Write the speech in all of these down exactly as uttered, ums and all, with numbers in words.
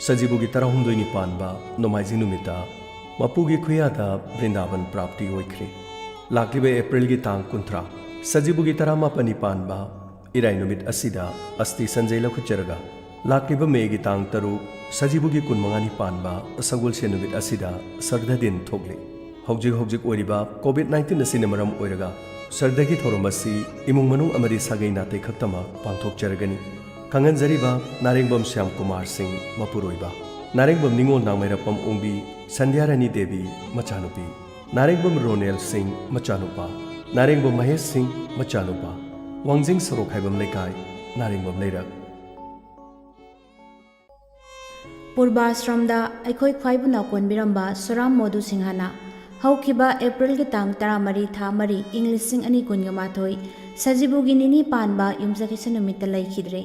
ꯁꯖꯤꯕꯨꯒꯤ ꯇꯔꯥꯍꯨꯝꯗꯣꯏꯅꯤ ꯄꯥꯟꯕ ꯅꯣꯡꯃꯥꯏꯖꯤꯡ ꯅꯨꯃꯤꯠꯇ ꯃꯄꯨꯒꯤ ꯈꯨꯌꯥꯗ ꯕ꯭ꯔꯤꯟꯗꯥꯕꯟ ꯄ꯭ꯔꯥꯞꯇꯤ ꯑꯣꯏꯈ꯭ꯔꯦ꯫ ꯂꯥꯛꯂꯤꯕ ꯑꯦꯄ꯭ꯔꯤꯜꯒꯤ ꯇꯥꯡ ꯀꯨꯟꯊ꯭ꯔꯥ, ꯁꯖꯤꯕꯨꯒꯤ ꯇꯔꯥꯃꯥꯄꯟꯅꯤ ꯄꯥꯟꯕ ꯏꯔꯥꯏ ꯅꯨꯃꯤꯠ ꯑꯁꯤꯗ ꯑꯁꯇꯤ ꯁꯟꯖꯩ ꯂꯧꯈꯠꯆꯔꯒ, ꯂꯥꯛꯂꯤꯕ ꯃꯦꯒꯤ ꯇꯥꯡ ꯇꯔꯨꯛ, ꯁꯖꯤꯕꯨꯒꯤ ꯀꯨꯟꯃꯉꯥꯅꯤ ꯄꯥꯟꯕ ꯁꯒꯣꯜꯁꯦꯟ ꯅꯨꯃꯤꯠ ꯑꯁꯤꯗ ꯁꯔꯗ ꯗꯤꯟ ꯊꯣꯛꯂꯤ꯫ ꯍꯧꯖꯤꯛ ꯍꯧꯖꯤꯛ ꯑꯣꯏꯔꯤꯕ ꯀꯣꯚꯤꯗ ꯅꯥꯏꯟꯇꯤꯟ ꯑꯁꯤꯅ ꯃꯔꯝ ꯑꯣꯏꯔꯒ ꯁꯔꯗꯒꯤ ꯊꯧꯔꯝ ꯑꯁꯤ ꯏꯃꯨꯡ ꯃꯅꯨꯡ ꯑꯃꯗꯤ ꯁꯥꯒꯩ ꯅꯥꯇꯩ ꯈꯛꯇꯃꯛ ꯄꯥꯡꯊꯣꯛꯆꯔꯒꯅꯤ꯫ ꯈꯪꯍꯟꯖꯔꯤꯕ ꯅꯥꯔꯦꯡꯕꯝ ꯁ꯭ꯌꯥꯝ ꯀꯨꯃꯥꯔ ꯁꯤꯡ ꯃꯄꯨꯔꯣꯏꯕ, ꯅꯥꯔꯦꯡꯕꯝ ꯅꯤꯉꯣꯜ ꯅꯥꯡꯃꯩꯔꯛꯄꯝ ꯑꯣꯡꯕꯤ ꯁꯟꯙ꯭ꯌꯥꯔꯥꯅꯤ ꯗꯦꯕꯤ ꯃꯆꯥꯅꯨꯄꯤ, ꯅꯥꯔꯦꯡꯕꯝ ꯔꯣꯅꯦꯜ ꯁꯤꯡ ꯃꯆꯥꯅꯨꯄꯥ, ꯅꯥꯔꯦꯡꯕꯝ ꯃꯍꯦꯁ ꯁꯤꯡ ꯃꯆꯥꯅꯨꯄꯥ, ꯋꯥꯡꯖꯤꯡ ꯁꯣꯔꯣꯛ ꯈꯥꯏꯕꯝ ꯂꯩꯀꯥꯏ, ꯅꯥꯔꯦꯡꯕꯝ ꯂꯩꯔꯛ꯫ ꯄꯨꯔꯕꯥꯁ꯭ꯔꯝꯗ ꯑꯩꯈꯣꯏ ꯈ꯭ꯋꯥꯏꯕꯨꯅ ꯀꯣꯟꯕꯤꯔꯝꯕ ꯁꯣꯔꯥꯝ ꯃꯣꯗꯨ ꯁꯤꯡꯍꯅ ꯍꯧꯈꯤꯕ ꯑꯦꯄ꯭ꯔꯤꯜꯒꯤ ꯇꯥꯡ ꯇꯔꯥꯃꯔꯤ, ꯊꯥ ꯃꯔꯤ, ꯏꯪ ꯂꯤꯁꯤꯡ ꯑꯅꯤ ꯀꯨꯟꯒ ꯃꯥꯊꯣꯏ, ꯁꯖꯤꯕꯨꯒꯤ ꯅꯤꯅꯤ ꯄꯥꯟꯕ ꯌꯨꯝꯁꯀꯩꯁ ꯅꯨꯃꯤꯠꯇ ꯂꯩꯈꯤꯗ꯭ꯔꯦ꯫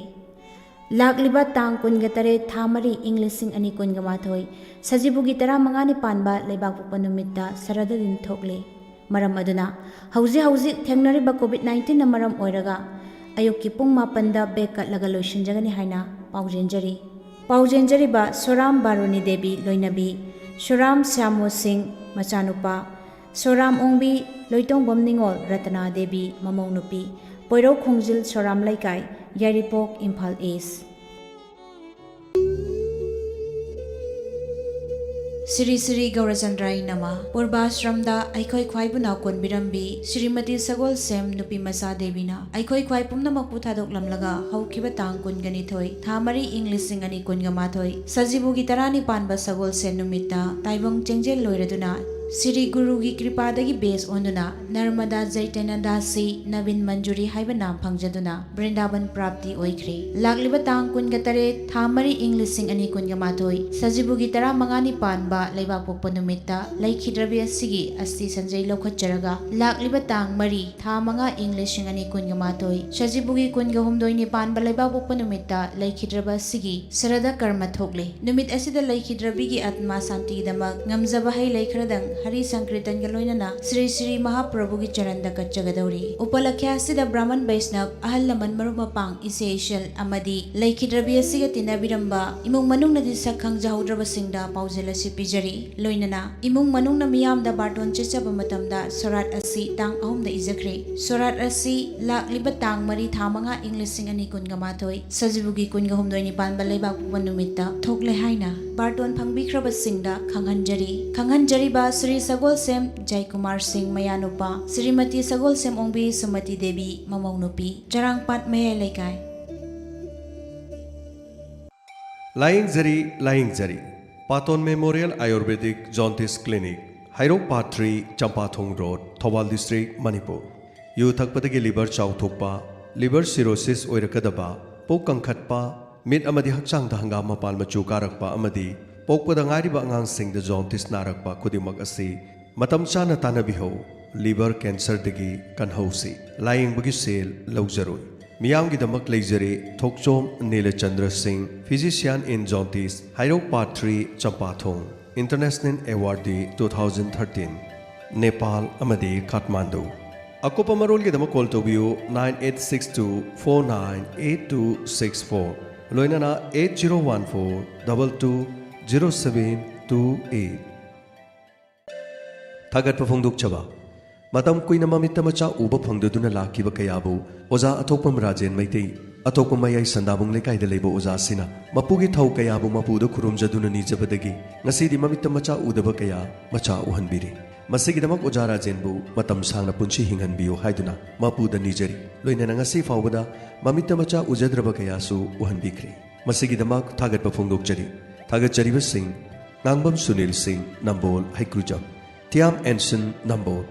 ꯂꯥꯛꯂꯤꯕ ꯇꯥꯡ ꯀꯨꯟꯒ ꯇꯔꯦꯠ, ꯊꯥ ꯃꯔꯤ, ꯏꯪ ꯂꯤꯁꯤꯡ ꯑꯅꯤ ꯀꯨꯟꯒ ꯃꯥꯊꯣꯏ, ꯁꯖꯤꯕꯨꯒꯤ ꯇꯔꯥꯃꯉꯥꯅꯤ ꯄꯥꯟꯕ ꯂꯩꯕꯥꯛꯄꯣꯛꯄ ꯅꯨꯃꯤꯠꯇ ꯁꯔꯗ ꯗꯤꯟ ꯊꯣꯛꯂꯤ꯫ ꯃꯔꯝ ꯑꯗꯨꯅ ꯍꯧꯖꯤꯛ ꯍꯧꯖꯤꯛ ꯊꯦꯡꯅꯔꯤꯕ ꯀꯣꯚꯤꯗ ꯅꯥꯏꯟꯇꯤꯟꯅ ꯃꯔꯝ ꯑꯣꯏꯔꯒ ꯑꯌꯨꯛꯀꯤ ꯄꯨꯡ ꯃꯥꯄꯟꯗ ꯕꯦꯛ ꯀꯠꯂꯒ ꯂꯣꯏꯁꯤꯟꯖꯒꯅꯤ ꯍꯥꯏꯅ ꯄꯥꯎꯖꯦꯟꯖꯔꯤ꯫ ꯄꯥꯎꯖꯦꯟꯖꯔꯤꯕ ꯁꯣꯔꯥꯝ ꯕꯥꯔꯨꯅꯤ ꯗꯦꯕꯤ ꯂꯣꯏꯅꯕꯤ, ꯁꯣꯔꯥꯝ ꯁ꯭ꯌꯥꯃꯣ ꯁꯤꯡ ꯃꯆꯥꯅꯨꯄꯥ, ꯁꯣꯔꯥꯝ ꯑꯣꯡꯕꯤ ꯂꯣꯏꯇꯣꯡꯕꯝ ꯅꯤꯉꯣꯜ ꯔꯇꯅꯥ ꯗꯦꯕꯤ ꯃꯃꯧ ꯅꯨꯄꯤ, ꯄꯣꯏꯔꯧ ꯈꯣꯡꯖꯤꯜ ꯁꯣꯔꯥꯝ ꯂꯩꯀꯥꯏ, ꯌꯥꯏꯔꯤꯄꯣꯛ, ꯏꯝꯐꯥꯜ ꯏꯁ꯫ ꯁ꯭ꯔꯤ ꯁ꯭ꯔꯤ ꯒꯧꯔꯆꯟꯗ꯭ꯔꯥꯏ ꯅꯃ꯫ ꯄꯨꯔꯕꯥꯁ꯭ꯔꯝꯗ ꯑꯩꯈꯣꯏ ꯈ꯭ꯋꯥꯏꯕꯨꯅ ꯀꯣꯟꯕꯤꯔꯝꯕꯤ ꯁ꯭ꯔꯤꯃꯇꯤ ꯁꯒꯣꯜꯁꯦꯝ ꯅꯨꯄꯤ ꯃꯆꯥ ꯗꯦꯕꯤꯅ ꯑꯩꯈꯣꯏ ꯈ꯭ꯋꯥꯏ ꯄꯨꯝꯅꯃꯛꯄꯨ ꯊꯥꯗꯣꯛꯂꯝꯂꯒ ꯍꯧꯈꯤꯕ ꯇꯥꯡ ꯀꯨꯟꯒ ꯅꯤꯊꯣꯏ, ꯊꯥ ꯃꯔꯤ, ꯏꯪ ꯂꯤꯁꯤꯡ ꯑꯅꯤ ꯀꯨꯟꯒ ꯃꯥꯊꯣꯏ, ꯁꯖꯤꯕꯨꯒꯤ ꯇꯔꯥꯅꯤ ꯄꯥꯟꯕ ꯁꯒꯣꯜꯁꯦꯟ ꯅꯨꯃꯤꯠꯇ ꯇꯥꯏꯕꯪ ꯆꯦꯡꯖꯦꯜ ꯂꯣꯏꯔꯗꯨꯅ ꯁ꯭ꯔꯤ ꯒꯨꯔꯨꯒꯤ ꯀ꯭ꯔꯤꯄꯥꯗꯒꯤ ꯕꯦꯁ ꯑꯣꯟꯗꯨꯅ ꯅꯔꯃꯗꯥ ꯖꯩꯇꯅꯗꯥꯁꯤ ꯅꯕꯤꯟ ꯃꯟꯖꯨꯔꯤ ꯍꯥꯏꯕ ꯅꯥꯝ ꯐꯪꯖꯗꯨꯅ ꯕ꯭ꯔꯤꯟꯗꯥꯕꯟ ꯄ꯭ꯔꯥꯞꯇꯤ ꯑꯣꯏꯈ꯭ꯔꯦ꯫ ꯂꯥꯛꯂꯤꯕ ꯇꯥꯡ ꯀꯨꯟꯒ ꯇꯔꯦꯠ, ꯊꯥ ꯃꯔꯤ, ꯏꯪ ꯂꯤꯁꯤꯡ ꯑꯅꯤ ꯀꯨꯟꯒ ꯃꯥꯊꯣꯏ, ꯁꯖꯤꯕꯨꯒꯤ ꯇꯔꯥꯃꯉꯥꯅꯤ ꯄꯥꯟꯕ ꯂꯩꯕꯥꯛꯄꯣꯛꯄ ꯅꯨꯃꯤꯠꯇ ꯂꯩꯈꯤꯗ꯭ꯔꯕꯤ ꯑꯁꯤꯒꯤ ꯑꯁꯇꯤ ꯁꯟꯖꯩ ꯂꯧꯈꯠꯆꯔꯒ, ꯂꯥꯛꯂꯤꯕ ꯇꯥꯡ ꯃꯔꯤ, ꯊꯥ ꯃꯉꯥ, ꯏꯪ ꯂꯤꯁꯤꯡ ꯑꯅꯤ ꯀꯨꯟꯒ ꯃꯥꯊꯣꯏ, ꯁꯖꯤꯕꯨꯒꯤ ꯀꯨꯟꯒ ꯍꯨꯝꯗꯣꯏꯅꯤ ꯄꯥꯟꯕ ꯂꯩꯕꯥꯛꯄꯣꯛꯄ ꯅꯨꯃꯤꯠꯇ ꯂꯩꯈꯤꯗ꯭ꯔꯕ ꯑꯁꯤꯒꯤ ꯁ꯭ꯔꯗ ꯀꯔꯃ ꯊꯣꯛꯂꯦ꯫ ꯅꯨꯃꯤꯠ ꯑꯁꯤꯗ ꯂꯩꯈꯤꯗ꯭ꯔꯕꯤꯒꯤ ꯑꯥꯠꯃꯥ ꯁꯥꯟꯇꯤꯒꯤꯗꯃꯛ ꯉꯝꯖꯕ ꯍꯩ ꯂꯩ ꯈꯔꯗꯪ ꯍꯔꯤ ꯁꯪꯀ꯭ꯔꯤꯇꯟꯒ ꯂꯣꯏꯅꯅ ꯁ꯭ꯔꯤ ꯁ꯭ꯔꯤ ꯃꯍꯥꯄ꯭ꯔꯚꯨꯒꯤ ꯆꯔꯟꯗ ꯀꯠꯆꯒꯗꯧꯔꯤ꯫ ꯎꯄꯂꯛꯈ꯭ꯌꯥ ꯑꯁꯤꯗ ꯕ꯭ꯔꯥꯍꯃꯟ ꯕꯩꯁꯅꯕ, ꯑꯍꯜ ꯂꯃꯟ, ꯃꯔꯨꯞ ꯃꯄꯥꯡ, ꯏꯆꯦ ꯏꯆꯜ ꯑꯃꯗꯤ ꯂꯩꯈꯤꯗ꯭ꯔꯕꯤ ꯑꯁꯤꯒ ꯇꯤꯟꯅꯕꯤꯔꯝꯕ ꯏꯃꯨꯡ ꯃꯅꯨꯡꯅꯗꯤ ꯁꯛ ꯈꯪꯖꯍꯧꯗ꯭ꯔꯕꯁꯤꯡꯗ ꯄꯥꯎꯖꯦꯜ ꯑꯁꯤ ꯄꯤꯖꯔꯤ꯫ ꯂꯣꯏꯅꯅ ꯏꯃꯨꯡ ꯃꯅꯨꯡꯅ ꯃꯤꯌꯥꯝꯗ ꯕꯥꯔꯇꯣꯟ ꯆꯠꯆꯕ ꯃꯇꯝꯗ ꯁꯣꯔꯥꯠ ꯑꯁꯤ ꯇꯥꯡ ꯑꯍꯨꯝꯗ ꯏꯖꯈ꯭ꯔꯦ꯫ ꯁꯣꯔꯥꯠ ꯑꯁꯤ ꯂꯥꯛꯂꯤꯕ ꯇꯥꯡ ꯃꯔꯤ ꯊꯥ ꯃꯉꯥ ꯏꯪ ꯂꯤꯁꯤꯡ ꯑꯅꯤ ꯀꯨꯟꯒ ꯃꯥꯊꯣꯏ ꯁꯖꯤꯕꯨꯒꯤ ꯀꯨꯟꯒ ꯍꯨꯝꯗꯣꯏꯅꯤ ꯄꯥꯟꯕ ꯂꯩꯕꯥꯛꯄꯣꯛꯄ ꯅꯨꯃꯤꯠꯇ ꯊꯣꯛꯂꯦ ꯍꯥꯏꯅ ꯕꯥꯔꯇꯣꯟ ꯐꯪꯕꯤꯈ꯭ꯔꯕꯁꯤꯡꯗ ꯈꯪꯍꯟꯖꯔꯤ꯫ ꯈꯪꯍꯟꯖꯔꯤꯕ ꯁ꯭ꯔꯤ ꯁꯒꯣꯜꯁꯦꯝ ꯖꯌꯀꯨꯃꯥꯔ ꯁꯤꯡ ꯃꯌꯥꯅꯨꯄꯥ, ꯁ꯭ꯔꯤꯃꯇꯤ ꯁꯒꯣꯜꯁꯦꯝ ꯑꯣꯡꯕꯤ ꯁꯨꯃꯇꯤ ꯗꯦꯕꯤ ꯃꯃꯧ ꯅꯨꯄꯤ, ꯆꯔꯥꯡꯄꯥꯠ ꯃꯌꯥꯏ ꯂꯩꯀꯥꯏ꯫ ꯂꯥꯌꯦꯡꯖꯔꯤ, ꯂꯥꯌꯦꯡꯖꯔꯤ꯫ Paton memorial Ayurvedic jaundice clinic, Heirok part three, Champathong road, Thoubal district, Manipur. ꯌꯨ ꯊꯛꯄꯗꯒꯤ ꯂꯤꯚꯔ ꯆꯥꯎꯊꯣꯛꯄ, ꯂꯤꯚꯔ ꯁꯤꯔꯣꯁꯤꯁ ꯑꯣꯏꯔꯛꯀꯗꯕ, ꯄꯨꯛ ꯀꯪꯈꯠꯄ, ꯃꯤꯠ ꯑꯃꯗꯤ ꯍꯛꯆꯥꯡꯗ ꯍꯪꯒꯥꯝ ꯃꯄꯥꯟ ꯃꯆꯨ ꯀꯥꯔꯛꯄ ꯑꯃꯗꯤ ꯄꯣꯛꯄꯗ ꯉꯥꯏꯔꯤꯕ ꯑꯉꯥꯡꯁꯤꯡꯗ ꯖꯣꯟꯇꯤꯁ ꯅꯥꯔꯛꯄ ꯈꯨꯗꯤꯡꯃꯛ ꯑꯁꯤ ꯃꯇꯝ ꯆꯥꯅ ꯇꯥꯟꯅꯕꯤꯍꯧ꯫ ꯂꯤꯚꯔ ꯀꯦꯟꯁꯔꯗꯒꯤ ꯀꯟꯍꯧꯁꯤ꯫ ꯂꯥꯌꯦꯡꯕꯒꯤ ꯁꯦꯜ ꯂꯧꯖꯔꯣꯏ꯫ ꯃꯤꯌꯥꯝꯒꯤꯗꯃꯛ ꯂꯩꯖꯔꯦ ꯊꯣꯛꯆꯣꯝ ꯅꯤꯂꯆꯟꯗ꯭ꯔ ꯁꯤꯡ, physician in jaundice, Heirok part three, Champathong. International Awardee two thousand thirteen, Nepal ꯑꯃꯗꯤ ꯀꯥꯊꯃꯥꯟꯗꯨ꯫ ꯑꯀꯨꯞꯄ ꯃꯔꯣꯜꯒꯤꯗꯃꯛ ꯀꯣꯜ ꯇꯧꯕꯤꯌꯨ nine eight six two four nine eight two six four, ꯂꯣꯏꯅꯅ eight zero one four double two zero seven two eight꯫ ꯊꯥꯒꯠꯄ ꯐꯣꯡꯗꯣꯛꯆꯕ꯫ ꯃꯇꯝ ꯀꯨꯏꯅ ꯃꯃꯤꯠꯇ ꯃꯆꯥ ꯎꯕ ꯐꯪꯗꯗꯨꯅ ꯂꯥꯛꯈꯤꯕ ꯀꯌꯥꯕꯨ ꯑꯣꯖꯥ ꯑꯊꯣꯛꯄꯝ ꯔꯥꯖꯦꯟ ꯃꯩꯇꯩ, ꯑꯊꯣꯛꯄꯝ ꯃꯌꯥꯏ ꯁꯟꯗꯥꯕꯨꯡ ꯂꯩꯀꯥꯏꯗ ꯂꯩꯕ ꯑꯣꯖꯥꯁꯤꯅ ꯃꯄꯨꯒꯤ ꯊꯧ ꯀꯌꯥꯕꯨ ꯃꯄꯨꯗ ꯈꯨꯔꯨꯝꯖꯗꯨꯅ ꯅꯤꯖꯕꯗꯒꯤ ꯉꯁꯤꯗꯤ ꯃꯃꯤꯠꯇ ꯃꯆꯥ ꯎꯗꯕ ꯀꯌꯥ ꯃꯆꯥ ꯎꯍꯟꯕꯤꯔꯦ꯫ ꯃꯁꯤꯒꯤꯗꯃꯛ ꯑꯣꯖꯥ ꯔꯥꯖꯦꯟꯕꯨ ꯃꯇꯝ ꯁꯥꯡꯅ ꯄꯨꯟꯁꯤ ꯍꯤꯡꯍꯟꯕꯤꯌꯨ ꯍꯥꯏꯗꯨꯅ ꯃꯄꯨꯗ ꯅꯤꯖꯔꯤ꯫ ꯂꯣꯏꯅꯅ ꯉꯁꯤ ꯐꯥꯎꯕꯗ ꯃꯃꯤꯠꯇ ꯃꯆꯥ ꯎꯖꯗ꯭ꯔꯕ ꯀꯌꯥꯁꯨ ꯎꯍꯟꯕꯤꯈ꯭ꯔꯦ꯫ ꯃꯁꯤꯒꯤꯗꯃꯛ ꯊꯥꯒꯠꯄ ꯐꯣꯡꯗꯣꯛꯆꯔꯤ꯫ ꯊꯥꯒꯠꯆꯔꯤꯕꯁꯤꯡ: ꯉꯥꯡꯕꯝ ꯁꯨꯅꯤꯜ ꯁꯤꯡ, ꯅꯝꯕꯣꯜ ꯍꯩꯀ꯭ꯔꯨꯖꯝ, ꯊꯤꯌꯥꯝ ꯑꯦꯟꯁꯟ, ꯅꯝꯕꯣꯜ,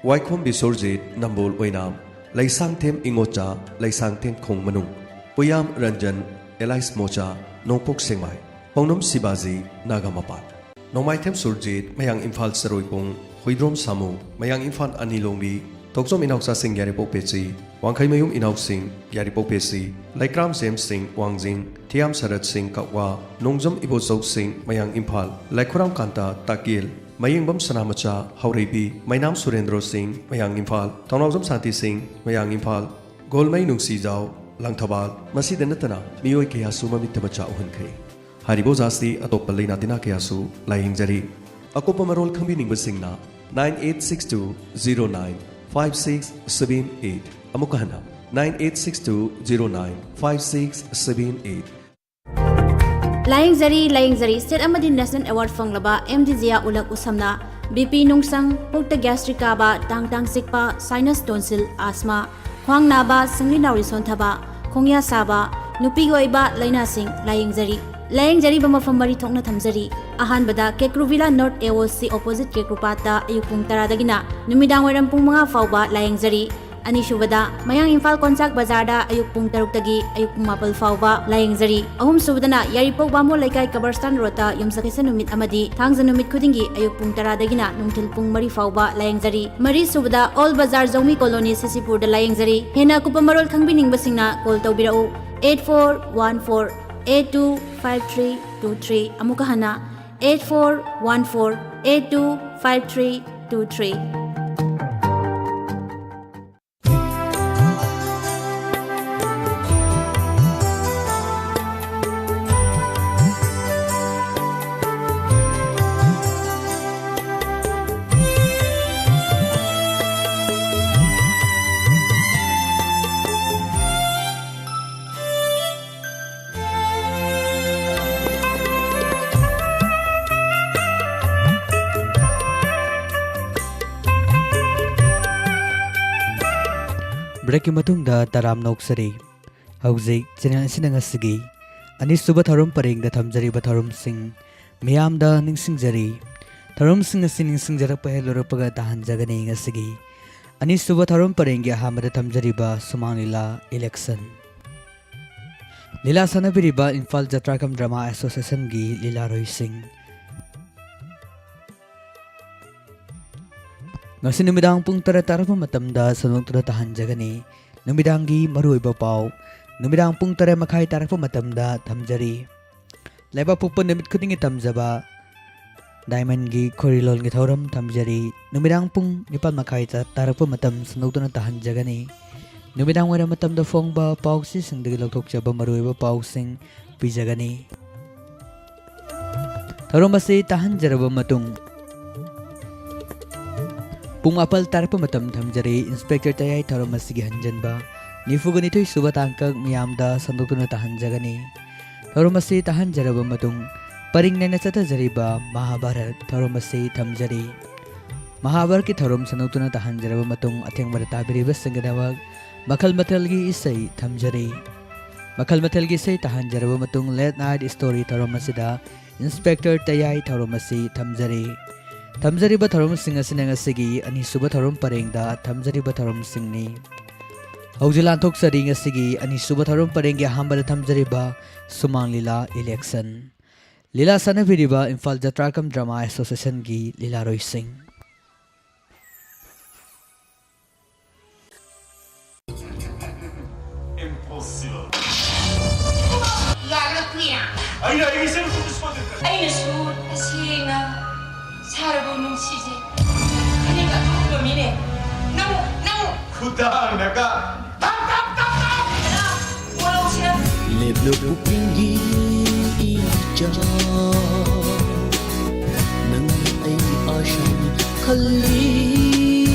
ꯋꯥꯏꯈꯣꯝ ꯕꯤꯁꯣꯔꯖꯤꯠ, ꯅꯝꯕꯣꯜ ꯑꯣꯏꯅꯥꯝ, ꯂꯩꯁꯥꯡꯊꯦꯝ ꯏꯉꯣꯆꯥ, ꯂꯩꯁꯥꯡꯊꯦꯝ ꯈꯣꯡ ꯃꯅꯨꯡ, ꯄꯨꯌꯥꯝ ꯔꯟꯖꯟ, ꯑꯦꯂꯥꯏꯁ ꯃꯣꯆꯥ, ꯅꯣꯡꯄꯣꯛ ꯁꯦꯛꯃꯥꯏ, ꯄꯥꯎꯅꯝ ꯁꯤꯕꯥꯖꯤ, ꯅꯥꯒꯥꯃꯄꯥꯜ꯫ ꯅꯣꯡꯃꯥꯏꯊꯦꯝ ꯁꯨꯔꯖꯤꯠ, ꯃꯌꯥꯡ ꯏꯝꯐꯥꯜ ꯆꯔꯣꯏꯄꯣꯡ, ꯍꯨꯏꯗ꯭ꯔꯣꯝ ꯁꯥꯃꯨ, ꯃꯌꯥꯡ ꯏꯝꯐꯥꯜ ꯑꯅꯤ ꯂꯣꯡꯕꯤ, ꯊꯣꯛꯆꯣꯝ ꯏꯅꯥꯎꯆꯥꯁꯤꯡ ꯌꯥꯏꯔꯤꯄꯣꯛ ꯄꯦꯆꯤ, ꯋꯥꯡꯈꯩꯃꯌꯨꯝ ꯏꯅꯥꯎꯁꯤꯡ ꯌꯥꯏꯔꯤꯄꯣꯛ ꯄꯦꯆꯤ, ꯂꯩꯀ꯭ꯔꯥꯝ ꯖꯦꯝꯁ ꯁꯤꯡ ꯋꯥꯡꯖꯤꯡ, ꯊꯤꯌꯥꯝ ꯁꯔꯠ ꯁꯤꯡ ꯀꯛꯋꯥ, ꯅꯣꯡꯖꯝ ꯏꯕꯣꯆꯧ ꯁꯤꯡ ꯃꯌꯥꯡ ꯏꯝꯐꯥꯜ, ꯂꯥꯏꯈꯨꯔꯥꯝ ꯀꯥꯟꯇ ꯇꯥꯀꯦꯜ, ꯃꯌꯦꯡꯕꯝ ꯁꯅꯥꯃꯆꯥ, ꯍꯧꯔꯩꯕꯤ, ꯃꯩꯅꯥꯝ ꯁꯨꯔꯦꯟꯗ꯭ꯔꯣ ꯁꯤꯡ, ꯃꯌꯥꯡ ꯏꯝꯐꯥꯜ, ꯊꯧꯅꯥꯎꯖꯝ ꯁꯥꯟꯇꯤ ꯁꯤꯡ, ꯃꯌꯥꯡ ꯏꯝꯐꯥꯜ, ꯒꯣꯜꯃꯩ ꯅꯨꯡꯁꯤꯖꯥꯎ, ꯂꯪꯊꯕꯥꯜ, ꯃꯁꯤꯗ ꯅꯠꯇꯅ ꯃꯤꯑꯣꯏ ꯀꯌꯥꯁꯨ ꯃꯃꯤꯠ ꯇꯥꯕ ꯆꯥ ꯎꯍꯟꯈ꯭ꯔꯦ꯫ ꯍꯥꯏꯔꯤꯕ ꯑꯣꯖꯥꯁꯤ ꯑꯇꯣꯞꯄ ꯂꯥꯏꯅꯥ ꯇꯤꯟꯅꯥ ꯀꯌꯥꯁꯨ ꯂꯥꯌꯦꯡꯖꯔꯤ꯫ ꯑꯀꯨꯞꯄ ꯃꯔꯣꯜ ꯈꯪꯕꯤꯅꯤꯡꯕꯁꯤꯡꯅ nine eight six two zero nine five six seven eight, ꯑꯃꯨꯛꯀ ꯍꯟꯅ, nine eight six two zero nine five six seven eight꯫ ꯂꯥꯌꯦꯡꯖꯔꯤ, ꯂꯥꯌꯦꯡꯖꯔꯤ꯫ ꯁ꯭ꯇꯦꯠ ꯑꯃꯗꯤ ꯅꯦꯁꯅꯦꯜ ꯑꯦꯋꯥꯔꯗ ꯐꯪꯂꯕ ꯑꯦꯝ ꯗꯤ ꯖꯤꯌꯥ ꯎꯂꯛ ꯎꯁꯝꯅ ꯕꯤ ꯄꯤ ꯅꯨꯡꯁꯪ, ꯄꯨꯛꯇ ꯒ꯭ꯌꯥꯁꯇ꯭ꯔꯤꯛ ꯀꯥꯕ, ꯇꯥꯡ ꯇꯥꯡ ꯆꯤꯛꯄ, ꯁꯥꯏꯅꯁ ꯇꯣꯟꯁꯤꯜ, ꯑꯁꯃꯥ, ꯈ꯭ꯋꯥꯡ ꯅꯥꯕ, ꯁꯤꯡꯂꯤ ꯅꯥꯎꯔꯤ ꯁꯣꯟꯊꯕ, ꯈꯣꯡꯌꯥ ꯁꯥꯕ, ꯅꯨꯄꯤꯒꯤ ꯑꯣꯏꯕ ꯂꯥꯏꯅꯥꯁꯤꯡ ꯂꯥꯌꯦꯡꯖꯔꯤ꯫ ꯂꯥꯌꯦꯡꯖꯔꯤꯕ ꯃꯐꯝ ꯃꯔꯤ ꯊꯣꯛꯅ ꯊꯝꯖꯔꯤ꯫ ꯑꯍꯥꯟꯕꯗ ꯀꯦꯀ꯭ꯔꯨ ꯚꯤꯂꯥ ꯅꯣꯔꯠ ꯑꯦ ꯑꯣ ꯁꯤ ꯑꯣꯄꯣꯖꯤꯠ ꯀꯦꯀ꯭ꯔꯨ ꯄꯥꯠꯇ ꯑꯌꯨꯛ ꯄꯨꯡ ꯇꯔꯥꯗꯒꯤꯅ ꯅꯨꯃꯤꯗꯥꯡ ꯋꯥꯏꯔꯝ ꯄꯨꯡ ꯃꯉꯥ ꯐꯥꯎꯕ ꯂꯥꯌꯦꯡꯖꯔꯤ꯫ ꯑꯅꯤꯁꯨꯕꯗ ꯃꯌꯥꯡ ꯏꯝꯐꯥꯜ ꯀꯣꯟꯆꯥꯛ ꯕꯖꯥꯔꯗ ꯑꯌꯨꯛ ꯄꯨꯡ ꯇꯔꯨꯛꯇꯒꯤ ꯑꯌꯨꯛ ꯄꯨꯡ ꯃꯥꯄꯜ ꯐꯥꯎꯕ ꯂꯥꯌꯦꯡꯖꯔꯤ꯫ ꯑꯍꯨꯝꯁꯨꯕꯗꯅ ꯌꯥꯏꯔꯤꯄꯣꯛ ꯕꯥꯃꯣꯟ ꯂꯩꯀꯥꯏ ꯀꯕꯔꯁꯇꯥꯟ ꯔꯣꯗꯇ ꯌꯨꯝꯁꯀꯩꯁ ꯅꯨꯃꯤꯠ ꯑꯃꯗꯤ ꯊꯥꯡꯖ ꯅꯨꯃꯤꯠ ꯈꯨꯗꯤꯡꯒꯤ ꯑꯌꯨꯛ ꯄꯨꯡ ꯇꯔꯥꯗꯒꯤꯅ ꯅꯨꯡꯊꯤꯜ ꯄꯨꯡ ꯃꯔꯤ ꯐꯥꯎꯕ ꯂꯥꯌꯦꯡꯖꯔꯤ꯫ ꯃꯔꯤꯁꯨꯕꯗ ꯑꯣꯜ ꯕꯖꯥꯔ ꯖꯧꯃꯤ ꯀꯣꯂꯣꯅꯤ ꯁꯤꯁꯤꯄꯨꯔꯗ ꯂꯥꯌꯦꯡꯖꯔꯤ꯫ ꯍꯦꯟꯅ ꯑꯀꯨꯞꯄ ꯃꯔꯣꯜ ꯈꯪꯕꯤꯅꯤꯡꯕꯁꯤꯡꯅ ꯀꯣꯜ ꯇꯧꯕꯤꯔꯛꯎ, eight four one four eight two five three two three꯫ ꯑꯃꯨꯛꯀ ꯍꯟꯅ, eight four one four eight two five three two three꯫ ꯕ꯭ꯔꯦꯛꯀꯤ ꯃꯇꯨꯡꯗ ꯇꯔꯥꯝꯅ ꯑꯣꯛꯆꯔꯤ꯫ ꯍꯧꯖꯤꯛ ꯆꯦꯅꯦꯜ ꯑꯁꯤꯅ ꯉꯁꯤꯒꯤ ꯑꯅꯤꯁꯨꯕ ꯊꯧꯔꯝ ꯄꯔꯦꯡꯗ ꯊꯝꯖꯔꯤꯕ ꯊꯧꯔꯝꯁꯤꯡ ꯃꯤꯌꯥꯝꯗ ꯅꯤꯡꯁꯤꯡꯖꯔꯤ꯫ ꯊꯧꯔꯝꯁꯤꯡ ꯑꯁꯤ ꯅꯤꯡꯁꯤꯡꯖꯔꯛꯄ ꯍꯦꯛ ꯂꯣꯏꯔꯛꯄꯒ ꯇꯥꯍꯟꯖꯒꯅꯤ꯫ ꯉꯁꯤꯒꯤ ꯑꯅꯤꯁꯨꯕ ꯊꯧꯔꯝ ꯄꯔꯦꯡꯒꯤ ꯑꯍꯥꯟꯕꯗ ꯊꯝꯖꯔꯤꯕ ꯁꯨꯃꯥꯡ ꯂꯤꯂꯥ election꯫ ꯂꯤꯂꯥ ꯁꯥꯟꯅꯕꯤꯔꯤꯕ ꯏꯝꯐꯥꯜ ꯖꯇ꯭ꯔꯥꯒꯝ ꯗ꯭ꯔꯃꯥ ꯑꯦꯁꯣꯁꯤꯌꯦꯁꯟꯒꯤ ꯂꯤꯂꯥꯔꯣꯏꯁꯤꯡ꯫ ꯉꯁꯤ ꯅꯨꯃꯤꯗꯥꯡ ꯄꯨꯡ ꯇꯔꯦꯠ ꯇꯥꯔꯛꯄ ꯃꯇꯝꯗ ꯁꯟꯗꯣꯛꯇꯨꯅ ꯇꯥꯍꯟꯖꯒꯅꯤ꯫ ꯅꯨꯃꯤꯗꯥꯡꯒꯤ ꯃꯔꯨꯑꯣꯏꯕ ꯄꯥꯎ ꯅꯨꯃꯤꯗꯥꯡ ꯄꯨꯡ ꯇꯔꯦꯠ ꯃꯈꯥꯏ ꯇꯥꯔꯛꯄ ꯃꯇꯝꯗ ꯊꯝꯖꯔꯤ꯫ ꯂꯩꯕꯥꯛꯄꯣꯛꯄ ꯅꯨꯃꯤꯠ ꯈꯨꯗꯤꯡꯒꯤ ꯇꯝꯖꯕ ꯗꯥꯏꯃꯟꯒꯤ ꯈꯣꯔꯤꯂꯣꯟꯒꯤ ꯊꯧꯔꯝ ꯊꯝꯖꯔꯤ꯫ ꯅꯨꯃꯤꯗꯥꯡ ꯄꯨꯡ ꯅꯤꯄꯥꯜ ꯃꯈꯥꯏ ꯇꯥꯔꯛꯄ ꯃꯇꯝ ꯁꯟꯗꯣꯛꯇꯨꯅ ꯇꯥꯍꯟꯖꯒꯅꯤ꯫ ꯅꯨꯃꯤꯗꯥꯡ ꯋꯥꯏꯔꯝ ꯃꯇꯝꯗ ꯐꯣꯡꯕ ꯄꯥꯎꯆꯦꯁꯤꯡꯗꯒꯤ ꯂꯧꯊꯣꯛꯆꯕ ꯃꯔꯨꯑꯣꯏꯕ ꯄꯥꯎꯁꯤꯡ ꯄꯤꯖꯒꯅꯤ꯫ ꯊꯧꯔꯝ ꯑꯁꯤ ꯇꯥꯍꯟꯖꯔꯕ ꯃꯇꯨꯡ ꯄꯨꯡ ꯃꯥꯄꯜ ꯇꯥꯔꯛꯄ ꯃꯇꯝ ꯊꯝꯖꯔꯤ꯫ ꯏꯟꯁꯄꯦꯛꯇꯔ ꯇꯌꯥꯏ ꯊꯧꯔꯝ ꯑꯁꯤꯒꯤ ꯍꯟꯖꯟꯕ ꯅꯤꯐꯨꯒ ꯅꯤꯊꯣꯏ ꯁꯨꯕ ꯇꯥꯡꯀꯛ ꯃꯤꯌꯥꯝꯗ ꯁꯟꯗꯣꯛꯇꯨꯅ ꯇꯥꯍꯟꯖꯒꯅꯤ꯫ ꯊꯧꯔꯝ ꯑꯁꯤ ꯇꯥꯍꯟꯖꯔꯕ ꯃꯇꯨꯡ ꯄꯔꯤꯡ ꯅꯥꯏꯅ ꯆꯠꯊꯖꯔꯤꯕ ꯃꯍꯥꯚꯥꯔꯠ ꯊꯧꯔꯝ ꯑꯁꯤ ꯊꯝꯖꯔꯤ꯫ ꯃꯍꯥꯚꯥꯔꯠꯀꯤ ꯊꯧꯔꯝ ꯁꯟꯗꯣꯛꯇꯨꯅ ꯇꯥꯍꯟꯖꯔꯕ ꯃꯇꯨꯡ ꯑꯊꯦꯡꯕꯗ ꯇꯥꯕꯤꯔꯤꯕꯁꯤꯡꯒꯤꯗꯃꯛ ꯃꯈꯜ ꯃꯊꯦꯜꯒꯤ ꯏꯁꯩ ꯊꯝꯖꯔꯤ꯫ ꯃꯈꯜ ꯃꯊꯦꯜꯒꯤ ꯏꯁꯩ ꯇꯥꯍꯟꯖꯔꯕ ꯃꯇꯨꯡ ꯂꯦꯠ ꯅꯥꯏꯠ ꯁ꯭ꯇꯣꯔꯤ ꯊꯧꯔꯝ ꯑꯁꯤꯗ ꯏꯟꯁꯄꯦꯛꯇꯔ ꯇꯌꯥꯏ ꯊꯧꯔꯝ ꯑꯁꯤ ꯊꯝꯖꯔꯤ꯫ ꯊꯝꯖꯔꯤꯕ ꯊꯧꯔꯝꯁꯤꯡ ꯑꯁꯤꯅ ꯉꯁꯤꯒꯤ ꯑꯅꯤꯁꯨꯕ ꯊꯧꯔꯝ ꯄꯔꯦꯡꯗ ꯊꯝꯖꯔꯤꯕ ꯊꯧꯔꯝꯁꯤꯡꯅꯤ꯫ ꯍꯧꯖꯤꯛ ꯂꯥꯟꯊꯣꯛꯆꯔꯤ ꯉꯁꯤꯒꯤ ꯑꯅꯤꯁꯨꯕ ꯊꯧꯔꯝ ꯄꯔꯦꯡꯒꯤ ꯑꯍꯥꯟꯕꯗ ꯊꯝꯖꯔꯤꯕ ꯁꯨꯃꯥꯡ ꯂꯤꯂꯥ ꯏꯂꯦꯛꯁꯟ꯫ ꯂꯤꯂꯥ ꯁꯥꯟꯅꯕꯤꯔꯤꯕ ꯏꯝꯐꯥꯜ ꯖꯇ꯭ꯔꯥ ꯀꯝ ꯗ꯭ꯔꯃꯥ ꯑꯦꯁꯣꯁꯤꯌꯦꯁꯟꯒꯤ ꯂꯤꯂꯥꯔꯣꯏꯁꯤꯡ꯫ Impossible. ꯂꯥꯛꯂꯛꯄꯅꯤ꯫ ꯑꯩꯅ ꯑꯩꯒꯤ ꯏꯆꯟ ꯅꯨꯄꯤꯗ ꯁꯣꯏꯗꯅ ꯑꯩꯅꯁꯨ ꯇꯁꯦꯡꯅ ꯁꯥꯔꯕꯨ ꯅꯨꯡꯁꯤꯖꯩ꯫ ꯑꯅꯤꯡ ꯑꯊꯨꯝꯕ ꯃꯤꯅꯦ꯫ ꯅꯪ, ꯅꯪ꯫ ꯈꯨꯗꯥꯡꯅꯒ ꯇꯞ, ꯇꯞ, ꯇꯞ, ꯇꯞ꯫ ꯀꯅꯥ? ꯄꯣꯂꯧꯁꯤꯔ? ꯂꯦꯞꯂꯣ ꯄꯨꯛꯅꯤꯡꯒꯤ ꯏꯆꯥ, ꯅꯪꯅ ꯑꯩ ꯑꯥꯁꯥ ꯈꯜꯂꯤ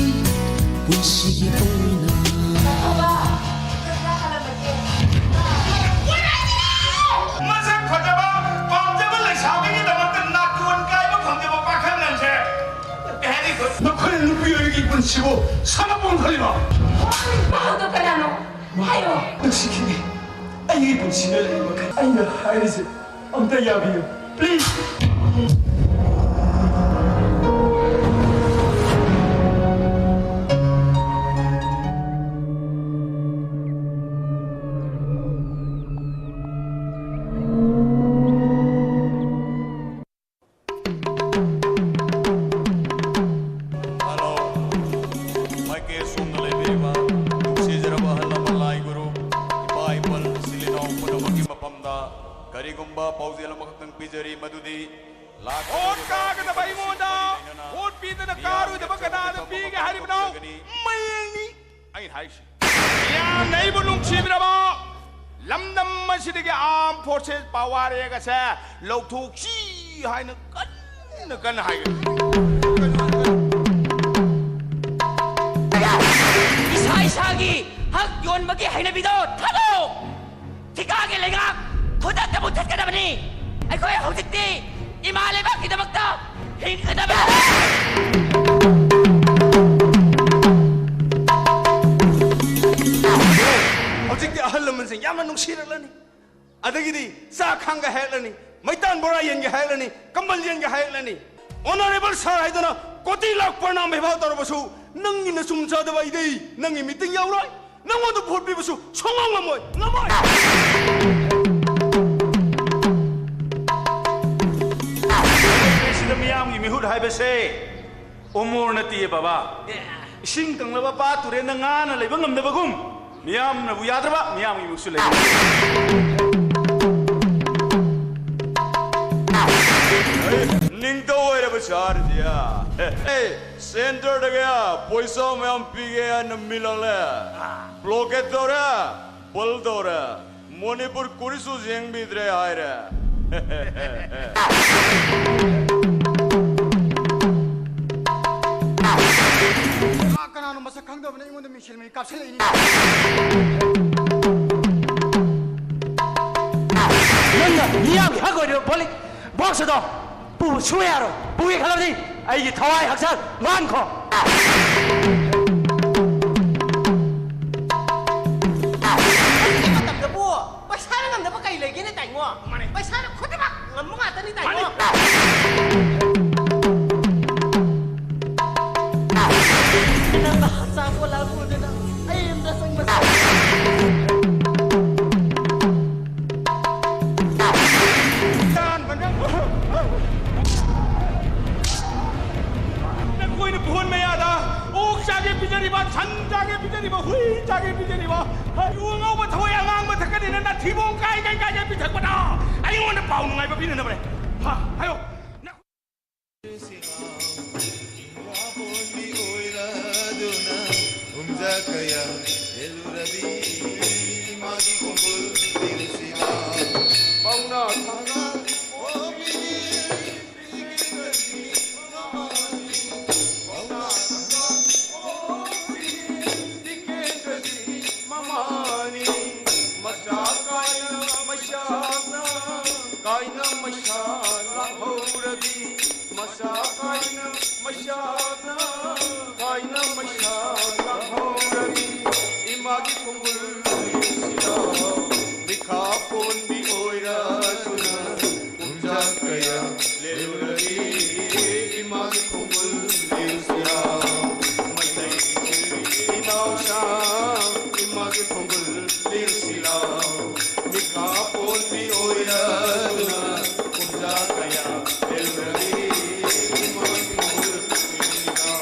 ꯄꯨꯟꯁꯤꯒꯤ ꯑꯣꯏꯅ꯫ ꯕꯥꯕꯥ, ꯈꯔ ꯍꯜꯂꯝꯃꯒꯦ꯫ ꯃꯁꯛ ꯐꯖꯕ, ꯄꯥꯝꯖꯕ ꯂꯩꯁꯥꯕꯤꯒꯤꯗꯃꯛꯇ ꯅꯥꯇꯣꯟ ꯀꯥꯏꯕ ꯐꯪꯖꯕ ꯄꯥꯈꯪ ꯅꯪꯁꯦ꯫ Very good. ꯅꯈꯣꯏꯅ ꯅꯨꯄꯤ ꯑꯣꯏꯕꯒꯤ ꯄꯨꯟꯁꯤꯕꯨ ꯁꯥꯟꯅꯄꯣꯡ ꯈꯜꯂꯤꯕ꯫ ꯃꯍꯥꯛꯇꯣ ꯀꯅꯥꯅꯣ? ꯍꯥꯏꯌꯣ꯫ ꯅꯨꯡꯁꯤꯈꯤꯅꯤ꯫ ꯑꯩꯒꯤ ꯄꯨꯟꯁꯤꯗ ꯂꯩꯔꯤꯕ ꯃꯈꯩ꯫ ꯑꯩꯅ ꯍꯥꯏꯔꯤꯁꯦ ꯑꯝꯇ ꯌꯥꯕꯤꯌꯨ, please꯫ Hello. ꯃꯥꯏꯀꯩ ꯁꯣꯝꯗ ꯂꯩꯕꯤꯔꯤꯕ ꯅꯨꯡꯁꯤꯖꯔꯕ ꯑꯍꯜ ꯂꯃꯟ, ꯂꯥꯏ ꯒꯨꯔꯨ, ꯏꯄꯥ ꯏꯄꯜ, ꯏꯆꯤꯜ ꯏꯅꯥꯎ ꯄꯨꯝꯅꯃꯛꯀꯤ ꯃꯐꯝꯗ ꯀꯔꯤꯒꯨꯝꯕ ꯄꯥꯎꯖꯦꯜ ꯑꯃꯈꯛꯇꯪ ꯄꯤꯖꯔꯤ, ꯃꯗꯨꯗꯤ ꯚꯣꯠ ꯀꯥꯒꯗꯕ ꯑꯩꯉꯣꯟꯗ ꯚꯣꯠ ꯄꯤꯗꯅ ꯀꯥꯔꯣꯏꯗꯕ ꯀꯅꯥꯗ ꯄꯤꯒꯦ ꯍꯥꯏꯔꯤꯕꯅꯣ? ꯃꯌꯦꯡꯅꯤ ꯑꯩꯅ ꯍꯥꯏꯁꯤ꯫ ꯃꯤꯌꯥꯝꯅ ꯑꯩꯕꯨ ꯅꯨꯡꯁꯤꯕꯤꯔꯕ ꯂꯝꯗꯝ ꯑꯁꯤꯗꯒꯤ ꯑꯥꯔꯝ ꯐꯣꯔꯁꯦꯁ ꯄꯋꯥꯔ ꯑꯦꯛ ꯑꯁꯦ ꯂꯧꯊꯣꯛꯁꯤ ꯍꯥꯏꯅ ꯀꯟꯅ ꯀꯟꯅ ꯍꯥꯏꯒꯅꯤ꯫ ꯏꯁꯥ ꯏꯁꯥꯒꯤ ꯍꯛ ꯌꯣꯟꯕꯒꯤ ꯍꯩꯅꯕꯤꯗꯣ ꯊꯥꯗꯣꯛꯑꯣ꯫ ꯊꯤꯀꯥꯒꯤ ꯂꯩꯉꯥꯛ ꯈꯨꯗꯛꯇ ꯃꯨꯊꯠꯀꯗꯕꯅꯤ꯫ ꯑꯩꯈꯣꯏ ꯍꯧꯖꯤꯛꯇꯤ ꯏꯃꯥ ꯂꯩꯕꯥꯛꯀꯤꯗꯃꯛꯇ ꯍꯤꯡꯒꯗꯕꯅꯤ꯫ ꯍꯧꯖꯤꯛꯇꯤ ꯑꯍꯜ ꯂꯃꯟꯁꯤꯡ ꯌꯥꯝꯅ ꯅꯨꯡꯁꯤꯔꯛꯂꯅꯤ꯫ ꯑꯗꯒꯤꯗꯤ ꯆꯥ ꯈꯥꯡꯒ ꯍꯥꯏꯔꯛꯂꯅꯤ, ꯃꯩꯇꯥꯟ ꯕꯣꯔꯥ ꯌꯦꯟꯒꯦ ꯍꯥꯏꯔꯛꯂꯅꯤ, ꯀꯝꯕꯜ ꯌꯦꯟꯒꯦ ꯍꯥꯏꯔꯛꯂꯅꯤ꯫ ꯑꯣꯅꯔꯦꯕꯜ ꯁꯥꯔ ꯍꯥꯏꯗꯅ ꯀꯣꯇꯤ ꯂꯥꯛ ꯄ꯭ꯔꯅꯥꯝ ꯚꯩꯚꯥ ꯇꯧꯔꯕꯁꯨ ꯅꯪꯒꯤ ꯅꯆꯨꯝ ꯆꯥꯗꯕ ꯑꯩꯗꯤ ꯅꯪꯒꯤ ꯃꯤꯇꯤꯡ ꯌꯥꯎꯔꯣꯏ꯫ ꯅꯪꯉꯣꯟꯗ ꯚꯣꯠ ꯄꯤꯕꯁꯨ ꯁꯨꯡꯉꯝ ꯉꯝꯃꯣꯏ, ꯉꯝꯃꯣꯏ꯫ ꯁꯤꯗ ꯃꯤꯌꯥꯝꯒꯤ ꯃꯤꯍꯨꯠ ꯍꯥꯏꯕꯁꯦ ꯎꯃꯣꯔ ꯅꯠꯇꯤꯌꯦ ꯕꯕꯥ꯫ ꯏꯁꯤꯡ ꯀꯪꯂꯕ ꯄꯥꯠ ꯇꯨꯔꯦꯟꯗ ꯉꯥꯅ ꯂꯩꯕ ꯉꯝꯗꯕꯒꯨꯝ, ꯃꯤꯌꯥꯝꯅꯕꯨ ꯌꯥꯗ꯭ꯔꯕ ꯃꯤꯌꯥꯝꯒꯤ ꯃꯤꯍꯨꯠꯁꯨ ꯂꯩꯕ ꯉꯝꯗꯦ꯫ ꯅꯤꯡꯊꯧ ꯑꯣꯏꯔꯕ ꯁꯍꯔꯁꯤꯌꯥ꯫ ꯑꯦ, ꯁꯦꯟꯇꯔꯗꯒꯤ ꯄꯩꯁꯥ ꯃꯌꯥꯝ ꯄꯤꯒꯦ ꯍꯥꯏꯅ ꯃꯤ ꯂꯥꯛꯂꯦ꯫ ꯕ꯭ꯂꯣꯀꯦꯠ ꯇꯧꯔꯦ, ꯕꯜ ꯇꯧꯔꯦ꯫ ꯃꯅꯤꯄꯨꯔ ꯀꯨꯔꯤꯁꯨ ꯌꯦꯡꯕꯤꯗ꯭ꯔꯦ ꯍꯥꯏꯔꯦ꯫ ꯀꯅꯥ, ꯀꯅꯥꯅꯣ ꯃꯁꯛ ꯈꯪꯗꯕꯅ ꯑꯩꯉꯣꯟꯗ ꯃꯤꯡꯁꯦꯜ ꯃꯩ ꯀꯥꯞꯁꯤꯜꯂꯛꯏꯅꯤ꯫ ꯅꯪꯅ ꯃꯤꯌꯥꯝꯒꯤ ꯍꯛ ꯑꯣꯏꯔꯤꯕ ꯄꯣꯂꯤ-, ꯕꯣꯛꯁ ꯑꯗꯣ ꯄꯨꯕ ꯁꯨꯡꯌꯥ ꯌꯥꯔꯣꯏ꯫ ꯄꯨꯒꯦ ꯈꯜꯂꯕꯗꯤ ꯑꯩꯒꯤ ꯊꯋꯥꯏ ꯍꯛꯆꯥꯡ ꯃꯥꯡꯈꯣ꯫ ꯍꯧꯖꯤꯛꯀꯤ ꯃꯇꯝꯗꯕꯨ ꯄꯩꯁꯥꯅ ꯉꯝꯗꯕ ꯀꯩ ꯂꯩꯒꯦꯅꯦ ꯇꯥꯏꯉꯣ? ꯃꯥꯅꯦ꯫ ꯄꯩꯁꯥꯅ ꯈꯨꯗꯤꯡꯃꯛ ꯉꯝꯕ ꯉꯥꯛꯇꯅꯤ ꯇꯥꯏꯉꯣ꯫ ꯃꯥꯅꯦ꯫ ꯅꯪꯅ ꯍꯛꯆꯥꯡ ꯑꯣꯂꯥ ꯎꯗꯅ ꯑꯩ ꯑꯝꯇ ꯆꯪꯕ ꯅꯈꯣꯏꯅ ꯐꯣꯟ ꯃꯌꯥꯗ ꯑꯣꯛ ꯆꯥꯒꯦ ꯄꯤꯖꯔꯤꯕ, ꯁꯟ ꯆꯥꯒꯦ ꯄꯤꯖꯔꯤꯕ, ꯍꯨꯏ ꯆꯥꯒꯦ ꯄꯤꯖꯔꯤꯕ, ꯍꯩꯔꯨ ꯑꯉꯧꯕ ꯊꯋꯥꯏ ꯑꯉꯥꯡꯕ ꯊꯛꯀꯅꯤꯅ ꯅꯥꯊꯤꯕꯣꯡ ꯀꯥꯏ ꯀꯥꯏ ꯀꯥꯏ ꯀꯥꯏ ꯄꯤꯊꯛꯄꯗ ꯑꯩꯉꯣꯟꯗ ꯄꯥꯎ ꯅꯨꯡꯉꯥꯏꯕ ꯄꯤꯅꯅꯕꯅꯦ꯫ ꯍꯥ, ꯍꯥꯏꯌꯣ꯫ ꯃꯩꯁꯥ ꯂꯥꯡꯍꯧꯔꯕꯤ, ꯃꯆꯥ ꯀꯥꯏꯅ ꯃꯩꯁꯥꯗ ꯀꯥꯏꯅ ꯃꯩꯁꯥ ꯂꯥꯡꯍꯧꯔꯕꯤ, ꯏꯃꯥꯒꯤ ꯈꯣꯡꯒꯨꯜ ꯂꯤꯎꯁꯤꯔꯣ, ꯃꯤꯈꯥ ꯄꯣꯟꯕꯤ ꯑꯣꯏꯔꯗꯨꯅ ꯀꯨꯝꯖꯥ ꯀꯌꯥ ꯂꯦꯜꯂꯨꯔꯕꯤ, ꯏꯃꯥꯒꯤ ꯈꯣꯡꯒꯨꯜ ꯂꯤꯎꯁꯤꯔꯣ, ꯃꯩꯇꯩ ꯏꯅꯥꯎꯁꯥ, ꯏꯃꯥꯒꯤ ꯈꯣꯡꯒꯨꯜ ꯂꯤꯎꯁꯤꯔꯣ, ꯃꯤꯈꯥ ꯄꯣꯟꯕꯤ ꯑꯣꯏꯔꯗꯨꯅ ꯀꯨꯝꯖꯥ ꯀꯌꯥ ꯂꯦꯜꯂꯨꯔꯕꯤ, ꯏꯃꯥꯒꯤ ꯈꯣꯡꯒꯨꯜ ꯂꯤꯎꯁꯤꯔꯣ꯫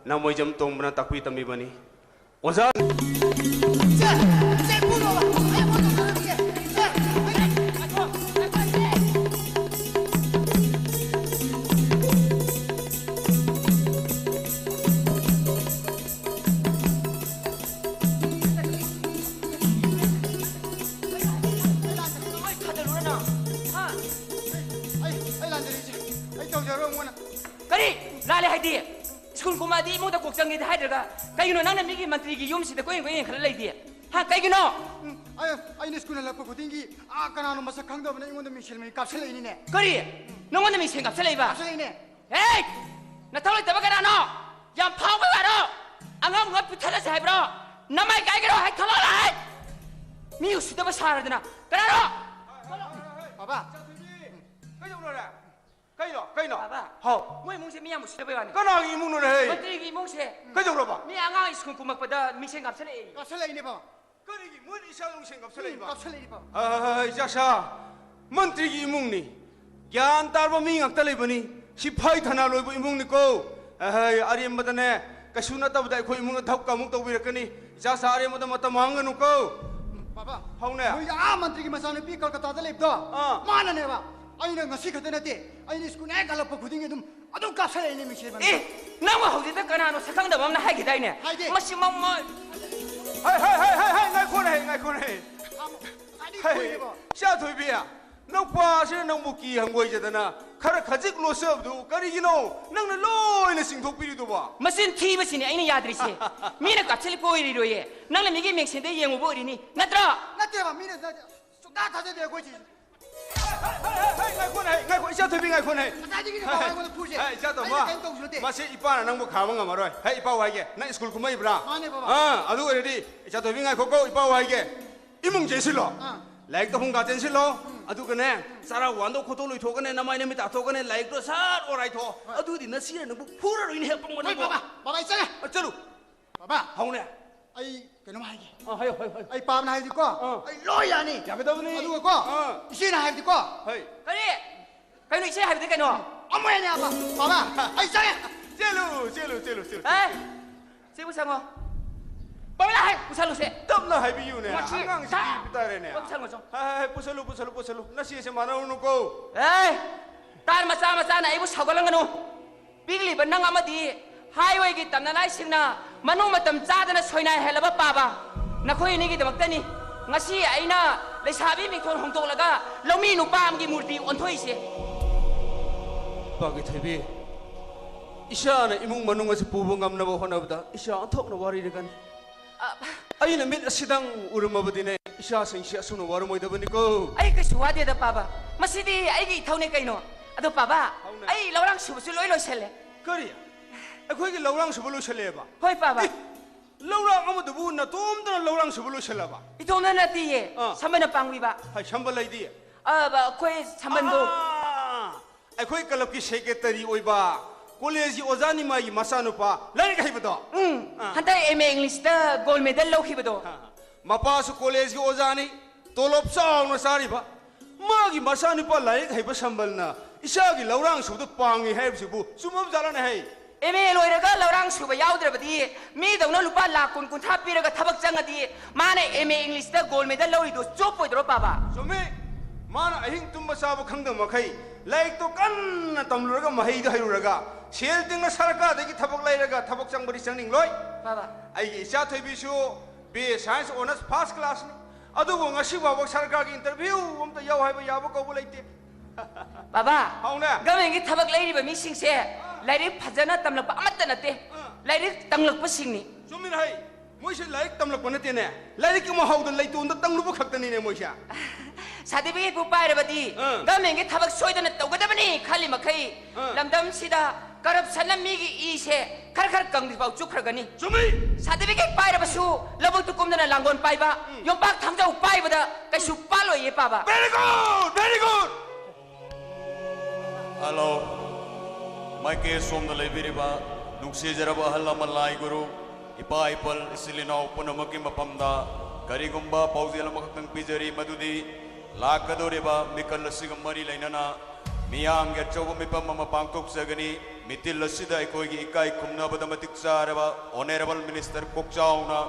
ꯅꯃꯣꯏꯖꯝ ꯇꯣꯝꯕꯅ ꯇꯥꯛꯄꯤ ꯇꯝꯕꯤꯕꯅꯤ꯫ ꯑꯣꯖꯥ꯫ ꯑꯩ, ꯑꯩ ꯂꯥꯟꯖꯔꯦ, ꯏꯆꯦ꯫ ꯑꯩ ꯇꯧꯖꯔꯣꯏ, ꯑꯃꯨꯛ ꯍꯟꯅ꯫ ꯀꯔꯤ? ꯂꯥꯜꯂꯦ ꯍꯥꯏꯗꯤ? ꯁ꯭ꯀꯨꯜ ꯀꯨꯝꯃꯛꯑꯗꯤ ꯏꯃꯨꯡꯗ ꯀꯣꯛ ꯆꯪꯒꯦꯗꯤ ꯍꯥꯏꯗ꯭ꯔꯒ ꯀꯩꯒꯤꯅꯣ ꯅꯪꯅ ꯃꯤꯒꯤ ꯃꯟꯇ꯭ꯔꯤꯒꯤ ꯌꯨꯝꯁꯤꯗ ꯀꯣꯏꯌꯦꯡ ꯀꯣꯏꯌꯦꯡ ꯈꯜꯂ ꯂꯩꯗꯤ? ꯍꯥ, ꯀꯩꯒꯤꯅꯣ? ꯎꯝ, ꯑꯩ, ꯑꯩꯅ ꯁ꯭ꯀꯨꯜ ꯍꯜꯂꯛꯄ ꯈꯨꯗꯤꯡꯒꯤ, ꯑꯥ, ꯀꯅꯥꯅꯣ ꯃꯁꯛ ꯈꯪꯗꯕꯅ ꯑꯩꯉꯣꯟꯗ ꯃꯤꯡꯁꯦꯜ ꯃꯩ ꯀꯥꯞꯁꯤꯜꯂꯛꯏꯅꯤꯅꯦ꯫ ꯀꯔꯤ? ꯅꯪꯉꯣꯟꯗ ꯃꯤꯡꯁꯦꯜ ꯀꯥꯞꯁꯤꯜꯂꯛꯏꯕ? ꯀꯥꯞꯁꯤꯜꯂꯛꯏꯅꯦ꯫ ꯍꯦ! ꯅꯊꯧ ꯂꯩꯇꯕ ꯀꯅꯥꯅꯣ? ꯌꯥꯝ ꯐꯥꯎꯕ ꯌꯥꯔꯣ? ꯑꯉꯥꯡ ꯑꯃ ꯄꯨꯊꯠꯂꯁꯦ ꯍꯥꯏꯕ꯭ꯔꯣ? ꯅꯃꯥꯏ ꯀꯥꯏꯒꯦꯔꯣ? ꯍꯦꯛ ꯊꯣꯛꯂꯛꯑꯣ ꯍꯥꯏ! ꯃꯤ ꯎꯁꯤꯠꯇꯕ ꯁꯥꯔꯗꯅ꯫ ꯀꯅꯥꯅꯣ? ꯕꯥꯕꯥ꯫ ꯀꯩꯗꯧꯔꯦ? ꯀꯩꯅꯣ? ꯕꯥꯕꯥ꯫ ꯍꯥꯎ꯫ ꯃꯣꯏ ꯏꯃꯨꯡꯁꯦ ꯃꯤ ꯌꯥꯝ ꯎꯁꯤꯠꯇꯕꯩ ꯋꯥꯅꯤ꯫ ꯀꯅꯥꯒꯤ ꯏꯃꯨꯡꯅꯣꯅꯦ, ꯍꯦ? ꯃꯟꯇ꯭ꯔꯤꯒꯤ ꯏꯃꯨꯡꯁꯦ꯫ ꯀꯩꯗꯧꯔꯕ? ꯃꯤ ꯑꯉꯥꯡ ꯁ꯭ꯀꯨꯜ ꯀꯨꯝꯃꯛꯄꯗ ꯃꯤꯡꯁꯦꯜ ꯀꯥꯞꯁꯜꯂꯛꯑꯦ꯫ ꯀꯥꯞꯁꯜꯂꯛꯏꯅꯦ, ꯕꯥꯕꯥ꯫ ꯀꯔꯤꯒꯤ ꯃꯣꯏꯅ ꯏꯆꯥ ꯏꯃꯨꯡꯁꯦ ꯎꯝ, ꯀꯥꯞꯁꯜꯂꯛꯏꯕ? ꯀꯥꯞꯁꯜꯂꯛꯏꯅꯦ, ꯕꯥꯕꯥ꯫ ꯍꯥꯏ, ꯍꯥꯏ, ꯍꯥꯏ, ꯏꯆꯥꯁꯥ, ꯃꯟꯇ꯭ꯔꯤꯒꯤ ꯏꯃꯨꯡꯅꯤ꯫ ꯒ꯭ꯌꯥꯟ ꯇꯥꯔꯕ ꯃꯤ ꯉꯥꯛꯇ ꯂꯩꯕꯅꯤ꯫ ꯁꯤꯐꯥꯏ ꯊꯅꯥ ꯂꯣꯏꯕ ꯏꯃꯨꯡꯅꯤꯀꯣ꯫ ꯍꯥꯏ, ꯍꯥꯏ, ꯑꯔꯦꯝꯕꯗꯅꯦ, ꯀꯩꯁꯨ ꯅꯠꯇꯕꯗ ꯑꯩꯈꯣꯏ ꯏꯃꯨꯡꯗ ꯙꯞꯀ ꯑꯃꯨꯛ ꯇꯧꯕꯤꯔꯛꯀꯅꯤ꯫ ꯏꯆꯥꯁꯥ, ꯑꯔꯦꯝꯕꯗ ꯃꯇꯝ ꯃꯥꯡꯍꯟꯒꯅꯨꯀꯣ꯫ ꯕꯥꯕꯥ, ꯍꯧꯅꯦ꯫ ꯃꯣꯏꯒꯤ ꯑꯥ ꯃꯟꯇ꯭ꯔꯤꯒꯤ ꯃꯆꯥꯅꯨꯄꯤ ꯀꯜꯀꯇꯥꯗ ꯂꯩꯕꯗꯣ, ꯑꯥ꯫ ꯃꯥꯅꯅꯦꯕ꯫ ꯑꯩꯅ ꯉꯁꯤ ꯈꯛꯇ ꯅꯠꯇꯦ, ꯑꯩꯅ ꯁ꯭ꯀꯨꯜ ꯍꯦꯛ ꯍꯜꯂꯛꯄ ꯈꯨꯗꯤꯡꯒꯤ ꯑꯗꯨꯝ, ꯑꯗꯨꯝ ꯀꯥꯞꯁꯜꯂꯛꯏꯅꯦ ꯃꯤꯡꯁꯦꯜ ꯃꯅꯨꯡꯗ꯫ ꯑꯦ, ꯅꯪꯕꯨ ꯍꯧꯖꯤꯛꯇ ꯀꯅꯥꯅꯣ ꯁꯛꯈꯪꯗꯕ ꯑꯃꯅ ꯍꯥꯏꯈꯤꯗꯥꯏꯅꯦ? ꯍꯥꯏꯗꯦ꯫ ꯃꯁꯤ ꯃꯃ-, ꯍꯥꯏ, ꯍꯥꯏ, ꯍꯥꯏ, ꯍꯥꯏ, ꯍꯥꯏ, ꯉꯥꯏꯈꯣꯅꯦ, ꯉꯥꯏꯈꯣꯅꯦ꯫ ꯉꯥꯏꯗꯤ ꯍꯥꯏ, ꯀꯨꯏꯔꯦꯕꯣ꯫ ꯏꯆꯥ ꯊꯣꯏꯕꯤ, ꯅꯨꯄꯥꯁꯤꯅ ꯅꯪꯕꯨ ꯀꯤ ꯍꯪꯒꯣꯏꯖꯗꯅ ꯈꯔ ꯈꯖꯤꯛ ꯂꯣꯠꯆꯕꯗꯨ ꯀꯔꯤꯒꯤꯅꯣ ꯅꯪꯅ ꯂꯣꯏꯅ ꯆꯤꯡꯊꯣꯛꯄꯤꯔꯤꯗꯨꯕꯣ? ꯃꯆꯤꯟ ꯊꯤꯕꯁꯤꯅꯤ ꯑꯩꯅ ꯌꯥꯗ꯭ꯔꯤꯁꯦ꯫ ꯃꯤꯅ ꯀꯥꯞꯁꯤꯜꯂꯛꯄ ꯑꯣꯏꯔꯤꯔꯣꯏꯌꯦ, ꯅꯪꯅ ꯃꯤꯒꯤ ꯃꯤꯡꯁꯦꯟꯗ ꯌꯦꯡꯉꯨꯕ ꯑꯣꯏꯔꯤꯅꯤ, ꯅꯠꯇ꯭ꯔꯣ? ꯅꯠꯇꯦꯕ, ꯃꯤꯅ ꯅꯠꯇꯦ, ꯁꯨꯡꯊꯥ ꯊꯥꯖꯗꯦ ꯑꯩꯈꯣꯏ ꯆꯦꯁꯦ꯫ ꯍꯩ, ꯍꯩ, ꯍꯩ, ꯍꯩ, ꯉꯥꯏꯈꯣꯅꯦ, ꯍꯩ, ꯉꯥꯏꯈꯣ, ꯏꯆꯥ ꯊꯣꯏꯕꯤ, ꯉꯥꯏꯈꯣꯅꯦ, ꯍꯩ꯫ ꯉꯁꯥꯏꯗꯒꯤꯅꯦ ꯕꯥꯕꯥ ꯑꯩꯉꯣꯟꯗ ꯐꯨꯔꯤꯁꯦ꯫ ꯍꯩ, ꯏꯆꯥ ꯇꯣꯝꯕ, ꯑꯩꯅ ꯀꯩꯝ ꯇꯧꯕꯁꯨ ꯅꯠꯇꯦ꯫ ꯃꯁꯤ ꯏꯄꯥꯅ ꯅꯪꯕꯨ ꯈꯥꯝꯕ ꯉꯝꯃꯔꯣꯏ꯫ ꯍꯩ, ꯏꯄꯥ ꯋꯥꯏꯒꯦ, ꯅꯪ ꯁ꯭ꯀꯨꯜ ꯀꯨꯝꯃꯛꯏꯕ꯭ꯔꯥ? ꯃꯥꯅꯦ, ꯕꯥꯕꯥ꯫ ꯑꯥ, ꯑꯗꯨ ꯑꯣꯏꯔꯗꯤ, ꯏꯆꯥ ꯊꯣꯏꯕꯤ, ꯉꯥꯏꯈꯣꯀꯣ, ꯏꯄꯥ ꯋꯥꯏꯒꯦ꯫ ꯏꯃꯨꯡ ꯆꯦꯟꯁꯤꯜꯂꯣ꯫ ꯑꯥ꯫ ꯂꯥꯏꯔꯤꯛ ꯇꯧꯐꯝ ꯀꯥ ꯆꯦꯟꯁꯤꯜꯂꯣ꯫ ꯎꯝ꯫ ꯑꯗꯨꯒꯅꯦ, ꯆꯔꯥ ꯋꯥꯟꯗꯧ ꯈꯣꯠꯇꯧ ꯂꯣꯏꯊꯣꯛꯑꯒꯅꯦ, ꯅꯃꯥꯏ ꯅꯃꯤꯠ ꯇꯥꯊꯣꯛꯑꯒꯅꯦ, ꯂꯥꯏꯔꯤꯛꯇꯣ ꯁꯠ ꯑꯣꯔꯥꯏꯊꯣꯛꯑꯣ꯫ ꯍꯣꯏ꯫ ꯑꯗꯨꯗꯤ ꯅꯆꯦꯅ ꯅꯪꯕꯨ ꯐꯨꯔꯔꯣꯏꯅꯦ, ꯍꯦ, ꯄꯪꯕ ꯍꯣꯏ, ꯅꯪꯕꯨ꯫ ꯕꯥꯕꯥ, ꯕꯥꯕꯥ, ꯑꯩ ꯆꯠꯂꯦ꯫ ꯑ, ꯆꯠꯂꯨ꯫ ꯕꯥꯕꯥ꯫ ꯍꯧꯅꯦ꯫ ꯑꯩ ꯀꯩꯅꯣꯝ ꯍꯥꯏꯒꯦ꯫ ꯑ, ꯍꯥꯏꯌꯣ, ꯍꯥꯏꯌꯣ, ꯍꯥꯏꯌꯣ꯫ ꯑꯩ ꯄꯥꯕꯅ ꯍꯥꯏꯕꯗꯤꯀꯣ, ꯑ꯫ ꯑꯩ ꯂꯣꯏ ꯌꯥꯅꯤ꯫ ꯌꯥꯒꯗꯕꯅꯤ꯫ ꯑꯗꯨꯒꯀꯣ, ꯑ꯫ ꯏꯆꯦꯅ ꯍꯥꯏꯕꯗꯤꯀꯣ꯫ ꯍꯩ꯫ ꯀꯔꯤ? ꯀꯩꯅꯣ ꯏꯆꯦ ꯍꯥꯏꯕꯗꯤ ꯀꯩꯅꯣ? ꯑꯃꯨꯛ ꯍꯦꯟꯅ ꯌꯥꯕ꯫ ꯕꯥꯕꯥ, ꯑꯩ ꯆꯪꯉꯦ꯫ ꯆꯦꯜꯂꯨ, ꯆꯦꯜꯂꯨ, ꯆꯦꯜꯂꯨ, ꯆꯦꯜꯂꯨ, ꯑꯦ! ꯆꯦꯜꯂꯨ꯫ ꯁꯤ ꯄꯨꯁꯜꯂꯣ꯫ ꯄꯥꯕꯂꯥ ꯍꯥꯏ, ꯄꯨꯁꯜꯂꯨꯁꯦ꯫ ꯇꯞꯅ ꯍꯥꯏꯕꯤꯌꯨꯅꯦ꯫ ꯃꯁꯤ ꯑꯉꯥꯡꯁꯤ ꯊꯥ-, ꯀꯤꯕ ꯇꯥꯔꯦꯅꯦ꯫ ꯄꯨꯁꯜꯂꯣ, ꯄꯨꯁꯜꯂꯣ꯫ ꯍꯥꯏ, ꯍꯥꯏ, ꯍꯥꯏ, ꯄꯨꯁꯜꯂꯨ, ꯄꯨꯁꯜꯂꯨ, ꯄꯨꯁꯜꯂꯨ꯫ ꯅꯆꯦꯁꯦ ꯃꯥꯟꯅꯔꯨꯅꯨꯀꯣ꯫ ꯑꯦ! ꯇꯥꯔ ꯃꯆꯥ ꯃꯆꯥꯅ ꯑꯩꯕꯨ ꯁꯥꯎꯒꯠꯂꯝꯒꯅꯨ꯫ ꯄꯤꯛꯂꯤꯕ ꯅꯪ ꯑꯃꯗꯤ ꯍꯥꯏꯋꯦꯒꯤ ꯇꯝꯅꯂꯥꯏꯁꯤꯡꯅ ꯃꯅꯨꯡ ꯃꯇꯝ ꯆꯥꯗꯅ ꯁꯣꯏꯅꯥꯏꯍꯜꯂꯕ ꯄꯥꯕ ꯅꯈꯣꯏ ꯑꯅꯤꯒꯤꯗꯃꯛꯇꯅꯤ ꯉꯁꯤ ꯑꯩꯅ ꯂꯩꯁꯥꯕꯤ ꯃꯤꯡꯊꯣꯜ ꯍꯣꯡꯗꯣꯛꯂꯒ ꯂꯧꯃꯤ ꯅꯨꯄꯥ ꯑꯃꯒꯤ ꯃꯨꯔꯇꯤ ꯑꯣꯟꯊꯣꯛꯏꯁꯦ꯫ ꯄꯥꯒꯤ ꯊꯣꯏꯕꯤ, ꯏꯆꯥꯅ ꯏꯃꯨꯡ ꯃꯅꯨꯡ ꯑꯁꯤ ꯄꯨꯕ ꯉꯝꯅꯕ ꯍꯣꯠꯅꯕꯗ ꯏꯆꯥ ꯑꯣꯟꯊꯣꯛꯅ ꯋꯥꯔꯤꯔꯒꯅꯤ꯫ ꯑ, ꯑꯩꯅ ꯃꯤꯠ ꯑꯁꯤꯗꯪ ꯎꯔꯝꯃꯕꯗꯤꯅꯦ, ꯏꯆꯥꯁꯤꯡꯁꯤ ꯑꯁꯨꯝꯅ ꯋꯥꯔꯝꯃꯣꯏꯗꯕꯅꯤꯀꯣ꯫ ꯑꯩ ꯀꯩꯁꯨ ꯋꯥꯗꯦꯗ, ꯄꯥꯕ꯫ ꯃꯁꯤꯗꯤ ꯑꯩꯒꯤ ꯏꯊꯧꯅꯦ ꯀꯩꯅꯣ꯫ ꯑꯗꯣ, ꯄꯥꯕ, ꯍꯧꯅ꯫ ꯑꯩ ꯂꯧꯔꯥꯡ ꯁꯨꯕꯁꯨ ꯂꯣꯏ ꯂꯣꯏꯁꯜꯂꯦ꯫ ꯀꯔꯤ? ꯑꯩꯈꯣꯏꯒꯤ ꯂꯧꯔꯥꯡ ꯁꯨꯕ ꯂꯣꯏꯁꯜꯂꯦꯕ? ꯍꯣꯏ, ꯄꯥꯕ꯫ ꯑꯦ, ꯂꯧꯔꯥꯡ ꯑꯃꯗꯨꯕꯨ ꯅꯇꯣꯝꯇꯅ ꯂꯧꯔꯥꯡ ꯁꯨꯕ ꯂꯣꯏꯁꯜꯂꯕ? ꯏꯇꯣꯝꯇ ꯅꯠꯇꯤꯌꯦ꯫ ꯑꯥ꯫ ꯁꯝꯕꯅ ꯄꯥꯡꯕꯤꯕ꯫ ꯍꯥꯏ, ꯁꯝꯕ ꯂꯩꯗꯤ? ꯑ, ꯕ-, ꯑꯩꯈꯣꯏ ꯁꯝꯕꯟꯗꯣ꯫ ꯑꯥ, ꯑꯩꯈꯣꯏ ꯀ꯭ꯂꯕꯀꯤ ꯁꯦꯀ꯭ꯔꯦꯇꯔꯤ ꯑꯣꯏꯕ, ꯀꯣꯂꯦꯖꯀꯤ ꯑꯣꯖꯥꯅꯤ ꯃꯥꯒꯤ ꯃꯆꯥꯅꯨꯄꯥ, ꯂꯥꯏꯔꯤꯛ ꯍꯩꯕꯗꯣ꯫ ꯎꯝ, ꯍꯟꯗꯛ ꯑꯦꯝ ꯑꯦ ꯏꯪꯂꯤꯁꯇ ꯒꯣꯜ ꯃꯦꯗꯜ ꯂꯧꯈꯤꯕꯗꯣ꯫ ꯃꯄꯥꯁꯨ ꯀꯣꯂꯦꯖꯀꯤ ꯑꯣꯖꯥꯅꯤ, ꯇꯣꯂꯣꯞ ꯆꯥꯎꯅ ꯆꯥꯔꯤꯕ꯫ ꯃꯥꯒꯤ ꯃꯆꯥꯅꯨꯄꯥ ꯂꯥꯏꯔꯤꯛ ꯍꯩꯕ ꯁꯝꯕꯜꯅ ꯏꯆꯥꯒꯤ ꯂꯧꯔꯥꯡ ꯁꯨꯕꯗ ꯄꯥꯡꯉꯤ ꯍꯥꯏꯕꯁꯤꯕꯨ ꯆꯨꯝꯃꯕꯖꯥꯠꯂꯅꯦ ꯍꯩ? ꯑꯦꯝ ꯑꯦ ꯂꯣꯏꯔꯒ ꯂꯧꯔꯥꯡ ꯁꯨꯕ ꯌꯥꯎꯗ꯭ꯔꯕꯗꯤ, ꯃꯤꯗꯧꯅ ꯂꯨꯄꯥ ꯂꯥꯛ ꯀꯨꯟ ꯀꯨꯟꯊ꯭ꯔꯥ ꯄꯤꯔꯒ ꯊꯕꯛ ꯆꯪꯉꯗꯤ, ꯃꯥꯅ ꯑꯦꯝ ꯑꯦ ꯏꯪꯂꯤꯁꯇ ꯒꯣꯜ ꯃꯦꯗꯜ ꯂꯧꯔꯤꯗꯣ ꯆꯣꯞꯄꯣꯏꯗ꯭ꯔꯣ, ꯄꯥꯕ? ꯆꯨꯝꯃꯤ꯫ ꯃꯥꯅ ꯑꯍꯤꯡ ꯇꯨꯝꯕ ꯆꯥꯕ ꯈꯪꯗꯕ ꯃꯈꯩ ꯂꯥꯏꯔꯤꯛꯇꯣ ꯀꯟꯅ ꯇꯝꯂꯨꯔꯒ, ꯃꯍꯩꯗꯣ ꯍꯩꯔꯨꯔꯒ, ꯁꯦꯜ ꯇꯤꯡꯅ ꯁꯔꯀꯥꯔꯗꯒꯤ ꯊꯕꯛ ꯂꯩꯔꯒ ꯊꯕꯛ ꯆꯪꯕꯗꯤ ꯆꯪꯅꯤꯡꯂꯣꯏ꯫ ꯄꯥꯕ꯫ ꯑꯩꯒꯤ ꯏꯆꯥ ꯊꯣꯏꯕꯤꯁꯨ B A science honours first ꯀ꯭ꯂꯥꯁꯅꯤ꯫ ꯑꯗꯨꯕꯨ ꯉꯁꯤ ꯐꯥꯎꯕ ꯁꯔꯀꯥꯔꯒꯤ ꯏꯟꯇꯔꯚ꯭ꯌꯨ ꯑꯝꯇ ꯌꯥꯎ ꯍꯥꯏꯕ ꯌꯥꯕ ꯀꯧꯕ ꯂꯩꯇꯦ꯫ ꯄꯥꯕ, ꯍꯥꯎꯅꯦ꯫ ꯒꯃꯦꯟꯒꯤ ꯊꯕꯛ ꯂꯩꯔꯤꯕ ꯃꯤꯁꯤꯡꯁꯦ ꯂꯥꯏꯔꯤꯛ ꯐꯖꯅ ꯇꯝꯂꯛꯄ ꯑꯃꯠꯇ ꯅꯠꯇꯦ, ꯂꯥꯏꯔꯤꯛ ꯇꯝꯂꯛꯄꯁꯤꯡꯅꯤ꯫ ꯆꯨꯝꯃꯤꯅ ꯍꯩ꯫ ꯃꯣꯏꯁꯦ ꯂꯥꯏꯔꯤꯛ ꯇꯝꯂꯛꯄ ꯅꯠꯇꯦꯅꯦ, ꯂꯥꯏꯔꯤꯛꯀꯤ ꯃꯍꯥꯎꯗ ꯂꯩꯇꯣꯟꯗ ꯇꯝꯂꯨꯕ ꯈꯛꯇꯅꯤꯅꯦ ꯃꯣꯏꯁꯦ꯫ ꯁꯥꯔꯇꯤꯐꯤꯀꯦꯠꯄꯨ ꯄꯥꯏꯔꯕꯗꯤ ꯑꯥ꯫ ꯒꯃꯦꯟꯒꯤ ꯊꯕꯛ ꯁꯣꯏꯗꯅ ꯇꯧꯒꯗꯕꯅꯤ ꯈꯜꯂꯤ ꯃꯈꯩ, ꯑꯥ꯫ ꯂꯝꯗꯝꯁꯤꯗ ꯀꯔꯞꯁꯟꯅ ꯃꯤꯒꯤ ꯏꯁꯦ ꯈꯔ ꯈꯔ ꯀꯪꯗ꯭ꯔꯤꯐꯥꯎ ꯆꯨꯞꯈ꯭ꯔꯒꯅꯤ꯫ ꯆꯨꯝꯃꯤ꯫ ꯁꯥꯔꯇꯤꯐꯤꯀꯦꯠ ꯄꯥꯏꯔꯕꯁꯨ ꯂꯧꯕꯨꯛꯇ ꯀꯨꯝꯗꯅ ꯂꯥꯡꯒꯣꯜ ꯄꯥꯏꯕ, ꯌꯣꯝꯄꯥꯛ ꯊꯥꯡꯖꯧ ꯄꯥꯏꯕꯗ ꯀꯩꯁꯨ ꯄꯥꯜꯂꯣꯏꯌꯦ, ꯄꯥꯕ꯫ Very good, very good. Hello. ꯃꯥꯏꯀꯩ ꯑꯁꯣꯝꯗ ꯂꯩꯕꯤꯔꯤꯕ ꯅꯨꯡꯁꯤꯖꯔꯕ ꯑꯍꯜ ꯂꯃꯟ ꯂꯥꯏ ꯒꯨꯔꯨ, ꯏꯄꯥ ꯏꯄꯜ, ꯏꯆꯤꯜ ꯏꯅꯥꯎ ꯄꯨꯝꯅꯃꯛꯀꯤ ꯃꯐꯝꯗ ꯀꯔꯤꯒꯨꯝꯕ ꯄꯥꯎꯖꯦꯜ ꯑꯃꯈꯛꯇꯪ ꯄꯤꯖꯔꯤ, ꯃꯗꯨꯗꯤ ꯂꯥꯛꯀꯗꯧꯔꯤꯕ ꯃꯤꯀꯜ ꯑꯁꯤꯒ ꯃꯔꯤ ꯂꯩꯅꯅ ꯃꯤꯌꯥꯝꯒꯤ ꯑꯆꯧꯕ ꯃꯤꯐꯝ ꯑꯃ ꯄꯥꯡꯊꯣꯛꯆꯒꯅꯤ꯫ ꯃꯤꯇꯤꯜ ꯑꯁꯤꯗ ꯑꯩꯈꯣꯏꯒꯤ ꯏꯀꯥꯏ ꯈꯨꯝꯅꯕꯗ ꯃꯇꯤꯛ ꯆꯥꯔꯕ ꯑꯣꯅꯔꯦꯕꯜ ꯃꯤꯅꯤꯁꯇꯔ ꯀꯣꯛꯆꯥꯎꯅ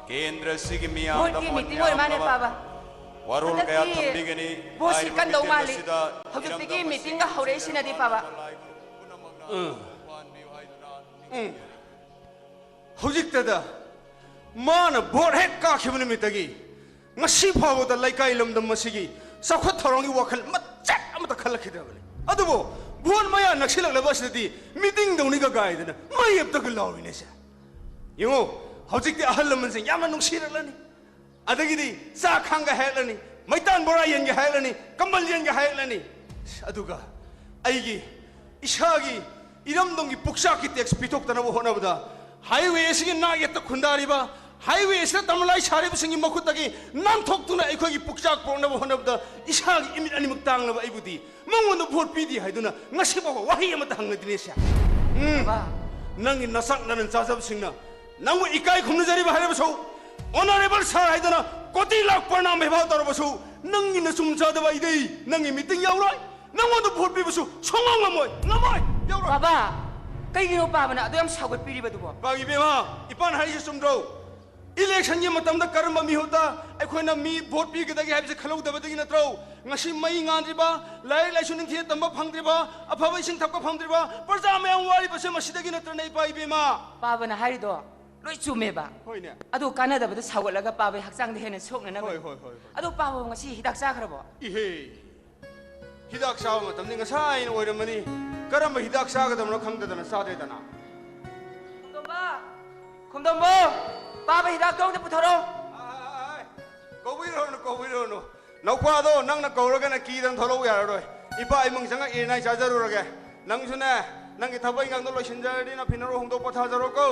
ꯀꯦꯟꯗ꯭ꯔ ꯑꯁꯤꯒꯤ ꯃꯤꯌꯥꯝꯗ ꯚꯣꯠꯀꯤ ꯃꯣꯏ ꯃꯤꯇꯤꯡ ꯑꯣꯏꯔ ꯃꯥꯜꯂꯦ, ꯄꯥꯕ꯫ ꯄꯥꯕ꯫ ꯋꯥꯔꯣꯜ ꯀꯌꯥ ꯍꯟꯗꯛꯇꯤ ꯊꯝꯕꯤꯒꯅꯤ꯫ ꯚꯣꯠꯁꯤ ꯍꯥꯏꯔꯤꯕ ꯀꯟꯗꯧ ꯃꯤꯇꯤꯜ ꯃꯥꯜꯂꯤ꯫ ꯑꯁꯤꯗ ꯍꯧꯖꯤꯛꯇꯒꯤ ꯏꯔꯝꯗꯝ ꯃꯤꯇꯤꯡꯒ ꯑꯁꯤꯒꯤ ꯍꯧꯔꯛꯏꯁꯤꯅꯗꯤ ꯁꯤꯟꯖꯥ ꯐꯕ꯫ ꯂꯩꯕꯥꯛ ꯂꯥꯏ ꯒꯨꯔꯨ ꯄꯨꯝꯅꯃꯛꯅ ꯄꯥꯟꯕꯤꯌꯨ ꯍꯥꯏꯗꯨꯅ ꯍꯧꯖꯤꯛꯇꯗ ꯃꯥꯅ ꯚꯣꯠ ꯍꯦꯛ ꯀꯥꯈꯤꯕ ꯅꯨꯃꯤꯠꯇꯒꯤ ꯉꯁꯤ ꯐꯥꯎꯕꯗ ꯂꯩꯀꯥꯏ ꯂꯝꯗꯝ ꯑꯁꯤꯒꯤ ꯆꯥꯎꯈꯠ ꯊꯧꯔꯥꯡꯒꯤ ꯋꯥꯈꯜ ꯃꯆꯦꯠ ꯑꯃꯠꯇ ꯈꯜꯂꯛꯈꯤꯗ꯭ꯔꯕꯅꯤ꯫ ꯑꯗꯨꯕꯨ ꯚꯣꯠ ꯃꯌꯥ ꯅꯛꯁꯤꯜꯂꯛꯂꯕ ꯑꯁꯤꯗꯗꯤ ꯃꯤꯇꯤꯡ ꯇꯧꯅꯤꯒ ꯀꯥꯏꯗꯅ ꯃꯩ ꯑꯞꯇꯒ ꯂꯥꯎꯔꯤꯅꯦꯁꯦ꯫ ꯌꯦꯡꯉꯣ, ꯍꯧꯖꯤꯛꯇꯤ ꯑꯍꯜ ꯂꯃꯟꯁꯤꯡ ꯌꯥꯝꯅ ꯅꯨꯡꯁꯤꯔꯛꯂꯅꯤ꯫ ꯑꯗꯒꯤꯗꯤ ꯆꯥ ꯈꯥꯡꯒꯦ ꯍꯥꯏꯔꯛꯂꯅꯤ, ꯃꯩꯇꯥꯟ ꯕꯣꯔꯥ ꯌꯦꯟꯒꯦ ꯍꯥꯏꯔꯛꯂꯅꯤ, ꯀꯝꯕꯜ ꯌꯦꯟꯒꯦ ꯍꯥꯏꯔꯛꯂꯅꯤ꯫ ꯑꯗꯨꯒ ꯑꯩꯒꯤ ꯏꯁꯥꯒꯤ ꯏꯔꯝꯗꯝꯒꯤ ꯄꯨꯛꯆꯥꯛꯀꯤ ꯇꯦꯛꯁ ꯄꯤꯊꯣꯛꯇꯅꯕ ꯍꯣꯠꯅꯕꯗ ꯍꯥꯏꯋꯦ ꯑꯁꯤꯒꯤ ꯅꯥꯛ ꯌꯦꯠꯇ ꯈꯨꯟꯗꯥꯔꯤꯕ ꯍꯥꯏꯋꯦ ꯑꯁꯤꯗ ꯇꯝꯂꯥꯏ ꯁꯥꯔꯤꯕꯁꯤꯡꯒꯤ ꯃꯈꯨꯠꯇꯒꯤ ꯅꯥꯟꯊꯣꯛꯇꯨꯅ ꯑꯩꯈꯣꯏꯒꯤ ꯄꯨꯛꯆꯥꯛ ꯄꯣꯛꯅꯕ ꯍꯣꯠꯅꯕꯗ ꯏꯁꯥꯒꯤ ꯏꯃꯤꯠ ꯑꯅꯤꯃꯛ ꯇꯥꯡꯂꯕ ꯑꯩꯕꯨꯗꯤ ꯃꯉꯣꯟꯗ ꯚꯣꯠ ꯄꯤꯗꯦ ꯍꯥꯏꯗꯨꯅ ꯉꯁꯤꯐꯥꯎꯕ ꯋꯥꯍꯩ ꯑꯃꯠꯇ ꯍꯪꯅꯗ꯭ꯔꯤꯅꯦ ꯁꯦ꯫ ꯎꯝ꯫ ꯕꯥꯕꯥ꯫ ꯅꯪꯒꯤ ꯅꯆꯥꯛ ꯅꯔꯟ ꯆꯥꯖꯕꯁꯤꯡꯅ ꯅꯪꯕꯨ ꯏꯀꯥꯏ ꯈꯨꯝꯅꯖꯔꯤꯕ ꯍꯥꯏꯔꯕꯁꯨ, ꯑꯣꯅꯔꯦꯕꯜ ꯁꯥꯔ ꯍꯥꯏꯗꯅ ꯀꯣꯇꯤ ꯂꯥꯛ ꯄ꯭ꯔꯅꯥꯝ ꯍꯩꯚꯥꯎ ꯇꯧꯔꯕꯁꯨ, ꯅꯪꯒꯤ ꯅꯆꯨꯝ ꯆꯥꯗꯕ ꯑꯩꯗꯤ ꯅꯪꯒꯤ ꯃꯤꯇꯤꯡ ꯌꯥꯎꯔꯣꯏ, ꯅꯪꯉꯣꯟꯗ ꯚꯣꯠ ꯄꯤꯕꯁꯨ ꯁꯨꯡꯉꯝ ꯉꯝꯃꯣꯏ, ꯉꯝꯃꯣꯏ, ꯌꯥꯎꯔꯣꯏ꯫ ꯕꯥꯕꯥ, ꯀꯩꯒꯤꯅꯣ ꯄꯥꯕꯅ ꯑꯗꯨ ꯌꯥꯝ ꯁꯥꯎꯒꯠꯄꯤꯔꯤꯕꯗꯨꯕꯣ? ꯄꯥꯒꯤ ꯏꯕꯦꯝꯃ, ꯏꯄꯥꯅ ꯍꯥꯏꯔꯤꯁꯦ ꯆꯨꯝꯗ꯭ꯔꯣ? ꯏꯂꯦꯛꯁꯟꯒꯤ ꯃꯇꯝꯗ ꯀꯔꯝꯕ ꯃꯤꯍꯨꯠꯇ ꯑꯩꯈꯣꯏꯅ ꯃꯤ ꯚꯣꯠ ꯄꯤꯒꯗꯒꯦ ꯍꯥꯏꯕꯁꯦ ꯈꯜꯍꯧꯗꯕꯗꯒꯤ ꯅꯠꯇ꯭ꯔꯣ? ꯉꯁꯤ ꯃꯩ ꯉꯥꯟꯗ꯭ꯔꯤꯕ, ꯂꯥꯏꯔꯤꯛ ꯂꯥꯏꯁꯨ ꯅꯤꯡꯊꯤꯅ ꯇꯝꯕ ꯐꯪꯗ꯭ꯔꯤꯕ, ꯑꯐꯕ ꯏꯁꯤꯡ ꯊꯛꯄ ꯐꯪꯗ꯭ꯔꯤꯕ, ꯄ꯭ꯔꯖꯥ ꯃꯌꯥꯝ ꯋꯥꯔꯤꯕꯁꯦ ꯃꯁꯤꯗꯒꯤ ꯅꯠꯇ꯭ꯔꯅꯦ, ꯏꯄꯥ ꯏꯕꯦꯝꯃ? ꯄꯥꯕꯅ ꯍꯥꯏꯔꯤꯗꯣ ꯂꯣꯏ ꯆꯨꯝꯃꯦꯕ꯫ ꯍꯣꯏꯅꯦ꯫ ꯑꯗꯣ ꯀꯥꯟꯅꯗꯕꯗ ꯁꯥꯎꯒꯠꯂꯒ ꯄꯥꯕꯒꯤ ꯍꯛꯆꯥꯡꯗ ꯍꯦꯟꯅ ꯁꯣꯛꯅꯅꯕ꯫ ꯍꯣꯏ, ꯍꯣꯏ, ꯍꯣꯏ, ꯍꯣꯏ꯫ ꯑꯗꯣ ꯄꯥꯕꯕꯨ ꯉꯁꯤ ꯍꯤꯗꯥꯛ ꯆꯥꯈ꯭ꯔꯕꯣ? ꯏꯍꯦ, ꯍꯤꯗꯥꯛ ꯆꯥꯕ ꯃꯇꯝꯗꯤ ꯉꯁꯥꯏꯅ ꯑꯣꯏꯔꯝꯃꯅꯤ꯫ ꯀꯔꯝꯕ ꯍꯤꯗꯥꯛ ꯆꯥꯒꯗꯕꯅꯣ ꯈꯪꯗꯗꯅ ꯆꯥꯗ꯭ꯔꯦꯗꯅ꯫ ꯈꯣꯝꯗꯣꯝꯕ! ꯈꯣꯝꯗꯣꯝꯕ! ꯄꯥꯕ ꯍꯤꯗꯥꯛꯇꯣ ꯑꯝꯇ ꯄꯨꯊꯣꯔꯛꯑꯣ꯫ ꯑꯥꯏ, ꯑꯥꯏ, ꯑꯥꯏ, ꯀꯧꯕꯤꯔꯨꯔꯅꯨ, ꯀꯧꯕꯤꯔꯨꯔꯅꯨ꯫ ꯅꯧꯄꯥꯗꯣ ꯅꯪꯅ ꯀꯧꯔꯒꯅ ꯀꯤꯗꯅ ꯊꯣꯛꯂꯛꯎ ꯌꯥꯔꯔꯣꯏ꯫ ꯏꯄꯥ ꯏꯃꯨꯡ ꯆꯪꯉꯛꯑꯦꯅ ꯑꯩ ꯆꯥꯖꯔꯨꯔꯒꯦ꯫ ꯅꯪꯁꯨꯅꯦ, ꯅꯪꯒꯤ ꯊꯕꯛ ꯏꯪꯈꯥꯡꯗꯣ ꯂꯣꯏꯁꯤꯟꯖꯔꯗꯤ ꯅꯐꯤ ꯅꯔꯣ ꯍꯣꯡꯗꯣꯛ ꯄꯣꯊꯥꯖꯔꯣꯀꯣ꯫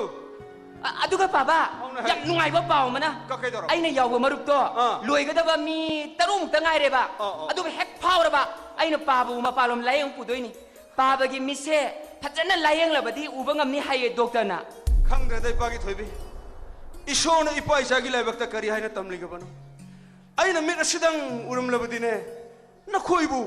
ꯑ-, ꯑꯗꯨꯒ ꯄꯥꯕ, ꯍꯧꯅ ꯍꯥꯏ꯫ ꯌꯥꯝ ꯅꯨꯡꯉꯥꯏꯕ ꯄꯥꯎ ꯑꯃꯅ꯫ ꯀ-, ꯀꯩꯗꯧꯔꯕ? ꯑꯩꯅ ꯌꯥꯎꯕ ꯃꯔꯨꯞꯇꯣ ꯑꯥ꯫ ꯂꯣꯏꯒꯗꯕ ꯃꯤ ꯇꯔꯨꯛꯃꯨꯛꯇ ꯉꯥꯏꯔꯦꯕ꯫ ꯑꯥ, ꯑꯥ꯫ ꯑꯗꯨꯒ ꯍꯦꯛ ꯐꯥꯎꯔꯕ ꯑꯩꯅ ꯄꯥꯕꯕꯨ ꯃꯄꯥꯟꯂꯣꯝ ꯂꯥꯌꯦꯡ ꯄꯨꯗꯣꯏꯅꯤ꯫ ꯄꯥꯕꯒꯤ ꯃꯤꯠꯁꯦ ꯐꯖꯅ ꯂꯥꯌꯦꯡꯂꯕꯗꯤ ꯎꯕ ꯉꯝꯅꯤ ꯍꯥꯏꯌꯦ ꯗꯣꯛꯇꯔꯅ꯫ ꯈꯪꯗ꯭ꯔꯦꯗ ꯏꯄꯥꯒꯤ ꯊꯣꯏꯕꯤ, ꯏꯁꯣꯔꯅ ꯏꯄꯥ ꯏꯆꯥꯒꯤ ꯂꯥꯏꯕꯛꯇ ꯀꯔꯤ ꯍꯥꯏꯅ ꯇꯝꯂꯤꯒꯕꯅꯣ? ꯑꯩꯅ ꯃꯤꯠ ꯑꯁꯤꯗꯪ ꯎꯔꯝꯂꯕꯗꯤꯅꯦ, ꯅꯈꯣꯏꯕꯨ,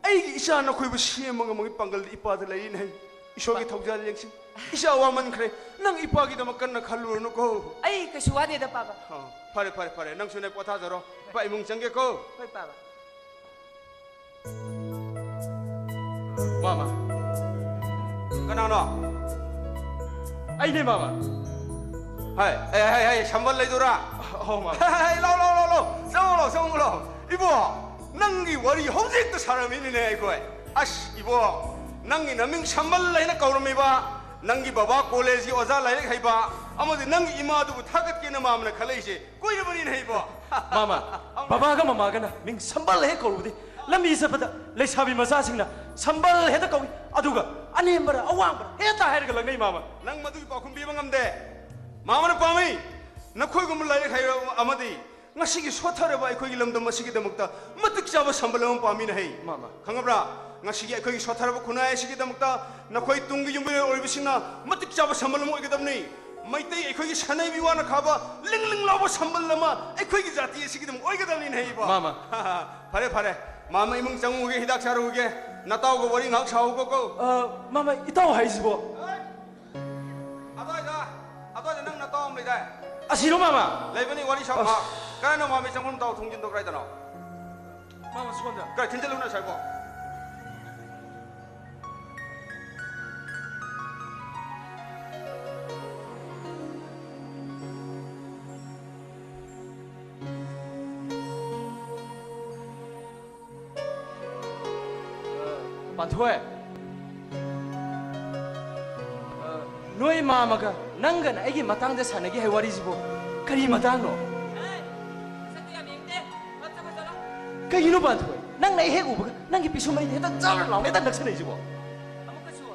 ꯑꯩꯒꯤ ꯏꯆꯥ ꯅꯈꯣꯏꯕꯨ ꯁꯦꯝꯕ ꯉꯝꯕꯒꯤ ꯄꯥꯡꯒꯜꯗꯤ ꯏꯄꯥꯗ ꯂꯩꯔꯤꯅꯦ꯫ ꯏꯁꯣꯔꯒꯤ ꯊꯧꯖꯥꯜ ꯌꯦꯡꯁꯤ꯫ ꯏꯆꯥ ꯋꯥꯃꯟꯈ꯭ꯔꯦ꯫ ꯅꯪ ꯏꯄꯥꯒꯤꯗꯃꯛ ꯀꯟꯅ ꯈꯜꯂꯨꯔꯅꯨꯀꯣ꯫ ꯑꯩ ꯀꯩꯁꯨ ꯋꯥꯗꯦꯗ, ꯄꯥꯕ꯫ ꯑꯣ, ꯐꯔꯦ, ꯐꯔꯦ, ꯐꯔꯦ꯫ ꯅꯪꯁꯨꯅꯦ ꯄꯣꯊꯥꯖꯔꯣ꯫ ꯏꯄꯥ ꯏꯃꯨꯡ ꯆꯪꯒꯦꯀꯣ꯫ ꯍꯣꯏ, ꯄꯥꯕ꯫ ꯃꯥꯃ꯫ ꯀꯅꯥꯅꯣ? ꯑꯩꯅꯦ, ꯃꯥꯃ꯫ ꯍꯥꯏ, ꯑꯦ, ꯍꯥꯏ, ꯍꯥꯏ, ꯁꯝꯕꯜ ꯂꯩꯗꯨꯔꯥ? ꯑꯧ, ꯃꯥꯃ꯫ ꯍꯥꯏ, ꯍꯥꯏ, ꯂꯥꯎ, ꯂꯥꯎ, ꯂꯥꯎ, ꯂꯥꯎ꯫ ꯆꯪꯉꯣ, ꯂꯥꯎ, ꯆꯪꯉꯣ, ꯂꯥꯎ꯫ ꯏꯕꯣ, ꯅꯪꯒꯤ ꯋꯥꯔꯤ ꯍꯧꯖꯤꯛꯇ ꯁꯥꯔꯝꯃꯤꯅꯤꯅꯦ ꯑꯩꯈꯣꯏ꯫ ꯑꯁ, ꯏꯕꯣ, ꯅꯪꯒꯤ ꯅꯃꯤꯡ ꯁꯝꯕꯜ ꯍꯥꯏꯅ ꯀꯧꯔꯝꯃꯤꯕ, ꯅꯪꯒꯤ ꯕꯕꯥ ꯀꯣꯂꯦꯖꯀꯤ ꯑꯣꯖꯥ ꯂꯥꯏꯔꯤꯛ ꯍꯩꯕ, ꯑꯃꯗꯤ ꯅꯪꯒꯤ ꯏꯃꯥꯗꯨꯕꯨ ꯊꯥꯒꯠꯀꯦꯅ ꯃꯥꯃꯅ ꯈꯜꯂꯛꯏꯁꯦ ꯀꯨꯏꯔꯕꯅꯤꯅꯦ, ꯏꯕꯣ꯫ ꯃꯥꯃ, ꯕꯕꯥꯒ ꯃꯃꯥꯒꯅ ꯃꯤꯡ ꯁꯝꯕꯜ ꯍꯦꯛ ꯀꯧꯔꯨꯕꯗꯤ ꯂꯝꯕꯤ ꯆꯠꯄꯗ ꯂꯩꯁꯥꯕꯤ ꯃꯆꯥꯁꯤꯡꯅ ꯁꯝꯕꯜ ꯍꯦꯛꯇ ꯀꯧꯏ, ꯑꯗꯨꯒ ꯑꯅꯦꯝꯕꯔ ꯑꯋꯥꯡꯕꯔ ꯍꯦꯛꯇ ꯍꯥꯏꯔꯒ ꯂꯛꯅꯩ, ꯃꯥꯃ꯫ ꯅꯪ ꯃꯗꯨꯒꯤ ꯄꯥꯎꯈꯨꯝ ꯄꯤꯕ ꯉꯝꯗꯦ꯫ ꯃꯥꯃꯅ ꯄꯥꯝꯃꯤ, ꯅꯈꯣꯏꯒꯨꯝꯕ ꯂꯥꯏꯔꯤꯛ ꯍꯩꯔꯕ ꯑꯃꯗꯤ ꯉꯁꯤꯒꯤ ꯁꯣꯠꯊꯔꯕ ꯑꯩꯈꯣꯏꯒꯤ ꯂꯝꯗꯝ ꯑꯁꯤꯒꯤꯗꯃꯛꯇ ꯃꯇꯤꯛ ꯆꯥꯕ ꯁꯝꯕꯜ ꯑꯃ ꯄꯥꯝꯃꯤꯅ ꯍꯩ꯫ ꯃꯥꯃ꯫ ꯈꯪꯉꯕ꯭ꯔꯥ? ꯉꯁꯤꯒꯤ ꯑꯩꯈꯣꯏꯒꯤ ꯁꯣꯠꯊꯔꯕ ꯈꯨꯟꯅꯥꯏ ꯑꯁꯤꯒꯤꯗꯃꯛꯇ ꯅꯈꯣꯏ ꯇꯨꯡꯒꯤ ꯌꯨꯝꯕꯤꯔꯦꯜ ꯑꯣꯏꯔꯤꯕꯁꯤꯡꯅ ꯃꯇꯤꯛ ꯆꯥꯕ ꯁꯝꯕꯜ ꯑꯃ ꯑꯣꯏꯒꯗꯕꯅꯤ꯫ ꯃꯩꯇꯩ ꯑꯩꯈꯣꯏꯒꯤ ꯁꯅꯩꯕꯤ ꯋꯥꯅ ꯈꯥꯕ ꯂꯤꯡ ꯂꯤꯡ ꯂꯥꯎꯕ ꯁꯝꯕꯜ ꯑꯃ ꯑꯩꯈꯣꯏꯒꯤ ꯖꯥꯇꯤ ꯑꯁꯤꯒꯤꯗꯃꯛ ꯑꯣꯏꯒꯗꯕꯅꯤꯅ ꯍꯩ ꯏꯕꯣ꯫ ꯃꯥꯃ꯫ ꯐꯔꯦ, ꯐꯔꯦ꯫ ꯃꯥꯃ ꯏꯃꯨꯡ ꯆꯪꯉꯨꯒꯦ, ꯍꯤꯗꯥꯛ ꯆꯥꯔꯨꯒꯦ꯫ ꯅꯇꯥꯎꯒ ꯋꯥꯔꯤ ꯉꯥꯏꯍꯥꯛ ꯁꯥꯎꯒꯣꯀꯣ꯫ ꯑ, ꯃꯥꯃ, ꯏꯇꯥꯎ ꯍꯥꯏꯁꯤꯕꯣ? ꯑꯗ꯭ꯋꯥꯏꯗ, ꯑꯗ꯭ꯋꯥꯏꯗ ꯅꯪ ꯅꯇꯥꯎ ꯑꯃ ꯂꯩꯗꯥꯏ? ꯑꯁꯤꯔꯣ, ꯃꯥꯃ? ꯂꯩꯕꯅꯤ, ꯋꯥꯔꯤ ꯁꯥꯎ ꯉꯥꯏꯍꯥꯛ꯫ ꯀꯔꯥꯏꯅꯣ ꯃꯥꯃ ꯆꯪꯐꯝ ꯇꯥꯎ ꯊꯣꯡꯖꯤꯟꯗꯣ ꯀꯔꯥꯏꯗꯅꯣ? ꯃꯥꯃ, ꯁꯣꯝꯗ꯫ ꯀꯔꯥꯏ ꯊꯤꯟꯖꯤꯜꯂꯨꯅꯣ ꯁ꯭ꯋꯥꯏꯕꯣ? ꯄꯥꯟꯊꯣꯏ, ꯑ, ꯅꯣꯏ ꯃꯥꯃꯒ ꯅꯪꯒꯅ ꯑꯩꯒꯤ ꯃꯇꯥꯡꯗ ꯁꯥꯟꯅꯒꯦ ꯍꯥꯏ ꯋꯥꯔꯤꯁꯤꯕꯨ ꯀꯔꯤ ꯃꯇꯥꯡꯅꯣ? ꯀꯩꯒꯤꯅꯣ ꯄꯥꯟꯊꯣꯏ? ꯅꯪꯅ ꯑꯩ ꯍꯦꯛ ꯎꯕꯒ ꯅꯪꯒꯤ ꯄꯤꯁꯨꯝ ꯃꯔꯤꯗ ꯍꯦꯛꯇ ꯖꯔ ꯂꯥꯎꯅ ꯍꯦꯛꯇ ꯅꯛꯁꯟꯅꯩꯁꯤꯕꯣ? ꯑꯃꯨꯛꯀꯁꯨ,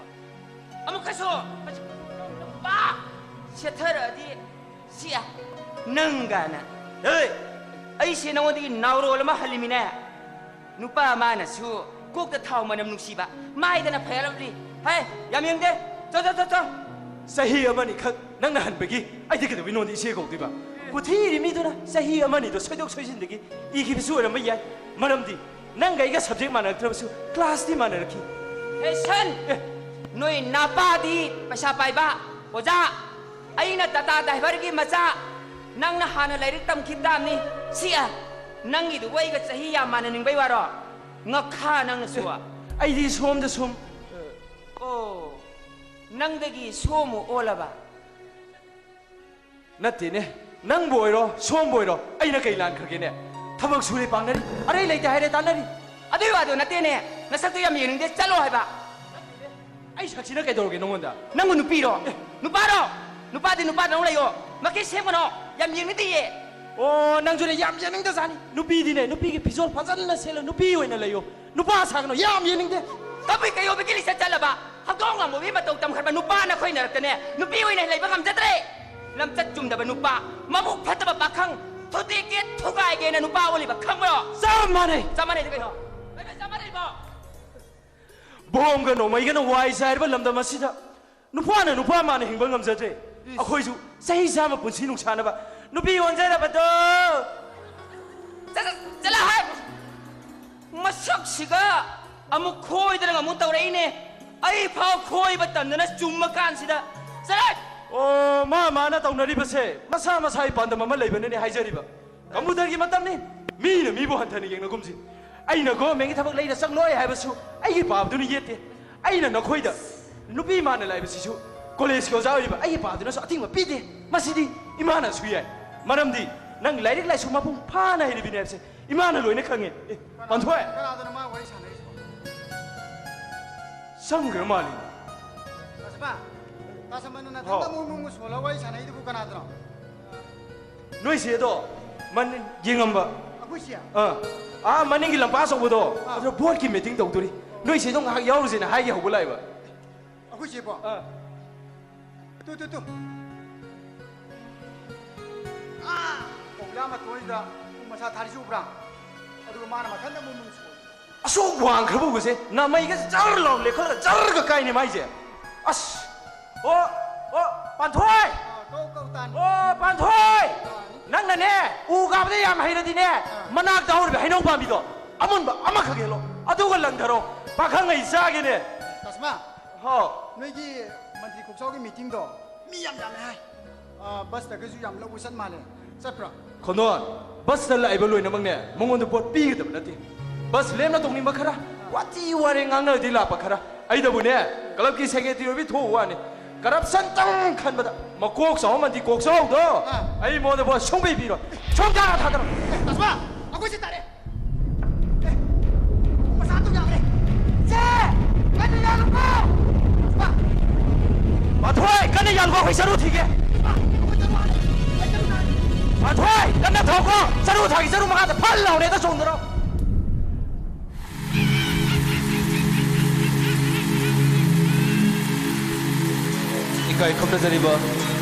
ꯑꯃꯨꯛꯀꯁꯨ, ꯅꯨꯄꯥ ꯁꯦꯠꯊꯔꯛꯑꯗꯤ ꯁꯤ ꯅꯪ ꯀꯥꯏꯅ꯫ ꯑꯦ, ꯑꯩꯁꯦ ꯅꯉꯣꯟꯗꯒꯤ ꯅꯥꯎꯔꯣꯜ ꯑꯃ ꯍꯜꯂꯤꯃꯤꯅꯦ꯫ ꯅꯨꯄꯥ ꯃꯥꯅꯁꯨ ꯀꯣꯛꯇ ꯊꯥꯎ ꯃꯅꯝ ꯅꯨꯡꯁꯤꯕ, ꯃꯥꯏꯗꯅ ꯐꯩꯔꯞꯂꯤ꯫ ꯍꯦ, ꯌꯥꯝ ꯌꯦꯡꯗꯦ꯫ ꯆꯣ, ꯆꯣ, ꯆꯣ, ꯆꯣ꯫ ꯆꯍꯤ ꯑꯃꯅꯤ ꯈꯛ ꯅꯪꯅ ꯍꯟꯕꯒꯤ ꯑꯩꯗꯤ ꯀꯩꯗꯧꯕꯩ ꯅꯉꯣꯟꯗ ꯏꯆꯦ ꯀꯧꯗꯣꯏꯕ? ꯀꯨꯊꯤꯔꯤ ꯃꯤꯗꯨꯅ ꯆꯍꯤ ꯑꯃꯅꯤꯗꯣ ꯁꯣꯏꯗꯣꯛ ꯁꯣꯏꯖꯤꯟꯗꯒꯤ ꯏꯈꯤꯕꯁꯨ ꯑꯣꯏꯔꯝꯕ ꯌꯥꯏ꯫ ꯃꯔꯝꯗꯤ ꯅꯪꯒ ꯑꯩꯒ subject ꯃꯥꯟꯅꯔꯛꯇ꯭ꯔꯕꯁꯨ classꯇꯤ ꯃꯥꯟꯅꯔꯛꯈꯤ꯫ ꯍꯦ ꯁꯟ! ꯑꯦ꯫ ꯅꯣꯏ ꯅꯄꯥꯗꯤ ꯄꯩꯁꯥ ꯄꯥꯏꯕ, ꯑꯣꯖꯥ, ꯑꯩꯅ ꯇꯥꯇꯥ driverꯒꯤ ꯃꯆꯥ, ꯅꯪꯅ ꯍꯥꯟꯅ ꯂꯥꯏꯔꯤꯛ ꯇꯝꯈꯤꯕ ꯇꯥꯕꯅꯤ꯫ ꯁꯤ ꯑ, ꯅꯪꯒꯤꯗꯨꯕꯨ ꯑꯩꯒ ꯆꯍꯤ ꯌꯥꯝ ꯃꯥꯟꯅꯅꯤꯡꯕꯩ ꯋꯥꯔꯣ? ꯉꯛꯈꯥ ꯅꯪꯅꯁꯨ꯫ ꯑꯩꯗꯤ ꯁꯣꯝꯗ ꯁꯨꯝ꯫ ꯑꯣ, ꯅꯪꯗꯒꯤ ꯁꯣꯝ ꯑꯣꯜꯂꯕ? ꯅꯠꯇꯦꯅꯦ, ꯅꯪꯕꯨ ꯑꯣꯏꯔꯣ, ꯁꯣꯝꯕꯨ ꯑꯣꯏꯔꯣ, ꯑꯩꯅ ꯀꯩ ꯂꯥꯟꯈ꯭ꯔꯒꯦꯅꯦ? ꯊꯕꯛ ꯁꯨꯔꯦ ꯄꯥꯡꯅꯔꯤ, ꯑꯔꯩ ꯂꯩꯇꯦ ꯍꯥꯏꯔꯦ ꯇꯥꯟꯅꯔꯤ꯫ ꯑꯗꯨꯏ ꯋꯥꯗꯣ ꯅꯠꯇꯦꯅꯦ, ꯅꯁꯛꯇꯣ ꯌꯥꯝ ꯌꯦꯡꯅꯤꯡꯗꯦ, ꯆꯠꯂꯣ ꯍꯥꯏꯕ꯫ ꯑꯩ ꯁꯛꯁꯤꯅ ꯀꯩꯗꯧꯔꯒꯦ ꯅꯉꯣꯟꯗ? ꯅꯪꯕꯨ ꯅꯨꯄꯤꯔꯣ? ꯑꯦ꯫ ꯅꯨꯄꯥꯔꯣ? ꯅꯨꯄꯥꯗꯤ ꯅꯨꯄꯥꯗꯧꯅ ꯂꯩꯌꯣ, ꯃꯈꯦꯠ ꯁꯦꯝꯒꯅꯣ, ꯌꯥꯝ ꯌꯦꯡꯅꯤꯡꯗꯤꯌꯦ꯫ ꯑꯣ, ꯅꯪꯁꯨꯅꯦ ꯌꯥꯝ ꯌꯦꯡꯅꯤꯡꯗꯖꯥꯠꯅꯤ꯫ ꯅꯨꯄꯤꯗꯤꯅꯦ, ꯅꯨꯄꯤꯒꯤ ꯐꯤꯖꯣꯜ ꯐꯖꯅ ꯁꯦꯠꯂ ꯅꯨꯄꯤ ꯑꯣꯏꯅ ꯂꯩꯌꯣ꯫ ꯅꯨꯄꯥ ꯁꯥꯒꯅꯨ, ꯌꯥꯝ ꯌꯦꯡꯅꯤꯡꯗꯦ꯫ ꯀꯕꯨꯏ ꯀꯩꯑꯣꯏꯕꯒꯤ ꯂꯤꯆꯠ ꯆꯠꯂꯕ, ꯍꯧꯗꯣꯡ ꯂꯥꯡꯕꯒꯤ ꯃꯇꯧ ꯇꯝꯈ꯭ꯔꯕ ꯅꯨꯄꯥ ꯅꯈꯣꯏꯅꯔꯛꯇꯅꯦ, ꯅꯨꯄꯤ ꯑꯣꯏꯅ ꯂꯩꯕ ꯉꯝꯖꯗ꯭ꯔꯦ꯫ ꯂꯝꯆꯠ ꯆꯨꯝꯗꯕ ꯅꯨꯄꯥ, ꯃꯕꯨꯛ ꯐꯠꯇꯕ ꯄꯥꯈꯪ, ꯊꯨꯗꯦꯛꯀꯦ ꯊꯨꯒꯥꯏꯒꯦꯅ ꯅꯨꯄꯥ ꯑꯣꯜꯂꯤꯕ ꯈꯪꯕ꯭ꯔꯣ? ꯆꯞ ꯃꯥꯟꯅꯩ꯫ ꯆꯞ ꯃꯥꯟꯅꯩꯗꯤ ꯀꯩꯅꯣ? ꯀꯩꯅꯣ ꯆꯞ ꯃꯥꯟꯅꯩꯕꯣ? ꯕꯣꯝꯒ ꯅꯣꯡꯃꯩꯒꯅ ꯋꯥꯏ ꯆꯥꯏꯔꯕ ꯂꯝꯗꯝ ꯑꯁꯤꯗ ꯅꯨꯄꯥꯅ ꯅꯨꯄꯥ ꯃꯥꯟꯅ ꯍꯤꯡꯕ ꯉꯝꯖꯗ꯭ꯔꯦ꯫ ꯏꯁ꯫ ꯑꯩꯈꯣꯏꯁꯨ ꯆꯍꯤ ꯆꯥꯝꯃ ꯄꯨꯟꯁꯤ ꯅꯨꯡꯁꯥꯅꯕ ꯅꯨꯄꯤ ꯑꯣꯟꯖꯔꯕꯗꯣ꯫ ꯆꯠ-, ꯆꯠ-, ꯆꯠꯂꯣ ꯍꯥꯏ꯫ ꯃꯁꯛꯁꯤꯒ ꯑꯃꯨꯛ ꯈꯣꯏꯗꯅ ꯑꯃꯨꯛ ꯇꯧꯔꯛꯏꯅꯦ꯫ ꯑꯩ ꯐꯥꯎ ꯈꯣꯏꯕ ꯇꯝꯗꯅ ꯆꯨꯝꯃ ꯀꯥꯟꯁꯤꯗ꯫ ꯆꯠꯂꯣ꯫ ꯑꯣ, ꯃꯥ ꯃꯥꯅ ꯇꯧꯅꯔꯤꯕꯁꯦ ꯃꯁꯥ ꯃꯁꯥꯒꯤ ꯄꯥꯟꯗꯝ ꯑꯃ ꯂꯩꯕꯅꯅꯦ ꯍꯥꯏꯖꯔꯤꯕ꯫ ꯀꯝꯄ꯭ꯌꯨꯇꯔꯒꯤ ꯃꯇꯝꯅꯤ꯫ ꯃꯤꯅ ꯃꯤꯕꯨ ꯍꯟꯊꯅ ꯌꯦꯡꯅꯒꯨꯝꯁꯤ꯫ ꯑꯩꯅ ꯒꯣꯔꯃꯦꯟꯒꯤ ꯊꯕꯛ ꯂꯩꯅ ꯆꯪꯂꯣꯏ ꯍꯥꯏꯕꯁꯨ ꯑꯩꯒꯤ ꯄꯥꯕꯗꯨꯅ ꯌꯦꯠꯇꯦ꯫ ꯑꯩꯅ ꯅꯈꯣꯏꯗ ꯅꯨꯄꯤ ꯃꯥꯟꯅ ꯂꯥꯛꯏꯕꯁꯤꯁꯨ ꯀꯣꯂꯦꯖꯀꯤ ꯑꯣꯖꯥ ꯑꯣꯏꯔꯤꯕ ꯑꯩꯒꯤ ꯄꯥꯕꯗꯨꯅꯁꯨ ꯑꯊꯤꯡꯕ ꯄꯤꯗꯦ꯫ ꯃꯁꯤꯗꯤ ꯏꯃꯥꯅꯁꯨ ꯌꯥꯏ꯫ ꯃꯔꯝꯗꯤ ꯅꯪ ꯂꯥꯏꯔꯤꯛ ꯂꯥꯏꯁꯨ ꯃꯄꯨꯡ ꯐꯥꯅ ꯍꯩꯔꯤꯕꯅꯤ ꯍꯥꯏꯕꯁꯦ ꯏꯃꯥꯅ ꯂꯣꯏꯅ ꯈꯪꯉꯦ꯫ ꯑꯦ, ꯄꯥꯟꯊꯣꯏ! ꯀꯅꯥꯗꯅꯣ ꯃꯥ ꯋꯥꯔꯤ ꯁꯥꯟꯅꯔꯤꯁꯤꯕꯣ? ꯆꯪꯈ꯭ꯔ ꯃꯥꯜꯂꯤ꯫ ꯇꯥꯁꯃꯥ, ꯇꯥꯁꯃꯥ, ꯅꯪ ꯅꯊꯟꯗ ꯍꯥꯎ꯫ ꯃꯨꯛ ꯃꯨꯛ ꯁꯣꯜꯂ ꯋꯥꯔꯤ ꯁꯥꯟꯅꯩꯗꯨꯕꯨ ꯀꯅꯥꯗꯅꯣ? ꯅꯣꯏ ꯆꯦꯗꯣ ꯃꯟ-, ꯌꯦꯡꯉꯝꯕ꯫ ꯑꯩꯈꯣꯏ ꯆꯦ? ꯑꯥ, ꯑꯥ, ꯃꯅꯤꯡꯒꯤ ꯂꯝꯄꯥꯛ ꯑꯆꯧꯕꯗꯣ, ꯑꯥ꯫ ꯑꯗꯨ ꯕꯣꯠꯀꯤ ꯃꯤꯇꯤꯡ ꯇꯧꯗꯣꯔꯤ꯫ ꯅꯣꯏ ꯆꯦꯗꯣ ꯉꯥꯏꯍꯥꯛ ꯌꯥꯎꯔꯨꯁꯦꯅ ꯍꯥꯏꯒꯦ ꯍꯧꯒꯠꯂꯛꯏꯕ꯫ ꯑꯩꯈꯣꯏ ꯆꯦꯕꯣ? ꯑꯥ꯫ ꯇꯨ, ꯇꯨ, ꯇꯨ꯫ ꯑꯥ, ꯀꯧꯕꯤꯂꯥ ꯃꯇꯣꯟꯁꯤꯗ ꯎ ꯃꯁꯥ ꯊꯥꯔꯤꯁꯤ ꯎꯕ꯭ꯔꯥ? ꯑꯗꯨꯒ ꯃꯥꯅ ꯃꯊꯟꯇ ꯃꯨꯛ ꯃꯨꯛ ꯁꯣꯜꯂꯤ꯫ ꯑꯁꯨꯛ ꯋꯥꯡꯈ꯭ꯔꯕ ꯎꯕꯁꯦ ꯅꯥꯃꯩꯒ ꯖꯔ ꯂꯥꯎ ꯂꯦꯞꯈꯠꯂꯒ ꯖꯔꯒ ꯀꯥꯏꯅꯦ ꯃꯥꯏꯁꯦ꯫ ꯑꯁ! ꯑꯣ! ꯑꯣ! ꯄꯥꯟꯊꯣꯏ! ꯑꯥ, ꯀꯧ, ꯀꯧ, ꯇꯥꯅꯤ꯫ ꯑꯣ, ꯄꯥꯟꯊꯣꯏ! ꯑꯥ꯫ ꯅꯪꯅꯅꯦ, ꯎ ꯀꯥꯕꯗ ꯌꯥꯝ ꯍꯩꯔꯗꯤꯅꯦ, ꯑꯥ꯫ ꯃꯅꯥꯛꯇ ꯍꯧꯔꯤꯕ ꯍꯩꯅꯧ ꯄꯥꯝꯕꯤꯗꯣ ꯑꯃꯨꯟꯕ ꯑꯃꯈꯛ ꯍꯦꯛꯂꯣ꯫ ꯑꯗꯨꯒ ꯂꯪꯊꯔꯣ꯫ ꯄꯥꯈꯪ ꯑꯩ ꯆꯥꯒꯦꯅꯦ꯫ ꯇꯥꯁꯃꯥ, ꯍꯥꯎ꯫ ꯅꯣꯏꯒꯤ ꯃꯟꯇ꯭ꯔꯤ ꯀꯣꯛꯆꯥꯎꯒꯤ ꯃꯤꯇꯤꯡꯗꯣ ꯃꯤ ꯌꯥꯝ ꯌꯥꯝꯃꯦ ꯍꯥꯏ꯫ ꯑꯥ, ꯕꯁꯇꯒꯁꯨ ꯌꯥꯝ ꯂꯧꯕ ꯆꯠ ꯃꯥꯜꯂꯦ꯫ ꯆꯠꯄ꯭ꯔꯣ? ꯈꯣꯟꯗꯣꯟ, ꯕꯁꯇ ꯂꯥꯛꯏꯕ ꯂꯣꯏꯅꯃꯛꯅꯦ, ꯃꯉꯣꯟꯗ ꯚꯣꯠ ꯄꯤꯒꯗꯕ ꯅꯠꯇꯦ꯫ ꯕꯁ ꯂꯦꯝꯅ ꯇꯣꯡꯅꯤꯡꯕ ꯈꯔ, ꯋꯥꯊꯤ ꯋꯥꯔꯦꯡ ꯉꯥꯡꯅꯔꯗꯤ ꯂꯥꯛꯄ ꯈꯔ꯫ ꯑꯩꯗꯕꯨꯅꯦ, ꯀ꯭ꯂꯕꯀꯤ ꯁꯦꯀ꯭ꯔꯦꯇꯔꯤ ꯑꯣꯏꯕꯤ ꯊꯣꯛꯎ ꯋꯥꯅꯤ꯫ ꯀꯔꯞꯁꯟꯇꯪ ꯈꯟꯕꯗ ꯃꯀꯣꯛ ꯆꯥꯎꯕ ꯃꯟꯇ꯭ꯔꯤ ꯀꯣꯛ ꯆꯥꯎꯗꯣ, ꯑꯥ꯫ ꯑꯩ ꯃꯉꯣꯟꯗ ꯚꯣꯠ ꯁꯨꯡꯄꯤ ꯄꯤꯔꯣꯏ꯫ ꯁꯨꯡꯊꯥ ꯊꯥꯗꯔꯣꯏ꯫ ꯑꯦ, ꯇꯥꯁꯃꯥ, ꯑꯩꯈꯣꯏ ꯁꯤ ꯇꯥꯔꯦ꯫ ꯑꯦ, ꯃꯁꯥ ꯑꯗꯨꯝ ꯌꯥꯈ꯭ꯔꯦ꯫ ꯆꯦ! ꯀꯟꯅ ꯌꯥꯜꯂꯨꯀꯣ! ꯄꯥꯟꯊꯣꯏ, ꯀꯟꯅ ꯌꯥꯜꯂꯨꯀꯣ, ꯑꯩꯈꯣꯏ ꯆꯔꯨ ꯊꯤꯒꯦ꯫ ꯄꯥꯟꯊꯣꯏ, ꯀꯟꯅ ꯊꯧꯀꯣ, ꯆꯔꯨ ꯊꯥꯒꯤ ꯆꯔꯨ ꯃꯈꯥꯗ ꯐꯜ ꯂꯥꯎꯅ ꯍꯦꯛꯇ ꯆꯣꯡꯊꯔꯣ꯫ ꯏꯀꯥꯏ ꯈꯨꯝꯅꯖꯔꯤꯕ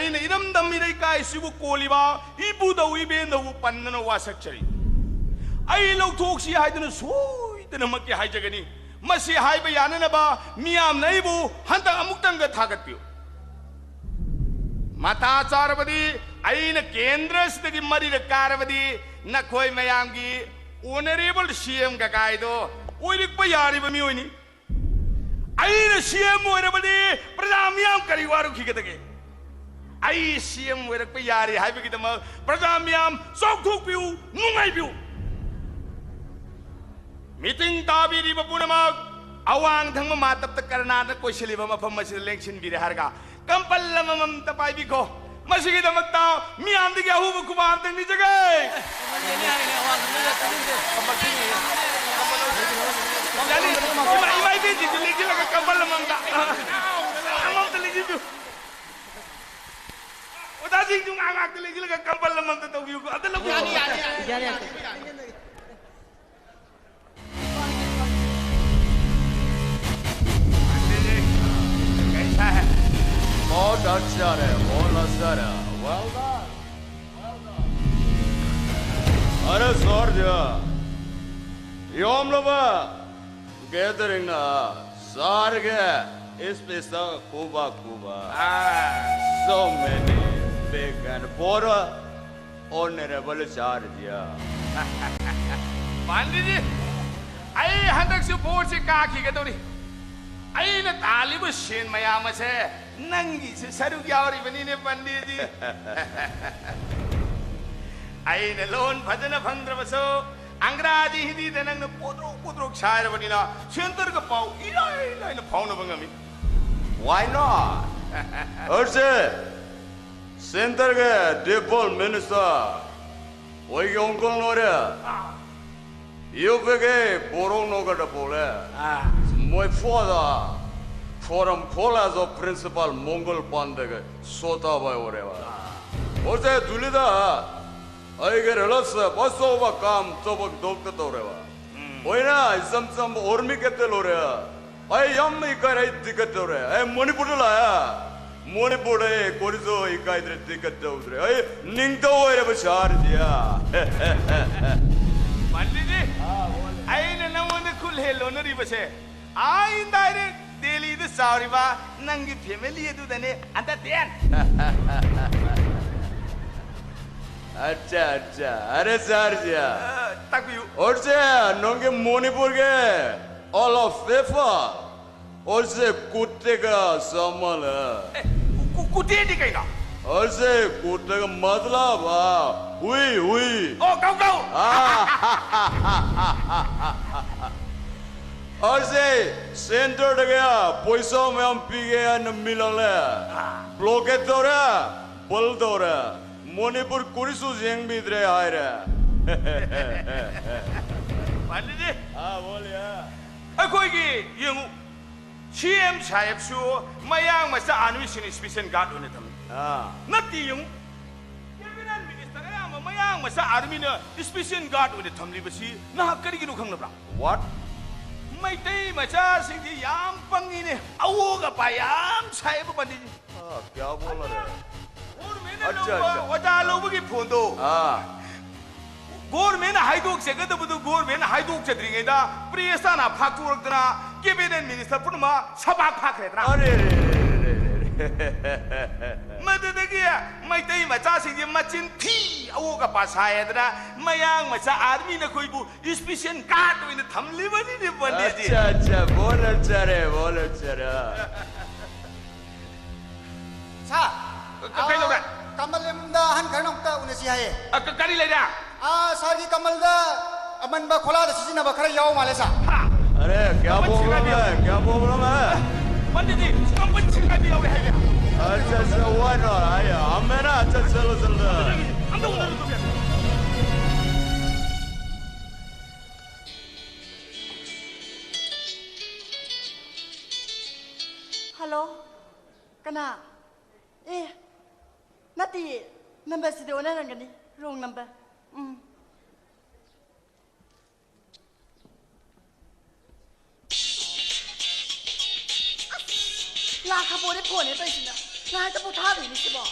ꯑꯩꯅ ꯏꯔꯝꯗꯝ ꯏꯔꯩꯀꯥꯏꯁꯤꯕꯨ ꯀꯣꯜꯂꯤꯕ ꯏꯄꯨꯗꯧ ꯏꯕꯦꯟꯗꯧꯕꯨ ꯄꯟꯗꯅ ꯋꯥꯁꯛꯆꯔꯤ꯫ ꯑꯩ ꯂꯧꯊꯣꯛꯁꯤ ꯍꯥꯏꯗꯨꯅ ꯁꯣꯏꯗꯅꯃꯛꯀꯤ ꯍꯥꯏꯖꯒꯅꯤ꯫ ꯃꯁꯤ ꯍꯥꯏꯕ ꯌꯥꯅꯅꯕ ꯃꯤꯌꯥꯝꯅ ꯑꯩꯕꯨ ꯍꯟꯗꯛ ꯑꯃꯨꯛꯇꯪꯒ ꯊꯥꯒꯠꯄꯤꯌꯨ꯫ ꯃꯇꯥ ꯆꯥꯔꯕꯗꯤ, ꯑꯩꯅ ꯀꯦꯟꯗ꯭ꯔꯁꯤꯗꯒꯤ ꯃꯔꯤꯔꯛ ꯀꯥꯔꯕꯗꯤ, ꯅꯈꯣꯏ ꯃꯌꯥꯝꯒꯤ ꯑꯣꯅꯔꯦꯕꯜ ꯁꯤ ꯑꯦꯝ ꯀꯀꯥꯏꯗꯣ ꯑꯣꯏꯔꯛꯄ ꯌꯥꯔꯤꯕ ꯃꯤꯑꯣꯏꯅꯤ꯫ ꯑꯩꯅ ꯁꯤ ꯑꯦꯝ ꯑꯣꯏꯔꯕꯗꯤ, ꯄ꯭ꯔꯖꯥ ꯃꯤꯌꯥꯝ ꯀꯔꯤ ꯋꯥꯔꯨꯈꯤꯒꯗꯒꯦ? ꯑꯩ ꯁꯤ ꯑꯦꯝ ꯑꯣꯏꯔꯛꯄ ꯌꯥꯔꯤ ꯍꯥꯏꯕꯒꯤꯗꯃꯛ ꯄ꯭ꯔꯖꯥ ꯃꯤꯌꯥꯝ ꯆꯥꯎꯊꯣꯛꯄꯤꯌꯨ, ꯅꯨꯡꯉꯥꯏꯕꯤꯌꯨ꯫ ꯃꯤꯇꯤꯡ ꯇꯥꯕꯤꯔꯤꯕ ꯄꯨꯝꯅꯃꯛ, ꯑꯋꯥꯡ ꯊꯪꯕ ꯃꯥꯇꯞꯇ ꯀꯔꯅꯥꯅ ꯀꯣꯏꯁꯤꯜꯂꯤꯕ ꯃꯐꯝ ꯑꯁꯤꯗ ꯂꯦꯡꯁꯤꯟꯕꯤꯔꯦ ꯍꯥꯏꯔꯒ ꯀꯝꯄꯜ ꯑꯃꯃꯝꯇ ꯄꯥꯏꯕꯤꯈꯣ꯫ ꯃꯁꯤꯒꯤꯗꯃꯛꯇ ꯃꯤꯌꯥꯝꯗꯒꯤ ꯑꯍꯨꯕ ꯈꯨꯕꯥꯛ ꯑꯝꯇꯪ ꯅꯤꯖꯒꯦ꯫ ꯌꯥꯅꯤ? ꯏꯃꯥ, ꯏꯃꯥ ꯏꯕꯦꯟꯁꯤꯡꯁꯨ ꯂꯦꯡꯁꯤꯜꯂꯒ ꯀꯝꯄꯜ ꯑꯃꯃꯝꯇ, ꯑꯃꯃꯝꯇ ꯂꯦꯡꯁꯤꯟꯕꯤꯌꯨ꯫ ꯑꯣꯖꯥꯁꯤꯡꯁꯨ ꯉꯥꯏꯍꯥꯛ ꯉꯥꯏꯍꯥꯛꯇ ꯂꯦꯡꯁꯤꯜꯂꯒ ꯀꯝꯄꯜ ꯑꯃꯃꯝꯇ ꯇꯧꯕꯤꯌꯨꯀꯣ꯫ ꯑꯝꯇ ꯂꯧꯕꯤꯌꯨ꯫ ꯌꯥꯅꯤ, ꯌꯥꯅꯤ, ꯌꯥꯅꯤ꯫ कैसा है? बहुत अच्छा है, बहुत अच्छा है। Well done। अरे सर जी, योमलोबा गैदरिंग ना सार के इस पे सा खूबा खूबा। हाँ। So many big and for honorable charge। ꯄꯥꯟꯗꯤꯖꯤ, ꯑꯩ ꯍꯟꯗꯛꯁꯨ ꯚꯣꯠꯁꯤ ꯀꯥꯈꯤꯒꯗꯧꯔꯤ꯫ ꯑꯩꯅ ꯇꯥꯜꯂꯤꯕ ꯁꯦꯟ ꯃꯌꯥꯝ ꯑꯁꯦ ꯅꯪꯒꯤꯁꯨ ꯁꯔꯨꯛ ꯌꯥꯎꯔꯤꯕꯅꯤꯅꯦ ꯄꯟꯗꯤꯖꯤ꯫ ꯑꯩꯅ ꯂꯣꯟ ꯐꯖꯅ ꯐꯪꯗ꯭ꯔꯕꯁꯨ, ꯑꯪꯒ꯭ꯔꯥꯖꯤ ꯍꯤꯟꯗꯤꯗ ꯅꯪꯅ ꯄꯣꯗ꯭ꯔꯣꯛ ꯄꯣꯗ꯭ꯔꯣꯛ ꯁꯥꯏꯔꯕꯅꯤꯅ ꯁꯦꯟꯇꯔꯒ ꯄꯥꯎ ꯏꯂꯥꯏ ꯂꯥꯏꯅ ꯐꯥꯎꯅꯕ ꯉꯝꯃꯤ꯫ Why not? ꯑꯔꯁꯦ, ꯁꯦꯟꯇꯔꯒꯤ ꯗꯤꯐꯣꯜꯠ ꯃꯤꯅꯤꯁꯇꯔ ꯑꯩꯒꯤ ꯑꯪꯀꯜ ꯅꯣꯏꯔꯦ꯫ U P K ꯕꯣꯔꯣꯡ ꯅꯣꯒꯗ ꯄꯣꯂꯦ꯫ ꯑꯥ꯫ ꯃꯣꯏ ꯐꯣꯗ ꯐꯣꯔꯝ ꯈꯣꯂꯥꯁꯨ ꯄ꯭ꯔꯤꯟꯁꯤꯄꯥꯜ ꯃꯣꯡꯒꯣꯜ ꯄꯥꯟꯗꯒ ꯁꯣꯇꯥꯕꯥꯏ ꯑꯣꯏꯔꯦꯕ꯫ ꯑꯣꯖꯦ ꯗꯨꯂꯤꯗ ꯑꯩꯒꯤ ꯔꯦꯂꯁ ꯕꯁꯣꯕ ꯀꯥꯝ ꯇꯣꯕꯛ ꯗꯣꯛꯇ ꯇꯧꯔꯦꯕ꯫ ꯎꯝ꯫ ꯑꯣꯏꯅ ꯏꯆꯝ ꯆꯝꯕ ꯑꯣꯔꯃꯤ ꯀꯦꯇꯦꯜ ꯑꯣꯏꯔꯦ꯫ ꯑꯩ ꯌꯥꯝ ꯏꯀꯥꯏꯔꯦ, ꯑꯩ ꯗꯤꯀꯦꯠ ꯇꯧꯔꯦ꯫ ꯑꯩ ꯃꯅꯤꯄꯨꯔꯗ ꯂꯥꯛꯑꯦ꯫ ꯃꯅꯤꯄꯨꯔꯗ ꯑꯩ ꯀꯣꯔꯤꯁꯣ ꯏꯀꯥꯏꯗ꯭ꯔꯦ, ꯇꯤꯀꯠ ꯇꯧꯗ꯭ꯔꯦ꯫ ꯑꯩ ꯅꯤꯡꯊꯧ ꯑꯣꯏꯔꯕ ꯁꯍꯔꯁꯤꯗ꯫ ꯄꯟꯗꯤꯠꯖꯤ, ꯑꯩꯅ ꯅꯉꯣꯟꯗ ꯈꯨꯠ ꯍꯦ ꯂꯣꯟꯅꯔꯤꯕꯁꯦ, ꯑꯥ indirect ꯗꯦꯜꯂꯤꯗ ꯆꯥꯎꯔꯤꯕ ꯅꯪꯒꯤ family ꯑꯗꯨꯗꯅꯦ꯫ Understand? अच्छा, अच्छा। अरे सर जी। ꯑ, ꯇꯥꯛꯄꯤꯌꯨ꯫ और से नोंगे मणिपुर के all of paper। और से कुत्ते का सामान है। ꯑꯦ, ꯀꯨ-, ꯀꯨ-, ꯀꯨꯇꯦꯗꯤ ꯀꯩꯅꯣ? और से कुत्ते का मतलब, हाँ, हुई, हुई। ꯑꯣ, ꯀꯧ, ꯀꯧ꯫ हाँ। और से सेंटर गया, पैसा में हम पी गया न मिलल है। हाँ। Blockade ꯇꯧꯔꯦ, ꯕꯟ ꯇꯧꯔꯦ꯫ ꯃꯅꯤꯄꯨꯔ ꯀꯨꯔꯤꯁꯨ ꯌꯦꯡꯕꯤꯗ꯭ꯔꯦ ꯍꯥꯏꯔꯦ꯫ ꯄꯟꯗꯤꯠꯖꯤ, हाँ, बोलिए। ꯑꯩꯈꯣꯏꯒꯤ ꯌꯦꯡꯉꯨ, ꯁꯤ ꯑꯦꯝ ꯁꯥꯍꯦꯕꯁꯨ ꯃꯌꯥꯡ ꯃꯆꯥ ꯑꯥꯔꯃꯤꯁꯤꯡꯅ special guard ꯑꯣꯏꯅ ꯊꯝꯃꯤ꯫ ꯑꯥ꯫ ꯅꯠꯇꯦ, ꯌꯦꯡꯉꯨ, cabinet minister ꯑꯌꯥꯝꯕ ꯃꯌꯥꯡ ꯃꯆꯥ ꯑꯥꯔꯃꯤꯅ special guard ꯑꯣꯏꯅ ꯊꯝꯂꯤꯕꯁꯤ ꯅꯍꯥꯛ ꯀꯔꯤꯒꯤꯅꯣ ꯈꯪꯂꯕ꯭ꯔꯥ? What? ꯃꯩꯇꯩ ꯃꯆꯥꯁꯤꯡꯗꯤ ꯌꯥꯝ ꯄꯪꯉꯤꯅꯦ, ꯑꯋꯣꯛ ꯑꯄꯥ ꯌꯥꯝ ꯁꯥꯏꯕ ꯄꯟꯗꯤꯠꯖꯤ꯫ ꯑꯥ, ꯀꯌꯥ ꯕꯣꯜ ꯔꯍꯦ? ꯒꯣꯔꯃꯦꯟꯅ ꯑꯠꯆꯥ, ꯂꯧꯕ ꯑꯠꯆꯥ꯫ ꯑꯣꯖꯥ ꯂꯧꯕꯒꯤ ꯐꯣꯟꯗꯣ꯫ ꯑꯥ꯫ ꯒꯣꯔꯃꯦꯟꯅ ꯍꯥꯏꯗꯣꯛꯆꯒꯗꯕꯗꯨ ꯒꯣꯔꯃꯦꯟꯅ ꯍꯥꯏꯗꯣꯛꯆꯗ꯭ꯔꯤꯉꯩꯗ ꯄ꯭ꯔꯦꯁꯇ ꯍꯥꯟꯅ ꯐꯥꯛꯇꯣꯔꯛꯇꯅ ꯀꯦꯕꯤꯅꯦꯠ ꯃꯤꯅꯤꯁꯇꯔ ꯄꯨꯝꯅꯃꯛ ꯁꯚꯥ ꯐꯥꯛꯈ꯭ꯔꯦꯗꯅ꯫ ꯑꯔꯦ, ꯔꯦ, ꯔꯦ, ꯔꯦ, ꯔꯦ, ꯔꯦ꯫ ꯃꯗꯨꯗꯒꯤ ꯃꯩꯇꯩ ꯃꯆꯥꯁꯤꯡꯁꯦ ꯃꯆꯤꯟ ꯊꯤ ꯑꯋꯣꯛ ꯑꯄꯥ ꯁꯥꯏꯌꯦꯗꯅ ꯃꯌꯥꯡ ꯃꯆꯥ ꯑꯥꯔꯃꯤꯅ ꯑꯩꯈꯣꯏꯕꯨ ꯏꯁꯄꯤꯁꯦꯜ ꯒꯥꯔꯗ ꯑꯣꯏꯅ ꯊꯝꯂꯤꯕꯅꯤꯅꯦ ꯄꯟꯗꯤꯠꯖꯤ꯫ ꯑꯠꯆꯥ, ꯑꯠꯆꯥ, ꯕꯣꯜ ꯑꯠꯆꯥ ꯔꯦ, ꯕꯣꯜ ꯑꯠꯆꯥ ꯔꯦ꯫ ꯁꯥꯔ, ꯀ-, ꯀ-, ꯀꯩꯗꯧꯔꯦ? ꯑ, ꯀꯃꯜ ꯌꯨꯝꯗ ꯑꯍꯟ ꯈꯔꯅ ꯑꯃꯨꯛꯇ ꯎꯅꯁꯤ ꯍꯥꯏꯌꯦ꯫ ꯑ, ꯀ-, ꯀꯔꯤ ꯂꯩꯔꯦ? ꯑ, ꯁꯥꯔꯒꯤ ꯀꯃꯜꯗ ꯑꯃꯟꯕ ꯈꯣꯂꯥꯗ ꯁꯤꯖꯤꯟꯅꯕ ꯈꯔ ꯌꯥꯎ ꯃꯥꯜꯂꯦ, ꯁꯥꯔ꯫ ꯍꯥ? अरे, क्या प्रॉब्लम है? क्या प्रॉब्लम है? ꯄꯟꯗꯤꯠꯖꯤ, ꯀꯝꯄꯅꯤ ꯁꯤꯡꯒꯥꯏꯕꯤ ꯌꯥꯎꯔꯦ ꯍꯥꯏꯅꯦ꯫ अच्छा, अच्छा, हुआ ना, आया। हम है ना, अच्छा, चलो, चलो। ꯑꯝꯇ ꯎꯅꯔꯨ, ꯑꯝꯇ ꯎꯅꯔꯨ꯫ ꯍꯜꯂꯣ, ꯀꯅꯥ? ꯑꯦ, ꯅꯠꯇꯤꯌꯦ, ꯅꯝꯕꯔꯁꯤꯗꯤ ꯑꯣꯟꯅꯔꯝꯒꯅꯤ, wrong number꯫ ꯎꯝ꯫ ꯂꯥꯛꯈ꯭ꯔ ꯄꯣꯠꯅꯤ ꯐꯣꯟꯅꯦ ꯇꯧꯔꯤꯁꯤꯅ꯫ ꯀꯥꯏꯗ ꯄꯣꯊꯥꯗꯣꯏꯅꯣ ꯁꯤꯕꯣ?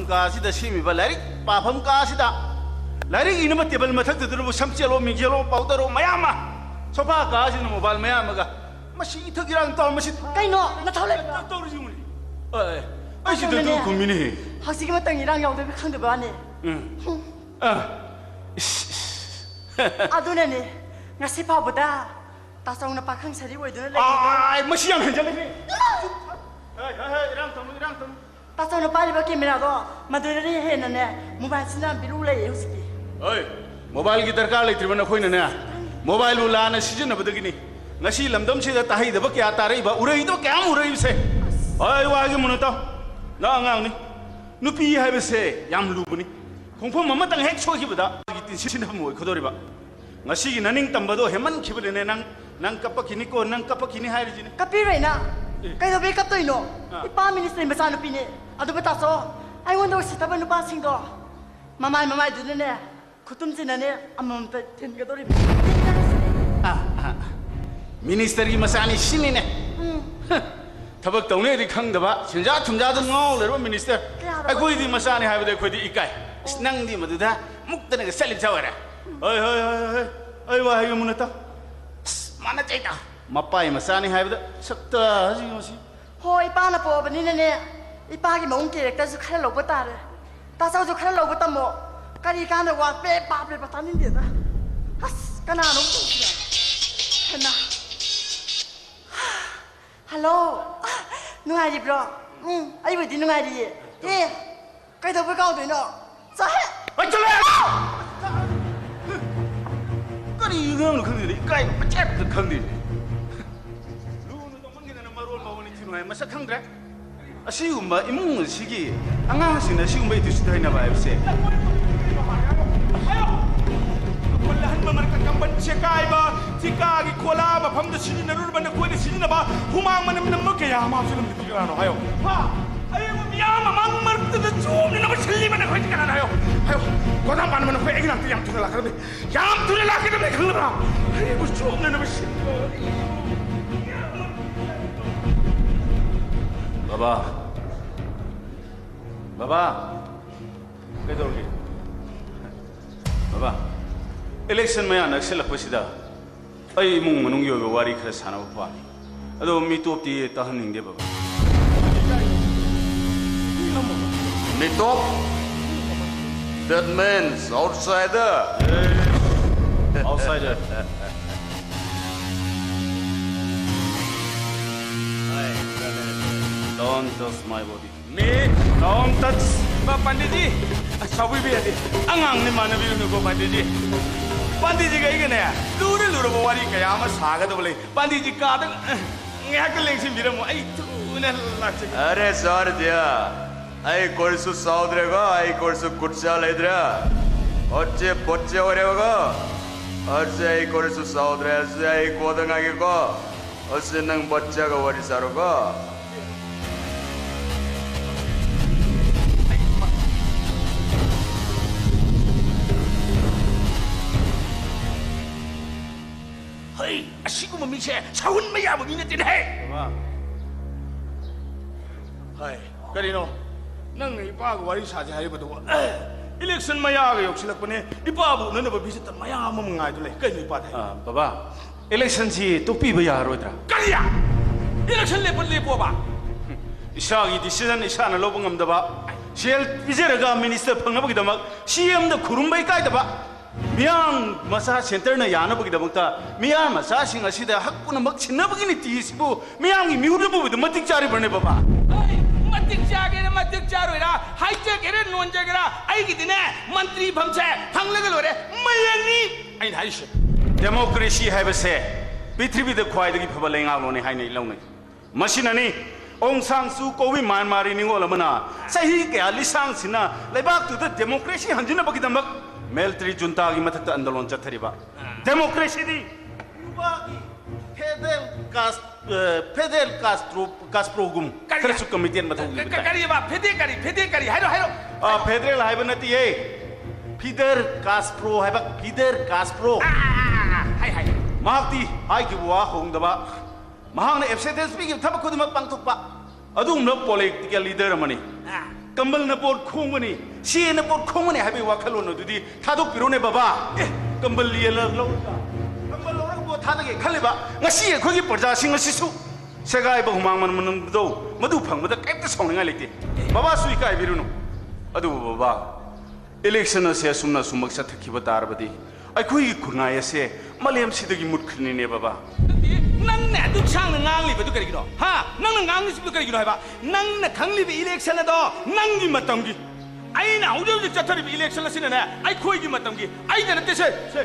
ꯀꯥꯁꯤꯗ ꯁꯦꯝꯃꯤꯕ ꯂꯥꯏꯔꯤꯛ ꯄꯥꯐꯝ ꯀꯥꯁꯤꯗ ꯂꯥꯏꯔꯤꯛ ꯏꯅꯕ ꯇꯦꯕꯜ ꯃꯊꯛꯇꯨꯗꯅꯕꯨ ꯁꯝꯆꯦꯠꯂꯣ ꯃꯤꯡꯖꯦꯜꯂꯣ ꯄꯥꯎꯗꯔꯣ ꯃꯌꯥꯝ ꯑꯃ, ꯁꯣꯐꯥ ꯀꯥꯁꯤꯗꯅ ꯃꯣꯕꯥꯏꯜ ꯃꯌꯥꯝ ꯑꯃꯒ, ꯃꯁꯤ ꯏꯊꯛ ꯏꯔꯥꯡ ꯇꯧꯔ ꯃꯁꯤ ꯀꯩꯅꯣ ꯅꯊꯧ ꯂꯩꯕ꯭ꯔꯣ? ꯇꯧꯔꯤꯁꯤ ꯌꯦꯡꯉꯨꯅꯦ꯫ ꯑꯦ, ꯑꯩꯁꯤ ꯑꯗꯨꯅꯦ꯫ ꯗꯛꯇꯔ ꯀꯨꯝꯃꯤꯅꯦ꯫ ꯍꯧꯖꯤꯛꯀꯤ ꯃꯇꯝꯒꯤ ꯏꯔꯥꯡ ꯌꯥꯎꯗꯕ ꯈꯪꯗꯕ ꯋꯥꯅꯤ꯫ ꯎꯝ꯫ ꯑ, ꯏꯁ, ꯏꯁ꯫ ꯑꯗꯨꯅꯅꯦ ꯉꯁꯤ ꯐꯥꯎꯕꯗ ꯇꯥꯆꯧꯅ ꯄꯥꯈꯪ ꯁꯥꯔꯤ ꯑꯣꯏꯗꯨꯅ ꯂꯩꯔꯤꯗꯣ꯫ ꯑꯥꯏ, ꯃꯁꯤ ꯌꯥꯝ ꯍꯦꯟꯖꯜꯂꯦ꯫ ꯍꯦ, ꯍꯦ, ꯍꯦ, ꯏꯔꯥꯡ ꯇꯧꯅꯨ, ꯏꯔꯥꯡ ꯇꯧꯅꯨ꯫ ꯇꯥꯆꯧꯅ ꯄꯥꯏꯔꯤꯕ ꯀꯦꯃꯦꯔꯥꯗꯣ ꯃꯗꯨꯗꯒꯤ ꯍꯦꯟꯅꯅꯦ ꯃꯣꯕꯥꯏꯜꯁꯤꯅ ꯚꯦꯂꯨ ꯂꯩꯌꯦ ꯍꯧꯖꯤꯛꯇꯤ꯫ ꯍꯣꯏ, ꯃꯣꯕꯥꯏꯜꯒꯤ ꯗꯔꯀꯥꯔ ꯂꯩꯇ꯭ꯔꯤꯕ ꯅꯈꯣꯏꯅꯅꯦ, ꯃꯣꯕꯥꯏꯜꯕꯨ ꯂꯥꯟꯅ ꯁꯤꯖꯤꯟꯅꯕꯗꯒꯤꯅꯤ ꯉꯁꯤ ꯂꯝꯗꯝꯁꯤꯗ ꯇꯥꯍꯩꯗꯕ ꯀꯌꯥ ꯇꯥꯔꯛꯏꯕ, ꯎꯔꯛꯏꯗꯣ ꯀꯌꯥꯝ ꯎꯔꯛꯏꯕꯁꯦ꯫ ꯍꯣꯏ, ꯋꯥꯒꯤ ꯃꯨꯟꯅ ꯇꯥꯎ꯫ ꯅꯪ ꯑꯉꯥꯡꯅꯤ꯫ ꯅꯨꯄꯤ ꯍꯥꯏꯕꯁꯦ ꯌꯥꯝ ꯂꯨꯕꯅꯤ꯫ ꯈꯣꯡꯐꯝ ꯑꯃꯇꯪ ꯍꯦꯛ ꯁꯣꯏꯈꯤꯕꯗ ꯃꯥꯒꯤ ꯇꯤꯟꯁꯤꯟꯐꯝ ꯑꯣꯏꯒꯗꯧꯔꯤꯕ꯫ ꯉꯁꯤꯒꯤ ꯅꯅꯤꯡ ꯇꯝꯕꯗꯣ ꯍꯦꯟꯃꯟꯈꯤꯕꯅꯤꯅꯦ꯫ ꯅꯪ, ꯅꯪ ꯀꯞꯄꯛꯈꯤꯅꯤꯀꯣ, ꯅꯪ ꯀꯞꯄꯛꯈꯤꯅꯤ ꯍꯥꯏꯔꯤꯁꯤꯅꯦ꯫ ꯀꯞꯄꯤꯔꯣꯏꯅ꯫ ꯑꯦ꯫ ꯀꯩꯗꯧꯕꯩ ꯀꯞꯇꯣꯏꯅꯣ? ꯑꯥ꯫ ꯏꯄꯥ ꯃꯤꯅꯤꯁꯇꯔꯒꯤ ꯃꯆꯥꯅꯨꯄꯤꯅꯦ꯫ ꯑꯗꯨꯕꯨ ꯇꯥꯆꯧ, ꯑꯩꯉꯣꯟꯗ ꯎꯁꯤꯠꯇꯕ ꯅꯨꯄꯥꯁꯤꯡꯗꯣ ꯃꯃꯥꯏ ꯃꯃꯥꯏꯗꯨꯅꯅꯦ, ꯈꯨꯇꯨꯝꯁꯤꯅꯅꯦ, ꯑꯃꯃꯝꯇ ꯊꯤꯟꯒꯗꯧꯔꯤꯕꯅꯤ꯫ ꯑꯥ, ꯑꯥ, ꯑꯥ꯫ ꯃꯤꯅꯤꯁꯇꯔꯒꯤ ꯃꯆꯥꯅꯤ ꯁꯤꯅꯤꯅꯦ꯫ ꯎꯝ꯫ ꯍ, ꯊꯕꯛ ꯇꯧꯅꯤꯗꯤ ꯈꯪꯗꯕ, ꯁꯦꯟꯖꯥ ꯊꯨꯝꯖꯥꯗ ꯉꯥꯎ ꯂꯩꯔꯕ ꯃꯤꯅꯤꯁꯇꯔ꯫ ꯀꯌꯥꯗ ꯑꯩꯈꯣꯏꯗꯤ ꯃꯆꯥꯅꯤ ꯍꯥꯏꯕꯗ ꯑꯩꯈꯣꯏꯗꯤ ꯏꯀꯥꯏ꯫ ꯑꯁ, ꯅꯪꯗꯤ ꯃꯗꯨꯗ ꯃꯨꯛꯇꯅꯒ ꯆꯠꯂꯤꯕ ꯁꯥ ꯑꯣꯏꯔꯦ꯫ ꯍꯣꯏ, ꯍꯣꯏ, ꯍꯣꯏ, ꯍꯣꯏ꯫ ꯑꯩ ꯋꯥ ꯍꯥꯏꯒꯦ ꯃꯨꯟꯅ ꯇꯥꯎ꯫ ꯑꯁ, ꯃꯥꯟꯅꯗꯦꯗ꯫ ꯃꯄꯥꯏ ꯃꯆꯥꯅꯤ ꯍꯥꯏꯕꯗ ꯁꯛꯇꯥꯁꯤ ꯌꯦꯡꯉꯨ ꯁꯤ꯫ ꯍꯣ, ꯏꯄꯥꯅ ꯄꯣꯛꯑꯕꯅꯤꯅꯅꯦ, ꯏꯄꯥꯒꯤ ꯃꯑꯣꯡ ꯀꯦꯔꯦꯛꯇꯔꯁꯨ ꯈꯔ ꯂꯧꯕ ꯇꯥꯔꯦ꯫ ꯇꯥꯆꯧꯁꯨ ꯈꯔ ꯂꯧꯕ ꯇꯝꯃꯣ꯫ ꯀꯔꯤ ꯀꯥꯟꯗ ꯋꯥ ꯄꯦ ꯄꯥ ꯄꯦ ꯄꯥ ꯇꯥꯅꯤꯡꯗꯦꯗ꯫ ꯑꯁ, ꯀꯅꯥꯅꯣ ꯇꯧꯁꯤꯅ? ꯍꯦꯟꯅ꯫ ꯍꯜꯂꯣ꯫ ꯅꯨꯡꯉꯥꯏꯔꯤꯕ꯭ꯔꯣ? ꯎꯝ, ꯑꯩꯕꯨꯗꯤ ꯅꯨꯡꯉꯥꯏꯔꯤꯌꯦ꯫ ꯑꯦ, ꯀꯩꯗꯧꯕꯩ ꯀꯥꯎꯗꯣꯏꯅꯣ? ꯆꯥꯍꯦ! ꯑꯩ ꯆꯠꯂꯦ! ꯀꯔꯤ ꯑꯉꯥꯡꯅꯣ ꯈꯪꯗꯦꯅꯦ, ꯏꯀꯥꯏꯕ ꯃꯆꯦꯠ ꯑꯝꯇ ꯈꯪꯗꯦꯅꯦ꯫ ꯂꯨꯅ ꯇꯧꯃꯟꯈꯤꯗꯅ ꯃꯔꯣꯟ ꯐꯥꯎꯕ ꯅꯤꯡꯊꯤ ꯅꯨꯡꯉꯥꯏ ꯃꯁꯛ ꯈꯪꯗ꯭ꯔꯦ꯫ ꯑꯁꯤꯒꯨꯝꯕ ꯏꯃꯨꯡ ꯑꯁꯤꯒꯤ ꯑꯉꯥꯡꯁꯤꯡꯅ ꯑꯁꯤꯒꯨꯝꯕ attitude ꯍꯩꯅꯕ ꯍꯥꯏꯕꯁꯦ꯫ ꯈꯨꯜ ꯑꯍꯟꯕ ꯃꯔꯛꯇ ꯀꯝꯕꯟ ꯆꯦꯀꯥꯏꯕ, ꯊꯤꯀꯥꯒꯤ ꯈꯣꯂꯥ ꯃꯐꯝꯗ ꯁꯤꯖꯤꯟꯅꯔꯨꯔꯕ ꯅꯈꯣꯏꯅ ꯁꯤꯖꯤꯟꯅꯕ ꯍꯨꯃꯥꯡ ꯃꯅꯝ ꯅꯝꯕ ꯀꯌꯥ ꯑꯃ ꯍꯥꯞꯆꯤꯜꯂꯝꯕꯗꯨ ꯀꯅꯥꯅꯣ ꯍꯥꯏꯌꯣ? ꯍꯥ? ꯑꯩꯕꯨ ꯃꯤꯌꯥꯝ ꯃꯃꯥꯡ ꯃꯔꯛꯇꯨꯗ ꯆꯣꯞꯅꯅꯕ ꯁꯤꯜꯂꯤꯕ ꯅꯈꯣꯏꯗꯤ ꯀꯅꯥꯅꯣ ꯍꯥꯏꯌꯣ? ꯍꯥꯏꯌꯣ꯫ ꯒꯣꯗꯥꯝ ꯄꯥꯟꯕ ꯅꯈꯣꯏ ꯑꯩꯒꯤ ꯅꯥꯛꯇ ꯌꯥꯝ ꯊꯨꯅ ꯂꯥꯛꯀꯗꯕꯅꯤ꯫ ꯌꯥꯝ ꯊꯨꯅ ꯂꯥꯛꯀꯗꯕꯅꯤ, ꯈꯪꯂꯕ꯭ꯔꯥ? ꯑꯩꯕꯨ ꯆꯣꯞꯅꯅꯕ ꯁꯤꯟꯕ ꯃꯤꯌꯥꯝ ꯃꯔꯛꯇꯨꯗ ꯕꯥꯕꯥ, ꯕꯕꯥ, ꯀꯩꯗꯧꯔꯒꯦ? ꯕꯕꯥ, election ꯃꯌꯥ ꯅꯛꯁꯤꯜꯂꯛꯄꯁꯤꯗ ꯑꯩ ꯏꯃꯨꯡ ꯃꯅꯨꯡꯒꯤ ꯑꯣꯏꯕ ꯋꯥꯔꯤ ꯈꯔ ꯁꯥꯟꯅꯕ ꯄꯥꯝꯃꯤ꯫ ꯑꯗꯣ ꯃꯤꯇꯣꯞꯇꯤ ꯇꯥꯍꯟꯅꯤꯡꯗꯦ, ꯕꯕꯥ꯫ ꯃꯤꯇꯣꯞ? That means outsider. Outsider. Don't touch my body. Me, don't touch. ꯄ-, ꯄꯟꯗꯤꯠꯖꯤ, ꯑꯁ, ꯁꯥꯎꯕꯤꯕ ꯌꯥꯗꯦ꯫ ꯑꯉꯥꯡꯅꯤ, ꯃꯥꯟꯅꯕꯤꯔꯨꯅꯨꯀꯣ, ꯄꯟꯗꯤꯠꯖꯤ꯫ ꯄꯟꯗꯤꯠꯖꯤꯒ ꯑꯩꯒꯅꯦ, ꯂꯨꯔ ꯂꯨꯔꯕ ꯋꯥꯔꯤ ꯀꯌꯥ ꯑꯃ ꯁꯥꯒꯗꯕ ꯂꯩ꯫ ꯄꯟꯗꯤꯠꯖꯤ ꯀꯥꯗ, ꯑ, ꯉꯥꯏꯍꯥꯛꯇ ꯂꯦꯡꯁꯤꯟꯕꯤꯔꯝꯃꯣ, ꯑꯩ ꯊꯨꯅ ꯂꯥꯛꯆꯒꯦ꯫ ꯑꯔꯦ, ꯁꯥꯔ ꯖꯤꯌꯥ, ꯑꯩ ꯀꯣꯔꯤꯁꯨ ꯆꯥꯎꯗ꯭ꯔꯦꯀꯣ, ꯑꯩ ꯀꯣꯔꯤꯁꯨ ꯈꯨꯠꯁꯥ ꯂꯩꯇ꯭ꯔꯦ꯫ ꯍꯣꯠꯁꯦ ꯄꯣꯠꯁꯦ ꯑꯣꯏꯔꯦꯕꯀꯣ꯫ ꯍꯣꯠꯁꯦ ꯑꯩ ꯀꯣꯔꯤꯁꯨ ꯆꯥꯎꯗ꯭ꯔꯦ, ꯍꯧꯖꯤꯛ ꯑꯩ ꯀꯣꯗ ꯉꯥꯏꯒꯦꯀꯣ꯫ ꯍꯣꯠꯁꯦ ꯅꯪ ꯕꯣꯠꯁꯦꯒ ꯋꯥꯔꯤ ꯁꯥꯔꯣꯀꯣ꯫ ꯍꯩ, ꯑꯁꯤꯒꯨꯝꯕ ꯃꯤꯁꯦ ꯁꯥꯎꯍꯟꯕ ꯌꯥꯕ ꯃꯤ ꯅꯠꯇꯦꯅꯦꯍꯦ꯫ ꯕꯕꯥ꯫ ꯍꯥꯏ, ꯀꯔꯤꯅꯣ? ꯅꯪꯅ ꯏꯄꯥꯒ ꯋꯥꯔꯤ ꯁꯥꯁꯦ ꯍꯥꯏꯔꯤꯕꯗꯨꯕꯨ? ꯑꯦ, election ꯃꯌꯥꯒ ꯌꯧꯁꯤꯜꯂꯛꯄꯅꯦ, ꯏꯄꯥꯕꯨ ꯎꯅꯅꯕ visitor ꯃꯌꯥꯝ ꯑꯃ ꯉꯥꯏꯗꯨ ꯂꯩ꯫ ꯀꯩꯅꯣ ꯏꯄꯥꯗ ꯍꯥꯏ? ꯑ, ꯕꯕꯥ, electionꯁꯤ ꯇꯣꯛꯄꯤꯕ ꯌꯥꯔꯣꯏꯗ꯭ꯔꯥ? ꯀꯔꯤ? Election ꯂꯦꯞꯄ ꯂꯦꯞꯄꯣꯕ? ꯏꯁꯥꯒꯤ decision ꯏꯁꯥꯅ ꯂꯧꯕ ꯉꯝꯗꯕ, ꯁꯦꯜ ꯄꯤꯖꯔꯒ minister ꯐꯪꯅꯕꯒꯤꯗꯃꯛ CMꯗ ꯈꯨꯔꯨꯝꯕ ꯏꯀꯥꯏꯗꯕ, ꯃꯤꯌꯥꯝ ꯃꯆꯥ centreꯅ ꯌꯥꯅꯕꯒꯤꯗꯃꯛꯇ ꯃꯤꯌꯥꯝ ꯃꯆꯥꯁꯤꯡ ꯑꯁꯤꯗ ꯍꯛ ꯄꯨꯝꯅꯃꯛ ꯁꯤꯟꯅꯕꯒꯤ ꯅꯤꯇꯤ ꯑꯁꯤꯕꯨ ꯃꯤꯌꯥꯝꯒꯤ ꯃꯤꯍꯨꯠ ꯑꯃ ꯑꯣꯏꯕꯗ ꯃꯇꯤꯛ ꯆꯥꯔꯤꯕ꯭ꯔꯅꯦ, ꯕꯕꯥ? ꯑꯩ ꯃꯇꯤꯛ ꯆꯥꯒꯦꯔꯥ ꯃꯇꯤꯛ ꯆꯥꯔꯣꯏꯔꯥ, ꯍꯥꯏꯖꯒꯦꯔꯥ ꯅꯣꯟꯖꯒꯦꯔꯥ, ꯑꯩꯒꯤꯗꯤꯅꯦ ꯃꯟꯇ꯭ꯔꯤ ꯐꯝꯁꯦ ꯐꯪꯂꯒ ꯂꯣꯏꯔꯦ꯫ ꯃꯌꯦꯡꯅꯤ ꯑꯩꯅ ꯍꯥꯏꯔꯤꯁꯦ꯫ Democracy ꯍꯥꯏꯕꯁꯦ ꯄ꯭ꯔꯤꯊꯤꯕꯤꯗ ꯈ꯭ꯋꯥꯏꯗꯒꯤ ꯐꯕ ꯂꯩꯉꯥꯛꯂꯣꯟꯅꯤ ꯍꯥꯏꯅ ꯑꯩ ꯂꯧꯅꯩ꯫ ꯃꯁꯤꯅꯅꯤ ꯑꯣꯡ ꯁꯥꯡ ꯁꯨ ꯀꯧꯕꯤ ꯃ꯭ꯌꯥꯟꯃꯥꯔꯤ ꯅꯤꯉꯣꯜ ꯑꯃꯅ ꯆꯍꯤ ꯀꯌꯥ ꯂꯤꯁꯥꯡ ꯁꯤꯟꯅ ꯂꯩꯕꯥꯛꯇꯨꯗ democracy ꯍꯟꯖꯤꯟꯅꯕꯒꯤꯗꯃꯛ military juntꯥꯒꯤ ꯃꯊꯛꯇ ꯑꯟꯗꯣꯂꯣꯟ ꯆꯠꯊꯔꯤꯕ꯫ Democracyꯗꯤ ꯀ꯭ꯌꯨꯕꯥꯒꯤ Fidel Cas-, ꯑ, Fidel Castro, Castroꯒꯨꯝ ꯀꯔꯤ? ꯈꯔꯁꯨ commitment ꯃꯊꯧ ꯀ-, ꯀ-, ꯇꯥꯏ꯫ ꯀꯔꯤꯕ? Fidel ꯀꯔꯤ? Fidel ꯀꯔꯤ? ꯍꯥꯏꯔꯣ, ꯍꯥꯏꯔꯣ꯫ ꯑ, Fidel ꯍꯥꯏꯕ ꯅꯠꯇꯤꯌꯦ꯫ Fidel Castro ꯍꯥꯏꯕ, Fidel Castro꯫ ꯑꯥ, ꯑꯥ, ꯑꯥ, ꯑꯥ, ꯍꯥꯏ, ꯍꯥꯏ꯫ ꯃꯍꯥꯛꯇꯤ ꯍꯥꯏꯈꯤꯕ ꯋꯥ ꯍꯣꯡꯗꯕ, ꯃꯍꯥꯛꯅ absentence ꯄꯤꯈꯤꯕ ꯊꯕꯛ ꯈꯨꯗꯤꯡꯃꯛ ꯄꯥꯡꯊꯣꯛꯄ, ꯑꯗꯨꯒꯨꯝꯂꯕ political leader ꯑꯃꯅꯤ꯫ ꯑꯥ꯫ ꯀꯝꯕꯜꯅ ꯚꯣꯠ ꯈꯣꯝꯒꯅꯤ, ꯁꯤꯅ ꯚꯣꯠ ꯈꯣꯝꯒꯅꯤ ꯍꯥꯏꯕꯒꯤ ꯋꯥꯈꯜꯂꯣꯟ ꯑꯗꯨꯗꯤ ꯊꯥꯗꯣꯛꯄꯤꯔꯣꯅꯦ ꯕꯕꯥ꯫ ꯑꯦ, ꯀꯝꯕꯜ ꯌꯦꯜꯂ ꯂꯧꯔꯒ, ꯀꯝꯕꯜ ꯂꯧꯔꯒ ꯚꯣꯠ ꯊꯥꯗꯒꯦ ꯈꯜꯂꯤꯕ ꯉꯁꯤ ꯑꯩꯈꯣꯏꯒꯤ ꯄ꯭ꯔꯖꯥꯁꯤꯡ ꯑꯁꯤꯁꯨ ꯁꯦꯒꯥꯏꯕ ꯍꯨꯃꯥꯡ ꯃꯅꯝ ꯃꯅꯝꯗꯣ, ꯃꯗꯨ ꯐꯪꯕꯗ ꯀꯩꯝꯇ ꯁꯥꯎꯅꯤꯡꯉꯥꯏ ꯂꯩꯇꯦ꯫ ꯕꯕꯥꯁꯨ ꯏꯀꯥꯏꯕꯤꯔꯨꯅꯨ꯫ ꯑꯗꯨꯕꯨ ꯕꯕꯥ, ꯏꯂꯦꯛꯁꯟ ꯑꯁꯦ ꯑꯁꯨꯝꯅ ꯑꯁꯨꯝꯃꯛ ꯆꯠꯊꯈꯤꯕ ꯇꯥꯔꯕꯗꯤ ꯑꯩꯈꯣꯏꯒꯤ ꯈꯨꯟꯅꯥꯏ ꯑꯁꯦ ꯃꯥꯂꯦꯝꯁꯤꯗꯒꯤ ꯃꯨꯠꯈ꯭ꯔꯅꯤꯅꯦ ꯕꯕꯥ꯫ ꯅꯠꯇꯦ, ꯅꯪꯅ ꯑꯗꯨꯛ ꯁꯥꯡꯅ ꯉꯥꯡꯂꯤꯕꯗꯨ ꯀꯔꯤꯒꯤꯅꯣ? ꯍꯥ? ꯅꯪꯅ ꯉꯥꯡꯂꯤꯁꯤꯕꯨ ꯀꯔꯤꯒꯤꯅꯣ ꯍꯥꯏꯕ? ꯅꯪꯅ ꯈꯪꯂꯤꯕ ꯏꯂꯦꯛꯁꯟ ꯑꯗꯣ ꯅꯪꯒꯤ ꯃꯇꯝꯒꯤ, ꯑꯩꯅ ꯍꯧꯖꯤꯛ ꯍꯧꯖꯤꯛ ꯆꯠꯊꯔꯤꯕ ꯏꯂꯦꯛꯁꯟ ꯑꯁꯤꯅꯅꯦ ꯑꯩꯈꯣꯏꯒꯤ ꯃꯇꯝꯒꯤ, ꯑꯩꯗ ꯅꯠꯇꯦ ꯁꯦ, ꯁꯦ꯫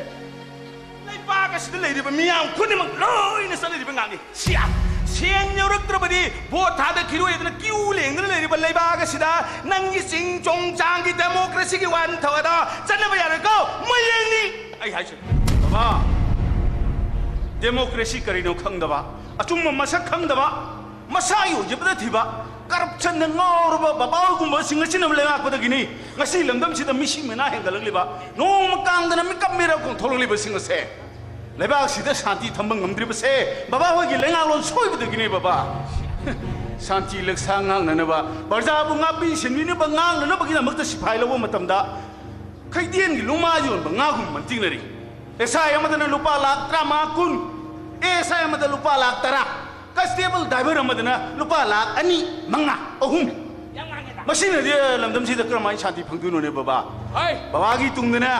ꯂꯩꯕꯥꯛ ꯑꯁꯤꯗ ꯂꯩꯔꯤꯕ ꯃꯤꯌꯥꯝ ꯈꯨꯗꯤꯡꯃꯛ ꯂꯣꯏꯅ ꯆꯠꯅꯔꯤꯕ ꯉꯥꯛꯅꯤ꯫ ꯁꯤꯌꯥ! ꯁꯦꯟ ꯌꯧꯔꯛꯇ꯭ꯔꯕꯗꯤ ꯚꯣꯠ ꯊꯥꯗꯈꯤꯔꯣꯏꯗꯅ ꯀ꯭ꯌꯨ ꯂꯦꯡꯗꯅ ꯂꯩꯔꯤꯕ ꯂꯩꯕꯥꯛ ꯑꯁꯤꯗ ꯅꯪꯒꯤ ꯆꯤꯡ ꯆꯣꯡ ꯆꯥꯡꯒꯤ ꯗꯦꯃꯣꯀ꯭ꯔꯦꯁꯤꯒꯤ ꯋꯥꯍꯟꯊꯧ ꯑꯗꯣ ꯆꯠꯅꯕ ꯌꯥꯔꯣꯏꯀꯣ꯫ ꯃꯌꯦꯡꯅꯤ ꯑꯩ ꯍꯥꯏꯁꯦ꯫ ꯕꯕꯥ, ꯗꯦꯃꯣꯀ꯭ꯔꯦꯁꯤ ꯀꯔꯤꯅꯣ ꯈꯪꯗꯕ, ꯑꯆꯨꯝꯕ ꯃꯁꯛ ꯈꯪꯗꯕ, ꯃꯁꯥꯒꯤ ꯑꯣꯏꯖꯕꯗ ꯊꯤꯕ, ꯀꯔꯞꯁꯟꯗ ꯉꯥꯎꯔꯕ ꯕꯕꯥꯒꯨꯝꯕꯁꯤꯡ ꯑꯁꯤꯅ ꯂꯩꯉꯥꯛꯄꯗꯒꯤꯅꯤ ꯉꯁꯤ ꯂꯝꯗꯝꯁꯤꯗ ꯃꯤꯁꯤ ꯃꯤꯅꯥ ꯍꯦꯟꯒꯠꯂꯛꯂꯤꯕ, ꯅꯣꯡꯃ ꯀꯥꯡꯗꯅ ꯃꯤꯀꯞ ꯃꯤꯔꯥꯎ ꯊꯣꯛꯂꯛꯂꯤꯕꯁꯤꯡ ꯑꯁꯦ꯫ ꯂꯩꯕꯥꯛꯁꯤꯗ ꯁꯥꯟꯇꯤ ꯊꯝꯕ ꯉꯝꯗ꯭ꯔꯤꯕꯁꯦ ꯕꯕꯥ ꯍꯣꯏꯒꯤ ꯂꯩꯉꯥꯛꯂꯣꯟ ꯁꯣꯏꯕꯗꯒꯤꯅꯦ ꯕꯕꯥ꯫ ꯁꯥꯟꯇꯤ ꯂꯛꯁꯥ ꯉꯥꯛꯅꯅꯕ, ꯄ꯭ꯔꯖꯥꯕꯨ ꯉꯥꯛꯄꯤ ꯁꯦꯟꯕꯤꯅꯕ ꯉꯥꯛꯅꯅꯕꯒꯤꯗꯃꯛꯇ ꯁꯤꯐꯥꯏ ꯂꯧꯕ ꯃꯇꯝꯗ ꯈꯩꯗꯦꯟꯒꯤ ꯂꯨꯃꯥ ꯌꯣꯟꯕ ꯉꯥꯒꯨꯝ ꯃꯟꯇꯤꯛꯅꯔꯤ꯫ ꯑꯦꯁ ꯑꯥꯏ ꯑꯃꯗꯅ ꯂꯨꯄꯥ ꯂꯥꯈ ꯇꯔꯥꯃꯉꯥ, ꯀꯨꯟ, ꯑꯦ ꯑꯦꯁ ꯑꯥꯏ ꯑꯃꯗ ꯂꯨꯄꯥ ꯂꯥꯈ ꯇꯔꯥ, ꯀꯟꯁꯇꯦꯕꯜ ꯗ꯭ꯔꯥꯏꯚꯔ ꯑꯃꯗꯅ ꯂꯨꯄꯥ ꯂꯥꯈ ꯑꯅꯤ, ꯃꯉꯥ, ꯑꯍꯨꯝ꯫ ꯃꯁꯤꯅꯗꯤ ꯂꯝꯗꯝꯁꯤꯗ ꯀꯔꯝꯍꯥꯏꯅ ꯁꯥꯟꯇꯤ ꯐꯪꯗꯣꯏꯅꯣꯅꯦ ꯕꯕꯥ? ꯍꯣꯏ꯫ ꯕꯕꯥꯒꯤ ꯇꯨꯡꯗꯅꯦ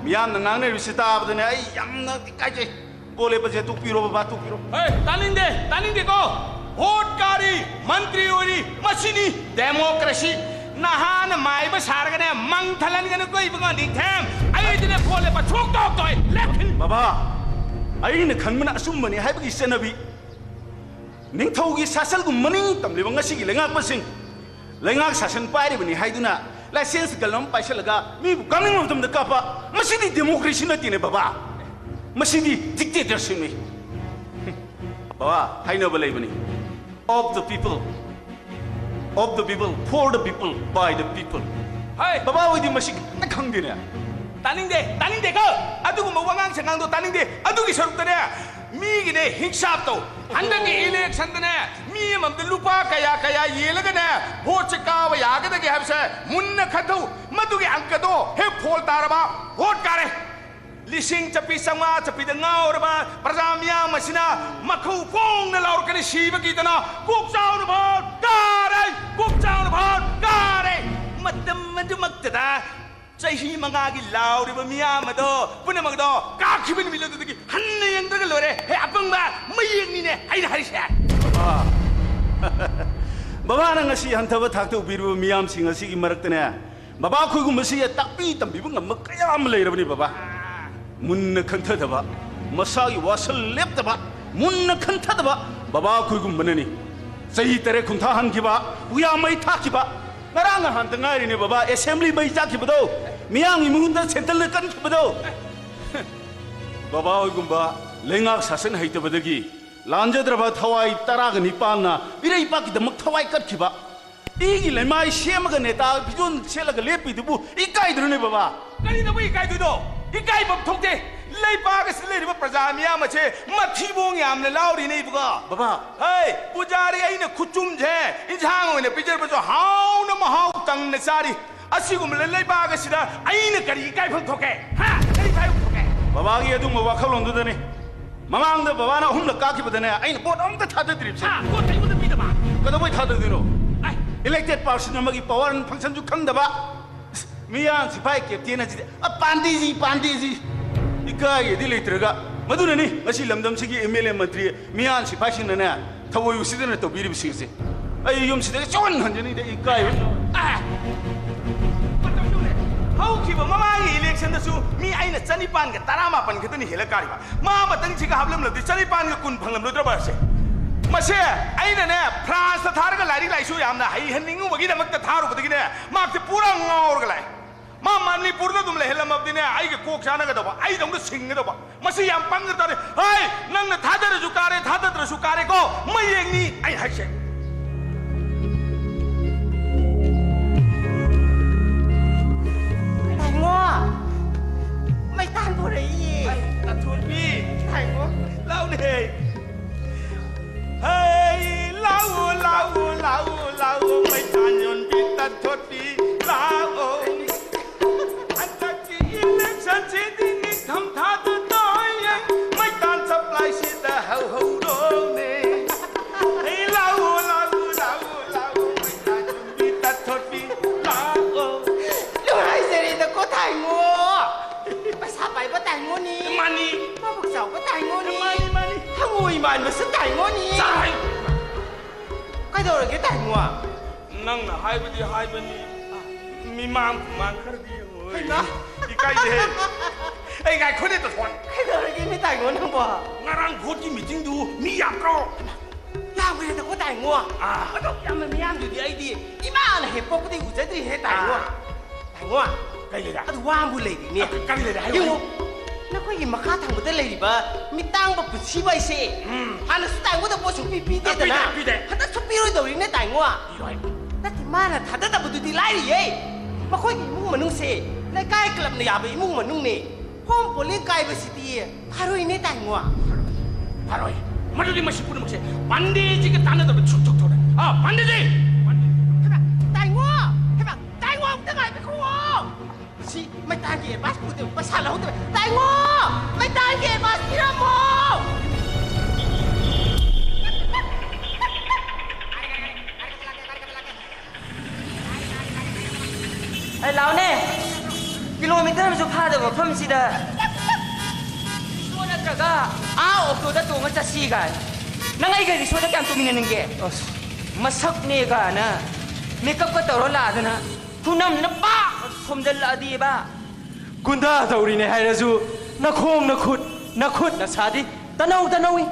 ꯃꯤꯌꯥꯝꯅ ꯉꯥꯡꯅꯔꯤꯕꯁꯤ ꯇꯥꯕꯗꯅꯦ ꯑꯩ ꯌꯥꯝꯅ ꯏꯀꯥꯏꯖꯩ꯫ ꯚꯣꯠ ꯂꯦꯞꯄꯁꯦ ꯇꯣꯛꯄꯤꯔꯣ ꯕꯕꯥ, ꯇꯣꯛꯄꯤꯔꯣ꯫ ꯍꯣꯏ, ꯇꯥꯅꯤꯡꯗꯦ, ꯇꯥꯅꯤꯡꯗꯦꯀꯣ꯫ ꯚꯣꯠ ꯀꯥꯔꯤ, ꯃꯟꯇ꯭ꯔꯤ ꯑꯣꯏꯔꯤ, ꯃꯁꯤꯅꯤ ꯗꯦꯃꯣꯀ꯭ꯔꯦꯁꯤ꯫ ꯅꯍꯥꯅ ꯃꯥꯏꯕ ꯁꯥꯔꯒꯅꯦ ꯃꯪ ꯊꯜꯍꯟꯒꯅꯨꯀꯣ ꯏꯕꯨꯡꯉꯣ ꯅꯤꯡꯊꯦꯝ꯫ ꯑꯩꯗꯤꯅꯦ ꯚꯣꯠ ꯂꯦꯞꯄ ꯁꯨꯛꯇꯣꯛ ꯇꯣꯛꯑꯣꯏ꯫ ꯂꯦꯞꯈꯤꯅꯤ꯫ ꯕꯕꯥ, ꯑꯩꯅ ꯈꯟꯕꯅ ꯑꯆꯨꯝꯕꯅꯤ ꯍꯥꯏꯕꯒꯤ ꯆꯠꯅꯕꯤ ꯅꯤꯡꯊꯧꯒꯤ ꯁꯥꯁꯜꯒꯨꯝ ꯃꯅꯤꯡ ꯇꯝꯂꯤꯕ ꯉꯁꯤꯒꯤ ꯂꯩꯉꯥꯛꯄꯁꯤꯡ, ꯂꯩꯉꯥꯛ ꯁꯥꯁꯟ ꯄꯥꯏꯔꯤꯕꯅꯤ ꯍꯥꯏꯗꯨꯅ ꯂꯥꯏꯁꯦꯟꯁ ꯒꯟ ꯑꯃ ꯄꯥꯏꯁꯜꯂꯒ ꯃꯤꯕꯨ ꯀꯥꯞꯅꯤꯡꯕ ꯃꯇꯝꯗ ꯀꯥꯞꯄ, ꯃꯁꯤꯗꯤ ꯗꯦꯃꯣꯀ꯭ꯔꯦꯁꯤ ꯅꯠꯇꯦꯅꯦ ꯕꯕꯥ, ꯃꯁꯤꯗꯤ ꯗꯤꯛꯇꯦꯇꯔꯁꯤꯞꯅꯤ꯫ ꯕꯕꯥ, ꯍꯥꯏꯅꯕ ꯂꯩꯕꯅꯤ, of the people, of the people, for the people, by the people꯫ ꯍꯥꯏ꯫ ꯕꯕꯥ ꯍꯣꯏꯗꯤ ꯃꯁꯤ ꯈꯤꯇꯪ ꯈꯪꯗꯦꯅꯦ꯫ ꯇꯥꯅꯤꯡꯗꯦ, ꯇꯥꯅꯤꯡꯗꯦꯀꯣ꯫ ꯑꯗꯨꯒꯨꯝꯕ ꯋꯥꯉꯥꯡ ꯁꯉꯥꯡꯗꯣ ꯇꯥꯅꯤꯡꯗꯦ꯫ ꯑꯗꯨꯒꯤ ꯁꯔꯨꯛꯇꯅꯦ, ꯃꯤꯒꯤꯅꯦ ꯍꯤꯡꯁꯥꯞ ꯇꯧ꯫ ꯍꯟꯗꯛꯀꯤ ꯏꯂꯦꯛꯁꯟꯗꯅꯦ, ꯃꯤ ꯑꯃꯃꯝꯗ ꯂꯨꯄꯥ ꯀꯌꯥ ꯀꯌꯥ ꯌꯦꯜꯂꯒꯅꯦ ꯚꯣꯠꯁꯦ ꯀꯥꯕ ꯌꯥꯒꯗꯒꯦ ꯍꯥꯏꯕꯁꯦ ꯃꯨꯟꯅ ꯈꯟꯊꯧ꯫ ꯃꯗꯨꯒꯤ ꯑꯪꯀꯗꯣ ꯍꯦꯛ ꯐꯣꯜ ꯇꯥꯔꯕ, ꯚꯣꯠ ꯀꯥꯔꯦ꯫ ꯂꯤꯁꯤꯡ ꯆꯠꯄꯤ, ꯆꯥꯝꯃꯉꯥ ꯆꯠꯄꯤꯗ ꯉꯥꯎꯔꯕ ꯄ꯭ꯔꯖꯥ ꯃꯤꯌꯥꯝ ꯑꯁꯤꯅ ꯃꯈꯧ ꯐꯣꯡꯅ ꯂꯥꯎꯔꯛꯀꯅꯤ, ꯁꯤꯕ ꯀꯤꯗꯅ, "ꯀꯣꯛ ꯆꯥꯎꯅ ꯚꯣꯠ ꯀꯥꯔꯦ! ꯀꯣꯛ ꯆꯥꯎꯅ ꯚꯣꯠ ꯀꯥꯔꯦ!" ꯃꯇꯝ ꯑꯗꯨꯃꯛꯇꯗ ꯆꯍꯤ ꯃꯉꯥꯒꯤ ꯂꯥꯎꯔꯤꯕ ꯃꯤꯌꯥꯝ ꯑꯗꯣ ꯄꯨꯝꯅꯃꯛ ꯑꯗꯣ ꯀꯥꯈꯤꯕ ꯅꯨꯃꯤꯠ ꯑꯗꯨꯗꯒꯤ ꯍꯟꯅ ꯌꯦꯡꯗ꯭ꯔꯒ ꯂꯣꯏꯔꯦ꯫ ꯍꯦ ꯑꯄꯪꯕ, ꯃꯌꯦꯛꯅꯤꯅꯦ ꯑꯩꯅ ꯍꯥꯏꯔꯤꯁꯦ꯫ ꯕꯕꯥ, ꯕꯕꯥꯅ ꯉꯁꯤ ꯍꯟꯊꯕ ꯊꯥꯛꯇ ꯎꯕꯤꯔꯤꯕ ꯃꯤꯌꯥꯝꯁꯤꯡ ꯑꯁꯤꯒꯤ ꯃꯔꯛꯇꯅꯦ, ꯕꯕꯥ ꯑꯩꯈꯣꯏꯒꯨꯝꯕꯁꯤ ꯇꯥꯛꯄꯤ ꯇꯝꯕꯤꯕ ꯉꯝꯕ ꯀꯌꯥ ꯑꯃ ꯂꯩꯔꯕꯅꯤ ꯕꯕꯥ꯫ ꯃꯨꯟꯅ ꯈꯟꯊꯗꯕ, ꯃꯁꯥꯒꯤ ꯋꯥꯁꯜ ꯂꯦꯞꯇꯕ, ꯃꯨꯟꯅ ꯈꯟꯊꯗꯕ ꯕꯕꯥ ꯑꯩꯈꯣꯏꯒꯨꯝꯕꯅꯅꯤ ꯆꯍꯤ ꯇꯔꯦꯠ ꯈꯨꯟꯊꯥ ꯍꯟꯈꯤꯕ, ꯎꯌꯥ ꯃꯩ ꯊꯥꯈꯤꯕ꯫ ꯉꯔꯥꯡ ꯅꯍꯥꯟꯇ ꯉꯥꯏꯔꯤꯅꯦ ꯕꯕꯥ, ꯑꯦꯁꯦꯝꯕ꯭ꯂꯤ ꯃꯩ ꯆꯥꯛꯈꯤꯕꯗꯣ, ꯃꯤꯌꯥꯝꯒꯤ ꯃꯍꯨꯠꯇ ꯁꯦꯟꯇꯔꯅ ꯀꯟꯈꯤꯕꯗꯣ꯫ ꯕꯕꯥ ꯍꯣꯏꯒꯨꯝꯕ ꯂꯩꯉꯥꯛ ꯁꯥꯁꯟ ꯍꯩꯇꯕꯗꯒꯤ ꯂꯥꯟꯖꯗ꯭ꯔꯕ ꯊꯋꯥꯏ ꯇꯔꯥꯒ ꯅꯤꯄꯥꯟꯅ ꯏꯔꯩꯄꯥꯛꯀꯤꯗꯃꯛ ꯊꯋꯥꯏ ꯀꯠꯈꯤꯕ꯫ ꯏꯒꯤ ꯂꯩꯃꯥꯏ ꯁꯦꯝꯃꯒ ꯅꯦꯇꯥ ꯐꯤꯖꯣꯜ ꯁꯦꯠꯂꯒ ꯂꯦꯞꯄꯤꯗꯨꯕꯨ ꯏꯀꯥꯏꯗ꯭ꯔꯣꯅꯦ ꯕꯕꯥ? ꯀꯔꯤꯗꯧꯕ ꯏꯀꯥꯏꯗꯣꯏꯅꯣ? ꯏꯀꯥꯏꯐꯝ ꯊꯣꯛꯇꯦ꯫ ꯂꯩꯕꯥꯛ ꯑꯁꯤꯗ ꯂꯩꯔꯤꯕ ꯄ꯭ꯔꯖꯥ ꯃꯤꯌꯥꯝ ꯑꯁꯦ ꯃꯊꯤꯕꯣꯡ ꯌꯥꯝꯅ ꯂꯥꯎꯔꯤꯅꯦ ꯏꯕꯨꯡꯉꯣ꯫ ꯕꯕꯥ꯫ ꯍꯩ, ꯄꯨꯖꯥꯔꯤ, ꯑꯩꯅ ꯈꯨꯆꯨꯝꯁꯦ ꯏꯟꯁꯥꯡ ꯑꯣꯏꯅ ꯄꯤꯖꯔꯕꯁꯨ ꯍꯥꯎꯅ ꯃꯍꯥꯎ ꯇꯪꯅ ꯆꯥꯔꯤ꯫ ꯑꯁꯤꯒꯨꯝꯕ ꯂꯩꯕꯥꯛ ꯑꯁꯤꯗ ꯑꯩꯅ ꯀꯔꯤ ꯏꯀꯥꯏꯐꯝ ꯊꯣꯛꯀꯦ? ꯍꯥ? ꯀꯔꯤ ꯏꯀꯥꯏꯐꯝ ꯊꯣꯛꯀꯦ? ꯕꯕꯥꯒꯤ ꯑꯗꯨꯒꯨꯝꯕ ꯋꯥꯈꯜꯂꯣꯟꯗꯨꯗꯅꯤ ꯃꯃꯥꯡꯗ ꯕꯕꯥꯅ ꯑꯍꯨꯝꯂꯛ ꯀꯥꯈꯤꯕꯗꯅꯦ, ꯑꯩꯅ ꯚꯣꯠ ꯑꯝꯇ ꯊꯥꯗꯗ꯭ꯔꯤꯕꯁꯦ꯫ ꯍꯥ? ꯚꯣꯠ ꯑꯩꯉꯣꯟꯗ ꯄꯤꯗꯕ? ꯀꯩꯗꯧꯕꯩ ꯊꯥꯗꯗꯣꯏꯅꯣ? ꯑꯥꯏ꯫ Elected person ꯑꯃꯒꯤ power and function ꯁꯨ ꯈꯪꯗꯕ꯫ ꯃꯤꯌꯥꯟ ꯁꯤꯐꯥꯏ ꯀꯦꯞꯇꯦꯟ ꯑꯁꯤꯗꯤ, ꯑ, ꯄꯥꯟꯗꯦꯖꯤ, ꯄꯥꯟꯗꯦꯖꯤ꯫ ꯏꯀꯥꯏꯒꯗꯤ ꯂꯩꯇ꯭ꯔꯒ꯫ ꯃꯗꯨꯅꯅꯤ ꯉꯁꯤ ꯂꯝꯗꯝꯁꯤꯒꯤ ꯑꯦꯝ ꯑꯦꯜ ꯑꯦ ꯃꯟꯇ꯭ꯔꯤ ꯃꯤꯌꯥꯟ ꯁꯤꯐꯥꯏꯁꯤꯡꯅꯅꯦ ꯊꯑꯣꯏ ꯎꯁꯤꯗꯅ ꯇꯧꯕꯤꯔꯤꯕꯁꯤꯡꯁꯦ꯫ ꯑꯩ ꯌꯨꯝꯁꯤꯗꯒꯤ ꯁꯨꯛꯍꯟ ꯍꯟꯖꯅꯤꯡꯗꯦ, ꯏꯀꯥꯏꯕ꯫ ꯑꯦ! ꯃꯇꯝꯗꯨꯅꯦ꯫ ꯍꯧꯈꯤꯕ ꯃꯃꯥꯡꯒꯤ ꯏꯂꯦꯛꯁꯟꯗꯁꯨ ꯃꯤ ꯑꯩꯅ ꯆꯅꯤꯄꯥꯟꯒ ꯇꯔꯥꯃꯥꯄꯟ ꯈꯛꯇꯅꯤ ꯍꯦꯜꯂ ꯀꯥꯔꯤꯕ꯫ ꯃꯥ ꯃꯇꯪꯁꯤꯒ ꯍꯥꯞꯂꯝꯂꯕꯗꯤ ꯆꯅꯤꯄꯥꯟꯒ ꯀꯨꯟ ꯐꯪꯂꯝꯂꯣꯏꯗ꯭ꯔꯕ ꯑꯁꯦ? ꯃꯁꯦ ꯑꯩꯅꯅꯦ ꯐ꯭ꯔꯥꯟꯁꯇ ꯊꯥꯔꯒ ꯂꯥꯏꯔꯤꯛ ꯂꯥꯏꯁꯨ ꯌꯥꯝꯅ ꯍꯩꯍꯟꯅꯤꯡꯉꯨꯕꯒꯤꯗꯃꯛꯇ ꯊꯥꯔꯨꯕꯗꯒꯤꯅꯦ ꯃꯍꯥꯛꯁꯦ ꯄꯨꯔꯥ ꯉꯥꯎꯔꯒ ꯂꯥꯛꯑꯦ꯫ ꯃꯥ ꯃꯅꯤꯄꯨꯔꯗ ꯑꯗꯨꯝ ꯂꯩꯍꯜꯂꯝꯃꯕꯗꯤꯅꯦ ꯑꯩꯒ ꯀꯣꯛ ꯆꯥꯅꯒꯗꯧꯕ, ꯑꯩꯗꯧꯅ ꯁꯤꯡꯒꯗꯧꯕ꯫ ꯃꯁꯤ ꯌꯥꯝ ꯄꯪꯈ꯭ꯔ ꯇꯥꯔꯦ꯫ ꯍꯩ, ꯅꯪꯅ ꯊꯥꯗꯔꯁꯨ ꯀꯥꯔꯦ, ꯊꯥꯗꯗ꯭ꯔꯁꯨ ꯀꯥꯔꯦꯀꯣ, ꯃꯌꯦꯛꯅꯤ ꯑꯩ ꯍꯥꯏꯁꯦ꯫ ꯇꯥꯏꯉꯣ, ꯃꯩꯇꯥꯟ ꯄꯨꯔꯛꯏꯌꯦ꯫ ꯍꯩ, ꯇꯥꯊꯣꯟꯕꯤ꯫ ꯇꯥꯏꯉꯣ꯫ ꯂꯥꯎꯅꯦ꯫ ꯃꯥꯅꯤ꯫ ꯃꯕꯨꯛ ꯆꯥꯎꯕ ꯇꯥꯏꯉꯣꯅꯤ꯫ ꯃꯥꯅꯤ, ꯃꯥꯅꯤ꯫ ꯍꯪꯉꯣꯏ ꯃꯥꯟꯕꯁꯨ ꯇꯥꯏꯉꯣꯅꯤ꯫ ꯆꯥꯏ꯫ ꯀꯩꯗꯧꯔꯒꯦ ꯇꯥꯏꯉꯣ? ꯅꯪꯅ ꯍꯥꯏꯕꯗꯤ ꯍꯥꯏꯕꯅꯤ꯫ ꯃꯤꯃꯥꯡ ꯇꯨꯃꯥꯡ ꯈꯔꯗꯤ ꯌꯦꯡꯉꯣꯏ꯫ ꯍꯩꯃꯥ! ꯏꯀꯥꯏꯗꯦꯍꯦ꯫ ꯑꯩ ꯉꯥꯏꯈꯣꯅꯦ, ꯇꯣꯊꯣꯟ꯫ ꯀꯩꯗꯧꯔꯒꯦꯅꯦ ꯇꯥꯏꯉꯣ ꯅꯪꯕꯣ? ꯉꯔꯥꯡ ꯚꯣꯠꯀꯤ ꯃꯤꯇꯤꯡꯗꯨ ꯃꯤ ꯌꯥꯝꯗ꯭ꯔꯣ? ꯌꯥꯝꯈ꯭ꯔꯦꯗꯀꯣ ꯇꯥꯏꯉꯣ꯫ ꯑꯥ꯫ ꯑꯗꯨꯛ ꯌꯥꯝꯕ ꯃꯤꯌꯥꯝꯗꯨꯗꯤ ꯑꯩꯗꯤ ꯏꯃꯥꯅ ꯍꯦꯛ ꯄꯣꯛꯄꯗꯒꯤ ꯎꯖꯗ꯭ꯔꯤꯍꯦ ꯇꯥꯏꯉꯣ꯫ ꯑꯥ꯫ ꯇꯥꯏꯉꯣ꯫ ꯀꯩ ꯂꯩꯔꯦ? ꯑꯗꯨ ꯋꯥ ꯑꯃꯕꯨ ꯂꯩꯔꯤꯅꯦ꯫ ꯑ, ꯀꯔꯤ ꯂꯩꯔꯦ? ꯍꯥꯏꯌꯨ, ꯌꯦꯡꯉꯣ, ꯍꯥꯏꯌꯨ꯫ ꯅꯈꯣꯏꯒꯤ ꯃꯈꯥ ꯊꯪꯕꯗ ꯂꯩꯔꯤꯕ ꯃꯤꯇꯥꯡꯕ ꯄꯨꯟꯁꯤꯕ ꯍꯥꯏꯁꯦ ꯎꯝ꯫ ꯍꯥꯟꯅꯁꯨ ꯇꯥꯏꯉꯣꯗ ꯄꯣꯠ ꯁꯨꯡꯄꯤ ꯄꯤꯗꯦꯗꯅ꯫ ꯄꯤꯗꯦ, ꯄꯤꯗꯦ꯫ ꯍꯟꯗꯛꯁꯨ ꯄꯤꯔꯣꯏꯗꯧꯔꯤꯅꯦ ꯇꯥꯏꯉꯣ꯫ ꯄꯤꯔꯣꯏ꯫ ꯅꯠꯇꯦ, ꯃꯥꯅ ꯊꯥꯗꯗꯕꯗꯨꯗꯤ ꯂꯥꯏꯔꯤꯌꯦ꯫ ꯃꯈꯣꯏꯒꯤ ꯏꯃꯨꯡ ꯃꯅꯨꯡꯁꯦ ꯂꯩꯀꯥꯏ ꯀ꯭ꯂꯕꯅ ꯌꯥꯕ ꯏꯃꯨꯡ ꯃꯅꯨꯡꯅꯦ꯫ Home polling ꯀꯥꯏꯕꯁꯤꯗꯤ ꯐꯔꯣꯏꯅꯦ ꯇꯥꯏꯉꯣ꯫ ꯐꯔꯣꯏ꯫ ꯃꯗꯨꯗꯤ ꯃꯁꯤ ꯄꯨꯝꯅꯃꯛꯁꯦ ꯄꯥꯟꯗꯦꯖꯤꯒ ꯇꯥꯟꯅꯗꯕ ꯁꯨꯛ ꯊꯣꯛ ꯊꯣꯛꯑꯣꯏ꯫ ꯑꯥ, ꯄꯥꯟꯗꯦꯖꯤ! ꯍꯩꯃꯥ, ꯇꯥꯏꯉꯣ! ꯍꯩꯃꯥ, ꯇꯥꯏꯉꯣ, ꯑꯝꯇ ꯉꯥꯏꯕꯤꯈꯣ! ꯁꯤ ꯃꯩꯇꯥꯟꯒꯤ advance ꯄꯨꯗꯦ, ꯄꯩꯁꯥ ꯂꯧꯍꯧꯗꯕ꯫ ꯇꯥꯏꯉꯣ! ꯃꯩꯇꯥꯟꯒꯤ advance ꯄꯤꯔꯝꯃꯣ! ꯑꯦ, ꯂꯥꯎꯅꯦ꯫ Kilometre ꯑꯃꯁꯨ ꯐꯥꯗꯕ ꯃꯐꯝꯁꯤꯗ ꯔꯤꯛꯁꯣ ꯅꯠꯇ꯭ꯔꯒ ꯑꯥ ꯑꯣꯛꯇꯣꯗ ꯇꯣꯡꯉ ꯆꯠꯁꯤ ꯀꯥꯏ꯫ ꯅꯪ ꯑꯩꯒ ꯔꯤꯛꯁꯣꯗ ꯀꯌꯥꯝ ꯇꯣꯡꯃꯤꯟꯅꯅꯤꯡꯒꯦ? ꯑꯁ꯫ ꯃꯁꯛꯅꯦ ꯀꯥꯏꯅ makeup ꯀ ꯇꯧꯔ ꯂꯥꯛꯑꯗꯅ ꯈꯨꯅꯝꯅ ꯄꯥꯛ ꯊꯣꯝꯖꯜꯂꯛꯑꯗꯤꯕ꯫ ꯒꯨꯟꯗꯥ ꯇꯧꯔꯤꯅꯦ ꯍꯥꯏꯔꯁꯨ ꯅꯈꯣꯡ ꯅꯈꯨꯠ, ꯅꯈꯨꯠ ꯅꯁꯥꯗꯤ ꯇꯅꯧ ꯇꯅꯧꯏ꯫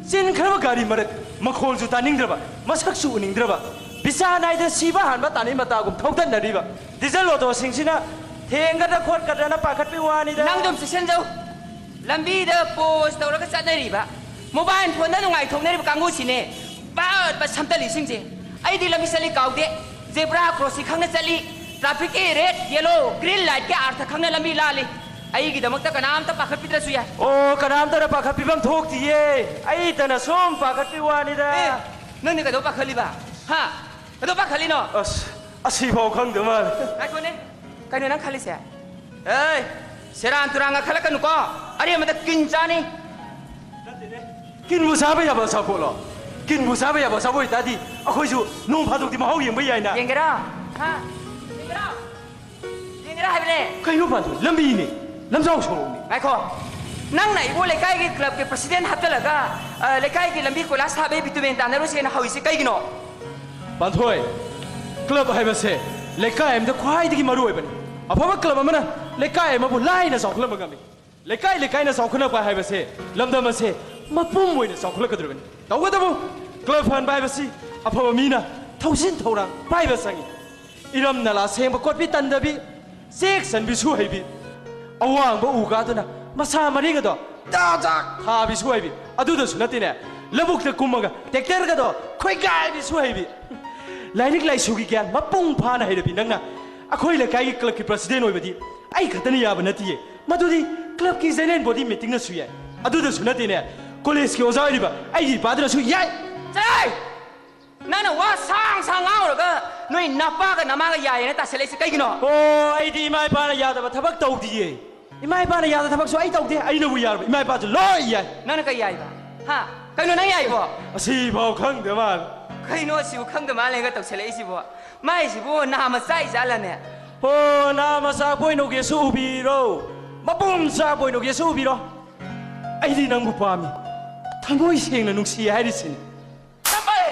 ꯆꯦꯟꯈ꯭ꯔꯕ ꯒꯥꯔꯤ ꯃꯔꯛ ꯃꯈꯣꯜꯁꯨ ꯇꯥꯅꯤꯡꯗ꯭ꯔꯕ, ꯃꯁꯛꯁꯨ ꯎꯅꯤꯡꯗ꯭ꯔꯕ, ꯕꯤꯆꯥ ꯅꯥꯏꯗ ꯁꯤꯕ ꯍꯥꯟꯕ ꯇꯥꯅꯩ ꯃꯇꯥꯒꯨꯝ ꯊꯧꯗꯠꯅꯔꯤꯕ꯫ ꯗꯤꯖꯜ ꯑꯣꯇꯣꯁꯤꯡꯁꯤꯅ ꯊꯦꯡꯒꯗ꯭ꯔꯥ ꯈꯣꯠꯀꯗ꯭ꯔꯅ ꯄꯥꯈꯠꯄꯒꯤ ꯋꯥꯅꯤꯗ꯫ ꯅꯪ ꯑꯗꯨꯝ ꯆꯦꯛꯁꯤꯟꯖꯧ꯫ ꯂꯝꯕꯤꯗ pose ꯇꯧꯔꯒ ꯆꯠꯅꯔꯤꯕ, mobile phoneꯗ ꯅꯨꯡꯉꯥꯏꯊꯣꯛꯅꯔꯤꯕ ꯀꯥꯡꯕꯨꯁꯤꯅꯦ ꯕꯠ ꯕꯠ ꯁꯝꯇꯠꯂꯤꯁꯤꯡꯁꯦ꯫ ꯑꯩꯗꯤ ꯂꯝꯕꯤ ꯆꯠꯂꯤ ꯀꯥꯎꯗꯦ, zebra crossing ꯈꯪꯅ ꯆꯠꯂꯤ, trafficꯀꯤ red, yellow, green lightꯀꯤ ꯑꯥꯔꯊ ꯈꯪꯅ ꯂꯝꯕꯤ ꯂꯥꯜꯂꯤ꯫ ꯑꯩꯒꯤꯗꯃꯛꯇ ꯀꯅꯥꯝꯇ ꯄꯥꯈꯠꯄꯤꯗ꯭ꯔꯁꯨ ꯌꯥꯏ꯫ ꯑꯣ, ꯀꯅꯥꯝꯇꯅ ꯄꯥꯈꯠꯄꯤꯐꯝ ꯊꯣꯛꯇꯤꯌꯦ, ꯑꯩꯇꯅ ꯁꯨꯝ ꯄꯥꯈꯠꯄꯤ ꯋꯥꯅꯤꯗ꯫ ꯑꯦ, ꯅꯪꯗꯤ ꯀꯩꯗꯧ ꯄꯥꯈꯠꯂꯤꯕ? ꯍꯥ? ꯀꯩꯗꯧ ꯄꯥꯈꯠꯂꯤꯅꯣ? ꯑꯁ, ꯑꯁꯤꯐꯥꯎ ꯈꯪꯗ ꯃꯥꯜꯂꯦ꯫ ꯉꯥꯏꯈꯣꯅꯦ, ꯀꯩꯅꯣ ꯅꯪ ꯈꯜꯂꯤꯁꯦ? ꯑꯦ, ꯁꯦꯔꯥꯟ ꯇꯨꯔꯥꯟꯒ ꯈꯜꯂꯛꯀꯅꯨꯀꯣ, ꯑꯔꯦꯝꯕꯗ ꯀꯤꯟ ꯆꯥꯅꯤ꯫ ꯀꯤꯟꯕꯨ ꯆꯥꯕ ꯌꯥꯕ ꯑꯆꯥꯄꯣꯠꯂꯣ? ꯀꯤꯟꯕꯨ ꯆꯥꯕ ꯌꯥꯕ ꯑꯆꯥꯄꯣꯠ ꯑꯣꯏꯇꯥꯔꯗꯤ ꯑꯩꯈꯣꯏꯁꯨ ꯅꯣꯡ ꯐꯥꯗꯣꯛꯇꯤ ꯃꯍꯥꯎ ꯌꯦꯡꯕ ꯌꯥꯏꯅ꯫ ꯌꯦꯡꯒꯦꯔꯥ? ꯍꯥ? ꯌꯦꯡꯒꯦꯔꯥ? ꯌꯦꯡꯒꯦꯔꯥ ꯍꯥꯏꯕꯅꯦ꯫ ꯀꯩꯅꯣ ꯄꯥꯟꯊꯣꯏ, ꯂꯝꯕꯤꯅꯦ, ꯂꯝꯖꯥꯎ ꯁꯣꯔꯣꯛꯅꯦ꯫ ꯉꯥꯏꯈꯣ꯫ ꯅꯪꯅ ꯑꯩꯕꯨ ꯂꯩꯀꯥꯏꯒꯤ clubꯀꯤ president ꯍꯥꯞꯆꯜꯂꯒ, ꯑ, ꯂꯩꯀꯥꯏꯒꯤ ꯂꯝꯕꯤ ꯀꯣꯏꯂꯥꯁ ꯊꯥꯕꯒꯤ bitumen ꯇꯥꯟꯅꯔꯨꯁꯦꯅ ꯍꯧꯔꯤꯁꯦ ꯀꯩꯒꯤꯅꯣ? ꯄꯥꯟꯊꯣꯏ, club ꯍꯥꯏꯕꯁꯦ ꯂꯩꯀꯥꯏ ꯑꯃꯗ ꯈ꯭ꯋꯥꯏꯗꯒꯤ ꯃꯔꯨ ꯑꯣꯏꯕꯅꯤ꯫ ꯑꯐꯕ club ꯑꯃꯅ ꯂꯩꯀꯥꯏ ꯑꯃꯕꯨ ꯂꯥꯏꯅ ꯆꯥꯎꯈꯠꯍꯟꯕ ꯉꯝꯃꯤ꯫ ꯂꯩꯀꯥꯏ ꯂꯩꯀꯥꯏꯅ ꯆꯥꯎꯈꯠꯂꯛꯄ ꯍꯥꯏꯕꯁꯦ ꯂꯝꯗꯝ ꯑꯁꯦ ꯃꯄꯨꯝ ꯑꯣꯏꯅ ꯆꯥꯎꯈꯠꯂꯛꯀꯗꯧꯔꯤꯕꯅꯤ꯫ ꯇꯧꯕꯇꯕꯨ club ꯐꯍꯟꯕ ꯍꯥꯏꯕꯁꯤ ꯑꯐꯕ ꯃꯤꯅ ꯊꯧꯁꯤꯟ ꯊꯧꯔꯥꯡ ꯄꯥꯏꯕ ꯆꯪꯏ꯫ ꯏꯔꯝ ꯅꯂꯥ ꯁꯦꯡꯕ ꯈꯣꯠꯄꯤ ꯇꯟꯗꯕꯤ, ꯆꯦꯛ ꯆꯟꯕꯤꯁꯨ ꯍꯩꯕꯤ, ꯑꯋꯥꯡꯕ ꯎ ꯀꯥꯗꯨꯅ ꯃꯁꯥ ꯃꯔꯦꯡ ꯑꯗꯣ ꯗꯥꯛ ꯗꯥꯛ ꯊꯥꯕꯤꯁꯨ ꯍꯩꯕꯤ, ꯑꯗꯨꯗꯁꯨ ꯅꯠꯇꯦꯅꯦ, ꯂꯧꯕꯨꯛꯇ ꯀꯨꯝꯃꯒ tractorꯒꯗꯣ ꯈꯣꯏꯒꯥꯏꯕꯤꯁꯨ ꯍꯩꯕꯤ, ꯂꯥꯏꯔꯤꯛ ꯂꯥꯏꯁꯨꯒꯤ ꯒ꯭ꯌꯥꯟ ꯃꯄꯨꯡ ꯐꯥꯅ ꯍꯩꯔꯕꯤ ꯅꯪꯅ ꯑꯩꯈꯣꯏ ꯂꯩꯀꯥꯏꯒꯤ clubꯀꯤ president ꯑꯣꯏꯕꯗꯤ ꯑꯩ ꯈꯛꯇꯅ ꯌꯥꯕ ꯅꯠꯇꯤꯌꯦ, ꯃꯗꯨꯗꯤ clubꯀꯤ general body meetingꯅꯁꯨ ꯌꯥꯏ, ꯑꯗꯨꯗꯁꯨ ꯅꯠꯇꯦꯅꯦ, collegeꯀꯤ ꯑꯣꯖꯥ ꯑꯣꯏꯔꯤꯕ ꯑꯩꯒꯤ ꯏꯄꯥꯗꯨꯅꯁꯨ ꯌꯥꯏ꯫ ꯆꯠꯂꯣꯍꯦ! ꯅꯪꯅ ꯋꯥ ꯁꯥꯡ ꯁꯥꯡ ꯉꯥꯡꯉꯨꯔꯒ ꯅꯣꯏ ꯅꯄꯥꯒ ꯅꯃꯥꯒ ꯌꯥꯏꯌꯦꯅ ꯇꯥꯁꯜꯂꯛꯏꯁꯦ ꯀꯩꯒꯤꯅꯣ? ꯑꯣ, ꯑꯩꯗꯤ ꯏꯃꯥ ꯏꯄꯥꯅ ꯌꯥꯗꯕ ꯊꯕꯛ ꯇꯧꯗꯤꯌꯦ꯫ ꯏꯃꯥ ꯏꯄꯥꯅ ꯌꯥꯗꯕ ꯊꯕꯛꯁꯨ ꯑꯩ ꯇꯧꯗꯦ, ꯑꯩꯅꯕꯨ ꯌꯥꯔꯕ, ꯏꯃꯥ ꯏꯄꯥꯁꯨ ꯂꯣꯏ ꯌꯥꯏ꯫ ꯅꯪꯅ ꯀꯩ ꯌꯥꯏꯕ? ꯍꯥ? ꯀꯩꯅꯣ ꯅꯪ ꯌꯥꯏꯕꯣ? ꯑꯁꯤꯐꯥꯎ ꯈꯪꯗ ꯃꯥꯜꯂꯦ꯫ ꯀꯩꯅꯣ ꯑꯁꯤꯕꯨ ꯈꯪꯗ ꯃꯥꯜꯂꯦꯒ ꯇꯧꯁꯜꯂꯛꯏꯁꯤꯕꯣ? ꯃꯥꯏꯁꯤꯕꯨ ꯅꯍꯥ ꯃꯆꯥ ꯏꯖꯥꯠꯂꯅꯦ? ꯍꯣ, ꯅꯍꯥ ꯃꯆꯥ ꯄꯣꯏꯅꯧꯒꯦꯁꯨ ꯎꯕꯤꯔꯣ, ꯃꯄꯨꯡ ꯃꯆꯥ ꯄꯣꯏꯅꯧꯒꯦꯁꯨ ꯎꯕꯤꯔꯣ꯫ ꯑꯩꯗꯤ ꯅꯪꯕꯨ ꯄꯥꯝꯃꯤ, ꯊꯃꯣꯏ ꯁꯦꯡꯅ ꯅꯨꯡꯁꯤ ꯍꯥꯏꯔꯤꯁꯤꯅꯤ꯫ ꯆꯠꯄꯩ!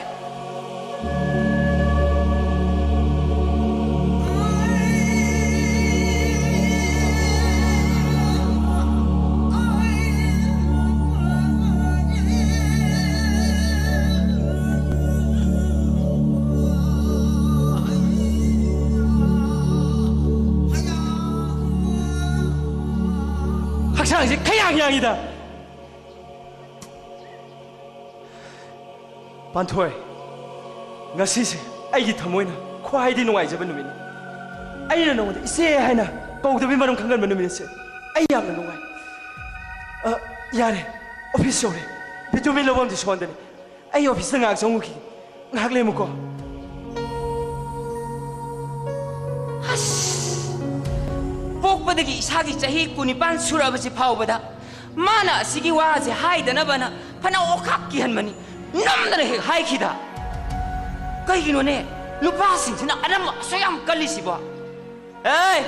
ꯍꯛꯆꯥꯡꯁꯦ ꯈꯌꯥꯡ ꯌꯥꯡꯉꯤꯗ꯫ ꯄꯥꯟꯊꯣꯏ, ꯉꯁꯤꯁꯦ ꯑꯩꯒꯤ ꯊꯃꯣꯏꯅ ꯈ꯭ꯋꯥꯏꯗꯒꯤ ꯅꯨꯡꯉꯥꯏꯖꯕ ꯅꯨꯃꯤꯠꯅꯤ꯫ ꯑꯩꯅ ꯅꯉꯣꯟꯗ ꯏꯆꯦ ꯍꯥꯏꯅ ꯀꯧꯗꯕꯒꯤ ꯃꯔꯝ ꯈꯪꯍꯟꯕ ꯅꯨꯃꯤꯠꯁꯦ ꯑꯩ ꯌꯥꯝꯅ ꯅꯨꯡꯉꯥꯏ꯫ ꯑ, ꯌꯥꯔꯦ, office ꯌꯧꯔꯦ꯫ Bitumen ꯂꯧꯐꯝꯗꯤ ꯁꯣꯟꯗꯅꯤ꯫ ꯑꯩ officeꯇ ꯉꯥꯏꯍꯥꯛ ꯆꯪꯉꯨꯈꯤꯒꯦ꯫ ꯉꯥꯏꯍꯥꯛ ꯂꯦꯝꯃꯨꯀꯣ꯫ ꯑꯁ! ꯄꯣꯛꯄꯗꯒꯤ ꯏꯁꯥꯒꯤ ꯆꯍꯤ ꯀꯨꯟꯅꯤꯄꯥꯟ ꯁꯨꯔꯛꯑꯕꯁꯤ ꯐꯥꯎꯕꯗ ꯃꯥꯅ ꯑꯁꯤꯒꯤ ꯋꯥꯁꯦ ꯍꯥꯏꯗꯅꯕꯅ ꯐꯅ ꯑꯣꯈꯥꯛ ꯀꯤꯍꯟꯕꯅꯤ꯫ ꯅꯝꯗꯅ ꯍꯦꯛ ꯍꯥꯏꯈꯤꯗ꯫ ꯀꯩꯒꯤꯅꯣꯅꯦ ꯅꯨꯄꯥꯁꯤꯡꯁꯤꯅ ꯑꯅꯝꯕ ꯑꯁꯨꯛ ꯌꯥꯝ ꯀꯜꯂꯤꯁꯤꯕꯣ? ꯑꯦ,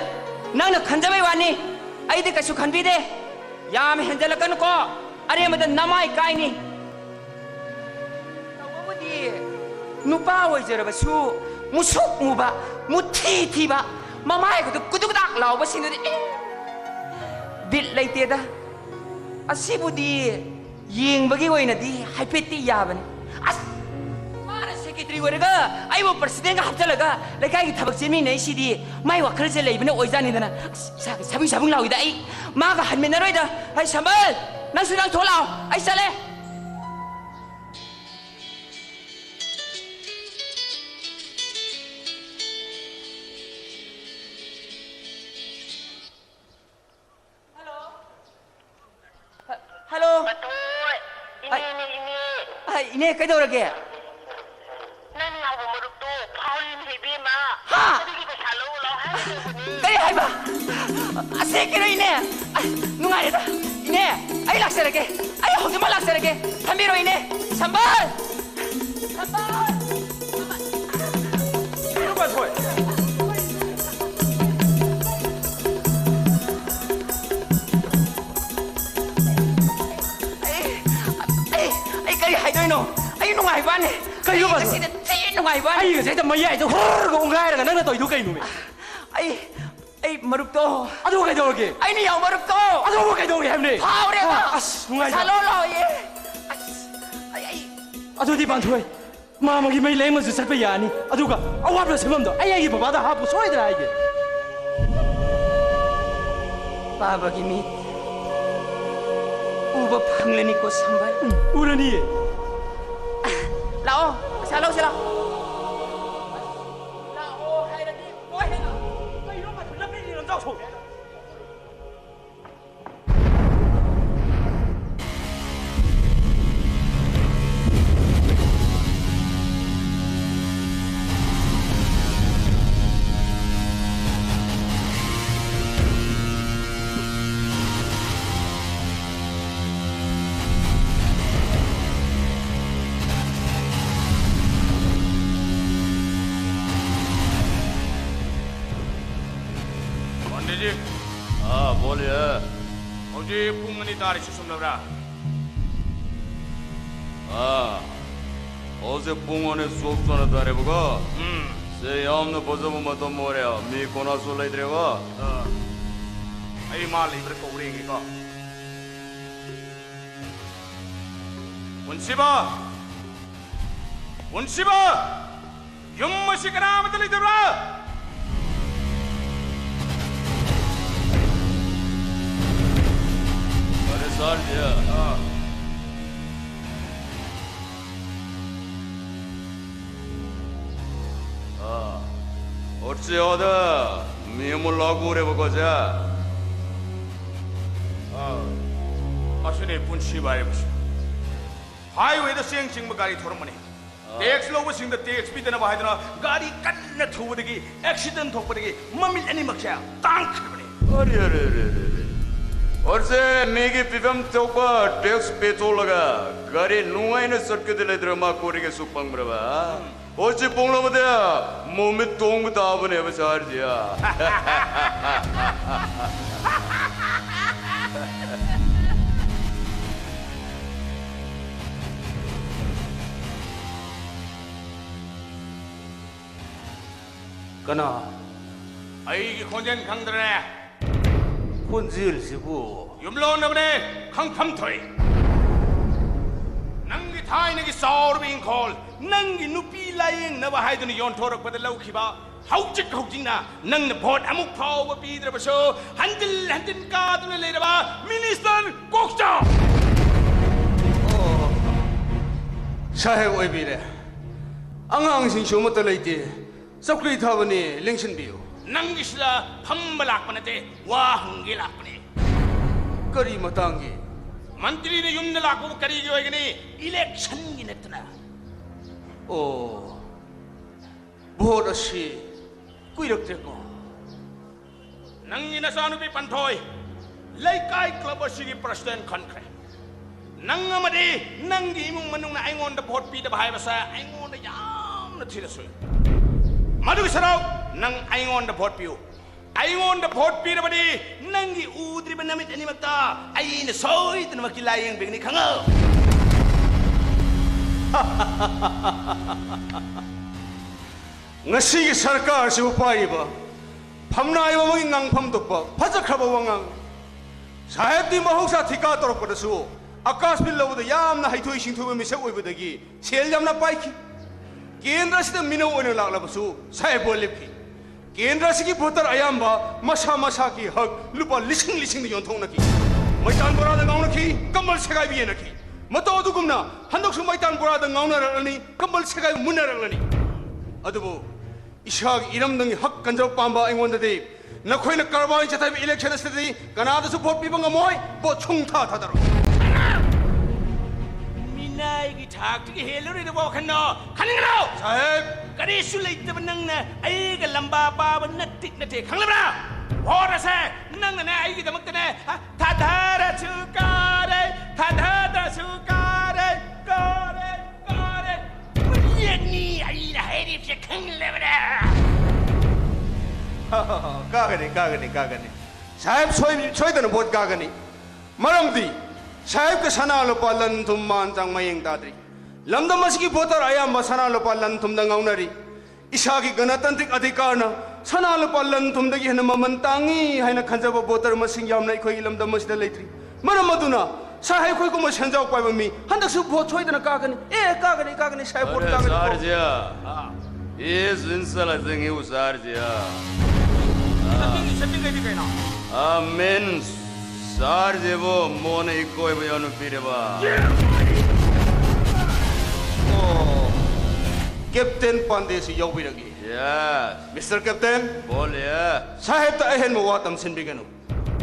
ꯅꯪꯅ ꯈꯟꯖꯕꯩ ꯋꯥꯅꯤ, ꯑꯩꯗꯤ ꯀꯩꯁꯨ ꯈꯟꯕꯤꯗꯦ꯫ ꯌꯥꯝ ꯍꯦꯟꯖꯜꯂꯛꯀꯅꯨꯀꯣ, ꯑꯔꯦꯝꯕꯗ ꯅꯃꯥꯏ ꯀꯥꯏꯅꯤ꯫ ꯇꯧꯕꯕꯨꯗꯤ ꯅꯨꯄꯥ ꯑꯣꯏꯖꯔꯕꯁꯨ ꯃꯨꯁꯨꯛ ꯃꯨꯕ, ꯃꯨꯊꯤ ꯊꯤꯕ, ꯃꯃꯥꯏꯒꯗꯨ ꯀꯨꯗꯨꯛ ꯀꯨꯗꯥꯛ ꯂꯥꯎꯕꯁꯤꯡꯗꯨꯗꯤ ꯑꯦ, ꯕꯤꯠ ꯂꯩꯇꯦꯗ꯫ ꯑꯁꯤꯕꯨꯗꯤ ꯌꯦꯡꯕꯒꯤ ꯑꯣꯏꯅꯗꯤ ꯍꯥꯏꯐꯦꯠꯇꯤ ꯌꯥꯕꯅꯤ꯫ ꯑꯁ, ꯃꯥꯅ ꯁꯦꯀ꯭ꯔꯦꯇꯔꯤ ꯑꯣꯏꯔꯒ ꯑꯩꯕꯨ ꯄ꯭ꯔꯁꯤꯗꯦꯟꯒ ꯍꯥꯞꯆꯜꯂꯒ ꯂꯩꯀꯥꯏꯒꯤ ꯊꯕꯛ ꯆꯦꯟꯃꯤꯟꯅꯩꯁꯤꯗꯤ ꯃꯥꯏ ꯋꯥꯈꯜꯁꯦ ꯂꯩꯕꯅ ꯑꯣꯏꯖꯥꯠꯅꯤꯗꯅ꯫ ꯑꯁ, ꯏꯁꯥꯒ ꯁꯥꯕꯨꯡ ꯁꯥꯕꯨꯡ ꯂꯥꯎꯏꯗ꯫ ꯑꯩ ꯃꯥꯒ ꯍꯟꯃꯤꯟꯅꯔꯣꯏꯗ꯫ ꯑꯩ ꯁꯝꯕꯜ, ꯅꯪꯁꯨ ꯅꯪ ꯊꯣꯛꯂꯛꯑꯣ, ꯑꯩ ꯆꯠꯂꯦ꯫ ꯍꯜꯂꯣ꯫ ꯍ-, ꯍꯜꯂꯣ꯫ ꯃꯇꯣꯏ, ꯑꯩ, ꯏꯅꯦꯅꯦ, ꯏꯅꯦ꯫ ꯑꯩ, ꯏꯅꯦ, ꯀꯩꯗꯧꯔꯒꯦ? ꯅꯪ ꯌꯥꯎꯕ ꯃꯔꯨꯞꯇꯣ ꯐꯥꯎꯔꯤꯅꯦ ꯏꯕꯦꯝꯃ꯫ ꯍꯥ? ꯑꯗꯨꯒꯤ ꯄꯩꯁꯥ ꯂꯧ ꯂꯥꯎ ꯍꯥꯏꯒꯦ ꯇꯧꯕꯅꯦ꯫ ꯀꯔꯤ ꯍꯥꯏꯕ? ꯑꯁꯦꯡꯀꯤꯔꯣ ꯏꯅꯦ? ꯑꯩ, ꯅꯨꯡꯉꯥꯏꯔꯦꯗ꯫ ꯏꯅꯦ, ꯑꯩ ꯂꯥꯛꯆꯔꯒꯦ꯫ ꯑꯩ ꯍꯧꯖꯤꯛꯃꯛ ꯂꯥꯛꯆꯔꯒꯦ꯫ ꯊꯝꯕꯤꯔꯣ ꯏꯅꯦ꯫ ꯁꯝꯕꯜ! ꯁꯝꯕꯜ! ꯑꯩ, ꯑꯩ, ꯑꯩ ꯀꯔꯤ ꯍꯥꯏꯗꯣꯏꯅꯣ? ꯑꯩ ꯅꯨꯡꯉꯥꯏꯕꯅꯦ꯫ ꯀꯩꯅꯣ ꯑꯩ ꯕꯥꯖꯣꯏ? ꯉꯁꯤꯗꯤ ꯊꯤ ꯅꯨꯡꯉꯥꯏꯕꯅꯦ꯫ ꯑꯩ ꯉꯁꯥꯏꯗ ꯃꯌꯥꯏꯗ ꯍꯨꯔꯒ ꯎꯪꯒꯥꯏꯔꯒ ꯅꯪꯅ ꯇꯧꯔꯤꯗꯨ ꯀꯩꯅꯣꯃꯤ? ꯑꯩ, ꯑꯩ ꯃꯔꯨꯞꯇꯣ꯫ ꯑꯗꯨ ꯀꯩꯗꯧꯔꯒꯦ? ꯑꯩꯅ ꯌꯥꯎ ꯃꯔꯨꯞꯇꯣ꯫ ꯑꯗꯨꯕꯨ ꯀꯩꯗꯧꯔꯒꯦ ꯍꯥꯏꯕꯅꯦ? ꯐꯥꯎꯔꯦꯕ꯫ ꯑꯁ, ꯅꯨꯡꯉꯥꯏꯇꯦ꯫ ꯄꯩꯁꯥ ꯂꯧ ꯂꯥꯎꯌꯦ꯫ ꯑꯁ, ꯑꯩ, ꯑꯩ꯫ ꯑꯗꯨꯗꯤ ꯄꯥꯟꯊꯣꯏ, ꯃꯥꯃꯒꯤ ꯃꯩ ꯂꯩꯃꯁꯨ ꯆꯠꯄ ꯌꯥꯅꯤ꯫ ꯑꯗꯨꯒ ꯑꯋꯥꯠꯄ ꯁꯦꯝꯐꯝꯗꯣ ꯑꯩ ꯑꯩꯒꯤ ꯕꯕꯥꯗ ꯍꯥꯞꯄꯨ ꯁꯣꯏꯗꯅ ꯍꯥꯏꯒꯦ꯫ ꯄꯥꯕꯒꯤ ꯃꯤꯠ ꯎꯕ ꯐꯪꯂꯅꯤꯀꯣ, ꯁꯝꯕꯜ? ꯎꯝ, ꯎꯔꯅꯤꯌꯦ꯫ ꯂꯥꯛꯑꯣ, ꯄꯩꯁꯥ ꯂꯧꯁꯤ ꯂꯥꯛꯑꯣ꯫ ꯂꯥꯛꯑꯣ ꯍꯥꯏꯔꯗꯤ ꯂꯣꯏ ꯍꯦꯟꯅ꯫ ꯀꯩꯅꯣ ꯃꯗꯨ ꯂꯝꯕꯤꯗꯤ ꯂꯝꯖꯥꯎ ꯁꯣꯛ꯫ पंडित जी। हाँ, बोलिए। ꯍꯧꯖꯤꯛ ꯄꯨꯡ ꯑꯅꯤ ꯇꯥꯔꯤꯁꯤ ꯆꯨꯝꯂꯕ꯭ꯔꯥ? ꯑꯥ, ꯍꯧꯖꯤꯛ ꯄꯨꯡ ꯑꯅꯤ ꯆꯞ ꯆꯥꯅ ꯇꯥꯔꯦꯕꯀꯣ꯫ ꯎꯝ꯫ ꯁꯦ, ꯌꯥꯝꯅ ꯐꯖꯕ ꯃꯇꯝ ꯑꯣꯏꯔꯦ꯫ ꯃꯤ ꯀꯅꯥꯁꯨ ꯂꯩꯇ꯭ꯔꯦꯕ꯫ ꯑꯥ꯫ ꯑꯩ ꯃꯥ ꯂꯩꯕ꯭ꯔꯥ ꯀꯧꯔꯦ ꯌꯦꯡꯒꯦꯀꯣ꯫ ꯄꯨꯟꯁꯤꯕ! ꯄꯨꯟꯁꯤꯕ! ꯌꯨꯝ ꯑꯁꯤ ꯀꯅꯥ ꯑꯃꯠꯇ ꯂꯩꯇꯕ꯭ꯔꯥ? ꯑꯔꯦ ꯁꯥꯔ ꯖꯤ꯫ ꯑꯥ꯫ ꯑꯥ꯫ ꯑꯣꯠꯁꯦ ꯑꯣꯗ ꯃꯤ ꯑꯃ ꯂꯥꯛꯎꯔꯦꯕꯀꯣ ꯁꯦ꯫ ꯑꯥ꯫ ꯑꯁꯤꯅꯦ ꯄꯨꯟꯁꯤꯕ ꯍꯥꯏꯕꯁꯤ꯫ ꯍꯥꯏꯋꯦꯗ ꯆꯦꯡ ꯆꯤꯡꯕ ꯒꯥꯔꯤ ꯊꯧꯔꯝꯕꯅꯤ꯫ ꯑꯥ꯫ ꯇꯦꯛꯁ ꯂꯧꯕꯁꯤꯡꯗ ꯇꯦꯛꯁ ꯄꯤꯗꯅꯕ ꯍꯥꯏꯗꯨꯅ ꯒꯥꯔꯤ ꯀꯟꯅ ꯊꯧꯕꯗꯒꯤ ꯑꯦꯛꯁꯤꯗꯦꯟ ꯊꯣꯛꯄꯗꯒꯤ ꯃꯃꯤꯠ ꯑꯅꯤꯃꯛꯁꯦ ꯇꯥꯡꯈ꯭ꯔꯕꯅꯤ꯫ ꯑꯔꯦ, ꯑꯔꯦ, ꯑꯔꯦ, ꯑꯔꯦ, ꯑꯔꯦ꯫ ꯑꯣꯠꯁꯦ ꯃꯤꯒꯤ ꯄꯤꯐꯝ ꯊꯣꯛꯄ ꯇꯦꯛꯁ ꯄꯦꯊꯣꯛꯂꯒ ꯒꯥꯔꯤ ꯅꯨꯡꯉꯥꯏꯅ ꯆꯠꯀꯗ ꯂꯩꯗ꯭ꯔ ꯃꯥ ꯀꯣꯔꯤꯒꯁꯨ ꯄꯪꯕ꯭ꯔꯕ? ꯎꯝ꯫ ꯍꯧꯖꯤꯛ ꯄꯣꯡꯂꯕꯗ ꯃꯃꯤꯠ ꯇꯣꯡꯕ ꯇꯥꯕꯅꯦꯕ ꯁꯥꯔꯁꯦ꯫ ꯀꯅꯥ? ꯑꯩꯒꯤ ꯈꯣꯟꯖꯦꯜ ꯈꯪꯗ꯭ꯔꯦ? ꯈꯣꯟꯖꯦꯜꯁꯤꯕꯨ? ꯌꯨꯝꯂꯣꯟꯅꯕꯅꯦ, ꯈꯪꯐꯝ ꯊꯣꯛꯏ꯫ ꯅꯪꯒꯤ ꯊꯥꯏꯅꯒꯤ ꯆꯥꯎꯔꯕ ꯏꯪꯈꯣꯜ, ꯅꯪꯒꯤ ꯅꯨꯄꯤ ꯂꯥꯌꯦꯡꯅꯕ ꯍꯥꯏꯗꯨꯅ ꯌꯣꯟꯊꯣꯔꯛꯄꯗ ꯂꯧꯈꯤꯕ, ꯍꯧꯖꯤꯛ ꯍꯧꯖꯤꯛꯅ ꯅꯪꯅ ꯚꯣꯠ ꯑꯃꯨꯛ ꯐꯥꯎꯕ ꯄꯤꯗ꯭ꯔꯕꯁꯨ ꯍꯟꯖꯤꯜ ꯍꯟꯖꯤꯟ ꯀꯥꯗꯨꯅ ꯂꯩꯔꯕ ꯃꯤꯅꯤꯁꯇꯔ ꯀꯣꯛꯆꯥꯎ! ꯑꯣ, ꯁꯥꯍꯦꯕ ꯑꯣꯏꯕꯤꯔꯦ꯫ ꯑꯉꯥꯡꯁꯤꯡꯁꯨ ꯑꯃꯠꯇ ꯂꯩꯇꯦ꯫ ꯆꯧꯀ꯭ꯔꯤ ꯊꯥꯕꯅꯤ, ꯂꯦꯡꯁꯤꯟꯕꯤꯌꯨ꯫ ꯅꯪꯒꯤꯁꯤꯗ ꯐꯝꯕ ꯂꯥꯛꯄ ꯅꯠꯇꯦ, ꯋꯥ ꯍꯪꯒꯦ ꯂꯥꯛꯄꯅꯦ꯫ ꯀꯔꯤ ꯃꯇꯥꯡꯒꯤ? ꯃꯟꯇ꯭ꯔꯤꯅ ꯌꯨꯝꯗ ꯂꯥꯛꯄꯕꯨ ꯀꯔꯤꯒꯤ ꯑꯣꯏꯒꯅꯤ? ꯏꯂꯦꯛꯁꯟꯒꯤ ꯅꯠꯇꯅ꯫ ꯑꯣ, ꯚꯣꯠ ꯑꯁꯤ ꯀꯨꯏꯔꯛꯇ꯭ꯔꯦꯀꯣ꯫ ꯅꯪꯒꯤ ꯅꯆꯥꯅꯨꯄꯤ ꯄꯟꯊꯣꯏ ꯂꯩꯀꯥꯏ ꯀ꯭ꯂꯕ ꯑꯁꯤꯒꯤ ꯄ꯭ꯔꯁꯤꯗꯦꯟ ꯈꯟꯈ꯭ꯔꯦ꯫ ꯅꯪ ꯑꯃꯗꯤ ꯅꯪꯒꯤ ꯏꯃꯨꯡ ꯃꯅꯨꯡꯅ ꯑꯩꯉꯣꯟꯗ ꯚꯣꯠ ꯄꯤꯗꯕ ꯍꯥꯏꯕꯁꯦ ꯑꯩꯉꯣꯟꯗ ꯌꯥꯝꯅ ꯊꯤꯅ ꯁꯣꯛꯏ꯫ ꯃꯗꯨꯒꯤ ꯁꯔꯨꯛ ꯅꯪ ꯑꯩꯉꯣꯟꯗ ꯚꯣꯠ ꯄꯤꯌꯨ꯫ ꯑꯩꯉꯣꯟꯗ ꯚꯣꯠ ꯄꯤꯔꯕꯗꯤ ꯅꯪꯒꯤ ꯎꯗ꯭ꯔꯤꯕ ꯅꯃꯤꯠ ꯃꯛꯇ ꯑꯩꯅ ꯁꯣꯏꯗꯅꯃꯛꯀꯤ ꯂꯥꯏꯌꯦꯡꯕꯤꯒꯅꯤ, ꯈꯪꯉꯣ꯫ ꯉꯁꯤꯒꯤ ꯁꯔꯀꯥꯔ ꯑꯁꯤꯕꯨ ꯄꯥꯏꯔꯤꯕ ꯐꯝꯅꯥꯏꯕ ꯑꯃꯒꯤ ꯉꯥꯡꯐꯝ ꯊꯣꯛꯄ ꯐꯖꯈ꯭ꯔꯕ ꯋꯥꯉꯥꯡ꯫ ꯁꯥꯍꯦꯕꯇꯤ ꯃꯍꯧꯁꯥ ꯊꯤꯀꯥ ꯇꯧꯔꯛꯄꯗꯁꯨ ꯑꯀꯥꯁ ꯐꯤꯜ ꯂꯧꯕꯗ ꯌꯥꯝꯅ ꯍꯩꯊꯣꯏ ꯁꯤꯡꯊꯣꯏꯕ ꯃꯤꯁꯛ ꯑꯣꯏꯕꯗꯒꯤ ꯁꯦꯜ ꯌꯥꯝꯅ ꯄꯥꯏꯈꯤ꯫ ꯀꯦꯟꯗ꯭ꯔ ꯑꯁꯤꯗ ꯃꯤꯅꯧ ꯑꯣꯏꯅ ꯂꯥꯛꯂꯕꯁꯨ ꯁꯥꯍꯦꯕ ꯂꯦꯞꯈꯤ꯫ ꯀꯦꯟꯗ꯭ꯔ ꯑꯁꯤꯒꯤ ꯚꯣꯇꯔ ꯑꯌꯥꯝꯕ ꯃꯁꯥ ꯃꯁꯥꯒꯤ ꯍꯛ ꯂꯨꯄꯥ ꯂꯤꯁꯤꯡ ꯂꯤꯁꯤꯡꯗ ꯌꯣꯟꯊꯣꯛꯅꯈꯤ꯫ ꯃꯩꯇꯥꯟ ꯕꯣꯔꯥꯗ ꯉꯥꯎꯅꯈꯤ, ꯀꯝꯕꯜ ꯁꯦꯒꯥꯏꯕ ꯌꯦꯟꯅꯈꯤ꯫ ꯃꯇꯧ ꯑꯗꯨꯒꯨꯝꯅ ꯍꯟꯗꯛꯁꯨ ꯃꯩꯇꯥꯟ ꯕꯣꯔꯥꯗ ꯉꯥꯎꯅꯔꯛꯂꯅꯤ, ꯀꯝꯕꯜ ꯁꯦꯒꯥꯏꯕ ꯃꯨꯟꯅꯔꯛꯂꯅꯤ꯫ ꯑꯗꯨꯕꯨ ꯏꯁꯥꯒꯤ ꯏꯔꯝꯗꯝꯒꯤ ꯍꯛ ꯀꯟꯖꯕ ꯄꯥꯝꯕ ꯑꯩꯉꯣꯟꯗꯗꯤ ꯅꯈꯣꯏꯅ ꯀꯔꯕꯥꯔ ꯆꯠꯊꯕ ꯏꯂꯦꯛꯁꯟ ꯑꯁꯤꯗꯗꯤ ꯀꯅꯥꯗꯁꯨ ꯚꯣꯠ ꯄꯤꯕ ꯉꯝꯃꯣꯏ, ꯚꯣꯠ ꯁꯨꯡꯊꯥ ꯊꯥꯗꯔꯣꯏ꯫ ꯃꯤꯅꯥꯏꯒꯤ ꯊꯥꯛꯇꯒꯤ ꯍꯦꯜꯂꯨꯔꯤꯗꯨꯕꯨ ꯋꯥꯈꯜꯅꯣ? ꯈꯟꯅꯤꯡꯒꯅꯣ! ꯁꯥꯍꯦꯕ! ꯀꯔꯤꯁꯨ ꯂꯩꯇꯕ ꯅꯪꯅ ꯑꯩꯒ ꯂꯝꯕꯥ ꯄꯥꯕ ꯅꯠꯇꯦ, ꯅꯠꯇꯦ, ꯈꯪꯂꯕ꯭ꯔꯥ? ꯚꯣꯠ ꯑꯁꯦ ꯅꯪꯅꯅꯦ ꯑꯩꯒꯤꯗꯃꯛꯇꯅꯦ, ꯍꯥ, ꯊꯥꯗꯔꯁꯨ ꯀꯥꯔꯦ, ꯊꯥꯗꯗ꯭ꯔꯁꯨ ꯀꯥꯔꯦ, ꯀꯥꯔꯦ, ꯀꯥꯔꯦ꯫ ꯃꯌꯦꯛꯅꯤ ꯑꯩꯅ ꯍꯥꯏꯔꯤꯕꯁꯦ, ꯈꯪꯂꯕ꯭ꯔꯥ? ꯀꯥꯒꯅꯤ, ꯀꯥꯒꯅꯤ, ꯀꯥꯒꯅꯤ꯫ ꯁꯥꯍꯦꯕ ꯁꯣꯏ-, ꯁꯣꯏꯗꯅ ꯚꯣꯠ ꯀꯥꯒꯅꯤ꯫ ꯃꯔꯝꯗꯤ ꯁꯥꯍꯦꯕꯀ ꯁꯅꯥ ꯂꯨꯄꯥ ꯂꯟ ꯊꯨꯝ ꯃꯥꯟ ꯆꯥꯡ ꯃꯌꯦꯡ ꯇꯥꯗ꯭ꯔꯤ꯫ ꯂꯝꯗꯝ ꯑꯁꯤꯒꯤ ꯚꯣꯇꯔ ꯑꯌꯥꯝꯕ ꯁꯅꯥ ꯂꯨꯄꯥ ꯂꯟ ꯊꯨꯝꯗ ꯉꯥꯎꯅꯔꯤ꯫ ꯏꯁꯥꯒꯤ ꯒꯅꯇꯟꯇ꯭ꯔꯤꯛ ꯑꯙꯤꯀꯥꯔꯅ ꯁꯅꯥ ꯂꯨꯄꯥ ꯂꯟ ꯊꯨꯝꯗꯒꯤ ꯍꯦꯟꯅ ꯃꯃꯜ ꯇꯥꯡꯉꯤ ꯍꯥꯏꯅ ꯈꯟꯖꯕ ꯚꯣꯇꯔ ꯃꯁꯤꯡ ꯌꯥꯝꯅ ꯑꯩꯈꯣꯏꯒꯤ ꯂꯝꯗꯝ ꯑꯁꯤꯗ ꯂꯩꯇ꯭ꯔꯤ꯫ ꯃꯔꯝ ꯑꯗꯨꯅ ꯁꯥꯍꯦꯕ ꯑꯩꯈꯣꯏꯒꯨꯝꯕ ꯁꯦꯟꯖꯥꯎ ꯄꯥꯏꯕ ꯃꯤ ꯍꯟꯗꯛꯁꯨ ꯚꯣꯠ ꯁꯣꯏꯗꯅ ꯀꯥꯒꯅꯤ꯫ ꯑꯦ, ꯀꯥꯒꯅꯤ, ꯀꯥꯒꯅꯤ, ꯁꯥꯍꯦꯕ ꯚꯣꯠ ꯑꯔꯦ, ꯀꯥꯒꯅꯤ꯫ ꯁꯥꯔ ꯖꯤ, ꯍꯥ? ꯏꯁ, ꯏꯟꯁꯥꯜꯂꯥ, ꯆꯤꯡ ꯏꯕꯨ ꯁꯥꯔ ꯖꯤ, ꯍꯥ? ꯁꯦꯠꯇꯤꯡ, ꯁꯦꯠꯇꯤꯡ ꯀꯩꯗꯤ ꯀꯩꯅꯣ? ꯑ, ꯃꯦꯟ ꯁꯥꯔ ꯖꯤꯕꯨ ꯃꯣꯟꯅ ꯏꯀꯣꯏꯕ ꯌꯥꯎꯅ ꯄꯤꯔꯕ꯫ ꯑꯣ, ꯀꯦꯞꯇꯦꯟ ꯄꯥꯟꯗꯦꯁꯨ ꯌꯥꯎꯕꯤꯔꯛꯂꯤ꯫ ꯌꯦꯁ꯫ Mister captain. ꯕꯣꯜ ꯌꯦ꯫ ꯁꯥꯍꯦꯕꯇ ꯑꯍꯦꯟꯕ ꯋꯥ ꯇꯝꯁꯤꯟꯕꯤꯒꯅꯨ꯫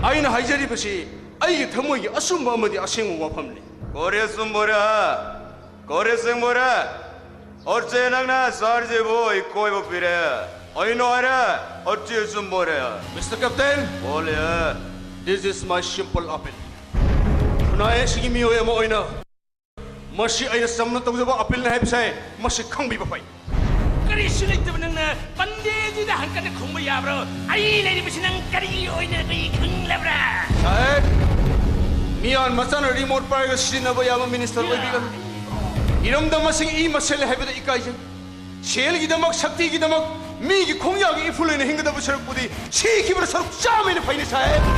ꯑꯩꯅ ꯍꯥꯏꯖꯔꯤꯕꯁꯤ ꯑꯩꯒꯤ ꯊꯃꯣꯏꯒꯤ ꯑꯆꯨꯝꯕ ꯑꯃꯗꯤ ꯑꯁꯦꯡꯕ ꯋꯥꯐꯝꯅꯤ꯫ Kore ꯆꯨꯝꯕꯣꯔꯦ, Kore ꯆꯨꯝꯕꯣꯔꯦ꯫ ꯑꯣꯔꯆꯦ ꯅꯪꯅ ꯁꯥꯔ ꯖꯤꯕꯨ ꯏꯀꯣꯏꯕ ꯄꯤꯔꯦ꯫ ꯑꯩꯅ ꯍꯥꯏꯔꯦ, ꯑꯣꯔꯆꯦ ꯆꯨꯝꯕꯣꯔꯦ꯫ Mister captain. ꯕꯣꯜ ꯌꯦ꯫ This is my simple appeal. ꯈꯨꯟꯅꯥꯏ ꯑꯁꯤꯒꯤ ꯃꯤꯑꯣꯏ ꯑꯃ ꯑꯣꯏꯅ ꯃꯁꯤ ꯑꯩꯅ ꯆꯝꯅ ꯇꯧꯖꯕ ꯑꯄꯤꯜꯅꯤ ꯍꯥꯏꯕꯁꯦ ꯃꯁꯤ ꯈꯪꯕꯤꯕ ꯐꯩ꯫ ꯀꯔꯤꯁꯨ ꯂꯩꯇꯕ ꯅꯪꯅ ꯄꯟꯗꯦꯖꯤꯗ ꯍꯪꯀꯠꯅ ꯈꯨꯝꯕ ꯌꯥꯕ꯭ꯔꯣ? ꯑꯩ ꯂꯩꯔꯤꯕꯁꯤ ꯅꯪ ꯀꯔꯤ ꯑꯣꯏꯅ ꯈꯪꯂꯕ꯭ꯔꯥ? ꯁꯥꯍꯦꯕ, ꯃꯆꯥꯅ remote ꯄꯥꯏꯔꯒ ꯁꯤꯖꯤꯟꯅꯕ ꯌꯥꯕ minister ꯑꯣꯏꯕꯤꯒꯅꯨ꯫ ꯏꯔꯝꯗꯝ ꯑꯁꯤ ꯏ ꯃꯁꯦꯜ ꯍꯥꯏꯕꯗ ꯏꯀꯥꯏꯖꯩ꯫ ꯁꯦꯜꯒꯤꯗꯃꯛ, ꯁꯛꯇꯤꯒꯤꯗꯃꯛ ꯃꯤꯒꯤ ꯈꯣꯡꯌꯥꯒꯤ ꯏꯐꯨꯜ ꯑꯣꯏꯅ ꯍꯤꯡꯒꯗꯕ ꯁꯔꯨꯛꯄꯨꯗꯤ ꯁꯤꯈꯤꯕꯅ ꯁꯔꯨꯛ ꯆꯥꯝꯃ ꯍꯦꯟꯅ ꯐꯩꯅꯦ ꯁꯥꯍꯦꯕ꯫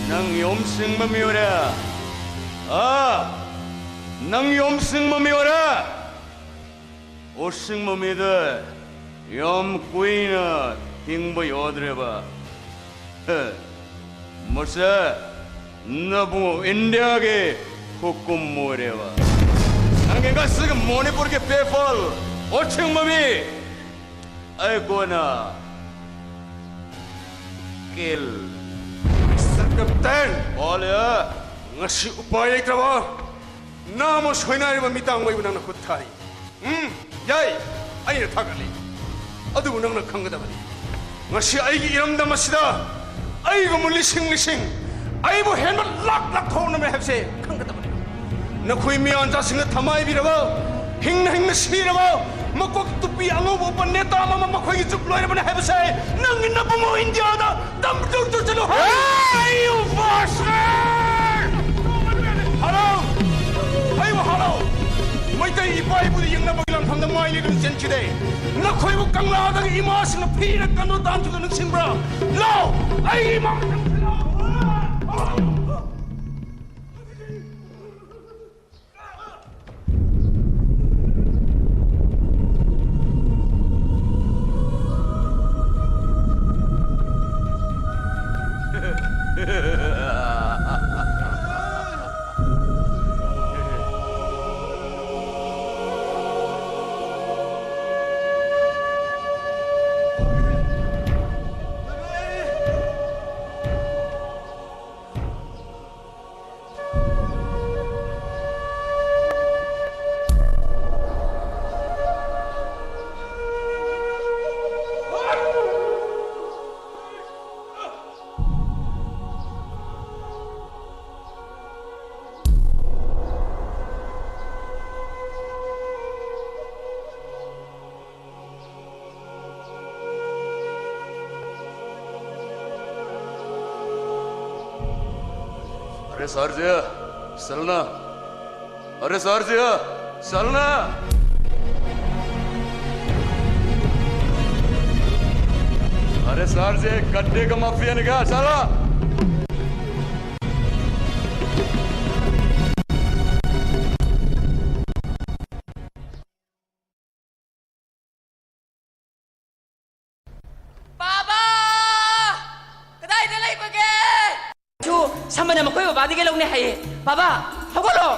ꯅꯪ ꯌꯣꯝꯁꯤꯡꯕ ꯃꯤꯑꯣꯏꯔꯦ꯫ ꯑꯥ, ꯅꯪ ꯌꯣꯝꯁꯤꯡꯕ ꯃꯤꯑꯣꯏꯔꯦ꯫ ꯑꯣꯠꯁꯤꯡꯕ ꯃꯤꯗ ꯌꯥꯝ ꯀꯨꯏꯅ ꯍꯤꯡꯕ ꯌꯥꯗ꯭ꯔꯦꯕ꯫ ꯍꯦ, ꯃꯁꯦ ꯅꯕꯨꯡ ꯏꯟꯗꯤꯌꯥꯒꯤ ꯍꯨꯀꯨꯝ ꯑꯣꯏꯔꯦꯕ꯫ ꯅꯪꯒꯤ ꯉꯁꯤꯒꯤ ꯃꯅꯤꯄꯨꯔꯒꯤ ꯄꯦꯐꯜ ꯑꯣꯠꯁꯤꯡꯕ ꯃꯤ ꯑꯩ ꯀꯣꯟꯅ ꯀꯤꯜ꯫ Mister Captain! ꯑꯣꯂꯦ! ꯉꯁꯤ ꯎꯄꯥꯏ ꯂꯩꯇ꯭ꯔꯕ ꯅꯥꯃ ꯁꯣꯏꯅꯥꯏꯔꯕ ꯃꯤꯇꯥꯡ ꯑꯣꯏꯕ ꯅꯪꯅ ꯈꯨꯠ ꯊꯥꯏ꯫ ꯎꯝ, ꯌꯥꯏ, ꯑꯩꯅ ꯊꯥꯒꯠꯂꯤ꯫ ꯑꯗꯨꯕꯨ ꯅꯪꯅ ꯈꯪꯒꯗꯕꯅꯤ, ꯉꯁꯤ ꯑꯩꯒꯤ ꯏꯔꯝꯗꯝ ꯑꯁꯤꯗ ꯑꯩꯒꯨꯝꯕ ꯂꯤꯁꯤꯡ ꯂꯤꯁꯤꯡ, ꯑꯩꯕꯨ ꯍꯦꯟꯕ ꯂꯥꯛ ꯂꯥꯛ ꯊꯣꯛꯅꯕ ꯍꯥꯏꯕꯁꯦ ꯈꯪꯒꯗꯕꯅꯤ꯫ ꯅꯈꯣꯏ ꯃꯤꯌꯥꯟꯆꯥꯁꯤꯡꯅ ꯊꯃꯥꯏꯕꯤꯔꯕ, ꯍꯤꯡꯅ ꯍꯤꯡꯅ ꯁꯤꯔꯕ, ꯃꯀꯣꯛ ꯇꯨꯄꯤ ꯑꯉꯧꯕ ꯎꯞꯄ ꯅꯦꯇꯥ ꯑꯃ ꯃꯈꯣꯏꯒꯤ ꯖꯨꯛ ꯂꯣꯏꯔꯕꯅꯤ ꯍꯥꯏꯕꯁꯦ ꯅꯪꯒꯤ ꯅꯕꯨꯡꯉꯣ ꯏꯟꯗꯤꯌꯥꯗ ꯇꯝ ꯆꯠꯂꯨ ꯍꯥꯏ꯫ Hey, you bastard! ꯍꯔꯥꯎ! ꯑꯩꯕꯨ ꯍꯔꯥꯎ! ꯃꯩꯇꯩ ꯏꯄꯥ ꯏꯄꯨꯗ ꯌꯦꯡꯅꯕꯒꯤ ꯂꯥꯟꯐꯝꯗ ꯃꯥꯏ ꯂꯤꯗꯨꯅ ꯆꯦꯟꯈꯤꯗꯦ꯫ ꯅꯈꯣꯏꯕꯨ ꯀꯪꯂꯥꯗꯒꯤ ꯏꯃꯥꯁꯤꯡꯅ ꯐꯤꯔ ꯀꯟꯗꯨ ꯇꯥꯟꯊꯨꯗ ꯅꯤꯡꯁꯤꯡꯕ꯭ꯔꯥ? ꯂꯥꯎ! ꯑꯩꯒꯤ ꯏꯃꯥ ꯃꯊꯪ ꯂꯥꯎ! सारजिया, चलना। अरे सारजिया, चलना। अरे सारजिया, एक गड्ढे का माफिया निकाल, साला। ꯄꯥꯕ! ꯀꯗꯥꯏꯗ ꯂꯩꯕꯒꯦ? ꯁꯨ ꯁꯝꯕꯅ ꯃꯈꯣꯏ ꯕꯕꯥꯗꯒꯤ ꯂꯧꯅꯦ ꯍꯥꯏꯌꯦ꯫ ꯄꯥꯕ, ꯍꯧꯒꯠꯂꯣ!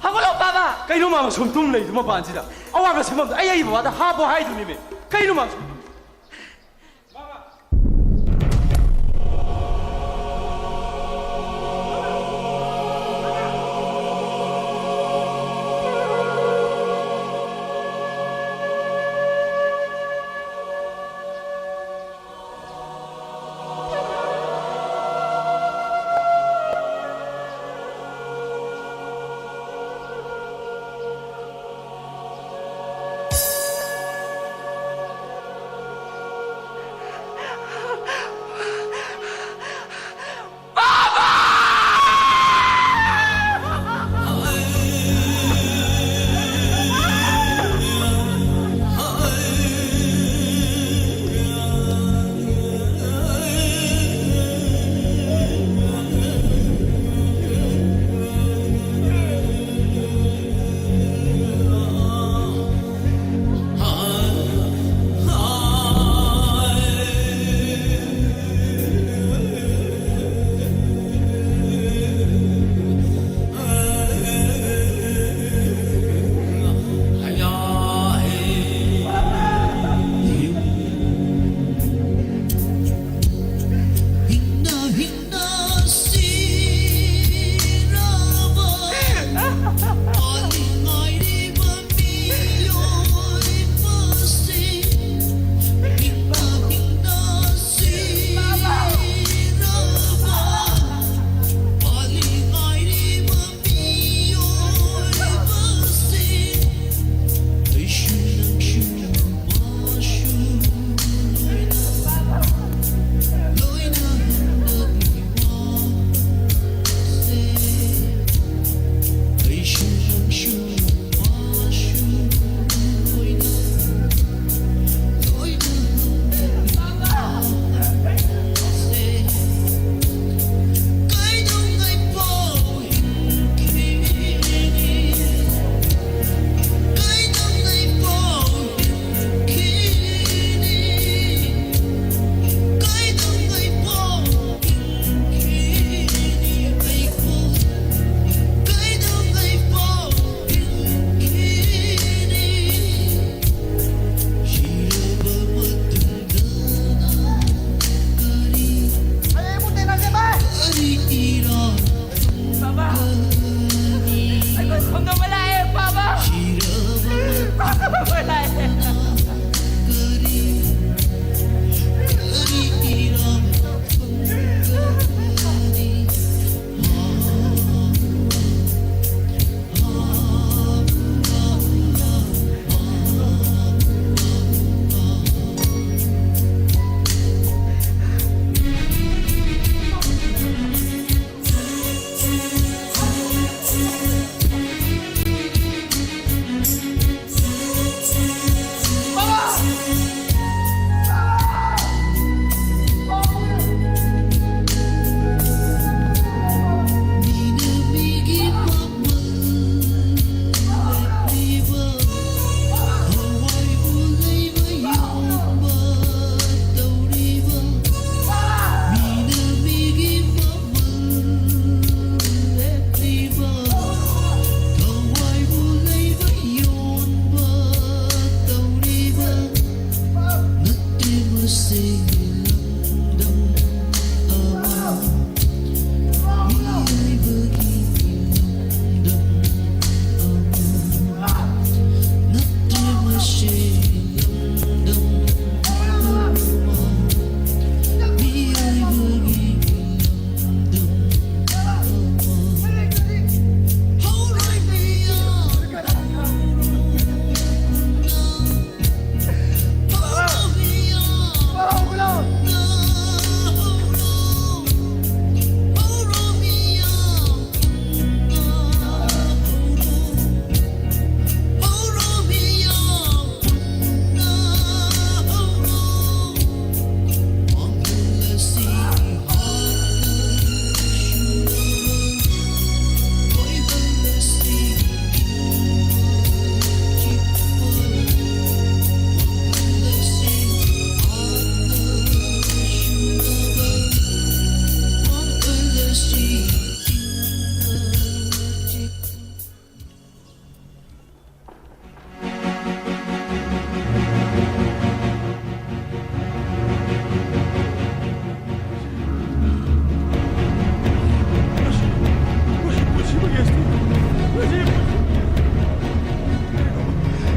ꯍꯧꯒꯠꯂꯣ, ꯄꯥꯕ! ꯀꯩꯅꯣ ꯃꯥꯃ ꯁꯨꯝ ꯇꯨꯝ ꯂꯩꯗꯨ ꯃꯄꯥꯟꯁꯤꯗ? ꯑꯋꯥꯕ ꯁꯦꯝꯐꯝꯗ ꯑꯩ, ꯑꯩ ꯕꯕꯥꯗ ꯍꯥꯞꯄꯣ ꯍꯥꯏꯗꯨꯅꯤꯃꯤ꯫ ꯀꯩꯅꯣ ꯃꯥꯃ ꯁꯨꯝ ꯇꯨꯝ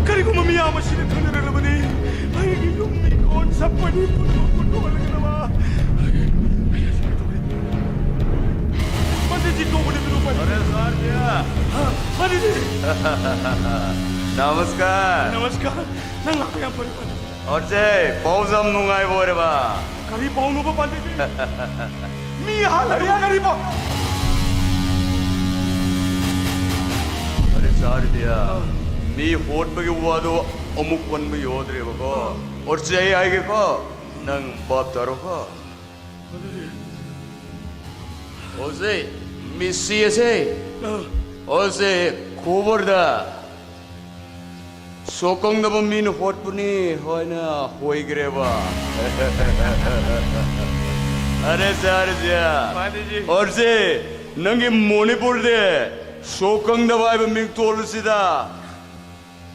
ꯀꯔꯤꯒꯨꯝꯕ ꯃꯤꯌꯥꯝ ꯑꯁꯤꯅ ꯈꯪꯅꯔꯛꯂꯕꯗꯤ ꯑꯩꯒꯤ ꯌꯨꯝ ꯏꯪꯈꯣꯜ ꯁꯝꯄꯇꯤ ꯄꯨꯝꯅꯃꯛ ꯄꯨꯊꯣꯛꯍꯜꯂꯒꯗꯕ꯫ ꯄꯟꯗꯤꯠꯖꯤ ꯀꯧꯕꯅꯤ, ꯃꯗꯨ ꯄꯟꯗꯤꯠ꯫ ꯑꯔꯦ ꯁꯥꯔ ꯖꯤ꯫ ꯍꯥ? ꯄꯟꯗꯤꯠꯖꯤ꯫ ꯅꯃꯁꯀꯥꯔ꯫ ꯅꯃꯁꯀꯥꯔ꯫ ꯅꯪ ꯂꯥꯛꯄ ꯌꯥꯝ ꯐꯔꯦ, ꯄꯟꯗꯤꯠ꯫ ꯑꯣꯔꯖꯦ, ꯄꯥꯎꯁꯦ ꯌꯥꯝ ꯅꯨꯡꯉꯥꯏꯕ ꯑꯣꯏꯔꯕ? ꯀꯔꯤ ꯄꯥꯎꯅꯣꯕ, ꯄꯟꯗꯤꯠꯖꯤ? ꯃꯤ ꯍꯥꯠꯂꯒ ꯀꯔꯤ ꯄꯥꯎ? ꯑꯔꯦ ꯁꯥꯔ ꯖꯤ, ꯃꯤ ꯍꯣꯠꯄꯒꯤ ꯋꯥꯗꯣ ꯑꯃꯨꯛ ꯄꯟꯕ ꯌꯥꯗ꯭ꯔꯦꯕꯀꯣ꯫ ꯑꯣꯔꯖꯦ, ꯑꯩ ꯍꯥꯏꯒꯦꯀꯣ, ꯅꯪ ꯚꯥꯞ ꯇꯥꯔꯣꯀꯣ꯫ ꯑꯣꯔꯖꯦ, ꯃꯤꯁꯤ ꯑꯁꯦ, ꯑꯣꯔꯖꯦ, ꯈꯨꯕꯔꯗ ꯁꯣꯛꯀꯪꯗꯕ ꯃꯤꯅ ꯍꯣꯠꯄꯅꯤ ꯍꯥꯏꯅ ꯍꯣꯏꯈ꯭ꯔꯦꯕ꯫ ꯑꯔꯦ ꯁꯥꯔ ꯖꯤ, ꯄꯟꯗꯤꯠꯖꯤ꯫ ꯑꯣꯔꯖꯦ, ꯅꯪꯒꯤ ꯃꯅꯤꯄꯨꯔꯗ ꯁꯣꯛꯀꯪꯗꯕ ꯍꯥꯏꯕ ꯃꯤꯡꯊꯣꯜ ꯑꯁꯤꯗ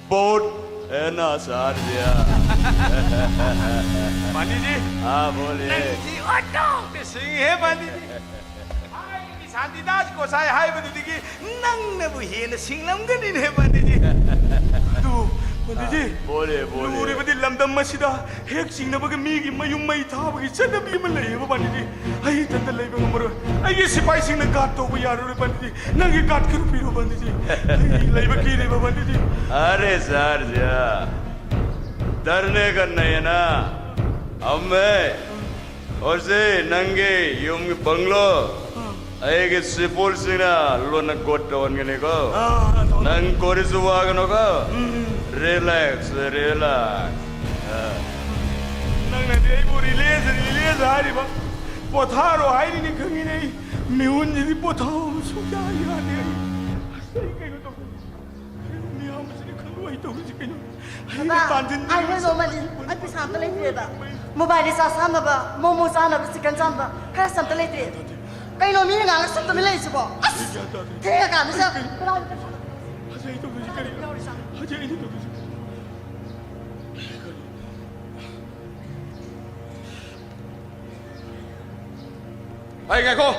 ꯚꯣꯠ ꯍꯦꯟꯅ ꯁꯥꯔ ꯖꯤ꯫ ꯄꯥꯟꯗꯤꯖꯤ꯫ ꯑꯥ, ꯕꯣꯂꯦ꯫ ꯅꯪꯁꯤ ꯑꯣꯟꯊꯣꯛꯅ ꯁꯤꯡꯉꯤꯍꯦ, ꯄꯥꯟꯗꯤꯖꯤ꯫ ꯍꯥꯏꯔꯤꯕ ꯁꯥꯟꯇꯤꯗꯥꯁ ꯒꯣꯁꯥꯏ ꯍꯥꯏꯕꯗꯨꯗꯒꯤ ꯅꯪꯅꯕꯨ ꯍꯦꯟꯅ ꯁꯤꯡꯂꯝꯒꯅꯤꯅꯦ, ꯄꯥꯟꯗꯤꯖꯤ꯫ ꯑꯗꯨ, ꯄꯥꯟꯗꯤꯖꯤ, ꯑꯥ, ꯕꯣꯂꯦ, ꯕꯣꯂꯦ꯫ ꯂꯨꯔꯤꯕꯗꯤ ꯂꯝꯗꯝ ꯑꯁꯤꯗ ꯍꯦꯛ ꯆꯤꯡꯅꯕꯒ ꯃꯤꯒꯤ ꯃꯌꯨꯝ ꯃꯩ ꯊꯥꯕꯒꯤ ꯆꯠꯅꯕꯤ ꯑꯃ ꯂꯩꯌꯦꯕ, ꯄꯥꯟꯗꯤꯖꯤ꯫ ꯑꯩ ꯏꯊꯟꯇ ꯂꯩꯕ ꯉꯝꯃꯔꯣꯏ꯫ ꯑꯩꯒꯤ ꯁꯤꯐꯥꯏꯁꯤꯡꯅ ꯒꯥꯔꯗ ꯇꯧꯕ ꯌꯥꯔꯔꯣꯏ, ꯄꯥꯟꯗꯤꯖꯤ꯫ ꯅꯪꯒꯤ ꯒꯥꯔꯗ ꯈꯔ ꯄꯤꯔꯣ, ꯄꯥꯟꯗꯤꯖꯤ꯫ ꯑꯩ ꯂꯩꯕ ꯀꯤꯔꯦꯕ, ꯄꯥꯟꯗꯤꯖꯤ꯫ अरे सर जी, डरने का नहीं है ना, हम हैं। और से नंगे यूं बंगलो, ꯑꯩꯒꯤ ꯁꯤꯐꯣꯜꯁꯤꯡꯅ ꯂꯣꯟꯅ ꯒꯣꯠ ꯇꯧꯍꯟꯒꯅꯤꯀꯣ꯫ ꯑꯥ, ꯇꯧ-, ꯅꯪ ꯀꯣꯔꯤꯁꯨ ꯋꯥꯒꯅꯨꯀꯣ꯫ ꯎꯝ꯫ Relax, relax. ꯑꯥ꯫ ꯅꯪꯅꯗꯤ ꯑꯩꯕꯨ ꯔꯤꯂꯦꯁ, ꯔꯤꯂꯦꯁ ꯍꯥꯏꯔꯤꯕ, ꯄꯣꯊꯥꯔꯣ ꯍꯥꯏꯔꯤꯅꯤ ꯈꯪꯉꯤꯅꯦ꯫ ꯑꯩ ꯃꯤꯍꯨꯟꯁꯤꯗꯤ ꯄꯣꯊꯥꯕ ꯁꯨꯡꯌꯥ ꯌꯥꯗꯦ꯫ ꯑꯩ, ꯑꯁ, ꯑꯩ ꯀꯩꯅꯣ ꯇꯧꯗꯣꯏꯅꯣ? ꯃꯤꯌꯥꯝꯕꯁꯤꯅ ꯈꯜꯂꯨ ꯑꯩ ꯇꯧꯔꯤꯁꯦ ꯀꯩꯅꯣ? ꯑꯩꯅ ꯕꯕꯥ, ꯇꯥꯟꯁꯤꯟꯕꯤꯔꯤꯕ ꯑꯩ ꯍꯣꯏ ꯅꯣꯡꯃꯗꯤ ꯁꯤꯒꯨꯝꯕ ꯑꯩ ꯄꯩꯁꯥ ꯑꯝꯇ ꯂꯩꯇ꯭ꯔꯦꯗ꯫ ꯃꯣꯕꯥꯏꯜ ꯔꯤꯆꯥꯔꯖ ꯍꯥꯟꯅꯕ, ꯃꯣꯃꯣ ꯆꯥꯅꯕ, ꯆꯤꯛꯀꯟ ꯆꯥꯅꯕ ꯈꯔ ꯑꯝꯇ ꯂꯩꯇ꯭ꯔꯦ꯫ ꯀꯩꯅꯣ ꯃꯤꯅ ꯉꯥꯡꯉ ꯁꯨꯝ ꯇꯨꯃꯤꯟ ꯂꯩꯔꯤꯁꯤꯕꯣ? ꯑꯁ! ꯒ꯭ꯌꯥꯟ ꯇꯥꯗꯦ꯫ ꯊꯦꯡꯉꯀꯥꯟꯗꯁꯤꯗ ꯀꯩꯅꯣ? ꯀꯅꯥꯒꯤ ꯄꯩꯁꯥꯅꯣ? ꯍꯧꯖꯤꯛ ꯑꯩ ꯇꯧꯗꯣꯏꯁꯤ ꯀꯔꯤꯅꯣ? ꯀꯅꯥꯒꯤ ꯄꯩꯁꯥꯅꯣ? ꯍꯧꯖꯤꯛ ꯑꯩꯅ ꯇꯧꯗꯣꯏꯁꯤ ꯀꯔꯤꯅꯣ? ꯑꯩ ꯉꯥꯏꯈꯣ꯫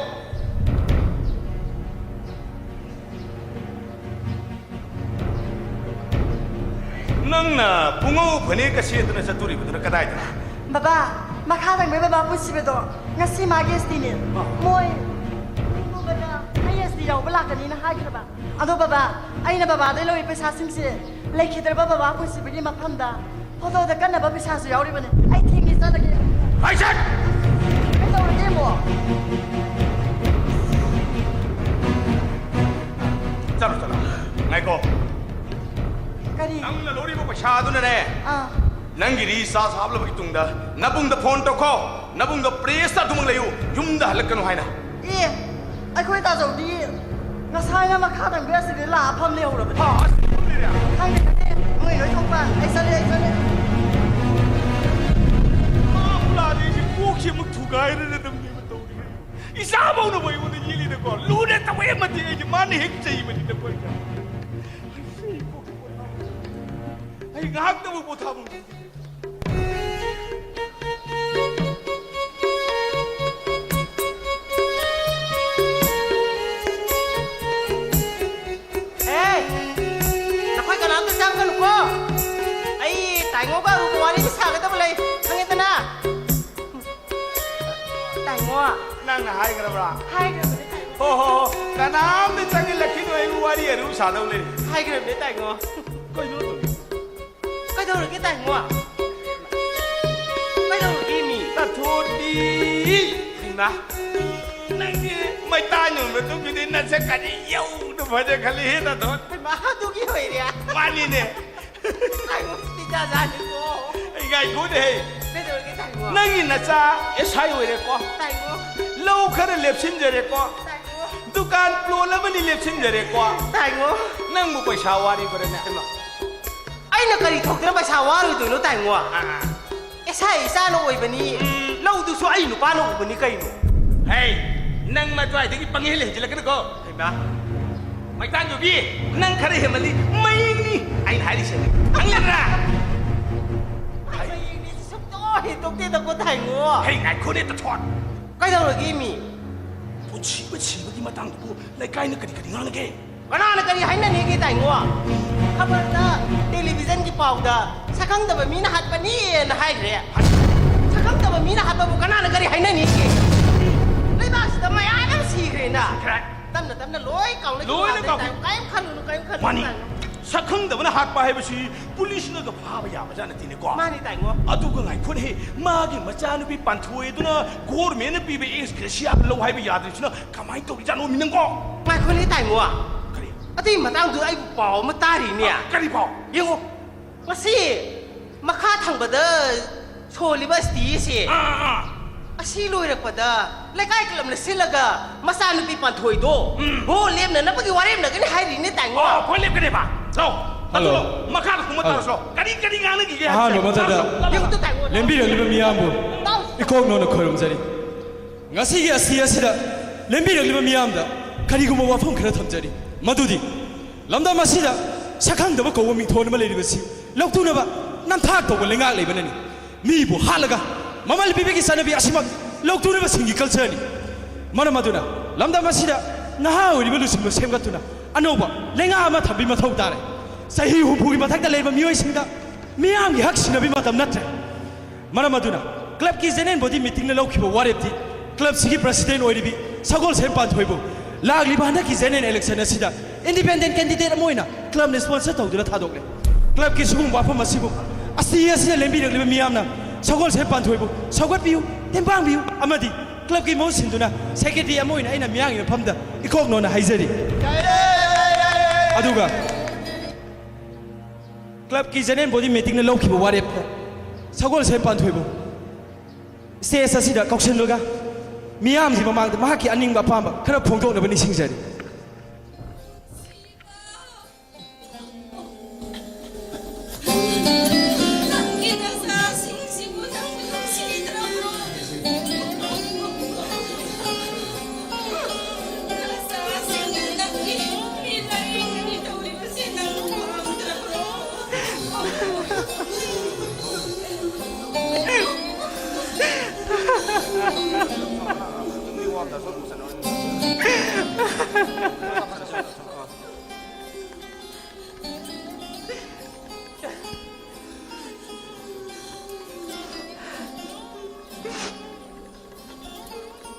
ꯅꯪꯅ ꯄꯨꯡꯉꯧ ꯐꯅꯦꯛꯀ ꯁꯦꯠꯇꯨꯅ ꯆꯠꯇꯣꯔꯤꯕꯗꯨꯅ ꯀꯗꯥꯏꯗꯅꯣ? ꯕꯕꯥ, ꯃꯈꯥ ꯊꯪꯕꯒꯤ ꯕꯕꯥ ꯄꯨꯟꯁꯤꯕꯗꯣ ꯉꯁꯤ ꯃꯥꯒꯤ ꯑꯦꯁ ꯇꯤꯅꯦ꯫ ꯑꯥ꯫ ꯃꯣꯏ ꯂꯨꯍꯣꯡꯕꯗ ꯑꯩ ꯑꯦꯁ ꯇꯤ ꯌꯥꯎꯕ ꯂꯥꯛꯀꯅꯤꯅ ꯍꯥꯏꯈ꯭ꯔꯕ꯫ ꯑꯗꯣ ꯕꯕꯥ, ꯑꯩꯅ ꯕꯕꯥꯗꯩ ꯂꯧꯔꯤ ꯄꯩꯁꯥꯁꯤꯡꯁꯦ ꯂꯩꯈꯤꯗ꯭ꯔꯕ ꯕꯕꯥ ꯄꯨꯟꯁꯤꯕꯒꯤ ꯃꯐꯝꯗ ꯐꯣꯇꯣꯗ ꯀꯟꯅꯕ ꯄꯩꯁꯥꯁꯨ ꯌꯥꯎꯔꯤꯕꯅꯦ꯫ ꯑꯩ ꯊꯦꯡꯉꯦ, ꯆꯠꯂꯒꯦ꯫ ꯍꯥꯏꯁꯠ! ꯀꯩꯗꯧꯔꯒꯦ ꯑꯃꯨꯛ? ꯆꯠꯂꯣ, ꯆꯠꯂꯣ꯫ ꯉꯥꯏꯈꯣ꯫ ꯀꯔꯤ? ꯅꯪꯅ ꯂꯧꯔꯤꯕ ꯄꯩꯁꯥ ꯑꯗꯨꯅꯅꯦ, ꯑꯥ꯫ ꯅꯪꯒꯤ ꯔꯤꯆꯥꯔꯖ ꯍꯥꯞꯂꯕꯒꯤ ꯇꯨꯡꯗ ꯅꯕꯨꯡꯗ ꯐꯣꯟ ꯇꯧꯈꯣ꯫ ꯅꯕꯨꯡꯗꯣ ꯄ꯭ꯔꯦꯁꯇ ꯑꯗꯨꯃꯛ ꯂꯩꯌꯨ, ꯌꯨꯝꯗ ꯍꯜꯂꯛꯀꯅꯨ ꯍꯥꯏꯅ꯫ ꯑꯦ, ꯑꯩꯈꯣꯏ ꯇꯥꯖꯧꯗꯤ ꯉꯁꯥꯏꯅ ꯃꯈꯥ ꯊꯪꯕ ꯑꯁꯤꯗ ꯂꯥꯛꯑ ꯐꯝ ꯂꯩꯍꯧꯔꯕꯅꯦ꯫ ꯍꯥ, ꯑꯁ, ꯐꯝ ꯂꯩꯔꯦ? ꯈꯪꯗꯦ, ꯈꯪꯗꯦ, ꯅꯣꯏ ꯂꯣꯏ ꯊꯣꯛꯄ꯫ ꯑꯩ ꯆꯠꯂꯦ, ꯑꯩ ꯆꯠꯂꯦ꯫ ꯃꯥ ꯑꯃꯨꯛ ꯂꯥꯛꯑꯗꯤ ꯑꯩꯁꯦ ꯀꯣꯛꯁꯦ ꯑꯃꯨꯛ ꯊꯨꯒꯥꯏꯔꯗꯕꯅꯦꯕ ꯇꯧꯔꯤꯁꯦ꯫ ꯏꯆꯥ ꯐꯥꯎꯅꯕ ꯑꯩꯉꯣꯟꯗ ꯌꯦꯠꯂꯤꯗꯀꯣ꯫ ꯂꯨꯅ ꯇꯧꯋꯦ ꯑꯃꯗꯤ ꯑꯩꯁꯦ ꯃꯥꯅ ꯍꯦꯛ ꯆꯩꯕꯅꯤꯗꯀꯣ ꯑꯩꯁꯦ꯫ ꯑꯩ ꯉꯥꯏꯍꯥꯛꯇꯕꯨ ꯄꯣꯊꯥꯐꯝ ꯈꯪꯗꯦ꯫ ꯅꯪꯅ ꯍꯥꯏꯈ꯭ꯔꯕ꯭ꯔꯥ? ꯍꯥꯏꯈ꯭ꯔꯕꯅꯦ ꯇꯥꯏꯉꯣ꯫ ꯍꯣ ꯍꯣ ꯍꯣ, ꯀꯅꯥꯝꯇ ꯆꯪꯁꯤꯜꯂꯛꯈꯤꯅꯣ, ꯑꯩꯕꯨ ꯋꯥꯔꯤ ꯑꯔꯨꯕ ꯁꯥꯗꯧ ꯂꯩ꯫ ꯍꯥꯏꯈ꯭ꯔꯕꯅꯦ ꯇꯥꯏꯉꯣ꯫ ꯀꯩꯅꯣ? ꯀꯩꯗꯧꯔꯒꯦ ꯇꯥꯏꯉꯣ? ꯀꯩꯗꯧꯔꯒꯦ ꯃꯤ? ꯇꯥꯊꯣꯛꯇꯤ꯫ ꯍꯩꯃꯥ, ꯅꯪꯗꯤ ꯃꯩꯇꯥꯟ ꯌꯣꯟꯕ ꯇꯣꯛꯈꯤꯗꯦ, ꯅꯁꯛ ꯀꯗꯤ ꯌꯧꯅ ꯐꯖ ꯈꯜꯂꯤ ꯍꯦ ꯇꯥꯊꯣꯛ꯫ ꯍꯩꯃꯥ, ꯑꯗꯨꯒꯤ ꯑꯣꯏꯔꯦ꯫ ꯃꯥꯅꯤꯅꯦ꯫ ꯇꯥꯏꯉꯣ, ꯁꯤꯗꯤ ꯖꯥꯠ ꯖꯥꯠꯅꯤꯀꯣ꯫ ꯑꯩ ꯉꯥꯏꯈꯣꯅꯦ ꯍꯦ꯫ ꯀꯩꯗꯧꯔꯒꯦ ꯇꯥꯏꯉꯣ? ꯅꯪꯒꯤ ꯅꯆꯥ ꯑꯦꯁ ꯑꯥꯏ ꯑꯣꯏꯔꯦꯀꯣ꯫ ꯇꯥꯏꯉꯣ꯫ ꯂꯧ ꯈꯔ ꯂꯦꯞꯁꯤꯟꯖꯔꯦꯀꯣ꯫ ꯇꯥꯏꯉꯣ꯫ ꯗꯨꯀꯥꯟ ꯄ꯭ꯂꯣꯠ ꯑꯃꯅꯤ ꯂꯦꯞꯁꯤꯟꯖꯔꯦꯀꯣ꯫ ꯇꯥꯏꯉꯣ꯫ ꯅꯪꯕꯨ ꯄꯩꯁꯥ ꯋꯥꯔꯤꯕ꯭ꯔꯅꯦ? ꯑꯩꯅ ꯀꯔꯤ ꯊꯣꯛꯇꯅ ꯄꯩꯁꯥ ꯋꯥꯔꯨꯗꯣꯏꯅꯣ ꯇꯥꯏꯉꯣ? ꯑꯥ꯫ ꯑꯦꯁ ꯑꯥꯏ ꯏꯆꯥꯅ ꯑꯣꯏꯕꯅꯤ꯫ ꯂꯧꯗꯨꯁꯨ ꯑꯩ ꯅꯨꯄꯥꯅ ꯎꯕꯅꯤ ꯀꯩꯅꯣ꯫ ꯍꯦ, ꯅꯪ ꯃꯗꯨꯋꯥꯏꯗꯒꯤ ꯄꯪꯍꯦꯜ ꯍꯦꯟꯖꯤꯜꯂꯛꯀꯅꯨꯀꯣ꯫ ꯍꯩꯃꯥ꯫ ꯃꯩꯇꯥꯟ ꯌꯨꯕꯤ, ꯅꯪ ꯈꯔ ꯍꯦꯟꯃꯜꯂꯤ꯫ ꯃꯩꯅꯤ ꯑꯩꯅ ꯍꯥꯏꯔꯤꯁꯦ꯫ ꯈꯪꯂꯦꯗ꯭ꯔꯥ? ꯃꯌꯦꯡꯗꯤ ꯁꯨꯛꯇꯣꯛ ꯍꯦꯟꯗꯣꯛꯇꯦꯗꯀꯣ ꯇꯥꯏꯉꯣ꯫ ꯍꯦ, ꯉꯥꯏꯈꯣꯅꯦ ꯇꯥꯊꯣꯛ꯫ ꯀꯩꯗꯧꯔꯒꯦ ꯃꯤ? ꯄꯨꯟꯁꯤꯕ ꯁꯤꯕꯒꯤ ꯃꯇꯥꯡꯗꯕꯨ ꯂꯩꯀꯥꯏꯅ ꯀꯔꯤ ꯀꯔꯤ ꯉꯥꯡꯅꯒꯦ? ꯀꯅꯥꯅ ꯀꯔꯤ ꯍꯥꯏꯅꯅꯤꯒꯦ ꯇꯥꯏꯉꯣ? ꯈꯕꯔꯗ, ꯇꯦꯂꯤꯚꯤꯖꯟꯒꯤ ꯄꯥꯎꯗ ꯁꯛꯈꯪꯗꯕ ꯃꯤꯅ ꯍꯥꯠꯄꯅꯤꯅ ꯍꯥꯏꯈ꯭ꯔꯦ꯫ ꯁꯛꯈꯪꯗꯕ ꯃꯤꯅ ꯍꯥꯠꯄꯕꯨ ꯀꯅꯥꯅ ꯀꯔꯤ ꯍꯥꯏꯅꯅꯤꯒꯦ? ꯂꯩꯕꯥꯛꯁꯤꯗ ꯃꯌꯥꯝ ꯑꯃ ꯁꯤꯈ꯭ꯔꯦꯅ꯫ ꯈꯔ ꯇꯞꯅ ꯇꯞꯅ ꯂꯣꯏ ꯀꯥꯎꯅꯈꯤꯕ ꯂꯣꯏꯅ ꯉꯥꯛꯇꯅꯤ ꯀꯥꯎꯈꯤ- ꯇꯥꯏꯉꯣ꯫ ꯀꯔꯤꯝ ꯈꯜꯂꯨꯅꯨ, ꯀꯔꯤꯝ ꯈꯜꯂꯨꯅꯨ ꯃꯥꯅꯤ꯫ ꯇꯥꯏꯉꯣ꯫ ꯁꯛꯈꯪꯗꯕꯅ ꯍꯥꯠꯄ ꯍꯥꯏꯕꯁꯤ ꯄꯨꯂꯤꯁꯅꯒ ꯐꯥꯕ ꯌꯥꯕ ꯖꯥꯠ ꯅꯠꯇꯦꯅꯦꯀꯣ꯫ ꯃꯥꯅꯤ ꯇꯥꯏꯉꯣ꯫ ꯑꯗꯨꯒ ꯉꯥꯏꯈꯣꯅꯦꯍꯦ, ꯃꯥꯒꯤ ꯃꯆꯥꯅꯨꯄꯤ ꯄꯥꯟꯊꯣꯏꯗꯨꯅ ꯒꯣꯔꯃꯦꯟꯅ ꯄꯤꯕ ꯑꯦꯛꯁ ꯒ꯭ꯔꯦꯁꯤꯌꯥ ꯂꯧ ꯍꯥꯏꯕ ꯌꯥꯗ꯭ꯔꯤꯁꯤꯅ ꯀꯃꯥꯏꯅ ꯇꯧꯔꯤꯖꯥꯠꯅꯣ ꯃꯤ ꯅꯪꯀꯣ? ꯉꯥꯏꯈꯣꯅꯦ ꯇꯥꯏꯉꯣ꯫ ꯀꯔꯤ? ꯑꯗꯨꯒꯤ ꯃꯇꯥꯡꯗꯨꯗ ꯑꯩꯕꯨ ꯄꯥꯎ ꯑꯃ ꯇꯥꯔꯤꯅꯦ꯫ ꯀꯔꯤ ꯄꯥꯎ? ꯌꯦꯡꯉꯣ, ꯉꯁꯤ ꯃꯈꯥ ꯊꯪꯕꯗ ꯁꯣꯜꯂꯤꯕ ꯑꯁꯇꯤꯁꯦ, ꯑꯥ, ꯑꯥ, ꯑꯥ꯫ ꯑꯁꯤ ꯂꯣꯏꯔꯛꯄꯗ ꯂꯩꯀꯥꯏ ꯀ꯭ꯂꯕꯅ ꯁꯤꯜꯂꯒ ꯃꯆꯥꯅꯨꯄꯤ ꯄꯥꯟꯊꯣꯏꯗꯣ ꯚꯣꯠ ꯂꯦꯞꯅꯅꯕꯒꯤ ꯋꯥꯔꯦꯞꯅꯒꯅꯤ ꯍꯥꯏꯔꯤꯅꯦ ꯇꯥꯏꯉꯣ꯫ ꯑꯣ, ꯚꯣꯠ ꯂꯦꯞꯀꯅꯦꯕ? ꯂꯥꯎ, ꯂꯥꯎ, ꯍꯜꯂꯣ꯫ ꯂꯥꯎ, ꯃꯈꯥꯗ ꯀꯨꯝꯃ ꯍꯜꯂꯣ꯫ ꯇꯥꯔꯁꯤ ꯂꯥꯎ꯫ ꯀꯔꯤ ꯀꯔꯤ ꯉꯥꯡꯅꯈꯤꯒꯦ ꯑꯍꯥꯟꯕ ꯍꯥꯏꯕꯁꯦ? ꯃꯛꯇꯗ ꯂꯥꯎ, ꯂꯥꯎ, ꯂꯥꯎ꯫ ꯌꯦꯡꯉꯨꯇꯣ ꯇꯥꯏꯉꯣ꯫ ꯂꯦꯝꯕꯤꯔꯛꯂꯤꯕ ꯃꯤꯌꯥꯝꯕꯨ ꯇꯥꯎ꯫ ꯏꯀꯣꯛ ꯅꯧꯅ ꯈꯣꯏꯔꯨꯝꯖꯔꯤ꯫ ꯉꯁꯤꯒꯤ ꯑꯁꯤ ꯑꯁꯤꯗ ꯂꯦꯝꯕꯤꯔꯛꯂꯤꯕ ꯃꯤꯌꯥꯝꯗ ꯀꯔꯤꯒꯨꯝꯕ ꯋꯥꯐꯝ ꯈꯔ ꯊꯝꯖꯔꯤ, ꯃꯗꯨꯗꯤ ꯂꯝꯗꯝ ꯑꯁꯤꯗ ꯁꯛꯈꯪꯗꯕ ꯀꯧꯕ ꯃꯤꯡꯊꯣꯟ ꯑꯃ ꯂꯩꯔꯤꯕꯁꯤ ꯂꯧꯇꯨꯅꯕ ꯅꯝꯊꯥꯛ ꯇꯧꯕ ꯂꯩꯉꯥꯛ ꯂꯩꯕꯅꯅꯤ꯫ ꯃꯤꯕꯨ ꯍꯥꯠꯂꯒ ꯃꯃꯜ ꯄꯤꯕꯒꯤ ꯆꯠꯅꯕꯤ ꯑꯁꯤꯃꯛ ꯂꯧꯇꯨꯅꯕꯁꯤꯡꯒꯤ ꯀꯜꯆꯔꯅꯤ꯫ ꯃꯔꯝ ꯑꯗꯨꯅ ꯂꯝꯗꯝ ꯑꯁꯤꯗ ꯅꯍꯥ ꯑꯣꯏꯔꯤꯕ ꯂꯨꯆꯤꯡꯕ ꯁꯦꯝꯒꯠꯇꯨꯅ ꯑꯅꯧꯕ ꯂꯩꯉꯥꯛ ꯑꯃ ꯊꯝꯕꯤ ꯃꯊꯧ ꯇꯥꯔꯦ꯫ ꯆꯍꯤ ꯍꯨꯝꯐꯨꯒꯤ ꯃꯊꯛꯇ ꯂꯩꯔꯕ ꯃꯤꯑꯣꯏꯁꯤꯡꯗ ꯃꯤꯌꯥꯝꯒꯤ ꯍꯛ ꯁꯤꯟꯅꯕꯤ ꯃꯇꯝ ꯅꯠꯇ꯭ꯔꯦ꯫ ꯃꯔꯝ ꯑꯗꯨꯅ ꯀ꯭ꯂꯕꯀꯤ ꯖꯦꯅꯔꯦꯜ ꯕꯣꯗꯤ ꯃꯤꯇꯤꯡꯅ ꯂꯧꯈꯤꯕ ꯋꯥꯔꯦꯞꯇꯤ ꯀ꯭ꯂꯕꯁꯤꯒꯤ ꯄ꯭ꯔꯁꯤꯗꯦꯟ ꯑꯣꯏꯔꯤꯕꯤ ꯁꯒꯣꯜꯁꯦꯝ ꯄꯥꯟꯊꯣꯏꯕꯨ ꯂꯥꯛꯂꯤꯕ ꯍꯟꯗꯛꯀꯤ ꯖꯦꯅꯔꯦꯜ ꯏꯂꯦꯛꯁꯟ ꯑꯁꯤꯗ ꯏꯟꯗꯤꯄꯦꯟꯗꯦꯟ ꯀꯦꯟꯗꯤꯗꯦꯠ ꯑꯃ ꯑꯣꯏꯅ ꯀ꯭ꯂꯕꯅ ꯁ꯭ꯄꯣꯟꯁꯔ ꯇꯧꯗꯨꯅ ꯊꯥꯗꯣꯛꯂꯦ꯫ ꯀ꯭ꯂꯕꯀꯤ ꯁꯤꯒꯨꯝꯕ ꯋꯥꯐꯝ ꯑꯁꯤꯕꯨ, ꯑꯁꯤ ꯑꯁꯤꯗ ꯂꯦꯡꯕꯤꯔꯛꯂꯤꯕ ꯃꯤꯌꯥꯝꯅ ꯁꯒꯣꯜꯁꯦꯝ ꯄꯥꯟꯊꯣꯏꯕꯨ ꯁꯧꯒꯠꯄꯤꯌꯨ, ꯇꯦꯡꯕꯥꯡꯕꯤꯌꯨ ꯑꯃꯗꯤ ꯀ꯭ꯂꯕꯀꯤ ꯃꯍꯨꯠ ꯁꯤꯟꯗꯨꯅ ꯁꯦꯀ꯭ꯔꯦꯇꯔꯤ ꯑꯃ ꯑꯣꯏꯅ ꯑꯩꯅ ꯃꯤꯌꯥꯝꯒꯤ ꯃꯐꯝꯗ ꯏꯀꯣꯛꯅꯣꯅ ꯍꯥꯏꯖꯔꯤ꯫ ꯑꯗꯨꯒ ꯀ꯭ꯂꯕꯀꯤ ꯖꯦꯅꯔꯦꯜ ꯕꯣꯗꯤ ꯃꯤꯇꯤꯡꯅ ꯂꯧꯈꯤꯕ ꯋꯥꯔꯦꯞꯇ ꯁꯒꯣꯜꯁꯦꯝ ꯄꯥꯟꯊꯣꯏꯕꯨ ꯁ꯭ꯇꯦꯖ ꯑꯁꯤꯗ ꯀꯧꯁꯤꯜꯂꯒ ꯃꯤꯌꯥꯝꯒꯤ ꯃꯃꯥꯡꯗ ꯃꯍꯥꯛꯀꯤ ꯑꯅꯤꯡꯕ ꯑꯄꯥꯝꯕ ꯈꯔ ꯐꯣꯡꯗꯣꯛꯅꯕ ꯅꯤꯡꯁꯤꯡꯖꯔꯤ꯫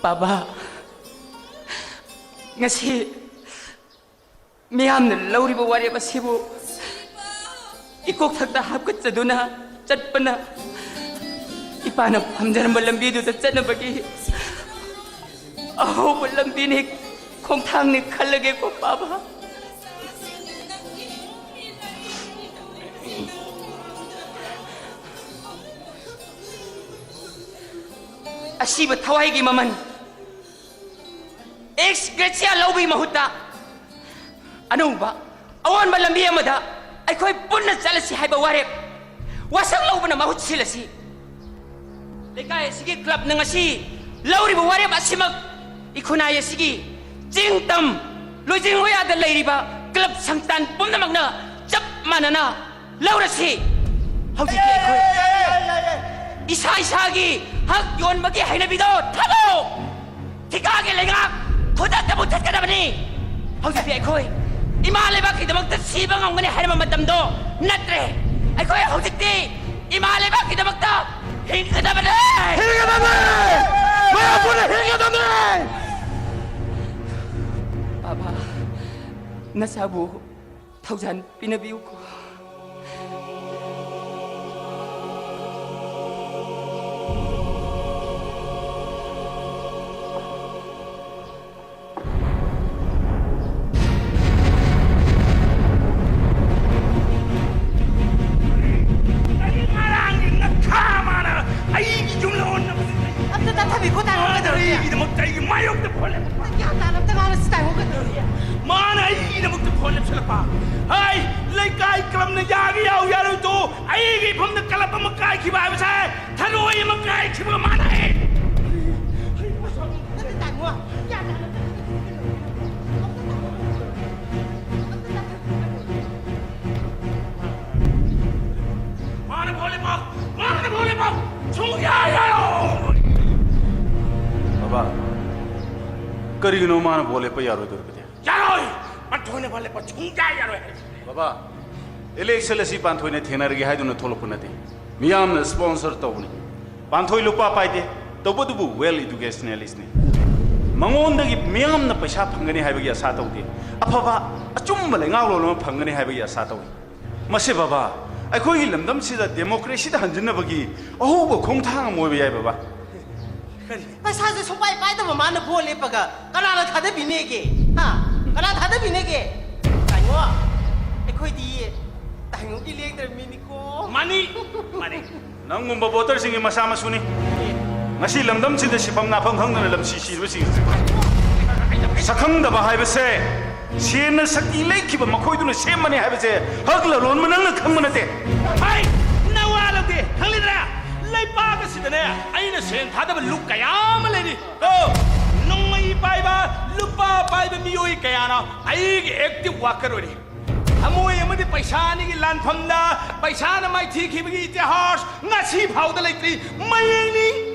ꯕꯥꯕꯥ, ꯉꯁꯤ ꯃꯤꯌꯥꯝꯅ ꯂꯧꯔꯤꯕ ꯋꯥꯔꯦꯞ ꯑꯁꯤꯕꯨ ꯏꯀꯣꯛꯊꯛꯇ ꯍꯥꯞꯀꯠꯆꯗꯨꯅ ꯆꯠꯄꯅ ꯏꯄꯥꯅ ꯄꯥꯝꯖꯔꯝꯕ ꯂꯝꯕꯤꯗꯨꯗ ꯆꯠꯅꯕꯒꯤ ꯑꯍꯧꯕ ꯂꯝꯕꯤꯅꯤ, ꯈꯣꯡꯊꯥꯡꯅꯤ ꯈꯜꯂꯒꯦꯀꯣ ꯕꯥꯕꯥ꯫ ꯑꯁꯤꯕ ꯊꯋꯥꯏꯒꯤ ꯃꯃꯜ ꯑꯦꯛꯁ ꯒ꯭ꯔꯦꯁꯤꯌꯥ ꯂꯧꯕꯒꯤ ꯃꯍꯨꯠꯇ ꯑꯅꯧꯕ ꯑꯑꯣꯟꯕ ꯂꯝꯕꯤ ꯑꯃꯗ ꯑꯩꯈꯣꯏ ꯄꯨꯟꯅ ꯆꯠꯂꯁꯤ ꯍꯥꯏꯕ ꯋꯥꯔꯦꯞ ꯋꯥꯁꯛ ꯂꯧꯕꯅ ꯃꯍꯨꯠ ꯁꯤꯜꯂꯁꯤ꯫ ꯂꯩꯀꯥꯏ ꯑꯁꯤꯒꯤ ꯀ꯭ꯂꯕꯅ ꯉꯁꯤ ꯂꯧꯔꯤꯕ ꯋꯥꯔꯦꯞ ꯑꯁꯤꯃꯛ ꯏꯈꯨꯟꯅꯥꯏ ꯑꯁꯤꯒꯤ ꯆꯤꯡ ꯇꯝ ꯂꯣꯏꯖꯤꯡ ꯂꯣꯌꯥꯗ ꯂꯩꯔꯤꯕ ꯀ꯭ꯂꯕ ꯁꯪꯁꯊꯥꯟ ꯄꯨꯝꯅꯃꯛꯅ ꯆꯞ ꯃꯥꯟꯅꯅ ꯂꯧꯔꯁꯤ꯫ ꯍꯧꯖꯤꯛꯇꯤ ꯑꯩꯈꯣꯏ ꯏꯁꯥ ꯏꯁꯥꯒꯤ ꯍꯛ ꯌꯣꯟꯕꯒꯤ ꯍꯩꯅꯕꯤꯗꯣ ꯊꯥꯗꯣꯛꯑꯣ꯫ ꯊꯤꯀꯥꯒꯤ ꯂꯩꯉꯥꯛ ꯈꯨꯗꯛꯇ ꯃꯨꯊꯠꯀꯗꯕꯅꯤ꯫ ꯍꯧꯖꯤꯛꯇꯤ ꯑꯩꯈꯣꯏ ꯏꯃꯥ ꯂꯩꯕꯥꯛꯀꯤꯗꯃꯛꯇ ꯁꯤꯕ ꯉꯝꯒꯅꯤ ꯍꯥꯏꯔꯕ ꯃꯇꯝꯗꯣ ꯅꯠꯇ꯭ꯔꯦ꯫ ꯑꯩꯈꯣꯏ ꯍꯧꯖꯤꯛꯇꯤ ꯏꯃꯥ ꯂꯩꯕꯥꯛꯀꯤꯗꯃꯛꯇ ꯍꯤꯡꯒꯗꯕꯅꯦ꯫ ꯍꯤꯡꯒꯗꯕꯅꯦ! ꯃꯌꯥꯝ ꯄꯨꯟꯅ ꯅꯆꯥꯕꯨ ꯊꯧꯖꯥꯜ ꯄꯤꯅꯕꯤꯌꯨꯀꯣ꯫ ꯑꯩ ꯉꯔꯥꯡꯒꯤ ꯉꯥꯈꯥ ꯃꯥꯅ ꯑꯩꯒꯤ ꯌꯨꯝ ꯂꯣꯟꯅꯕꯁꯤꯗ ꯑꯝꯇ ꯇꯥꯟꯊꯕꯤꯈꯣ, ꯇꯥꯏꯉꯣ, ꯀꯩꯗꯧꯔꯒꯦ? ꯑꯩꯒꯤꯗꯃꯛꯇ ꯑꯩꯒꯤ ꯃꯥꯌꯣꯛꯇ ꯐꯣꯟ ꯂꯦꯞꯄ꯫ ꯒ꯭ꯌꯥꯟ ꯇꯥꯅ ꯑꯝꯇ ꯉꯥꯡꯅꯁꯤ, ꯇꯥꯏꯉꯣ, ꯀꯩꯗꯧꯔꯒꯦ? ꯃꯥꯅ ꯑꯩꯒꯤꯗꯃꯛꯇ ꯐꯣꯟ ꯂꯦꯞꯁꯤꯜꯂꯛꯄ꯫ ꯍꯥꯏ, ꯂꯩꯀꯥꯏ ꯀ꯭ꯂꯕꯅ ꯌꯥꯒꯦ ꯌꯥꯎ, ꯌꯥꯔꯣꯏ ꯇꯣ, ꯑꯩꯒꯤ ꯏꯐꯝꯗ ꯀ꯭ꯂꯕ ꯑꯃ ꯀꯥꯏꯈꯤꯕ ꯍꯥꯏꯕꯁꯦ ꯊꯔꯣꯏ ꯑꯃ ꯀꯥꯏꯈꯤꯕꯒ ꯃꯥꯟꯅꯩ꯫ ꯅꯠꯇꯦ, ꯇꯥꯏꯉꯣ꯫ ꯒ꯭ꯌꯥꯟ ꯇꯥꯅ ꯑꯝꯇ ꯉꯥꯡꯅꯁꯤ, ꯀꯩꯗꯧꯔꯒꯦ? ꯃꯥꯅ ꯐꯣꯟ ꯂꯦꯞꯄ, ꯃꯥꯅ ꯐꯣꯟ ꯂꯦꯞꯄ, ꯁꯨꯡꯌꯥ ꯌꯥꯔꯣꯏ꯫ ꯕꯕꯥ, ꯀꯔꯤꯒꯤꯅꯣ ꯃꯥꯅ ꯐꯣꯟ ꯂꯦꯞꯄ ꯌꯥꯔꯣꯏꯗꯣꯔꯤꯕꯗꯤ? ꯌꯥꯔꯣꯏ! ꯄꯥꯟꯊꯣꯏꯅ ꯐꯣꯟ ꯂꯦꯞꯄ ꯁꯨꯡꯌꯥ ꯌꯥꯔꯣꯏ ꯍꯥꯏꯔꯤꯁꯤꯅꯦ꯫ ꯕꯕꯥ, election ꯑꯁꯤ ꯄꯥꯟꯊꯣꯏꯅ ꯊꯦꯡꯅꯔꯒꯦ ꯍꯥꯏꯗꯨꯅ ꯊꯣꯛꯂꯛꯄ ꯅꯠꯇꯦ, ꯃꯤꯌꯥꯝꯅ sponsor ꯇꯧꯕꯅꯤ꯫ ꯄꯥꯟꯊꯣꯏ ꯂꯨꯄꯥ ꯄꯥꯏꯗꯦ, ꯇꯧꯕꯇꯕꯨ well educationalist ꯅꯤ꯫ ꯃꯉꯣꯟꯗꯒꯤ ꯃꯤꯌꯥꯝꯅ ꯄꯩꯁꯥ ꯐꯪꯒꯅꯤ ꯍꯥꯏꯕꯒꯤ ꯑꯁꯥ ꯇꯧꯗꯦ, ꯑꯐꯕ ꯑꯆꯨꯝꯕ ꯂꯩꯉꯥꯛꯂꯣꯟ ꯑꯃ ꯐꯪꯒꯅꯤ ꯍꯥꯏꯕꯒꯤ ꯑꯁꯥ ꯇꯧꯏ꯫ ꯃꯁꯤ ꯕꯕꯥ, ꯑꯩꯈꯣꯏꯒꯤ ꯂꯝꯗꯝꯁꯤꯗ democracy ꯗ ꯍꯟꯖꯤꯟꯅꯕꯒꯤ ꯑꯍꯧꯕ ꯈꯣꯡꯊꯥꯡ ꯑꯃ ꯑꯣꯏꯕ ꯌꯥꯏ ꯕꯕꯥ꯫ ꯀꯔꯤ? ꯄꯩꯁꯥꯁꯦ ꯁꯨꯡꯄꯥꯏ ꯄꯥꯏꯗꯕ ꯃꯥꯅ ꯚꯣꯠ ꯂꯦꯞꯄꯒ ꯀꯅꯥꯅ ꯊꯥꯗꯕꯤꯅꯦꯒꯦ? ꯍꯥ? ꯀꯅꯥ ꯊꯥꯗꯕꯤꯅꯦꯒꯦ? ꯇꯥꯏꯉꯣ, ꯑꯩꯈꯣꯏꯗꯤ ꯇꯥꯏꯉꯣꯒꯤ ꯂꯦꯡꯗ꯭ꯔꯕ ꯃꯤꯅꯤꯀꯣ꯫ ꯃꯥꯅꯤ, ꯃꯥꯅꯤ꯫ ꯅꯪꯒꯨꯝꯕ voter ꯁꯤꯡꯒꯤ ꯃꯆꯥ ꯃꯁꯨꯅꯤ ꯉꯁꯤ ꯂꯝꯗꯝꯁꯤꯗ ꯁꯤꯐꯝ ꯅꯥꯐꯝ ꯈꯪꯗꯅ ꯂꯝꯁꯤ ꯁꯤꯔꯤꯕꯁꯤꯡꯁꯦ꯫ ꯁꯛꯈꯪꯗꯕ ꯍꯥꯏꯕꯁꯦ ꯁꯦꯟꯅ ꯁꯛꯇꯤ ꯂꯩꯈꯤꯕ ꯃꯈꯣꯏꯗꯨꯅ ꯁꯦꯝꯕꯅꯤ ꯍꯥꯏꯕꯁꯦ ꯍꯛ ꯂꯔꯣꯟꯕ ꯅꯪꯅ ꯈꯪꯕ ꯅꯠꯇꯦ꯫ ꯍꯩ! ꯅꯋꯥ ꯂꯧꯗꯦ, ꯈꯪꯂꯤꯗ꯭ꯔꯥ? ꯂꯩꯕꯥꯛ ꯑꯁꯤꯗꯅꯦ, ꯑꯩꯅ ꯁꯦꯟ ꯊꯥꯗꯕ ꯂꯨꯞ ꯀꯌꯥ ꯑꯃ ꯂꯩꯔꯤ꯫ ꯑꯣ! ꯅꯣꯡꯃꯩ ꯄꯥꯏꯕ, ꯂꯨꯄꯥ ꯄꯥꯏꯕ ꯃꯤꯑꯣꯏ ꯀꯌꯥꯅ ꯑꯩꯒꯤ active worker ꯑꯣꯏꯔꯤ꯫ ꯊꯃꯣꯏ ꯑꯃꯗꯤ ꯄꯩꯁꯥ ꯑꯅꯤꯒꯤ ꯂꯥꯟꯐꯝꯗ ꯄꯩꯁꯥꯅ ꯃꯥꯏꯊꯤꯈꯤꯕꯒꯤ ꯏꯇꯤꯍꯥꯁ ꯉꯁꯤ ꯐꯥꯎꯗ ꯂꯩꯇ꯭ꯔꯤ꯫ ꯃꯌꯦꯡꯅꯤ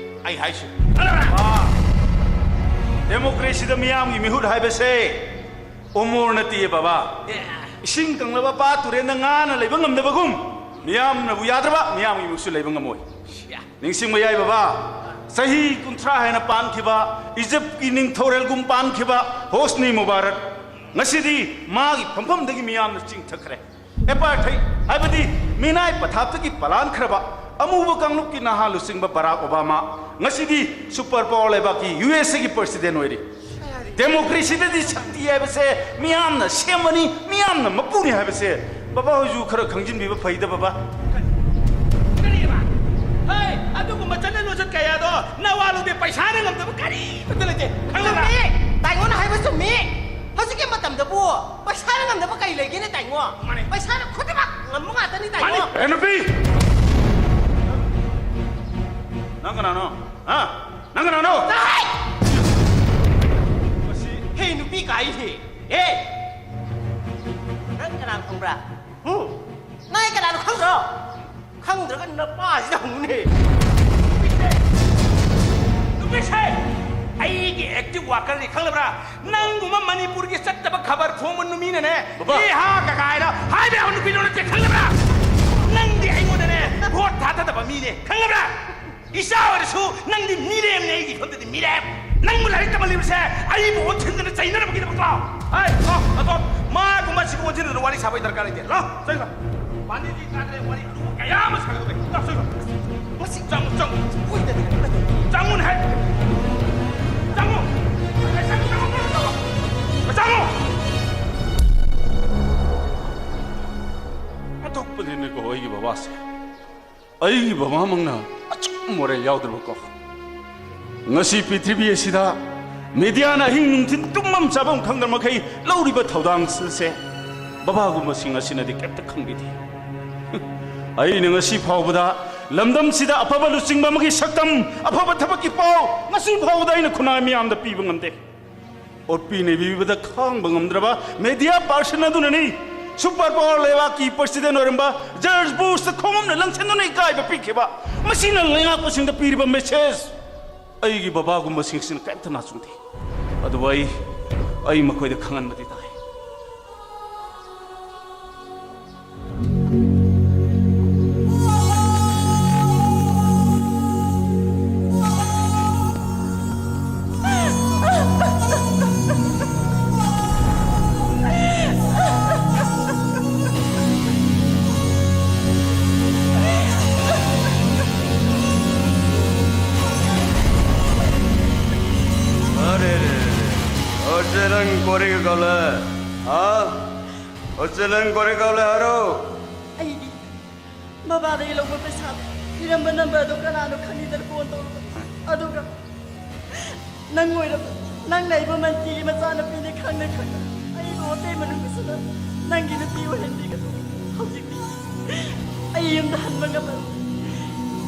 ꯑꯩ ꯍꯥꯏꯁꯤ꯫ ꯑꯥ, democracy ꯗ ꯃꯤꯌꯥꯝꯒꯤ ꯃꯤꯍꯨꯠ ꯍꯥꯏꯕꯁꯦ ꯎꯃꯣꯔ ꯅꯠꯇꯦ ꯕꯕꯥ꯫ ꯏꯁꯤꯡ ꯀꯪꯂꯕ ꯄꯥꯠ ꯇꯨꯔꯦꯟꯗ ꯉꯥꯅ ꯂꯩꯕ ꯉꯝꯗꯕꯒꯨꯝ, ꯃꯤꯌꯥꯝꯅꯕꯨ ꯌꯥꯗ꯭ꯔꯕ ꯃꯤꯌꯥꯝꯒꯤ ꯃꯤꯍꯨꯠꯁꯨ ꯂꯩꯕ ꯉꯝꯃꯣꯏ꯫ ꯅꯤꯡꯁꯤꯡꯕ ꯌꯥꯏ ꯕꯕꯥ, ꯆꯍꯤ ꯀꯨꯟꯊ꯭ꯔꯥ ꯍꯦꯟꯅ ꯄꯥꯟꯈꯤꯕ ꯏꯖꯤꯞꯀꯤ ꯅꯤꯡꯊꯧꯔꯦꯜꯒꯨꯝ ꯄꯥꯟꯈꯤꯕ ꯍꯣꯁꯅꯤ ꯃꯨꯕꯥꯔꯛ꯫ ꯉꯁꯤꯗꯤ ꯃꯥꯒꯤ ꯐꯝꯐꯝꯗꯒꯤ ꯃꯤꯌꯥꯝꯅ ꯆꯤꯡꯊꯈ꯭ꯔꯦ꯫ ꯑꯦꯄꯥꯔꯊꯥꯏꯗ ꯍꯥꯏꯕꯗꯤ ꯃꯤꯅꯥꯏ ꯄꯊꯥꯞꯇꯒꯤ ꯄꯂꯥꯟꯈ꯭ꯔꯕ ꯑꯃꯨꯕ ꯀꯥꯡꯂꯨꯞꯀꯤ ꯅꯍꯥ ꯂꯨꯆꯤꯡꯕ ꯕꯔꯥꯛ ꯑꯣꯕꯥꯃꯥ ꯉꯁꯤꯗꯤ ꯁꯨꯄꯔ ꯄꯥꯋꯔ ꯂꯩꯕꯥꯛꯀꯤ ꯌꯨ ꯑꯦꯁ ꯑꯦꯒꯤ ꯄ꯭ꯔꯁꯤꯗꯦꯟ ꯑꯣꯏꯔꯤ꯫ ꯗꯦꯃꯣꯀ꯭ꯔꯦꯁꯤꯗꯗꯤ ꯁꯛꯇꯤ ꯍꯥꯏꯕꯁꯦ ꯃꯤꯌꯥꯝꯅ ꯁꯦꯝꯕꯅꯤ, ꯃꯤꯌꯥꯝꯅ ꯃꯄꯨꯅꯤ ꯍꯥꯏꯕꯁꯦ ꯕꯕꯥ ꯍꯣꯏꯁꯨ ꯈꯔ ꯈꯪꯖꯤꯟꯕꯤꯕ ꯐꯩꯗ, ꯕꯕꯥ꯫ ꯀꯔꯤꯕ? ꯍꯩ, ꯑꯗꯨꯒꯨꯝꯕ ꯆꯠꯅ ꯂꯣꯟꯆꯠ ꯀꯌꯥꯗꯣ ꯅꯋꯥ ꯂꯧꯗꯦ, ꯄꯩꯁꯥꯅ ꯉꯝꯗꯕ ꯀꯔꯤꯃꯠꯇ ꯂꯩꯇꯦ, ꯈꯪꯉꯕ? ꯆꯨꯝꯃꯤ! ꯇꯥꯏꯉꯣꯅ ꯍꯥꯏꯕ ꯆꯨꯝꯃꯤ! ꯍꯧꯖꯤꯛꯀꯤ ꯃꯇꯝꯗꯕꯨ ꯄꯩꯁꯥꯅ ꯉꯝꯗꯕ ꯀꯔꯤ ꯂꯩꯒꯦꯅꯦ, ꯇꯥꯏꯉꯣ? ꯃꯥꯅꯦ꯫ ꯄꯩꯁꯥꯅ ꯈꯨꯗꯤꯡꯃꯛ ꯉꯝꯕ ꯉꯥꯛꯇꯅꯤ, ꯇꯥꯏꯉꯣ꯫ ꯃꯥꯅꯦ꯫ ꯑꯦ, ꯅꯨꯄꯤ! ꯅꯪ ꯀꯅꯥꯅꯣ? ꯍꯥ? ꯅꯪ ꯀꯅꯥꯅꯣ? ꯇꯥꯏ! ꯃꯁꯤ ꯍꯦ, ꯅꯨꯄꯤ ꯀꯥꯏ ꯍꯦ꯫ ꯍꯦ! ꯅꯪ ꯀꯅꯥꯅꯣ ꯈꯪꯕ꯭ꯔꯥ? ꯍꯨꯝ? ꯅꯪ ꯑꯩ ꯀꯅꯥꯅꯣ ꯈꯪꯗ꯭ꯔꯣ? ꯈꯪꯗ꯭ꯔꯒ ꯅꯄꯥꯁꯤꯗ ꯍꯪꯉꯨꯅꯦ꯫ ꯅꯨꯄꯤꯁꯦ! ꯅꯨꯄꯤꯁꯦ! ꯑꯩꯒꯤ ꯑꯦꯛꯇꯤꯚ ꯋꯥꯀꯔꯅꯤ, ꯈꯪꯂꯕ꯭ꯔꯥ? ꯅꯪꯒꯨꯝꯕ ꯃꯅꯤꯄꯨꯔꯒꯤ ꯆꯠꯇꯕ ꯈꯕꯔ ꯐꯣꯡꯕ ꯅꯨꯃꯤꯅꯅꯦ, ꯕꯕꯥ! ꯏꯍꯥ ꯀꯀꯥꯏꯅ ꯍꯥꯏꯕ ꯌꯥꯕ ꯅꯨꯄꯤꯗꯣ ꯅꯠꯇꯦ, ꯈꯪꯂꯕ꯭ꯔꯥ? ꯅꯪꯗꯤ ꯑꯩꯉꯣꯟꯗꯅꯦ ꯚꯣꯠ ꯊꯥꯗꯗꯕ ꯃꯤꯅꯦ, ꯈꯪꯂꯕ꯭ꯔꯥ? ꯏꯆꯥ ꯑꯣꯏꯔꯁꯨ ꯅꯪꯗꯤ ꯃꯤꯔꯦꯝꯅꯦ, ꯑꯩꯒꯤ ꯏꯐꯝꯗꯗꯤ ꯃꯤꯔꯦꯝ꯫ ꯅꯪꯕꯨ ꯂꯥꯏꯔꯤꯛ ꯇꯝꯍꯜꯂꯤꯕꯁꯦ ꯑꯩꯕꯨ ꯑꯣꯟꯁꯤꯟꯗꯅ ꯆꯩꯅꯅꯕꯒꯤꯗꯃꯛ ꯂꯥꯎ꯫ ꯍꯥꯏ, ꯂꯥꯎ, ꯑꯗꯣ ꯃꯥꯒꯨꯝꯕ ꯑꯁꯤꯒ ꯑꯣꯟꯁꯤꯟꯗꯅ ꯋꯥꯔꯤ ꯁꯥꯕꯒꯤ ꯗꯔꯀꯥꯔ ꯂꯩꯇꯦ꯫ ꯂꯥꯎ, ꯆꯠꯂꯣ꯫ ꯄꯥꯟꯗꯦꯗꯤ ꯀꯥꯗ꯭ꯔꯦ, ꯋꯥꯔꯤ ꯑꯔꯨꯕ ꯀꯌꯥ ꯑꯃ ꯁꯥꯒꯗꯕ ꯂꯩ꯫ ꯂꯥꯎ, ꯆꯠꯂꯣ꯫ ꯃꯁꯤ ꯆꯪꯉꯨ, ꯆꯪꯉꯨ꯫ ꯀꯣꯏꯗꯅ ꯆꯪꯉꯨꯅꯦ ꯍꯥꯏ꯫ ꯆꯪꯉꯨ꯫ ꯆꯪꯉꯨ, ꯆꯪꯉꯨ, ꯆꯪꯉꯨ, ꯆꯪꯉꯨ꯫ ꯆꯪꯉꯨ꯫ ꯑꯣꯟꯊꯣꯛꯄꯅꯤꯅꯦꯀꯣ ꯑꯩꯒꯤ ꯕꯕꯥꯁꯦ꯫ ꯑꯩꯒꯤ ꯕꯕꯥꯃꯛꯅ ꯑꯆꯨꯝ ꯃꯣꯔꯦ ꯌꯥꯎꯗ꯭ꯔꯕꯀꯣ꯫ ꯉꯁꯤ ꯄ꯭ꯔꯤꯊꯤꯕꯤ ꯑꯁꯤꯗ ꯃꯤꯗꯤꯌꯥꯅ ꯑꯍꯤꯡ ꯅꯨꯡꯊꯤꯜ ꯇꯨꯝꯐꯝ ꯆꯥꯐꯝ ꯈꯪꯗꯕ ꯃꯈꯩ ꯂꯧꯔꯤꯕ ꯊꯧꯗꯥꯡꯁꯤꯡꯁꯦ ꯕꯕꯥꯒꯨꯝꯕꯁꯤꯡ ꯑꯁꯤꯅꯗꯤ ꯀꯩꯝꯇ ꯈꯪꯕꯤꯗꯦ꯫ ꯑꯩꯅ ꯉꯁꯤ ꯐꯥꯎꯕꯗ ꯂꯝꯗꯝꯁꯤꯗ ꯑꯐꯕ ꯂꯨꯆꯤꯡꯕ ꯑꯃꯒꯤ ꯁꯛꯇꯝ, ꯑꯐꯕ ꯊꯕꯛꯀꯤ ꯄꯥꯎ ꯉꯁꯤ ꯐꯥꯎꯕꯗ ꯑꯩꯅ ꯈꯨꯟꯅꯥꯏ ꯃꯤꯌꯥꯝꯗ ꯄꯤꯕ ꯉꯝꯗꯦ꯫ ꯑꯣꯠꯄꯤ ꯅꯩꯕꯤꯕꯗ ꯈꯥꯡꯕ ꯉꯝꯗ꯭ꯔꯕ ꯃꯦꯗꯤꯌꯥ ꯄꯥꯔꯁꯟ ꯑꯗꯨꯅꯅꯤ ꯁꯨꯄꯔ ꯄꯥꯋꯔ ꯂꯩꯕꯥꯛꯀꯤ ꯄ꯭ꯔꯁꯤꯗꯦꯟ ꯑꯣꯏꯔꯝꯕ ꯖꯣꯔꯖ ꯕꯨꯁꯇ ꯈꯣꯡꯎꯞꯅ ꯂꯪꯁꯤꯟꯗꯨꯅ ꯏꯀꯥꯏꯕ ꯄꯤꯈꯤꯕ꯫ ꯃꯁꯤꯅ ꯂꯩꯉꯥꯛꯄꯁꯤꯡꯗ ꯄꯤꯔꯤꯕ ꯃꯦꯁꯦꯖ꯫ ꯑꯩꯒꯤ ꯕꯕꯥꯒꯨꯝꯕꯁꯤꯡꯁꯤꯅ ꯀꯔꯤꯝꯇ ꯅꯥꯆꯨꯡꯗꯦ꯫ ꯑꯗꯨꯕꯨ ꯑꯩ, ꯑꯩ ꯃꯈꯣꯏꯗ ꯈꯪꯍꯟꯕꯗꯤ ꯇꯥꯏ꯫ ꯅꯪ ꯀꯣꯔꯤꯒ ꯀꯧꯂꯦ? ꯍꯥ? ꯍꯧꯖꯤꯛ ꯅꯪ ꯀꯣꯔꯤ ꯀꯧꯂꯦ ꯍꯥꯏꯔꯣ? ꯑꯩꯗꯤ ꯕꯕꯥꯗꯒꯤ ꯂꯧꯕ ꯄꯩꯁꯥꯗꯣ ꯊꯤꯔꯝꯕ ꯅꯝꯕꯔꯗꯣ ꯀꯅꯥꯅꯣ ꯈꯪꯉꯤꯗꯅ ꯐꯣꯟ ꯇꯧꯔꯨꯕ꯫ ꯑꯗꯨꯒ ꯅꯪ ꯑꯣꯏꯔꯕ, ꯅꯪꯅ ꯑꯩꯕꯨ ꯃꯟꯇ꯭ꯔꯤꯒꯤ ꯃꯆꯥꯅꯨꯄꯤꯅꯤ ꯈꯪꯅ ꯈꯪꯅ ꯑꯩꯕꯨ ꯍꯣꯇꯦꯜ ꯃꯅꯨꯡꯗꯁꯨꯅ ꯅꯪꯒꯤ ꯅꯨꯄꯤ ꯑꯣꯏꯍꯟꯕꯤꯒꯅꯨ꯫ ꯍꯧꯖꯤꯛꯇꯤ ꯑꯩ ꯌꯨꯝꯗ ꯍꯟꯕ ꯉꯝꯃꯔꯣꯏ꯫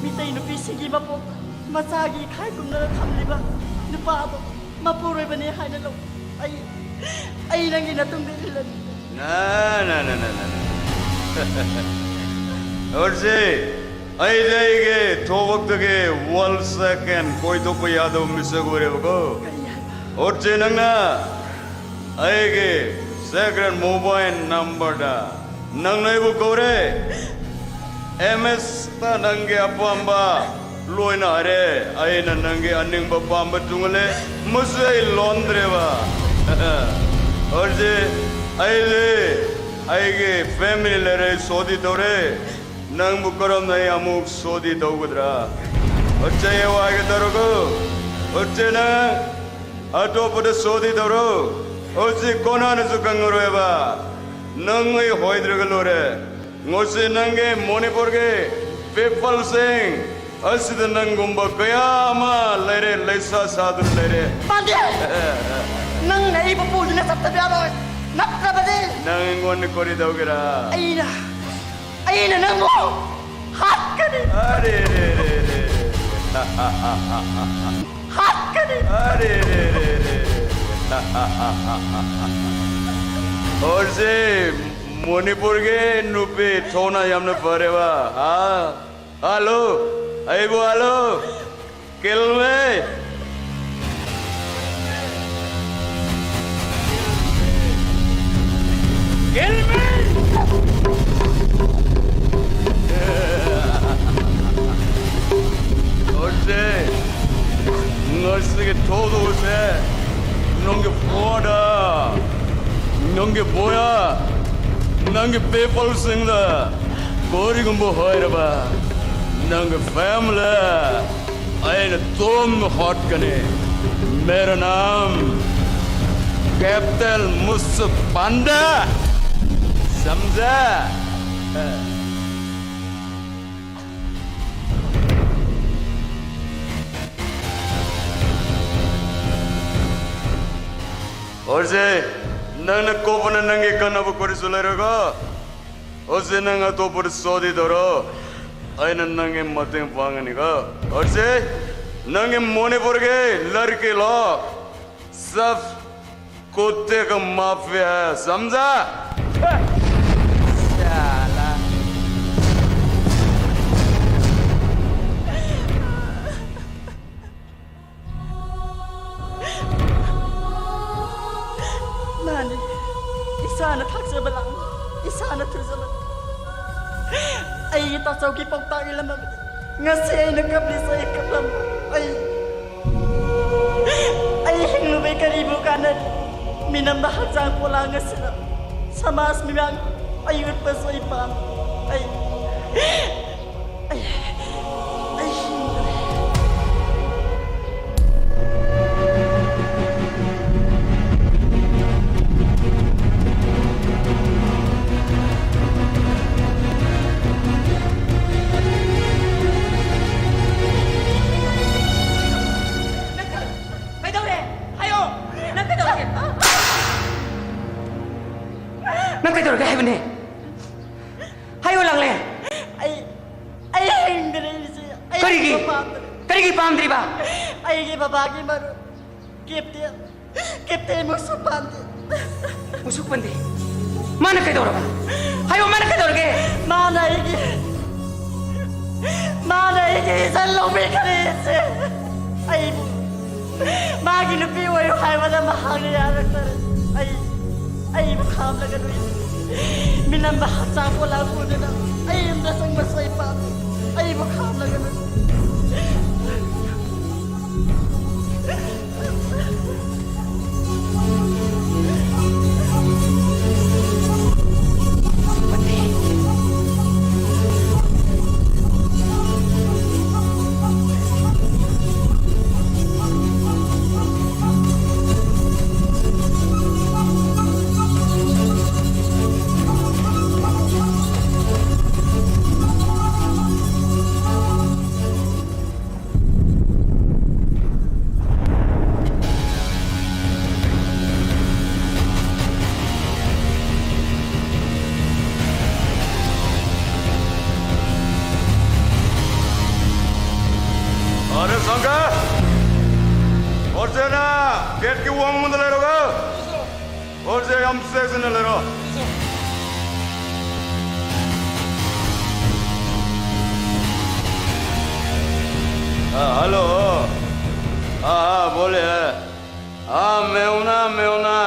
ꯃꯤꯇꯩ ꯅꯨꯄꯤꯁꯤꯡꯒꯤ ꯃꯄꯣꯛꯇ ꯃꯆꯥꯒꯤ ꯏꯈꯥꯏ ꯀꯨꯝꯅꯅ ꯊꯝꯂꯤꯕ ꯅꯨꯄꯥ ꯑꯗꯣ ꯃꯄꯨꯔꯣꯏꯕꯅꯦ ꯍꯥꯏꯅ ꯂꯧ꯫ ꯑꯩ, ꯑꯩ ꯅꯪꯒꯤ ꯅꯇꯨꯡꯗ ꯏꯜꯂꯅꯤ꯫ ꯅ, ꯅ, ꯅ, ꯅ, ꯅ, ꯅ꯫ ꯍꯧꯖꯤꯛ ꯑꯩꯗꯤ ꯑꯩꯒꯤ ꯊꯕꯛꯇꯒꯤ ꯋꯥꯔꯜ ꯁꯦꯀꯦꯟ ꯀꯣꯏꯊꯣꯛꯄ ꯌꯥꯗꯕ ꯃꯤꯁꯛ ꯑꯣꯏꯔꯦꯕꯀꯣ꯫ ꯀꯔꯤ ꯍꯥꯏꯕ? ꯍꯧꯖꯤꯛ ꯅꯪꯅ ꯑꯩꯒꯤ ꯁꯦꯀ꯭ꯔꯦꯠ ꯃꯣꯕꯥꯏꯜ ꯅꯝꯕꯔꯗ ꯅꯪꯅ ꯑꯩꯕꯨ ꯀꯧꯔꯦ꯫ ꯑꯦꯝ ꯑꯦꯁꯇ ꯅꯪꯒꯤ ꯑꯄꯥꯝꯕ ꯂꯣꯏꯅ ꯍꯥꯏꯔꯦ꯫ ꯑꯩꯅ ꯅꯪꯒꯤ ꯑꯅꯤꯡꯕ ꯄꯥꯝꯕ ꯆꯨꯡꯍꯜꯂꯦ꯫ ꯃꯁꯤ ꯑꯩ ꯂꯣꯟꯗ꯭ꯔꯦꯕ꯫ ꯍꯧꯖꯤꯛ ꯑꯩꯗꯤ ꯑꯩꯒꯤ ꯐꯦꯃꯤꯂꯤ ꯂꯩꯔꯦ, ꯁꯣꯗꯤ ꯇꯧꯔꯦ꯫ ꯅꯪꯕꯨ ꯀꯔꯝꯅ ꯑꯩ ꯑꯃꯨꯛ ꯁꯣꯗꯤ ꯇꯧꯒꯗ꯭ꯔꯥ? ꯍꯧꯖꯤꯛ ꯑꯩ ꯋꯥꯒꯦ ꯇꯧꯔꯒꯣ꯫ ꯍꯧꯖꯤꯛ ꯅꯪ ꯑꯇꯣꯞꯄꯗ ꯁꯣꯗꯤ ꯇꯧꯔꯣ꯫ ꯍꯧꯖꯤꯛ ꯀꯣꯅꯥꯅꯁꯨ ꯈꯪꯉꯔꯣꯏꯕ꯫ ꯅꯪ ꯑꯩ ꯍꯣꯏꯗ꯭ꯔꯒ ꯂꯣꯏꯔꯦ꯫ ꯉꯁꯤ ꯅꯪꯒꯤ ꯃꯅꯤꯄꯨꯔꯒꯤ ꯄꯤꯄꯜꯁꯤꯡ ꯑꯁꯤꯗ ꯅꯪꯒꯨꯝꯕ ꯀꯌꯥ ꯑꯃ ꯂꯩꯔꯦ, ꯂꯩꯁꯥ ꯁꯥꯗꯨꯅ ꯂꯩꯔꯦ꯫ ꯄꯥꯟꯗꯦ! ꯅꯪꯅ ꯑꯩꯕꯨ ꯄꯨꯗꯨꯅ ꯆꯠꯇꯕ ꯌꯥꯔꯣꯏ꯫ ꯅꯠꯇ꯭ꯔꯕꯗꯤ ꯅꯪ ꯑꯩꯉꯣꯟꯗ ꯀꯔꯤ ꯇꯧꯒꯦꯔꯥ? ꯑꯩꯅ, ꯑꯩꯅ ꯅꯪꯕꯨ ꯍꯥꯠꯀꯅꯤ! ꯑꯔꯦ ꯔꯦ ꯔꯦ ꯔꯦ ꯔꯦ꯫ ꯍꯥꯠꯀꯅꯤ! ꯑꯔꯦ ꯔꯦ ꯔꯦ ꯔꯦ ꯔꯦ꯫ ꯍꯧꯖꯤꯛ ꯃꯅꯤꯄꯨꯔꯒꯤ ꯅꯨꯄꯤ ꯊꯧꯅ ꯌꯥꯝꯅ ꯐꯔꯦꯕ, ꯍꯥ? ꯍꯜꯂꯣ, ꯑꯩꯕꯨ ꯍꯜꯂꯣ, ꯀꯦꯜꯃꯦ꯫ ꯀꯦꯜꯃꯦ꯫ ꯍꯧꯖꯤꯛ ꯉꯁꯤꯒꯤ ꯊꯧꯗꯣꯛꯁꯦ ꯅꯪꯒꯤ ꯐꯣꯟꯗ, ꯅꯪꯒꯤ ꯕꯣꯌꯥ, ꯅꯪꯒꯤ ꯄꯤꯄꯜꯁꯤꯡꯗ ꯀꯔꯤꯒꯨꯝꯕ ꯍꯥꯏꯔꯕ ꯅꯪꯒꯤ ꯐꯦꯃꯤꯂꯤ ꯑꯩꯅ ꯇꯣꯝꯅ ꯍꯥꯠꯀꯅꯤ꯫ ꯃꯦꯔꯥ ꯅꯥꯝ कैपिटल मुसु पांडा, समझा? ꯍꯧꯖꯤꯛ ꯅꯪꯅ ꯀꯣꯞꯄꯅ ꯅꯪꯒꯤ ꯀꯥꯟꯅꯕ ꯀꯔꯤꯁꯨ ꯂꯩꯔꯒ, ꯍꯧꯖꯤꯛ ꯅꯪ ꯑꯇꯣꯞꯄꯗ ꯁꯣꯗꯤ ꯇꯧꯔꯣ, ꯑꯩꯅ ꯅꯪꯒꯤ ꯃꯇꯦꯡ ꯄꯥꯡꯒꯅꯤꯀꯣ꯫ ꯍꯧꯖꯤꯛ ꯅꯪꯒꯤ ꯃꯅꯤꯄꯨꯔꯒꯤ ꯂꯥꯏꯔꯤꯛꯀꯤ ꯂꯣ, ꯁꯕ कुत्ते का माफिया है, समझा? साला। ꯃꯥꯅꯤ, ꯏꯁꯥꯅ ꯊꯥꯛꯆꯕ ꯂꯥꯡ, ꯏꯁꯥꯅ ꯊꯨꯖꯕ꯫ ꯑꯩꯒꯤ ꯇꯥꯆꯧꯒꯤ ꯄꯥꯎꯇꯥꯛ ꯏꯜꯂꯝꯃꯕꯗꯤ ꯉꯁꯤ ꯑꯩꯅ ꯀꯞꯂꯤꯁꯦ ꯑꯩ ꯀꯞꯂꯝꯃꯣꯏ꯫ ꯑꯩ ꯑꯩ ꯍꯤꯡꯂꯨꯕꯩ ꯀꯔꯤꯕꯨ ꯀꯥꯟꯅꯔꯤ? ꯃꯤꯅꯝꯕ ꯍꯛꯆꯥꯡ ꯄꯣꯂꯥꯡ ꯑꯁꯤꯗ ꯁꯃꯥꯖ ꯃꯤꯃꯥꯡ ꯑꯩ ꯎꯠꯄꯁꯨ ꯑꯩ ꯄꯥꯝꯃꯤ꯫ ꯑꯩ, ꯑꯩ, ꯑꯩ ꯍꯤꯡꯗ꯭ꯔꯦ꯫ ꯀꯩꯗꯧꯔꯦ? ꯍꯥꯏꯌꯣ! ꯅꯪ ꯀꯩꯗꯧꯔꯒꯦ? ꯅꯪ ꯀꯩꯗꯧꯔꯒꯦ ꯍꯥꯏꯕꯅꯦ? ꯍꯥꯏꯌꯣ, ꯂꯥꯡꯂꯦ! ꯑꯩ, ꯑꯩ ꯍꯤꯡꯗ꯭ꯔꯦ, ꯏꯆꯦ꯫ ꯑꯩ ꯀꯔꯤꯒꯤ? ꯍꯤꯡꯕ ꯄꯥꯝꯗ꯭ꯔꯦ꯫ ꯀꯔꯤꯒꯤ ꯄꯥꯝꯗ꯭ꯔꯤꯕ? ꯑꯩꯒꯤ ꯕꯕꯥꯒꯤ ꯃꯔꯨꯞ ꯀꯦꯞꯇꯦꯟ ꯀꯦꯞꯇꯦꯟ ꯃꯨꯁꯨꯛ ꯄꯥꯟꯗꯦ꯫ ꯃꯨꯁꯨꯛ ꯄꯥꯟꯗꯦ? ꯃꯥꯅ ꯀꯩꯗꯧꯔꯕ? ꯍꯥꯏꯌꯣ, ꯃꯥꯅ ꯀꯩꯗꯧꯔꯒꯦ? ꯃꯥꯅ ꯑꯩꯒꯤ, ꯃꯥꯅ ꯑꯩꯒꯤ ꯏꯆꯟ ꯂꯧꯕꯤꯈ꯭ꯔꯦ, ꯏꯆꯦ꯫ ꯑꯩꯕꯨ ꯃꯥꯒꯤ ꯅꯨꯄꯤ ꯑꯣꯏꯌꯨ ꯍꯥꯏꯕꯗ ꯃꯍꯥꯛꯅ ꯌꯥꯔꯛꯇꯔꯦ꯫ ꯑꯩ, ꯑꯩꯕꯨ ꯈꯥꯝꯂꯒ ꯅꯣꯏ ꯃꯤꯅꯝꯕ ꯍꯛꯆꯥꯡ ꯄꯣꯂꯥꯡ ꯄꯨꯗꯨꯅ ꯑꯩ ꯌꯨꯝꯗ ꯆꯪꯕꯁꯨ ꯑꯩ ꯄꯥꯝꯃꯤ꯫ ꯑꯩꯕꯨ ꯈꯥꯝꯂꯒ ꯅꯣꯏ अरे शंकर, और से ना गेट की वांग मुंद ले रहा, और से हम से सुन ले रहा। हाँ, हेलो। हाँ, हाँ, बोले। हाँ, मैं हूँ ना, मैं हूँ ना।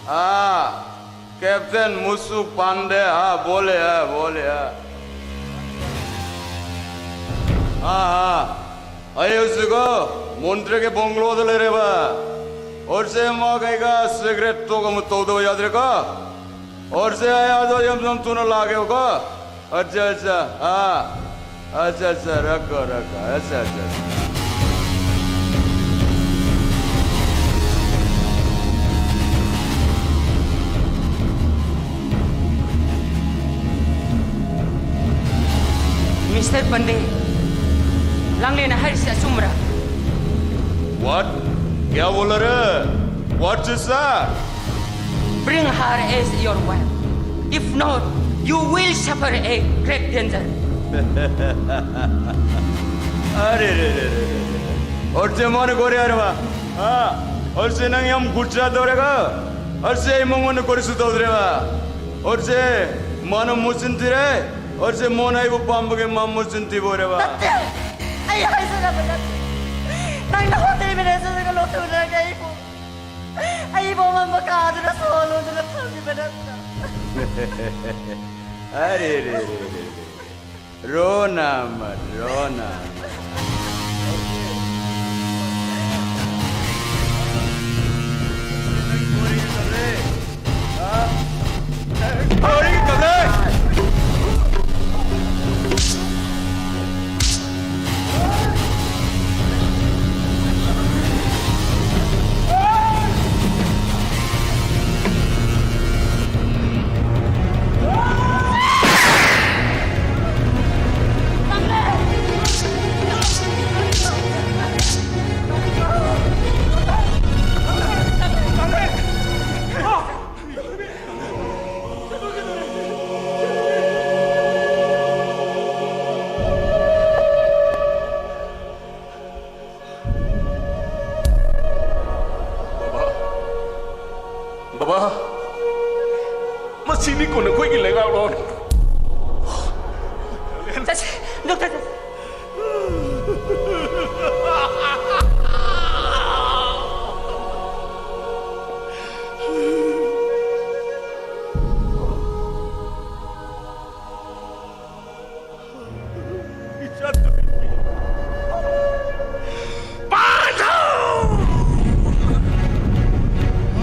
हाँ, कैप्टन मुसुक पांडे, हाँ, बोले, हाँ, बोले, हाँ। हाँ, हाँ। अरे, उसको मंत्री के बंगलो तो ले रहे बा। और से माँ कहेगा, सिगरेट तो कम तो दो याद रखा। और से आया तो हम, हम तूने लागे होगा। अच्छा, अच्छा, हाँ। अच्छा, अच्छा, रखो, रखो। अच्छा, अच्छा, अच्छा। Mister Pandey, ꯂꯥꯡꯂꯦꯟꯅ ꯍꯥꯏꯔꯤꯁꯤ ꯑꯆꯨꯝꯕꯔꯥ? What? क्या बोल रहे? What is that? Bring her as your wife. If not, you will suffer a great danger. अरे रे रे रे रे रे। और से मन गोरे अरे बा। हाँ, और से नंग हम गुजरात हो रेगा। और से मंगोन कोरी सुतो रेवा। और से मन मुसिन तिरे। और से मन आई वो पाम्प के माम मुसिन ति बोरे बा। ꯅꯠꯇꯦ! ꯑꯩ ꯍꯥꯏꯖꯔꯕ ꯅꯠꯇꯦ꯫ ꯅꯪꯅ ꯍꯣꯇꯦꯜ ꯃꯦꯅꯦꯖꯔꯒ ꯂꯣꯠꯊꯣꯛꯅꯔꯒ ꯑꯩꯕꯨ ꯑꯩꯕꯨ ꯑꯃꯝꯕ ꯀꯥꯗꯨꯅ ꯁꯣꯍꯜꯂꯣꯗꯅ ꯊꯝꯃꯤꯕ ꯅꯠꯇ꯭ꯔꯣ? अरे रे रे रे रे। रोना मत, रोना मत। ꯁꯤꯅꯤꯀꯣ ꯅꯈꯣꯏꯒꯤ ꯂꯩꯉꯥꯛꯂꯣꯟ꯫ ꯆꯠꯁꯦ, ꯗꯣꯛꯇꯔ ꯆꯠꯁꯦ꯫ ꯄꯥꯟꯊꯧ!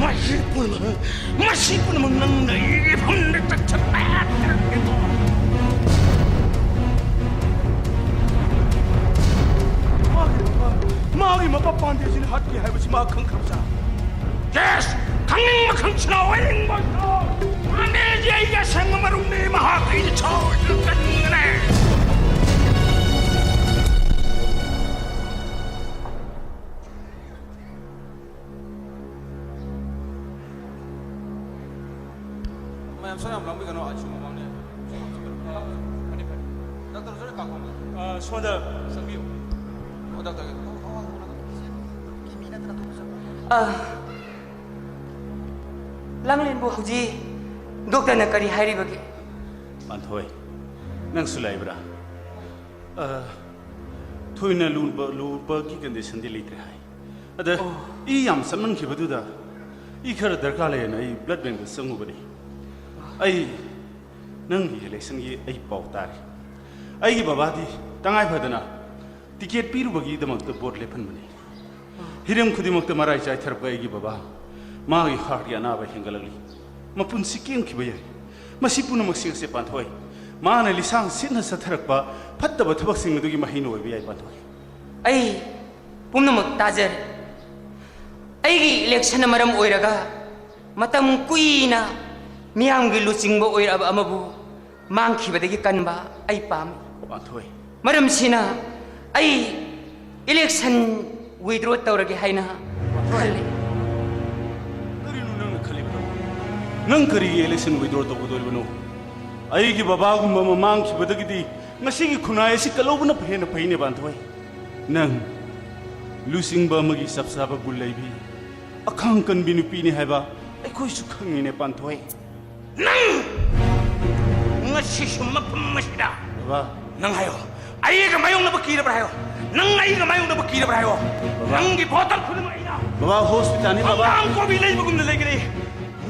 ꯃꯁꯤ ꯄꯨꯝꯅꯃꯛ, ꯃꯁꯤ ꯄꯨꯝꯅꯃꯛ ꯅꯪꯅ ꯑꯩꯒꯤ ꯏꯐꯝꯗ ꯆꯠꯁꯤꯟꯕ ꯌꯥꯗ꯭ꯔꯕꯅꯤꯀꯣ꯫ ꯃꯥꯒꯤ, ꯃꯥꯒꯤ ꯃꯄꯥ ꯄꯥꯟꯗꯦꯁꯤꯅ ꯍꯥꯠꯀꯦ ꯍꯥꯏꯕꯁꯤ ꯃꯥ ꯈꯪꯈ꯭ꯔꯕꯖꯥꯠ? ꯌꯦꯁ! ꯈꯪꯅꯤꯡꯕ ꯈꯪꯁꯤꯅ ꯑꯣꯏꯅꯤꯡꯕ ꯁꯥꯎ! ꯄꯥꯟꯗꯦꯁꯤ ꯑꯩꯒꯤ ꯑꯁꯦꯡꯕ ꯃꯔꯨꯞꯅꯤ, ꯃꯍꯥꯛ ꯑꯩꯅ ꯁꯥꯎꯔꯁꯨ ꯀꯟꯒꯅꯤ꯫ ꯃꯌꯥꯝ ꯁꯣꯝ ꯌꯥꯝ ꯂꯥꯡꯕꯤꯒꯅꯨ, ꯑꯩꯁꯨ ꯃꯃꯥꯡꯅꯦ꯫ ꯐꯅꯤ, ꯐꯅꯤ꯫ ꯗꯥꯛꯇꯔ ꯁꯣꯝ ꯀꯥ ꯍꯣꯝꯗ꯫ ꯑ, ꯁꯣꯝꯗ꯫ ꯆꯪꯕꯤꯌꯨ꯫ ꯑꯣ, ꯗꯥꯛꯇꯔ꯫ ꯑ, ꯂꯥꯡꯂꯦꯟꯕꯨ ꯍꯧꯖꯤꯛ ꯗꯣꯛꯇꯔꯅ ꯀꯔꯤ ꯍꯥꯏꯔꯤꯕꯒꯦ? ꯄꯥꯟꯊꯣꯏ, ꯅꯪꯁꯨ ꯂꯩꯕ꯭ꯔꯥ? ꯑ, ꯊꯣꯏꯅ ꯂꯨꯕ, ꯂꯨꯕꯒꯤ ꯀꯟꯗꯤꯁꯟꯗꯤ ꯂꯩꯇ꯭ꯔꯦ ꯍꯥꯏ꯫ ꯑꯗ ꯑꯣ꯫ ꯏ ꯌꯥꯝ ꯆꯠꯃꯟꯈꯤꯕꯗꯨꯗ ꯏ ꯈꯔ ꯗꯔꯀꯥꯔ ꯂꯩꯌꯦꯅ ꯑꯩ ꯕ꯭ꯂꯗ ꯕꯦꯡꯗ ꯆꯪꯉꯨꯕꯅꯤ꯫ ꯑꯩ ꯅꯪꯒꯤ ꯏꯂꯦꯛꯁꯟꯒꯤ ꯑꯩ ꯄꯥꯎ ꯇꯥꯔꯦ꯫ ꯑꯩꯒꯤ ꯕꯕꯥꯗꯤ ꯇꯉꯥꯏ ꯐꯗꯅ ꯇꯤꯀꯦꯠ ꯄꯤꯔꯨꯕꯒꯤꯗꯃꯛꯇ ꯚꯣꯠ ꯂꯦꯞꯍꯟꯕꯅꯤ꯫ ꯍꯤꯔꯝ ꯈꯨꯗꯤꯡꯃꯛꯇ ꯃꯔꯥꯏ ꯆꯥꯏꯊꯔꯛꯄ ꯑꯩꯒꯤ ꯕꯕꯥ, ꯃꯥꯒꯤ ꯍꯥꯔꯠꯀꯤ ꯑꯅꯥꯕ ꯍꯦꯟꯒꯠꯂꯛꯂꯤ꯫ ꯃꯄꯨꯟꯁꯤ ꯀꯦꯟꯈꯤꯕ ꯌꯥꯏ꯫ ꯃꯁꯤ ꯄꯨꯝꯅꯃꯛꯁꯤ ꯑꯁꯦ ꯄꯥꯟꯊꯣꯏ꯫ ꯃꯥꯅ ꯂꯤꯁꯥꯡ ꯁꯤꯠꯅ ꯆꯠꯊꯔꯛꯄ ꯐꯠꯇꯕ ꯊꯕꯛꯁꯤꯡ ꯑꯗꯨꯒꯤ ꯃꯍꯩꯅ ꯑꯣꯏꯕ ꯌꯥꯏ, ꯄꯥꯟꯊꯣꯏ꯫ ꯑꯩ ꯄꯨꯝꯅꯃꯛ ꯇꯥꯖꯔꯦ꯫ ꯑꯩꯒꯤ ꯏꯂꯦꯛꯁꯟꯅ ꯃꯔꯝ ꯑꯣꯏꯔꯒ ꯃꯇꯝ ꯀꯨꯏꯅ ꯃꯤꯌꯥꯝꯒꯤ ꯂꯨꯆꯤꯡꯕ ꯑꯣꯏꯔꯛꯑꯕ ꯑꯃꯕꯨ ꯃꯥꯡꯈꯤꯕꯗꯒꯤ ꯀꯟꯕ ꯑꯩ ꯄꯥꯝꯃꯤ꯫ ꯄꯥꯟꯊꯣꯏ꯫ ꯃꯔꯝꯁꯤꯅ ꯑꯩ ꯏꯂꯦꯛꯁꯟ ꯋꯤꯗ꯭ꯔꯣ ꯇꯧꯔꯒꯦ ꯍꯥꯏꯅ ꯈꯜꯂꯤ꯫ ꯀꯔꯤꯅꯣ ꯅꯪꯅ ꯈꯜꯂꯤꯕꯗꯣ? ꯅꯪ ꯀꯔꯤꯒꯤ ꯏꯂꯦꯛꯁꯟ ꯋꯤꯗ꯭ꯔꯣ ꯇꯧꯒꯗꯧꯔꯤꯕꯅꯣ? ꯑꯩꯒꯤ ꯕꯕꯥꯒꯨꯝꯕ ꯑꯃ ꯃꯥꯡꯈꯤꯕꯗꯒꯤꯗꯤ ꯉꯁꯤꯒꯤ ꯈꯨꯟꯅꯥꯏ ꯑꯁꯤ ꯀꯜꯍꯧꯕꯅ ꯍꯦꯟꯅ ꯐꯩꯅꯦ, ꯄꯥꯟꯊꯣꯏ꯫ ꯅꯪ ꯂꯨꯆꯤꯡꯕ ꯑꯃꯒꯤ ꯆꯞ ꯆꯥꯕ ꯒꯨꯟ ꯂꯩꯕꯤ, ꯑꯈꯥꯡ ꯀꯟꯕꯤ ꯅꯨꯄꯤꯅꯤ ꯍꯥꯏꯕ ꯑꯩꯈꯣꯏꯁꯨ ꯈꯪꯉꯤꯅꯦ, ꯄꯥꯟꯊꯣꯏ꯫ ꯅꯪ ꯉꯁꯤꯁꯨ ꯃꯐꯝ ꯑꯁꯤꯗ ꯕꯕꯥ꯫ ꯅꯪ ꯍꯥꯏꯌꯣ, ꯑꯩꯒ ꯃꯥꯌꯣꯛꯅꯕ ꯀꯤꯔꯕ꯭ꯔꯥ ꯍꯥꯏꯌꯣ? ꯅꯪ ꯑꯩꯒ ꯃꯥꯌꯣꯛꯅꯕ ꯀꯤꯔꯕ꯭ꯔꯥ ꯍꯥꯏꯌꯣ? ꯕꯕꯥ꯫ ꯅꯪꯒꯤ ꯚꯣꯇꯔ ꯈꯨꯗꯤꯡꯃꯛ ꯑꯩꯅ ꯕꯕꯥ, ꯍꯣꯁꯄꯤꯇꯥꯜꯅꯤ, ꯕꯕꯥ꯫ ꯍꯪꯒꯥꯝ ꯀꯣꯕꯤ ꯂꯩꯕꯒꯨꯝꯅ ꯂꯩꯒꯅꯤ꯫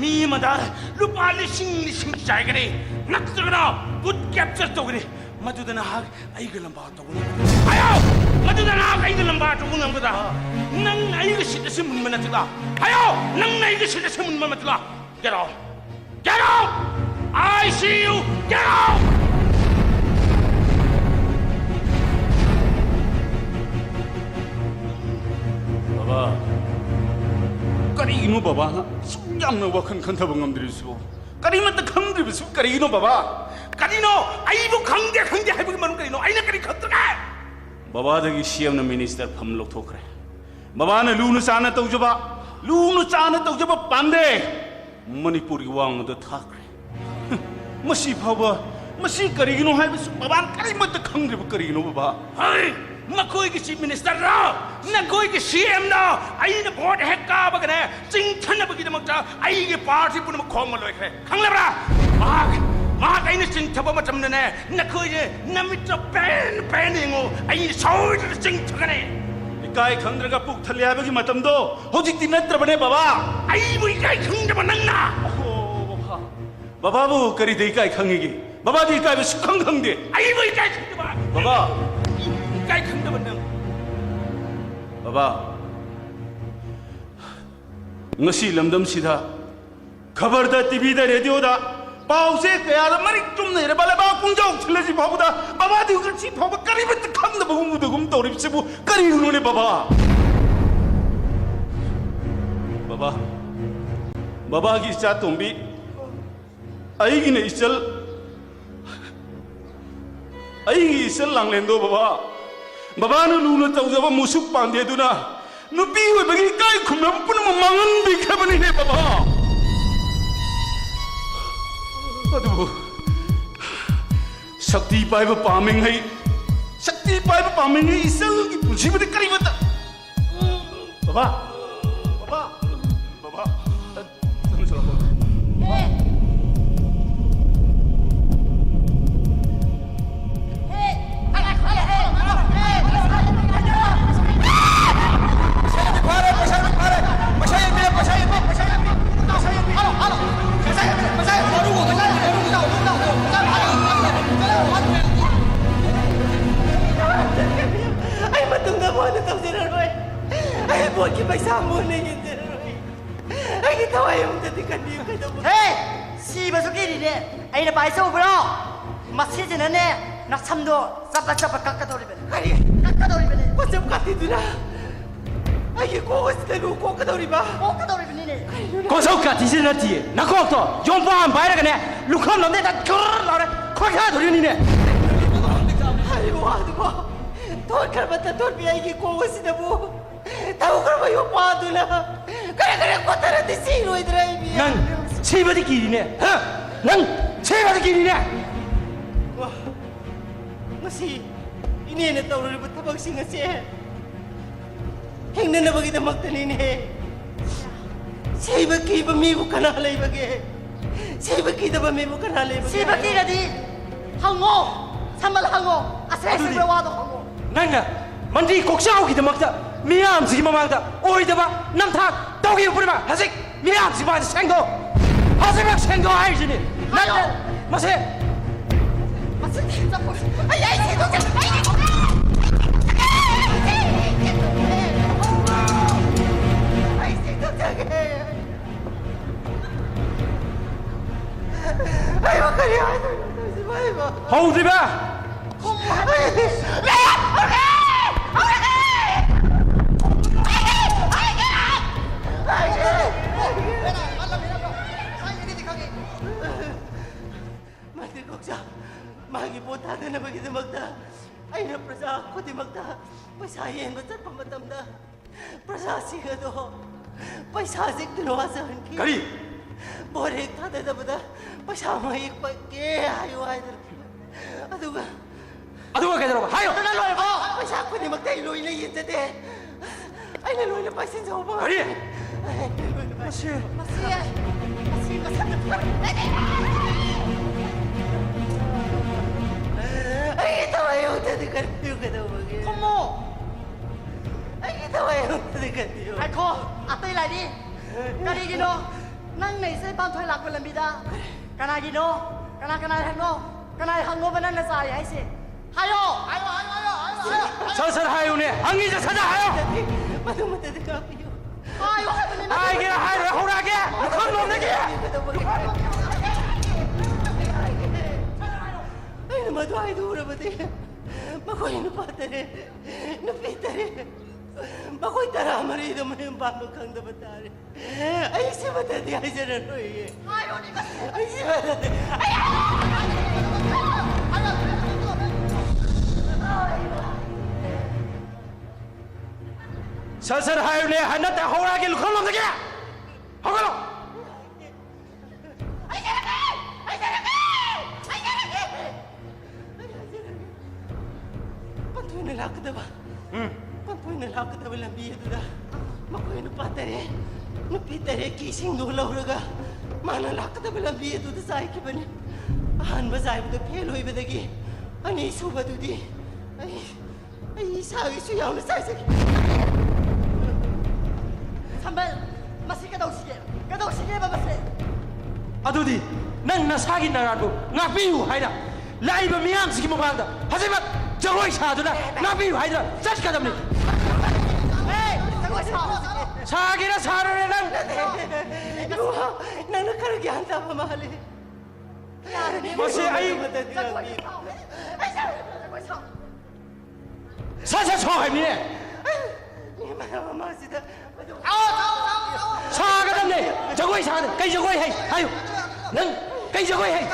ꯃꯤ ꯑꯃꯗ ꯂꯨꯄꯥ ꯂꯤꯁꯤꯡ ꯂꯤꯁꯤꯡ ꯆꯥꯏꯒꯅꯤ, ꯅꯠꯇ꯭ꯔꯒꯅ ꯚꯣꯠ ꯀꯦꯞꯆꯔ ꯇꯧꯒꯅꯤ꯫ ꯃꯗꯨꯗ ꯅꯍꯥꯛ ꯑꯩꯒ ꯂꯝꯕꯥ ꯇꯧꯕ ꯉꯝꯒꯗ꯭ꯔꯥ? ꯍꯥꯏꯌꯣ! ꯃꯗꯨꯗ ꯅꯍꯥꯛ ꯑꯩꯒ ꯂꯝꯕꯥ ꯇꯧꯕ ꯉꯝꯒꯗ꯭ꯔꯥ? ꯅꯪꯅ ꯑꯩꯒ ꯁꯤꯠ ꯑꯁꯤ ꯃꯨꯟꯕ ꯅꯠꯇ꯭ꯔꯥ? ꯍꯥꯏꯌꯣ! ꯅꯪꯅ ꯑꯩꯒ ꯁꯤꯠ ꯑꯁꯤ ꯃꯨꯟꯕ ꯅꯠꯇ꯭ꯔꯥ? Get out! Get out! I see you! Get out! ꯕꯕꯥ, ꯀꯔꯤꯒꯤꯅꯣ ꯕꯕꯥꯅ ꯑꯁꯨꯛ ꯌꯥꯝꯅ ꯋꯥꯈꯜ ꯈꯟꯊꯕ ꯉꯝꯗ꯭ꯔꯤꯕꯁꯤꯕꯣ? ꯀꯔꯤꯃꯠꯇ ꯈꯪꯗ꯭ꯔꯤꯕꯁꯤꯕꯨ ꯀꯔꯤꯒꯤꯅꯣ ꯕꯕꯥ? ꯀꯔꯤꯅꯣ? ꯑꯩꯕꯨ ꯈꯪꯗꯦ, ꯈꯪꯗꯦ ꯍꯥꯏꯕꯒꯤ ꯃꯔꯝ ꯀꯔꯤꯅꯣ? ꯑꯩꯅ ꯀꯔꯤ ꯈꯪꯗ꯭ꯔꯒꯦ? ꯕꯕꯥꯗꯒꯤ ꯁꯤ ꯑꯦꯝꯅ ꯃꯤꯅꯤꯁꯇꯔ ꯐꯝ ꯂꯧꯊꯣꯛꯈ꯭ꯔꯦ꯫ ꯕꯕꯥꯅ ꯂꯨꯅ ꯆꯥꯟꯅ ꯇꯧꯖꯕ, ꯂꯨꯅ ꯆꯥꯟꯅ ꯇꯧꯖꯕ ꯄꯥꯝꯗꯦ꯫ ꯃꯅꯤꯄꯨꯔꯒꯤ ꯋꯥꯡꯃꯗ ꯊꯥꯈ꯭ꯔꯦ꯫ ꯃꯁꯤ ꯐꯥꯎꯕ, ꯃꯁꯤ ꯀꯔꯤꯒꯤꯅꯣ ꯍꯥꯏꯕꯁꯨ ꯕꯕꯥꯅ ꯀꯔꯤꯃꯠꯇ ꯈꯪꯗ꯭ꯔꯤꯕ ꯀꯔꯤꯒꯤꯅꯣ ꯕꯕꯥ? ꯍꯩ! ꯃꯈꯣꯏꯒꯤ ꯆꯤꯐ ꯃꯤꯅꯤꯁꯇꯔꯔꯣ, ꯅꯈꯣꯏꯒꯤ ꯁꯤ ꯑꯦꯝꯅꯣ, ꯑꯩꯅ ꯚꯣꯠ ꯍꯦꯛ ꯀꯥꯕꯒꯅꯦ, ꯆꯤꯡꯊꯅꯕꯒꯤꯗꯃꯛꯇ ꯑꯩꯒꯤ ꯄꯥꯔꯇꯤ ꯄꯨꯝꯅꯃꯛ ꯈꯣꯝꯃ ꯂꯣꯏꯈ꯭ꯔꯦ꯫ ꯈꯪꯂꯕ꯭ꯔꯥ? ꯃꯍꯥꯛ, ꯃꯍꯥꯛ ꯑꯩꯅ ꯆꯤꯡꯊꯕ ꯃꯇꯝꯗꯅꯦ, ꯅꯈꯣꯏꯁꯦ ꯅꯃꯤꯠꯇ ꯄꯦꯟ ꯄꯦꯟ ꯌꯦꯡꯉꯨ, ꯑꯩꯅ ꯁꯣꯏꯗꯅ ꯆꯤꯡꯊꯒꯅꯤ꯫ ꯏꯀꯥꯏ ꯈꯪꯗ꯭ꯔꯒ ꯄꯨꯛ ꯊꯜꯂꯦ ꯍꯥꯏꯕꯒꯤ ꯃꯇꯝꯗꯣ ꯍꯧꯖꯤꯛꯇꯤ ꯅꯠꯇ꯭ꯔꯕꯅꯦ ꯕꯕꯥ꯫ ꯑꯩꯕꯨ ꯏꯀꯥꯏ ꯈꯪꯗꯕ ꯅꯪꯅ? ꯑꯣ, ꯕꯕꯥ꯫ ꯕꯕꯥꯕꯨ ꯀꯔꯤꯗ ꯏꯀꯥꯏ ꯈꯪꯉꯤꯒꯦ? ꯕꯕꯥꯗꯤ ꯏꯀꯥꯏꯕ ꯁꯨꯛꯈꯪ ꯈꯪꯗꯦ꯫ ꯑꯩꯕꯨ ꯏꯀꯥꯏ ꯈꯪꯗꯕ? ꯕꯕꯥ! ꯏꯀꯥꯏ ꯈꯪꯗꯕ ꯅꯪ꯫ ꯕꯕꯥ, ꯉꯁꯤ ꯂꯝꯗꯝꯁꯤꯗ ꯈꯕꯔꯗ, ꯇꯤꯚꯤꯗ, ꯔꯦꯗꯤꯑꯣꯗ ꯄꯥꯎꯁꯦ ꯀꯌꯥꯗ ꯃꯔꯤꯛ ꯆꯨꯝꯅ ꯏꯔꯕ ꯂꯩꯕꯥꯛ ꯄꯨꯡꯖꯥꯎ ꯊꯤꯜꯂꯁꯤ ꯐꯥꯎꯕꯗ ꯕꯕꯥꯗꯤ ꯉꯁꯤ ꯐꯥꯎꯕ ꯀꯔꯤꯃꯠꯇ ꯈꯪꯗꯕꯒꯨꯝ ꯎꯗꯒꯨꯝ ꯇꯧꯔꯤꯕꯁꯤꯕꯨ ꯀꯔꯤꯒꯤꯅꯣꯅꯦ ꯕꯕꯥ? ꯕꯕꯥ, ꯕꯕꯥꯒꯤ ꯏꯆꯥ ꯇꯣꯝꯕꯤ, ꯑꯩꯒꯤꯅ ꯏꯆꯜ, ꯑꯩꯒꯤ ꯏꯆꯜ ꯂꯥꯡꯂꯦꯟꯗꯣ ꯕꯕꯥ, ꯕꯕꯥꯅ ꯂꯨꯅ ꯇꯧꯖꯕ ꯃꯨꯁꯨꯛ ꯄꯥꯟꯗꯦ ꯑꯗꯨꯅ ꯅꯨꯄꯤ ꯑꯣꯏꯕꯒꯤ ꯏꯀꯥꯏ ꯈꯨꯝꯅꯕ ꯄꯨꯝꯅꯃꯛ ꯃꯥꯡꯍꯟꯕꯤꯈ꯭ꯔꯕꯅꯤꯅꯦ ꯕꯕꯥ꯫ ꯑꯗꯨꯕꯨ ꯁꯛꯇꯤ ꯄꯥꯏꯕ ꯄꯥꯝꯃꯤꯉꯩ, ꯁꯛꯇꯤ ꯄꯥꯏꯕ ꯄꯥꯝꯃꯤꯉꯩ ꯏꯆꯜꯒꯤ ꯄꯨꯟꯁꯤꯕꯨꯗꯤ ꯀꯔꯤꯃꯠꯇ ꯕꯕꯥ! ꯕꯕꯥ! ꯕꯕꯥ! ꯆꯠꯂꯨ, ꯆꯠꯂꯨ, ꯕꯕꯥ! ꯇꯧꯖꯔꯔꯣꯏ꯫ ꯑꯩ ꯚꯣꯠꯀꯤ ꯄꯩꯁꯥ ꯃꯨꯟꯅ ꯌꯦꯟꯖꯔꯔꯣꯏ꯫ ꯑꯩꯒꯤ ꯊꯋꯥꯏ ꯑꯃꯨꯛꯇꯗꯤ ꯀꯟꯕꯤꯌꯨ, ꯀꯩꯗꯧꯕ? ꯍꯦ! ꯁꯤꯕꯁꯨ ꯀꯤꯔꯤꯅꯦ꯫ ꯑꯩꯅ ꯄꯥꯏꯖꯧꯕ꯭ꯔꯣ? ꯃꯁꯤꯁꯤꯅꯅꯦ, ꯅꯁꯝꯗꯣ ꯆꯞꯄ ꯆꯞꯄ ꯀꯛꯀꯗꯧꯔꯤꯕꯅꯤ꯫ ꯀꯔꯤ? ꯀꯛꯀꯗꯧꯔꯤꯕꯅꯤ꯫ ꯃꯆꯞ ꯀꯥꯇꯤꯗꯨꯅ ꯑꯩꯒꯤ ꯀꯣꯛ ꯑꯁꯤꯗ ꯂꯨ ꯀꯣꯛꯀꯗꯧꯔꯤꯕ? ꯀꯣꯛꯀꯗꯧꯔꯤꯕꯅꯤꯅꯦ꯫ ꯀꯣꯟꯁꯧ ꯀꯥꯇꯤꯁꯤ ꯅꯠꯇꯤꯌꯦ꯫ ꯅꯀꯣꯛꯇꯣ ꯌꯣꯝꯄꯥꯛ ꯑꯃ ꯄꯥꯏꯔꯒꯅꯦ, ꯂꯨꯈꯝ ꯂꯝꯗꯦꯗ ꯒꯨꯔ ꯂꯥꯎꯔ ꯈꯣꯏꯈꯥꯏꯗꯣꯔꯤꯅꯤꯅꯦ꯫ ꯍꯥꯏꯔꯤꯕ ꯋꯥꯗꯨꯕꯣ ꯊꯣꯛꯈ꯭ꯔꯕ ꯇꯥꯟꯊꯣꯔꯛꯄꯤ ꯑꯩꯒꯤ ꯀꯣꯛ ꯑꯁꯤꯗꯕꯨ ꯊꯧꯈ꯭ꯔꯕ ꯌꯣꯄꯥꯗꯨꯅ ꯀꯔꯦ ꯀꯔꯦ ꯀꯣꯠꯊꯔꯗꯤ ꯁꯤꯔꯣꯏꯗ꯭ꯔꯥ ꯑꯩꯕꯤ? ꯅꯪ ꯁꯤꯕꯗꯤ ꯀꯤꯔꯤꯅꯦ, ꯍꯥ? ꯅꯪ ꯁꯤꯕꯗꯤ ꯀꯤꯔꯤꯅꯦ? ꯋꯥ, ꯉꯁꯤ ꯏꯅꯦꯅ ꯇꯧꯔꯨꯔꯤꯕ ꯊꯕꯛꯁꯤꯡ ꯑꯁꯦ ꯍꯤꯡꯅꯅꯕꯒꯤꯗꯃꯛꯇꯅꯤꯅꯦ꯫ ꯁꯤꯕ ꯀꯤꯕ ꯃꯤꯕꯨ ꯀꯅꯥ ꯂꯩꯕꯒꯦ? ꯁꯤꯕ ꯀꯤꯗꯕ ꯃꯤꯕꯨ ꯀꯅꯥ ꯂꯩꯕꯒꯦ? ꯁꯤꯕ ꯀꯤꯔꯗꯤ ꯍꯪꯉꯣ, ꯁꯝꯕꯜ ꯍꯪꯉꯣ, ꯑꯁꯦꯡ ꯑꯗꯨꯗꯤ ꯑꯁꯦꯡꯕ ꯋꯥꯗꯣ ꯍꯪꯉꯣ꯫ ꯅꯪꯅ ꯃꯟꯗꯤ ꯀꯣꯛꯆꯥꯎꯒꯤꯗꯃꯛꯇ ꯃꯤꯌꯥꯝꯁꯤꯒꯤ ꯃꯃꯥꯡꯗ ꯑꯣꯏꯗꯕ ꯅꯝꯊꯥꯛ ꯇꯧꯈꯤꯕ ꯄꯨꯝꯅꯃꯛ ꯍꯧꯖꯤꯛ ꯃꯤꯌꯥꯝꯁꯤ ꯃꯥꯁꯦ ꯁꯦꯡꯗꯣꯛ! ꯍꯧꯖꯤꯛꯃꯛ ꯁꯦꯡꯗꯣꯛ ꯍꯥꯏꯔꯤꯁꯤꯅꯤ! ꯅꯠꯇ꯭ꯔ ꯃꯁꯦ ꯃꯁꯤꯗꯤ ꯆꯠꯄ ꯑꯩ ꯑꯩ ꯁꯦꯡꯗꯣꯛꯆ ꯑꯩ ꯑꯩ ꯁꯦꯡꯗꯣꯛꯆꯒꯦ꯫ ꯑꯩꯕꯨ ꯀꯔꯤ ꯍꯥꯏꯗꯣꯏꯅꯣ ꯇꯧꯔꯤꯁꯤꯕꯣ ꯑꯩꯕꯨ? ꯍꯧꯗ꯭ꯔꯤꯕ? ꯃꯟꯗꯤ ꯀꯣꯛꯆꯥꯎ, ꯃꯥꯒꯤ ꯚꯣꯠ ꯊꯥꯗꯅꯕꯒꯤꯗꯃꯛꯇ ꯑꯩꯅ ꯄ꯭ꯔꯖꯥ ꯈꯨꯗꯤꯡꯃꯛꯇ ꯄꯩꯁꯥ ꯌꯦꯟꯕ ꯆꯠꯄ ꯃꯇꯝꯗ ꯄ꯭ꯔꯖꯥꯁꯤꯡ ꯑꯗꯣ ꯄꯩꯁꯥ ꯆꯤꯛꯇꯨꯅ ꯋꯥꯖꯍꯟꯈꯤ꯫ ꯀꯔꯤ? ꯚꯣꯠ ꯍꯦꯛ ꯊꯥꯗꯅꯕꯗ ꯄꯩꯁꯥ ꯃꯍꯤꯛ ꯄꯛꯀꯦ ꯍꯥꯏꯌꯨ ꯍꯥꯏꯗꯅ꯫ ꯑꯗꯨꯒ ꯑꯗꯨꯒ ꯀꯩꯗꯧꯔꯕ? ꯍꯥꯏꯌꯣ! ꯑꯗꯨꯅ ꯂꯣꯏꯔꯕꯣ? ꯄꯩꯁꯥ ꯈꯨꯗꯤꯡꯃꯛꯇ ꯑꯩ ꯂꯣꯏꯅ ꯌꯦꯟꯖꯗꯦ꯫ ꯑꯩꯅ ꯂꯣꯏꯅ ꯄꯥꯏꯁꯤꯟꯖꯍꯧꯕ ꯀꯔꯤ? ꯉꯥꯛꯇꯅꯤ꯫ ꯑꯩꯅ ꯂꯣꯏꯅ ꯄꯥꯏꯁꯤꯟ- ꯃꯁꯤ ꯃꯁꯤ, ꯃꯁꯤ ꯃꯁꯛꯅ ꯐꯨꯔꯦ꯫ ꯑꯩꯒꯤ ꯊꯋꯥꯏ ꯌꯧꯗ꯭ꯔꯗꯤ ꯀꯔꯤ ꯀꯩꯗꯧꯕꯒꯦ? ꯈꯨꯝꯃꯣ! ꯑꯩꯒꯤ ꯊꯋꯥꯏ ꯌꯧꯗ꯭ꯔꯗꯤ ꯀꯔꯤ? ꯉꯥꯏꯈꯣ, ꯑꯇꯩ ꯂꯥꯏꯔꯤ꯫ ꯀꯔꯤꯒꯤꯅꯣ ꯅꯪꯅ ꯏꯆꯦ ꯄꯥꯟꯊꯣꯏ ꯂꯥꯛꯄ ꯂꯝꯕꯤꯗ? ꯀꯅꯥꯒꯤꯅꯣ? ꯀꯅꯥ ꯀꯅꯥ ꯍꯪꯅꯣ? ꯀꯅꯥ ꯍꯪꯅꯣꯕ ꯅꯪꯅ ꯆꯥꯔꯤ ꯍꯥꯏꯁꯦ? ꯍꯥꯏꯌꯣ! ꯍꯥꯏꯌꯣ, ꯍꯥꯏꯌꯣ, ꯍꯥꯏꯌꯣ, ꯍꯥꯏꯌꯣ! ꯁꯠ ꯁꯠ ꯍꯥꯏꯌꯨꯅꯦ, ꯍꯪꯉꯤꯁꯦ ꯁꯠ ꯁꯠ ꯍꯥꯏꯌꯣ꯫ ꯃꯗꯨꯃꯛꯇꯗꯤ ꯉꯥꯛꯄꯤꯌꯨ꯫ ꯍꯥꯏꯒꯦꯔꯥ ꯍꯥꯏꯔꯣꯏ, ꯍꯧꯔꯛꯑꯒꯦ ꯃꯐꯝ ꯂꯣꯝꯗꯒꯤ꯫ ꯑꯩꯅ ꯃꯗꯨ ꯍꯥꯏꯗꯣꯛꯎꯔꯕꯗꯤ ꯃꯈꯣꯏ ꯅꯨꯄꯥ ꯇꯔꯦꯠ, ꯅꯨꯄꯤ ꯇꯔꯦꯠ, ꯃꯈꯣꯏ ꯇꯔꯥꯃꯔꯤꯗ ꯃꯌꯨꯝ ꯄꯥꯟꯕ ꯈꯪꯗꯕ ꯇꯥꯔꯦ꯫ ꯑꯩ ꯁꯤꯃꯇꯗꯤ ꯍꯥꯏꯖꯔꯔꯣꯏꯌꯦ꯫ ꯑꯩ ꯁꯤꯃꯇꯗꯤ, ꯑꯩ ꯁꯠ ꯁꯠ ꯍꯥꯏꯌꯨꯅꯦ, ꯍꯟꯗꯛꯇ ꯍꯧꯔꯛꯑꯒꯦ ꯂꯨꯈꯝꯂꯣꯝꯗꯒꯤ꯫ ꯍꯧꯒꯠꯂꯣ꯫ ꯄꯟꯊꯨꯡꯅ ꯂꯥꯛꯀꯗꯕ, ꯎꯝ꯫ ꯄꯟꯊꯨꯡꯅ ꯂꯥꯛꯀꯗꯕ ꯂꯝꯕꯤ ꯑꯗꯨꯗ ꯃꯈꯣꯏ ꯅꯨꯄꯥ ꯇꯔꯦꯠ, ꯅꯨꯄꯤ ꯇꯔꯦꯠꯀꯤ ꯏꯁꯤꯡꯗꯣ ꯂꯧꯔꯒ ꯃꯥꯅ ꯂꯥꯛꯀꯗꯕ ꯂꯝꯕꯤ ꯑꯗꯨꯗ ꯆꯥꯏꯈꯤꯕꯅꯤ꯫ ꯑꯍꯥꯟꯕ ꯆꯥꯏꯕꯗ ꯐꯦꯜ ꯑꯣꯏꯕꯗꯒꯤ ꯑꯅꯤꯁꯨꯕꯗꯨꯗꯤ ꯑꯩ, ꯑꯩ ꯏꯁꯥꯒꯤꯁꯨ ꯌꯥꯎꯅ ꯆꯥꯏꯖꯒꯦ꯫ ꯁꯝꯕꯜ, ꯃꯁꯤ ꯀꯩꯗꯧꯁꯤꯒꯦ? ꯀꯩꯗꯧꯁꯤꯒꯦꯕ ꯃꯁꯤ? ꯑꯗꯨꯗꯤ ꯅꯪ ꯅꯁꯥꯒꯤ ꯅꯔꯥꯟꯕꯨ ꯉꯥꯛꯄꯤꯌꯨ ꯍꯥꯏꯅ ꯂꯥꯛꯏꯕ ꯃꯤꯌꯥꯝꯁꯤꯒꯤ ꯃꯃꯥꯡꯗ ꯐꯖꯕ ꯖꯒꯣꯏ ꯁꯥꯗꯨꯅ ꯉꯥꯛꯄꯤꯌꯨ ꯍꯥꯏꯗꯨꯅ ꯆꯠꯀꯗꯕꯅꯤ꯫ ꯑꯦ, ꯖꯒꯣꯏ ꯁꯥꯎ꯫ ꯁꯥꯒꯦꯔꯥ ꯁꯥꯔꯣꯏꯔꯥ ꯅꯪ꯫ ꯏꯕꯨꯡꯉꯣ, ꯅꯪꯅ ꯈꯔ ꯒ꯭ꯌꯥꯟ ꯇꯥꯕ ꯃꯥꯜꯂꯤ꯫ ꯃꯁꯤ ꯑꯩ ꯖꯒꯣꯏ ꯁꯥꯎ꯫ ꯁꯠ ꯁꯠ ꯁꯥꯎ ꯍꯥꯏꯕꯅꯤꯅꯦ꯫ ꯃꯤ ꯃꯌꯥꯝ ꯃꯃꯥꯡꯁꯤꯗ ꯁꯥꯒꯗꯕꯅꯦ꯫ ꯖꯒꯣꯏ ꯁꯥꯒꯗꯕꯅꯦ꯫ ꯀꯩ ꯖꯒꯣꯏ ꯍꯩ? ꯍꯥꯏꯌꯨ꯫ ꯅꯪ ꯀꯩ ꯖꯒꯣꯏ ꯍꯩ?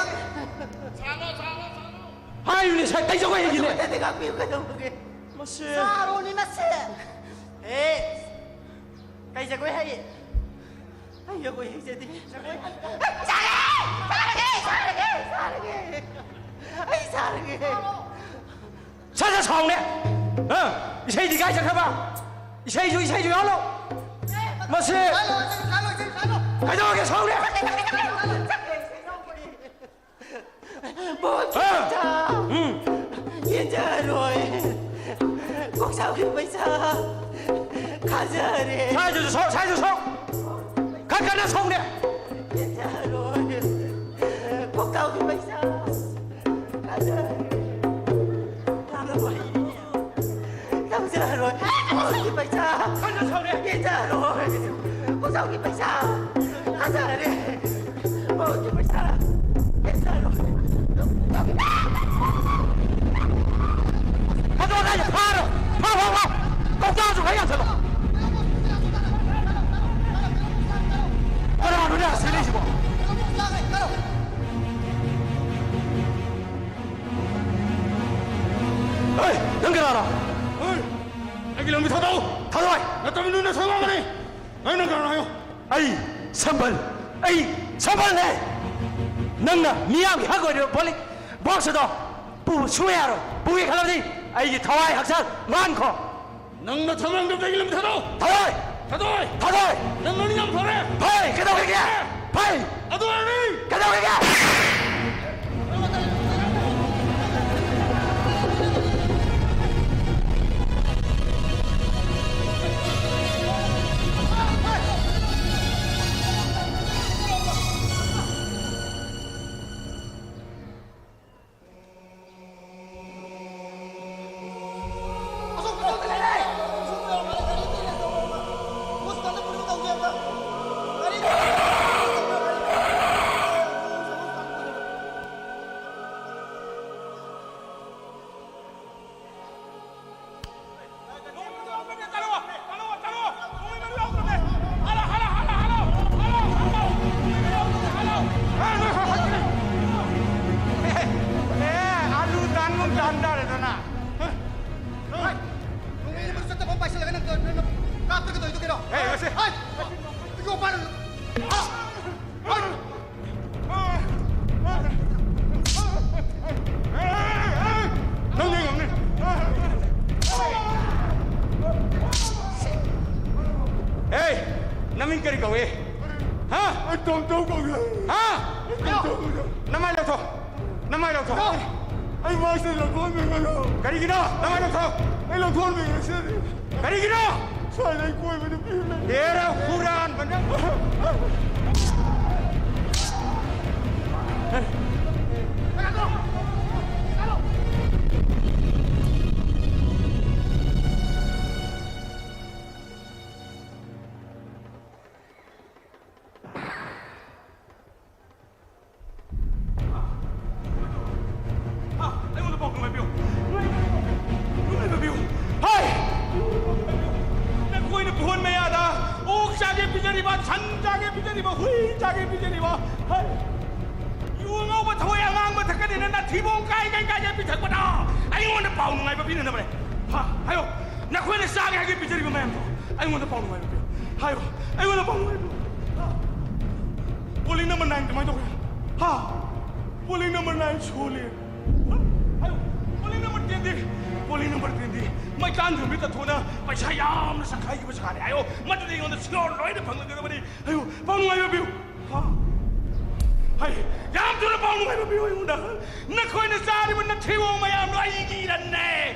ꯍꯥꯏꯌꯨꯅꯦ, ꯁꯥ-, ꯀꯩ ꯖꯒꯣꯏ ꯍꯩꯒꯦꯅꯦ? ꯑꯗꯨꯗꯤ ꯉꯥꯛꯄꯤꯌꯨ, ꯀꯩꯗꯧꯕꯒꯦ? ꯃꯁꯤ ꯁꯥꯔꯣꯅꯦ ꯃꯁꯤ꯫ ꯑꯦ, ꯀꯩ ꯖꯒꯣꯏ ꯍꯩ? ꯑꯩ ꯖꯒꯣꯏ ꯍꯩꯖꯗꯦ꯫ ꯖꯒꯣꯏ ꯍꯩ-, ꯁꯥꯔꯒꯦ! ꯁꯥꯔꯒꯦ! ꯁꯥꯔꯒꯦ! ꯁꯥꯔꯒꯦ! ꯑꯩ ꯁꯥꯔꯒꯦ! ꯁꯠ ꯁꯠ ꯁꯥꯎꯅꯦ! ꯑ? ꯏꯁꯩꯗꯤ ꯀꯥꯏ ꯆꯠꯈ꯭ꯔꯕ? ꯏꯁꯩꯁꯨ, ꯏꯁꯩꯁꯨ ꯌꯥꯎꯍꯜꯂꯣ! ꯃꯁꯤ ꯀꯩꯗꯧꯔꯒꯦ? ꯁꯥꯎꯅꯦ! ꯕꯣꯠꯀꯤ ꯑ! ꯄꯩꯁꯥ! ꯎꯝ꯫ ꯌꯦꯟꯖꯔꯣꯏ! ꯀꯣꯛꯆꯥꯎꯒꯤ ꯄꯩꯁꯥ! ꯈꯥꯖꯔꯦ! ꯁꯥꯏꯗꯨꯁꯨ ꯁꯣꯛ, ꯁꯥꯏꯗꯨꯁꯨ ꯁꯣꯛ! ꯈꯔ ꯀꯟꯅ ꯁꯣꯛꯅꯦ! ꯌꯦꯟꯖꯔꯣꯏ! ꯀꯣꯛꯆꯥꯎꯒꯤ ꯄꯩꯁꯥ! ꯈꯥꯖꯔꯦ! ꯌꯥꯝꯅ ꯋꯥꯏꯅꯦ! ꯃꯧꯒꯤ ꯄꯩꯁꯥ! ꯀꯟꯅ ꯁꯥꯎꯔꯦ! ꯄꯤꯖꯔꯣꯏ! ꯄꯨꯖꯧꯒꯤ ꯄꯩꯁꯥ! ꯊꯥꯖꯔꯦ! ꯃꯧꯒꯤ ꯄꯩꯁꯥ! ꯄꯤꯖꯔꯣꯏ! ꯑꯗꯣ ꯑꯗꯥꯏꯗ ꯐꯥꯔꯣ! ꯐꯥ, ꯐꯥ, ꯐꯥ! ꯀꯧꯇꯥꯁꯨ ꯈꯔ ꯌꯥꯟꯁꯜꯂꯣ! ꯀꯅꯥꯅꯣꯅꯦ ꯑꯁꯤ ꯂꯩꯁꯤꯕꯣ? ꯍꯩ! ꯅꯪ ꯀꯅꯥꯅꯣ? ꯍꯩ! ꯑꯩꯒꯤ ꯂꯝꯕꯤ ꯊꯥꯗꯣꯛꯎ! ꯊꯥꯗꯣꯛꯑꯣꯏ! ꯅꯇꯝ ꯅꯨꯡꯅ ꯊꯥꯗꯣꯛꯑꯒꯅꯤ! ꯅꯪꯅ ꯀꯅꯥꯅꯣ ꯍꯥꯏꯌꯨ! ꯑꯩ ꯁꯝꯕꯜ! ꯑꯩ ꯁꯝꯕꯜꯅꯦ! ꯅꯪꯅ ꯃꯤꯌꯥꯝꯒꯤ ꯍꯛ ꯑꯣꯏꯔꯤꯕ ꯕꯣꯂꯤꯡ ꯕꯣꯛꯁ ꯑꯗꯣ ꯄꯨꯕ ꯁꯨꯡꯌꯥ ꯌꯥꯔꯣꯏ! ꯄꯨꯒꯦ ꯈꯜꯂꯕꯗꯤ ꯑꯩꯒꯤ ꯊꯋꯥꯏ ꯍꯛꯆꯥꯡ ꯃꯥꯡꯈꯣ! ꯅꯪꯅ ꯊꯃꯣꯏ ꯅꯨꯡꯗꯒꯤ ꯂꯝ ꯊꯥꯗꯣꯛ! ꯊꯥꯗꯣꯛꯑꯣꯏ! ꯊꯥꯗꯣꯛꯑꯣꯏ! ꯊꯥꯗꯣꯛꯑꯣꯏ! ꯅꯪ ꯅꯪ ꯌꯥꯝ ꯐꯔꯦ! ꯐꯩ! ꯀꯩꯗꯧꯔꯤꯒꯦ? ꯐꯩ! ꯑꯗꯨ ꯑꯣꯏꯔꯗꯤ ꯀꯩꯗꯧꯔꯤꯒꯦ? ꯑꯦ, ꯑꯂꯨ ꯇꯥꯟꯒꯨꯝ ꯇꯥꯟ ꯇꯥꯔꯦꯗꯅ꯫ ꯅꯣꯡꯃꯩ ꯑꯃ ꯆꯠꯇꯕ ꯑꯃ ꯄꯥꯏꯁꯤꯜꯂꯒ ꯅꯪ ꯅꯪ ꯀꯥꯞꯇꯒ ꯇꯧꯔꯤꯗꯨ ꯀꯩꯅꯣ? ꯑꯦ, ꯃꯁꯤ꯫ ꯍꯥꯏ! ꯌꯣꯄꯥꯏ! ꯅꯪꯅꯦ ꯉꯝꯅꯤ꯫ ꯑꯦ, ꯅꯃꯤꯡ ꯀꯔꯤ ꯀꯧꯏ? ꯍꯥ? ꯑꯩ ꯇꯣꯝꯆꯧ ꯀꯧꯏ꯫ ꯍꯥ? ꯑꯩ ꯇꯣꯝꯆꯧ ꯀꯧꯏ꯫ ꯅꯃꯥꯏ ꯂꯧꯊꯣꯛ꯫ ꯅꯃꯥꯏ ꯂꯧꯊꯣꯛ꯫ ꯑꯩ ꯃꯥꯏꯁꯦ ꯂꯧꯊꯣꯛꯍꯟꯕꯤꯒꯅꯨ꯫ ꯀꯔꯤꯒꯤꯅꯣ? ꯅꯃꯥꯏ ꯂꯧꯊꯣꯛ꯫ ꯑꯩ ꯂꯧꯊꯣꯛꯍꯟꯕꯤꯒꯅꯨ ꯁꯤꯗꯤ꯫ ꯀꯔꯤꯒꯤꯅꯣ? ꯁ꯭ꯋꯥꯏꯗ ꯑꯩ ꯀꯣꯏꯕ ꯅꯨꯄꯤ ꯑꯃ ꯂꯩ꯫ ꯍꯦꯔꯥ, ꯍꯨꯔꯥꯟꯕ ꯅꯪ꯫ ꯁꯟ ꯆꯥꯒꯦ ꯄꯤꯖꯔꯤꯕ, ꯍꯨꯏ ꯆꯥꯒꯦ ꯄꯤꯖꯔꯤꯕ, ꯍꯩ, ꯌꯨ ꯑꯉꯧꯕ ꯊꯛꯑꯣꯏ ꯑꯉꯥꯡꯕ ꯊꯛꯀꯅꯤꯅ ꯅꯥꯊꯤꯕꯣꯡ ꯀꯥꯏ ꯀꯥꯏ ꯀꯥꯏ ꯀꯥꯏ ꯄꯤꯊꯛꯄꯗ ꯑꯩꯉꯣꯟꯗ ꯄꯥꯎ ꯅꯨꯡꯉꯥꯏꯕ ꯄꯤꯅꯅꯕꯅꯦ꯫ ꯍꯥ? ꯍꯥꯏꯌꯣ꯫ ꯅꯈꯣꯏꯅ ꯆꯥꯒꯦ ꯍꯥꯏꯒꯦ ꯄꯤꯖꯔꯤꯕ ꯃꯌꯥꯝꯗꯣ ꯑꯩꯉꯣꯟꯗ ꯄꯥꯎ ꯅꯨꯡꯉꯥꯏꯕ ꯄꯤꯌꯨ꯫ ꯍꯥꯏꯌꯣ꯫ ꯑꯩꯉꯣꯟꯗ ꯄꯥꯎ ꯅꯨꯡꯉꯥꯏꯕ ꯄꯤꯌꯨ꯫ ꯍꯥ? ꯄꯣꯂꯤꯡ ꯅꯝꯕꯔ ꯅꯥꯏꯟ ꯀꯃꯥꯏꯅ ꯇꯧꯈ꯭ꯔꯦ? ꯍꯥ? ꯄꯣꯂꯤꯡ ꯅꯝꯕꯔ ꯅꯥꯏꯟ ꯁꯣꯜꯂꯦ꯫ ꯍꯥꯏꯌꯣ꯫ ꯄꯣꯂꯤꯡ ꯅꯝꯕꯔ ꯇꯦꯟꯗꯤ? ꯄꯣꯂꯤꯡ ꯅꯝꯕꯔ ꯇꯦꯟꯗꯤ ꯃꯩꯇꯥꯟ ꯌꯣꯟꯕꯤ ꯇꯥꯊꯣꯛꯅ ꯄꯩꯁꯥ ꯌꯥꯝꯅ ꯆꯈꯥꯏꯈꯤꯕ ꯖꯒꯥꯅꯦ꯫ ꯍꯥꯏꯌꯣ꯫ ꯃꯗꯨꯗꯤ ꯑꯩꯉꯣꯟꯗ ꯁꯤꯌꯣꯔ ꯂꯣꯏꯅ ꯐꯪꯂꯒꯗꯕꯅꯤ꯫ ꯍꯥꯏꯌꯣ꯫ ꯄꯥꯎ ꯅꯨꯡꯉꯥꯏꯕ ꯄꯤꯌꯨ꯫ ꯍꯥ? ꯍꯥꯏ, ꯌꯥꯝ ꯊꯨꯅ ꯄꯥꯎ ꯅꯨꯡꯉꯥꯏꯕ ꯄꯤꯌꯨ ꯑꯩꯉꯣꯟꯗ꯫ ꯅꯈꯣꯏꯅ ꯆꯥꯔꯤꯕ ꯅꯊꯤꯕꯣꯡ ꯃꯌꯥꯝꯗꯣ ꯑꯩꯒꯤ ꯏꯔꯟꯅꯦ꯫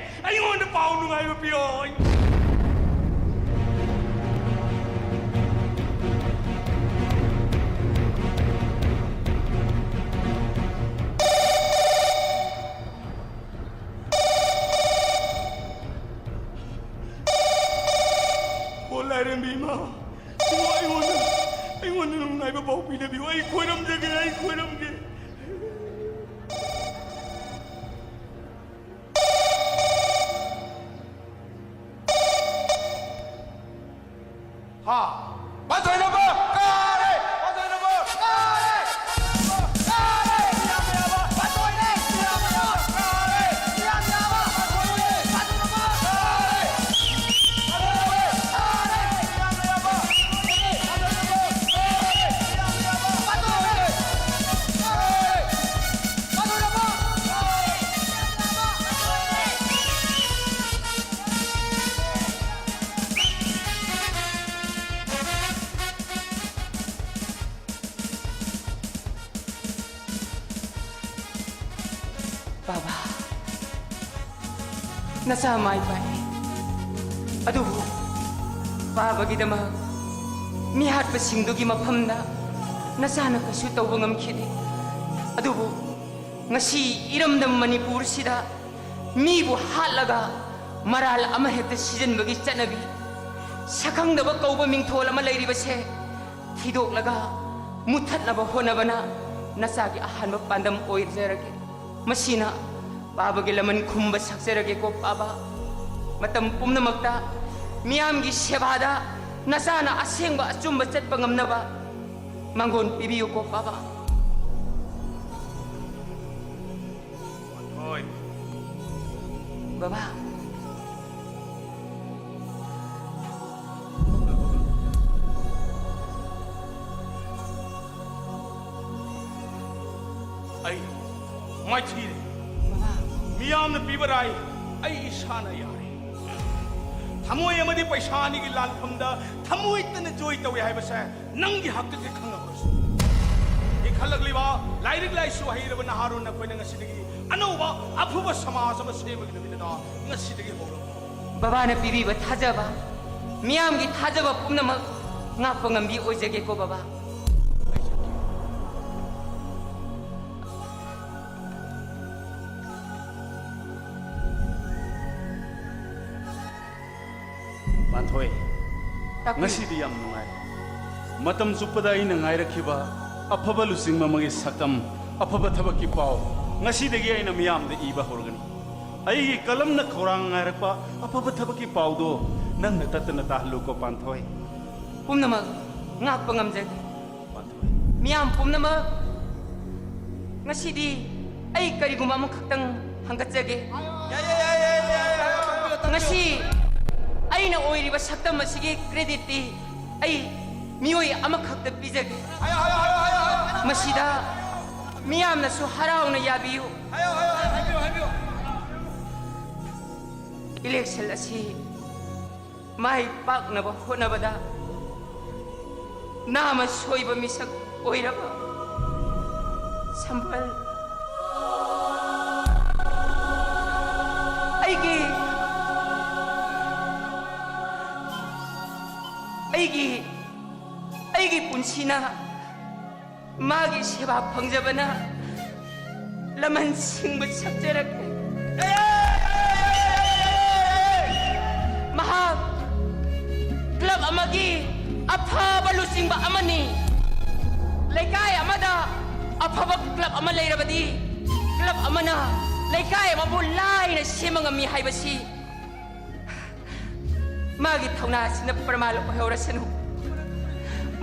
ꯑꯩꯉꯣꯟꯗ ꯄꯥꯎ ꯅꯨꯡꯉꯥꯏꯕ ꯄꯤꯌꯣ꯫ ꯑꯣ ꯂꯥꯏꯔꯦꯝꯕꯤ ꯏꯃꯥ, ꯏꯃꯥ, ꯑꯩꯉꯣꯟꯗ, ꯑꯩꯉꯣꯟꯗ ꯅꯨꯡꯉꯥꯏꯕ ꯄꯥꯎ ꯄꯤꯅꯕꯤꯌꯨ꯫ ꯑꯩ ꯈꯣꯏꯔꯝꯖꯒꯦ, ꯑꯩ ꯈꯣꯏꯔꯝꯒꯦ꯫ ꯍꯥ? ꯄꯥꯟꯊꯣꯏꯅꯕ ꯀꯥꯔꯦ! ꯄꯥꯟꯊꯣꯏꯅꯕ ꯀꯥꯔꯦ! ꯀꯥꯔꯦ! ꯏꯌꯥꯝꯕ ꯌꯥꯕ! ꯄꯥꯟꯊꯣꯏꯅꯦ! ꯏꯌꯥꯝꯕ ꯌꯥꯕ! ꯀꯥꯔꯦ! ꯏꯌꯥꯝꯕ ꯌꯥꯕ! ꯄꯥꯟꯊꯣꯏꯅꯦ! ꯄꯥꯟꯊꯣꯏꯅꯕ ꯀꯥꯔꯦ! ꯄꯥꯟꯊꯣꯏꯅꯕ ꯀꯥꯔꯦ! ꯏꯌꯥꯝꯕ ꯌꯥꯕ! ꯄꯥꯟꯊꯣꯏꯅꯕ ꯀꯥꯔꯦ! ꯏꯌꯥꯝꯕ ꯌꯥꯕ! ꯄꯥꯟꯊꯣꯏꯅꯦ! ꯀꯥꯔꯦ! ꯄꯥꯟꯊꯣꯏꯅꯕ ꯀꯥꯔꯦ! ꯄꯥꯕ, ꯅꯆꯥ ꯃꯥꯏ ꯄꯥꯛꯏ꯫ ꯑꯗꯨꯕꯨ ꯄꯥꯕꯒꯤꯗꯃꯛ ꯃꯤꯍꯥꯠꯄꯁꯤꯡꯗꯨꯒꯤ ꯃꯐꯝꯗ ꯅꯆꯥꯅ ꯀꯩꯁꯨ ꯇꯧꯕ ꯉꯝꯈꯤꯗꯦ꯫ ꯑꯗꯨꯕꯨ ꯉꯁꯤ ꯏꯔꯝꯗꯝ ꯃꯅꯤꯄꯨꯔꯁꯤꯗ ꯃꯤꯕꯨ ꯍꯥꯠꯂꯒ ꯃꯔꯥꯜ ꯑꯃꯍꯦꯛꯇ ꯁꯤꯖꯤꯟꯕꯒꯤ ꯆꯠꯅꯕꯤ, ꯁꯛꯈꯪꯗꯕ ꯀꯧꯕ ꯃꯤꯡꯊꯣꯜ ꯑꯃ ꯂꯩꯔꯤꯕꯁꯦ ꯊꯤꯗꯣꯛꯂꯒ ꯃꯨꯠꯊꯠꯅꯕ ꯍꯣꯠꯅꯕꯅ ꯅꯆꯥꯒꯤ ꯑꯍꯥꯟꯕ ꯄꯥꯟꯗꯝ ꯑꯣꯏꯖꯔꯒꯦ꯫ ꯃꯁꯤꯅ ꯄꯥꯕꯒꯤ ꯂꯃꯟ ꯈꯨꯝꯕ ꯁꯛꯆꯔꯒꯦꯀꯣ ꯄꯥꯕ꯫ ꯃꯇꯝ ꯄꯨꯝꯅꯃꯛꯇ ꯃꯤꯌꯥꯝꯒꯤ ꯁꯦꯕꯥꯗ ꯅꯆꯥꯅ ꯑꯁꯦꯡꯕ ꯑꯆꯨꯝꯕ ꯆꯠꯄ ꯉꯝꯅꯕ ꯃꯥꯡꯒꯣꯟ ꯄꯤꯕꯤꯌꯨꯀꯣ, ꯕꯕꯥ꯫ ꯍꯣꯏ꯫ ꯕꯕꯥ꯫ ꯑꯩ ꯃꯥꯏꯊꯤꯔꯦ꯫ ꯕꯕꯥ꯫ ꯃꯤꯌꯥꯝꯅ ꯄꯤꯕ ꯔꯥꯏ ꯑꯩ ꯏꯁꯥꯅ ꯌꯥꯔꯦ꯫ ꯊꯃꯣꯏ ꯑꯃꯗꯤ ꯄꯩꯁꯥ ꯑꯅꯤꯒꯤ ꯂꯥꯟꯐꯝꯗ ꯊꯃꯣꯏꯇꯅ ꯖꯣꯏ ꯇꯧꯏ ꯍꯥꯏꯕꯁꯦ ꯅꯪꯒꯤ ꯍꯛꯇꯗꯤ ꯈꯪꯉꯕ꯭ꯔꯁꯨ, ꯏꯟꯈꯠꯂꯛꯂꯤꯕ ꯂꯥꯏꯔꯤꯛ ꯂꯥꯏꯁꯨ ꯍꯩꯔꯕ ꯅꯍꯥꯔꯣꯟ ꯅꯈꯣꯏꯅ ꯉꯁꯤꯗꯒꯤ ꯑꯅꯧꯕ ꯑꯐꯕ ꯁꯃꯥꯖ ꯑꯃ ꯁꯦꯝꯕꯒꯤꯗꯃꯛꯇ ꯉꯁꯤꯗꯒꯤ ꯍꯧꯔꯛꯎ꯫ ꯕꯕꯥꯅ ꯄꯤꯕꯤꯕ ꯊꯥꯖꯕ, ꯃꯤꯌꯥꯝꯒꯤ ꯊꯥꯖꯕ ꯄꯨꯝꯅꯃꯛ ꯉꯥꯛꯄ ꯉꯝꯕꯤ ꯑꯣꯏꯖꯒꯦꯀꯣ, ꯕꯕꯥ꯫ ꯄꯥꯟꯊꯣꯏ, ꯇꯥꯛꯄꯤꯌꯨ꯫ ꯉꯁꯤꯗꯤ ꯌꯥꯝ ꯅꯨꯡꯉꯥꯏ꯫ ꯃꯇꯝ ꯆꯨꯞꯄꯗ ꯑꯩꯅ ꯉꯥꯏꯔꯛꯈꯤꯕ ꯑꯐꯕ ꯂꯨꯆꯤꯡꯕ ꯑꯃꯒꯤ ꯁꯛꯇꯝ, ꯑꯐꯕ ꯊꯕꯛꯀꯤ ꯄꯥꯎ ꯉꯁꯤꯗꯒꯤ ꯑꯩꯅ ꯃꯤꯌꯥꯝꯗ ꯏꯕ ꯍꯧꯔꯒꯅꯤ꯫ ꯑꯩꯒꯤ ꯀꯂꯝꯅ ꯈꯧꯔꯥꯡ ꯉꯥꯏꯔꯛꯄ ꯑꯐꯕ ꯊꯕꯛꯀꯤ ꯄꯥꯎꯗꯣ ꯅꯪꯅ ꯇꯠꯇꯅ ꯇꯥꯍꯜꯂꯨꯀꯣ, ꯄꯥꯟꯊꯣꯏ꯫ ꯄꯨꯝꯅꯃꯛ ꯉꯥꯛꯄ ꯉꯝꯖꯒꯦ꯫ ꯄꯥꯟꯊꯣꯏ꯫ ꯃꯤꯌꯥꯝ ꯄꯨꯝꯅꯃꯛ ꯉꯁꯤꯗꯤ ꯑꯩ ꯀꯔꯤꯒꯨꯝꯕ ꯑꯃꯈꯛꯇꯪ ꯍꯪꯒꯠꯆꯒꯦ꯫ ꯌꯥꯏ, ꯌꯥꯏ, ꯌꯥꯏ, ꯌꯥꯏ, ꯌꯥꯏ, ꯌꯥꯏ, ꯇꯥꯛꯄꯤꯌꯨ, ꯇꯥꯛꯄꯤꯌꯨ꯫ ꯉꯁꯤ ꯑꯩꯅ ꯑꯣꯏꯔꯤꯕ ꯁꯛꯇꯝ ꯑꯁꯤꯒꯤ creditꯇꯤ ꯑꯩ ꯃꯤꯑꯣꯏ ꯑꯃꯈꯛꯇ ꯄꯤꯖꯒꯦ꯫ ꯍꯥꯏꯌꯣ, ꯍꯥꯏꯌꯣ, ꯍꯥꯏꯌꯣ, ꯍꯥꯏꯌꯣ, ꯍꯥꯏꯌꯣ꯫ ꯃꯁꯤꯗ ꯃꯤꯌꯥꯝꯅꯁꯨ ꯍꯔꯥꯎꯅ ꯌꯥꯕꯤꯌꯨ꯫ ꯍꯥꯏꯌꯣ, ꯍꯥꯏꯌꯣ, ꯍꯥꯏꯌꯣ, ꯍꯥꯏꯕꯤꯌꯨ, ꯍꯥꯏꯕꯤꯌꯨ꯫ Election ꯑꯁꯤ ꯃꯥꯏ ꯄꯥꯛꯅꯕ ꯍꯣꯠꯅꯕꯗ ꯅꯥꯃ ꯁꯣꯏꯕ ꯃꯤꯁꯛ ꯑꯣꯏꯔꯕ ꯁꯝꯕꯜ, ꯑꯩꯒꯤ, ꯑꯩꯒꯤ, ꯑꯩꯒꯤ ꯄꯨꯟꯁꯤꯅ ꯃꯥꯒꯤ ꯁꯦꯕꯥ ꯐꯪꯖꯕꯅ ꯂꯃꯟ ꯁꯤꯡꯕ ꯁꯛꯆꯔꯛꯂꯦ꯫ ꯃꯍꯥꯛ club ꯑꯃꯒꯤ ꯑꯐꯕ ꯂꯨꯆꯤꯡꯕ ꯑꯃꯅꯤ꯫ ꯂꯩꯀꯥꯏ ꯑꯃꯗ ꯑꯐꯕ club ꯑꯃ ꯂꯩꯔꯕꯗꯤ club ꯑꯃꯅ ꯂꯩꯀꯥꯏ ꯑꯃꯕꯨ ꯂꯥꯏꯅ ꯁꯦꯝꯕ ꯉꯝꯃꯤ ꯍꯥꯏꯕꯁꯤ ꯃꯥꯒꯤ ꯊꯧꯅꯥ ꯑꯁꯤꯅ ꯄ꯭ꯔꯃꯥꯟ ꯑꯣꯏꯍꯧꯔꯁꯅꯨ꯫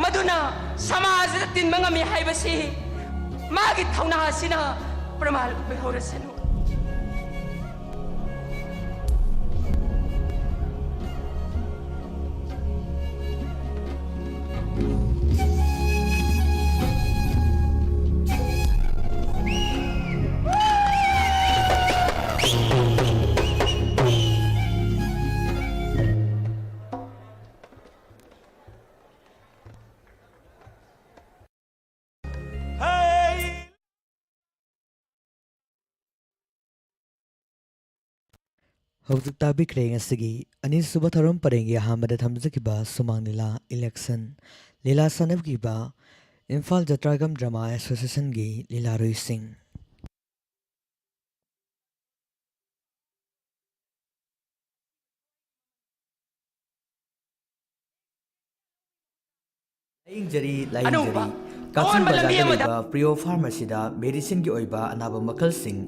ꯃꯗꯨꯅ ꯁꯃꯥꯖꯗ ꯇꯤꯟꯕ ꯉꯝꯃꯤ ꯍꯥꯏꯕꯁꯤ ꯃꯥꯒꯤ ꯊꯧꯅꯥ ꯑꯁꯤꯅ ꯄ꯭ꯔꯃꯥꯟ ꯑꯣꯏꯍꯧꯔꯁꯅꯨ꯫ ꯍꯧꯖꯤꯛ ꯇꯥꯕꯤꯈ꯭ꯔꯦ ꯉꯁꯤꯒꯤ ꯑꯅꯤꯁꯨꯕ ꯊꯧꯔꯝ ꯄꯔꯦꯡꯒꯤ ꯑꯍꯥꯟꯕꯗ ꯊꯝꯖꯈꯤꯕ ꯁꯨꯃꯥꯡ ꯂꯤꯂꯥ election ꯂꯤꯂꯥ ꯁꯥꯟꯅꯈꯤꯕ ꯏꯝꯐꯥꯜ ꯖꯇ꯭ꯔꯥꯒꯝ Drama Associationꯒꯤ ꯂꯤꯂꯥꯔꯣꯏꯁꯤꯡ꯫ ꯂꯥꯌꯦꯡꯖꯔꯤ, ꯂꯥꯌꯦꯡꯖꯔꯤ꯫ ꯑꯅꯧꯕ ꯀꯛꯆꯤꯡ ꯑꯑꯣꯟꯕ ꯂꯝꯕꯤ ꯕꯖꯥꯔꯗ ꯑꯃꯗ ꯂꯩꯕ ꯄ꯭ꯔꯤꯌꯣ ꯐꯥꯔꯃꯥꯁꯤꯗ ꯃꯦꯗꯤꯁꯤꯟꯒꯤ ꯑꯣꯏꯕ ꯑꯅꯥꯕ ꯃꯈꯜꯁꯤꯡ,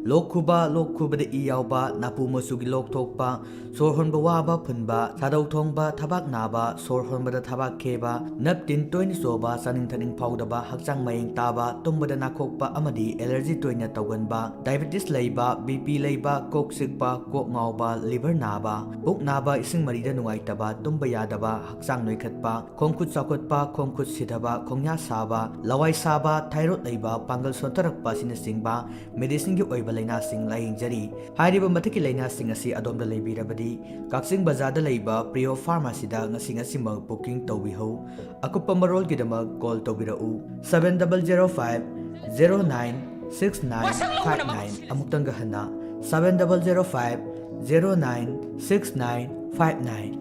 ꯂꯣꯛ ꯈꯨꯕ, ꯂꯣꯛ ꯈꯨꯕꯗ ꯏ ꯌꯥꯎꯕ, ꯅꯥꯄꯨ ꯃꯆꯨꯒꯤ ꯂꯣꯛ ꯊꯣꯛꯄ, ꯁꯣꯔ ꯍꯣꯟꯕ ꯋꯥꯕ, ꯐꯨꯟꯕ, ꯁꯥꯗꯧ ꯊꯣꯡꯕ, ꯊꯕꯥꯛ ꯅꯥꯕ, ꯁꯣꯔ ꯍꯣꯟꯕꯗ ꯊꯕꯥꯛ ꯈꯦꯕ, ꯅꯞ ꯇꯤꯟ ꯇꯣꯏꯅ ꯆꯣꯕ, ꯆꯥꯅꯤꯡ ꯊꯛꯅꯤꯡ ꯐꯥꯎꯗꯕ, ꯍꯛꯆꯥꯡ ꯃꯌꯦꯡ ꯇꯥꯕ, ꯇꯨꯝꯕꯗ ꯅꯥꯈꯣꯛꯄ ꯑꯃꯗꯤ ꯑꯦꯂꯔꯖꯤ ꯇꯣꯏꯅ ꯇꯧꯒꯟꯕ, ꯗꯥꯏꯕꯦꯇꯤꯁ ꯂꯩꯕ, BP ꯂꯩꯕ, ꯀꯣꯛ ꯆꯤꯛꯄ, ꯀꯣꯛ ꯉꯥꯎꯕ, ꯂꯤꯚꯔ ꯅꯥꯕ, ꯄꯨꯛ ꯅꯥꯕ, ꯏꯁꯤꯡ ꯃꯔꯤꯗ ꯅꯨꯡꯉꯥꯏꯇꯕ, ꯇꯨꯝꯕ ꯌꯥꯗꯕ, ꯍꯛꯆꯥꯡ ꯅꯣꯏꯈꯠꯄ, ꯈꯣꯡ ꯈꯨꯠ ꯆꯥꯎꯈꯠꯄ, ꯈꯣꯡ ꯈꯨꯠ ꯁꯤꯊꯕ, ꯈꯣꯡꯌꯥ ꯁꯥꯕ, ꯂꯋꯥꯏ ꯁꯥꯕ, ꯊꯥꯏꯔꯣꯏꯗ ꯂꯩꯕ, ꯄꯥꯡꯒꯜ ꯁꯣꯟꯊꯔꯛꯄ ꯑꯁꯤꯅꯆꯤꯡꯕ ꯃꯦꯗꯤꯁꯤꯟꯒꯤ ꯑꯣꯏꯕ ꯂꯥꯏꯅꯥꯁꯤꯡ ꯂꯥꯌꯦꯡꯖꯔꯤ꯫ ꯍꯥꯏꯔꯤꯕ ꯃꯊꯛꯀꯤ ꯂꯥꯏꯅꯥꯁꯤꯡ ꯑꯁꯤ ꯑꯗꯣꯝꯗ ꯂꯩꯕꯤꯔꯕꯗꯤ ꯀꯛꯆꯤꯡ ꯕꯖꯥꯔꯗ ꯂꯩꯕ ꯄ꯭ꯔꯤꯌꯣ ꯐꯥꯔꯃꯥꯁꯤꯗ ꯉꯁꯤ ꯉꯁꯤꯃꯛ ꯕꯨꯀꯤꯡ ꯇꯧꯕꯤꯍꯧ꯫ ꯑꯀꯨꯞꯄ ꯃꯔꯣꯜꯒꯤꯗꯃꯛ ꯀꯣꯜ ꯇꯧꯕꯤꯔꯛꯎ, seven double zero five zero nine six nine five nine꯫ ꯑꯃꯨꯛꯇꯪꯒ ꯍꯟꯅ, seven double zero five zero nine six nine five nine꯫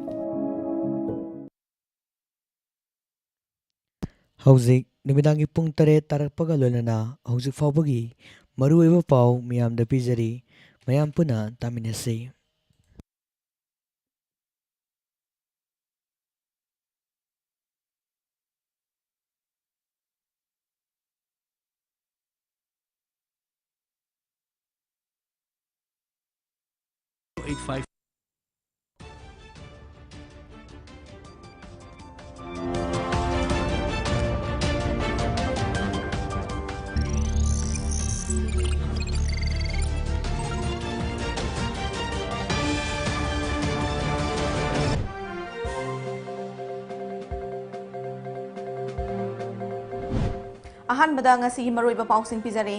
ꯍꯧꯖꯤꯛ ꯅꯨꯃꯤꯗꯥꯡꯒꯤ ꯄꯨꯡ ꯇꯔꯦꯠ ꯇꯥꯔꯛꯄꯒ ꯂꯣꯏꯅꯅ ꯍꯧꯖꯤꯛ ꯐꯥꯎꯕꯒꯤ ꯃꯔꯨꯑꯣꯏꯕ ꯄꯥꯎ ꯃꯤꯌꯥꯝꯗ ꯄꯤꯖꯔꯤ꯫ ꯃꯌꯥꯝ ꯄꯨꯟꯅ ꯇꯥꯃꯤꯟꯅꯁꯤ꯫ Eight five. ꯑꯍꯥꯟꯕꯗ ꯉꯁꯤꯒꯤ ꯃꯔꯨꯑꯣꯏꯕ ꯄꯥꯎꯁꯤꯡ ꯄꯤꯖꯔꯤ꯫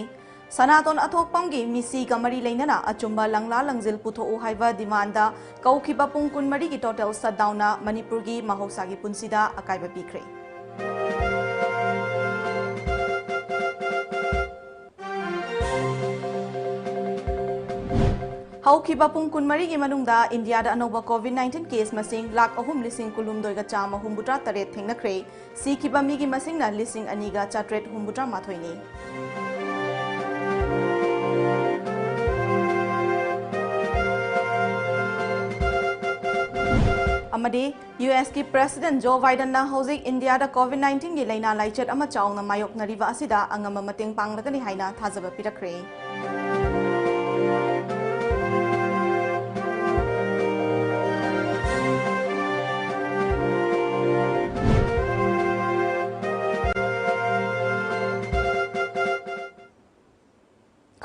ꯁꯅꯥꯇꯣꯟ ꯑꯊꯣꯛꯄꯝꯒꯤ ꯃꯤꯁꯤꯒ ꯃꯔꯤ ꯂꯩꯅꯅ ꯑꯆꯨꯝꯕ ꯂꯪꯂꯥ ꯂꯪꯖꯤꯜ ꯄꯨꯊꯣꯛꯎ ꯍꯥꯏꯕ demand ꯀꯧꯈꯤꯕ ꯄꯨꯡ ꯀꯨꯟꯃꯔꯤꯒꯤ total shutdownꯅ ꯃꯅꯤꯄꯨꯔꯒꯤ ꯃꯍꯧꯁꯥꯒꯤ ꯄꯨꯟꯁꯤꯗ ꯑꯀꯥꯏꯕ ꯄꯤꯈ꯭ꯔꯦ꯫ ꯍꯧꯈꯤꯕ ꯄꯨꯡ ꯀꯨꯟꯃꯔꯤꯒꯤ ꯃꯅꯨꯡꯗ ꯏꯟꯗꯤꯌꯥꯗ ꯑꯅꯧꯕ COVID nineteen case ꯃꯁꯤꯡ ꯂꯥꯈ ꯑꯍꯨꯝ ꯂꯤꯁꯤꯡ ꯀꯨꯟꯍꯨꯝꯗꯣꯏꯒ ꯆꯥꯝꯃ ꯍꯨꯝꯐꯨꯇꯔꯥ ꯇꯔꯦꯠ ꯊꯦꯡꯅꯈ꯭ꯔꯦ꯫ ꯁꯤꯈꯤꯕ ꯃꯤꯒꯤ ꯃꯁꯤꯡꯅ ꯂꯤꯁꯤꯡ ꯑꯅꯤꯒ ꯆꯥꯇ꯭ꯔꯦꯠ ꯍꯨꯝꯐꯨꯇꯔꯥ ꯃꯥꯊꯣꯏꯅꯤ꯫ ꯑꯃꯗꯤ USꯀꯤ President Joe Bidenꯅ ꯍꯧꯖꯤꯛ ꯏꯟꯗꯤꯌꯥꯗ COVID nineteenꯒꯤ ꯂꯥꯏꯅꯥ ꯂꯥꯏꯆꯠ ꯑꯃ ꯆꯥꯎꯅ ꯃꯥꯌꯣꯛꯅꯔꯤꯕ ꯑꯁꯤꯗ ꯑꯉꯝꯕ ꯃꯇꯦꯡ ꯄꯥꯡꯂꯒꯅꯤ ꯍꯥꯏꯅ ꯊꯥꯖꯕ ꯄꯤꯔꯛꯈ꯭ꯔꯦ꯫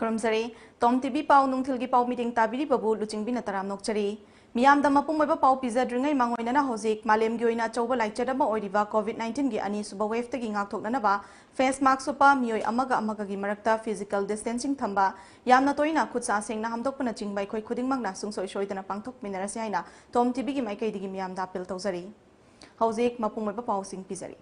ꯈꯨꯔꯨꯝꯖꯔꯤ꯫ Tom TV ꯄꯥꯎ ꯅꯨꯡꯊꯤꯜꯒꯤ ꯄꯥꯎ meeting ꯇꯥꯕꯤꯔꯤꯕꯕꯨ ꯂꯨꯆꯤꯡꯕꯤꯅ ꯇꯔꯥꯝꯅ ꯑꯣꯛꯆꯔꯤ꯫ ꯃꯤꯌꯥꯝꯗ ꯃꯄꯨꯡ ꯑꯣꯏꯕ ꯄꯥꯎ ꯄꯤꯖꯗ꯭ꯔꯤꯉꯩ ꯃꯥꯡꯑꯣꯏꯅꯅ ꯍꯧꯖꯤꯛ ꯃꯥꯂꯦꯝꯒꯤ ꯑꯣꯏꯅ ꯑꯆꯧꯕ ꯂꯥꯏꯆꯠ ꯑꯃ ꯑꯣꯏꯔꯤꯕ COVID nineteenꯒꯤ ꯑꯅꯤꯁꯨꯕ waveꯇꯒꯤ ꯉꯥꯛꯊꯣꯛꯅꯅꯕ face mask ꯎꯞꯄ, ꯃꯤꯑꯣꯏ ꯑꯃꯒ ꯑꯃꯒꯒꯤ ꯃꯔꯛꯇ physical distancing ꯊꯝꯕ, ꯌꯥꯝꯅ ꯇꯣꯏꯅ ꯈꯨꯠ ꯁꯥ ꯁꯦꯡꯅ ꯍꯥꯝꯗꯣꯛꯄꯅꯆꯤꯡꯕ ꯑꯩꯈꯣꯏ ꯈꯨꯗꯤꯡꯃꯛꯅ ꯁꯨꯡꯁꯣꯏ ꯁꯣꯏꯗꯅ ꯄꯥꯡꯊꯣꯛꯃꯤꯟꯅꯔꯁꯤ ꯍꯥꯏꯅ Tom TVꯒꯤ ꯃꯥꯏꯀꯩꯗꯒꯤ ꯃꯤꯌꯥꯝꯗ appeal ꯇꯧꯖꯔꯤ꯫ ꯍꯧꯖꯤꯛ ꯃꯄꯨꯡ ꯑꯣꯏꯕ ꯄꯥꯎꯁꯤꯡ ꯄꯤꯖꯔꯤ꯫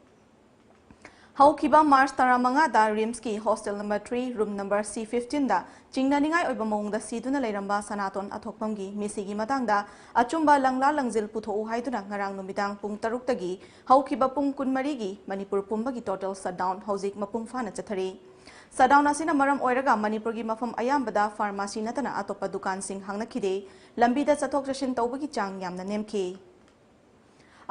ꯍꯧꯈꯤꯕ March ꯇꯔꯥꯃꯉꯥꯗ RIMSꯀꯤ hostel number three, room number C fifteenꯗ ꯆꯤꯡꯅꯅꯤꯡꯉꯥꯏ ꯑꯣꯏꯕ ꯃꯑꯣꯡꯗ ꯁꯤꯗꯨꯅ ꯂꯩꯔꯝꯕ ꯁꯅꯥꯇꯣꯟ ꯑꯊꯣꯛꯄꯝꯒꯤ ꯃꯤꯁꯤꯒꯤ ꯃꯇꯥꯡꯗ ꯑꯆꯨꯝꯕ ꯂꯪꯂꯥ ꯂꯪꯖꯤꯜ ꯄꯨꯊꯣꯛꯎ ꯍꯥꯏꯗꯨꯅ ꯉꯔꯥꯡ ꯅꯨꯃꯤꯗꯥꯡ ꯄꯨꯡ ꯇꯔꯨꯛꯇꯒꯤ ꯍꯧꯈꯤꯕ ꯄꯨꯡ ꯀꯨꯟꯃꯔꯤꯒꯤ ꯃꯅꯤꯄꯨꯔ ꯄꯨꯝꯕꯒꯤ total shutdown ꯍꯧꯖꯤꯛ ꯃꯄꯨꯡ ꯐꯥꯅ ꯆꯠꯊꯔꯤ꯫ Shutdown ꯑꯁꯤꯅ ꯃꯔꯝ ꯑꯣꯏꯔꯒ ꯃꯅꯤꯄꯨꯔꯒꯤ ꯃꯐꯝ ꯑꯌꯥꯝꯕꯗ pharmacy ꯅꯠꯇꯅ ꯑꯇꯣꯞꯄ ꯗꯨꯀꯥꯟꯁꯤꯡ ꯍꯥꯡꯅꯈꯤꯗꯦ꯫ ꯂꯝꯕꯤꯗ ꯆꯠꯊꯣꯛ ꯆꯠꯁꯤꯟ ꯇꯧꯕꯒꯤ ꯆꯥꯡ ꯌꯥꯝꯅ ꯅꯦꯝꯈꯤ꯫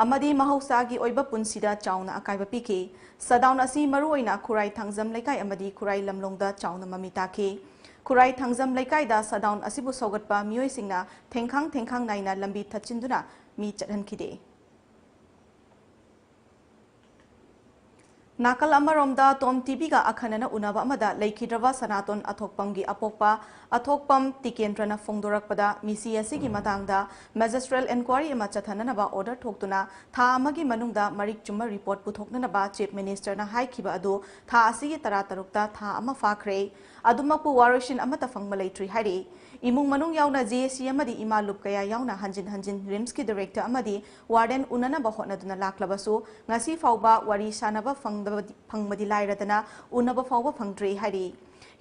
ꯑꯃꯗꯤ ꯃꯍꯧꯁꯥꯒꯤ ꯑꯣꯏꯕ ꯄꯨꯟꯁꯤꯗ ꯆꯥꯎꯅ ꯑꯀꯥꯏꯕ ꯄꯤꯈꯤ꯫ Shutdown ꯑꯁꯤ ꯃꯔꯨꯑꯣꯏꯅ ꯈꯨꯔꯥꯏ ꯊꯥꯡꯖꯝ ꯂꯩꯀꯥꯏ ꯑꯃꯗꯤ ꯈꯨꯔꯥꯏ ꯂꯝꯂꯣꯡꯗ ꯆꯥꯎꯅ ꯃꯃꯤ ꯇꯥꯈꯤ꯫ ꯈꯨꯔꯥꯏ ꯊꯥꯡꯖꯝ ꯂꯩꯀꯥꯏꯗ shutdown ꯑꯁꯤꯕꯨ ꯁꯧꯒꯠꯄ ꯃꯤꯑꯣꯏꯁꯤꯡꯅ ꯊꯦꯡꯈꯥꯡ ꯊꯦꯡꯈꯥꯡ ꯅꯥꯏꯅ ꯂꯝꯕꯤ ꯊꯠꯆꯤꯟꯗꯨꯅ ꯃꯤ ꯆꯠꯍꯟꯈꯤꯗꯦ꯫ ꯅꯥꯀꯜ ꯑꯃꯔꯣꯝꯗ ꯇꯣꯝ ꯇꯤꯚꯤꯒ ꯑꯈꯟꯅꯅ ꯎꯅꯕ ꯑꯃꯗ ꯂꯩꯈꯤꯗ꯭ꯔꯕ ꯁꯅꯥꯇꯣꯟ ꯑꯊꯣꯛꯄꯝꯒꯤ ꯑꯄꯣꯛꯄ ꯑꯊꯣꯛꯄꯝ ꯇꯤꯀꯦꯟꯗ꯭ꯔꯅ ꯐꯣꯡꯗꯣꯔꯛꯄꯗ, ꯃꯤꯁꯤ ꯑꯁꯤꯒꯤ ꯃꯇꯥꯡꯗ ꯃꯦꯖꯤꯁꯇ꯭ꯔꯦꯜ ꯏꯟꯀ꯭ꯋꯥꯔꯤ ꯑꯃ ꯆꯠꯊꯅꯅꯕ ꯑꯣꯔꯗꯔ ꯊꯣꯛꯇꯨꯅ ꯊꯥ ꯑꯃꯒꯤ ꯃꯅꯨꯡꯗ ꯃꯔꯤꯛ ꯆꯨꯝꯕ ꯔꯤꯄꯣꯔꯠ ꯄꯨꯊꯣꯛꯅꯅꯕ ꯆꯤꯐ ꯃꯤꯅꯤꯁꯇꯔꯅ ꯍꯥꯏꯈꯤꯕ ꯑꯗꯨ ꯊꯥ ꯑꯁꯤꯒꯤ ꯇꯔꯥꯇꯔꯨꯛꯇ ꯊꯥ ꯑꯃ ꯐꯥꯈ꯭ꯔꯦ꯫ ꯑꯗꯨꯃꯛꯄꯨ ꯋꯥꯔꯣꯏꯁꯤꯟ ꯑꯃꯠꯇ ꯐꯪꯕ ꯂꯩꯇ꯭ꯔꯤ ꯍꯥꯏꯔꯤ꯫ ꯏꯃꯨꯡ ꯃꯅꯨꯡ ꯌꯥꯎꯅ ꯖꯦ ꯑꯦ ꯁꯤ ꯑꯃꯗꯤ ꯏꯃꯥ ꯂꯨꯞ ꯀꯌꯥ ꯌꯥꯎꯅ ꯍꯟꯖꯤꯟ ꯍꯟꯖꯤꯟ ꯔꯤꯝꯁꯀꯤ ꯗꯤꯔꯦꯛꯇꯔ ꯑꯃꯗꯤ ꯋꯥꯔꯗꯦꯟ ꯎꯅꯅꯕ ꯍꯣꯠꯅꯗꯨꯅ ꯂꯥꯛꯂꯕꯁꯨ, ꯉꯁꯤ ꯐꯥꯎꯕ ꯋꯥꯔꯤ ꯁꯥꯅꯕ ꯐꯪꯗꯕꯗꯤ, ꯐꯪꯕꯗꯤ ꯂꯥꯏꯔꯗꯅ ꯎꯅꯕ ꯐꯥꯎꯕ ꯐꯪꯗ꯭ꯔꯤ ꯍꯥꯏꯔꯤ꯫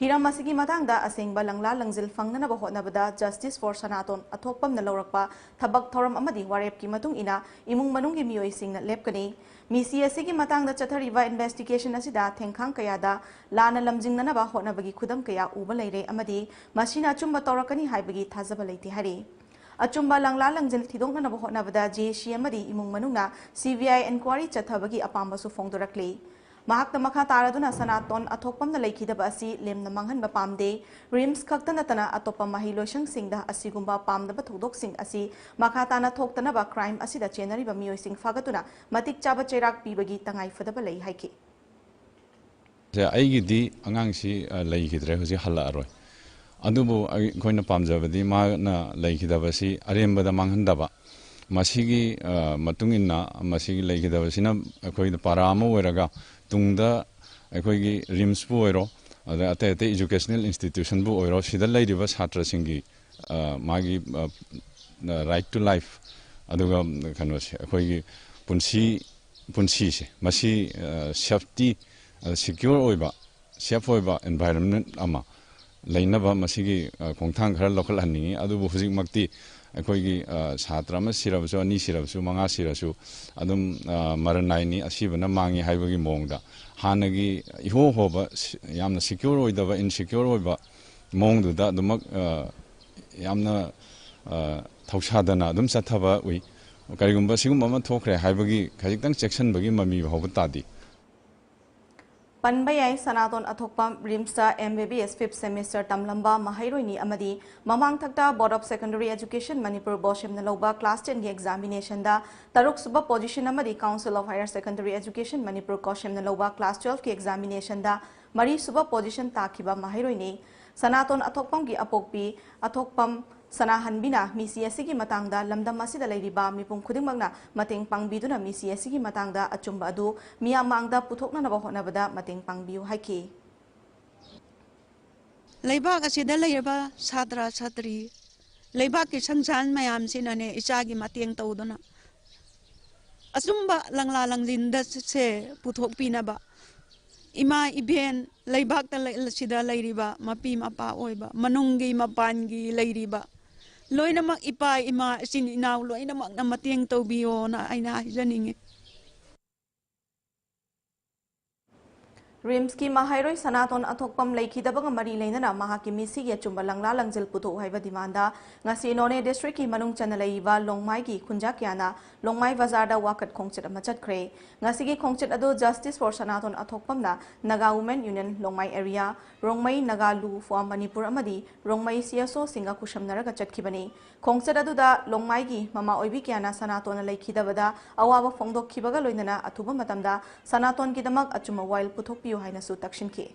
ꯍꯤꯔꯝ ꯑꯁꯤꯒꯤ ꯃꯇꯥꯡꯗ ꯑꯁꯦꯡꯕ ꯂꯪꯂꯥ ꯂꯪꯖꯤꯜ ꯐꯪꯅꯅꯕ ꯍꯣꯠꯅꯕꯗ Justice for ꯁꯅꯥꯇꯣꯟ ꯑꯊꯣꯛꯄꯝꯅ ꯂꯧꯔꯛꯄ ꯊꯕꯛ ꯊꯧꯔꯝ ꯑꯃꯗꯤ ꯋꯥꯔꯦꯞꯀꯤ ꯃꯇꯨꯡ ꯏꯟꯅ ꯏꯃꯨꯡ ꯃꯅꯨꯡꯒꯤ ꯃꯤꯑꯣꯏꯁꯤꯡꯅ ꯂꯦꯞꯀꯅꯤ꯫ ꯃꯤꯁꯤ ꯑꯁꯤꯒꯤ ꯃꯇꯥꯡꯗ ꯆꯠꯊꯔꯤꯕ ꯏꯟꯚꯦꯁꯇꯤꯒꯦꯁꯟ ꯑꯁꯤꯗ ꯊꯦꯡꯈꯥꯡ ꯀꯌꯥꯗ ꯂꯥꯟꯅ ꯂꯝꯖꯤꯡꯅꯅꯕ ꯍꯣꯠꯅꯕꯒꯤ ꯈꯨꯗꯝ ꯀꯌꯥ ꯎꯕ ꯂꯩꯔꯦ ꯑꯃꯗꯤ ꯃꯁꯤꯅ ꯑꯆꯨꯝꯕ ꯇꯧꯔꯛꯀꯅꯤ ꯍꯥꯏꯕꯒꯤ ꯊꯥꯖꯕ ꯂꯩꯇꯦ ꯍꯥꯏꯔꯤ꯫ ꯑꯆꯨꯝꯕ ꯂꯪꯂꯥ ꯂꯪꯖꯤꯜ ꯊꯤꯗꯣꯛꯅꯅꯕ ꯍꯣꯠꯅꯕꯗ ꯖꯦ ꯑꯦ ꯁꯤ ꯑꯃꯗꯤ ꯏꯃꯨꯡ ꯃꯅꯨꯡꯅ ꯁꯤ ꯕꯤ ꯑꯥꯏ ꯏꯟꯀ꯭ꯋꯥꯔꯤ ꯆꯠꯊꯕꯒꯤ ꯑꯄꯥꯝꯕꯁꯨ ꯐꯣꯡꯗꯣꯔꯛꯂꯤ꯫ ꯃꯍꯥꯛꯅ ꯃꯈꯥ ꯇꯥꯔꯗꯨꯅ ꯁꯅꯥꯇꯣꯟ ꯑꯊꯣꯛꯄꯝꯅ ꯂꯩꯈꯤꯗꯕ ꯑꯁꯤ ꯂꯦꯝꯅ ꯃꯥꯡꯍꯟꯕ ꯄꯥꯝꯗꯦ꯫ ꯔꯤꯝꯁ ꯈꯛꯇ ꯅꯠꯇꯅ ꯑꯇꯣꯞꯄ ꯃꯍꯩ ꯂꯣꯏꯁꯪꯁꯤꯡꯗ ꯑꯁꯤꯒꯨꯝꯕ ꯄꯥꯝꯗꯕ ꯊꯧꯗꯣꯛꯁꯤꯡ ꯑꯁꯤ ꯃꯈꯥ ꯇꯥꯅ ꯊꯣꯛꯇꯅꯕ ꯀ꯭ꯔꯥꯏꯝ ꯑꯁꯤꯗ ꯆꯦꯟꯅꯔꯤꯕ ꯃꯤꯑꯣꯏꯁꯤꯡ ꯐꯥꯒꯠꯇꯨꯅ ꯃꯇꯤꯛ ꯆꯥꯕ ꯆꯩꯔꯥꯛ ꯄꯤꯕꯒꯤ ꯇꯉꯥꯏ ꯐꯗꯕ ꯂꯩ ꯍꯥꯏꯈꯤ꯫ ꯁꯦ, ꯑꯩꯒꯤꯗꯤ ꯑꯉꯥꯡꯁꯤ, ꯑ, ꯂꯩꯈꯤꯗ꯭ꯔꯦ, ꯍꯧꯖꯤꯛ ꯍꯜꯂꯛꯑꯔꯣꯏ꯫ ꯑꯗꯨꯕꯨ ꯑꯩꯈꯣꯏꯅ ꯄꯥꯝꯖꯕꯗꯤ ꯃꯥꯅ ꯂꯩꯈꯤꯗꯕꯁꯤ ꯑꯔꯦꯝꯕꯗ ꯃꯥꯡꯍꯟꯗꯕ꯫ ꯃꯁꯤꯒꯤ, ꯑ, ꯃꯇꯨꯡ ꯏꯟꯅ ꯃꯁꯤꯒꯤ ꯂꯩꯈꯤꯗꯕꯁꯤꯅ ꯑꯩꯈꯣꯏꯗ ꯄꯥꯔꯥ ꯑꯃ ꯑꯣꯏꯔꯒ ꯇꯨꯡꯗ ꯑꯩꯈꯣꯏꯒꯤ ꯔꯤꯝꯁꯄꯨ ꯑꯣꯏꯔꯣ, ꯑꯗ ꯑꯇꯩ ꯑꯇꯩ ꯏꯖꯨꯀꯦꯁꯅꯦꯜ ꯏꯟꯁꯇꯤꯇ꯭ꯌꯨꯁꯟꯕꯨ ꯑꯣꯏꯔꯣ, ꯁꯤꯗ ꯂꯩꯔꯤꯕ ꯁꯥꯇ꯭ꯔꯁꯤꯡꯒꯤ, ꯑ, ꯃꯥꯒꯤ, ꯑ, right to life, ꯑꯗꯨꯒ ꯀꯩꯅꯣꯁꯦ, ꯑꯩꯈꯣꯏꯒꯤ ꯄꯨꯟꯁꯤ, ꯄꯨꯟꯁꯤꯁꯦ, ꯃꯁꯤ, ꯑ, ꯁꯦꯐꯇꯤ, ꯑ, ꯁꯤꯀ꯭ꯌꯣꯔ ꯑꯣꯏꯕ, ꯁꯦꯐ ꯑꯣꯏꯕ ꯑꯦꯟꯚꯥꯏꯔꯟꯃꯦꯟ ꯑꯃ ꯂꯩꯅꯕ ꯃꯁꯤꯒꯤ, ꯑ, ꯈꯣꯡꯊꯥꯡ ꯈꯔ ꯂꯧꯈꯠꯍꯟꯅꯤꯡꯉꯤ꯫ ꯑꯗꯨꯕꯨ ꯍꯧꯖꯤꯛꯃꯛꯇꯤ ꯑꯩꯈꯣꯏꯒꯤ, ꯑ, ꯁꯥꯇ꯭ꯔ ꯑꯃ ꯁꯤꯔꯕꯁꯨ, ꯑꯅꯤ ꯁꯤꯔꯕꯁꯨ, ꯃꯉꯥ ꯁꯤꯔꯁꯨ ꯑꯗꯨꯝ, ꯑ, ꯃꯔꯟ ꯅꯥꯏꯅꯤ, ꯑꯁꯤꯕꯅ ꯃꯥꯡꯉꯤ ꯍꯥꯏꯕꯒꯤ ꯃꯑꯣꯡꯗ ꯍꯥꯟꯅꯒꯤ ꯏꯍꯣ ꯍꯣꯕ ꯁꯤ-, ꯌꯥꯝꯅ ꯁꯤꯀ꯭ꯌꯣꯔ ꯑꯣꯏꯗꯕ, ꯏꯟꯁꯤꯀ꯭ꯌꯣꯔ ꯑꯣꯏꯕ ꯃꯑꯣꯡꯗꯨꯗ ꯑꯗꯨꯃꯛ, ꯑ, ꯌꯥꯝꯅ, ꯑ, ꯊꯧꯁꯥꯗꯅ ꯑꯗꯨꯝ ꯆꯠꯊꯕ ꯎꯏ꯫ ꯀꯔꯤꯒꯨꯝꯕ ꯁꯤꯒꯨꯝꯕ ꯑꯃ ꯊꯣꯛꯈ꯭ꯔꯦ ꯍꯥꯏꯕꯒꯤ ꯈꯖꯤꯛꯇꯪ ꯆꯦꯛꯁꯤꯟꯕꯒꯤ ꯃꯃꯤ ꯐꯥꯎꯕ ꯇꯥꯗꯦ꯫ ꯄꯟꯕ ꯌꯥꯏ, ꯁꯅꯥꯇꯣꯟ ꯑꯊꯣꯛꯄꯝ ꯔꯤꯝꯁꯇ M B B S fifth semester ꯇꯝꯂꯝꯕ ꯃꯍꯩꯔꯣꯏꯅꯤ ꯑꯃꯗꯤ ꯃꯃꯥꯡꯊꯛꯇ Board of Secondary Education Manipur ꯒꯣꯁꯦꯝꯅ ꯂꯧꯕ class ten ꯒꯤ examination ꯗ ꯇꯔꯨꯛ ꯁꯨꯕ position ꯑꯃꯗꯤ Council of Higher Secondary Education Manipur ꯒꯣꯁꯦꯝꯅ ꯂꯧꯕ class twelve ꯀꯤ examination ꯗ ꯃꯔꯤ ꯁꯨꯕ position ꯇꯥꯈꯤꯕ ꯃꯍꯩꯔꯣꯏꯅꯤ꯫ ꯁꯅꯥꯇꯣꯟ ꯑꯊꯣꯛꯄꯝꯒꯤ ꯑꯄꯣꯛꯄꯤ ꯑꯊꯣꯛꯄꯝ ꯁꯅꯥꯍꯟꯕꯤꯅ ꯃꯤꯁꯤ ꯑꯁꯤꯒꯤ ꯃꯇꯥꯡꯗ ꯂꯝꯗꯝ ꯑꯁꯤꯗ ꯂꯩꯔꯤꯕ ꯃꯤꯄꯨꯝ ꯈꯨꯗꯤꯡꯃꯛꯅ ꯃꯇꯦꯡ ꯄꯥꯡꯕꯤꯗꯨꯅ ꯃꯤꯁꯤ ꯑꯁꯤꯒꯤ ꯃꯇꯥꯡꯗ ꯑꯆꯨꯝꯕ ꯑꯗꯨ ꯃꯤꯌꯥꯝ ꯃꯥꯡꯗ ꯄꯨꯊꯣꯛꯅꯅꯕ ꯍꯣꯠꯅꯕꯗ ꯃꯇꯦꯡ ꯄꯥꯡꯕꯤꯌꯨ ꯍꯥꯏꯈꯤ꯫ ꯂꯩꯕꯥꯛ ꯑꯁꯤꯗ ꯂꯩꯔꯕ ꯁꯥꯇ꯭ꯔ ꯁꯥꯇ꯭ꯔꯤ, ꯂꯩꯕꯥꯛꯀꯤ ꯁꯪꯁꯥꯟ ꯃꯌꯥꯝꯁꯤꯅꯅꯦ ꯏꯆꯥꯒꯤ ꯃꯇꯦꯡ ꯇꯧꯗꯨꯅ ꯑꯆꯨꯝꯕ ꯂꯪꯂꯥ ꯂꯪꯖꯤꯟꯗ ꯁꯦ ꯄꯨꯊꯣꯛꯄꯤꯅꯕ ꯏꯃꯥ ꯏꯕꯦꯟ ꯂꯩꯕꯥꯛꯇ ꯂꯩ-, ꯁꯤꯗ ꯂꯩꯔꯤꯕ ꯃꯄꯤ ꯃꯄꯥ ꯑꯣꯏꯕ ꯃꯅꯨꯡꯒꯤ ꯃꯄꯥꯟꯒꯤ ꯂꯩꯔꯤꯕ ꯂꯣꯏꯅꯃꯛ ꯏꯄꯥ ꯏꯃꯥ ꯏꯆꯤꯟ ꯏꯅꯥꯎ ꯂꯣꯏꯅꯃꯛꯅ ꯃꯇꯦꯡ ꯇꯧꯕꯤꯌꯣꯅ ꯑꯩꯅ ꯍꯥꯏꯖꯅꯤꯡꯉꯤ꯫ ꯔꯤꯝꯁꯀꯤ ꯃꯍꯩꯔꯣꯏ ꯁꯅꯥꯇꯣꯟ ꯑꯊꯣꯛꯄꯝ ꯂꯩꯈꯤꯗꯕꯒ ꯃꯔꯤ ꯂꯩꯅꯅ ꯃꯍꯥꯛꯀꯤ ꯃꯤꯁꯤꯒꯤ ꯑꯆꯨꯝꯕ ꯂꯪꯂꯥ ꯂꯪꯖꯤꯜ ꯄꯨꯊꯣꯛꯎ ꯍꯥꯏꯕ demand ꯗ ꯉꯁꯤ ꯅꯣꯅꯦ district ꯀꯤ ꯃꯅꯨꯡ ꯆꯟꯅ ꯂꯩꯔꯤꯕ ꯂꯣꯡꯃꯥꯏꯒꯤ ꯈꯨꯟꯖꯥ ꯀꯌꯥꯅ ꯂꯣꯡꯃꯥꯏ ꯕꯖꯥꯔꯗ ꯋꯥꯀꯠ ꯈꯣꯡꯆꯠ ꯑꯃ ꯆꯠꯈ꯭ꯔꯦ꯫ ꯉꯁꯤꯒꯤ ꯈꯣꯡꯆꯠ ꯑꯗꯨ Justice for Sanaton ꯑꯊꯣꯛꯄꯝꯅ Naga Women Union ꯂꯣꯡꯃꯥꯏ area, Rongmei Naga Lu for Manipur ꯑꯃꯗꯤ ꯔꯣꯡꯃꯩ C S O ꯁꯤꯡꯒ ꯈꯨꯠꯁꯝꯅꯔꯒ ꯆꯠꯈꯤꯕꯅꯤ꯫ ꯈꯣꯡꯆꯠ ꯑꯗꯨꯗ ꯂꯣꯡꯃꯥꯏꯒꯤ ꯃꯃꯥ ꯑꯣꯏꯕꯤ ꯀꯌꯥꯅ ꯁꯅꯥꯇꯣꯟꯅ ꯂꯩꯈꯤꯗꯕꯗ ꯑꯋꯥꯕ ꯐꯣꯡꯗꯣꯛꯈꯤꯕꯒ ꯂꯣꯏꯅꯅ ꯑꯊꯨꯕ ꯃꯇꯝꯗ ꯁꯅꯥꯇꯣꯟꯒꯤꯗꯃꯛ ꯑꯆꯨꯝꯕ ꯋꯥꯌꯦꯜ ꯄꯨꯊꯣꯛꯄꯤꯌꯨ ꯍꯥꯏꯅꯁꯨ ꯇꯛꯁꯤꯟꯈꯤ꯫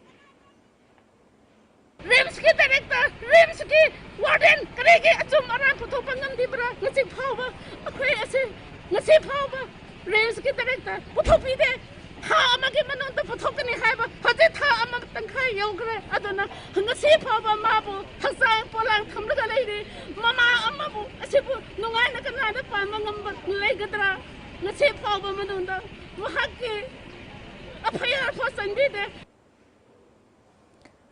ꯔꯤꯝꯁꯀꯤ director, ꯔꯤꯝꯁꯀꯤ warden ꯀꯔꯤꯒꯤ ꯑꯆꯨꯝ ꯑꯔꯥꯟ ꯄꯨꯊꯣꯛꯄ ꯉꯝꯗ꯭ꯔꯤꯕ꯭ꯔꯥ? ꯉꯁꯤ ꯐꯥꯎꯕ ꯑꯩꯈꯣꯏ ꯑꯁꯤ, ꯉꯁꯤ ꯐꯥꯎꯕ ꯔꯤꯝꯁꯀꯤ director ꯄꯨꯊꯣꯛꯄꯤꯗꯦ꯫ ꯊꯥ ꯑꯃꯒꯤ ꯃꯅꯨꯡꯗ ꯄꯨꯊꯣꯛꯀꯅꯤ ꯍꯥꯏꯕ ꯍꯧꯖꯤꯛ ꯊꯥ ꯑꯃ ꯇꯪꯈꯥꯏ ꯌꯧꯈ꯭ꯔꯦ꯫ ꯑꯗꯨꯅ ꯉꯁꯤ ꯐꯥꯎꯕ ꯃꯥꯕꯨ ꯍꯛꯆꯥꯡ ꯄꯣꯂꯥꯡ ꯊꯝꯂꯒ ꯂꯩꯔꯤ꯫ ꯃꯃꯥ ꯑꯃꯕꯨ ꯑꯁꯤꯕꯨ ꯅꯨꯡꯉꯥꯏꯅ ꯀꯅꯥꯅ ꯄꯥꯟꯕ ꯉꯝꯕ ꯂꯩꯒꯗ꯭ꯔꯥ? ꯉꯁꯤ ꯐꯥꯎꯕ ꯃꯅꯨꯡꯗ ꯃꯍꯥꯛꯀꯤ F I R ꯐꯥꯎ ꯆꯪꯕꯤꯗꯦ꯫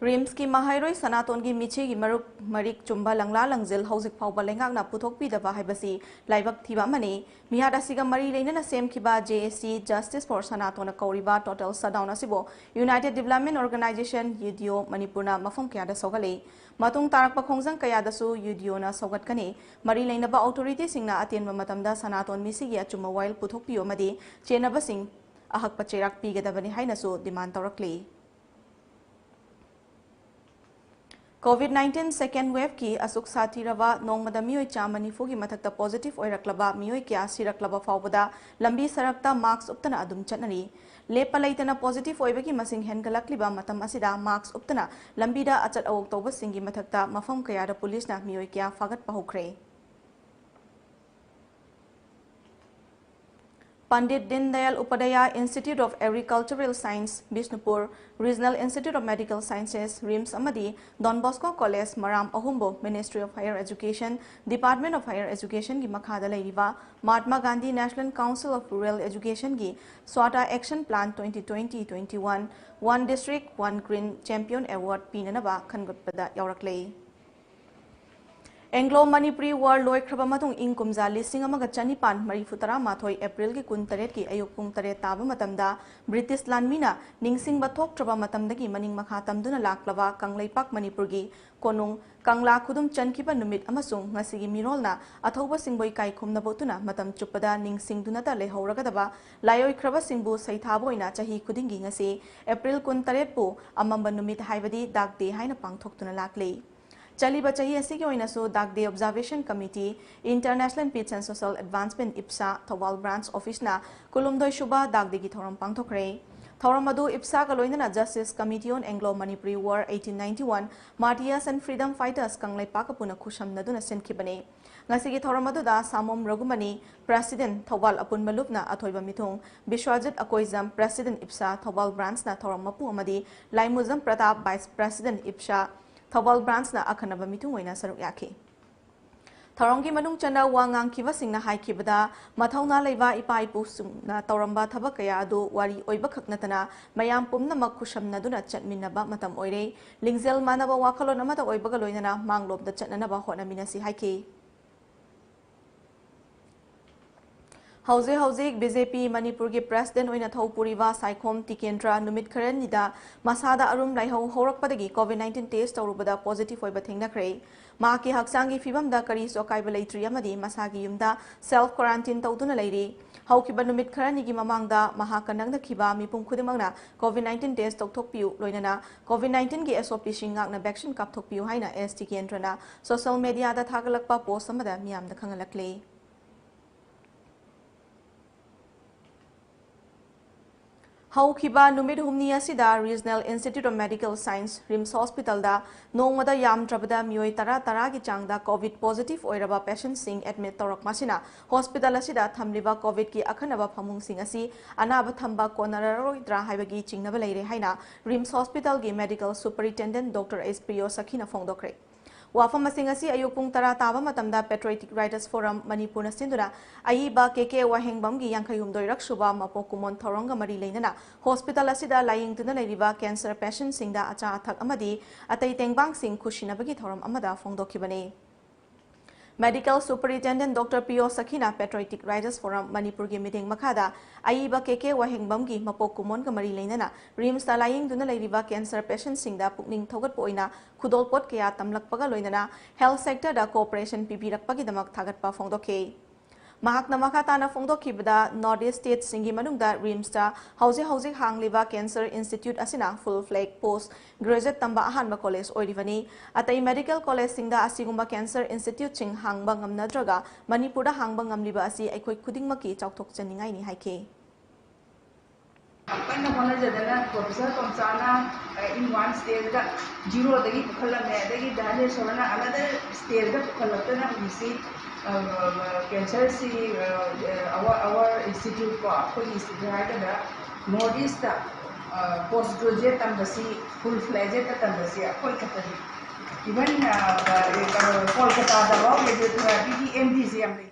ꯔꯤꯝꯁꯀꯤ ꯃꯍꯩꯔꯣꯏ ꯁꯅꯥꯇꯣꯟꯒꯤ ꯃꯤꯆꯤꯒꯤ ꯃꯔꯨꯞ ꯃꯔꯤꯛ ꯆꯨꯝꯕ ꯂꯪꯂꯥ ꯂꯪꯖꯤꯜ ꯍꯧꯖꯤꯛ ꯐꯥꯎꯕ ꯂꯩꯉꯥꯛꯅ ꯄꯨꯊꯣꯛꯄꯤꯗꯕ ꯍꯥꯏꯕꯁꯤ ꯂꯥꯏꯕꯛ ꯊꯤꯕ ꯑꯃꯅꯤ꯫ ꯃꯤꯍꯥꯠ ꯑꯁꯤꯒ ꯃꯔꯤ ꯂꯩꯅꯅ ꯁꯦꯝꯈꯤꯕ J A C Justice for ꯁꯅꯥꯇꯣꯟꯅ ꯀꯧꯔꯤꯕ total shutdown ꯑꯁꯤꯕꯨ United Development Organisation, U D O, ꯃꯅꯤꯄꯨꯔꯅ ꯃꯐꯝ ꯀꯌꯥꯗ ꯁꯧꯒꯠꯂꯤ꯫ ꯃꯇꯨꯡ ꯇꯥꯔꯛꯄ ꯈꯣꯡꯖꯪ ꯀꯌꯥꯗꯁꯨ U D O ꯅ ꯁꯧꯒꯠꯀꯅꯤ꯫ ꯃꯔꯤ ꯂꯩꯅꯕ authority ꯁꯤꯡꯅ ꯑꯇꯦꯟꯕ ꯃꯇꯝꯗ ꯁꯅꯥꯇꯣꯟ ꯃꯤꯁꯤꯒꯤ ꯑꯆꯨꯝꯕ ꯋꯥꯌꯦꯜ ꯄꯨꯊꯣꯛꯄꯤꯌꯨ ꯑꯃꯗꯤ ꯆꯦꯟꯅꯕꯁꯤꯡ ꯑꯍꯛꯄ ꯆꯩꯔꯥꯛ ꯄꯤꯒꯗꯕꯅꯤ ꯍꯥꯏꯅꯁꯨ demand ꯇꯧꯔꯛꯂꯤ꯫ COVID nineteen second wave ꯀꯤ ꯑꯁꯨꯛ ꯁꯥꯊꯤꯔꯕ ꯅꯣꯡꯃꯗ ꯃꯤꯑꯣꯏ ꯆꯥꯝꯃ ꯅꯤꯐꯨꯒꯤ ꯃꯊꯛꯇ positive ꯑꯣꯏꯔꯛꯂꯕ ꯃꯤꯑꯣꯏ ꯀꯌꯥ ꯁꯤꯔꯛꯂꯕ ꯐꯥꯎꯕꯗ ꯂꯝꯕꯤ ꯁꯔꯛꯇ mask ꯎꯞꯇꯅ ꯑꯗꯨꯝ ꯆꯠꯅꯔꯤ꯫ ꯂꯦꯞꯄ ꯂꯩꯇꯅ positive ꯑꯣꯏꯕꯒꯤ ꯃꯁꯤꯡ ꯍꯦꯟꯒꯠꯂꯛꯂꯤꯕ ꯃꯇꯝ ꯑꯁꯤꯗ mask ꯎꯞꯇꯅ ꯂꯝꯕꯤꯗ ꯑꯆꯠ ꯑꯋꯣꯛ ꯇꯧꯕꯁꯤꯡꯒꯤ ꯃꯊꯛꯇ ꯃꯐꯝ ꯀꯌꯥꯗ ꯄꯨꯂꯤꯁꯅ ꯃꯤꯑꯣꯏ ꯀꯌꯥ ꯐꯥꯒꯠꯄ ꯍꯧꯈ꯭ꯔꯦ꯫ Pandit Deen Dayal Upadhyaya Institute of Agricultural Science, Bishnupur, Regional Institute of Medical Sciences, RIMS, ꯑꯃꯗꯤ Don Bosco College, ꯃꯔꯥꯝ ꯑꯍꯨꯝꯕꯨ Ministry of Higher Education, Department of Higher Education ꯒꯤ ꯃꯈꯥꯗ ꯂꯩꯔꯤꯕ Mahatma Gandhi National Council of Rural Education ꯒꯤ SWATA Action Plan twenty twenty twenty-one One District One Green Champion Award ꯄꯤꯅꯅꯕ ꯈꯟꯒꯠꯄꯗ ꯌꯥꯎꯔꯛꯂꯦ꯫ Anglo Manipuri War ꯂꯣꯏꯈ꯭ꯔꯕ ꯃꯇꯨꯡ, ꯏꯪ ꯀꯨꯝꯖꯥ ꯂꯤꯁꯤꯡ ꯑꯃꯒ ꯆꯅꯤꯄꯥꯟ ꯃꯔꯤꯐꯨ ꯇꯔꯥꯃꯥꯊꯣꯏ April ꯒꯤ ꯀꯨꯟꯇꯔꯦꯠꯀꯤ ꯑꯌꯨꯛ ꯄꯨꯡ ꯇꯔꯦꯠ ꯇꯥꯕ ꯃꯇꯝꯗ British ꯂꯥꯟꯃꯤꯅ ꯅꯤꯡꯁꯤꯡꯕ ꯊꯣꯛꯇ꯭ꯔꯕ ꯃꯇꯝꯗꯒꯤ ꯃꯅꯤꯡ ꯃꯈꯥ ꯇꯝꯗꯨꯅ ꯂꯥꯛꯂꯕ ꯀꯪꯂꯩꯄꯥꯛ ꯃꯅꯤꯄꯨꯔꯒꯤ ꯀꯣꯅꯨꯡ ꯀꯪꯂꯥ ꯈꯨꯗꯨꯝ ꯆꯟꯈꯤꯕ ꯅꯨꯃꯤꯠ ꯑꯃꯁꯨꯡ ꯉꯁꯤꯒꯤ ꯃꯤꯔꯣꯜꯅ ꯑꯊꯧꯕꯁꯤꯡꯕꯨ ꯏꯀꯥꯏ ꯈꯨꯝꯅꯕ ꯎꯠꯇꯨꯅ ꯃꯇꯝ ꯆꯨꯞꯄꯗ ꯅꯤꯡꯁꯤꯡꯗꯨꯅꯇ ꯂꯩꯍꯧꯔꯒꯗꯕ ꯂꯥꯏꯑꯣꯏꯈ꯭ꯔꯕꯁꯤꯡꯕꯨ ꯁꯩꯊꯥꯕ ꯑꯣꯏꯅ ꯆꯍꯤ ꯈꯨꯗꯤꯡꯒꯤ ꯉꯁꯤ April ꯀꯨꯟꯇꯔꯦꯠꯄꯨ ꯑꯃꯝꯕ ꯅꯨꯃꯤꯠ ꯍꯥꯏꯕꯗꯤ Dark Day ꯍꯥꯏꯅ ꯄꯥꯡꯊꯣꯛꯇꯨꯅ ꯂꯥꯛꯂꯤ꯫ ꯆꯠꯂꯤꯕ ꯆꯍꯤ ꯑꯁꯤꯒꯤ ꯑꯣꯏꯅꯁꯨ Dark Day Observation Committee, International Peace and Social Advancement, IPSA, Thoubal branch office ꯅ ꯀꯨꯟꯍꯨꯝꯗꯣꯏ ꯁꯨꯕ Dark Day ꯒꯤ ꯊꯧꯔꯝ ꯄꯥꯡꯊꯣꯛꯈ꯭ꯔꯦ꯫ ꯊꯧꯔꯝ ꯑꯗꯨ IPSA ꯒ ꯂꯣꯏꯅꯅ Justice Committee on Anglo Manipuri War eighteen ninety-one, Martyrs and Freedom Fighters ꯀꯪꯂꯩꯄꯥꯛꯀ ꯄꯨꯟꯅ ꯈꯨꯠꯁꯝꯅꯗꯨꯅ ꯁꯤꯟꯈꯤꯕꯅꯤ꯫ ꯉꯁꯤꯒꯤ ꯊꯧꯔꯝ ꯑꯗꯨꯗ ꯁꯥꯃꯣꯝ ꯔꯘꯨꯃꯅꯤ, President, ꯊꯧꯕꯥꯜ ꯑꯄꯨꯟꯕ ꯂꯨꯞꯅ ꯑꯊꯣꯏꯕ ꯃꯤꯊꯨꯡ ꯕꯤꯁ꯭ꯋꯥꯖꯤꯠ Akoijam, President, IPSA, Thoubal branch ꯅ ꯊꯧꯔꯝ ꯃꯄꯨ ꯑꯃꯗꯤ ꯂꯥꯏꯃꯨꯖꯝ Pratap, Vice President, IPSA, Thoubal branch ꯅ ꯑꯈꯟꯅꯕ ꯃꯤꯊꯨꯡ ꯑꯣꯏꯅ ꯁꯔꯨꯛ ꯌꯥꯈꯤ꯫ ꯊꯧꯔꯝꯒꯤ ꯃꯅꯨꯡ ꯆꯟꯅ ꯋꯥ ꯉꯥꯡꯈꯤꯕꯁꯤꯡꯅ ꯍꯥꯏꯈꯤꯕꯗ, ꯃꯊꯧꯅꯥ ꯂꯩꯕ ꯏꯄꯥ ꯏꯄꯨꯁꯤꯡꯅ ꯇꯧꯔꯝꯕ ꯊꯕꯛ ꯀꯌꯥ ꯑꯗꯨ ꯋꯥꯔꯤ ꯑꯣꯏꯕꯈꯛ ꯅꯠꯇꯅ ꯃꯌꯥꯝ ꯄꯨꯝꯅꯃꯛ ꯈꯨꯠꯁꯝꯅꯗꯨꯅ ꯆꯠꯃꯤꯟꯅꯕ ꯃꯇꯝ ꯑꯣꯏꯔꯦ꯫ ꯂꯤꯡꯖꯦꯜ ꯃꯥꯟꯅꯕ ꯋꯥꯈꯜꯂꯣꯟ ꯑꯃꯠꯇ ꯑꯣꯏꯕꯒ ꯂꯣꯏꯅꯅ ꯃꯥꯡꯂꯣꯝꯗ ꯆꯠꯅꯅꯕ ꯍꯣꯠꯅꯃꯤꯟꯅꯁꯤ ꯍꯥꯏꯈꯤ꯫ ꯍꯧꯖꯤꯛ ꯍꯧꯖꯤꯛ BJP ꯃꯅꯤꯄꯨꯔꯒꯤ President ꯑꯣꯏꯅ ꯊꯧ ꯄꯨꯔꯤꯕ ꯁꯥꯏꯈꯣꯝ ꯇꯤꯀꯦꯟꯗ꯭ꯔ ꯅꯨꯃꯤꯠ ꯈꯔꯅꯤꯗ ꯃꯁꯥꯗ ꯑꯔꯨꯝ ꯂꯥꯏꯍꯧ ꯍꯧꯔꯛꯄꯗꯒꯤ COVID nineteen test ꯇꯧꯔꯨꯕꯗ positive ꯑꯣꯏꯕ ꯊꯦꯡꯅꯈ꯭ꯔꯦ꯫ ꯃꯍꯥꯛꯀꯤ ꯍꯛꯆꯥꯡꯒꯤ ꯐꯤꯕꯝꯗ ꯀꯔꯤꯁꯨ ꯑꯀꯥꯏꯕ ꯂꯩꯇ꯭ꯔꯤ ꯑꯃꯗꯤ ꯃꯁꯥꯒꯤ ꯌꯨꯝꯗ self quarantine ꯇꯧꯗꯨꯅ ꯂꯩꯔꯤ꯫ ꯍꯧꯈꯤꯕ ꯅꯨꯃꯤꯠ ꯈꯔꯅꯤꯒꯤ ꯃꯃꯥꯡꯗ ꯃꯍꯥꯛꯀ ꯅꯛꯅꯈꯤꯕ ꯃꯤꯄꯨꯝ ꯈꯨꯗꯤꯡꯃꯛꯅ COVID nineteen test ꯇꯧꯊꯣꯛꯄꯤꯌꯨ, ꯂꯣꯏꯅꯅ COVID nineteen ꯒꯤ SOP ꯁꯤꯡ ꯉꯥꯛꯅ vaccine ꯀꯥꯞꯊꯣꯛꯄꯤꯌꯨ ꯍꯥꯏꯅ ST ꯀꯦꯟꯗ꯭ꯔꯅ social media ꯗ ꯊꯥꯒꯠꯂꯛꯄ post ꯑꯃꯗ ꯃꯤꯌꯥꯝꯗ ꯈꯪꯍꯜꯂꯛꯂꯤ꯫ ꯍꯧꯈꯤꯕ ꯅꯨꯃꯤꯠ ꯍꯨꯝꯅꯤ ꯑꯁꯤꯗ Regional Institute of Medical Science, RIMS Hospital ꯗ ꯅꯣꯡꯃꯗ ꯌꯥꯝꯗ꯭ꯔꯕꯗ ꯃꯤꯑꯣꯏ ꯇꯔꯥ, ꯇꯔꯥꯒꯤ ꯆꯥꯡꯗ COVID positive ꯑꯣꯏꯔꯕ patient ꯁꯤꯡ admit ꯇꯧꯔꯛꯄ ꯑꯁꯤꯅ hospital ꯑꯁꯤꯗ ꯊꯝꯂꯤꯕ COVID ꯀꯤ ꯑꯈꯟꯅꯕ ꯐꯃꯨꯡꯁꯤꯡ ꯑꯁꯤ ꯑꯅꯥꯕ ꯊꯝꯕ ꯀꯣꯟꯅꯔꯔꯣꯏꯗ꯭ꯔꯥ ꯍꯥꯏꯕꯒꯤ ꯆꯤꯡꯅꯕ ꯂꯩꯔꯦ ꯍꯥꯏꯅ RIMS Hospital ꯒꯤ Medical Superintendent Doctor S Priyo Sakhi ꯅ ꯐꯣꯡꯗꯣꯛꯈ꯭ꯔꯦ꯫ ꯋꯥꯐꯝꯁꯤꯡ ꯑꯁꯤ ꯑꯌꯨꯛ ꯄꯨꯡ ꯇꯔꯥ ꯇꯥꯕ ꯃꯇꯝꯗ Patriotic Writers Forum ꯃꯅꯤꯄꯨꯔꯅ ꯁꯤꯟꯗꯨꯅ ꯑꯏꯕ ꯀꯦ ꯀꯦ ꯋꯥꯍꯦꯡꯕꯝꯒꯤ ꯌꯥꯡꯈꯩ ꯍꯨꯝꯗꯣꯏꯔꯛ ꯁꯨꯕ ꯃꯄꯣꯛ ꯀꯨꯝꯑꯣꯟ ꯊꯧꯔꯝꯒ ꯃꯔꯤ ꯂꯩꯅꯅ hospital ꯑꯁꯤꯗ ꯂꯥꯌꯦꯡꯗꯨꯅ ꯂꯩꯔꯤꯕ cancer patient ꯁꯤꯡꯗ ꯑꯆꯥ ꯑꯊꯛ ꯑꯃꯗꯤ ꯑꯇꯩ ꯇꯦꯡꯕꯥꯡꯁꯤꯡ ꯈꯨꯠꯁꯤꯟꯅꯕꯒꯤ ꯊꯧꯔꯝ ꯑꯃꯗ ꯐꯣꯡꯗꯣꯛꯈꯤꯕꯅꯤ꯫ Medical Superintendent Doctor Priyo Sakhi ꯅ Patriotic Writers Forum ꯃꯅꯤꯄꯨꯔꯒꯤ ꯃꯤꯠꯌꯦꯡ ꯃꯈꯥꯗ ꯑꯏꯕ ꯀꯦ ꯀꯦ ꯋꯥꯍꯦꯡꯕꯝꯒꯤ ꯃꯄꯣꯛ ꯀꯨꯝꯑꯣꯟꯒ ꯃꯔꯤ ꯂꯩꯅꯅ RIMS ꯇ ꯂꯥꯌꯦꯡꯗꯨꯅ ꯂꯩꯔꯤꯕ cancer patient ꯁꯤꯡꯗ ꯄꯨꯛꯅꯤꯡ ꯊꯧꯒꯠꯄ ꯑꯣꯏꯅ ꯈꯨꯗꯣꯜꯄꯣꯠ ꯀꯌꯥ ꯇꯝꯂꯛꯄꯒ ꯂꯣꯏꯅꯅ health sector ꯗ cooperation ꯄꯤꯕꯤꯔꯛꯄꯒꯤꯗꯃꯛ ꯊꯥꯒꯠꯄ ꯐꯣꯡꯗꯣꯛꯈꯤ꯫ ꯃꯍꯥꯛꯅ ꯃꯈꯥ ꯇꯥꯅ ꯐꯣꯡꯗꯣꯛꯈꯤꯕꯗ, North East state ꯁꯤꯡꯒꯤ ꯃꯅꯨꯡꯗ RIMS ꯇ ꯍꯧꯖꯤꯛ ꯍꯧꯖꯤꯛ ꯍꯥꯡꯂꯤꯕ cancer institute ꯑꯁꯤꯅ full fledged post graduate ꯇꯝꯕ ꯑꯍꯥꯟꯕ college ꯑꯣꯏꯔꯤꯕꯅꯤ꯫ ꯑꯇꯩ medical college ꯁꯤꯡꯗ ꯑꯁꯤꯒꯨꯝꯕ cancer institute ꯁꯤꯡ ꯍꯥꯡꯕ ꯉꯝꯅꯗ꯭ꯔꯒ ꯃꯅꯤꯄꯨꯔꯗ ꯍꯥꯡꯕ ꯉꯝꯂꯤꯕ ꯑꯁꯤ ꯑꯩꯈꯣꯏ ꯈꯨꯗꯤꯡꯃꯛꯀꯤ ꯆꯥꯎꯊꯣꯛꯆꯅꯤꯡꯉꯥꯏꯅꯤ ꯍꯥꯏꯈꯤ꯫ ꯌꯥꯝ ꯀꯟꯅ ꯍꯣꯠꯅꯖꯗꯅ Professor ꯇꯣꯝꯆꯥꯅ, ꯑ, in one stage the zero ꯗꯒꯤ ꯄꯨꯈꯠꯂꯝꯃꯦ, ꯑꯗꯒꯤ ꯙꯅꯦꯁꯣꯔꯅ another stage ꯗ ꯄꯨꯈꯠꯂꯛꯇꯅ ꯍꯧꯖꯤꯛꯁꯤ, ꯑ, cancer ꯁꯤ, ꯑ, our, our institute ꯀꯣ, ꯑꯩꯈꯣꯏꯒꯤ institute ꯍꯥꯏꯒꯗ꯭ꯔꯥ, North East ꯇ, ꯑ, post graduate ꯇꯝꯕꯁꯤ, full fledged ꯇ ꯇꯝꯕꯁꯤ ꯑꯩꯈꯣꯏ ꯈꯛꯇꯅꯤ꯫ Even, ꯑ, ꯑ, ꯀꯩꯅꯣ, ꯀꯣꯜꯀꯇꯥꯗ ꯐꯥꯎ radiotherapy ꯒꯤ MD ꯁꯤ ꯌꯥꯝ ꯂꯩ꯫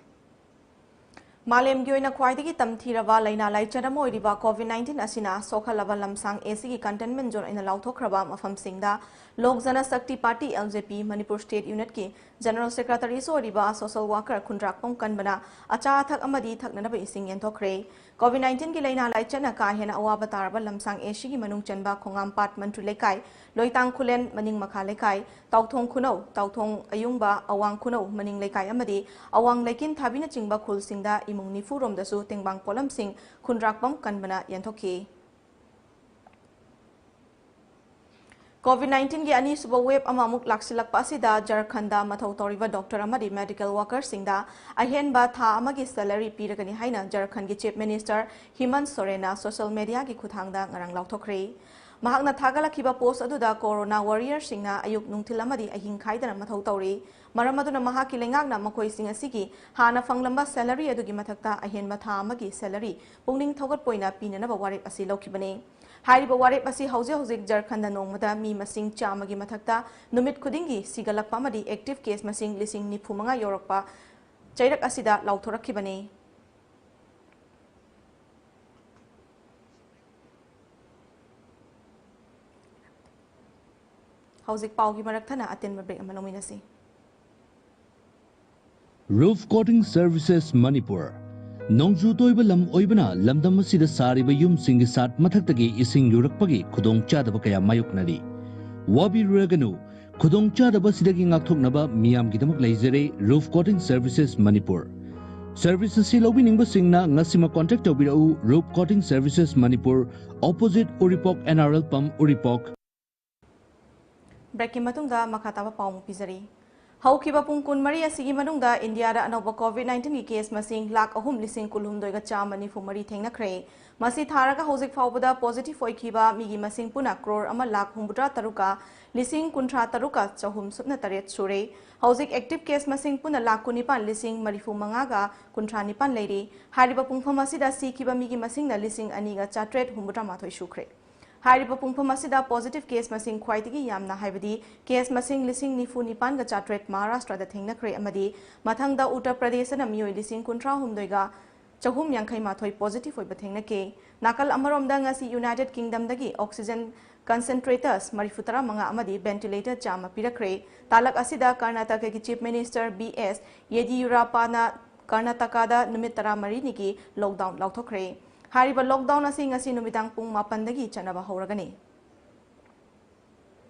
ꯃꯥꯂꯦꯝꯒꯤ ꯑꯣꯏꯅ ꯈ꯭ꯋꯥꯏꯗꯒꯤ ꯇꯝꯊꯤꯔꯕ ꯂꯥꯏꯅꯥ ꯂꯥꯏꯆꯠ ꯑꯃ ꯑꯣꯏꯔꯤꯕ COVID nineteen ꯑꯁꯤꯅ ꯁꯣꯛꯍꯜꯂꯕ ꯂꯝꯁꯥꯡ A C ꯒꯤ containment zone ꯑꯣꯏꯅ ꯂꯥꯎꯊꯣꯛꯈ꯭ꯔꯕ ꯃꯐꯝꯁꯤꯡꯗ Lok Janshakti party, L J P, Manipur state unit ꯀꯤ general secretary ꯁꯨ ꯑꯣꯏꯔꯤꯕ social worker ꯈꯨꯟꯗ꯭ꯔꯥꯛꯄꯝ ꯀꯟꯕꯅ ꯑꯆꯥ ꯑꯊꯛ ꯑꯃꯗꯤ ꯊꯛꯅꯅꯕ ꯏꯁꯤꯡ ꯌꯦꯟꯊꯣꯛꯈ꯭ꯔꯦ꯫ COVID nineteen ꯒꯤ ꯂꯥꯏꯅꯥ ꯂꯥꯏꯆꯠꯅ ꯀꯥ ꯍꯦꯟꯅ ꯑꯋꯥꯕ ꯇꯥꯔꯕ ꯂꯝꯁꯥꯡ A C ꯒꯤ ꯃꯅꯨꯡ ꯆꯟꯕ ꯈꯣꯡꯉꯥꯝꯄꯥꯠ ꯃꯟꯇ꯭ꯔꯤ ꯂꯩꯀꯥꯏ, ꯂꯣꯏꯇꯥꯡ ꯈꯨꯂꯦꯟ ꯃꯅꯤꯡ ꯃꯈꯥ ꯂꯩꯀꯥꯏ, ꯇꯥꯎꯊꯣꯡ ꯈꯨꯅꯧ, ꯇꯥꯎꯊꯣꯡ ꯑꯌꯨꯡꯕ, ꯑꯋꯥꯡ ꯈꯨꯅꯧ ꯃꯅꯤꯡ ꯂꯩꯀꯥꯏ ꯑꯃꯗꯤ ꯑꯋꯥꯡ ꯂꯩꯀꯤꯟ ꯊꯥꯕꯤꯅꯆꯤꯡꯕ ꯈꯨꯜꯁꯤꯡꯗ ꯅꯤꯐꯨ ꯔꯣꯝꯗꯁꯨ ꯇꯦꯡꯕꯥꯡ ꯄꯣꯠꯂꯝꯁꯤꯡ ꯈꯨꯟꯗ꯭ꯔꯥꯛꯄꯝ ꯀꯟꯕꯅ ꯌꯦꯟꯊꯣꯛꯈꯤ꯫ COVID nineteen ꯒꯤ ꯑꯅꯤꯁꯨꯕ wave ꯑꯃꯃꯨꯛ ꯂꯥꯛꯁꯤꯜꯂꯛꯄ ꯑꯁꯤꯗ ꯖꯔꯈꯟꯗ ꯃꯊꯧ ꯇꯧꯔꯤꯕ doctor ꯑꯃꯗꯤ medical workerꯁꯤꯡꯗ ꯑꯍꯦꯟꯕ ꯊꯥ ꯑꯃꯒꯤ salary ꯄꯤꯔꯒꯅꯤ ꯍꯥꯏꯅ ꯖꯔꯈꯟꯒꯤ Chief Minister ꯍꯤꯃꯟ ꯁꯣꯔꯦꯟꯅ social mediaꯒꯤ ꯈꯨꯠꯊꯥꯡꯗ ꯉꯔꯥꯡ ꯂꯥꯎꯊꯣꯛꯈ꯭ꯔꯦ꯫ ꯃꯍꯥꯛꯅ ꯊꯥꯒꯠꯂꯛꯈꯤꯕ post ꯑꯗꯨꯗ corona warriorꯁꯤꯡꯅ ꯑꯌꯨꯛ ꯅꯨꯡꯊꯤꯜ ꯑꯃꯗꯤ ꯑꯍꯤꯡ ꯈꯥꯏꯗꯅ ꯃꯊꯧ ꯇꯧꯔꯤ꯫ ꯃꯔꯝ ꯑꯗꯨꯅ ꯃꯍꯥꯛꯀꯤ ꯂꯩꯉꯥꯛꯅ ꯃꯈꯣꯏꯁꯤꯡ ꯑꯁꯤꯒꯤ ꯍꯥꯟꯅ ꯐꯪꯂꯝꯕ salary ꯑꯗꯨꯒꯤ ꯃꯊꯛꯇ ꯑꯍꯦꯟꯕ ꯊꯥ ꯑꯃꯒꯤ salary ꯄꯨꯛꯅꯤꯡ ꯊꯧꯒꯠꯄ ꯑꯣꯏꯅ ꯄꯤꯅꯅꯕ ꯋꯥꯔꯦꯞ ꯑꯁꯤ ꯂꯧꯈꯤꯕꯅꯤ꯫ ꯍꯥꯏꯔꯤꯕ ꯋꯥꯔꯦꯞ ꯑꯁꯤ ꯍꯧꯖꯤꯛ ꯍꯧꯖꯤꯛ ꯖꯔꯈꯟꯗ ꯅꯣꯡꯃꯗ ꯃꯤ ꯃꯁꯤꯡ ꯆꯥꯝꯃꯒꯤ ꯃꯊꯛꯇ ꯅꯨꯃꯤꯠ ꯈꯨꯗꯤꯡꯒꯤ ꯁꯤꯒꯠꯂꯛꯄ ꯑꯃꯗꯤ active case ꯃꯁꯤꯡ ꯂꯤꯁꯤꯡ ꯅꯤꯐꯨ ꯃꯉꯥ ꯌꯧꯔꯛꯄ ꯆꯩꯔꯛ ꯑꯁꯤꯗ ꯂꯥꯎꯊꯣꯔꯛꯈꯤꯕꯅꯤ꯫ ꯍꯧꯖꯤꯛ ꯄꯥꯎꯒꯤ ꯃꯔꯛ ꯊꯠꯅ ꯑꯇꯦꯟꯕ break ꯑꯃ ꯂꯧꯃꯤꯟꯅꯁꯤ꯫ Roof Coating Services Manipur. ꯅꯣꯡꯖꯨ ꯇꯣꯏꯕ ꯂꯝ ꯑꯣꯏꯕꯅ ꯂꯝꯗꯝ ꯑꯁꯤꯗ ꯁꯥꯔꯤꯕ ꯌꯨꯝꯁꯤꯡꯒꯤ ꯁꯥꯠ ꯃꯊꯛꯇꯒꯤ ꯏꯁꯤꯡ ꯌꯨꯔꯛꯄꯒꯤ ꯈꯨꯗꯣꯡꯆꯥꯗꯕ ꯀꯌꯥ ꯃꯥꯌꯣꯛꯅꯔꯤ꯫ ꯋꯥꯕꯤꯔꯨꯔꯒꯅꯨ, ꯈꯨꯗꯣꯡꯆꯥꯗꯕ ꯑꯁꯤꯗꯒꯤ ꯉꯥꯛꯊꯣꯛꯅꯕ ꯃꯤꯌꯥꯝꯒꯤꯗꯃꯛ ꯂꯩꯖꯔꯦ Roof Coating Services Manipur꯫ Service ꯑꯁꯤ ꯂꯧꯕꯤꯅꯤꯡꯕꯁꯤꯡꯅ ꯉꯁꯤꯃꯛ contact ꯇꯧꯕꯤꯔꯛꯎ, Roof Coating Services Manipur, opposite Uripok N R L pump, Uripok꯫ Breakꯀꯤ ꯃꯇꯨꯡꯗ ꯃꯈꯥ ꯇꯥꯕ ꯄꯥꯎ ꯑꯃꯨꯛ ꯄꯤꯖꯔꯤ꯫ ꯍꯧꯈꯤꯕ ꯄꯨꯡ ꯀꯨꯟꯃꯔꯤ ꯑꯁꯤꯒꯤ ꯃꯅꯨꯡꯗ ꯏꯟꯗꯤꯌꯥꯗ ꯑꯅꯧꯕ COVID nineteen ꯒꯤ case ꯃꯁꯤꯡ ꯂꯥꯈ ꯑꯍꯨꯝ ꯂꯤꯁꯤꯡ ꯀꯨꯟꯍꯨꯝꯗꯣꯏꯒ ꯆꯥꯝꯃ ꯅꯤꯐꯨ ꯃꯔꯤ ꯊꯦꯡꯅꯈ꯭ꯔꯦ꯫ ꯃꯁꯤ ꯊꯥꯔꯒ ꯍꯧꯖꯤꯛ ꯐꯥꯎꯕꯗ positive ꯑꯣꯏꯈꯤꯕ ꯃꯤꯒꯤ ꯃꯁꯤꯡ ꯄꯨꯟꯅ ꯀ꯭ꯔꯣꯔ ꯑꯃ ꯂꯥꯈ ꯍꯨꯝꯐꯨꯇꯔꯥ ꯇꯔꯨꯛꯀ ꯂꯤꯁꯤꯡ ꯀꯨꯟꯊ꯭ꯔꯥ ꯇꯔꯨꯛꯀ ꯆꯍꯨꯝ ꯁꯨꯞꯅ ꯇꯔꯦꯠ ꯁꯨꯔꯦ꯫ ꯍꯧꯖꯤꯛ active case ꯃꯁꯤꯡ ꯄꯨꯟꯅ ꯂꯥꯈ ꯀꯨꯟꯅꯤꯄꯥꯟ ꯂꯤꯁꯤꯡ ꯃꯔꯤꯐꯨ ꯃꯉꯥꯒ ꯀꯨꯟꯊ꯭ꯔꯥ ꯅꯤꯄꯥꯟ ꯂꯩꯔꯤ꯫ ꯍꯥꯏꯔꯤꯕ ꯄꯨꯡꯐꯝ ꯑꯁꯤꯗ ꯁꯤꯈꯤꯕ ꯃꯤꯒꯤ ꯃꯁꯤꯡꯅ ꯂꯤꯁꯤꯡ ꯑꯅꯤꯒ ꯆꯥꯇ꯭ꯔꯦꯠ ꯍꯨꯝꯐꯨꯇꯔꯥ ꯃꯥꯊꯣꯏ ꯁꯨꯈ꯭ꯔꯦ꯫ ꯍꯥꯏꯔꯤꯕ ꯄꯨꯡꯐꯝ ꯑꯁꯤꯗ positive case ꯃꯁꯤꯡ ꯈ꯭ꯋꯥꯏꯗꯒꯤ ꯌꯥꯝꯅ, ꯍꯥꯏꯕꯗꯤ case ꯃꯁꯤꯡ ꯂꯤꯁꯤꯡ ꯅꯤꯐꯨ ꯅꯤꯄꯥꯟꯒ ꯆꯥꯇ꯭ꯔꯦꯠ ꯃꯍꯥꯔꯥꯁꯇ꯭ꯔꯗ ꯊꯦꯡꯅꯈ꯭ꯔꯦ ꯑꯃꯗꯤ ꯃꯊꯪꯗ ꯎꯠꯇꯔ ꯄ꯭ꯔꯗꯦꯁꯇꯅ ꯃꯤꯑꯣꯏ ꯂꯤꯁꯤꯡ ꯀꯨꯟꯊ꯭ꯔꯥ ꯍꯨꯝꯗꯣꯏꯒ ꯆꯍꯨꯝ ꯌꯥꯡꯈꯩ ꯃꯥꯊꯣꯏ positive ꯑꯣꯏꯕ ꯊꯦꯡꯅꯈꯤ꯫ ꯅꯥꯀꯜ ꯑꯃꯔꯣꯝꯗ ꯉꯁꯤ United Kingdomꯗꯒꯤ oxygen concentrators ꯃꯔꯤꯐꯨ ꯇꯔꯥ ꯃꯉꯥ ꯑꯃꯗꯤ ventilator ꯆꯥꯝꯃ ꯄꯤꯔꯛꯈ꯭ꯔꯦ꯫ ꯇꯥꯂꯛ ꯑꯁꯤꯗ ꯀꯔꯅꯥꯇꯀꯒꯤ Chief Minister ꯕꯤ ꯑꯦꯁ ꯌꯦꯗꯤꯌꯨꯔꯞꯄꯥꯅ ꯀꯔꯅꯥꯇꯀꯥꯗ ꯅꯨꯃꯤꯠ ꯇꯔꯥꯃꯔꯤꯅꯤꯒꯤ lockdown ꯂꯥꯎꯊꯣꯛꯈ꯭ꯔꯦ꯫ ꯍꯥꯏꯔꯤꯕ lockdown ꯑꯁꯤ ꯉꯁꯤ ꯅꯨꯃꯤꯗꯥꯡ ꯄꯨꯡ ꯃꯥꯄꯟꯗꯒꯤ ꯆꯠꯅꯕ ꯍꯧꯔꯒꯅꯤ꯫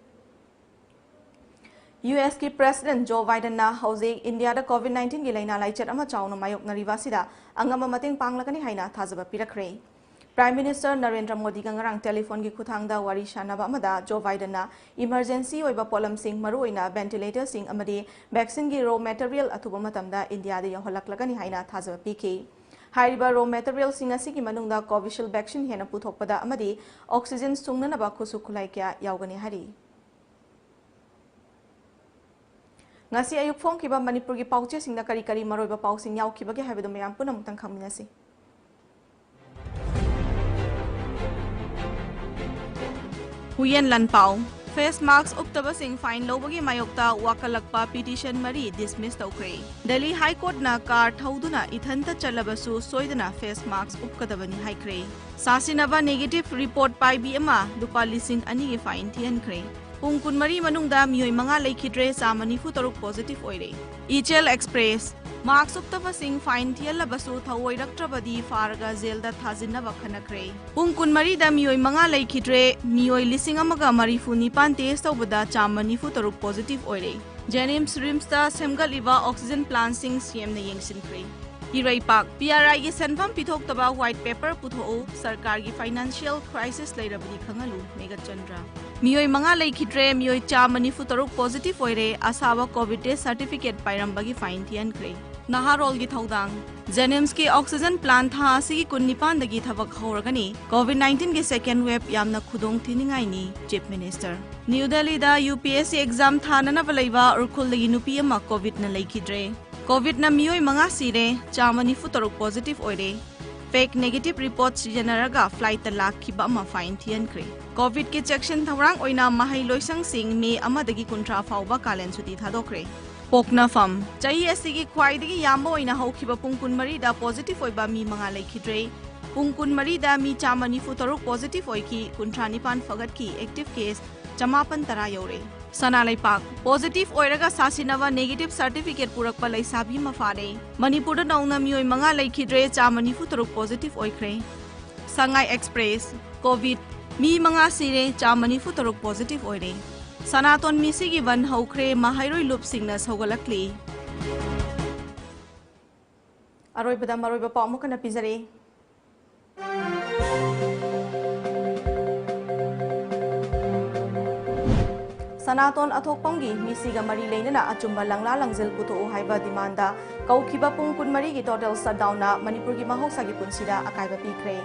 ꯌꯨ ꯑꯦꯁꯀꯤ President Joe Bidenꯅ ꯍꯧꯖꯤꯛ ꯏꯟꯗꯤꯌꯥꯗ COVID nineteen ꯒꯤ ꯂꯥꯏꯅꯥ ꯂꯥꯏꯆꯠ ꯑꯃ ꯆꯥꯎꯅ ꯃꯥꯌꯣꯛꯅꯔꯤꯕ ꯑꯁꯤꯗ ꯑꯉꯝꯕ ꯃꯇꯦꯡ ꯄꯥꯡꯂꯒꯅꯤ ꯍꯥꯏꯅ ꯊꯥꯖꯕ ꯄꯤꯔꯛꯈ꯭ꯔꯦ꯫ Prime Minister ꯅꯔꯦꯟꯗ꯭ꯔ ꯃꯣꯗꯤꯒ ꯉꯔꯥꯡ ꯇꯦꯂꯤꯐꯣꯟꯒꯤ ꯈꯨꯠꯊꯥꯡꯗ ꯋꯥꯔꯤ ꯁꯥꯟꯅꯕ ꯑꯃꯗ ꯖꯣ ꯕꯥꯏꯗꯟꯅ emergency ꯑꯣꯏꯕ ꯄꯣꯠꯂꯝꯁꯤꯡ, ꯃꯔꯨꯑꯣꯏꯅ ventilatorꯁꯤꯡ ꯑꯃꯗꯤ vaccineꯒꯤ raw material ꯑꯊꯨꯕ ꯃꯇꯝꯗ ꯏꯟꯗꯤꯌꯥꯗ ꯌꯧꯍꯜꯂꯛꯂꯒꯅꯤ ꯍꯥꯏꯅ ꯊꯥꯖꯕ ꯄꯤꯈꯤ꯫ ꯍꯥꯏꯔꯤꯕ raw materialꯁꯤꯡ ꯑꯁꯤꯒꯤ ꯃꯅꯨꯡꯗ Covishield vaccine ꯍꯦꯟꯅ ꯄꯨꯊꯣꯛꯄꯗ ꯑꯃꯗꯤ oxygen ꯁꯨꯡꯅꯅꯕ ꯈꯨꯠꯁꯨ ꯈꯨꯠꯂꯥꯏ ꯀꯌꯥ ꯌꯥꯎꯒꯅꯤ ꯍꯥꯏꯔꯤ꯫ ꯉꯁꯤ ꯑꯌꯨꯛ ꯐꯣꯡꯈꯤꯕ ꯃꯅꯤꯄꯨꯔꯒꯤ ꯄꯥꯎꯆꯦꯁꯤꯡꯗ ꯀꯔꯤ ꯀꯔꯤ ꯃꯔꯨꯑꯣꯏꯕ ꯄꯥꯎꯁꯤꯡ ꯌꯥꯎꯈꯤꯕꯒꯦ ꯍꯥꯏꯕꯗꯨ ꯃꯌꯥꯝ ꯄꯨꯝꯅꯃꯛꯇꯪ ꯈꯪꯃꯤꯟꯅꯁꯤ꯫ ꯍꯨꯌꯦꯟ ꯂꯥꯟꯄꯥꯎ꯫ Face mask ꯎꯞꯇꯕꯁꯤꯡ fine ꯂꯧꯕꯒꯤ ꯃꯥꯌꯣꯛꯇ ꯋꯥꯀꯠꯂꯛꯄ petition ꯃꯔꯤ dismiss ꯇꯧꯈ꯭ꯔꯦ꯫ Delhi High Courtꯅ car ꯊꯧꯗꯨꯅ ꯏꯊꯟꯇ ꯆꯠꯂꯕꯁꯨ ꯁꯣꯏꯗꯅ face mask ꯎꯞꯀꯗꯕꯅꯤ ꯍꯥꯏꯈ꯭ꯔꯦ꯫ ꯁꯥꯁꯤꯟꯅꯕ negative report ꯄꯥꯏꯕꯤ ꯑꯃ ꯂꯨꯄꯥ ꯂꯤꯁꯤꯡ ꯑꯅꯤꯒꯤ fine ꯊꯤꯍꯟꯈ꯭ꯔꯦ꯫ ꯄꯨꯡ ꯀꯨꯟꯃꯔꯤ ꯃꯅꯨꯡꯗ ꯃꯤꯑꯣꯏ ꯃꯉꯥ ꯂꯩꯈꯤꯗ꯭ꯔꯦ, ꯆꯥꯝꯃ ꯅꯤꯐꯨ ꯇꯔꯨꯛ positive ꯑꯣꯏꯔꯦ꯫ ꯏꯆꯦꯜ Express꯫ Mask ꯎꯞꯇꯕꯁꯤꯡ fine ꯊꯤꯍꯜꯂꯕꯁꯨ ꯊꯧꯑꯣꯏꯔꯛꯇ꯭ꯔꯕꯗꯤ ꯐꯥꯔꯒ ꯖꯦꯜꯗ ꯊꯥꯖꯤꯟꯅꯕ ꯈꯟꯅꯈ꯭ꯔꯦ꯫ ꯄꯨꯡ ꯀꯨꯟꯃꯔꯤꯗ ꯃꯤꯑꯣꯏ ꯃꯉꯥ ꯂꯩꯈꯤꯗ꯭ꯔꯦ, ꯃꯤꯑꯣꯏ ꯂꯤꯁꯤꯡ ꯑꯃꯒ ꯃꯔꯤꯐꯨ ꯅꯤꯄꯥꯟ test ꯇꯧꯕꯗ ꯆꯥꯝꯃ ꯅꯤꯐꯨ ꯇꯔꯨꯛ positive ꯑꯣꯏꯔꯦ꯫ JNIMS RIMSꯇ ꯁꯦꯝꯒꯠꯂꯤꯕ oxygen plantꯁꯤꯡ CMꯅ ꯌꯦꯡꯁꯤꯟꯈ꯭ꯔꯦ꯫ ꯏꯔꯩꯄꯥꯛ꯫ PRIꯒꯤ ꯁꯦꯟꯐꯝ ꯄꯤꯊꯣꯛꯇꯕ white paper ꯄꯨꯊꯣꯛꯎ, ꯁꯔꯀꯥꯔꯒꯤ financial crisis ꯂꯩꯔꯕꯗꯤ ꯈꯪꯍꯜꯂꯨ, ꯃꯦꯘꯆꯟꯗ꯭ꯔ꯫ ꯃꯤꯑꯣꯏ ꯃꯉꯥ ꯂꯩꯈꯤꯗ꯭ꯔꯦ, ꯃꯤꯑꯣꯏ ꯆꯥꯝꯃ ꯅꯤꯐꯨ ꯇꯔꯨꯛ positive ꯑꯣꯏꯔꯦ, ꯑꯁꯥꯕ COVID death certificate ꯄꯥꯏꯔꯝꯕꯒꯤ fine ꯊꯤꯍꯟꯈ꯭ꯔꯦ꯫ ꯅꯍꯥꯔꯣꯜꯒꯤ ꯊꯧꯗꯥꯡ꯫ JNIMSꯀꯤ oxygen plant ꯊꯥ ꯑꯁꯤꯒꯤ ꯀꯨꯟꯅꯤꯄꯥꯟꯗꯒꯤ ꯊꯕꯛ ꯍꯧꯔꯒꯅꯤ꯫ COVID nineteenꯒꯤ second wave ꯌꯥꯝꯅ ꯈꯨꯗꯣꯡ ꯊꯤꯅꯤꯡꯉꯥꯏꯅꯤ, Chief Minister꯫ New Delhiꯗ UPSC exam ꯊꯥꯅꯅꯕ ꯂꯩꯕ ꯎꯔꯈꯨꯜꯗꯒꯤ ꯅꯨꯄꯤ ꯑꯃ COVIDꯅ ꯂꯩꯈꯤꯗ꯭ꯔꯦ꯫ COVIDꯅ ꯃꯤꯑꯣꯏ ꯃꯉꯥ ꯁꯤꯔꯦ, ꯆꯥꯝꯃ ꯅꯤꯐꯨ ꯇꯔꯨꯛ positive ꯑꯣꯏꯔꯦ꯫ Fake negative report ꯁꯤꯖꯤꯟꯅꯔꯒ flightꯇ ꯂꯥꯛꯈꯤꯕ ꯑꯃ fine ꯊꯤꯍꯟꯈ꯭ꯔꯦ꯫ COVIDꯀꯤ ꯆꯦꯛꯁꯤꯟ ꯊꯧꯔꯥꯡ ꯑꯣꯏꯅ ꯃꯍꯩꯂꯣꯏꯁꯪꯁꯤꯡ May ꯑꯃꯗꯒꯤ ꯀꯨꯟꯊ꯭ꯔꯥ ꯐꯥꯎꯕ ꯀꯥꯂꯦꯟ ꯁꯨꯇꯤ ꯊꯥꯗꯣꯛꯈ꯭ꯔꯦ꯫ ꯄꯣꯛꯅꯐꯝ꯫ ꯆꯍꯤ ꯑꯁꯤꯒꯤ ꯈ꯭ꯋꯥꯏꯗꯒꯤ ꯌꯥꯝꯕ ꯑꯣꯏꯅ ꯍꯧꯈꯤꯕ ꯄꯨꯡ ꯀꯨꯟꯃꯔꯤꯗ positive ꯑꯣꯏꯕ ꯃꯤ ꯃꯉꯥ ꯂꯩꯈꯤꯗ꯭ꯔꯦ꯫ ꯄꯨꯡ ꯀꯨꯟꯃꯔꯤꯗ ꯃꯤ ꯆꯥꯝꯃ ꯅꯤꯐꯨ ꯇꯔꯨꯛ positive ꯑꯣꯏꯈꯤ, ꯀꯨꯟꯊ꯭ꯔꯥ ꯅꯤꯄꯥꯟ ꯐꯒꯠꯈꯤ, active case ꯆꯃꯥꯄꯟ ꯇꯔꯥ ꯌꯧꯔꯦ꯫ ꯁꯅꯥ ꯂꯩꯄꯥꯛ꯫ Positive ꯑꯣꯏꯔꯒ ꯁꯥꯁꯤꯟꯅꯕ negative certificate ꯄꯨꯔꯛꯄ ꯂꯩꯁꯥꯕꯤ ꯑꯃ ꯐꯥꯔꯦ꯫ ꯃꯅꯤꯄꯨꯔꯗ ꯅꯧꯅ ꯃꯤꯑꯣꯏ ꯃꯉꯥ ꯂꯩꯈꯤꯗ꯭ꯔꯦ, ꯆꯥꯝꯃ ꯅꯤꯐꯨ ꯇꯔꯨꯛ positive ꯑꯣꯏꯈ꯭ꯔꯦ꯫ ꯁꯉꯥꯏ Express꯫ COVID꯫ ꯃꯤ ꯃꯉꯥ ꯁꯤꯔꯦ, ꯆꯥꯝꯃ ꯅꯤꯐꯨ ꯇꯔꯨꯛ positive ꯑꯣꯏꯔꯦ꯫ ꯁꯅꯥꯇꯣꯟ ꯃꯤꯁꯤꯒꯤ ꯕꯟ ꯍꯧꯈ꯭ꯔꯦ, ꯃꯍꯩꯔꯣꯏ ꯂꯨꯞꯁꯤꯡꯅ ꯁꯧꯒꯠꯂꯛꯂꯤ꯫ ꯑꯔꯣꯏꯕꯗ ꯃꯔꯨꯑꯣꯏꯕ ꯄꯥꯎ ꯑꯃꯨꯛ ꯍꯟꯅ ꯄꯤꯖꯔꯤ꯫ ꯁꯅꯥꯇꯣꯟ ꯑꯊꯣꯛꯄꯝꯒꯤ ꯃꯤꯁꯤꯒ ꯃꯔꯤ ꯂꯩꯅꯅ ꯑꯆꯨꯝꯕ ꯂꯪꯂꯥ ꯂꯪꯖꯤꯜ ꯄꯨꯊꯣꯛꯎ ꯍꯥꯏꯕ ꯗꯤꯃꯥꯟꯗ ꯀꯧꯈꯤꯕ ꯄꯨꯡ ꯀꯨꯟꯃꯔꯤꯒꯤ ꯇꯣꯇꯦꯜ ꯁꯠꯗꯥꯎꯟꯅ ꯃꯅꯤꯄꯨꯔꯒꯤ ꯃꯍꯧꯁꯥꯒꯤ ꯄꯨꯟꯁꯤꯗ ꯑꯀꯥꯏꯕ ꯄꯤꯈ꯭ꯔꯦ꯫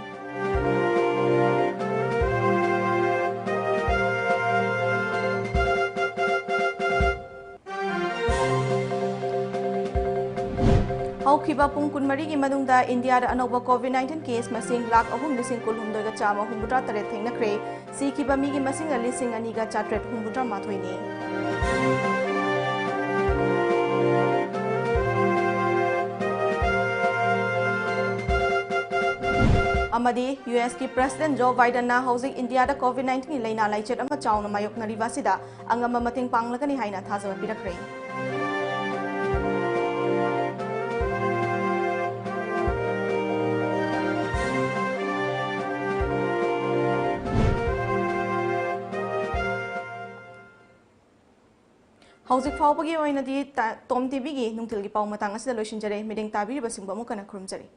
ꯍꯧꯈꯤꯕ ꯄꯨꯡ ꯀꯨꯟꯃꯔꯤꯒꯤ ꯃꯅꯨꯡꯗ ꯏꯟꯗꯤꯌꯥꯗ ꯑꯅꯧꯕ ꯀꯣꯚꯤꯗ ꯅꯥꯏꯟꯇꯤꯟ ꯀꯦꯁ ꯃꯁꯤꯡ ꯂꯥꯈ ꯑꯍꯨꯝ ꯂꯤꯁꯤꯡ ꯀꯨꯟꯍꯨꯝꯗꯣꯏꯒ ꯆꯥꯝꯃ ꯍꯨꯝꯐꯨꯇꯔꯥ ꯇꯔꯦꯠ ꯊꯦꯡꯅꯈ꯭ꯔꯦ꯫ ꯁꯤꯈꯤꯕ ꯃꯤꯒꯤ ꯃꯁꯤꯡꯅ ꯂꯤꯁꯤꯡ ꯑꯅꯤꯒ ꯆꯥꯇ꯭ꯔꯦꯠ ꯍꯨꯝꯐꯨꯇꯔꯥ ꯃꯥꯊꯣꯏꯅꯤ꯫ ꯑꯃꯗꯤ ꯌꯨ ꯑꯦꯁꯀꯤ ꯄ꯭ꯔꯦꯁꯤꯗꯦꯟ ꯖꯣ ꯕꯥꯏꯗꯟꯅ ꯍꯧꯖꯤꯛ ꯏꯟꯗꯤꯌꯥꯗ ꯀꯣꯚꯤꯗ ꯅꯥꯏꯟꯇꯤꯟꯒꯤ ꯂꯥꯏꯅꯥ ꯂꯥꯏꯆꯠ ꯑꯃ ꯆꯥꯎꯅ ꯃꯥꯌꯣꯛꯅꯔꯤꯕ ꯑꯁꯤꯗ ꯑꯉꯝꯕ ꯃꯇꯦꯡ ꯄꯥꯡꯂꯒꯅꯤ ꯍꯥꯏꯅ ꯊꯥꯖꯕ ꯄꯤꯔꯛꯈ꯭ꯔꯦ꯫ ꯍꯧꯖꯤꯛ ꯐꯥꯎꯕꯒꯤ ꯑꯣꯏꯅꯗꯤ ꯇ-, ꯇꯣꯝ ꯇꯤꯚꯤꯒꯤ ꯅꯨꯡꯊꯤꯜꯒꯤ ꯄꯥꯎ ꯃꯇꯥꯡ ꯑꯁꯤꯗ ꯂꯣꯏꯁꯤꯟꯖꯔꯦ꯫ ꯃꯤꯠꯌꯦꯡ ꯇꯥꯕꯤꯔꯤꯕꯁꯤꯡꯕꯨ ꯑꯃꯨꯛ ꯍꯟꯅ ꯈꯨꯔꯨꯝꯖꯔꯤ꯫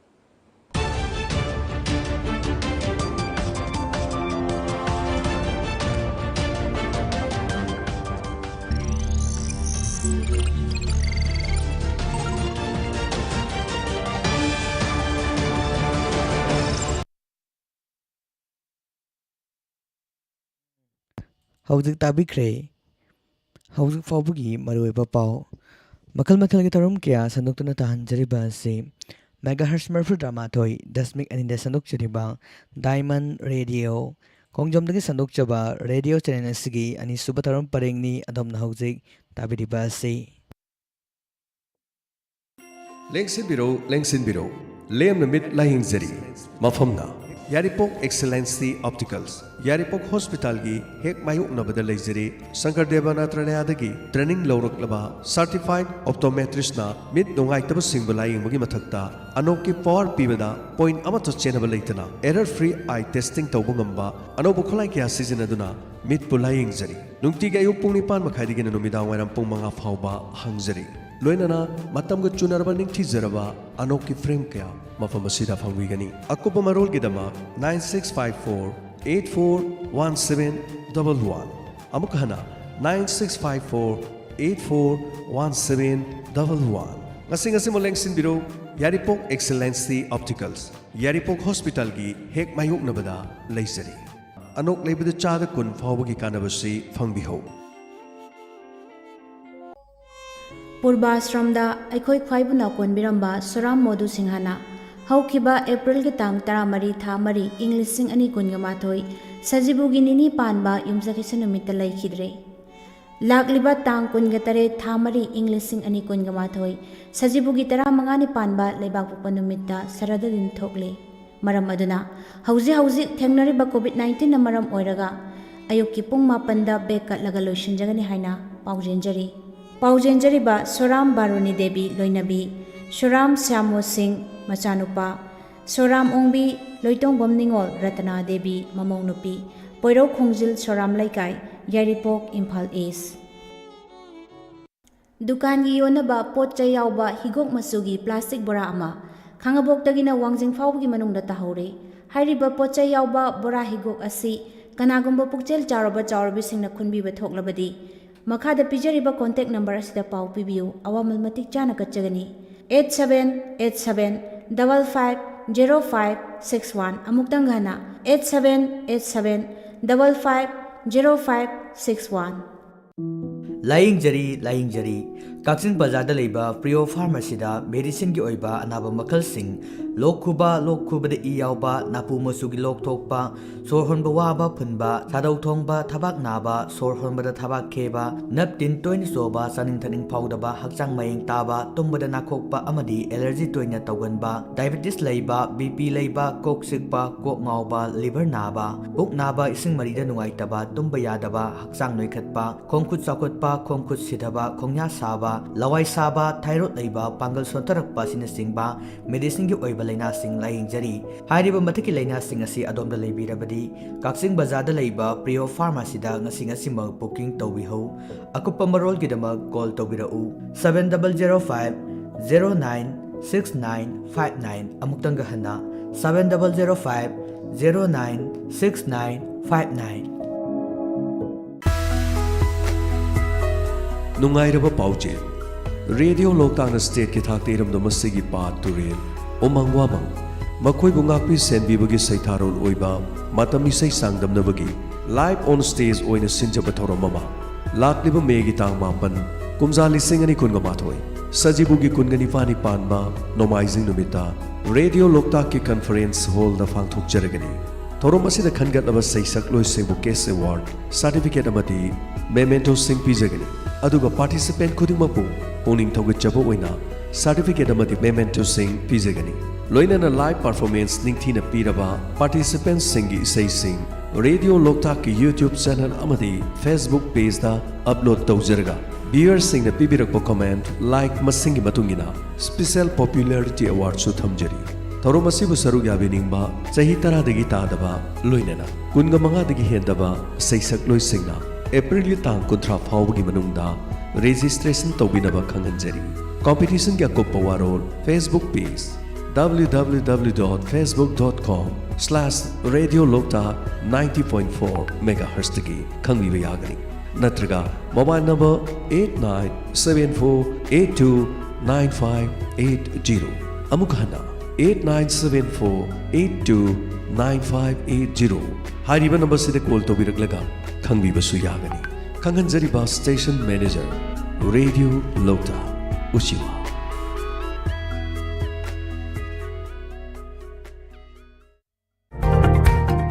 ꯍꯧꯖꯤꯛ ꯇꯥꯕꯤꯈ꯭ꯔꯦ ꯍꯧꯖꯤꯛ ꯐꯥꯎꯕꯒꯤ ꯃꯔꯨꯑꯣꯏꯕ ꯄꯥꯎ꯫ ꯃꯈꯜ ꯃꯈꯜꯒꯤ ꯊꯧꯔꯝ ꯀꯌꯥ ꯁꯟꯗꯣꯛꯇꯨꯅ ꯇꯥꯍꯟꯖꯔꯤꯕ ꯑꯁꯤ ꯃꯦꯒꯥꯍꯔꯁ ꯃꯔꯤꯐꯨ ꯇꯔꯥꯃꯥꯊꯣꯏ ꯗꯁꯃꯤꯛ ꯑꯅꯤꯗ ꯁꯟꯗꯣꯛꯆꯔꯤꯕ ꯗꯥꯏꯃꯟ ꯔꯦꯗꯤꯑꯣ ꯈꯣꯡꯖꯣꯝꯗꯒꯤ ꯁꯟꯗꯣꯛꯆꯕ ꯔꯦꯗꯤꯑꯣ ꯆꯦꯅꯦꯜ ꯑꯁꯤꯒꯤ ꯑꯅꯤꯁꯨꯕ ꯊꯧꯔꯝ ꯄꯔꯦꯡꯅꯤ꯫ ꯑꯗꯣꯝꯅ ꯍꯧꯖꯤꯛ ꯇꯥꯕꯤꯔꯤꯕ ꯑꯁꯤ ꯂꯦꯡꯁꯤꯟꯕꯤꯔꯧ, ꯂꯦꯡꯁꯤꯟꯕꯤꯔꯧ꯫ ꯂꯦꯝꯅ ꯃꯤꯠ ꯂꯥꯌꯦꯡꯖꯔꯤ꯫ ꯃꯐꯝꯅ ꯌꯥꯏꯔꯤꯄꯣꯛ ꯑꯦꯛꯁꯦꯂꯦꯟꯁꯤ ꯑꯣꯞꯇꯤꯀꯜꯁ, ꯌꯥꯏꯔꯤꯄꯣꯛ ꯍꯣꯁꯄꯤꯇꯥꯜꯒꯤ ꯍꯦꯛ ꯃꯥꯌꯣꯛꯅꯕꯗ ꯂꯩꯖꯔꯤ꯫ ꯁꯪꯀꯔꯗꯦꯕ ꯅꯥꯇ꯭ꯔꯥꯂꯌꯥꯗꯒꯤ ꯇ꯭ꯔꯦꯅꯤꯡ ꯂꯧꯔꯛꯂꯕ ꯁꯥꯔꯇꯤꯐꯥꯏꯗ ꯑꯣꯞꯇꯣꯃꯦꯇ꯭ꯔꯤꯁꯅ ꯃꯤꯠ ꯅꯨꯡꯉꯥꯏꯇꯕꯁꯤꯡꯕꯨ ꯂꯥꯌꯦꯡꯕꯒꯤ ꯃꯊꯛꯇ ꯑꯅꯣꯛꯀꯤ ꯄꯥꯋꯔ ꯄꯤꯕꯗ ꯄꯣꯏꯟꯠ ꯑꯃꯠꯇ ꯆꯦꯟꯅꯕ ꯂꯩꯇꯅ ꯑꯦꯔꯔ ꯐ꯭ꯔꯤ ꯑꯥꯏ ꯇꯦꯁꯇꯤꯡ ꯇꯧꯕ ꯉꯝꯕ ꯑꯅꯧꯕ ꯈꯨꯠꯂꯥꯏ ꯀꯌꯥ ꯁꯤꯖꯤꯟꯅꯗꯨꯅ ꯃꯤꯠꯄꯨ ꯂꯥꯌꯦꯡꯖꯔꯤ꯫ ꯅꯨꯡꯇꯤꯒꯤ ꯑꯌꯨꯛ ꯄꯨꯡ ꯅꯤꯄꯥꯟ ꯃꯈꯥꯏꯗꯒꯤꯅ ꯅꯨꯃꯤꯗꯥꯡ ꯋꯥꯏꯔꯝ ꯄꯨꯡ ꯃꯉꯥ ꯐꯥꯎꯕ ꯍꯥꯡꯖꯔꯤ꯫ ꯂꯣꯏꯅꯅ ꯃꯇꯝꯒ ꯆꯨꯅꯔꯕ ꯅꯤꯡꯊꯤꯖꯔꯕ ꯑꯅꯣꯛꯀꯤ ꯐ꯭ꯔꯦꯝ ꯀꯌꯥ ꯃꯐꯝ ꯑꯁꯤꯗ ꯐꯪꯕꯤꯒꯅꯤ꯫ ꯑꯀꯨꯞꯄ ꯃꯔꯣꯜꯒꯤꯗꯃꯛ nine six five four eight four one seven double one꯫ ꯑꯃꯨꯛ ꯍꯟꯅ, nine six five four eight four one seven double one꯫ ꯉꯁꯤ ꯉꯁꯤꯃꯛ ꯂꯦꯡꯁꯤꯟꯕꯤꯔꯧ, ꯌꯥꯏꯔꯤꯄꯣꯛ ꯑꯦꯛꯁꯦꯂꯦꯟꯁꯤ ꯑꯣꯞꯇꯤꯀꯜꯁ, ꯌꯥꯏꯔꯤꯄꯣꯛ ꯍꯣꯁꯄꯤꯇꯥꯜꯒꯤ ꯍꯦꯛ ꯃꯥꯌꯣꯛꯅꯕꯗ ꯂꯩꯖꯔꯤ꯫ ꯑꯅꯣꯛ ꯂꯩꯕꯗ ꯆꯥꯗ ꯀꯨꯟ ꯐꯥꯎꯕꯒꯤ ꯀꯥꯟꯅꯕꯁꯤ ꯐꯪꯕꯤꯍꯧ꯫ ꯄꯨꯔꯕꯥꯁ꯭ꯔꯝꯗ ꯑꯩꯈꯣꯏ ꯈ꯭ꯋꯥꯏꯕꯨ ꯅꯥꯎꯀꯣꯟꯕꯤꯔꯝꯕ ꯁꯣꯔꯥꯝ ꯃꯣꯗꯨ ꯁꯤꯡꯍꯅ ꯍꯧꯈꯤꯕ ꯑꯦꯄ꯭ꯔꯤꯜꯒꯤ ꯇꯥꯡ ꯇꯔꯥꯃꯔꯤ, ꯊꯥ ꯃꯔꯤ, ꯏꯪ ꯂꯤꯁꯤꯡ ꯑꯅꯤ ꯀꯨꯟꯒ ꯃꯥꯊꯣꯏ, ꯁꯖꯤꯕꯨꯒꯤ ꯅꯤꯅꯤ ꯄꯥꯟꯕ ꯌꯨꯝꯁꯀꯩꯁ ꯅꯨꯃꯤꯠꯇ ꯂꯩꯈꯤꯗ꯭ꯔꯦ꯫ ꯂꯥꯛꯂꯤꯕ ꯇꯥꯡ ꯀꯨꯟꯒ ꯇꯔꯦꯠ, ꯊꯥ ꯃꯔꯤ, ꯏꯪ ꯂꯤꯁꯤꯡ ꯑꯅꯤ ꯀꯨꯟꯒ ꯃꯥꯊꯣꯏ, ꯁꯖꯤꯕꯨꯒꯤ ꯇꯔꯥꯃꯉꯥꯅꯤ ꯄꯥꯟꯕ ꯂꯩꯕꯥꯛꯄꯣꯛꯄ ꯅꯨꯃꯤꯠꯇ ꯁꯔꯗ ꯗꯤꯟ ꯊꯣꯛꯂꯦ꯫ ꯃꯔꯝ ꯑꯗꯨꯅ ꯍꯧꯖꯤꯛ ꯍꯧꯖꯤꯛ ꯊꯦꯡꯅꯔꯤꯕ ꯀꯣꯚꯤꯗ ꯅꯥꯏꯟꯇꯤꯟꯅ ꯃꯔꯝ ꯑꯣꯏꯔꯒ ꯑꯌꯨꯛꯀꯤ ꯄꯨꯡ ꯃꯥꯄꯟꯗ ꯕꯦꯛ ꯀꯠꯂꯒ ꯂꯣꯏꯁꯤꯟꯖꯒꯅꯤ ꯍꯥꯏꯅ ꯄꯥꯎꯖꯦꯟꯖꯔꯤ꯫ ꯄꯥꯎꯖꯦꯟꯖꯔꯤꯕ ꯁꯣꯔꯥꯝ ꯕꯥꯔꯨꯅꯤ ꯗꯦꯕꯤ ꯂꯣꯏꯅꯕꯤ, ꯁꯣꯔꯥꯝ ꯁ꯭ꯌꯥꯃꯣ ꯁꯤꯡ ꯃꯆꯥꯅꯨꯄꯥ, ꯁꯣꯔꯥꯝ ꯑꯣꯡꯕꯤ ꯂꯣꯏꯇꯣꯡꯕꯝ ꯅꯤꯉꯣꯜ ꯔꯇꯅꯥ ꯗꯦꯕꯤ ꯃꯃꯧ ꯅꯨꯄꯤ, ꯄꯣꯏꯔꯧ ꯈꯣꯡꯖꯤꯜ ꯁꯣꯔꯥꯝ ꯂꯩꯀꯥꯏ, ꯌꯥꯏꯔꯤꯄꯣꯛ, ꯏꯝꯐꯥꯜ ꯏꯁ꯫ ꯗꯨꯀꯥꯟꯒꯤ ꯌꯣꯟꯅꯕ ꯄꯣꯠ ꯆꯩ ꯌꯥꯎꯕ ꯍꯤꯒꯣꯛ ꯃꯆꯨꯒꯤ ꯄ꯭ꯂꯥꯁꯇꯤꯛ ꯕꯣꯔꯥ ꯑꯃ ꯈꯥꯉꯕꯣꯛꯇꯒꯤꯅ ꯋꯥꯡꯖꯤꯡ ꯐꯥꯎꯕꯒꯤ ꯃꯅꯨꯡꯗ ꯇꯥꯍꯧꯔꯦ꯫ ꯍꯥꯏꯔꯤꯕ ꯄꯣꯠ ꯆꯩ ꯌꯥꯎꯕ ꯕꯣꯔꯥ ꯍꯤꯒꯣꯛ ꯑꯁꯤ ꯀꯅꯥꯒꯨꯝꯕ ꯄꯨꯛꯆꯦꯜ ꯆꯥꯎꯔꯕ ꯆꯥꯎꯔꯕꯤꯁꯤꯡꯅ ꯈꯨꯟꯕꯤꯕ ꯊꯣꯛꯂꯕꯗꯤ ꯃꯈꯥꯗ ꯄꯤꯖꯔꯤꯕ ꯀꯣꯟꯇꯦꯛ ꯅꯝꯕꯔ ꯑꯁꯤꯗ ꯄꯥꯎ ꯄꯤꯕꯤꯌꯨ, ꯑꯋꯥꯃꯜ ꯃꯇꯤꯛ ꯆꯥꯅ ꯀꯠꯆꯒꯅꯤ꯫ Eight seven eight seven double five zero five six one꯫ ꯑꯃꯨꯛꯇꯪ ꯍꯟꯅ, eight seven eight seven double five zero five six one꯫ ꯂꯥꯌꯦꯡꯖꯔꯤ, ꯂꯥꯌꯦꯡꯖꯔꯤ꯫ ꯀꯛꯆꯤꯡ ꯕꯖꯥꯔꯗ ꯂꯩꯕ ꯄ꯭ꯔꯤꯌꯣ ꯐꯥꯔꯃꯥꯁꯤꯗ ꯃꯦꯗꯤꯁꯤꯟꯒꯤ ꯑꯣꯏꯕ ꯑꯅꯥꯕ ꯃꯈꯜꯁꯤꯡ, ꯂꯣꯛ ꯈꯨꯕ, ꯂꯣꯛ ꯈꯨꯕꯗ ꯏ ꯌꯥꯎꯕ, ꯅꯥꯄꯨ ꯃꯆꯨꯒꯤ ꯂꯣꯛ ꯊꯣꯛꯄ, ꯁꯣꯔ ꯍꯣꯟꯕ ꯋꯥꯕ, ꯐꯨꯟꯕ, ꯁꯥꯗꯧ ꯊꯣꯡꯕ, ꯊꯕꯥꯛ ꯅꯥꯕ, ꯁꯣꯔ ꯍꯣꯟꯕꯗ ꯊꯕꯥꯛ ꯈꯦꯕ, ꯅꯞ ꯇꯤꯟ ꯇꯣꯏꯅ ꯆꯣꯕ, ꯆꯥꯅꯤꯡ ꯊꯛꯅꯤꯡ ꯐꯥꯎꯗꯕ, ꯍꯛꯆꯥꯡ ꯃꯌꯦꯡ ꯇꯥꯕ, ꯇꯨꯝꯕꯗ ꯅꯥꯈꯣꯛꯄ ꯑꯃꯗꯤ ꯑꯦꯂꯔꯖꯤ ꯇꯣꯏꯅ ꯇꯧꯒꯟꯕ, ꯗꯥꯏꯕꯦꯇꯤꯁ ꯂꯩꯕ, ꯕꯤ ꯄꯤ ꯂꯩꯕ, ꯀꯣꯛ ꯆꯤꯛꯄ, ꯀꯣꯛ ꯉꯥꯎꯕ, ꯂꯤꯚꯔ ꯅꯥꯕ, ꯄꯨꯛ ꯅꯥꯕ, ꯏꯁꯤꯡ ꯃꯔꯤꯗ ꯅꯨꯡꯉꯥꯏꯇꯕ, ꯇꯨꯝꯕ ꯌꯥꯗꯕ, ꯍꯛꯆꯥꯡ ꯅꯣꯏꯈꯠꯄ, ꯈꯣꯡ ꯈꯨꯠ ꯆꯥꯎꯈꯠꯄ, ꯈꯣꯡ ꯈꯨꯠ ꯁꯤꯊꯕ, ꯈꯣꯡꯌꯥ ꯁꯥꯕ, ꯂꯋꯥꯏ ꯁꯥꯕ, ꯊꯥꯏꯔꯣꯏꯗ ꯂꯩꯕ, ꯄꯥꯡꯒꯜ ꯁꯣꯟꯊꯔꯛꯄ ꯑꯁꯤꯅꯆꯤꯡꯕ ꯃꯦꯗꯤꯁꯤꯟꯒꯤ ꯑꯣꯏꯕ ꯂꯥꯏꯅꯥꯁꯤꯡ ꯂꯥꯌꯦꯡꯖꯔꯤ꯫ ꯍꯥꯏꯔꯤꯕ ꯃꯊꯛꯀꯤ ꯂꯥꯏꯅꯥꯁꯤꯡ ꯑꯁꯤ ꯑꯗꯣꯝꯗ ꯂꯩꯕꯤꯔꯕꯗꯤ ꯀꯛꯆꯤꯡ ꯕꯖꯥꯔꯗ ꯂꯩꯕ ꯄ꯭ꯔꯤꯌꯣ ꯐꯥꯔꯃꯥꯁꯤꯗ ꯉꯁꯤ ꯉꯁꯤꯃꯛ ꯕꯨꯀꯤꯡ ꯇꯧꯕꯤꯍꯧ꯫ ꯑꯀꯨꯞꯄ ꯃꯔꯣꯜꯒꯤꯗꯃꯛ ꯀꯣꯜ ꯇꯧꯕꯤꯔꯛꯎ, seven double zero five zero nine six nine five nine꯫ ꯑꯃꯨꯛꯇꯪꯒ ꯍꯟꯅ, seven double zero five zero nine six nine five nine꯫ ꯅꯨꯡꯉꯥꯏꯔꯕ ꯄꯥꯎꯖꯦꯜ꯫ ꯔꯦꯗꯤꯑꯣ ꯂꯣꯛꯇꯥꯛꯅ ꯁ꯭ꯇꯦꯠꯀꯤ ꯊꯥꯛꯇ ꯏꯔꯝꯗꯝ ꯑꯁꯤꯒꯤ ꯄꯥꯠ ꯇꯨꯔꯦꯜ, ꯎꯃꯪ ꯋꯥꯃꯪ, ꯃꯈꯣꯏꯕꯨ ꯉꯥꯛꯄꯤ ꯁꯦꯟꯕꯤꯕꯒꯤ ꯁꯩꯊꯥꯔꯣꯜ ꯑꯣꯏꯕ ꯃꯇꯝ ꯏꯁꯩ ꯆꯥꯡꯗꯝꯅꯕꯒꯤ live on stage ꯑꯣꯏꯅ ꯁꯤꯟꯖꯕ ꯊꯧꯔꯝ ꯑꯃ ꯂꯥꯛꯂꯤꯕ ꯃꯦꯒꯤ ꯇꯥꯡ ꯃꯥꯄꯟ, ꯀꯨꯝꯖꯥ ꯂꯤꯁꯤꯡ ꯑꯅꯤ ꯀꯨꯟꯒ ꯃꯥꯊꯣꯏ, ꯁꯖꯤꯕꯨꯒꯤ ꯀꯨꯟꯒ ꯅꯤꯄꯥꯟꯅꯤ ꯄꯥꯟꯕ ꯅꯣꯡꯃꯥꯏꯖꯤꯡ ꯅꯨꯃꯤꯠꯇ ꯔꯦꯗꯤꯑꯣ ꯂꯣꯛꯇꯥꯛꯀꯤ ꯀꯟꯐꯔꯦꯟꯁ ꯍꯣꯜꯗ ꯄꯥꯡꯊꯣꯛꯆꯔꯒꯅꯤ꯫ ꯊꯧꯔꯝ ꯑꯁꯤꯗ ꯈꯟꯒꯠꯂꯕ ꯁꯩꯁꯛꯂꯣꯏꯁꯤꯡꯕꯨ ꯀꯦꯁ ꯑꯦꯋꯥꯔꯗ, ꯁꯥꯔꯇꯤꯐꯤꯀꯦꯠ ꯑꯃꯗꯤ ꯃꯦꯃꯦꯟꯇꯣꯁꯤꯡ ꯄꯤꯖꯒꯅꯤ꯫ ꯑꯗꯨꯒ ꯄꯥꯔꯇꯤꯁꯤꯄꯦꯟꯠ ꯈꯨꯗꯤꯡꯃꯛꯄꯨ ꯄꯨꯛꯅꯤꯡ ꯊꯧꯒꯠꯆꯕ ꯑꯣꯏꯅ ꯁꯥꯔꯇꯤꯐꯤꯀꯦꯠ ꯑꯃꯗꯤ ꯃꯦꯃꯦꯟꯇꯣꯁꯤꯡ ꯄꯤꯖꯒꯅꯤ꯫ ꯂꯣꯏꯅꯅ ꯂꯥꯏꯚ ꯄꯔꯐꯣꯔꯃꯦꯟꯁ ꯅꯤꯡꯊꯤꯅ ꯄꯤꯔꯕ ꯄꯥꯔꯇꯤꯁꯤꯄꯦꯟꯠꯁꯤꯡꯒꯤ ꯏꯁꯩꯁꯤꯡ ꯔꯦꯗꯤꯑꯣ ꯂꯣꯛꯇꯥꯛꯀꯤ YouTube ꯆꯦꯅꯦꯜ ꯑꯃꯗꯤ Facebook ꯄꯦꯖꯇ ꯑꯞꯂꯣꯗ ꯇꯧꯖꯔꯒ, ꯚ꯭ꯌꯨꯌꯔꯁꯤꯡꯅ ꯄꯤꯕꯤꯔꯛꯄ ꯀꯃꯦꯟꯠ, ꯂꯥꯏꯛ ꯃꯁꯤꯡꯒꯤ ꯃꯇꯨꯡ ꯏꯟꯅ ꯁ꯭ꯄꯤꯁꯦꯜ ꯄꯣꯄꯨꯂꯔꯤꯇꯤ ꯑꯦꯋꯥꯔꯗꯁꯨ ꯊꯝꯖꯔꯤ꯫ ꯊꯧꯔꯝ ꯑꯁꯤꯕꯨ ꯁꯔꯨꯛ ꯌꯥꯕꯤꯅꯤꯡꯕ ꯆꯍꯤ ꯇꯔꯥꯗꯒꯤ ꯇꯥꯗꯕ, ꯂꯣꯏꯅꯅ ꯀꯨꯟꯒ ꯃꯉꯥꯗꯒꯤ ꯍꯦꯟꯗꯕ ꯏꯁꯩ ꯁꯛꯂꯣꯏꯁꯤꯡꯅ ꯑꯦꯄ꯭ꯔꯤꯜꯒꯤ ꯇꯥꯡ ꯀꯨꯟꯊ꯭ꯔꯥ ꯐꯥꯎꯕꯒꯤ ꯃꯅꯨꯡꯗ ꯔꯦꯖꯤꯁꯇ꯭ꯔꯦꯁꯟ ꯇꯧꯕꯤꯅꯕ ꯈꯪꯍꯟꯖꯔꯤ꯫ ꯀꯝꯄꯤꯇꯤꯁꯟꯒꯤ ꯑꯀꯨꯞꯄ ꯋꯥꯔꯣꯜ, Facebook page, W W W dot facebook dot com slash radio loktak ninety point four megahertzꯇꯒꯤ ꯈꯪꯕꯤꯕ ꯌꯥꯒꯅꯤ꯫ ꯅꯠꯇ꯭ꯔꯒ mobile number eight nine seven four eight two nine five eight zero, ꯑꯃꯨꯛ ꯍꯟꯅ, eight nine seven four eight two nine five eight zero ꯍꯥꯏꯔꯤꯕ ꯅꯝꯕꯔꯁꯤꯗ call ꯇꯧꯕꯤꯔꯛꯂꯒ ꯈꯪꯕꯤꯕꯁꯨ ꯌꯥꯒꯅꯤ꯫ ꯈꯪꯍꯟꯖꯔꯤꯕ station manager radio ꯂꯣꯛꯇꯥꯛ, ꯎꯁꯤꯃꯥ꯫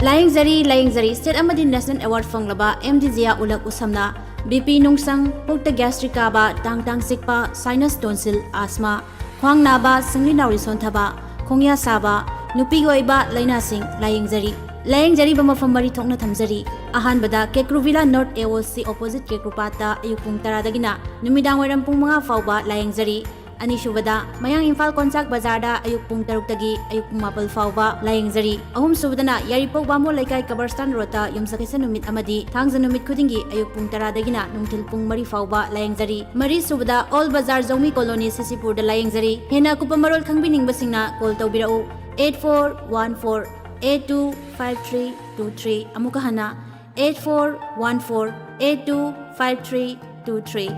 ꯂꯥꯌꯦꯡꯖꯔꯤ, ꯂꯥꯌꯦꯡꯖꯔꯤ꯫ State ꯑꯃꯗꯤ ꯅꯦꯁꯅꯦꯜ ꯑꯦꯋꯥꯔꯗ ꯐꯪꯂꯕ ꯑꯦꯝ ꯗꯤ ꯖꯤꯌꯥ ꯎꯂꯛ ꯎꯁꯝꯅ B P ꯅꯨꯡꯁꯪ, ꯄꯨꯛꯇ ꯒ꯭ꯌꯥꯁꯇ꯭ꯔꯤꯛ ꯀꯥꯕ, ꯇꯥꯡ ꯇꯥꯡ ꯆꯤꯛꯄ, ꯁꯥꯏꯅꯁ ꯇꯣꯟꯁꯤꯜ, ꯑꯥꯁꯃꯥ, ꯈ꯭ꯋꯥꯡ ꯅꯥꯕ, ꯁꯤꯡꯂꯤ ꯅꯥꯎꯔꯤ ꯁꯣꯟꯊꯕ, ꯈꯣꯡꯌꯥ ꯁꯥꯕ, ꯅꯨꯄꯤꯒꯤ ꯑꯣꯏꯕ ꯂꯥꯏꯅꯥꯁꯤꯡ ꯂꯥꯌꯦꯡꯖꯔꯤ꯫ ꯂꯥꯌꯦꯡꯖꯔꯤꯕ ꯃꯐꯝ ꯃꯔꯤ ꯊꯣꯛꯅ ꯊꯝꯖꯔꯤ꯫ ꯑꯍꯥꯟꯕꯗ ꯀꯦꯀ꯭ꯔꯨ ꯚꯤꯂꯥ ꯅꯣꯔꯠ ꯑꯦ ꯑꯣ ꯁꯤ ꯑꯣꯄꯣꯖꯤꯠ ꯀꯦꯀ꯭ꯔꯨꯄꯥꯠꯇ ꯑꯌꯨꯛ ꯄꯨꯡ ꯇꯔꯥꯗꯒꯤꯅ ꯅꯨꯃꯤꯗꯥꯡ ꯋꯥꯏꯔꯝ ꯄꯨꯡ ꯃꯉꯥ ꯐꯥꯎꯕ ꯂꯥꯌꯦꯡꯖꯔꯤ꯫ ꯑꯅꯤꯁꯨꯕꯗ ꯃꯌꯥꯡ ꯏꯝꯐꯥꯜ ꯀꯣꯟꯆꯥꯛ ꯕꯖꯥꯔꯗ ꯑꯌꯨꯛ ꯄꯨꯡ ꯇꯔꯨꯛꯇꯒꯤ ꯑꯌꯨꯛ ꯄꯨꯡ ꯃꯥꯄꯜ ꯐꯥꯎꯕ ꯂꯥꯌꯦꯡꯖꯔꯤ꯫ ꯑꯍꯨꯝꯁꯨꯕꯗꯅ ꯌꯥꯏꯔꯤꯄꯣꯛ ꯕꯥꯃꯣꯟ ꯂꯩꯀꯥꯏ ꯀꯕꯔꯁꯇꯥꯟ ꯔꯣꯗꯇ ꯌꯨꯝꯁꯀꯩꯁ ꯅꯨꯃꯤꯠ ꯑꯃꯗꯤ ꯊꯥꯡꯖ ꯅꯨꯃꯤꯠ ꯈꯨꯗꯤꯡꯒꯤ ꯑꯌꯨꯛ ꯄꯨꯡ ꯇꯔꯥꯗꯒꯤꯅ ꯅꯨꯡꯊꯤꯜ ꯄꯨꯡ ꯃꯔꯤ ꯐꯥꯎꯕ ꯂꯥꯌꯦꯡꯖꯔꯤ꯫ ꯃꯔꯤꯁꯨꯕꯗ ꯑꯣꯜ ꯕꯖꯥꯔ ꯖꯧꯃꯤ ꯀꯣꯂꯣꯅꯤ ꯁꯤꯁꯤꯄꯨꯔꯗ ꯂꯥꯌꯦꯡꯖꯔꯤ꯫ ꯍꯦꯟꯅ ꯑꯀꯨꯞꯄ ꯃꯔꯣꯜ ꯈꯪꯕꯤꯅꯤꯡꯕꯁꯤꯡꯅ ꯀꯣꯜ ꯇꯧꯕꯤꯔꯛꯎ, eight four one four eight two five three two three꯫ ꯑꯃꯨꯛꯀ ꯍꯟꯅ, eight four one four eight two five three two three꯫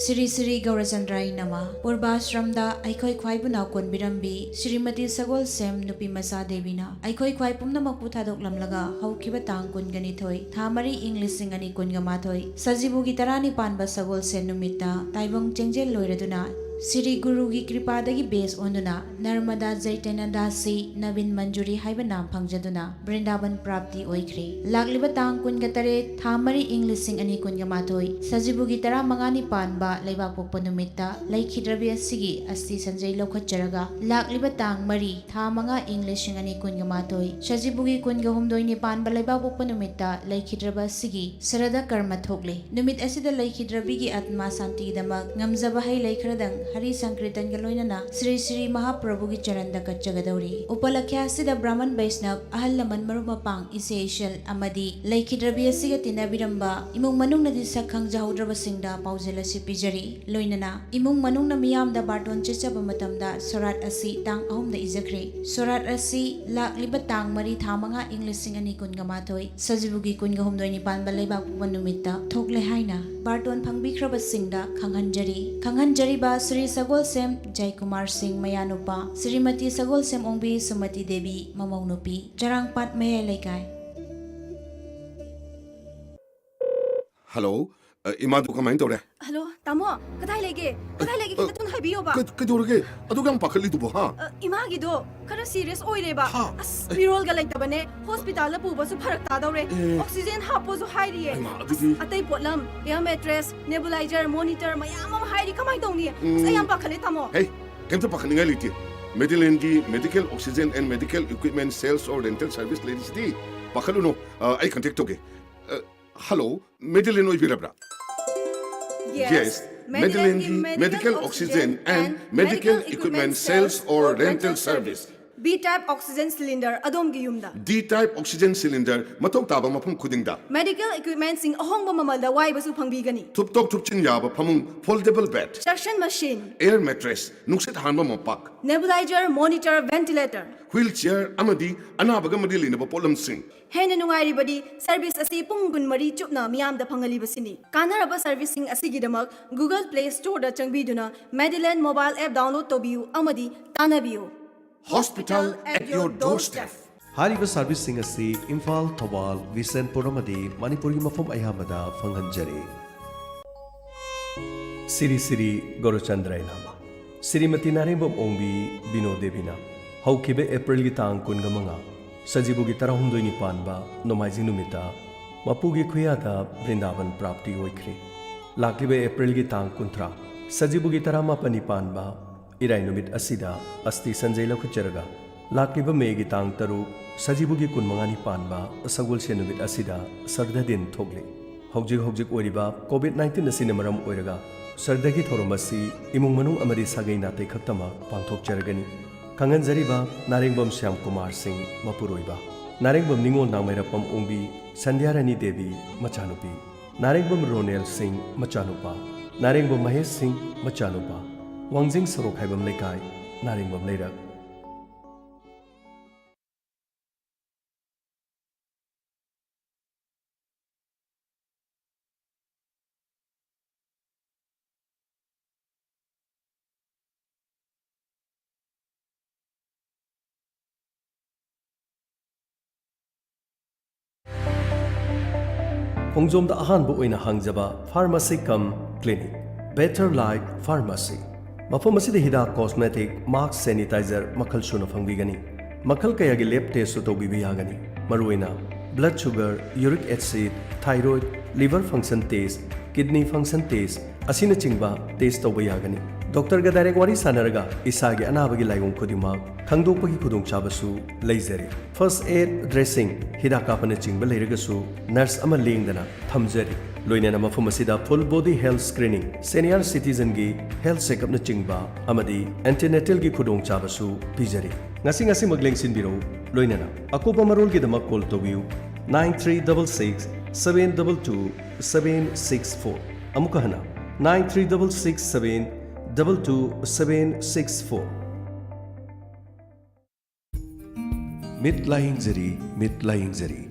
Shri Shri ꯒꯧꯔꯆꯟꯗ꯭ꯔꯥꯏ ꯅꯃ꯫ ꯄꯨꯔꯕꯥꯁ꯭ꯔꯝꯗ ꯑꯩꯈꯣꯏ ꯈ꯭ꯋꯥꯏꯕꯨ ꯅꯥꯎꯀꯣꯟ ꯕꯤꯔꯝꯕꯤ ꯁ꯭ꯔꯤꯃꯇꯤ ꯁꯒꯣꯜꯁꯦꯝ ꯅꯨꯄꯤ ꯃꯆꯥ ꯗꯦꯕꯤꯅ ꯑꯩꯈꯣꯏ ꯈ꯭ꯋꯥꯏ ꯄꯨꯝꯅꯃꯛꯄꯨ ꯊꯥꯗꯣꯛꯂꯝꯂꯒ ꯍꯧꯈꯤꯕ ꯇꯥꯡ ꯀꯨꯟꯒ ꯅꯤꯊꯣꯏ, ꯊꯥ ꯃꯔꯤ, ꯏꯪ ꯂꯤꯁꯤꯡ ꯑꯅꯤ ꯀꯨꯟꯒ ꯃꯥꯊꯣꯏ, ꯁꯖꯤꯕꯨꯒꯤ ꯇꯔꯥꯅꯤꯄꯥꯟꯕ ꯁꯒꯣꯜꯁꯦꯟ ꯅꯨꯃꯤꯠꯇ ꯇꯥꯏꯕꯪ ꯆꯦꯡꯖꯦꯜ ꯂꯣꯏꯔꯗꯨꯅ ꯁ꯭ꯔꯤ ꯒꯨꯔꯨꯒꯤ ꯀ꯭ꯔꯤꯄꯥꯗꯒꯤ ꯕꯦꯁ ꯑꯣꯟꯗꯨꯅ ꯅꯔꯃꯗꯥ ꯆꯩꯇꯟꯌ ꯗꯥꯁꯤ ꯅꯕꯤꯟ ꯃꯟꯖꯨꯔꯤ ꯍꯥꯏꯕ ꯅꯥꯝ ꯐꯪꯖꯗꯨꯅ ꯕ꯭ꯔꯤꯟꯗꯥꯕꯟ ꯄ꯭ꯔꯥꯞꯇꯤ ꯑꯣꯏꯈ꯭ꯔꯦ꯫ ꯂꯥꯛꯂꯤꯕ ꯇꯥꯡ ꯀꯨꯟꯒ ꯇꯔꯦꯠ, ꯊꯥ ꯃꯔꯤ, ꯏꯪ ꯂꯤꯁꯤꯡ ꯑꯅꯤ ꯀꯨꯟꯒ ꯃꯥꯊꯣꯏ, ꯁꯖꯤꯕꯨꯒꯤ ꯇꯔꯥꯃꯉꯥꯅꯤ ꯄꯥꯟꯕ ꯂꯩꯕꯥꯛꯄꯣꯛꯄ ꯅꯨꯃꯤꯠꯇ ꯂꯩꯈꯤꯗ꯭ꯔꯕꯤ ꯑꯁꯤꯒꯤ ꯑꯁꯊꯤ ꯁꯟꯖꯩ ꯂꯧꯈꯠꯆꯔꯒ ꯂꯥꯛꯂꯤꯕ ꯇꯥꯡ ꯃꯔꯤ, ꯊꯥ ꯃꯉꯥ, ꯏꯪ ꯂꯤꯁꯤꯡ ꯑꯅꯤ ꯀꯨꯟꯒ ꯃꯥꯊꯣꯏ, ꯁꯖꯤꯕꯨꯒꯤ ꯀꯨꯟꯒ ꯍꯨꯝꯗꯣꯏꯅꯤ ꯄꯥꯟꯕ ꯂꯩꯕꯥꯛꯄꯣꯛꯄ ꯅꯨꯃꯤꯠꯇ ꯂꯩꯈꯤꯗ꯭ꯔꯕ ꯑꯁꯤꯒꯤ ꯁ꯭ꯔꯥꯗ ꯀꯔꯃ ꯊꯣꯛꯂꯦ꯫ ꯅꯨꯃꯤꯠ ꯑꯁꯤꯗ ꯂꯩꯈꯤꯗ꯭ꯔꯕꯤꯒꯤ ꯑꯥꯠꯃꯥ ꯁꯥꯟꯇꯤꯒꯤꯗꯃꯛ ꯉꯝꯖꯕ ꯍꯩ ꯂꯩ ꯈꯔꯗꯪ ꯍꯔꯤ ꯁꯪꯀ꯭ꯔꯤꯇꯟꯒ ꯂꯣꯏꯅꯅ ꯁ꯭ꯔꯤ ꯁ꯭ꯔꯤ ꯃꯍꯥꯄ꯭ꯔꯚꯨꯒꯤ ꯆꯔꯟꯗ ꯀꯠꯆꯒꯗꯧꯔꯤ꯫ ꯎꯄꯂꯛꯈ꯭ꯌꯥ ꯑꯁꯤꯗ ꯕ꯭ꯔꯥꯍꯃꯟ ꯕꯩꯁꯅꯕ, ꯑꯍꯜ ꯂꯃꯟ, ꯃꯔꯨꯞ ꯃꯄꯥꯡ, ꯏꯆꯦ ꯏꯆꯜ ꯑꯃꯗꯤ ꯂꯩꯈꯤꯗ꯭ꯔꯕꯤ ꯑꯁꯤꯒ ꯇꯤꯟꯅꯕꯤꯔꯝꯕ ꯏꯃꯨꯡ ꯃꯅꯨꯡꯅꯗꯤ ꯁꯛ ꯈꯪꯖꯍꯧꯗ꯭ꯔꯕꯁꯤꯡꯗ ꯄꯥꯎꯖꯦꯜ ꯑꯁꯤ ꯄꯤꯖꯔꯤ꯫ ꯂꯣꯏꯅꯅ ꯏꯃꯨꯡ ꯃꯅꯨꯡꯅ ꯃꯤꯌꯥꯝꯗ ꯕꯥꯔꯇꯣꯟ ꯆꯠꯆꯕ ꯃꯇꯝꯗ ꯁꯣꯔꯥꯠ ꯑꯁꯤ ꯇꯥꯡ ꯑꯍꯨꯝꯗ ꯏꯖꯈ꯭ꯔꯦ꯫ ꯁꯣꯔꯥꯠ ꯑꯁꯤ ꯂꯥꯛꯂꯤꯕ ꯇꯥꯡ ꯃꯔꯤ, ꯊꯥ ꯃꯉꯥ, ꯏꯪ ꯂꯤꯁꯤꯡ ꯑꯅꯤ ꯀꯨꯟꯒ ꯃꯥꯊꯣꯏ, ꯁꯖꯤꯕꯨꯒꯤ ꯀꯨꯟꯒ ꯍꯨꯝꯗꯣꯏꯅꯤ ꯄꯥꯟꯕ ꯂꯩꯕꯥꯛꯄꯣꯛꯄ ꯅꯨꯃꯤꯠꯇ ꯊꯣꯛꯂꯦ ꯍꯥꯏꯅ ꯕꯥꯔꯇꯣꯟ ꯐꯪꯕꯤꯈ꯭ꯔꯕꯁꯤꯡꯗ ꯈꯪꯍꯟꯖꯔꯤ꯫ ꯈꯪꯍꯟꯖꯔꯤꯕ ꯁ꯭ꯔꯤ ꯁꯒꯣꯜꯁꯦꯝ ꯖꯌꯀꯨꯃꯥꯔ ꯁꯤꯡ ꯃꯌꯥꯅꯨꯄꯥ, ꯁ꯭ꯔꯤꯃꯇꯤ ꯁꯒꯣꯜꯁꯦꯝ ꯑꯣꯡꯕꯤ ꯁꯨꯃꯇꯤ ꯗꯦꯕꯤ ꯃꯃꯧ ꯅꯨꯄꯤ, ꯆꯔꯥꯡꯄꯥꯠ ꯃꯌꯥꯏ ꯂꯩꯀꯥꯏ꯫ ꯍꯜꯂꯣ, ꯑ, ꯏꯃꯥꯗꯨ ꯀꯃꯥꯏꯅ ꯇꯧꯔꯦ? ꯍꯜꯂꯣ, ꯇꯥꯃꯣ, ꯀꯗꯥꯏ ꯂꯩꯒꯦ? ꯀꯗꯥꯏ ꯂꯩꯒꯦ? ꯑ, ꯈꯤꯇꯪ ꯍꯥꯏꯕꯤꯌꯣꯕ꯫ ꯀꯩ-, ꯀꯩꯗꯧꯔꯒꯦ? ꯑꯗꯨꯛ ꯌꯥꯝ ꯄꯥꯈꯠꯂꯤꯗꯨꯕꯣ, ꯍꯥ? ꯑ, ꯏꯃꯥꯒꯤꯗꯣ ꯈꯔ ꯁꯤꯔꯤꯌꯁ ꯑꯣꯏꯔꯦꯕ꯫ ꯍꯥ? ꯑꯁ, ꯑꯦ꯫ ꯃꯤꯔꯣꯜꯒ ꯂꯩꯇꯕꯅꯦ꯫ ꯍꯣꯁꯄꯤꯇꯥꯜꯗ ꯄꯨꯕꯁꯨ ꯐꯔꯛ ꯇꯥꯗꯧꯔꯦ꯫ ꯑꯦ꯫ ꯑꯣꯛꯁꯤꯖꯦꯟ ꯍꯥꯞꯄꯣꯁꯨ ꯍꯥꯏꯔꯤꯌꯦ꯫ ꯍꯩꯃꯥ, ꯑꯗꯨꯗꯤ꯫ ꯑꯁ, ꯑꯇꯩ ꯄꯣꯠꯂꯝ, ꯑꯦꯌꯔ ꯃꯦꯇ꯭ꯔꯦꯁ, ꯅꯦꯕꯨꯂꯥꯏꯖꯔ, ꯃꯣꯅꯤꯇꯔ ꯃꯌꯥꯝ ꯑꯃ ꯍꯥꯏꯔꯤ꯫ ꯀꯃꯥꯏꯅ ꯇꯧꯅꯤ? ꯑꯁ, ꯑꯩ ꯌꯥꯝ ꯎꯝ꯫ ꯄꯥꯈꯠꯂꯦ, ꯇꯥꯃꯣ꯫ ꯍꯦ, ꯀꯩꯝꯇ ꯄꯥꯈꯠꯅꯤꯡꯉꯥꯏ ꯂꯩꯇꯦ꯫ ꯃꯦꯗꯤꯂꯦꯟꯒꯤ medical oxygen and medical equipment sales or rental service ꯂꯩꯔꯤꯁꯤꯗꯤ꯫ ꯄꯥꯈꯠꯂꯨꯅꯨ, ꯑ, ꯑꯩ ꯀꯟꯇꯦꯛ ꯇꯧꯒꯦ꯫ ꯑ, ꯍꯜꯂꯣ, ꯃꯦꯗꯤꯂꯤꯟ ꯑꯣꯏꯕꯤꯔꯕ꯭ꯔꯥ? Yes, ꯃꯦꯗꯤꯂꯤꯟꯒꯤ medical oxygen and medical equipment sales or rental service꯫ B type oxygen cylinder ꯑꯗꯣꯝꯒꯤ ꯌꯨꯝꯗ꯫ D type oxygen cylinder ꯃꯊꯧ ꯇꯥꯕ ꯃꯐꯝ ꯈꯨꯗꯤꯡꯗ꯫ Medical equipmentꯁꯤꯡ ꯑꯍꯣꯡꯕ ꯃꯃꯜꯗ ꯋꯥꯏꯕꯁꯨ ꯐꯪꯕꯤꯒꯅꯤ꯫ ꯊꯨꯞꯇꯣꯛ ꯊꯨꯞꯆꯤꯟ ꯌꯥꯕ ꯐꯃꯨꯡ, foldable bed꯫ Suction machine꯫ Air mattress, ꯅꯨꯡꯁꯤꯠ ꯍꯥꯟꯕ ꯃꯣꯝꯄꯥꯛ꯫ Nebulizer, monitor, ventilator꯫ Wheelchair ꯑꯃꯗꯤ ꯑꯅꯥꯕꯒ ꯃꯔꯤ ꯂꯩꯅꯕ ꯄꯣꯠꯂꯝꯁꯤꯡ꯫ ꯍꯦꯟꯅ ꯅꯨꯡꯉꯥꯏꯔꯤꯕꯗꯤ ꯁꯔꯚꯤꯁ ꯑꯁꯤ ꯄꯨꯡ ꯀꯨꯟꯃꯔꯤ ꯆꯨꯞꯅ ꯃꯤꯌꯥꯝꯗ ꯐꯪꯍꯜꯂꯤꯕꯁꯤꯅꯤ꯫ ꯀꯥꯟꯅꯔꯕ ꯁꯔꯚꯤꯁꯁꯤꯡ ꯑꯁꯤꯒꯤꯗꯃꯛ Google Play Storeꯗ ꯆꯪꯕꯤꯗꯨꯅ Medilane mobile app download ꯇꯧꯕꯤꯌꯨ ꯑꯃꯗꯤ ꯇꯥꯟꯅꯕꯤꯌꯨ꯫ Hospital at your doorstep. ꯍꯥꯏꯔꯤꯕ ꯁꯔꯚꯤꯁꯁꯤꯡ ꯑꯁꯤ ꯏꯝꯐꯥꯜ, ꯊꯧꯕꯥꯜ, ꯕꯤꯁꯦꯟꯄꯨꯔ ꯑꯃꯗꯤ ꯃꯅꯤꯄꯨꯔꯒꯤ ꯃꯐꯝ ꯑꯌꯥꯝꯕꯗ ꯐꯪꯍꯟꯖꯔꯤ꯫ ꯁꯤꯔꯤ ꯁꯤꯔꯤ ꯒꯧꯔꯆꯟꯗ꯭ꯔ ꯅꯃ꯫ ꯁ꯭ꯔꯤꯃꯇꯤ ꯅꯥꯔꯦꯡꯕꯝ ꯑꯣꯡꯕꯤ ꯕꯤꯅꯣ ꯗꯦꯕꯤꯅ ꯍꯧꯈꯤꯕ ꯑꯦꯄ꯭ꯔꯤꯜꯒꯤ ꯇꯥꯡ ꯀꯨꯟꯒ ꯃꯉꯥ, ꯁꯖꯤꯕꯨꯒꯤ ꯇꯔꯥꯍꯨꯝꯗꯣꯏꯅꯤ ꯄꯥꯟꯕ ꯅꯣꯡꯃꯥꯏꯖꯤꯡ ꯅꯨꯃꯤꯠꯇ ꯃꯄꯨꯒꯤ ꯈꯨꯌꯥꯗ ꯕ꯭ꯔꯤꯟꯗꯥꯕꯟ ꯄ꯭ꯔꯥꯞꯇꯤ ꯑꯣꯏꯈ꯭ꯔꯤ꯫ ꯂꯥꯛꯂꯤꯕ ꯑꯦꯄ꯭ꯔꯤꯜꯒꯤ ꯇꯥꯡ ꯀꯨꯟꯊ꯭ꯔꯥ, ꯁꯖꯤꯕꯨꯒꯤ ꯇꯔꯥꯃꯥꯄꯟꯅꯤ ꯄꯥꯟꯕ ꯏꯔꯥꯏ ꯅꯨꯃꯤꯠ ꯑꯁꯤꯗ ꯑꯁꯇꯤ ꯁꯟꯖꯩ ꯂꯧꯈꯠꯆꯔꯒ, ꯂꯥꯛꯂꯤꯕ ꯃꯦꯒꯤ ꯇꯥꯡ ꯇꯔꯨꯛ, ꯁꯖꯤꯕꯨꯒꯤ ꯀꯨꯟꯃꯉꯥꯅꯤ ꯄꯥꯟꯕ ꯁꯒꯣꯜꯁꯦꯟ ꯅꯨꯃꯤꯠ ꯑꯁꯤꯗ ꯁꯔꯗ ꯗꯤꯟ ꯊꯣꯛꯂꯤ꯫ ꯍꯧꯖꯤꯛ ꯍꯧꯖꯤꯛ ꯑꯣꯏꯔꯤꯕ ꯀꯣꯚꯤꯗ ꯅꯥꯏꯟꯇꯤꯟ ꯑꯁꯤꯅ ꯃꯔꯝ ꯑꯣꯏꯔꯒ ꯁꯔꯗꯒꯤ ꯊꯧꯔꯝ ꯑꯁꯤ ꯏꯃꯨꯡ ꯃꯅꯨꯡ ꯑꯃꯗꯤ ꯁꯥꯒꯩ ꯅꯥꯇꯩ ꯈꯛꯇꯃꯛ ꯄꯥꯡꯊꯣꯛꯆꯔꯒꯅꯤ꯫ ꯈꯪꯍꯟꯖꯔꯤꯕ ꯅꯥꯔꯦꯡꯕꯝ ꯁ꯭ꯌꯥꯝ ꯀꯨꯃꯥꯔ ꯁꯤꯡ ꯃꯄꯨꯔꯣꯏꯕ, ꯅꯥꯔꯦꯡꯕꯝ ꯅꯤꯉꯣꯜ ꯅꯥꯡꯃꯩꯔꯛꯄꯝ ꯑꯣꯡꯕꯤ ꯁꯟꯙ꯭ꯌꯥꯔꯥꯅꯤ ꯗꯦꯕꯤ ꯃꯆꯥꯅꯨꯄꯤ, ꯅꯥꯔꯦꯡꯕꯝ ꯔꯣꯅꯦꯜ ꯁꯤꯡ ꯃꯆꯥꯅꯨꯄꯥ, ꯅꯥꯔꯦꯡꯕꯝ ꯃꯍꯦꯁ ꯁꯤꯡ ꯃꯆꯥꯅꯨꯄꯥ, ꯋꯥꯡꯖꯤꯡ ꯁꯣꯔꯣꯛ ꯍꯥꯏꯕꯝ ꯂꯩꯀꯥꯏ, ꯅꯥꯔꯦꯡꯕꯝ ꯂꯩꯔꯛ꯫ ꯈꯣꯡꯖꯣꯝꯗ ꯑꯍꯥꯟꯕ ꯑꯣꯏꯅ ꯍꯥꯡꯖꯕ pharmacy cum clinic, Better Life Pharmacy꯫ ꯃꯐꯝ ꯑꯁꯤꯗ ꯍꯤꯗꯥꯛ, cosmetic, mask, sanitizer ꯃꯈꯜ ꯁꯨꯅ ꯐꯪꯕꯤꯒꯅꯤ꯫ ꯃꯈꯜ ꯀꯌꯥꯒꯤ lab test ꯁꯨ ꯇꯧꯕꯤꯕ ꯌꯥꯒꯅꯤ꯫ ꯃꯔꯨꯑꯣꯏꯅ blood sugar, uric acid, thyroid, liver function test, kidney function test ꯑꯁꯤꯅꯆꯤꯡꯕ test ꯇꯧꯕ ꯌꯥꯒꯅꯤ꯫ ꯗꯣꯛꯇꯔꯒ direct ꯋꯥꯔꯤ ꯁꯥꯅꯔꯒ ꯏꯁꯥꯒꯤ ꯑꯅꯥꯕꯒꯤ ꯂꯥꯏꯑꯣꯡ ꯈꯨꯗꯤꯡꯃꯛ ꯈꯪꯗꯣꯛꯄꯒꯤ ꯈꯨꯗꯣꯡꯆꯥꯕꯁꯨ ꯂꯩꯖꯔꯤ꯫ First aid, dressing, ꯍꯤꯗꯥꯛ ꯀꯥꯞꯄꯅꯆꯤꯡꯕ ꯂꯩꯔꯒꯁꯨ nurse ꯑꯃ ꯂꯦꯡꯗꯅ ꯊꯝꯖꯔꯤ꯫ ꯂꯣꯏꯅꯅ ꯃꯐꯝ ꯑꯁꯤꯗ full body health screening, senior citizen ꯒꯤ health checkup ꯅꯆꯤꯡꯕ ꯑꯃꯗꯤ antenatal ꯒꯤ ꯈꯨꯗꯣꯡꯆꯥꯕꯁꯨ ꯄꯤꯖꯔꯤ꯫ ꯉꯁꯤ ꯉꯁꯤꯃꯛ ꯂꯦꯡꯁꯤꯟꯕꯤꯔꯛꯎ꯫ ꯂꯣꯏꯅꯅ ꯑꯀꯨꯞꯄ ꯃꯔꯣꯜꯒꯤꯗꯃꯛ call ꯇꯧꯕꯤꯌꯨ, nine three double six seven double two seven six four꯫ ꯑꯃꯨꯛꯀ ꯍꯟꯅ, nine three double six seven double two seven six four꯫ Mid ꯂꯥꯌꯦꯡꯖꯔꯤ, mid ꯂꯥꯌꯦꯡꯖꯔꯤ꯫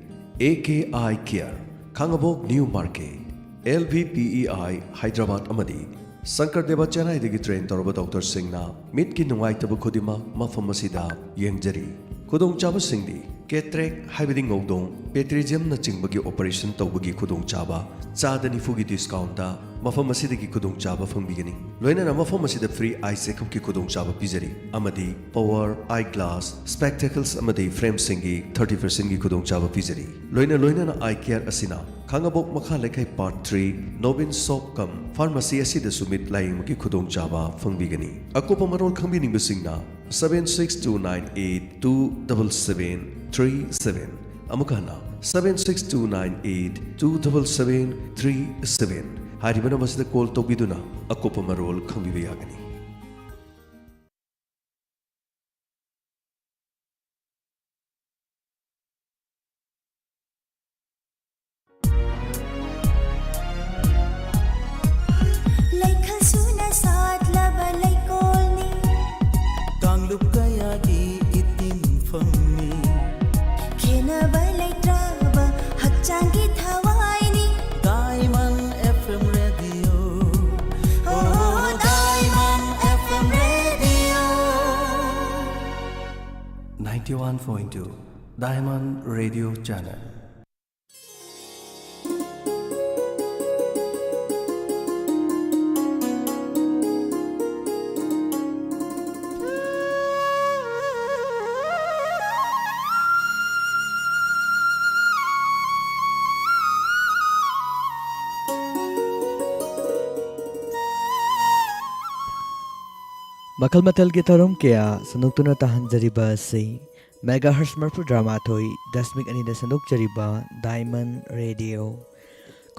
A K Eye Care, Khangabok, new market, L V P E I, Hyderabad ꯑꯃꯗꯤ ꯁꯪꯀꯔ ꯗꯦꯕ, ꯆꯦꯟꯅꯥꯏꯗꯒꯤ train ꯇꯧꯔꯕ ꯗꯣꯛꯇꯔꯁꯤꯡꯅ ꯃꯤꯠꯀꯤ ꯅꯨꯡꯉꯥꯏꯇꯕ ꯈꯨꯗꯤꯡꯃꯛ ꯃꯐꯝ ꯑꯁꯤꯗ ꯌꯦꯡꯖꯔꯤ꯫ ꯈꯨꯗꯣꯡꯆꯥꯕꯁꯤꯡꯗꯤ cataract ꯍꯥꯏꯕꯗꯤ ꯉꯧꯗꯣꯡ, plagiarism ꯅꯆꯤꯡꯕꯒꯤ operation ꯇꯧꯕꯒꯤ ꯈꯨꯗꯣꯡꯆꯥꯕ ꯆꯥꯗ ꯅꯤꯐꯨꯒꯤ discount ꯇ ꯃꯐꯝ ꯑꯁꯤꯗꯒꯤ ꯈꯨꯗꯣꯡꯆꯥꯕ ꯐꯪꯕꯤꯒꯅꯤ꯫ ꯂꯣꯏꯅꯅ ꯃꯐꯝ ꯑꯁꯤꯗ free eye checkup ꯀꯤ ꯈꯨꯗꯣꯡꯆꯥꯕ ꯄꯤꯖꯔꯤ ꯑꯃꯗꯤ power, eye glass, spectacles ꯑꯃꯗꯤ frame ꯁꯤꯡꯒꯤ thirty percent ꯒꯤ ꯈꯨꯗꯣꯡꯆꯥꯕ ꯄꯤꯖꯔꯤ꯫ ꯂꯣꯏꯅ ꯂꯣꯏꯅꯅ Eye Care ꯑꯁꯤꯅ ꯈꯥꯉꯕꯣꯛ ꯃꯈꯥ ꯂꯩꯀꯥꯏ Part three, Nobin Shop cum Pharmacy ꯑꯁꯤꯗꯁꯨ ꯃꯤꯠ ꯂꯥꯌꯦꯡꯕꯒꯤ ꯈꯨꯗꯣꯡꯆꯥꯕ ꯐꯪꯕꯤꯒꯅꯤ꯫ ꯑꯀꯨꯞꯄ ꯃꯔꯣꯜ ꯈꯪꯕꯤꯅꯤꯡꯕꯁꯤꯡꯅ seven six two nine eight two double seven three seven, ꯑꯃꯨꯛꯀ ꯍꯟꯅ, seven six two nine eight two double seven three seven ꯍꯥꯏꯔꯤꯕ number ꯑꯁꯤꯗ call ꯇꯧꯕꯤꯗꯨꯅ ꯑꯀꯨꯞꯄ ꯃꯔꯣꯜ ꯈꯪꯕꯤꯕ ꯌꯥꯒꯅꯤ꯫ ꯂꯩꯈꯜ ꯁꯨꯅ ꯁꯥꯠꯂꯕ ꯂꯩꯀꯣꯜꯅꯤ꯫ ꯀꯥꯡꯂꯨꯞ ꯀꯌꯥꯒꯤ ꯏꯇꯤꯟꯐꯝꯅꯤ꯫ ꯈꯦꯟꯅꯕ ꯂꯩꯇ꯭ꯔꯕ ꯍꯛꯆꯥꯡꯒꯤ ꯊꯋꯥꯏꯅꯤ꯫ Diamond F M Radio. Oh, Diamond F M Radio. Ninety one point two Diamond Radio Channel. ꯃꯈꯜ ꯃꯊꯦꯜꯒꯤ ꯊꯧꯔꯝ ꯀꯌꯥ ꯁꯟꯗꯣꯛꯇꯨꯅ ꯇꯥꯍꯟꯖꯔꯤꯕ ꯑꯁꯤ ꯃꯦꯒꯥ ꯍꯔꯁ ꯃꯔꯐꯨ ꯇꯔꯥꯃꯥꯊꯣꯏ ꯗꯁꯃꯤꯛ ꯑꯅꯤꯗ ꯁꯟꯗꯣꯛꯆꯔꯤꯕ ꯗꯥꯏꯃꯟ ꯔꯦꯗꯤꯑꯣ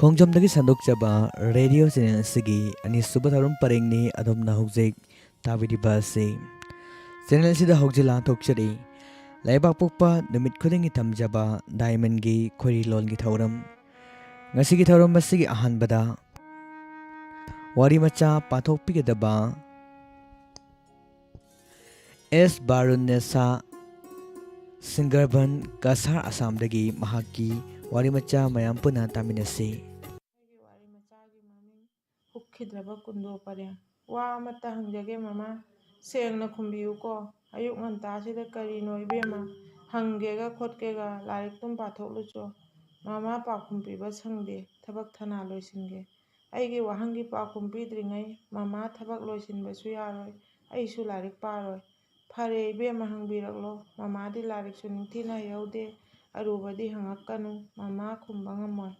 ꯈꯣꯡꯖꯣꯝꯗꯒꯤ ꯁꯟꯗꯣꯛꯆꯕ ꯔꯦꯗꯤꯑꯣ ꯆꯦꯅꯦꯜ ꯑꯁꯤꯒꯤ ꯑꯅꯤꯁꯨꯕ ꯊꯧꯔꯝ ꯄꯔꯦꯡꯅꯤ꯫ ꯑꯗꯣꯝꯅ ꯍꯧꯖꯤꯛ ꯇꯥꯕꯤꯔꯤꯕ ꯑꯁꯤ ꯆꯦꯅꯦꯜ ꯑꯁꯤꯗ ꯍꯧꯖꯤꯛ ꯂꯥꯟꯊꯣꯛꯆꯔꯤ꯫ ꯂꯩꯕꯥꯛꯄꯣꯛꯄ ꯅꯨꯃꯤꯠ ꯈꯨꯗꯤꯡꯒꯤ ꯊꯝꯖꯕ ꯗꯥꯏꯃꯟꯒꯤ ꯈꯣꯏꯔꯤ ꯂꯣꯟꯒꯤ ꯊꯧꯔꯝ꯫ ꯉꯁꯤꯒꯤ ꯊꯧꯔꯝ ꯑꯁꯤꯒꯤ ꯑꯍꯥꯟꯕꯗ ꯋꯥꯔꯤ ꯃꯆꯥ ꯄꯥꯊꯣꯛꯄꯤꯒꯗꯕ ꯑꯦꯁ ꯕꯥꯔꯨꯟꯅꯦꯁꯥ ꯁꯤꯡꯒꯔꯕꯟ ꯀꯁꯥꯔ ꯑꯁꯥꯝꯗꯒꯤ ꯃꯍꯥꯛꯀꯤ ꯋꯥꯔꯤ ꯃꯆꯥ ꯃꯌꯥꯝ ꯄꯨꯟꯅ ꯇꯥꯃꯤꯟꯅꯁꯤ꯫ ꯑꯩꯒꯤ ꯋꯥꯔꯤ ꯃꯆꯥꯒꯤ ꯃꯃꯤꯡ ꯍꯨꯛꯈꯤꯗ꯭ꯔꯕ ꯀꯨꯟꯗꯣ ꯄꯔꯦꯡ꯫ ꯋꯥ ꯑꯃꯠꯇ ꯍꯪꯖꯒꯦ ꯃꯃꯥ, ꯁꯦꯡꯅ ꯈꯨꯝꯕꯤꯌꯨꯀꯣ꯫ ꯑꯌꯨꯛ ꯉꯟꯇꯥꯁꯤꯗ ꯀꯔꯤꯅꯣ ꯏꯕꯦꯝꯃ ꯍꯪꯒꯦꯒ ꯈꯣꯠꯀꯦꯒ, ꯂꯥꯏꯔꯤꯛꯇꯨꯝ ꯄꯥꯊꯣꯛꯂꯨꯆꯣ꯫ ꯃꯃꯥ ꯄꯥꯎꯈꯨꯝ ꯄꯤꯕ ꯁꯪꯗꯦ, ꯊꯕꯛ ꯊꯅꯥ ꯂꯣꯏꯁꯤꯟꯒꯦ꯫ ꯑꯩꯒꯤ ꯋꯥꯍꯪꯒꯤ ꯄꯥꯎꯈꯨꯝ ꯄꯤꯗ꯭ꯔꯤꯉꯩ ꯃꯃꯥ ꯊꯕꯛ ꯂꯣꯏꯁꯤꯟꯕꯁꯨ ꯌꯥꯔꯣꯏ, ꯑꯩꯁꯨ ꯂꯥꯏꯔꯤꯛ ꯄꯥꯔꯣꯏ꯫ ꯐꯔꯦ ꯏꯕꯦꯝꯃ, ꯍꯪꯕꯤꯔꯛꯂꯣ꯫ ꯃꯃꯥꯗꯤ ꯂꯥꯏꯔꯤꯛꯁꯨ ꯅꯤꯡꯊꯤꯅ ꯍꯩꯍꯧꯗꯦ, ꯑꯔꯨꯕꯗꯤ ꯍꯪꯉꯛꯀꯅꯨ, ꯃꯃꯥ ꯈꯨꯝꯕ ꯉꯝꯃꯣꯏ꯫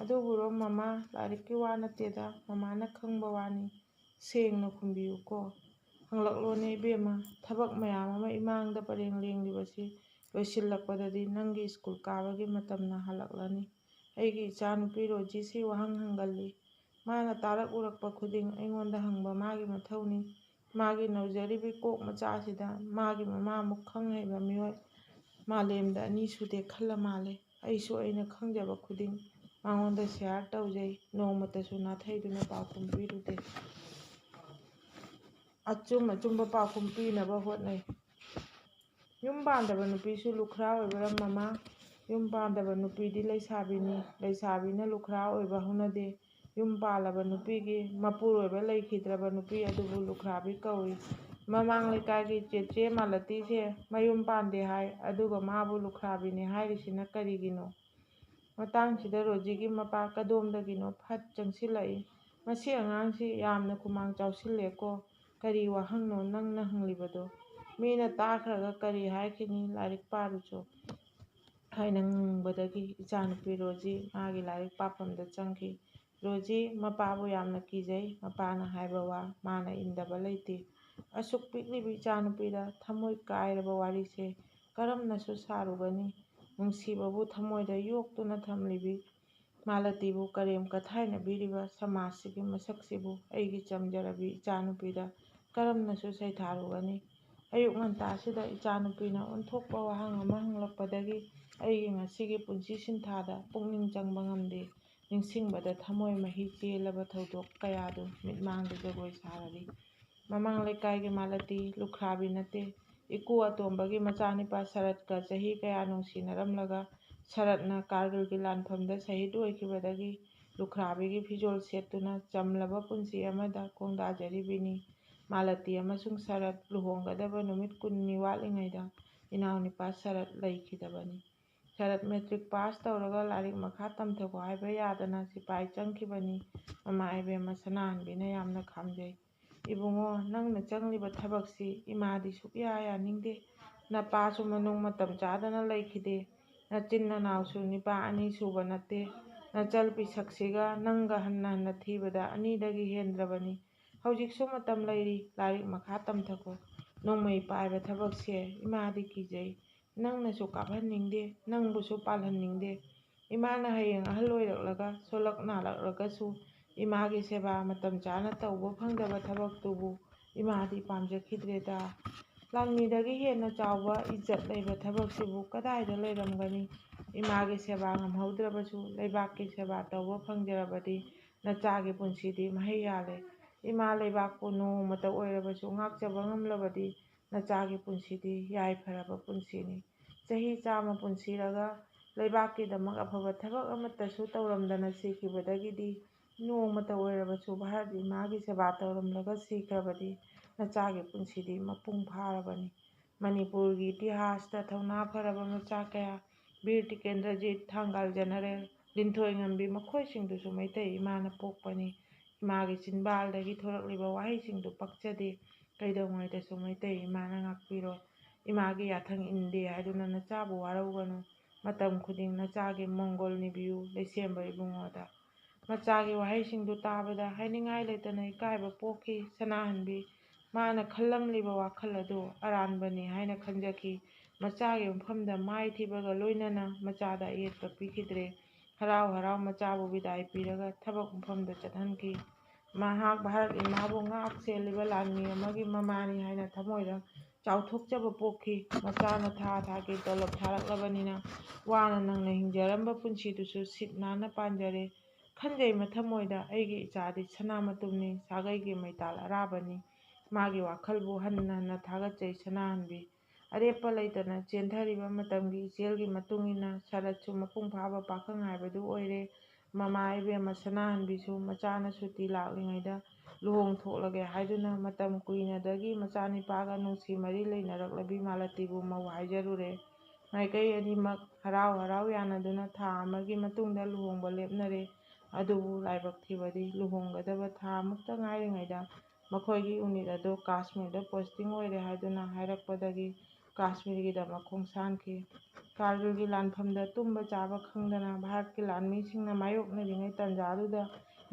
ꯑꯗꯨꯕꯨꯔꯣ ꯃꯃꯥ, ꯂꯥꯏꯔꯤꯛꯀꯤ ꯋꯥ ꯅꯠꯇꯦꯗ, ꯃꯃꯥꯅ ꯈꯪꯕ ꯋꯥꯅꯤ꯫ ꯁꯦꯡꯅ ꯈꯨꯝꯕꯤꯌꯨꯀꯣ꯫ ꯍꯪꯂꯛꯂꯣꯅꯦ ꯏꯕꯦꯝꯃ, ꯊꯕꯛ ꯃꯌꯥꯝ ꯑꯃ ꯏꯃꯥꯡꯗ ꯄꯔꯦꯡ ꯂꯦꯡꯂꯤꯕꯁꯤ ꯂꯣꯏꯁꯤꯜꯂꯛꯄꯗꯗꯤ ꯅꯪꯒꯤ ꯁ꯭ꯀꯨꯜ ꯀꯥꯕꯒꯤ ꯃꯇꯝꯅ ꯍꯜꯂꯛꯂꯅꯤ꯫ ꯑꯩꯒꯤ ꯏꯆꯥꯅꯨꯄꯤ ꯔꯣꯖꯤꯁꯤ ꯋꯥꯍꯪ ꯍꯪꯒꯜꯂꯤ꯫ ꯃꯥꯅ ꯇꯥꯔꯛ ꯎꯔꯛꯄ ꯈꯨꯗꯤꯡ ꯑꯩꯉꯣꯟꯗ ꯍꯪꯕ ꯃꯥꯒꯤ ꯃꯊꯧꯅꯤ꯫ ꯃꯥꯒꯤ ꯅꯧꯖꯔꯤꯕꯤ ꯀꯣꯛ ꯃꯆꯥꯁꯤꯗ ꯃꯥꯒꯤ ꯃꯃꯥꯃꯨꯛ ꯈꯪ ꯍꯩꯕ ꯃꯤꯑꯣꯏ ꯃꯥꯂꯦꯝꯗ ꯑꯅꯤ ꯁꯨꯗꯦ ꯈꯜꯂ ꯃꯥꯜꯂꯦ꯫ ꯑꯩꯁꯨ ꯑꯩꯅ ꯈꯪꯖꯕ ꯈꯨꯗꯤꯡ ꯃꯉꯣꯟꯗ ꯁꯤꯌꯥꯔ ꯇꯧꯖꯩ, ꯅꯣꯡꯃꯇꯁꯨ ꯅꯥꯊꯩꯗꯨꯅ ꯄꯥꯎꯈꯨꯝ ꯄꯤꯔꯨꯗꯦ꯫ ꯑꯆꯨꯝ ꯑꯆꯨꯝꯕ ꯄꯥꯎꯈꯨꯝ ꯄꯤꯅꯕ ꯍꯣꯠꯅꯩ꯫ ꯌꯨꯝ ꯄꯥꯟꯗꯕ ꯅꯨꯄꯤꯁꯨ ꯂꯨꯈ꯭ꯔꯥ ꯑꯣꯏꯕꯔꯝ ꯃꯃꯥ? ꯌꯨꯝ ꯄꯥꯟꯗꯕ ꯅꯨꯄꯤꯗꯤ ꯂꯩꯁꯥꯕꯤꯅꯤ, ꯂꯩꯁꯥꯕꯤꯅ ꯂꯨꯈ꯭ꯔꯥ ꯑꯣꯏꯕ ꯍꯧꯅꯗꯦ꯫ ꯌꯨꯝ ꯄꯥꯜꯂꯕ ꯅꯨꯄꯤꯒꯤ ꯃꯄꯨꯔꯣꯏꯕ ꯂꯩꯈꯤꯗ꯭ꯔꯕ ꯅꯨꯄꯤ ꯑꯗꯨꯕꯨ ꯂꯨꯈ꯭ꯔꯥꯕꯤ ꯀꯧꯏ꯫ ꯃꯃꯥꯡ ꯂꯩꯀꯥꯏꯒꯤ ꯆꯦꯆꯦ ꯃꯥꯂꯇꯤꯁꯦ ꯃꯌꯨꯝ ꯄꯥꯟꯗꯦ ꯍꯥꯏ, ꯑꯗꯨꯒ ꯃꯥꯕꯨ ꯂꯨꯈ꯭ꯔꯥꯕꯤꯅꯤ ꯍꯥꯏꯔꯤꯁꯤꯅ ꯀꯔꯤꯒꯤꯅꯣ? ꯃꯇꯥꯡꯁꯤꯗ ꯔꯣꯖꯤꯒꯤ ꯃꯄꯥ ꯀꯗꯣꯝꯗꯒꯤꯅꯣ ꯐꯠ ꯆꯪꯁꯤꯜꯂꯛꯏ꯫ "ꯃꯁꯤ ꯑꯉꯥꯡꯁꯤ ꯌꯥꯝꯅ ꯈꯨꯃꯥꯡ ꯆꯥꯎꯁꯤꯜꯂꯦꯀꯣ꯫ ꯀꯔꯤ ꯋꯥꯍꯪꯅꯣ ꯅꯪꯅ ꯍꯪꯂꯤꯕꯗꯣ? ꯃꯤꯅ ꯇꯥꯈ꯭ꯔꯒ ꯀꯔꯤ ꯍꯥꯏꯈꯤꯅꯤ? ꯂꯥꯏꯔꯤꯛ ꯄꯥꯔꯨꯆꯣ" ꯍꯥꯏꯅ ꯉꯪꯕꯗꯒꯤ ꯏꯆꯥꯅꯨꯄꯤ ꯔꯣꯖꯤ ꯃꯥꯒꯤ ꯂꯥꯏꯔꯤꯛ ꯄꯥꯐꯝꯗ ꯆꯪꯈꯤ꯫ ꯔꯣꯖꯤ ꯃꯄꯥꯕꯨ ꯌꯥꯝꯅ ꯀꯤꯖꯩ꯫ ꯃꯄꯥꯅ ꯍꯥꯏꯕ ꯋꯥ ꯃꯥꯅ ꯏꯟꯗꯕ ꯂꯩꯇꯦ꯫ ꯑꯁꯨꯛ ꯄꯤꯛꯂꯤꯕꯤ ꯏꯆꯥꯅꯨꯄꯤꯗ ꯊꯃꯣꯏ ꯀꯥꯏꯔꯕ ꯋꯥꯔꯤꯁꯦ ꯀꯔꯝꯅꯁꯨ ꯁꯥꯔꯨꯒꯅꯤ? ꯅꯨꯡꯁꯤꯕꯕꯨ ꯊꯃꯣꯏꯗ ꯌꯣꯛꯇꯨꯅ ꯊꯝꯂꯤꯕꯤ ꯃꯥꯂꯇꯤꯕꯨ ꯀꯔꯦꯝ ꯀꯊꯥꯏꯅꯕꯤꯔꯤꯕ ꯁꯃꯥꯖꯁꯤꯒꯤ ꯃꯁꯛꯁꯤꯕꯨ ꯑꯩꯒꯤ ꯆꯝꯖꯔꯕꯤ ꯏꯆꯥꯅꯨꯄꯤꯗ ꯀꯔꯝꯅꯁꯨ ꯁꯩꯊꯥꯔꯨꯒꯅꯤ? ꯑꯌꯨꯛ ꯉꯟꯇꯥꯁꯤꯗ ꯏꯆꯥꯅꯨꯄꯤꯅ ꯑꯣꯟꯊꯣꯛꯄ ꯋꯥꯍꯪ ꯑꯃ ꯍꯪꯂꯛꯄꯗꯒꯤ ꯑꯩꯒꯤ ꯉꯁꯤꯒꯤ ꯄꯨꯟꯁꯤ ꯁꯤꯟꯊꯥꯗ ꯄꯨꯛꯅꯤꯡ ꯆꯪꯕ ꯉꯝꯗꯦ꯫ ꯅꯤꯡꯁꯤꯡꯕꯗ ꯊꯃꯣꯏ ꯃꯍꯤ ꯆꯦꯜꯂꯕ ꯊꯧꯗꯣꯛ ꯀꯌꯥꯗꯨ ꯃꯤꯠꯃꯥꯡꯗ ꯖꯒꯣꯏ ꯁꯥꯔꯔꯤ꯫ ꯃꯃꯥꯡ ꯂꯩꯀꯥꯏꯒꯤ ꯃꯥꯂꯇꯤ ꯂꯨꯈ꯭ꯔꯥꯕꯤ ꯅꯠꯇꯦ꯫ ꯏꯀꯨ ꯑꯇꯣꯝꯕꯒꯤ ꯃꯆꯥꯅꯤꯄꯥ ꯁꯔꯠꯀ ꯆꯍꯤ ꯀꯌꯥ ꯅꯨꯡꯁꯤꯅꯔꯝꯂꯒ ꯁꯔꯠꯅ ꯀꯥꯔꯒꯤꯜꯒꯤ ꯂꯥꯟꯐꯝꯗ ꯁꯍꯤꯗ ꯑꯣꯏꯈꯤꯕꯗꯒꯤ ꯂꯨꯈ꯭ꯔꯥꯕꯤꯒꯤ ꯐꯤꯖꯣꯜ ꯁꯦꯠꯇꯨꯅ ꯆꯝꯂꯕ ꯄꯨꯟꯁꯤ ꯑꯃꯗ ꯈꯣꯡꯗꯥꯖꯔꯤꯕꯤꯅꯤ꯫ ꯃꯥꯂꯇꯤ ꯑꯃꯁꯨꯡ ꯁꯔꯠ ꯂꯨꯍꯣꯡꯒꯗꯕ ꯅꯨꯃꯤꯠ ꯀꯨꯟꯅꯤ ꯋꯥꯠꯂꯤꯉꯩꯗ ꯏꯅꯥꯎꯅꯤꯄꯥ ꯁꯔꯠ ꯂꯩꯈꯤꯗꯕꯅꯤ꯫ ꯁꯔꯠ ꯃꯦꯇ꯭ꯔꯤꯛ ꯄꯥꯁ ꯇꯧꯔꯒ ꯂꯥꯏꯔꯤꯛ ꯃꯈꯥ ꯇꯝꯊꯈꯣ ꯍꯥꯏꯕ ꯌꯥꯗꯅ ꯁꯤꯄꯥꯏ ꯆꯪꯈꯤꯕꯅꯤ꯫ ꯃꯃꯥ ꯏꯕꯦꯝꯃ ꯁꯅꯥꯍꯟꯕꯤꯅ ꯌꯥꯝꯅ ꯈꯥꯝꯖꯩ꯫ "ꯏꯕꯨꯡꯉꯣ, ꯅꯪꯅ ꯆꯪꯂꯤꯕ ꯊꯕꯛꯁꯤ ꯏꯃꯥꯗꯤ ꯁꯨꯛꯌꯥ ꯌꯥꯅꯤꯡꯗꯦ꯫ ꯅꯄꯥꯁꯨ ꯃꯅꯨꯡ ꯃꯇꯝ ꯆꯥꯗꯅ ꯂꯩꯈꯤꯗꯦ꯫ ꯅꯆꯤꯟ ꯅꯅꯥꯎꯁꯨ ꯅꯤꯄꯥ ꯑꯅꯤ ꯁꯨꯕ ꯅꯠꯇꯦ꯫ ꯅꯆꯜ ꯄꯤꯁꯛꯁꯤꯒ ꯅꯪꯒ ꯍꯟꯅ ꯍꯟꯅ ꯊꯤꯕꯗ ꯑꯅꯤꯗꯒꯤ ꯍꯦꯟꯗ꯭ꯔꯕꯅꯤ꯫ ꯍꯧꯖꯤꯛꯁꯨ ꯃꯇꯝ ꯂꯩꯔꯤ, ꯂꯥꯏꯔꯤꯛ ꯃꯈꯥ ꯇꯝꯊꯈꯣ꯫ ꯅꯣꯡꯃꯩ ꯄꯥꯏꯕ ꯊꯕꯛꯁꯦ ꯏꯃꯥꯗꯤ ꯀꯤꯖꯩ꯫ ꯅꯪꯅꯁꯨ ꯀꯥꯞꯍꯟꯅꯤꯡꯗꯦ, ꯅꯪꯕꯨꯁꯨ ꯄꯥꯜꯍꯟꯅꯤꯡꯗꯦ꯫ ꯏꯃꯥꯅ ꯍꯌꯦꯡ ꯑꯍꯜ ꯑꯣꯏꯔꯛꯂꯒ ꯁꯣꯜꯂꯛ ꯅꯥꯔꯛꯂꯒꯁꯨ ꯏꯃꯥꯒꯤ ꯁꯦꯕꯥ ꯃꯇꯝ ꯆꯥꯅ ꯇꯧꯕ ꯐꯪꯗꯕ ꯊꯕꯛꯇꯨꯕꯨ ꯏꯃꯥꯗꯤ ꯄꯥꯝꯖꯈꯤꯗ꯭ꯔꯦꯗ꯫ ꯂꯥꯟꯃꯤꯗꯒꯤ ꯍꯦꯟꯅ ꯆꯥꯎꯕ ꯏꯖꯠ ꯂꯩꯕ ꯊꯕꯛꯁꯤꯕꯨ ꯀꯗꯥꯏꯗ ꯂꯩꯔꯝꯒꯅꯤ? ꯏꯃꯥꯒꯤ ꯁꯦꯕꯥ ꯉꯝꯍꯧꯗ꯭ꯔꯕꯁꯨ ꯂꯩꯕꯥꯛꯀꯤ ꯁꯦꯕꯥ ꯇꯧꯕ ꯐꯪꯖꯔꯕꯗꯤ ꯅꯆꯥꯒꯤ ꯄꯨꯟꯁꯤꯗꯤ ꯃꯍꯩ ꯌꯥꯜꯂꯦ꯫ ꯏꯃꯥ ꯂꯩꯕꯥꯛꯄꯨ ꯅꯣꯡꯃꯇ ꯑꯣꯏꯔꯕꯁꯨ ꯉꯥꯛꯆꯕ ꯉꯝꯂꯕꯗꯤ ꯅꯆꯥꯒꯤ ꯄꯨꯟꯁꯤꯗꯤ ꯌꯥꯏꯐꯔꯕ ꯄꯨꯟꯁꯤꯅꯤ꯫ ꯆꯍꯤ ꯆꯥꯝꯃ ꯄꯨꯟꯁꯤꯔꯒ ꯂꯩꯕꯥꯛꯀꯤꯗꯃꯛ ꯑꯐꯕ ꯊꯕꯛ ꯑꯃꯠꯇꯁꯨ ꯇꯧꯔꯝꯗꯅ ꯁꯤꯈꯤꯕꯗꯒꯤꯗꯤ ꯅꯣꯡꯃꯇ ꯑꯣꯏꯔꯕꯁꯨ ꯚꯥꯔꯠ ꯏꯃꯥꯒꯤ ꯁꯦꯕꯥ ꯇꯧꯔꯝꯂꯒ ꯁꯤꯈ꯭ꯔꯕꯗꯤ ꯅꯆꯥꯒꯤ ꯄꯨꯟꯁꯤꯗꯤ ꯃꯄꯨꯡ ꯐꯥꯔꯕꯅꯤ꯫ ꯃꯅꯤꯄꯨꯔꯒꯤ ꯏꯇꯤꯍꯥꯁꯇ ꯊꯧꯅꯥ ꯐꯔꯕ ꯃꯆꯥ ꯀꯌꯥ, ꯕꯤꯔ ꯇꯤꯀꯦꯟꯗ꯭ꯔꯖꯤꯠ, ꯊꯥꯡꯒꯥꯜ ꯖꯦꯅꯔꯦꯜ, ꯂꯤꯟꯊꯣꯏ ꯉꯝꯕꯤ, ꯃꯈꯣꯏꯁꯤꯡꯗꯨꯁꯨ ꯃꯩꯇꯩ ꯏꯃꯥꯅ ꯄꯣꯛꯄꯅꯤ꯫ ꯏꯃꯥꯒꯤ ꯆꯤꯟꯕꯥꯜꯗꯒꯤ ꯊꯣꯔꯛꯂꯤꯕ ꯋꯥꯍꯩꯁꯤꯡꯗꯨ ꯄꯛꯆꯗꯦ꯫ ꯀꯩꯗꯧꯉꯩꯗꯁꯨ ꯃꯩꯇꯩ ꯏꯃꯥꯅ ꯉꯥꯛꯄꯤꯔꯣ꯫ ꯏꯃꯥꯒꯤ ꯌꯥꯊꯪ ꯏꯟꯗꯦ ꯍꯥꯏꯗꯨꯅ ꯅꯆꯥꯕꯨ ꯋꯥꯔꯧꯒꯅꯨ꯫ ꯃꯇꯝ ꯈꯨꯗꯤꯡ ꯅꯆꯥꯒꯤ ꯃꯣꯡꯒꯣꯜ ꯅꯤꯕꯤꯌꯨ ꯂꯩꯁꯦꯝꯕ ꯏꯕꯨꯡꯉꯣꯗ꯫ ꯃꯆꯥꯒꯤ ꯋꯥꯍꯩꯁꯤꯡꯗꯨ ꯇꯥꯕꯗ ꯍꯥꯏꯅꯤꯡꯉꯥꯏ ꯂꯩꯇꯅ ꯏꯀꯥꯏꯕ ꯄꯣꯛꯈꯤ꯫ ꯁꯅꯥꯍꯟꯕꯤ ꯃꯥꯅ ꯈꯜꯂꯝꯂꯤꯕ ꯋꯥꯈꯜ ꯑꯗꯨ ꯑꯔꯥꯟꯕꯅꯤ ꯍꯥꯏꯅ ꯈꯟꯖꯈꯤ꯫ ꯃꯆꯥꯒꯤ ꯃꯐꯝꯗ ꯃꯥꯏ ꯊꯤꯕꯒ ꯂꯣꯏꯅꯅ ꯃꯆꯥꯗ ꯑꯌꯦꯠꯄ ꯄꯤꯈꯤꯗ꯭ꯔꯦ꯫ ꯍꯔꯥꯎ ꯍꯔꯥꯎ ꯃꯆꯥꯕꯨ ꯕꯤꯗꯥꯏ ꯄꯤꯔꯒ ꯊꯕꯛ ꯃꯐꯝꯗ ꯆꯠꯍꯟꯈꯤ꯫ ꯃꯍꯥꯛ ꯚꯥꯔꯠ ꯏꯃꯥꯕꯨ ꯉꯥꯛ ꯁꯦꯜꯂꯤꯕ ꯂꯥꯟꯃꯤ ꯑꯃꯒꯤ ꯃꯃꯥꯅꯤ ꯍꯥꯏꯅ ꯊꯃꯣꯏꯗ ꯆꯥꯎꯊꯣꯛꯆꯕ ꯄꯣꯛꯈꯤ꯫ ꯃꯆꯥꯅ ꯊꯥ ꯊꯥꯒꯤ ꯇꯣꯂꯣꯞ ꯊꯥꯔꯛꯂꯕꯅꯤꯅ ꯋꯥꯅ ꯅꯪꯅ ꯍꯤꯡꯖꯔꯝꯕ ꯄꯨꯟꯁꯤꯗꯨꯁꯨ ꯁꯤꯠ ꯅꯥꯟꯅ ꯄꯥꯟꯖꯔꯦ꯫ ꯈꯟꯖꯩ ꯃꯊꯃꯣꯏꯗ, ꯑꯩꯒꯤ ꯏꯆꯥꯗꯤ ꯁꯅꯥ ꯃꯇꯨꯝꯅꯤ, ꯁꯥꯒꯩꯒꯤ ꯃꯩꯇꯥꯜ ꯑꯔꯥꯕꯅꯤ꯫ ꯃꯥꯒꯤ ꯋꯥꯈꯜꯕꯨ ꯍꯟꯅ ꯍꯟꯅ ꯊꯥꯒꯠꯆꯩ ꯁꯅꯥꯍꯟꯕꯤ꯫ ꯑꯔꯦꯞꯄ ꯂꯩꯇꯅ ꯆꯦꯟꯊꯔꯤꯕ ꯃꯇꯝꯒꯤ ꯏꯆꯦꯜꯒꯤ ꯃꯇꯨꯡ ꯏꯟꯅ ꯁꯔꯠꯁꯨ ꯃꯄꯨꯡ ꯐꯥꯕ ꯄꯥꯈꯪ ꯍꯥꯏꯕꯗꯨ ꯑꯣꯏꯔꯦ꯫ ꯃꯃꯥ ꯏꯕꯦꯝꯃ ꯁꯅꯥꯍꯟꯕꯤꯁꯨ ꯃꯆꯥꯅ ꯁꯨꯇꯤ ꯂꯥꯛꯂꯤꯉꯩꯗ ꯂꯨꯍꯣꯡꯊꯣꯛꯂꯒꯦ ꯍꯥꯏꯗꯨꯅ ꯃꯇꯝ ꯀꯨꯏꯅꯗꯒꯤ ꯃꯆꯥꯅꯤꯄꯥꯒ ꯅꯨꯡꯁꯤ ꯃꯔꯤ ꯂꯩꯅꯔꯛꯂꯕꯤ ꯃꯥꯂꯇꯤꯕꯨ ꯃꯧ ꯍꯥꯏꯖꯔꯨꯔꯦ꯫ ꯃꯥꯏꯀꯩ ꯑꯅꯤꯃꯛ ꯍꯔꯥꯎ ꯍꯔꯥꯎ ꯌꯥꯅꯗꯨꯅ ꯊꯥ ꯑꯃꯒꯤ ꯃꯇꯨꯡꯗ ꯂꯨꯍꯣꯡꯕ ꯂꯦꯞꯅꯔꯦ꯫ ꯑꯗꯨꯕꯨ ꯂꯥꯏꯕꯛ ꯊꯤꯕꯗꯤ ꯂꯨꯍꯣꯡꯒꯗꯕ ꯊꯥ ꯑꯃꯨꯛꯇ ꯉꯥꯏꯔꯤꯉꯩꯗ ꯃꯈꯣꯏꯒꯤ ꯎꯅꯤꯠ ꯑꯗꯨ ꯀꯥꯁꯃꯤꯔꯗ ꯄꯣꯁꯇꯤꯡ ꯑꯣꯏꯔꯦ ꯍꯥꯏꯗꯨꯅ ꯍꯥꯏꯔꯛꯄꯗꯒꯤ ꯀꯥꯁꯃꯤꯔꯒꯤꯗꯃꯛ ꯈꯣꯡꯁꯥꯟꯈꯤ꯫ ꯀꯥꯔꯒꯤꯜꯒꯤ ꯂꯥꯟꯐꯝꯗ ꯇꯨꯝꯕ ꯆꯥꯕ ꯈꯪꯗꯅ ꯚꯥꯔꯠꯀꯤ ꯂꯥꯟꯃꯤꯁꯤꯡꯅ ꯃꯥꯌꯣꯛꯅꯔꯤꯉꯩ ꯇꯥꯟꯖꯥꯗꯨꯗ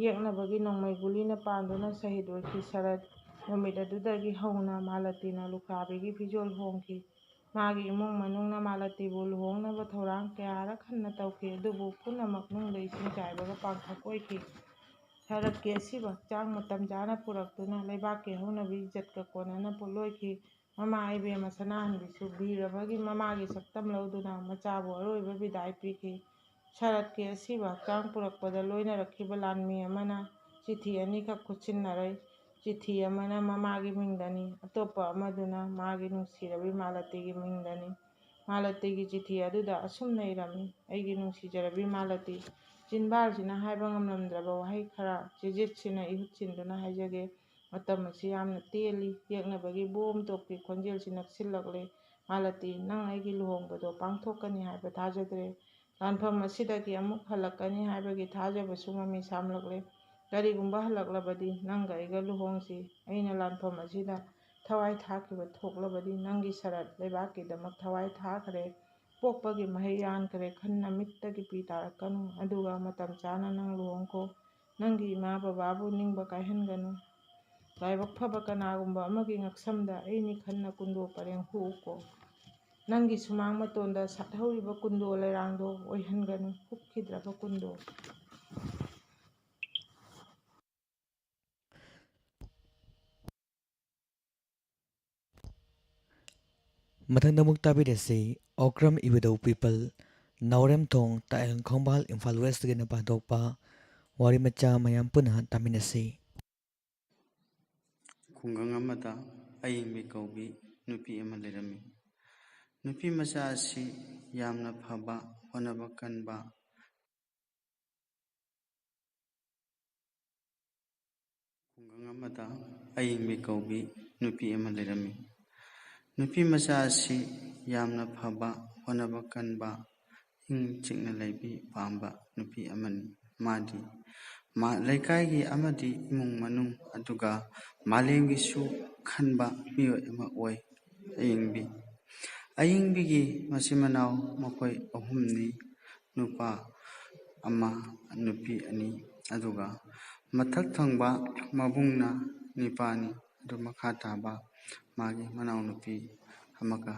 ꯌꯦꯛꯅꯕꯒꯤ ꯅꯣꯡꯃꯩ ꯒꯨꯂꯤꯅ ꯄꯥꯟꯗꯨꯅ ꯁꯍꯤꯗ ꯑꯣꯏꯈꯤ ꯁꯔꯠ꯫ ꯅꯨꯃꯤꯠ ꯑꯗꯨꯗꯒꯤ ꯍꯧꯅ ꯃꯥꯂꯇꯤꯅ ꯂꯨꯈ꯭ꯔꯥꯕꯤꯒꯤ ꯐꯤꯖꯣꯜ ꯍꯣꯡꯈꯤ꯫ ꯃꯥꯒꯤ ꯏꯃꯨꯡ ꯃꯅꯨꯡꯅ ꯃꯥꯂꯇꯤꯕꯨ ꯂꯨꯍꯣꯡꯅꯕ ꯊꯧꯔꯥꯡ ꯀꯌꯥꯔꯛ ꯍꯟꯅ ꯇꯧꯈꯤ, ꯑꯗꯨꯕꯨ ꯄꯨꯝꯅꯃꯛ ꯅꯨꯡꯗ ꯏꯁꯤꯡ ꯆꯥꯏꯕꯒ ꯄꯥꯡꯊꯣꯛ ꯑꯣꯏꯈꯤ꯫ ꯁꯔꯠꯀꯤ ꯑꯁꯤꯕ ꯍꯛꯆꯥꯡ ꯃꯇꯝ ꯆꯥꯅ ꯄꯨꯔꯛꯇꯨꯅ ꯂꯩꯕꯥꯛꯀꯤ ꯍꯧꯅꯕꯤ ꯏꯖꯠꯀ ꯀꯣꯟꯅꯅ ꯄꯣꯠꯂꯣꯏꯈꯤ꯫ ꯃꯃꯥ ꯏꯕꯦꯝꯃ ꯁꯅꯥꯍꯟꯕꯤꯁꯨ ꯕꯤꯔ ꯑꯃꯒꯤ ꯃꯃꯥꯒꯤ ꯁꯛꯇꯝ ꯂꯧꯗꯨꯅ ꯃꯆꯥꯕꯨ ꯑꯔꯣꯏꯕ ꯕꯤꯗꯥꯏ ꯄꯤꯈꯤ꯫ ꯁꯔꯠꯀꯤ ꯑꯁꯤꯕ ꯍꯛꯆꯥꯡ ꯄꯨꯔꯛꯄꯗ ꯂꯣꯏꯅꯔꯛꯈꯤꯕ ꯂꯥꯟꯃꯤ ꯑꯃꯅ ꯆꯤꯊꯤ ꯑꯅꯤꯈꯛ ꯈꯨꯠꯁꯤꯟꯅꯔꯩ꯫ ꯆꯤꯊꯤ ꯑꯃꯅ ꯃꯃꯥꯒꯤ ꯃꯤꯡꯗꯅꯤ, ꯑꯇꯣꯞꯄ ꯑꯃꯗꯨꯅ ꯃꯥꯒꯤ ꯅꯨꯡꯁꯤꯔꯕꯤ ꯃꯥꯂꯇꯤꯒꯤ ꯃꯤꯡꯗꯅꯤ꯫ ꯃꯥꯂꯇꯤꯒꯤ ꯆꯤꯊꯤ ꯑꯗꯨꯗ ꯑꯁꯨꯝꯅ ꯏꯔꯝꯃꯤ, "ꯑꯩꯒꯤ ꯅꯨꯡꯁꯤꯖꯔꯕꯤ ꯃꯥꯂꯇꯤ, ꯆꯤꯟꯕꯥꯜꯁꯤꯅ ꯍꯥꯏꯕ ꯉꯝꯂꯝꯗ꯭ꯔꯕ ꯋꯥꯍꯩ ꯈꯔ ꯆꯦꯖꯦꯠꯁꯤꯅ ꯏꯍꯨꯠ ꯁꯤꯟꯗꯨꯅ ꯍꯥꯏꯖꯒꯦ꯫ ꯃꯇꯝ ꯑꯁꯤ ꯌꯥꯝꯅ ꯇꯦꯜꯂꯤ꯫ ꯌꯦꯛꯅꯕꯒꯤ ꯕꯣꯝ ꯇꯣꯞꯀꯤ ꯈꯣꯟꯖꯦꯜꯁꯤ ꯅꯛꯁꯤꯜꯂꯛꯂꯦ꯫ ꯃꯥꯂꯇꯤ, ꯅꯪ ꯑꯩꯒꯤ ꯂꯨꯍꯣꯡꯕꯗꯣ ꯄꯥꯡꯊꯣꯛꯀꯅꯤ ꯍꯥꯏꯕ ꯊꯥꯖꯗ꯭ꯔꯦ꯫ ꯂꯥꯟꯐꯝ ꯑꯁꯤꯗꯒꯤ ꯑꯃꯨꯛ ꯍꯜꯂꯛꯀꯅꯤ ꯍꯥꯏꯕꯒꯤ ꯊꯥꯖꯕꯁꯨ ꯃꯃꯤ ꯁꯥꯝꯂꯛꯂꯦ꯫ ꯀꯔꯤꯒꯨꯝꯕ ꯍꯜꯂꯛꯂꯕꯗꯤ ꯅꯪꯒ ꯑꯩꯒ ꯂꯨꯍꯣꯡꯁꯤ꯫ ꯑꯩꯅ ꯂꯥꯟꯐꯝ ꯑꯁꯤꯗ ꯊꯋꯥꯏ ꯊꯥꯈꯤꯕ ꯊꯣꯛꯂꯕꯗꯤ ꯅꯪꯒꯤ ꯁꯔꯠ ꯂꯩꯕꯥꯛꯀꯤꯗꯃꯛ ꯊꯋꯥꯏ ꯊꯥꯈ꯭ꯔꯦ꯫ ꯄꯣꯛꯄꯒꯤ ꯃꯍꯩ ꯌꯥꯟꯈ꯭ꯔꯦ ꯈꯟꯅ ꯃꯤꯠꯇꯒꯤ ꯄꯤ ꯇꯥꯔꯛꯀꯅꯨ, ꯑꯗꯨꯒ ꯃꯇꯝ ꯆꯥꯅ ꯅꯪ ꯂꯨꯍꯣꯡꯈꯣ꯫ ꯅꯪꯒꯤ ꯏꯃꯥ ꯕꯕꯥꯕꯨ ꯅꯤꯡꯕ ꯀꯥꯏꯍꯟꯒꯅꯨ꯫ ꯂꯥꯏꯕꯛ ꯐꯕ ꯀꯅꯥꯒꯨꯝꯕ ꯑꯃꯒꯤ ꯉꯛꯁꯝꯗ ꯑꯩꯅꯤ ꯈꯟꯅ ꯀꯨꯟꯗꯣ ꯄꯔꯦꯡ ꯍꯨꯛꯎꯀꯣ꯫ ꯅꯪꯒꯤ ꯁꯨꯃꯥꯡ ꯃꯇꯣꯟꯗ ꯁꯥꯠꯍꯧꯔꯤꯕ ꯀꯨꯟꯗꯣ ꯂꯩꯔꯥꯡꯗꯣ ꯑꯣꯏꯍꯟꯒꯅꯨ, ꯍꯨꯛꯈꯤꯗ꯭ꯔꯕ ꯀꯨꯟꯗꯣ꯫ ꯃꯊꯪꯗ ꯑꯃꯨꯛ ꯇꯥꯕꯤꯔꯁꯤ, ꯑꯣꯀ꯭ꯔꯝ ꯏꯕꯨꯙꯧ ꯄꯤꯄꯜ, ꯅꯥꯎꯔꯦꯝꯊꯣꯡ, ꯇꯥꯏꯕꯪ ꯈꯣꯡꯕꯥꯜ, ꯏꯝꯐꯥꯜ ꯋꯦꯁꯇꯒꯤꯅ ꯄꯥꯡꯊꯣꯛꯄ ꯋꯥꯔꯤ ꯃꯆꯥ ꯃꯌꯥꯝ ꯄꯨꯟꯅ ꯇꯥꯃꯤꯟꯅꯁꯤ꯫ ꯈꯨꯡꯒꯪ ꯑꯃꯗ ꯑꯌꯤꯡꯕꯤ ꯀꯧꯕꯤ ꯅꯨꯄꯤ ꯑꯃ ꯂꯩꯔꯝꯃꯤ꯫ ꯅꯨꯄꯤ ꯃꯆꯥ ꯑꯁꯤ ꯌꯥꯝꯅ ꯐꯕ, ꯍꯣꯠꯅꯕ ꯀꯟꯕ, ꯈꯨꯡꯒꯪ ꯑꯃꯗ ꯑꯌꯤꯡꯕꯤ ꯀꯧꯕꯤ ꯅꯨꯄꯤ ꯑꯃ ꯂꯩꯔꯝꯃꯤ꯫ ꯅꯨꯄꯤ ꯃꯆꯥ ꯑꯁꯤ ꯌꯥꯝꯅ ꯐꯕ, ꯍꯣꯠꯅꯕ ꯀꯟꯕ, ꯏꯪ ꯆꯤꯛꯅ ꯂꯩꯕꯤ ꯄꯥꯝꯕ ꯅꯨꯄꯤ ꯑꯃꯅꯤ꯫ ꯃꯥꯗꯤ ꯃꯥ ꯂꯩꯀꯥꯏꯒꯤ ꯑꯃꯗꯤ ꯏꯃꯨꯡ ꯃꯅꯨꯡ, ꯑꯗꯨꯒ ꯃꯥꯂꯦꯝꯒꯤꯁꯨ ꯈꯟꯕ ꯃꯤꯑꯣꯏ ꯑꯃ ꯑꯣꯏ꯫ ꯑꯌꯤꯡꯕꯤ꯫ ꯑꯌꯤꯡꯕꯤꯒꯤ ꯃꯆꯤꯟ ꯃꯅꯥꯎ ꯃꯈꯣꯏ ꯑꯍꯨꯝꯅꯤ, ꯅꯨꯄꯥ ꯑꯃ, ꯅꯨꯄꯤ ꯑꯅꯤ, ꯑꯗꯨꯒ ꯃꯊꯛ ꯊꯪꯕ ꯃꯕꯨꯡꯅ ꯅꯤꯄꯥꯅꯤ, ꯑꯗꯨ ꯃꯈꯥ ꯇꯥꯕ ꯃꯥꯒꯤ ꯃꯅꯥꯎꯅꯨꯄꯤ ꯑꯃꯒ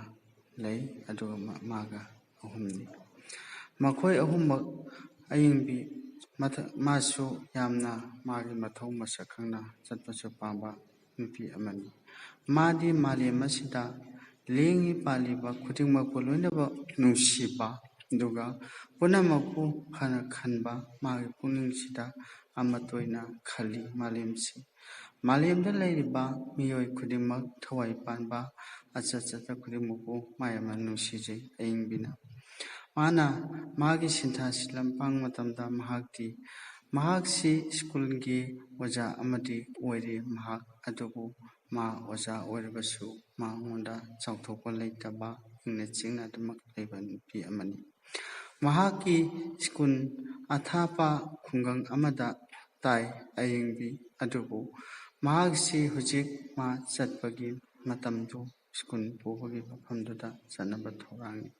ꯂꯩ, ꯑꯗꯨꯒ ꯃꯥ-, ꯃꯥꯒ ꯑꯍꯨꯝꯅꯤ꯫ ꯃꯈꯣꯏ ꯑꯍꯨꯝꯃꯛ ꯑꯌꯤꯡꯕꯤ ꯃꯊ-, ꯃꯥꯁꯨ ꯌꯥꯝꯅ ꯃꯥꯒꯤ ꯃꯊꯧ ꯃꯁꯛ ꯈꯪꯅ ꯆꯠꯄꯁꯨ ꯄꯥꯝꯕ ꯅꯨꯄꯤ ꯑꯃꯅꯤ꯫ ꯃꯥꯗꯤ ꯃꯥꯂꯦꯝ ꯑꯁꯤꯗ ꯂꯦꯡꯉꯤ ꯄꯥꯜꯂꯤꯕ ꯈꯨꯗꯤꯡꯃꯛꯄꯨ ꯂꯣꯏꯅꯃꯛ ꯅꯨꯡꯁꯤꯕ, ꯑꯗꯨꯒ ꯄꯨꯝꯅꯃꯛꯄꯨ ꯐꯅ ꯈꯟꯕ, ꯃꯥꯒꯤ ꯄꯨꯛꯅꯤꯡꯁꯤꯗ ꯑꯃꯠꯇ ꯑꯣꯏꯅ ꯈꯜꯂꯤ ꯃꯥꯂꯦꯝꯁꯤ꯫ ꯃꯥꯂꯦꯝꯗ ꯂꯩꯔꯤꯕ ꯃꯤꯑꯣꯏ ꯈꯨꯗꯤꯡꯃꯛ ꯊꯋꯥꯏ ꯄꯥꯟꯕ, ꯑꯆꯠ ꯆꯠꯊ ꯈꯨꯗꯤꯡꯃꯛꯄꯨ ꯃꯥ ꯌꯥꯝꯅ ꯅꯨꯡꯁꯤꯖꯩ ꯑꯌꯤꯡꯕꯤꯅ꯫ ꯃꯥꯅ ꯃꯥꯒꯤ ꯁꯤꯟꯊꯥ ꯁꯤꯂꯝ ꯄꯥꯡ ꯃꯇꯝꯗ ꯃꯍꯥꯛꯇꯤ, ꯃꯍꯥꯛꯁꯤ ꯁ꯭ꯀꯨꯜꯒꯤ ꯑꯣꯖꯥ ꯑꯃꯗꯤ ꯑꯣꯏꯔꯤ ꯃꯍꯥꯛ, ꯑꯗꯨꯕꯨ ꯃꯥ ꯑꯣꯖꯥ ꯑꯣꯏꯔꯕꯁꯨ ꯃꯉꯣꯟꯗ ꯆꯥꯎꯊꯣꯛꯄ ꯂꯩꯇꯕ, ꯏꯪꯅ ꯆꯤꯛꯅ ꯑꯗꯨꯃꯛ ꯂꯩꯕ ꯅꯨꯄꯤ ꯑꯃꯅꯤ꯫ ꯃꯍꯥꯛꯀꯤ ꯁ꯭ꯀꯨꯜ ꯑꯊꯥꯞꯄ ꯈꯨꯡꯒꯪ ꯑꯃꯗ ꯇꯥꯏ ꯑꯌꯤꯡꯕꯤ, ꯑꯗꯨꯕꯨ ꯃꯍꯥꯛꯁꯤ ꯍꯧꯖꯤꯛ ꯃꯥ ꯆꯠꯄꯒꯤ ꯃꯇꯝꯗꯨ ꯁ꯭ꯀꯨꯜ ꯄꯨꯕꯒꯤ ꯃꯐꯝꯗꯨꯗ ꯆꯠꯅꯕ ꯊꯧꯔꯥꯡꯏ꯫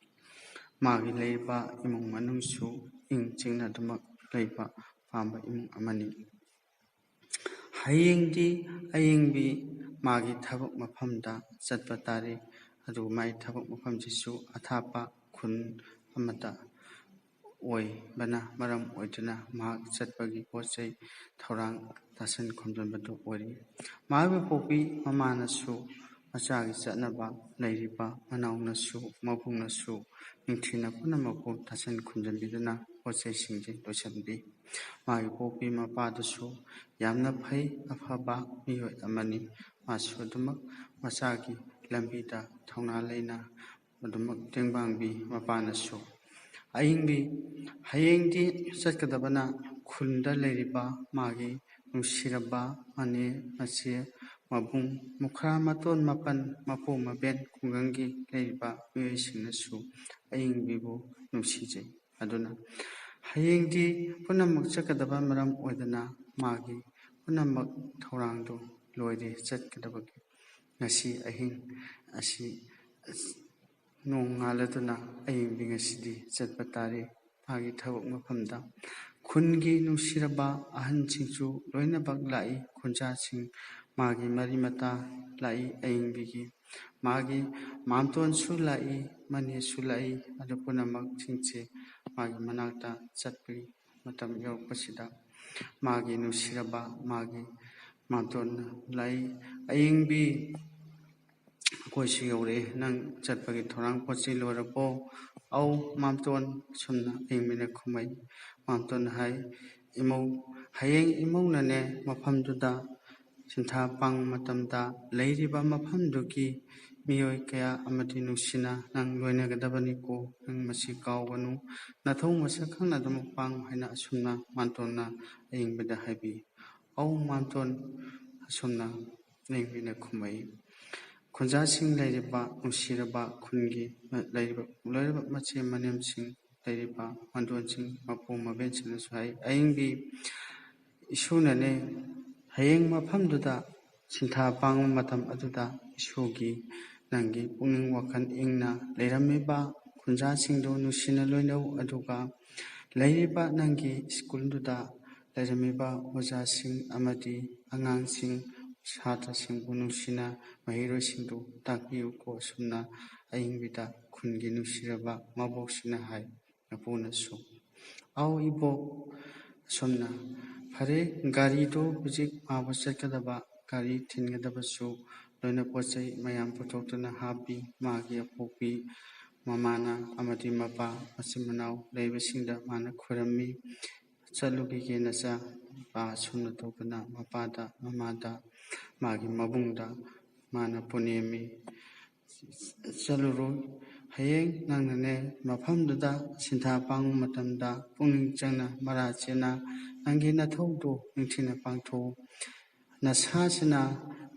ꯃꯥꯒꯤ ꯂꯩꯔꯤꯕ ꯏꯃꯨꯡ ꯃꯅꯨꯡꯁꯨ ꯏꯪ ꯆꯤꯛꯅ ꯑꯗꯨꯃꯛ ꯂꯩꯕ ꯄꯥꯝꯕ ꯏꯃꯨꯡ ꯑꯃꯅꯤ꯫ ꯍꯌꯦꯡꯗꯤ ꯑꯌꯦꯡꯕꯤ ꯃꯥꯒꯤ ꯊꯕꯛ ꯃꯐꯝꯗ ꯆꯠꯄ ꯇꯥꯔꯦ꯫ ꯑꯗꯨꯕꯨ ꯃꯥꯒꯤ ꯊꯕꯛ ꯃꯐꯝꯁꯤꯁꯨ ꯑꯊꯥꯞꯄ ꯈꯨꯟ ꯑꯃꯗ ꯑꯣꯏꯕꯅ ꯃꯔꯝ ꯑꯣꯏꯗꯨꯅ ꯃꯍꯥꯛ ꯆꯠꯄꯒꯤ ꯄꯣꯠ ꯆꯩ ꯊꯧꯔꯥꯡ ꯇꯥꯁꯤꯟ ꯈꯣꯝꯖꯤꯟꯕꯗꯨ ꯑꯣꯏꯔꯤ꯫ ꯃꯍꯥꯛꯄꯨ ꯄꯣꯛꯄꯤ ꯃꯃꯥꯅꯁꯨ ꯃꯆꯥꯒꯤ ꯆꯠꯅꯕ ꯂꯩꯔꯤꯕ ꯃꯅꯥꯎꯅꯁꯨ ꯃꯕꯨꯡꯅꯁꯨ ꯅꯤꯡꯊꯤꯅ ꯄꯨꯝꯅꯃꯛꯄꯨ ꯇꯥꯁꯤꯟ ꯈꯣꯝꯖꯤꯟꯕꯤꯗꯨꯅ ꯄꯣꯠ ꯆꯩꯁꯤꯡꯁꯤ ꯂꯣꯏꯁꯤꯟꯕꯤ꯫ ꯃꯥꯒꯤ ꯄꯣꯛꯄꯤ ꯃꯄꯥꯗꯨꯁꯨ ꯌꯥꯝꯅ ꯐꯩ, ꯑꯐꯕ ꯃꯤꯑꯣꯏ ꯑꯃꯅꯤ꯫ ꯃꯥꯁꯨ ꯑꯗꯨꯃꯛ ꯃꯆꯥꯒꯤ ꯂꯝꯕꯤꯗ ꯊꯧꯅꯥ ꯂꯩꯅ ꯑꯗꯨꯃꯛ ꯇꯦꯡꯕꯥꯡꯕꯤ꯫ ꯃꯄꯥꯅꯁꯨ ꯑꯌꯤꯡꯕꯤ ꯍꯌꯦꯡꯗꯤ ꯆꯠꯀꯗꯕꯅ ꯈꯨꯟꯗ ꯂꯩꯔꯤꯕ ꯃꯥꯒꯤ ꯅꯨꯡꯁꯤꯔꯕ ꯃꯅꯦ, ꯃꯆꯦ, ꯃꯕꯨꯡ, ꯃꯈꯨꯔꯥ ꯃꯇꯣꯟ ꯃꯥꯄꯟ, ꯃꯄꯨ ꯃꯕꯦꯟ, ꯈꯨꯡꯒꯪꯒꯤ ꯂꯩꯔꯤꯕ ꯃꯤꯑꯣꯏꯁꯤꯡꯅꯁꯨ ꯑꯌꯤꯡꯕꯤꯕꯨ ꯅꯨꯡꯁꯤꯖꯩ꯫ ꯑꯗꯨꯅ ꯍꯌꯦꯡꯗꯤ ꯄꯨꯝꯅꯃꯛ ꯆꯠꯀꯗꯕ ꯃꯔꯝ ꯑꯣꯏꯗꯅ ꯃꯥꯒꯤ ꯄꯨꯝꯅꯃꯛ ꯊꯧꯔꯥꯡꯗꯨ ꯂꯣꯏꯔꯦ ꯆꯠꯀꯗꯕꯒꯤ꯫ ꯉꯁꯤ ꯑꯍꯤꯡ ꯑꯁꯤ ꯅꯣꯡꯉꯥꯜꯂꯗꯨꯅ ꯑꯌꯤꯡꯕꯤ ꯉꯁꯤꯗꯤ ꯆꯠꯄ ꯇꯥꯔꯦ ꯃꯥꯒꯤ ꯊꯕꯛ ꯃꯐꯝꯗ꯫ ꯈꯨꯟꯒꯤ ꯅꯨꯡꯁꯤꯔꯕ ꯑꯍꯟꯁꯤꯡꯁꯨ ꯂꯣꯏꯅꯃꯛ ꯂꯥꯛꯏ, ꯈꯨꯟꯖꯥꯁꯤꯡ, ꯃꯥꯒꯤ ꯃꯔꯤ ꯃꯇꯥ ꯂꯥꯛꯏ ꯑꯌꯤꯡꯕꯤꯒꯤ꯫ ꯃꯥꯒꯤ ꯃꯥꯝꯇꯣꯟꯁꯨ ꯂꯥꯛꯏ, ꯃꯅꯦꯁꯨ ꯂꯥꯛꯏ꯫ ꯑꯗꯨ ꯄꯨꯝꯅꯃꯛꯁꯤꯡꯁꯦ ꯃꯥꯒꯤ ꯃꯅꯥꯛꯇ ꯆꯠꯄꯒꯤ ꯃꯇꯝ ꯌꯧꯔꯛꯄꯁꯤꯗ ꯃꯥꯒꯤ ꯅꯨꯡꯁꯤꯔꯕ ꯃꯥꯒꯤ ꯃꯥꯝꯇꯣꯟꯅ ꯂꯥꯛꯏ, "ꯑꯌꯤꯡꯕꯤ, ꯑꯩꯈꯣꯏꯁꯨ ꯌꯧꯔꯛꯑꯦ, ꯅꯪ ꯆꯠꯄꯒꯤ ꯊꯧꯔꯥꯡ ꯄꯣꯠ ꯆꯩ ꯂꯣꯏꯔꯕꯣ?" "ꯑꯧ ꯃꯥꯝꯇꯣꯟ," ꯑꯁꯨꯝꯅ ꯑꯌꯤꯡꯕꯤꯅ ꯈꯨꯝꯃꯛꯏ꯫ ꯃꯥꯝꯇꯣꯟꯅ ꯍꯥꯏ, "ꯏꯃꯧ, ꯍꯌꯦꯡ ꯏꯃꯧꯅꯅꯦ ꯃꯐꯝꯗꯨꯗ ꯁꯤꯟꯊꯥ ꯄꯥꯡꯕ ꯃꯇꯝꯗ ꯂꯩꯔꯤꯕ ꯃꯐꯝꯗꯨꯒꯤ ꯃꯤꯑꯣꯏ ꯀꯌꯥ ꯑꯃꯗꯤ ꯅꯨꯡꯁꯤꯅ ꯅꯪ ꯂꯣꯏꯅꯒꯗꯕꯅꯤꯀꯣ, ꯅꯪ ꯃꯁꯤ ꯀꯥꯎꯒꯅꯨ, ꯅꯊꯧ ꯃꯁꯛ ꯈꯪꯅ ꯑꯗꯨꯃꯛ ꯄꯥꯡꯉꯨ" ꯍꯥꯏꯅ ꯑꯁꯨꯝꯅ ꯃꯥꯝꯇꯣꯟꯅ ꯑꯌꯤꯡꯕꯤꯗ ꯍꯥꯏꯕꯤ꯫ "ꯑꯧ ꯃꯥꯝꯇꯣꯟ," ꯑꯁꯨꯝꯅ ꯑꯌꯤꯡꯕꯤꯅ ꯈꯨꯝꯃꯛꯏ꯫ ꯈꯨꯟꯖꯥꯁꯤꯡ ꯂꯩꯔꯤꯕ ꯅꯨꯡꯁꯤꯔꯕ ꯈꯨꯟꯒꯤ ꯂꯩꯔꯤꯕ ꯂꯣꯏꯔꯕ ꯃꯆꯦ ꯃꯅꯦꯝꯁꯤꯡ ꯂꯩꯔꯤꯕ ꯃꯥꯝꯇꯣꯟꯁꯤꯡ ꯃꯄꯨ ꯃꯕꯦꯟꯁꯤꯡꯅꯁꯨ ꯍꯥꯏ, "ꯑꯌꯤꯡꯕꯤ, ꯏꯁꯨꯅꯅꯦ ꯍꯌꯦꯡ ꯃꯐꯝꯗꯨꯗ ꯁꯤꯟꯊꯥ ꯄꯥꯡꯕ ꯃꯇꯝ ꯑꯗꯨꯗ ꯏꯁꯨꯒꯤ ꯅꯪꯒꯤ ꯄꯨꯛꯅꯤꯡ ꯋꯥꯈꯜ ꯏꯪꯅ ꯂꯩꯔꯝꯃꯤꯕ ꯈꯨꯟꯖꯥꯁꯤꯡꯗꯨ ꯅꯨꯡꯁꯤꯅ ꯂꯣꯏꯅꯧ, ꯑꯗꯨꯒ ꯂꯩꯔꯤꯕ ꯅꯪꯒꯤ ꯁ꯭ꯀꯨꯜꯗꯨꯗ ꯂꯩꯔꯝꯃꯤꯕ ꯑꯣꯖꯥꯁꯤꯡ ꯑꯃꯗꯤ ꯑꯉꯥꯡꯁꯤꯡ, ꯁꯥꯇ꯭ꯔꯁꯤꯡꯕꯨ ꯅꯨꯡꯁꯤꯅ ꯃꯍꯩꯔꯣꯏꯁꯤꯡꯗꯨ ꯇꯥꯛꯄꯤꯌꯨꯀꯣ꯫ ꯑꯁꯨꯝꯅ ꯑꯏꯪꯕꯤꯗ ꯈꯨꯟꯒꯤ ꯅꯨꯡꯁꯤꯔꯕ ꯃꯕꯣꯛꯁꯤꯅ ꯍꯥꯏ꯫ ꯃꯄꯨꯅꯁꯨ, "ꯑꯥꯎ ꯏꯕꯣꯛ," ꯑꯁꯨꯝꯅ꯫ ꯐꯔꯦ, ꯒꯥꯔꯤꯗꯨ ꯍꯧꯖꯤꯛ ꯃꯥꯕꯨ ꯆꯠꯀꯗꯕ ꯒꯥꯔꯤ ꯊꯤꯟꯒꯗꯕꯁꯨ ꯂꯣꯏꯅ ꯄꯣꯠ ꯆꯩ ꯃꯌꯥꯝ ꯄꯨꯊꯣꯛꯇꯨꯅ ꯍꯥꯞꯄꯤ꯫ ꯃꯥꯒꯤ ꯑꯄꯣꯛꯄꯤ ꯃꯃꯥꯅ ꯑꯃꯗꯤ ꯃꯄꯥ, ꯃꯆꯤꯟ ꯃꯅꯥꯎ ꯂꯩꯕꯁꯤꯡꯗ ꯃꯥꯅ ꯈꯨꯔꯝꯃꯤ꯫ "ꯆꯠꯂꯨꯈꯤꯒꯦ ꯅꯆꯥ ꯅꯨꯄꯥ," ꯑꯁꯨꯝꯅ ꯇꯧꯗꯨꯅ ꯃꯄꯥꯗ, ꯃꯃꯥꯗ, ꯃꯥꯒꯤ ꯃꯕꯨꯡꯗ ꯃꯥꯅ ꯄꯨꯅꯦꯝꯃꯤ꯫ "ꯆꯠꯂꯨꯔꯣ꯫ ꯍꯌꯦꯡ ꯅꯪꯅꯅꯦ ꯃꯐꯝꯗꯨꯗ ꯁꯤꯟꯊꯥ ꯄꯥꯡꯕ ꯃꯇꯝꯗ ꯄꯨꯛꯅꯤꯡ ꯆꯪꯅ ꯃꯔꯥ ꯆꯦꯠꯅ ꯅꯪꯒꯤ ꯅꯊꯧꯗꯨ ꯅꯤꯡꯊꯤꯅ ꯄꯥꯡꯊꯣꯛꯎ꯫ ꯅꯁꯥꯁꯤꯅ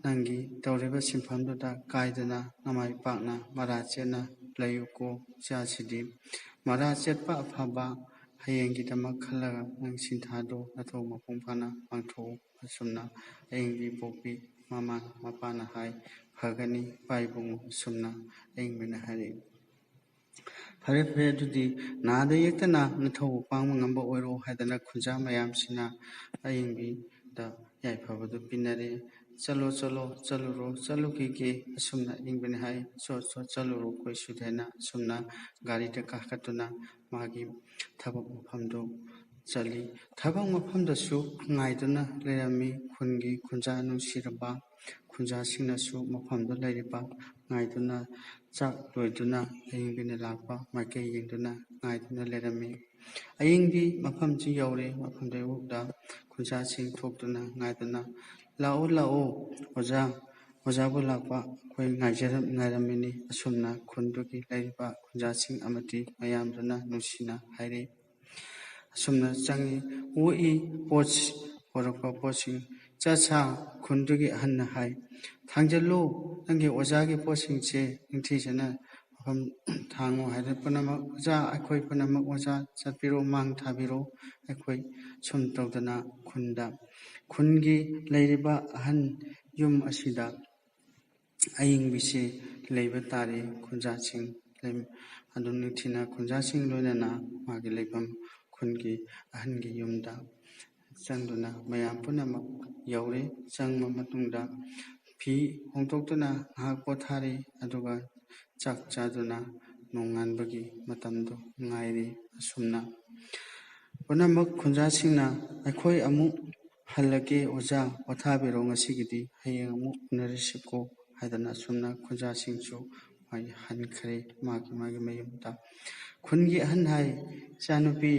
ꯅꯪꯒꯤ ꯇꯧꯔꯤꯕ ꯁꯤꯟꯐꯝꯗꯨꯗ ꯀꯥꯏꯗꯅ ꯅꯃꯥꯏ ꯄꯥꯛꯅ ꯃꯔꯥ ꯆꯦꯠꯅ ꯂꯩꯌꯨꯀꯣ ꯏꯆꯥꯁꯤꯗꯤ꯫ ꯃꯔꯥ ꯆꯦꯠꯄ ꯑꯐꯕ ꯍꯌꯦꯡꯒꯤꯗꯃꯛ ꯈꯜꯂꯒ ꯅꯪ ꯁꯤꯟꯊꯥꯗꯨ ꯅꯊꯧ ꯃꯄꯨꯡ ꯐꯥꯅ ꯄꯥꯡꯊꯣꯛꯎ꯫" ꯑꯁꯨꯝꯅ ꯑꯏꯪꯕꯤ ꯄꯣꯛꯄꯤ ꯃꯃꯥ ꯃꯄꯥꯅ ꯍꯥꯏ꯫ "ꯐꯒꯅꯤ ꯏꯄꯥ ꯏꯕꯨꯡꯉꯣ," ꯑꯁꯨꯝꯅ ꯑꯏꯪꯕꯤꯅ ꯍꯥꯏꯔꯛꯏ꯫ "ꯐꯔꯦ, ꯐꯔꯦ, ꯑꯗꯨꯗꯤ ꯅꯥꯗ ꯌꯦꯛꯇꯅ ꯅꯊꯧꯕ ꯄꯥꯡꯕ ꯉꯝꯕ ꯑꯣꯏꯔꯣ" ꯍꯥꯏꯗꯅ ꯈꯨꯟꯖꯥ ꯃꯌꯥꯝꯁꯤꯅ ꯑꯏꯪꯕꯤꯗ ꯌꯥꯏꯐꯕꯗꯨ ꯄꯤꯅꯔꯦ꯫ "ꯆꯠꯂꯣ, ꯆꯠꯂꯣ, ꯆꯠꯂꯨꯔꯣ, ꯆꯠꯂꯨꯈꯤꯒꯦ," ꯑꯁꯨꯝꯅ ꯑꯏꯪꯕꯤꯅ ꯍꯥꯏ꯫ "ꯆꯣ, ꯆꯣ, ꯆꯠꯂꯨꯔꯣ, ꯀꯣꯏꯁꯨꯗꯦꯅ," ꯑꯁꯨꯝꯅ ꯒꯥꯔꯤꯗ ꯀꯥꯈꯠꯇꯨꯅ ꯃꯥꯒꯤ ꯊꯕꯛ ꯃꯐꯝꯗꯨ ꯆꯠꯂꯤ꯫ ꯊꯕꯛ ꯃꯐꯝꯗꯁꯨ ꯉꯥꯏꯗꯨꯅ ꯂꯩꯔꯝꯃꯤ ꯈꯨꯟꯒꯤ ꯈꯨꯟꯖꯥ ꯅꯨꯡꯁꯤꯔꯕ ꯈꯨꯟꯖꯥꯁꯤꯡꯅꯁꯨ ꯃꯐꯝꯗꯨ ꯂꯩꯔꯤꯕ ꯉꯥꯏꯗꯨꯅ, ꯆꯥꯛ ꯂꯣꯏꯗꯨꯅ ꯑꯏꯪꯕꯤꯅ ꯂꯥꯛꯄ ꯃꯥꯏꯀꯩ ꯌꯦꯡꯗꯨꯅ ꯉꯥꯏꯗꯨꯅ ꯂꯩꯔꯝꯃꯤ꯫ ꯑꯏꯪꯕꯤ ꯃꯐꯝꯁꯤ ꯌꯧꯔꯦ꯫ ꯃꯐꯝꯗ ꯌꯧꯕꯗ ꯈꯨꯟꯖꯥꯁꯤꯡ ꯊꯣꯛꯇꯨꯅ ꯉꯥꯏꯗꯨꯅ, "ꯂꯥꯛꯑꯣ, ꯂꯥꯛꯑꯣ, ꯑꯣꯖꯥ, ꯑꯣꯖꯥꯕꯨ ꯂꯥꯛꯄ ꯑꯩꯈꯣꯏ ꯉꯥꯏꯖꯔꯝ-, ꯉꯥꯏꯔꯝꯃꯤꯅꯤ꯫" ꯑꯁꯨꯝꯅ ꯈꯨꯟꯗꯨꯒꯤ ꯂꯩꯔꯤꯕ ꯈꯨꯟꯖꯥꯁꯤꯡ ꯑꯃꯗꯤ ꯃꯌꯥꯝꯗꯨꯅ ꯅꯨꯡꯁꯤꯅ ꯍꯥꯏꯔꯤ꯫ ꯑꯁꯨꯝꯅ ꯆꯪꯉꯤ, ꯑꯣꯛꯏ, ꯄꯣꯠ-, ꯄꯣꯔꯛꯄ ꯄꯣꯠꯁꯤꯡ꯫ "ꯆꯠꯁꯥ," ꯈꯨꯟꯗꯨꯒꯤ ꯑꯍꯟꯅ ꯍꯥꯏ, "ꯊꯥꯡꯖꯜꯂꯨ, ꯅꯪꯒꯤ ꯑꯣꯖꯥꯒꯤ ꯄꯣꯠꯁꯤꯡꯁꯦ ꯅꯤꯡꯊꯤꯖꯅ ꯃꯐꯝ ꯊꯥꯡꯉꯨ" ꯍꯥꯏꯗꯅ ꯄꯨꯝꯅꯃꯛ, "ꯑꯣꯖꯥ, ꯑꯩꯈꯣꯏ ꯄꯨꯝꯅꯃꯛ ꯑꯣꯖꯥ ꯆꯠꯄꯤꯔꯣ, ꯃꯥꯡ ꯊꯥꯕꯤꯔꯣ, ꯑꯩꯈꯣꯏ ꯁꯨꯝ ꯇꯧꯗꯅ ꯈꯨꯟꯗ, ꯈꯨꯟꯒꯤ ꯂꯩꯔꯤꯕ ꯑꯍꯟ ꯌꯨꯝ ꯑꯁꯤꯗ ꯑꯏꯪꯕꯤꯁꯤ ꯂꯩꯕ ꯇꯥꯔꯦ ꯈꯨꯟꯖꯥꯁꯤꯡ ꯂꯩ-, ꯑꯗꯨꯝ ꯅꯤꯡꯊꯤꯅ ꯈꯨꯟꯖꯥꯁꯤꯡ ꯂꯣꯏꯅꯅ ꯃꯥꯒꯤ ꯂꯩꯐꯝ ꯈꯨꯟꯒꯤ ꯑꯍꯟꯒꯤ ꯌꯨꯝꯗ ꯆꯪꯗꯨꯅ ꯃꯌꯥꯝ ꯄꯨꯝꯅꯃꯛ ꯌꯧꯔꯦ꯫ ꯆꯪꯕ ꯃꯇꯨꯡꯗ ꯐꯤ ꯍꯣꯡꯗꯣꯛꯇꯨꯅ ꯉꯥꯏꯍꯥꯛ ꯄꯣꯊꯥꯔꯤ, ꯑꯗꯨꯒ ꯆꯥꯛ ꯆꯥꯗꯨꯅ ꯅꯣꯡꯉꯥꯟꯕꯒꯤ ꯃꯇꯝꯗꯨ ꯉꯥꯏꯔꯤ꯫ ꯑꯁꯨꯝꯅ ꯄꯨꯝꯅꯃꯛ ꯈꯨꯟꯖꯥꯁꯤꯡꯅ "ꯑꯩꯈꯣꯏ ꯑꯃꯨꯛ ꯍꯜꯂꯒꯦ ꯑꯣꯖꯥ, ꯄꯣꯊꯥꯕꯤꯔꯣ ꯉꯁꯤꯒꯤꯗꯤ, ꯍꯌꯦꯡ ꯑꯃꯨꯛ ꯎꯅꯔꯁꯤꯀꯣ" ꯍꯥꯏꯗꯅ ꯑꯁꯨꯝꯅ ꯈꯨꯟꯖꯥꯁꯤꯡꯁꯨ ꯃꯥꯒꯤ ꯍꯟꯈ꯭ꯔꯦ ꯃꯥꯒꯤ ꯃꯥꯒꯤ ꯃꯌꯨꯝꯗ꯫ ꯈꯨꯟꯒꯤ ꯑꯍꯟ ꯍꯥꯏ, "ꯏꯆꯥꯅꯨꯄꯤ,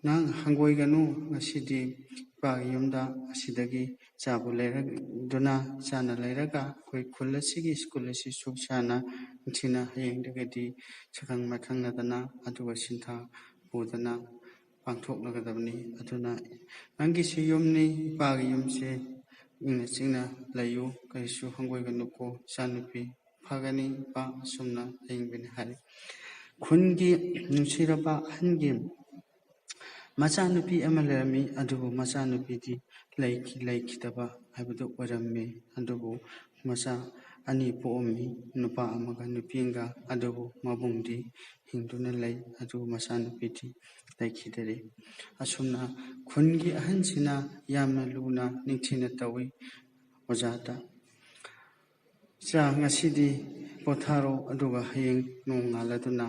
ꯅꯪ ꯍꯪꯒꯣꯏꯒꯅꯨ, ꯉꯁꯤꯗꯤ ꯏꯄꯥꯒꯤ ꯌꯨꯝꯗ ꯑꯁꯤꯗꯒꯤ ꯆꯥꯕꯨ ꯂꯩꯔꯗꯨꯅ ꯆꯥꯅ ꯂꯩꯔꯒ ꯑꯩꯈꯣꯏ ꯈꯨꯜ ꯑꯁꯤꯒꯤ ꯁ꯭ꯀꯨꯜ ꯑꯁꯤꯁꯨ ꯆꯥꯅ ꯅꯤꯡꯊꯤꯅ ꯍꯌꯦꯡꯗꯒꯤꯗꯤ ꯁꯛꯈꯪ ꯃꯥꯏꯈꯪꯅꯗꯅ ꯑꯗꯨꯒ ꯁꯤꯟꯊꯥ ꯄꯨꯗꯅ ꯄꯥꯡꯊꯣꯛꯂꯒꯗꯕꯅꯤ꯫ ꯑꯗꯨꯅ ꯅꯪꯒꯤꯁꯨ ꯌꯨꯝꯅꯤ, ꯏꯄꯥꯒꯤ ꯌꯨꯝꯁꯦ ꯏꯪꯅ ꯆꯤꯛꯅ ꯂꯩꯌꯨ, ꯀꯔꯤꯁꯨ ꯍꯪꯒꯣꯏꯒꯅꯨꯀꯣ ꯏꯆꯥꯅꯨꯄꯤ꯫ ꯐꯒꯅꯤ ꯏꯄꯥ", ꯑꯁꯨꯝꯅ ꯑꯌꯤꯡꯕꯅꯤ ꯍꯥꯏꯔꯤ꯫ ꯈꯨꯟꯒꯤ ꯅꯨꯡꯁꯤꯔꯕ ꯑꯍꯟꯒꯤ ꯃꯆꯥꯅꯨꯄꯤ ꯑꯃ ꯂꯩꯔꯝꯃꯤ, ꯑꯗꯨꯕꯨ ꯃꯆꯥꯅꯨꯄꯤꯗꯤ ꯂꯩꯈꯤ-, ꯂꯩꯈꯤꯗꯕ ꯍꯥꯏꯕꯗꯨ ꯑꯣꯏꯔꯝꯃꯤ꯫ ꯑꯗꯨꯕꯨ ꯃꯆꯥ ꯑꯅꯤ ꯄꯣꯛꯑꯝꯃꯤ, ꯅꯨꯄꯥ ꯑꯃꯒ ꯅꯨꯄꯤ ꯑꯃꯒ, ꯑꯗꯨꯕꯨ ꯃꯕꯨꯡꯗꯤ ꯍꯤꯡꯗꯨꯅ ꯂꯩ, ꯑꯗꯨꯕꯨ ꯃꯆꯥꯅꯨꯄꯤꯗꯤ ꯂꯩꯈꯤꯗꯔꯦ꯫ ꯑꯁꯨꯝꯅ ꯈꯨꯟꯒꯤ ꯑꯍꯟꯁꯤꯅ ꯌꯥꯝꯅ ꯂꯨꯅ ꯅꯤꯡꯊꯤꯅ ꯇꯧꯏ ꯑꯣꯖꯥꯗ꯫ "ꯏꯆꯥ, ꯉꯁꯤꯗꯤ ꯄꯣꯊꯥꯔꯣ, ꯑꯗꯨꯒ ꯍꯌꯦꯡ ꯅꯣꯡꯉꯥꯜꯂꯗꯨꯅ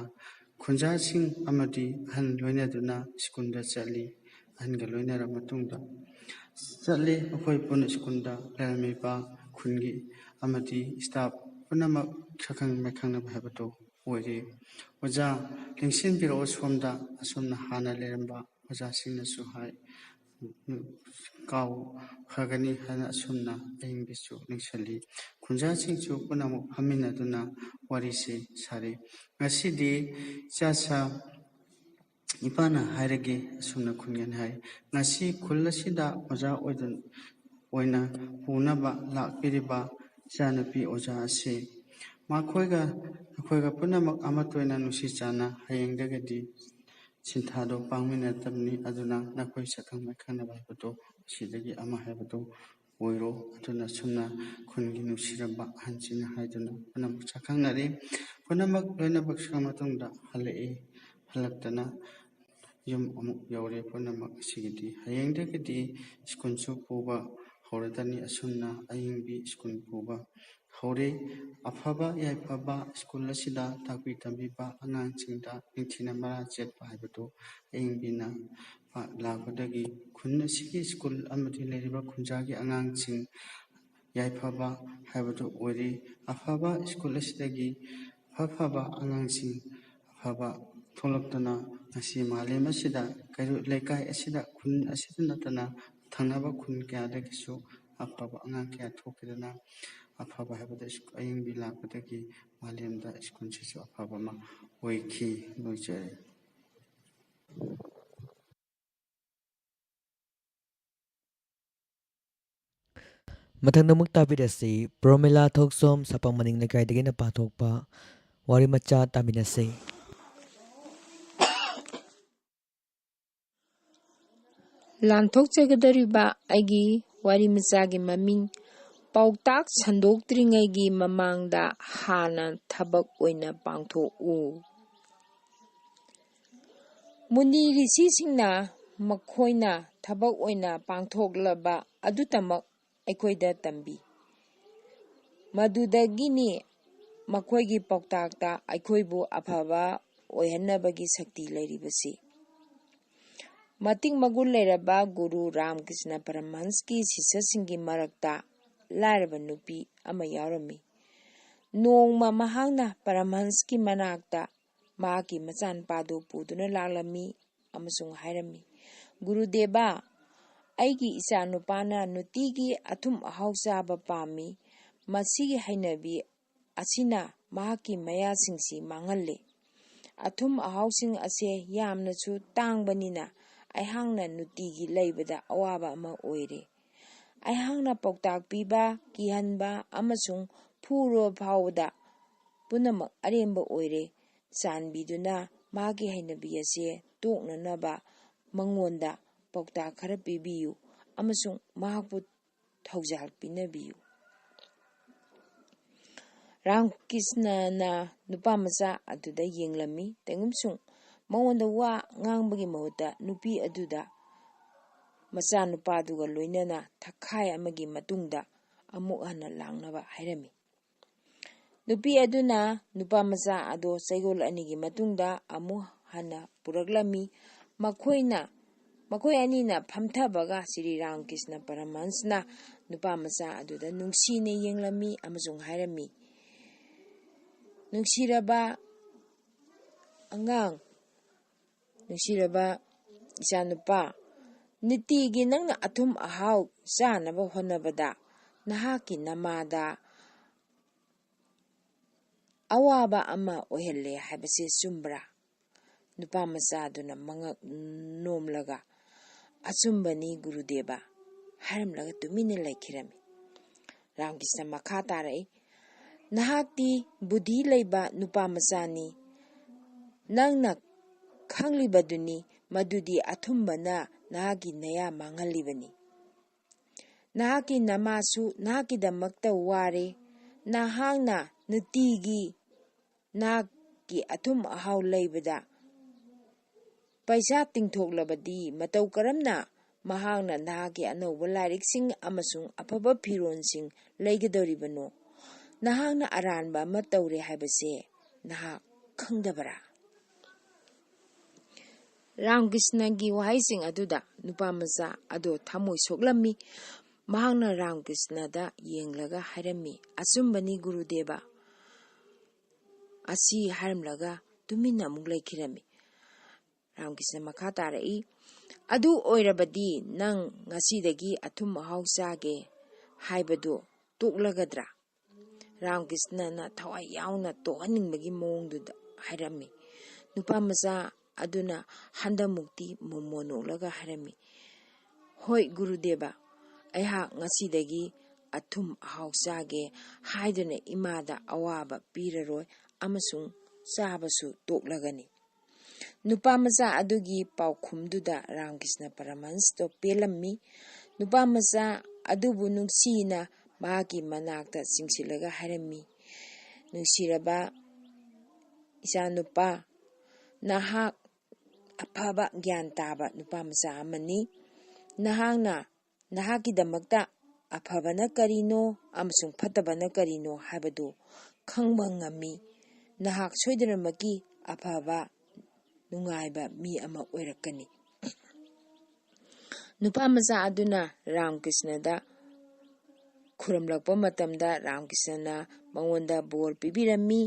ꯈꯨꯟꯖꯥꯁꯤꯡ ꯑꯃꯗꯤ ꯑꯍꯟ ꯂꯣꯏꯅꯗꯨꯅ ꯁ꯭ꯀꯨꯜꯗ ꯆꯠꯂꯤ꯫" ꯑꯍꯟꯒ ꯂꯣꯏꯅꯔ ꯃꯇꯨꯡꯗ ꯆꯠꯂꯤ꯫ ꯑꯩꯈꯣꯏ ꯄꯨꯟꯅ ꯁ꯭ꯀꯨꯜꯗ ꯂꯩꯔꯝꯃꯤꯕ ꯈꯨꯟꯒꯤ ꯑꯃꯗꯤ staff ꯄꯨꯝꯅꯃꯛ ꯁꯛꯈꯪ ꯃꯥꯏꯈꯪꯅꯕ ꯍꯥꯏꯕꯗꯨ ꯑꯣꯏꯔꯦ꯫ "ꯑꯣꯖꯥ, ꯂꯦꯡꯁꯤꯟꯕꯤꯔꯛꯑꯣ ꯁꯣꯝꯗ", ꯑꯁꯨꯝꯅ ꯍꯥꯟꯅ ꯂꯩꯔꯝꯕ ꯑꯣꯖꯥꯁꯤꯡꯅꯁꯨ ꯍꯥꯏ, "ꯀꯥꯎꯈ꯭ꯔꯒꯅꯤ" ꯍꯥꯏꯅ ꯑꯁꯨꯝꯅ ꯑꯌꯤꯡꯕꯤꯁꯨ ꯂꯦꯡꯁꯤꯜꯂꯤ꯫ ꯈꯨꯟꯖꯥꯁꯤꯡꯁꯨ ꯄꯨꯝꯅꯃꯛ ꯐꯝꯃꯤꯟꯅꯗꯨꯅ ꯋꯥꯔꯤꯁꯤ ꯁꯥꯔꯤ꯫ "ꯉꯁꯤꯗꯤ ꯏꯆꯥꯁꯥ ꯏꯄꯥꯅ ꯍꯥꯏꯔꯒꯦ", ꯑꯁꯨꯝꯅ ꯈꯨꯟꯒꯅꯤ ꯍꯥꯏ꯫ "ꯉꯁꯤ ꯈꯨꯜ ꯑꯁꯤꯗ ꯑꯣꯖꯥ ꯑꯣꯏꯗꯨꯅ, ꯑꯣꯏꯅ ꯄꯨꯅꯕ ꯂꯥꯛꯄꯤꯔꯤꯕ ꯏꯆꯥꯅꯨꯄꯤ ꯑꯣꯖꯥ ꯑꯁꯤ ꯃꯈꯣꯏꯒ ꯑꯩꯈꯣꯏꯒ ꯄꯨꯝꯅꯃꯛ ꯑꯃꯠꯇ ꯑꯣꯏꯅ ꯅꯨꯡꯁꯤ ꯆꯥꯟꯅ ꯍꯌꯦꯡꯗꯒꯤꯗꯤ ꯁꯤꯟꯊꯥꯗꯣ ꯄꯥꯡꯃꯤꯟꯅꯗꯕꯅꯤ꯫ ꯑꯗꯨꯅ ꯅꯈꯣꯏ ꯁꯛꯈꯪ ꯃꯥꯏꯈꯪꯅꯕ ꯍꯥꯏꯕꯗꯣ ꯁꯤꯗꯒꯤ ꯑꯃ ꯍꯥꯏꯕꯗꯣ ꯑꯣꯏꯔꯣ꯫ ꯑꯗꯨꯅ ꯑꯁꯨꯝꯅ ꯈꯨꯟꯒꯤ ꯅꯨꯡꯁꯤꯔꯕ ꯑꯍꯟꯁꯤꯡꯅ ꯍꯥꯏꯗꯨꯅ ꯄꯨꯝꯅꯃꯛ ꯆꯥꯛꯈꯪꯅꯔꯦ꯫ ꯄꯨꯝꯅꯃꯛ ꯂꯣꯏꯅꯃꯛ ꯁꯪꯉ ꯃꯇꯨꯡꯗ ꯍꯜꯂꯛꯏ꯫ ꯍꯜꯂꯛꯇꯅ ꯌꯨꯝ ꯑꯃꯨꯛ ꯌꯧꯔꯦ꯫ ꯄꯨꯝꯅꯃꯛ ꯑꯁꯤꯒꯤꯗꯤ ꯍꯌꯦꯡꯗꯒꯤꯗꯤ ꯁ꯭ꯀꯨꯜꯁꯨ ꯄꯨꯕ ꯍꯧꯔꯗꯅꯤ꯫ ꯑꯁꯨꯝꯅ ꯑꯌꯤꯡꯕꯤ ꯁ꯭ꯀꯨꯜ ꯄꯨꯕ ꯍꯧꯔꯦ꯫ ꯑꯐꯕ ꯌꯥꯏꯐꯕ ꯁ꯭ꯀꯨꯜ ꯑꯁꯤꯗ ꯇꯥꯛꯄꯤ ꯇꯝꯕꯤꯕ ꯑꯉꯥꯡꯁꯤꯡꯗ ꯅꯤꯡꯊꯤꯅ ꯃꯔꯥ ꯆꯦꯠꯄ ꯍꯥꯏꯕꯗꯨ ꯑꯌꯤꯡꯕꯤꯅ ꯂꯥꯛꯄꯗꯒꯤ ꯈꯨꯟ ꯑꯁꯤꯒꯤ ꯁ꯭ꯀꯨꯜ ꯑꯃꯗꯤ ꯂꯩꯔꯤꯕ ꯈꯨꯟꯖꯥꯒꯤ ꯑꯉꯥꯡꯁꯤꯡ ꯌꯥꯏꯐꯕ ꯍꯥꯏꯕꯗꯨ ꯑꯣꯏꯔꯤ꯫ ꯑꯐꯕ ꯁ꯭ꯀꯨꯜ ꯑꯁꯤꯗꯒꯤ ꯑꯐ ꯑꯐꯕ ꯑꯉꯥꯡꯁꯤꯡ ꯑꯐꯕ ꯊꯣꯛꯂꯛꯇꯨꯅ ꯉꯁꯤ ꯃꯥꯂꯦꯝ ꯑꯁꯤꯗ, ꯀꯩꯔꯣꯜ ꯂꯩꯀꯥꯏ ꯑꯁꯤꯗ, ꯈꯨꯟ ꯑꯁꯤꯗ ꯅꯠꯇꯅ ꯊꯪꯅꯕ ꯈꯨꯟ ꯀꯌꯥꯗꯒꯤꯁꯨ ꯑꯐꯕ ꯑꯉꯥꯡ ꯀꯌꯥ ꯊꯣꯛꯈꯤꯗꯨꯅ ꯑꯐꯕ ꯍꯥꯏꯕꯗꯨ ꯑꯌꯤꯡꯕꯤ ꯂꯥꯛꯄꯗꯒꯤ ꯃꯥꯂꯦꯝꯗ ꯁ꯭ꯀꯨꯜꯁꯤꯁꯨ ꯑꯐꯕ ꯑꯃ ꯑꯣꯏꯈꯤ꯫ ꯂꯣꯏꯖꯔꯦ꯫ ꯃꯊꯪꯗ ꯑꯃꯨꯛ ꯇꯥꯕꯤꯔꯁꯤ, ꯄ꯭ꯔꯣꯃꯤꯂꯥ ꯊꯣꯛꯆꯣꯝ, ꯁꯥꯄꯝ ꯃꯅꯤꯡ ꯂꯩꯀꯥꯏꯗꯒꯤꯅ ꯄꯥꯊꯣꯛꯄ ꯋꯥꯔꯤ ꯃꯆꯥ ꯇꯥꯃꯤꯟꯅꯁꯤ꯫ ꯂꯥꯟꯊꯣꯛꯆꯒꯗꯧꯔꯤꯕ ꯑꯩꯒꯤ ꯋꯥꯔꯤ ꯃꯆꯥꯒꯤ ꯃꯃꯤꯡ ꯄꯥꯎꯇꯥꯛ ꯁꯟꯗꯣꯛꯇ꯭ꯔꯤꯉꯩꯒꯤ ꯃꯃꯥꯡꯗ ꯍꯥꯟꯅ ꯊꯕꯛ ꯑꯣꯏꯅ ꯄꯥꯡꯊꯣꯛꯎ꯫ ꯃꯨꯅꯤ ꯔꯤꯁꯤꯁꯤꯡꯅ ꯃꯈꯣꯏꯅ ꯊꯕꯛ ꯑꯣꯏꯅ ꯄꯥꯡꯊꯣꯛꯂꯕ ꯑꯗꯨꯇꯃꯛ ꯑꯩꯈꯣꯏꯗ ꯇꯝꯕꯤ꯫ ꯃꯗꯨꯗꯒꯤꯅꯤ ꯃꯈꯣꯏꯒꯤ ꯄꯥꯎꯇꯥꯛꯇ ꯑꯩꯈꯣꯏꯕꯨ ꯑꯐꯕ ꯑꯣꯏꯍꯟꯅꯕꯒꯤ ꯁꯛꯇꯤ ꯂꯩꯔꯤꯕꯁꯤ꯫ ꯃꯇꯤꯛ ꯃꯒꯨꯟ ꯂꯩꯔꯕ ꯒꯨꯔꯨ ꯔꯥꯝꯀ꯭ꯔꯤꯁꯅ ꯄꯔꯃꯍꯟꯁꯀꯤ ꯁꯤꯁ꯭ꯌꯁꯤꯡꯒꯤ ꯃꯔꯛꯇ ꯂꯥꯏꯔꯕ ꯅꯨꯄꯤ ꯑꯃ ꯌꯥꯎꯔꯝꯃꯤ꯫ ꯅꯣꯡꯃ ꯃꯍꯥꯛꯅ ꯄꯔꯃꯍꯟꯁꯀꯤ ꯃꯅꯥꯛꯇ ꯃꯍꯥꯛꯀꯤ ꯃꯆꯥꯅꯨꯄꯥꯗꯨ ꯄꯨꯗꯨꯅ ꯂꯥꯛꯂꯝꯃꯤ ꯑꯃꯁꯨꯡ ꯍꯥꯏꯔꯝꯃꯤ, "ꯒꯨꯔꯨꯗꯦꯕ, ꯑꯩꯒꯤ ꯏꯆꯥ ꯅꯨꯄꯥꯅ ꯅꯨꯡꯇꯤꯒꯤ ꯑꯊꯨꯝ ꯑꯍꯥꯎ ꯆꯥꯕ ꯄꯥꯝꯃꯤ꯫ ꯃꯁꯤꯒꯤ ꯍꯩꯅꯕꯤ ꯑꯁꯤꯅ ꯃꯍꯥꯛꯀꯤ ꯃꯌꯥꯁꯤꯡꯁꯤ ꯃꯥꯡꯍꯜꯂꯤ꯫ ꯑꯊꯨꯝ ꯑꯍꯥꯎꯁꯤꯡ ꯑꯁꯦ ꯌꯥꯝꯅꯁꯨ ꯇꯥꯡꯕꯅꯤꯅ ꯑꯩꯍꯥꯛꯅ ꯅꯨꯡꯇꯤꯒꯤ ꯂꯩꯕꯗ ꯑꯋꯥꯕ ꯑꯃ ꯑꯣꯏꯔꯦ꯫ ꯑꯩꯍꯥꯛꯅ ꯄꯥꯎꯇꯥꯛ ꯄꯤꯕ, ꯀꯤꯍꯟꯕ ꯑꯃꯁꯨꯡ ꯐꯨꯔꯕ ꯐꯥꯎꯕꯗ ꯄꯨꯝꯅꯃꯛ ꯑꯔꯦꯝꯕ ꯑꯣꯏꯔꯦ꯫ ꯆꯥꯟꯕꯤꯗꯨꯅ ꯃꯍꯥꯛꯀꯤ ꯍꯩꯅꯕꯤ ꯑꯁꯦ ꯇꯣꯛꯅꯅꯕ ꯃꯉꯣꯟꯗ ꯄꯥꯎꯇꯥꯛ ꯈꯔ ꯄꯤꯕꯤꯌꯨ ꯑꯃꯁꯨꯡ ꯃꯍꯥꯛꯄꯨ ꯊꯧꯖꯥꯜ ꯄꯤꯅꯕꯤꯌꯨ꯫ ꯔꯥꯝꯀ꯭ꯔꯤꯁꯅꯅ ꯅꯨꯄꯥ ꯃꯆꯥ ꯑꯗꯨꯗ ꯌꯦꯡꯂꯝꯃꯤ꯫ ꯇꯩꯒꯨꯝꯁꯨꯡ ꯃꯉꯣꯟꯗ ꯋꯥ ꯉꯥꯡꯕꯒꯤ ꯃꯍꯨꯠꯇ ꯅꯨꯄꯤ ꯑꯗꯨꯗ ꯃꯆꯥꯅꯨꯄꯥꯗꯨꯒ ꯂꯣꯏꯅꯅ ꯊꯛꯈꯥꯏ ꯑꯃꯒꯤ ꯃꯇꯨꯡꯗ ꯑꯃꯨꯛ ꯍꯟꯅ ꯂꯥꯛꯅꯕ ꯍꯥꯏꯔꯝꯃꯤ꯫ ꯅꯨꯄꯤ ꯑꯗꯨꯅ ꯅꯨꯄꯥ ꯃꯆꯥ ꯑꯗꯣ ꯆꯌꯣꯜ ꯑꯅꯤꯒꯤ ꯃꯇꯨꯡꯗ ꯑꯃꯨꯛ ꯍꯟꯅ ꯄꯨꯔꯛꯂꯝꯃꯤ꯫ ꯃꯈꯣꯏꯅ, ꯃꯈꯣꯏ ꯑꯅꯤꯅ ꯐꯝꯊꯕꯒ ꯁ꯭ꯔꯤ ꯔꯥꯝꯀ꯭ꯔꯤꯁꯅ ꯄꯔꯃꯍꯟꯁꯅ ꯅꯨꯄꯥ ꯃꯆꯥ ꯑꯗꯨꯗ ꯅꯨꯡꯁꯤꯅ ꯌꯦꯡꯂꯝꯃꯤ ꯑꯃꯁꯨꯡ ꯍꯥꯏꯔꯝꯃꯤ, "ꯅꯨꯡꯁꯤꯔꯕ ꯑꯉꯥꯡ, ꯅꯨꯡꯁꯤꯔꯕ ꯏꯆꯥꯅꯨꯄꯥ, ꯅꯤꯇꯤꯒꯤ ꯅꯪꯅ ꯑꯊꯨꯝ ꯑꯍꯥꯎ ꯆꯥꯅꯕ ꯍꯣꯠꯅꯕꯗ ꯅꯍꯥꯛꯀꯤ ꯅꯃꯥꯗ ꯑꯋꯥꯕ ꯑꯃ ꯑꯣꯏꯍꯜꯂꯦ ꯍꯥꯏꯕꯁꯤ ꯆꯨꯝꯕ꯭ꯔꯥ?" ꯅꯨꯄꯥ ꯃꯆꯥꯗꯨꯅ ꯃꯉꯛ ꯅꯣꯝꯂꯒ, "ꯑꯆꯨꯝꯕꯅꯤ ꯒꯨꯔꯨꯗꯦꯕ" ꯍꯥꯏꯔꯝꯂꯒ ꯇꯨꯃꯤꯟꯅ ꯂꯩꯈꯤꯔꯝꯃꯤ꯫ ꯔꯥꯝꯀ꯭ꯔꯤꯁꯅ ꯃꯈꯥ ꯇꯥꯔꯛꯏ, "ꯅꯍꯥꯛꯇꯤ ꯕꯨꯙꯤ ꯂꯩꯕ ꯅꯨꯄꯥ ꯃꯆꯥꯅꯤ꯫ ꯅꯪꯅ ꯈꯪꯂꯤꯕꯗꯨꯅꯤ ꯃꯗꯨꯗꯤ ꯑꯊꯨꯝꯕꯅ ꯅꯍꯥꯛꯀꯤ ꯅꯌꯥ ꯃꯥꯡꯍꯜꯂꯤꯕꯅꯤ꯫ ꯅꯍꯥꯛꯀꯤ ꯅꯃꯥꯁꯨ ꯅꯍꯥꯛꯀꯤꯗꯃꯛꯇ ꯋꯥꯔꯦ꯫ ꯅꯍꯥꯛꯅ ꯅꯨꯡꯇꯤꯒꯤ ꯅꯍꯥꯛꯀꯤ ꯑꯊꯨꯝ ꯑꯍꯥꯎ ꯂꯩꯕꯗ ꯄꯩꯁꯥ ꯇꯤꯡꯊꯣꯛꯂꯕꯗꯤ ꯃꯇꯧ ꯀꯔꯝꯅ ꯃꯍꯥꯛꯅ ꯅꯍꯥꯛꯀꯤ ꯑꯅꯧꯕ ꯂꯥꯏꯔꯤꯛꯁꯤꯡ ꯑꯃꯁꯨꯡ ꯑꯐꯕ ꯐꯤꯔꯣꯜꯁꯤꯡ ꯂꯩꯒꯗꯧꯔꯤꯕꯅꯣ? ꯅꯍꯥꯛꯅ ꯑꯔꯥꯟꯕ ꯑꯃ ꯇꯧꯔꯦ ꯍꯥꯏꯕꯁꯦ ꯅꯍꯥꯛ ꯈꯪꯗꯕꯔꯥ?" ꯔꯥꯝꯀ꯭ꯔꯤꯁꯅꯒꯤ ꯋꯥꯍꯩꯁꯤꯡ ꯑꯗꯨꯗ ꯅꯨꯄꯥ ꯃꯆꯥ ꯑꯗꯣ ꯊꯃꯣꯏ ꯁꯣꯛꯂꯝꯃꯤ꯫ ꯃꯍꯥꯛꯅ ꯔꯥꯝꯀ꯭ꯔꯤꯁꯅꯗ ꯌꯦꯡꯂꯒ ꯍꯥꯏꯔꯝꯃꯤ, "ꯑꯆꯨꯝꯕꯅꯤ ꯒꯨꯔꯨꯗꯦꯕ" ꯑꯁꯤ ꯍꯥꯏꯔꯝꯂꯒ ꯇꯨꯃꯤꯟꯅ ꯑꯃꯨꯛ ꯂꯩꯈꯤꯔꯝꯃꯤ꯫ ꯔꯥꯝꯀ꯭ꯔꯤꯁꯅ ꯃꯈꯥ ꯇꯥꯔꯛꯏ, "ꯑꯗꯨ ꯑꯣꯏꯔꯕꯗꯤ ꯅꯪ ꯉꯁꯤꯗꯒꯤ ꯑꯊꯨꯝ ꯑꯍꯥꯎ ꯆꯥꯒꯦ ꯍꯥꯏꯕꯗꯨ ꯇꯣꯛꯂꯒꯗ꯭ꯔꯥ?" ꯔꯥꯝꯀ꯭ꯔꯤꯁꯅꯅ ꯊꯋꯥꯏ ꯌꯥꯎꯅ ꯇꯣꯛꯍꯟꯅꯤꯡꯕꯒꯤ ꯃꯑꯣꯡꯗꯨꯗ ꯍꯥꯏꯔꯝꯃꯤ꯫ ꯅꯨꯄꯥ ꯃꯆꯥ ꯑꯗꯨꯅ ꯍꯟꯗꯃꯨꯛꯇꯤ ꯃꯣꯃꯣꯟ ꯅꯣꯛꯂꯒ ꯍꯥꯏꯔꯝꯃꯤ, "ꯍꯣꯏ ꯒꯨꯔꯨꯗꯦꯕ, ꯑꯩꯍꯥꯛ ꯉꯁꯤꯗꯒꯤ ꯑꯊꯨꯝ ꯑꯍꯥꯎ ꯆꯥꯒꯦ ꯍꯥꯏꯗꯨꯅ ꯏꯃꯥꯗ ꯑꯋꯥꯕ ꯄꯤꯔꯔꯣꯏ ꯑꯃꯁꯨꯡ ꯆꯥꯕꯁꯨ ꯇꯣꯛꯂꯒꯅꯤ"꯫ ꯅꯨꯄꯥ ꯃꯆꯥ ꯑꯗꯨꯒꯤ ꯄꯥꯎꯈꯨꯝꯗꯨꯗ ꯔꯥꯝꯀ꯭ꯔꯤꯁꯅ ꯄꯔꯃꯍꯟꯁꯇꯣ ꯄꯦꯜꯂꯝꯃꯤ꯫ ꯅꯨꯄꯥ ꯃꯆꯥ ꯑꯗꯨꯕꯨ ꯅꯨꯡꯁꯤꯅ ꯃꯍꯥꯛꯀꯤ ꯃꯅꯥꯛꯇ ꯆꯤꯡꯁꯤꯜꯂꯒ ꯍꯥꯏꯔꯝꯃꯤ, "ꯅꯨꯡꯁꯤꯔꯕ ꯏꯆꯥꯅꯨꯄꯥ, ꯅꯍꯥꯛ ꯑꯐꯕ ꯒ꯭ꯌꯥꯟ ꯇꯥꯕ ꯅꯨꯄꯥ ꯃꯆꯥ ꯑꯃꯅꯤ꯫ ꯅꯍꯥꯛꯅ, ꯅꯍꯥꯛꯀꯤꯗꯃꯛꯇ ꯑꯐꯕꯅ ꯀꯔꯤꯅꯣ ꯑꯃꯁꯨꯡ ꯐꯠꯇꯕꯅ ꯀꯔꯤꯅꯣ ꯍꯥꯏꯕꯗꯨ ꯈꯪꯕ ꯉꯝꯃꯤ꯫ ꯅꯍꯥꯛ ꯁꯣꯏꯗꯅꯃꯛꯀꯤ ꯑꯐꯕ, ꯅꯨꯡꯉꯥꯏꯕ ꯃꯤ ꯑꯃ ꯑꯣꯏꯔꯛꯀꯅꯤ"꯫ ꯅꯨꯄꯥ ꯃꯆꯥ ꯑꯗꯨꯅ ꯔꯥꯃꯀ꯭ꯔꯤꯁꯅꯗ ꯈꯨꯔꯨꯝꯂꯛꯄ ꯃꯇꯝꯗ ꯔꯥꯃꯀ꯭ꯔꯤꯁꯅꯅ ꯃꯉꯣꯟꯗ ꯕꯣꯔ ꯄꯤꯕꯤꯔꯝꯃꯤ,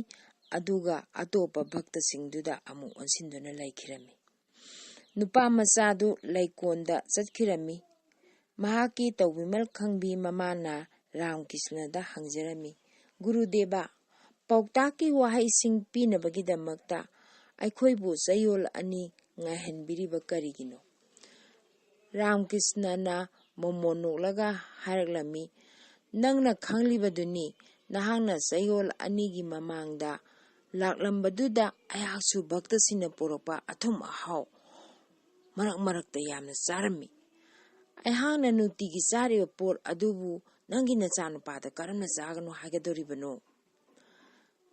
ꯑꯗꯨꯒ ꯑꯇꯣꯞꯄ ꯚꯛꯇꯁꯤꯡꯗꯨꯗ ꯑꯃꯨꯛ ꯑꯣꯟꯁꯤꯟꯗꯨꯅ ꯂꯩꯈꯤꯔꯝꯃꯤ꯫ ꯅꯨꯄꯥ ꯃꯆꯥꯗꯨ ꯂꯩꯀꯣꯟꯗ ꯆꯠꯈꯤꯔꯝꯃꯤ꯫ ꯃꯍꯥꯛꯀꯤ ꯇꯧꯕꯤꯃꯜ ꯈꯪꯕꯤ ꯃꯃꯥꯅ ꯔꯥꯃꯀ꯭ꯔꯤꯁꯅꯗ ꯍꯪꯖꯔꯝꯃꯤ, "ꯒꯨꯔꯨꯗꯦꯕ, ꯄꯥꯎꯇꯥꯛꯀꯤ ꯋꯥꯍꯩꯁꯤꯡ ꯄꯤꯅꯕꯒꯤꯗꯃꯛꯇ ꯑꯩꯈꯣꯏꯕꯨ ꯆꯌꯣꯜ ꯑꯅꯤ ꯉꯥꯏꯍꯟꯕꯤꯔꯤꯕ ꯀꯔꯤꯒꯤꯅꯣ?" ꯔꯥꯃꯀ꯭ꯔꯤꯁꯅꯅ ꯃꯣꯃꯣꯟ ꯅꯣꯛꯂꯒ ꯍꯥꯏꯔꯛꯂꯝꯃꯤ, "ꯅꯪꯅ ꯈꯪꯂꯤꯕꯗꯨꯅꯤ, ꯅꯍꯥꯛꯅ ꯆꯌꯣꯜ ꯑꯅꯤꯒꯤ ꯃꯃꯥꯡꯗ ꯂꯥꯛꯂꯝꯕꯗꯨꯗ ꯑꯩꯍꯥꯛꯁꯨ ꯚꯛꯇꯁꯤꯡꯅ ꯄꯨꯔꯛꯄ ꯑꯊꯨꯝ ꯑꯍꯥꯎ ꯃꯔꯛ ꯃꯔꯛꯇ ꯌꯥꯝꯅ ꯆꯥꯔꯝꯃꯤ꯫ ꯑꯩꯍꯥꯛꯅ ꯅꯨꯡꯇꯤꯒꯤ ꯆꯥꯔꯤꯕ ꯄꯣꯠ ꯑꯗꯨꯕꯨ ꯅꯪꯒꯤ ꯅꯆꯥꯅꯨꯄꯥꯗ ꯀꯔꯝꯅ ꯆꯥꯒꯅꯨ ꯍꯥꯏꯒꯗꯧꯔꯤꯕꯅꯣ?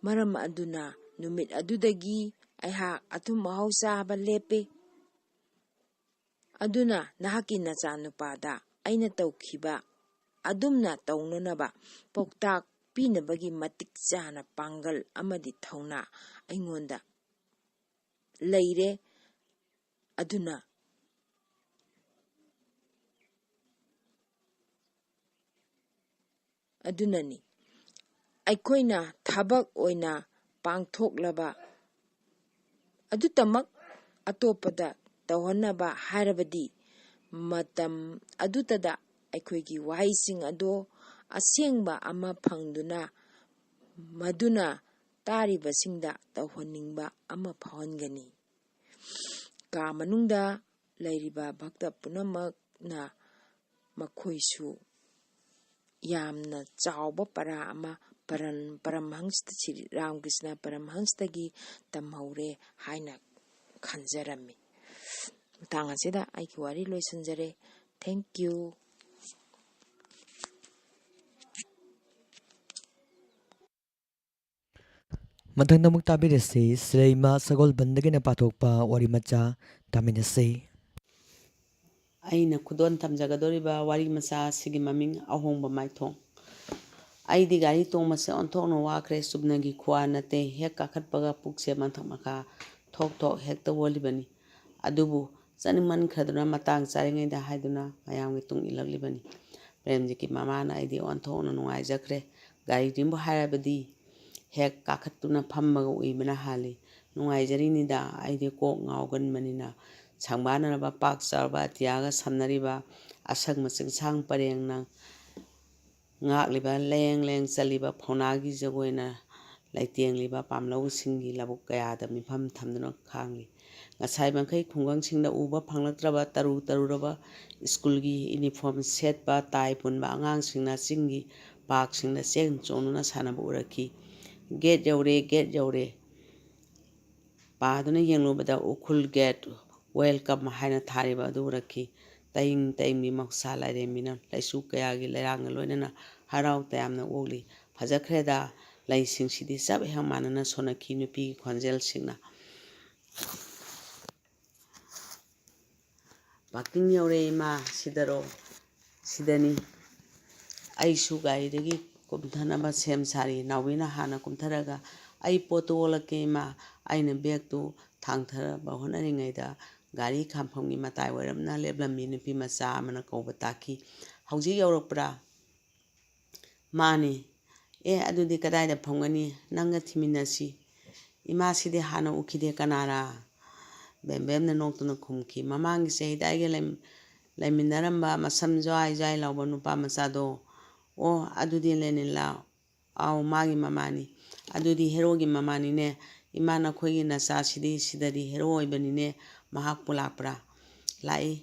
ꯃꯔꯝ ꯑꯗꯨꯅ ꯅꯨꯃꯤꯠ ꯑꯗꯨꯗꯒꯤ ꯑꯩꯍꯥꯛ ꯑꯊꯨꯝ ꯑꯍꯥꯎ ꯆꯥꯕ ꯂꯦꯞꯄꯦ꯫ ꯑꯗꯨꯅ ꯅꯍꯥꯛꯀꯤ ꯅꯆꯥꯅꯨꯄꯥꯗ ꯑꯩꯅ ꯇꯧꯈꯤꯕ ꯑꯗꯨꯝꯅ ꯇꯧꯅꯅꯕ ꯄꯥꯎꯇꯥꯛ ꯄꯤꯅꯕꯒꯤ ꯃꯇꯤꯛ ꯆꯥꯅ ꯄꯥꯡꯒꯜ ꯑꯃꯗꯤ ꯊꯧꯅꯥ ꯑꯩꯉꯣꯟꯗ ꯂꯩꯔꯦ꯫ ꯑꯗꯨꯅ, ꯑꯗꯨꯅꯅꯤ, ꯑꯩꯈꯣꯏꯅ ꯊꯕꯛ ꯑꯣꯏꯅ ꯄꯥꯡꯊꯣꯛꯂꯕ ꯑꯗꯨꯇꯃꯛ ꯑꯇꯣꯞꯄꯗ ꯇꯧꯍꯟꯅꯕ ꯍꯥꯏꯔꯕꯗꯤ, ꯃꯇꯝ ꯑꯗꯨꯇꯗ ꯑꯩꯈꯣꯏꯒꯤ ꯋꯥꯍꯩꯁꯤꯡ ꯑꯗꯣ ꯑꯁꯦꯡꯕ ꯑꯃ ꯐꯪꯗꯨꯅ, ꯃꯗꯨꯅ ꯇꯥꯔꯤꯕꯁꯤꯡꯗ ꯇꯧꯍꯟꯅꯤꯡꯕ ꯑꯃ ꯐꯥꯎꯍꯟꯒꯅꯤ꯫ ꯀꯥ ꯃꯅꯨꯡꯗ ꯂꯩꯔꯤꯕ ꯚꯛꯇ ꯄꯨꯝꯅꯃꯛꯅ ꯃꯈꯣꯏꯁꯨ ꯌꯥꯝꯅ ꯆꯥꯎꯕ ꯄꯔꯥ ꯑꯃ ꯄꯔꯟ-, ꯄꯔꯝꯍꯪꯁꯇ ꯁ꯭ꯔꯤ ꯔꯥꯃꯀ꯭ꯔꯤꯁꯅ ꯄꯔꯝꯍꯪꯁꯇꯒꯤ ꯇꯝꯍꯧꯔꯦ ꯍꯥꯏꯅ ꯈꯟꯖꯔꯝꯃꯤ꯫ ꯃꯇꯥꯡ ꯑꯁꯤꯗ ꯑꯩꯒꯤ ꯋꯥꯔꯤ ꯂꯣꯏꯁꯤꯟꯖꯔꯦ꯫ Thank you꯫ ꯃꯊꯪꯗ ꯑꯃꯨꯛ ꯇꯥꯕꯤꯔꯁꯤ, ꯁꯤꯔꯩꯃ ꯁꯒꯣꯜꯕꯟꯗꯒꯤꯅ ꯄꯥꯊꯣꯛꯄ ꯋꯥꯔꯤ ꯃꯆꯥ ꯇꯥꯃꯤꯟꯅꯁꯤ꯫ ꯑꯩꯅ ꯈꯨꯗꯣꯜ ꯇꯝꯖꯒꯗꯧꯔꯤꯕ ꯋꯥꯔꯤ ꯃꯆꯥ ꯑꯁꯤꯒꯤ ꯃꯃꯤꯡ ꯑꯍꯣꯡꯕ ꯃꯥꯏꯊꯣꯡ꯫ ꯑꯩꯗꯤ ꯒꯥꯔꯤ ꯇꯣꯡꯕꯁꯦ ꯑꯣꯟꯊꯣꯛꯅ ꯋꯥꯈ꯭ꯔꯦ꯫ ꯆꯨꯝꯅꯒꯤ ꯈꯨꯋꯥ ꯅꯠꯇꯦ꯫ ꯍꯦꯛ ꯀꯥꯈꯠꯄꯒ ꯄꯨꯛꯁꯦ ꯃꯊꯛ ꯃꯈꯥ ꯊꯣꯛ ꯊꯣꯛ ꯍꯦꯛꯇ ꯑꯣꯜꯂꯤꯕꯅꯤ꯫ ꯑꯗꯨꯕꯨ ꯆꯠꯅꯤꯡꯃꯟꯈ꯭ꯔꯗꯨꯅ ꯃꯇꯥꯡ ꯆꯥꯔꯤꯉꯩꯗ ꯍꯥꯏꯗꯨꯅ ꯃꯌꯥꯝꯒꯤ ꯇꯨꯡ ꯏꯜꯂꯛꯂꯤꯕꯅꯤ꯫ ꯄ꯭ꯔꯦꯝꯖꯤꯠꯀꯤ ꯃꯃꯥꯅ ꯑꯩꯗꯤ ꯑꯣꯟꯊꯣꯛꯅ ꯅꯨꯡꯉꯥꯏꯖꯈ꯭ꯔꯦ꯫ ꯒꯥꯔꯤꯗꯨꯕꯨ ꯍꯥꯏꯔꯕꯗꯤ ꯍꯦꯛ ꯀꯥꯈꯠꯇꯨꯅ ꯐꯝꯃꯒ ꯎꯏꯕꯅ ꯍꯥꯜꯂꯤ꯫ ꯅꯨꯡꯉꯥꯏꯖꯔꯤꯅꯤꯗ, ꯑꯩꯗꯤ ꯀꯣꯛ ꯉꯥꯎꯒꯟꯕꯅꯤꯅ꯫ ꯁꯪꯕꯥꯟꯅꯔꯕ ꯄꯥꯛ ꯆꯥꯎꯔꯕ ꯑꯇꯤꯌꯥꯒ ꯁꯝꯅꯔꯤꯕ ꯑꯁꯪꯕ ꯆꯤꯡꯁꯥꯡ ꯄꯔꯦꯡꯅ ꯉꯥꯛꯂꯤꯕ, ꯂꯦꯡ ꯂꯦꯡ ꯆꯠꯂꯤꯕ ꯐꯧꯅꯥꯒꯤ ꯖꯒꯣꯏꯅ ꯂꯩꯇꯦꯡꯂꯤꯕ ꯄꯥꯝꯂꯧꯁꯤꯡꯒꯤ ꯂꯧꯕꯨꯛ ꯀꯌꯥꯗ ꯃꯤꯐꯝ ꯊꯝꯗꯨꯅ ꯈꯥꯡꯂꯤ꯫ ꯉꯁꯥꯏ ꯃꯈꯩ ꯈꯨꯡꯒꯪꯁꯤꯡꯗ ꯎꯕ ꯐꯪꯂꯛꯇ꯭ꯔꯕ ꯇꯔꯨ ꯇꯔꯨꯔꯕ ꯁ꯭ꯀꯨꯜꯒꯤ ꯌꯨꯅꯤꯐꯣꯔꯝ ꯁꯦꯠꯄ, ꯇꯥꯏ ꯄꯨꯟꯕ ꯑꯉꯥꯡꯁꯤꯡꯅ ꯆꯤꯡꯒꯤ ꯄꯥꯛꯁꯤꯡꯗ ꯆꯦꯟ ꯆꯣꯡꯗꯨꯅ ꯁꯥꯟꯅꯕ ꯎꯔꯛꯈꯤ꯫ "ꯒꯦꯠ ꯌꯧꯔꯦ, ꯒꯦꯠ ꯌꯧꯔꯦ!" ꯄꯥꯗꯨꯅ ꯌꯦꯡꯂꯨꯕꯗ ꯎꯈ꯭ꯔꯨꯜ ꯒꯦꯠ, "Welcome" ꯍꯥꯏꯅ ꯊꯥꯔꯤꯕ ꯑꯗꯨ ꯎꯔꯛꯈꯤ꯫ ꯇꯌꯤꯡ ꯇꯌꯤꯡꯕꯤ ꯃꯍꯧꯁꯥ ꯂꯥꯏꯔꯦꯝꯕꯤꯅ ꯂꯩꯆꯨ ꯀꯌꯥꯒꯤ ꯂꯩꯔꯥꯡꯒ ꯂꯣꯏꯅꯅ ꯍꯔꯥꯎ ꯇꯌꯥꯝꯅ ꯑꯣꯛꯂꯤ꯫ "ꯐꯖꯈ꯭ꯔꯦꯗ, ꯂꯩꯁꯤꯡꯁꯤꯗꯤ ꯆꯞ ꯍꯦꯛ ꯃꯥꯟꯅꯅ," ꯁꯣꯟꯅꯈꯤ ꯅꯨꯄꯤꯒꯤ ꯈꯣꯟꯖꯦꯜꯁꯤꯡꯅ꯫ "ꯄꯥꯔꯀꯤꯡ ꯌꯧꯔꯦ ꯏꯃꯥ, ꯁꯤꯗꯔꯣ?" "ꯁꯤꯗꯅꯤ꯫ ꯑꯩꯁꯨ ꯒꯥꯔꯤꯗꯒꯤ ꯀꯨꯝꯊꯅꯕ ꯁꯦꯝ ꯁꯥꯔꯤ꯫" ꯅꯥꯎꯕꯤꯅ ꯍꯥꯟꯅ ꯀꯨꯝꯊꯔꯒ "ꯑꯩ ꯄꯣꯠꯇꯨ ꯑꯣꯜꯂꯛꯀꯦ ꯏꯃꯥ꯫" ꯑꯩꯅ ꯕꯦꯒꯇꯨ ꯊꯥꯡꯊꯅꯕ ꯍꯣꯠꯅꯔꯤꯉꯩꯗ ꯒꯥꯔꯤ ꯈꯥꯝꯐꯝꯒꯤ ꯃꯇꯥꯏ ꯑꯣꯏꯔꯞꯅ ꯂꯦꯞꯂꯝꯃꯤ ꯅꯨꯄꯤ ꯃꯆꯥ ꯑꯃꯅ ꯀꯧꯕ ꯇꯥꯈꯤ꯫ "ꯍꯧꯖꯤꯛ ꯌꯧꯔꯛꯄ꯭ꯔꯥ?" "ꯃꯥꯅꯤ꯫" "ꯑꯦ, ꯑꯗꯨꯗꯤ ꯀꯗꯥꯏꯗ ꯐꯝꯒꯅꯤ? ꯅꯪꯒ ꯊꯤꯃꯤꯟꯅꯁꯤ꯫" "ꯏꯃꯥꯁꯤꯗꯤ ꯍꯥꯟꯅ ꯎꯈꯤꯗꯦ, ꯀꯅꯥꯔꯥ?" ꯕꯦꯝꯕꯦꯝꯅ ꯅꯣꯛꯇꯨꯅ ꯈꯨꯝꯈꯤ꯫ "ꯃꯃꯥꯡꯒꯤ ꯆꯍꯤꯗ ꯑꯩꯒ ꯂꯩ-, ꯂꯩꯃꯤꯟꯅꯔꯝꯕ ꯃꯁꯝ ꯖ꯭ꯋꯥꯏ ꯖ꯭ꯋꯥꯏ ꯂꯥꯎꯕ ꯅꯨꯄꯥ ꯃꯆꯥꯗꯣ?" "ꯑꯣ, ꯑꯗꯨꯗꯤ ꯂꯦꯅꯤꯟꯂꯥ?" "ꯑꯥꯎ, ꯃꯥꯒꯤ ꯃꯃꯥꯅꯤ꯫" "ꯑꯗꯨꯗꯤ ꯍꯦꯔꯣꯒꯤ ꯃꯃꯥꯅꯤꯅꯦ꯫ ꯏꯃꯥ, ꯅꯈꯣꯏꯒꯤ ꯅꯆꯥꯁꯤꯗꯤ ꯁꯤꯗꯗꯤ ꯍꯦꯔꯣ ꯑꯣꯏꯕꯅꯤꯅꯦ꯫ ꯃꯍꯥꯛꯄꯨ ꯂꯥꯛꯄ꯭ꯔꯥ?" "ꯂꯥꯛꯏ꯫"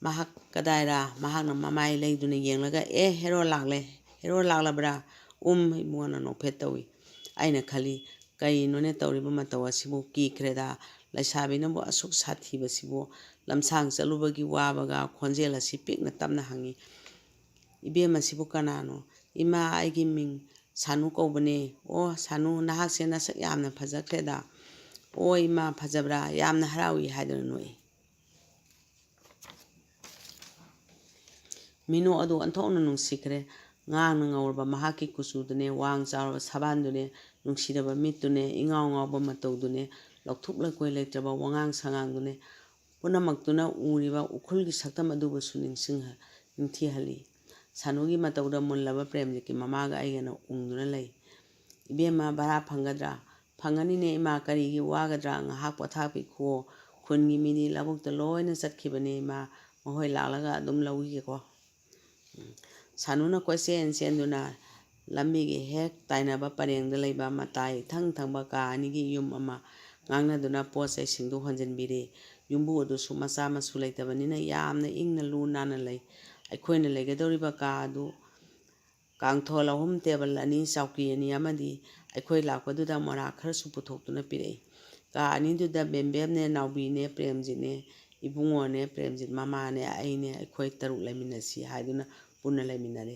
"ꯃꯍꯥꯛ ꯀꯗꯥꯏꯔ?" ꯃꯍꯥꯛꯅ ꯃꯃꯥꯏ ꯂꯩꯗꯨꯅ ꯌꯦꯡꯂꯒ, "ꯑꯦ, ꯍꯦꯔꯣ ꯂꯥꯛꯂꯦ꯫ ꯍꯦꯔꯣ ꯂꯥꯛꯂꯕ꯭ꯔꯥ? ꯎꯝ," ꯏꯕꯨꯡꯉꯣꯅ ꯅꯣꯛꯐꯦꯠ ꯇꯧꯏ꯫ ꯑꯩꯅ ꯈꯜꯂꯤ, "ꯀꯔꯤꯅꯣꯅꯦ ꯇꯧꯔꯤꯕ ꯃꯇꯧ ꯑꯁꯤꯕꯨ? ꯀꯤꯈ꯭ꯔꯦꯗ꯫ ꯂꯩꯁꯥꯕꯤꯅꯕꯨ ꯑꯁꯨꯛ ꯁꯥꯊꯤꯕꯁꯤꯕꯨ?" ꯂꯝꯁꯥꯡ ꯆꯠꯂꯨꯕꯒꯤ ꯋꯥꯕꯒ ꯈꯣꯟꯖꯦꯜ ꯑꯁꯤ ꯄꯤꯛꯅ ꯇꯞꯅ ꯍꯪꯉꯤ, "ꯏꯕꯦꯝꯃ, ꯁꯤꯕꯨ ꯀꯅꯥꯅꯣ?" "ꯏꯃꯥ, ꯑꯩꯒꯤ ꯃꯤꯡ ꯁꯥꯅꯨ ꯀꯧꯕꯅꯦ꯫ "ꯑꯣ ꯁꯥꯅꯨ, ꯅꯍꯥꯛꯁꯦ ꯅꯁꯛ ꯌꯥꯝꯅ ꯐꯖꯈ꯭ꯔꯦꯗ꯫ ꯑꯣ ꯏꯃꯥ, ꯐꯖꯕ꯭ꯔꯥ? ꯌꯥꯝꯅ ꯍꯔꯥꯎꯏ" ꯍꯥꯏꯗꯨꯅ ꯅꯣꯛꯏ꯫ ꯃꯤꯅꯣꯛ ꯑꯗꯨ ꯑꯣꯟꯊꯣꯛꯅ ꯅꯨꯡꯁꯤꯈ꯭ꯔꯦ꯫ ꯉꯥꯡꯅ ꯉꯧꯔꯕ ꯃꯍꯥꯛꯀꯤ ꯀꯨꯆꯨꯗꯨꯅꯦ, ꯋꯥꯡ ꯆꯥꯎꯔꯕ ꯁꯕꯥꯟꯗꯨꯅꯦ, ꯅꯨꯡꯁꯤꯔꯕ ꯃꯤꯠꯇꯨꯅꯦ, ꯏꯉꯥꯎ ꯉꯥꯎꯕ ꯃꯇꯧꯗꯨꯅꯦ, ꯂꯧꯊꯣꯛ ꯂꯩꯀꯣꯏ ꯂꯩꯇ꯭ꯔꯕ ꯋꯥꯉꯥꯡ ꯁꯉꯥꯡꯗꯨꯅꯦ, ꯄꯨꯝꯅꯃꯛꯇꯨꯅ ꯎꯔꯤꯕ ꯎꯈ꯭ꯔꯨꯜꯒꯤ ꯁꯛꯇꯝ ꯑꯗꯨꯕꯨꯁꯨ ꯅꯤꯡꯁꯤꯡꯍ-, ꯅꯤꯡꯊꯤꯍꯜꯂꯤ꯫ ꯁꯥꯅꯨꯒꯤ ꯃꯇꯧꯗ ꯃꯨꯜꯂꯕ ꯄ꯭ꯔꯦꯝꯖꯤꯠꯀꯤ ꯃꯃꯥꯒ ꯑꯩꯒꯅ ꯎꯪꯗꯨꯅ ꯂꯩ꯫ "ꯏꯕꯦꯝꯃ, ꯚꯔꯥ ꯐꯪꯒꯗ꯭ꯔꯥ?" "ꯐꯪꯒꯅꯤꯅꯦ ꯏꯃꯥ, ꯀꯔꯤꯒꯤ ꯋꯥꯒꯗ꯭ꯔꯥ? ꯉꯥꯏꯍꯥꯛ ꯄꯣꯊꯥꯕꯤꯈꯨꯋꯣ꯫ ꯈꯨꯟꯒꯤ ꯃꯤꯗꯤ ꯂꯧꯕꯨꯛꯇ ꯂꯣꯏꯅ ꯆꯠꯈꯤꯕꯅꯦ ꯏꯃꯥ, ꯃꯈꯣꯏ ꯂꯥꯛꯂꯒ ꯑꯗꯨꯝ ꯂꯧꯈꯤꯒꯦꯀꯣ"꯫ ꯁꯥꯅꯨꯅ ꯀꯣꯏꯆꯦꯟ ꯆꯦꯟꯗꯨꯅ ꯂꯝꯕꯤꯒꯤ ꯍꯦꯛ ꯇꯥꯏꯅꯕ ꯄꯔꯦꯡꯗ ꯂꯩꯕ ꯃꯇꯥꯏ ꯏꯊꯪ ꯊꯪꯕ ꯀꯥ ꯑꯅꯤꯒꯤ ꯌꯨꯝ ꯑꯃ ꯉꯥꯡꯅꯗꯨꯅ ꯄꯣꯠ ꯆꯩꯁꯤꯡꯗꯨ ꯍꯣꯟꯖꯤꯟꯕꯤꯔꯦ꯫ ꯌꯨꯝꯕꯨ ꯑꯗꯨꯁꯨ ꯃꯆꯥ ꯃꯁꯨ ꯂꯩꯇꯕꯅꯤꯅ ꯌꯥꯝꯅ ꯏꯪꯅ ꯂꯨ ꯅꯥꯟꯅ ꯂꯩ꯫ ꯑꯩꯈꯣꯏꯅ ꯂꯩꯒꯗꯧꯔꯤꯕ ꯀꯥ ꯑꯗꯨ ꯀꯥꯡꯊꯣꯜ ꯑꯍꯨꯝ, ꯇꯦꯕꯜ ꯑꯅꯤ, ꯆꯧꯀ꯭ꯔꯤ ꯑꯅꯤ ꯑꯃꯗꯤ ꯑꯩꯈꯣꯏ ꯂꯥꯛꯄꯗꯨꯗ ꯃꯣꯔꯥ ꯈꯔꯁꯨ ꯄꯨꯊꯣꯛꯇꯨꯅ ꯄꯤꯔꯛꯏ꯫ ꯀꯥ ꯑꯅꯤꯗꯨꯗ ꯕꯦꯝꯕꯦꯝꯅꯦ, ꯅꯥꯎꯕꯤꯅꯦ, ꯄ꯭ꯔꯦꯝꯖꯤꯠꯅꯦ, ꯏꯕꯨꯡꯉꯣꯅꯦ, ꯄ꯭ꯔꯦꯝꯖꯤꯠ ꯃꯃꯥꯅꯦ, ꯑꯩꯅꯦ, ꯑꯩꯈꯣꯏ ꯇꯔꯨꯛ ꯂꯩꯃꯤꯟꯅꯁꯤ ꯍꯥꯏꯗꯨꯅ ꯄꯨꯟꯅ ꯂꯩꯃꯤꯟꯅꯔꯦ꯫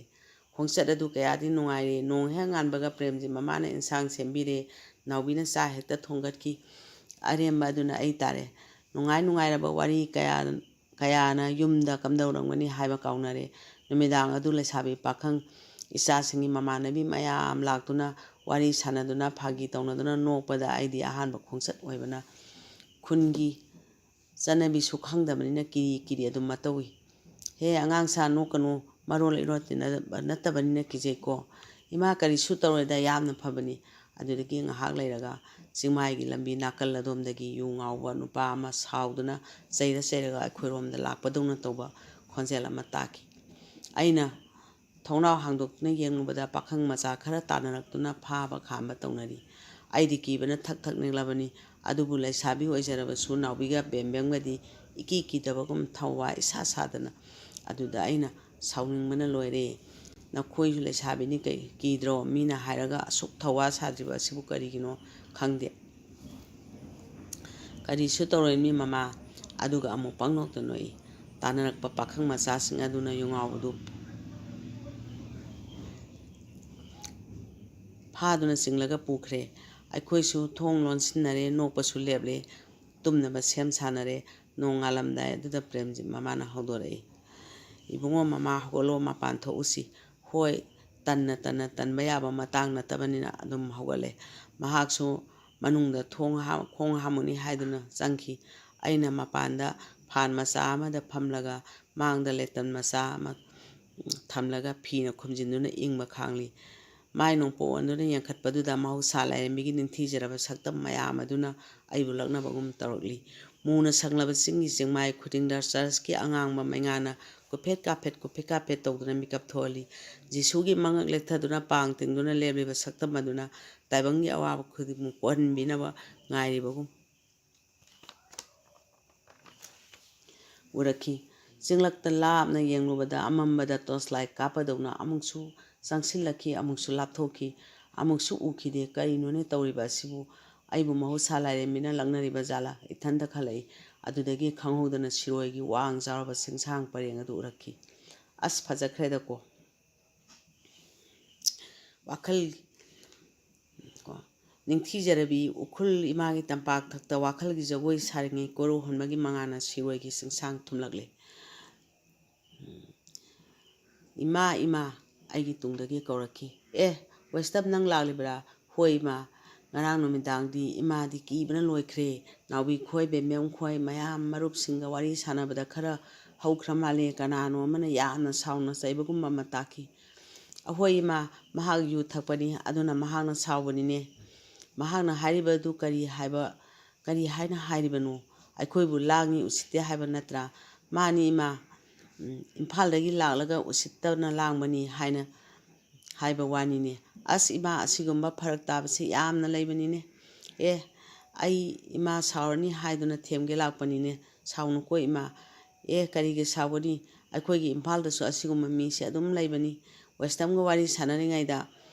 ꯈꯣꯡꯆꯠ ꯑꯗꯨ ꯀꯌꯥꯗꯤ ꯅꯨꯡꯉꯥꯏꯔꯦ꯫ ꯅꯣꯡ ꯍꯦꯛ ꯉꯥꯟꯕꯒ ꯄ꯭ꯔꯦꯝꯖꯤꯠ ꯃꯃꯥꯅ ꯏꯟꯁꯥꯡ ꯁꯦꯝꯕꯤꯔꯦ, ꯅꯥꯎꯕꯤꯅ ꯆꯥ ꯍꯦꯛꯇ ꯊꯣꯡꯒꯠꯈꯤ꯫ ꯑꯔꯦꯝꯕ ꯑꯗꯨꯅ ꯑꯩ ꯇꯥꯔꯦ꯫ ꯅꯨꯡꯉꯥꯏ ꯅꯨꯡꯉꯥꯏꯔꯕ ꯋꯥꯔꯤ ꯀꯌꯥ ꯀꯌꯥꯅ ꯌꯨꯝꯗ ꯀꯝꯗꯧꯔꯝꯒꯅꯤ ꯍꯥꯏꯕ ꯀꯥꯎꯅꯔꯦ꯫ ꯅꯨꯃꯤꯗꯥꯡ ꯑꯗꯨ ꯂꯩꯁꯥꯕꯤ ꯄꯥꯈꯪ ꯏꯆꯥꯁꯤꯡꯒꯤ ꯃꯃꯥꯟꯅꯕꯤ ꯃꯌꯥꯝ ꯂꯥꯛꯇꯨꯅ ꯋꯥꯔꯤ ꯁꯥꯟꯅꯗꯨꯅ ꯐꯥꯒꯤ ꯇꯧꯅꯗꯨꯅ ꯅꯣꯛꯄꯗ ꯑꯩꯗꯤ ꯑꯍꯥꯟꯕ ꯈꯣꯡꯆꯠ ꯑꯣꯏꯕꯅ ꯈꯨꯟꯒꯤ ꯆꯠꯅꯕꯤꯁꯨ ꯈꯪꯗꯕꯅꯤꯅ ꯀꯤꯔꯤ ꯀꯤꯔꯤ ꯑꯗꯨꯝ ꯃꯇꯧꯏ꯫ "ꯍꯦ ꯑꯉꯥꯡ ꯁꯥ, ꯅꯣꯛꯀꯅꯨ, ꯃꯔꯣꯜ ꯏꯔꯣꯟ ꯇꯤꯟꯅꯕ ꯅꯠꯇꯕꯅꯤꯅ ꯀꯤꯖꯩꯀꯣ"꯫ "ꯏꯃꯥ, ꯀꯔꯤꯁꯨ ꯇꯧꯔꯣꯏꯗ, ꯌꯥꯝꯅ ꯐꯕꯅꯤ"꯫ ꯑꯗꯨꯗꯒꯤ ꯉꯥꯏꯍꯥꯛ ꯂꯩꯔꯒ ꯆꯤꯡꯃꯥꯏꯒꯤ ꯂꯝꯕꯤ ꯅꯥꯀꯜ ꯑꯗꯣꯝꯗꯒꯤ ꯌꯨ ꯉꯥꯎꯕ ꯅꯨꯄꯥ ꯑꯃ ꯁꯥꯎꯗꯨꯅ ꯆꯩꯔ ꯆꯩꯔꯒ ꯑꯩꯈꯣꯏꯔꯣꯝꯗ ꯂꯥꯛꯄꯗꯧꯅ ꯇꯧꯕ ꯈꯣꯟꯖꯦꯜ ꯑꯃ ꯇꯥꯈꯤ꯫ ꯑꯩꯅ ꯊꯣꯡꯅꯥꯎ ꯍꯥꯡꯗꯣꯛꯇꯨꯅ ꯌꯦꯡꯂꯨꯕꯗ ꯄꯥꯈꯪ ꯃꯆꯥ ꯈꯔ ꯇꯥꯟꯅꯔꯛꯇꯨꯅ ꯐꯥꯕ ꯈꯥꯝꯕ ꯇꯧꯅꯔꯤ꯫ ꯑꯩꯗꯤ ꯀꯤꯕꯅ ꯊꯛ ꯊꯛ ꯅꯤꯛꯂꯕꯅꯤ꯫ ꯑꯗꯨꯕꯨ ꯂꯩꯁꯥꯕꯤ ꯑꯣꯏꯖꯔꯕꯁꯨ ꯅꯥꯎꯕꯤꯒ ꯕꯦꯝꯕꯦꯝꯒꯗꯤ ꯏꯀꯤ ꯀꯤꯗꯕꯒꯨꯝ ꯊꯧꯋꯥ ꯏꯁꯥ ꯁꯥꯗꯅ꯫ ꯑꯗꯨꯗ ꯑꯩꯅ ꯁꯥꯎꯅꯤꯡꯕꯅ ꯂꯣꯏꯔꯦ꯫ "ꯅꯈꯣꯏꯁꯨ ꯂꯩꯁꯥꯕꯤꯅꯤ ꯀꯩ ꯀꯤꯗ꯭ꯔꯣ? ꯃꯤꯅ ꯍꯥꯏꯔꯒ ꯑꯁꯨꯛ ꯊꯧꯋꯥ ꯁꯥꯗ꯭ꯔꯤꯕ ꯑꯁꯤꯕꯨ ꯀꯔꯤꯒꯤꯅꯣ ꯈꯪꯗꯦ"꯫ "ꯀꯔꯤꯁꯨ ꯇꯧꯔꯣꯏ ꯃꯤ ꯃꯃꯥ"꯫ ꯑꯗꯨꯒ ꯑꯃꯨꯛ ꯄꯪꯅꯣꯛꯇ ꯅꯣꯛꯏ꯫ ꯇꯥꯟꯅꯔꯛꯄ ꯄꯥꯈꯪ ꯃꯆꯥꯁꯤꯡ ꯑꯗꯨꯅ ꯌꯨꯉꯥꯎꯕꯗꯨ ꯐꯥꯗꯨꯅ ꯆꯤꯡꯂꯒ ꯄꯨꯈ꯭ꯔꯦ꯫ ꯑꯩꯈꯣꯏꯁꯨ ꯊꯣꯡ ꯂꯣꯟꯁꯤꯟꯅꯔꯦ, ꯅꯣꯛꯄꯁꯨ ꯂꯦꯞꯂꯦ, ꯇꯨꯝꯅꯕ ꯁꯦꯝ ꯁꯥꯅꯔꯦ꯫ ꯅꯣꯡꯉꯥꯜꯂꯝꯗꯥꯏ ꯑꯗꯨꯗ ꯄ꯭ꯔꯦꯝꯖꯤꯠ ꯃꯃꯥꯅ ꯍꯧꯗꯣꯔꯛꯏ, "ꯏꯕꯨꯡꯉꯣ, ꯃꯃꯥ ꯍꯧꯒꯠꯂꯣ, ꯃꯄꯥꯟ ꯊꯣꯛꯎꯁꯤ꯫" ꯍꯣꯏ, ꯇꯟꯅ ꯇꯟꯅ ꯇꯟꯕ ꯌꯥꯕ ꯃꯇꯥꯡ ꯅꯠꯇꯕꯅꯤꯅ ꯑꯗꯨꯝ ꯍꯧꯒꯠꯂꯦ꯫ ꯃꯍꯥꯛꯁꯨ ꯃꯅꯨꯡꯗ ꯊꯣꯡ ꯍꯥ-, ꯈꯣꯡ ꯍꯥꯝꯃꯨꯅꯤ ꯍꯥꯏꯗꯨꯅ ꯆꯪꯈꯤ꯫ ꯑꯩꯅ ꯃꯄꯥꯟꯗ ꯐꯥꯟ ꯃꯆꯥ ꯑꯃꯗ ꯐꯝꯂꯒ ꯃꯥꯡꯗ ꯂꯦꯇꯟ ꯃꯆꯥ ꯑꯃ ꯊꯝꯂꯒ ꯐꯤꯅ ꯈꯨꯝꯖꯤꯟꯗꯨꯅ ꯏꯪꯕ ꯈꯥꯡꯂꯤ꯫ ꯃꯥꯏ ꯅꯣꯡꯄꯣꯛ ꯑꯣꯟꯗꯨꯅ ꯌꯦꯡꯈꯠꯄꯗꯨꯗ ꯃꯍꯧꯁꯥ ꯂꯥꯏꯔꯦꯝꯕꯤꯒꯤ ꯅꯤꯡꯊꯤꯖꯔꯕ ꯁꯛꯇꯝ ꯃꯌꯥꯝ ꯑꯗꯨꯅ ꯑꯩꯕꯨ ꯂꯛꯅꯕꯒꯨꯝ ꯇꯧꯔꯛꯂꯤ꯫ ꯃꯨꯅ ꯁꯪꯂꯕ ꯆꯤꯡꯒꯤ ꯆꯤꯡꯃꯥꯏ ꯈꯨꯗꯤꯡꯗ ꯆꯔꯆꯀꯤ ꯑꯉꯥꯡꯕ ꯃꯩꯉꯥꯅ ꯀꯨꯐꯦꯠ ꯀꯥꯐꯦꯠ, ꯀꯨꯐꯦꯠ ꯀꯥꯐꯦꯠ ꯇꯧꯗꯨꯅ ꯃꯤꯀꯞ ꯊꯣꯛꯍꯜꯂꯤ꯫ ꯖꯤꯁꯨꯒꯤ ꯃꯉꯛ ꯂꯦꯛꯊꯗꯨꯅ ꯄꯥꯡ ꯇꯤꯡꯗꯨꯅ ꯂꯦꯞꯂꯤꯕ ꯁꯛꯇꯝ ꯑꯗꯨꯅ ꯇꯥꯏꯕꯪꯒꯤ ꯑꯋꯥꯕ ꯈꯨꯗꯤꯡꯃꯛ ꯀꯣꯛꯍꯟꯕꯤꯅꯕ ꯉꯥꯏꯔꯤꯕꯒꯨꯝ ꯎꯔꯛꯈꯤ꯫ ꯆꯤꯡꯂꯛꯇ ꯂꯥꯞꯅ ꯌꯦꯡꯂꯨꯕꯗ ꯑꯃꯝꯕꯗ torch light ꯀꯥꯞꯄꯗꯧꯅ ꯑꯃꯨꯛꯁꯨ ꯆꯪꯁꯤꯜꯂꯛꯈꯤ, ꯑꯃꯨꯛꯁꯨ ꯂꯥꯞꯊꯣꯛꯈꯤ, ꯑꯃꯨꯛꯁꯨ ꯎꯈꯤꯗꯦ꯫ ꯀꯔꯤꯅꯣꯅꯦ ꯇꯧꯔꯤꯕ ꯑꯁꯤꯕꯨ? ꯑꯩꯕꯨ ꯃꯍꯧꯁꯥ ꯂꯥꯏꯔꯦꯝꯕꯤꯅ ꯂꯛꯅꯔꯤꯕ ꯖꯥꯠꯂꯥ? ꯏꯊꯟꯇ ꯈꯜꯂꯛꯏ꯫ ꯑꯗꯨꯗꯒꯤ ꯈꯪꯍꯧꯗꯅ ꯁꯤꯔꯣꯏꯒꯤ ꯋꯥꯡ ꯆꯥꯎꯔꯕ ꯆꯤꯡꯁꯥꯡ ꯄꯔꯦꯡ ꯑꯗꯨ ꯎꯔꯛꯈꯤ꯫ ꯑꯁ, ꯐꯖꯈ꯭ꯔꯦꯗꯀꯣ꯫ ꯋꯥꯈꯜ ꯀꯣ, ꯅꯤꯡꯊꯤꯖꯔꯕꯤ ꯎꯈ꯭ꯔꯨꯜ ꯏꯃꯥꯒꯤ ꯇꯝꯄꯥꯛ ꯊꯛꯇ ꯋꯥꯈꯜꯒꯤ ꯖꯒꯣꯏ ꯁꯥꯔꯤꯉꯩ ꯀꯣꯔꯧꯍꯟꯕꯒꯤ ꯃꯉꯥꯜꯅ ꯁꯤꯔꯣꯏꯒꯤ ꯆꯤꯡꯁꯥꯡ ꯊꯨꯝꯂꯛꯂꯦ꯫ "ꯏꯃꯥ, ꯏꯃꯥ!" ꯑꯩꯒꯤ ꯇꯨꯡꯗꯒꯤ ꯀꯧꯔꯛꯈꯤ꯫ "ꯑꯦ, ꯋꯦꯁꯇꯞ, ꯅꯪ ꯂꯥꯛꯂꯤꯕ꯭ꯔꯥ?" "ꯍꯣꯏ, ꯏꯃꯥ꯫ ꯉꯔꯥꯡ ꯅꯨꯃꯤꯗꯥꯡꯗꯤ ꯏꯃꯥꯗꯤ ꯀꯤꯕꯅ ꯂꯣꯏꯈ꯭ꯔꯦ꯫ ꯅꯥꯎꯕꯤ ꯈꯣꯏ, ꯕꯦꯝꯕꯦꯝ ꯈꯣꯏ ꯃꯌꯥꯝ ꯃꯔꯨꯞꯁꯤꯡꯒ ꯋꯥꯔꯤ ꯁꯥꯟꯅꯕꯗ ꯈꯔ ꯍꯧꯈ꯭ꯔ ꯃꯥꯜꯂꯦ꯫ ꯀꯅꯥꯅꯣ ꯑꯃꯅ ꯌꯥꯝꯅ ꯁꯥꯎꯅ ꯆꯩꯕꯒꯨꯝꯕ ꯑꯃ ꯇꯥꯈꯤ꯫" "ꯑꯍꯣꯏ, ꯏꯃꯥ, ꯃꯍꯥꯛ ꯌꯨ ꯊꯛꯄꯅꯤ, ꯑꯗꯨꯅ ꯃꯍꯥꯛꯅ ꯁꯥꯎꯕꯅꯤꯅꯦ꯫" "ꯃꯍꯥꯛꯅ ꯍꯥꯏꯔꯤꯕꯗꯨ ꯀꯔꯤ ꯍꯥꯏꯕ, ꯀꯔꯤ ꯍꯥꯏꯅ ꯍꯥꯏꯔꯤꯕꯅꯣ? ꯑꯩꯈꯣꯏꯕꯨ ꯂꯥꯡꯉꯤ, ꯎꯁꯤꯠꯇꯦ ꯍꯥꯏꯕ ꯅꯠꯇ꯭ꯔꯥ?" "ꯃꯥꯅꯤ, ꯏꯃꯥ꯫ ꯎꯝ, ꯏꯝꯐꯥꯜꯗꯒꯤ ꯂꯥꯛꯂꯒ ꯎꯁꯤꯠꯇꯅ ꯂꯥꯡꯕꯅꯤ ꯍꯥꯏꯅ ꯍꯥꯏꯕ ꯋꯥꯅꯤꯅꯦ꯫" "ꯑꯁ, ꯏꯃꯥ, ꯑꯁꯤꯒꯨꯝꯕ ꯐꯔꯛ ꯇꯥꯕꯁꯤ ꯌꯥꯝꯅ ꯂꯩꯕꯅꯤꯅꯦ꯫ ꯑꯦ, ꯑꯩ ꯏꯃꯥ ꯁꯥꯎꯔꯅꯤ ꯍꯥꯏꯗꯨꯅ ꯊꯦꯝꯒꯦ ꯂꯥꯛꯄꯅꯤꯅꯦ꯫ ꯁꯥꯎꯅꯨꯀꯣ, ꯏꯃꯥ꯫" "ꯑꯦ, ꯀꯔꯤꯒꯤ ꯁꯥꯎꯒꯅꯤ? ꯑꯩꯈꯣꯏꯒꯤ ꯏꯝꯐꯥꯜꯗꯁꯨ ꯑꯁꯤꯒꯨꯝꯕ ꯃꯤꯁꯦ ꯑꯗꯨꯝ ꯂꯩꯕꯅꯤ꯫" ꯋꯦꯁꯇꯝꯒ ꯋꯥꯔꯤ ꯁꯥꯟꯅꯔꯤꯉꯩꯗ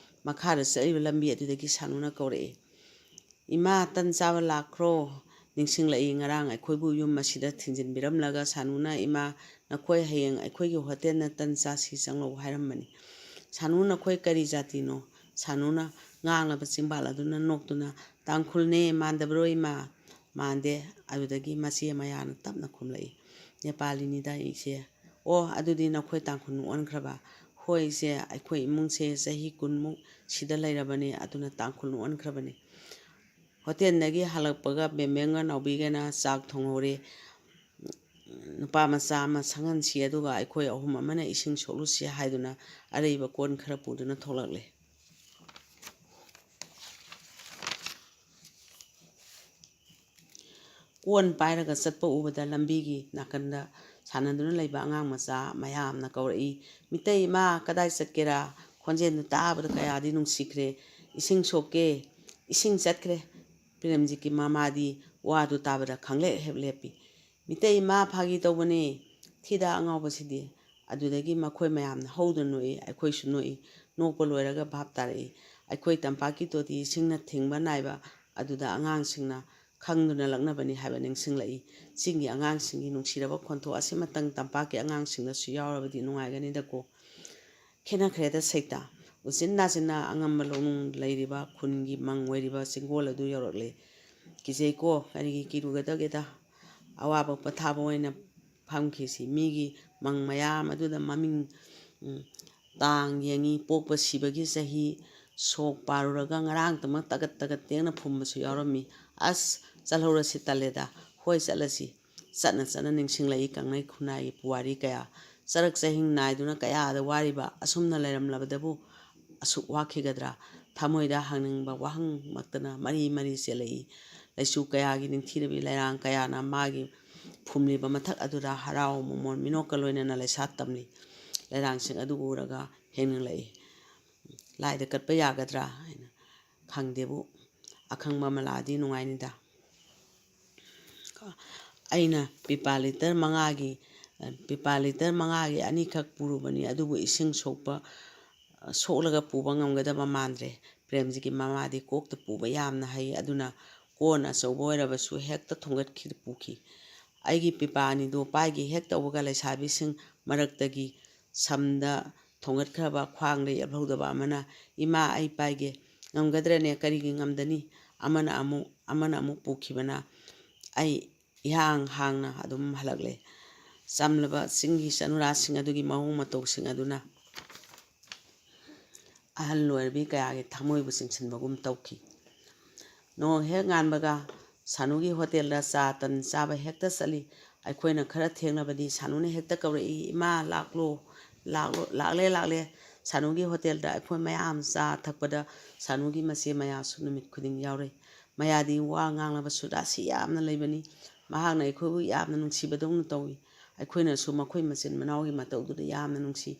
ꯃꯈꯥꯗ ꯆꯠꯂꯤꯕ ꯂꯝꯕꯤ ꯑꯗꯨꯗꯒꯤ ꯁꯥꯅꯨꯅ ꯀꯧꯔꯛꯏ꯫ "ꯏꯃꯥ, ꯇꯟ ꯆꯥꯕ ꯂꯥꯛꯈ꯭ꯔꯣ?" ꯅꯤꯡꯁꯤꯡꯂꯛꯏ, ꯉꯔꯥꯡ ꯑꯩꯈꯣꯏꯕꯨ ꯌꯨꯝ ꯑꯁꯤꯗ ꯊꯤꯟꯖꯤꯟꯕꯤꯔꯝꯂꯒ ꯁꯥꯅꯨꯅ, "ꯏꯃꯥ, ꯅꯈꯣꯏ ꯍꯌꯦꯡ ꯑꯩꯈꯣꯏꯒꯤ ꯍꯣꯇꯦꯜꯗ ꯇꯟ ꯆꯥꯁꯤ ꯆꯪꯂꯛꯎ" ꯍꯥꯏꯔꯝꯕꯅꯤ꯫ "ꯁꯥꯅꯨ, ꯅꯈꯣꯏ ꯀꯔꯤ ꯖꯥꯇꯤꯅꯣ?" ꯁꯥꯅꯨꯅ ꯉꯥꯡꯂꯕ ꯆꯤꯡꯕꯥꯜ ꯑꯗꯨꯅ ꯅꯣꯛꯇꯨꯅ, "ꯇꯥꯡꯈꯨꯜꯅꯦ, ꯃꯥꯟꯗꯕꯔꯣ ꯏꯃꯥ?" "ꯃꯥꯟꯗꯦ꯫" ꯑꯗꯨꯗꯒꯤ ꯃꯆꯦ ꯃꯌꯥꯅ ꯇꯞꯅ ꯈꯨꯝꯂꯛꯏ, "ꯅꯦꯄꯥꯂꯤꯅꯤꯗ ꯏꯆꯦ꯫" "ꯑꯣ, ꯑꯗꯨꯗꯤ ꯅꯈꯣꯏ ꯇꯥꯡꯈꯨꯜ ꯑꯣꯟꯈ꯭ꯔꯕ?" "ꯍꯣꯏ ꯏꯆꯦ, ꯑꯩꯈꯣꯏ ꯏꯃꯨꯡꯁꯦ ꯆꯍꯤ ꯀꯨꯟꯃꯨꯛ ꯁꯤꯗ ꯂꯩꯔꯕꯅꯤ, ꯑꯗꯨꯅ ꯇꯥꯡꯈꯨꯜ ꯑꯣꯟꯈ꯭ꯔꯕꯅꯤ꯫" ꯍꯣꯇꯦꯜꯗꯒꯤ ꯍꯜꯂꯛꯄꯒ ꯕꯦꯝꯕꯦꯝꯒ ꯅꯥꯎꯕꯤꯒꯅ ꯆꯥꯛ ꯊꯣꯡꯍꯧꯔꯦ꯫ ꯅꯨꯄꯥ ꯃꯆꯥ ꯑꯃ ꯁꯪꯍꯟꯁꯤ, ꯑꯗꯨꯒ ꯑꯩꯈꯣꯏ ꯑꯍꯨꯝ ꯑꯃꯅ ꯏꯁꯤꯡ ꯁꯣꯛꯂꯨꯁꯤ ꯍꯥꯏꯗꯨꯅ ꯑꯔꯩꯕ ꯀꯣꯟ ꯈꯔ ꯄꯨꯗꯨꯅ ꯊꯣꯛꯂꯛꯂꯦ꯫ ꯀꯣꯟ ꯄꯥꯏꯔꯒ ꯆꯠꯄ ꯎꯕꯗ ꯂꯝꯕꯤꯒꯤ ꯅꯥꯀꯟꯗ ꯁꯥꯟꯅꯗꯨꯅ ꯂꯩꯕ ꯑꯉꯥꯡ ꯃꯆꯥ ꯃꯌꯥꯝꯅ ꯀꯧꯔꯛꯏ, "ꯃꯤꯇꯩ ꯏꯃꯥ, ꯀꯗꯥꯏ ꯆꯠꯀꯦꯔꯥ? ꯈꯣꯟꯖꯦꯜꯗꯨ ꯇꯥꯕꯗ ꯀꯌꯥꯗꯤ ꯅꯨꯡꯁꯤꯈ꯭ꯔꯦ꯫ ꯏꯁꯤꯡ ꯁꯣꯛꯀꯦ, ꯏꯁꯤꯡ ꯆꯠꯈ꯭ꯔꯦ꯫" ꯄ꯭ꯔꯦꯝꯖꯤꯠꯀꯤ ꯃꯃꯥꯗꯤ ꯋꯥꯗꯨ ꯇꯥꯕꯗ ꯈꯪꯂꯦꯞ ꯍꯦꯛ ꯂꯦꯞꯄꯤ꯫ "ꯃꯤꯇꯩ ꯏꯃꯥ, ꯐꯥꯒꯤ ꯇꯧꯕꯅꯦ, ꯊꯤꯗ ꯑꯉꯥꯎꯕꯁꯤꯗꯤ꯫" ꯑꯗꯨꯗꯒꯤ ꯃꯈꯣꯏ ꯃꯌꯥꯝꯅ ꯍꯧꯗꯨꯅ ꯅꯣꯛꯏ, ꯑꯩꯈꯣꯏꯁꯨ ꯅꯣꯛꯏ꯫ ꯅꯣꯛꯄ ꯂꯣꯏꯔꯒ ꯚꯥꯞ ꯇꯥꯔꯛꯏ, ꯑꯩꯈꯣꯏ ꯇꯝꯄꯥꯛꯀꯤ ꯇꯣꯇꯤ ꯏꯁꯤꯡꯅ ꯊꯤꯡꯕ ꯅꯥꯏꯕ ꯑꯗꯨꯗ ꯑꯉꯥꯡꯁꯤꯡꯅ ꯈꯪꯗꯨꯅ ꯂꯛꯅꯕꯅꯤ ꯍꯥꯏꯕ ꯅꯤꯡꯁꯤꯡꯂꯛꯏ꯫ ꯆꯤꯡꯒꯤ ꯑꯉꯥꯡꯁꯤꯡꯒꯤ ꯅꯨꯡꯁꯤꯔꯕ ꯈꯣꯟꯊꯣꯛ ꯑꯁꯤꯃꯇꯪ ꯇꯝꯄꯥꯛꯀꯤ ꯑꯉꯥꯡꯁꯤꯡꯗꯁꯨ ꯌꯥꯎꯔꯕꯗꯤ ꯅꯨꯡꯉꯥꯏꯒꯅꯤꯗꯀꯣ꯫ ꯈꯦꯠꯅꯈ꯭ꯔꯦꯗ ꯁꯩꯇ꯫ ꯎꯆꯤꯟ ꯅꯥꯆꯤꯟꯅ ꯑꯉꯝꯕ ꯂꯧꯅꯨꯡ ꯂꯩꯔꯤꯕ ꯈꯨꯟꯒꯤ ꯃꯪ ꯑꯣꯏꯔꯤꯕ ꯆꯤꯡꯒꯣꯜ ꯑꯗꯨ ꯌꯧꯔꯛꯂꯦ꯫ "ꯀꯤꯖꯩꯀꯣ, ꯀꯔꯤꯒꯤ ꯀꯤꯔꯨꯒꯗꯒꯦꯗ? ꯑꯋꯥꯕ ꯄꯣꯊꯥꯕ ꯑꯣꯏꯅ ꯐꯝꯈꯤꯁꯤ꯫" ꯃꯤꯒꯤ ꯃꯪ ꯃꯌꯥꯝ ꯑꯗꯨꯗ ꯃꯃꯤꯡ, ꯎꯝ, ꯇꯥꯡ ꯌꯦꯡꯉꯤ, ꯄꯣꯛꯄ ꯁꯤꯕꯒꯤ ꯆꯍꯤ, ꯁꯣꯛ ꯄꯥꯔꯨꯔꯒ ꯉꯔꯥꯡꯇꯃꯛ ꯇꯒꯠ ꯇꯒꯠ ꯇꯦꯡꯅ ꯐꯨꯝꯕꯁꯨ ꯌꯥꯎꯔꯝꯃꯤ꯫ "ꯑꯁ, ꯆꯠꯍꯧꯔꯁꯤ ꯇꯜꯂꯦꯗ, ꯍꯣꯏ ꯆꯠꯂꯁꯤ꯫" ꯆꯠꯅ ꯆꯠꯅ ꯅꯤꯡꯁꯤꯡꯂꯛꯏ ꯀꯪꯂꯩ ꯈꯨꯟꯅꯥꯏꯒꯤ ꯄꯨꯋꯥꯔꯤ ꯀꯌꯥ, ꯆꯔꯛ ꯆꯍꯤꯡ ꯅꯥꯏꯗꯨꯅ ꯀꯌꯥꯗ ꯋꯥꯔꯤꯕ ꯑꯁꯨꯝꯅ ꯂꯩꯔꯝꯂꯕꯗꯕꯨ ꯑꯁꯨꯛ ꯋꯥꯈꯤꯒꯗ꯭ꯔꯥ? ꯊꯃꯣꯏꯗ ꯍꯪꯅꯤꯡꯕ ꯋꯥꯍꯪꯃꯛꯇꯅ ꯃꯔꯤ ꯃꯔꯤ ꯆꯦꯜꯂꯛꯏ꯫ ꯂꯩꯆꯨ ꯀꯌꯥꯒꯤ ꯅꯤꯡꯊꯤꯔꯕꯤ ꯂꯩꯔꯥꯡ ꯀꯌꯥꯅ ꯃꯥꯒꯤ ꯐꯨꯝꯂꯤꯕ ꯃꯊꯛ ꯑꯗꯨꯗ ꯍꯔꯥꯎ ꯃꯃꯣꯟ ꯃꯤꯅꯣꯛꯀ ꯂꯣꯏꯅꯅ ꯂꯩꯁꯥ ꯇꯝꯂꯤ꯫ ꯂꯩꯔꯥꯡꯁꯤꯡ ꯑꯗꯨ ꯎꯔꯒ ꯍꯦꯛ ꯅꯤꯡꯂꯛꯏ꯫ "ꯂꯥꯏꯗ ꯀꯠꯄ ꯌꯥꯒꯗ꯭ꯔꯥ?" ꯍꯥꯏꯅ꯫ "ꯈꯪꯗꯦꯕꯨ, ꯑꯈꯪꯕ ꯑꯃ ꯂꯥꯛꯑꯗꯤ ꯅꯨꯡꯉꯥꯏꯅꯤꯗ꯫" ꯑꯩꯅ ꯄꯤꯄꯥ ꯂꯤꯇꯔ ꯃꯉꯥꯒꯤ, ꯄꯤꯄꯥ ꯂꯤꯇꯔ ꯃꯉꯥꯒꯤ ꯑꯅꯤꯈꯛ ꯄꯨꯔꯨꯕꯅꯤ, ꯑꯗꯨꯕꯨ ꯏꯁꯤꯡ ꯁꯣꯛꯄ, ꯁꯣꯛꯂꯒ ꯄꯨꯕ ꯉꯝꯒꯗꯕ ꯃꯥꯟꯗ꯭ꯔꯦ꯫ ꯄ꯭ꯔꯦꯝꯖꯤꯠꯀꯤ ꯃꯃꯥꯗꯤ ꯀꯣꯛꯇ ꯄꯨꯕ ꯌꯥꯝꯅ ꯍꯩ, ꯑꯗꯨꯅ ꯀꯣꯟ ꯑꯆꯧꯕ ꯑꯣꯏꯔꯕꯁꯨ ꯍꯦꯛꯇ ꯊꯣꯡꯒꯠꯈꯤ, ꯄꯨꯈꯤ꯫ ꯑꯩꯒꯤ ꯄꯤꯄꯥ ꯑꯅꯤꯗꯨ ꯄꯥꯏꯒꯦ ꯍꯦꯛ ꯇꯧꯕꯒ ꯂꯩꯁꯥꯕꯤꯁꯤꯡ ꯃꯔꯛꯇꯒꯤ ꯁꯝꯗ ꯊꯣꯡꯒꯠꯈ꯭ꯔꯕ ꯈ꯭ꯋꯥꯡꯗ ꯌꯦꯞꯍꯧꯗꯕ ꯑꯃꯅ, "ꯏꯃꯥ, ꯑꯩ ꯄꯥꯏꯒꯦ꯫ ꯉꯝꯒꯗ꯭ꯔꯅꯦ? ꯀꯔꯤꯒꯤ ꯉꯝꯗꯅꯤ?" ꯑꯃꯅ ꯑꯃꯨꯛ, ꯑꯃꯅ ꯑꯃꯨꯛ ꯄꯨꯈꯤꯕꯅ ꯑꯩ ꯏꯍꯥꯡ ꯍꯥꯡꯅ ꯑꯗꯨꯝ ꯍꯜꯂꯛꯂꯦ꯫ ꯆꯝꯂꯕ ꯆꯤꯡꯒꯤ ꯆꯅꯨꯔꯥꯁꯤꯡ ꯑꯗꯨꯒꯤ ꯃꯑꯣꯡ ꯃꯇꯧꯁꯤꯡ ꯑꯗꯨꯅ ꯑꯍꯜ ꯑꯣꯏꯔꯕꯤ ꯀꯌꯥꯒꯤ ꯊꯃꯣꯏꯕꯨ ꯆꯤꯡꯁꯤꯟꯕꯒꯨꯝ ꯇꯧꯈꯤ꯫ ꯅꯣꯡ ꯍꯦꯛ ꯉꯥꯟꯕꯒ ꯁꯥꯅꯨꯒꯤ ꯍꯣꯇꯦꯜꯗ ꯆꯥ ꯇꯟ ꯆꯥꯕ ꯍꯦꯛꯇ ꯆꯠꯂꯤ꯫ ꯑꯩꯈꯣꯏꯅ ꯈꯔ ꯊꯦꯡꯂꯕꯗꯤ ꯁꯥꯅꯨꯅ ꯍꯦꯛꯇ ꯀꯧꯔꯛꯏ, "ꯏꯃꯥ, ꯂꯥꯛꯂꯣ, ꯂꯥꯛꯂꯣ, ꯂꯥꯛꯂꯦ, ꯂꯥꯛꯂꯦ"꯫ ꯁꯥꯅꯨꯒꯤ ꯍꯣꯇꯦꯜꯗ ꯑꯩꯈꯣꯏ ꯃꯌꯥꯝ ꯆꯥ ꯊꯛꯄꯗ ꯁꯥꯅꯨꯒꯤ ꯃꯆꯦ ꯃꯌꯥꯁꯨ ꯅꯨꯃꯤꯠ ꯈꯨꯗꯤꯡ ꯌꯥꯎꯔꯛꯏ꯫ ꯃꯌꯥꯗꯤ ꯋꯥ ꯉꯥꯡꯂꯕꯁꯨ ꯔꯥꯁꯤ ꯌꯥꯝꯅ ꯂꯩꯕꯅꯤ꯫ ꯃꯍꯥꯛꯅ ꯑꯩꯈꯣꯏꯕꯨ ꯌꯥꯝꯅ ꯅꯨꯡꯁꯤꯕꯗꯧꯅ ꯇꯧꯏ꯫ ꯑꯩꯈꯣꯏꯅꯁꯨ ꯃꯈꯣꯏ ꯃꯆꯤꯟ ꯃꯅꯥꯎꯒꯤ ꯃꯇꯧꯗꯨꯗ ꯌꯥꯝꯅ ꯅꯨꯡꯁꯤ꯫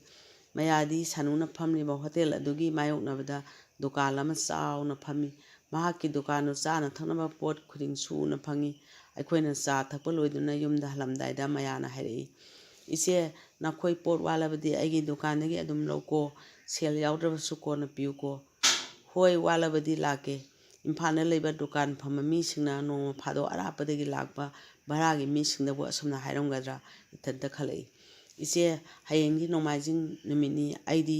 ꯃꯌꯥꯗꯤ ꯁꯥꯅꯨꯅ ꯐꯝꯂꯤꯕ ꯍꯣꯇꯦꯜ ꯑꯗꯨꯒꯤ ꯃꯥꯌꯣꯛꯅꯕꯗ ꯗꯨꯀꯥꯟ ꯑꯃ ꯆꯥꯎꯅ ꯐꯝꯃꯤ꯫ ꯃꯍꯥꯛꯀꯤ ꯗꯨꯀꯥꯟꯗꯨ ꯆꯥꯅ ꯊꯛꯅꯕ ꯄꯣꯠ ꯈꯨꯗꯤꯡ ꯁꯨꯅ ꯐꯪꯏ꯫ ꯑꯩꯈꯣꯏꯅ ꯆꯥ ꯊꯛꯄ ꯂꯣꯏꯗꯨꯅ ꯌꯨꯝꯗ ꯍꯜꯂꯝꯗꯥꯏꯗ ꯃꯌꯥꯅ ꯍꯥꯏꯔꯛꯏ, "ꯏꯆꯦ, ꯅꯈꯣꯏ ꯄꯣꯠ ꯋꯥꯠꯂꯕꯗꯤ ꯑꯩꯒꯤ ꯗꯨꯀꯥꯟꯗꯒꯤ ꯑꯗꯨꯝ ꯂꯧꯀꯣ꯫ ꯁꯦꯜ ꯌꯥꯎꯗ꯭ꯔꯕꯁꯨ ꯀꯣꯟꯅ ꯄꯤꯌꯨꯀꯣ"꯫ "ꯍꯣꯏ, ꯋꯥꯠꯂꯕꯗꯤ ꯂꯥꯛꯀꯦ꯫ ꯏꯝꯐꯥꯜꯗ ꯂꯩꯕ ꯗꯨꯀꯥꯟ ꯐꯝꯕ ꯃꯤꯁꯤꯡꯅ ꯅꯣꯡꯃ ꯐꯥꯗꯣꯛ ꯑꯔꯥꯞꯄꯗꯒꯤ ꯂꯥꯛꯄ ꯚꯔꯥꯒꯤ ꯃꯤꯁꯤꯡꯗꯕꯨ ꯑꯁꯨꯝꯅ ꯍꯥꯏꯔꯝꯒꯗ꯭ꯔꯥ?" ꯏꯊꯟꯇ ꯈꯜꯂꯛꯏ꯫ "ꯏꯆꯦ, ꯍꯌꯦꯡꯗꯤ ꯅꯣꯡꯃꯥꯏꯖꯤꯡ ꯅꯨꯃꯤꯠꯅꯤ꯫ ꯑꯩꯗꯤ,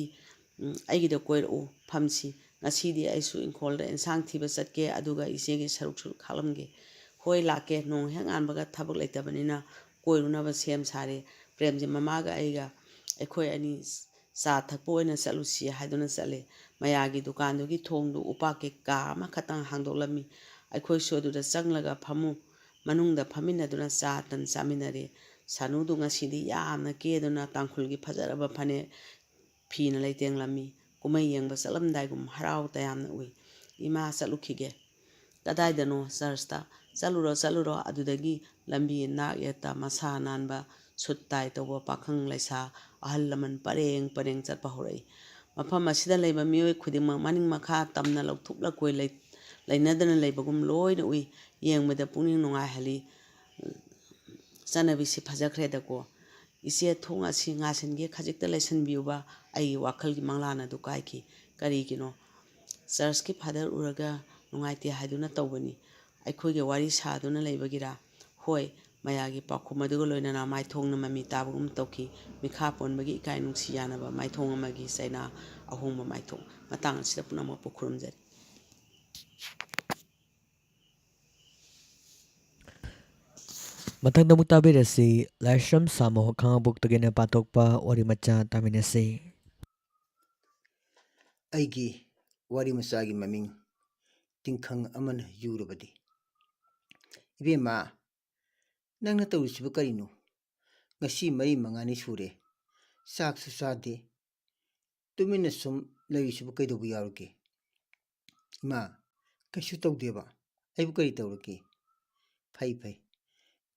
ꯎꯝ, ꯑꯩꯒꯤꯗ ꯀꯣꯏꯔꯛꯎ, ꯐꯝꯁꯤ꯫ ꯉꯁꯤꯗꯤ ꯑꯩꯁꯨ ꯏꯪꯈꯣꯜꯗ ꯏꯟꯁꯥꯡ ꯊꯤꯕ ꯆꯠꯀꯦ, ꯑꯗꯨꯒ ꯏꯆꯦꯒꯤ ꯁꯔꯨꯛꯁꯨ ꯈꯥꯛꯂꯝꯒꯦ"꯫ "ꯍꯣꯏ, ꯂꯥꯛꯀꯦ꯫ ꯅꯣꯡ ꯍꯦꯛ ꯉꯥꯟꯕꯒ ꯊꯕꯛ ꯂꯩꯇꯕꯅꯤꯅ ꯀꯣꯏꯔꯨꯅꯕ ꯁꯦꯝ ꯁꯥꯔꯦ"꯫ ꯄ꯭ꯔꯦꯝꯖꯤꯠ ꯃꯃꯥꯒ ꯑꯩꯒ, ꯑꯩꯈꯣꯏ ꯑꯅꯤ ꯆꯥ ꯊꯛꯄ ꯑꯣꯏꯅ ꯆꯠꯂꯨꯁꯤ ꯍꯥꯏꯗꯨꯅ ꯆꯠꯂꯦ꯫ ꯃꯌꯥꯒꯤ ꯗꯨꯀꯥꯟꯗꯨꯒꯤ ꯊꯣꯡꯗꯨ ꯎꯄꯥꯛꯀꯤ ꯀꯥ ꯑꯃꯈꯛꯇꯪ ꯍꯥꯡꯗꯣꯛꯂꯝꯃꯤ꯫ ꯑꯩꯈꯣꯏꯁꯨ ꯑꯗꯨꯗ ꯆꯪꯂꯒ ꯐꯃꯨꯡ ꯃꯅꯨꯡꯗ ꯐꯝꯃꯤꯟꯅꯗꯨꯅ ꯆꯥ ꯇꯟ ꯆꯥꯃꯤꯟꯅꯔꯦ꯫ ꯁꯥꯅꯨꯗꯨ ꯉꯁꯤꯗꯤ ꯌꯥꯝꯅ ꯀꯦꯗꯨꯅ ꯇꯥꯡꯈꯨꯜꯒꯤ ꯐꯖꯔꯕ ꯐꯅꯦꯛ ꯐꯤꯅ ꯂꯩꯇꯦꯡꯂꯝꯃꯤ꯫ ꯀꯨꯝꯍꯩ ꯌꯦꯡꯕ ꯆꯠꯂꯝꯗꯥꯏꯒꯨꯝ ꯍꯔꯥꯎ ꯇꯌꯥꯝꯅ ꯎꯏ꯫ "ꯏꯃꯥ, ꯆꯠꯂꯨꯈꯤꯒꯦ"꯫ "ꯀꯗꯥꯏꯗꯅꯣ?" "ꯆꯔꯆꯇ"꯫ "ꯆꯠꯂꯨꯔꯣ, ꯆꯠꯂꯨꯔꯣ"꯫ ꯑꯗꯨꯗꯒꯤ ꯂꯝꯕꯤ ꯅꯥꯛ ꯌꯦꯠꯇ ꯃꯁꯥ ꯅꯥꯟꯕ, ꯁꯨꯠ ꯇꯥꯏ ꯇꯧꯕ ꯄꯥꯈꯪ ꯂꯩꯁꯥ ꯑꯍꯜ ꯂꯃꯟ ꯄꯔꯦꯡ ꯄꯔꯦꯡ ꯆꯠꯄ ꯍꯧꯔꯛꯏ꯫ ꯃꯐꯝ ꯑꯁꯤꯗ ꯂꯩꯕ ꯃꯤꯑꯣꯏ ꯈꯨꯗꯤꯡꯃꯛ ꯃꯅꯤꯡ ꯃꯈꯥ ꯇꯝꯅ ꯂꯧꯊꯣꯛ ꯂꯀꯣꯏ ꯂꯩ-, ꯂꯩꯅꯗꯅ ꯂꯩꯕꯒꯨꯝ ꯂꯣꯏꯅ ꯎꯏ꯫ ꯌꯦꯡꯕꯗ ꯄꯨꯛꯅꯤꯡ ꯅꯨꯡꯉꯥꯏꯍꯜꯂꯤ꯫ ꯆꯠꯅꯕꯤꯁꯤ ꯐꯖꯈ꯭ꯔꯦꯗꯀꯣ꯫ "ꯏꯆꯦ, ꯊꯣꯡ ꯑꯁꯤ ꯉꯥꯁꯤꯟꯒꯦ, ꯈꯖꯤꯛꯇ ꯂꯩꯁꯤꯟꯕꯤꯌꯨꯕ, ꯑꯩꯒꯤ ꯋꯥꯈꯜꯒꯤ ꯃꯪꯂꯥꯟ ꯑꯗꯨ ꯀꯥꯏꯈꯤ"꯫ "ꯀꯔꯤꯒꯤꯅꯣ? ꯆꯔꯆꯀꯤ ꯐꯥꯗꯔ ꯎꯔꯒ ꯅꯨꯡꯉꯥꯏꯇꯦ ꯍꯥꯏꯗꯨꯅ ꯇꯧꯕꯅꯤ"꯫ "ꯑꯩꯈꯣꯏꯒ ꯋꯥꯔꯤ ꯁꯥꯗꯨꯅ ꯂꯩꯕꯒꯤꯔꯥ?" "ꯍꯣꯏ, ꯃꯌꯥꯒꯤ ꯄꯥꯎꯈꯨꯝ ꯑꯗꯨꯒ ꯂꯣꯏꯅꯅ ꯃꯥꯏꯊꯣꯡꯅ ꯃꯃꯤ ꯇꯥꯕꯒꯨꯝ ꯇꯧꯈꯤ꯫ ꯃꯤꯈꯥ ꯄꯣꯟꯕꯒꯤ ꯏꯀꯥꯏ ꯅꯨꯡꯁꯤ ꯌꯥꯅꯕ ꯃꯥꯏꯊꯣꯡ ꯑꯃꯒꯤ ꯆꯩꯅꯥ ꯑꯍꯣꯡꯕ ꯃꯥꯏꯊꯣꯡ꯫ ꯃꯇꯥꯡ ꯑꯁꯤꯗ ꯄꯨꯝꯅꯃꯛꯄꯨ ꯈꯨꯔꯨꯝꯖꯔꯤ꯫ ꯃꯊꯪꯗ ꯑꯃꯨꯛ ꯇꯥꯕꯤꯔꯁꯤ, ꯂꯥꯏꯁ꯭ꯔꯝ ꯁꯥꯃꯣ ꯈꯥꯉꯕꯣꯛꯇꯒꯤꯅ ꯄꯥꯊꯣꯛꯄ ꯋꯥꯔꯤ ꯃꯆꯥ ꯇꯥꯃꯤꯟꯅꯁꯤ꯫ ꯑꯩꯒꯤ ꯋꯥꯔꯤ ꯃꯆꯥꯒꯤ ꯃꯃꯤꯡ ꯇꯤꯡꯈꯪ ꯑꯃꯅ ꯌꯨꯔꯕꯗꯤ꯫ ꯏꯕꯦꯝꯃ, ꯅꯪꯅ ꯇꯧꯔꯤꯁꯤꯕꯨ ꯀꯔꯤꯅꯣ? ꯉꯁꯤ ꯃꯔꯤ ꯃꯉꯥꯅꯤ ꯁꯨꯔꯦ, ꯆꯥꯛꯁꯨ ꯆꯥꯗꯦ, ꯇꯨꯃꯤꯟꯅ ꯁꯨꯝ ꯂꯩꯔꯤꯁꯤꯕꯨ ꯀꯩꯗꯧꯕ ꯌꯥꯎꯔꯒꯦ? ꯏꯃꯥ, ꯀꯩꯁꯨ ꯇꯧꯗꯦꯕ꯫ ꯑꯩꯕꯨ ꯀꯔꯤ ꯇꯧꯔꯒꯦ? ꯐꯩ, ꯐꯩ꯫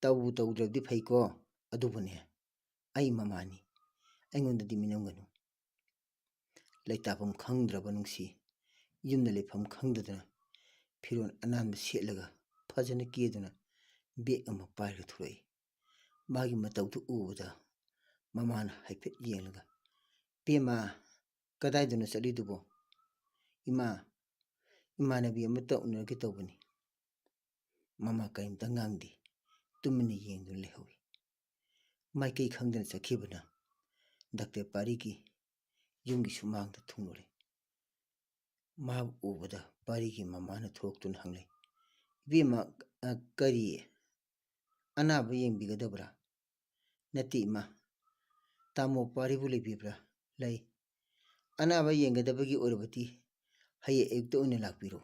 ꯇꯧꯕꯨ ꯇꯧꯗ꯭ꯔꯕꯗꯤ ꯐꯩꯀꯣ꯫ ꯑꯗꯨꯕꯨꯅꯦ, ꯑꯩ ꯃꯃꯥꯅꯤ꯫ ꯑꯩꯉꯣꯟꯗꯗꯤ ꯃꯤꯅꯝꯒꯅꯨ꯫ ꯂꯩꯇꯥꯐꯝ ꯈꯪꯗ꯭ꯔꯕ ꯅꯨꯡꯁꯤ, ꯌꯨꯝꯗ ꯂꯩꯐꯝ ꯈꯪꯗꯗꯅ ꯐꯤꯔꯣꯜ ꯑꯅꯥꯟꯕ ꯁꯦꯠꯂꯒ ꯐꯖꯅ ꯀꯦꯗꯨꯅ ꯕꯦꯒ ꯑꯃ ꯄꯥꯏꯔꯒ ꯊꯣꯛꯂꯛꯏ꯫ ꯃꯥꯒꯤ ꯃꯇꯧꯗꯨ ꯎꯕꯗ ꯃꯃꯥꯅ ꯍꯥꯏꯐꯦꯠ ꯌꯦꯡꯂꯒ, "ꯄꯦꯃ, ꯀꯗꯥꯏꯗꯅꯣ ꯆꯠꯂꯤꯗꯨꯕꯣ?" "ꯏꯃꯥ, ꯏꯃꯥꯟꯅꯕꯤ ꯑꯃꯇ ꯎꯅꯔꯒꯦ ꯇꯧꯕꯅꯤ꯫" ꯃꯃꯥ ꯀꯔꯤꯝꯇ ꯉꯥꯡꯗꯦ, ꯇꯨꯃꯤꯟꯅ ꯌꯦꯡꯗꯨꯅ ꯂꯩꯍꯧꯏ꯫ ꯃꯥꯏꯀꯩ ꯈꯪꯗꯅ ꯆꯠꯈꯤꯕꯅ ꯗꯥꯛꯇꯔ ꯄꯥꯔꯤꯒꯤ ꯌꯨꯝꯒꯤ ꯁꯨꯃꯥꯡꯗ ꯊꯨꯡꯂꯨꯔꯦ꯫ ꯃꯥꯕꯨ ꯎꯕꯗ ꯄꯥꯔꯤꯒꯤ ꯃꯃꯥꯅ ꯊꯣꯛꯇꯨꯅ ꯍꯪꯂꯦ, "ꯏꯕꯦꯝꯃ, ꯑ, ꯀꯔꯤ? ꯑꯅꯥꯕ ꯌꯦꯡꯕꯤꯒꯗꯕ꯭ꯔꯥ?" "ꯅꯠꯇꯦ, ꯏꯃꯥ꯫ ꯇꯥꯃꯣ ꯄꯥꯔꯤꯕꯨ ꯂꯩꯕꯤꯕ꯭ꯔꯥ?" "ꯂꯩ꯫" "ꯑꯅꯥꯕ ꯌꯦꯡꯒꯗꯕꯒꯤ ꯑꯣꯏꯔꯕꯗꯤ ꯍꯌꯦꯡ ꯑꯌꯨꯛꯇ ꯑꯣꯏꯅ ꯂꯥꯛꯄꯤꯔꯣ꯫"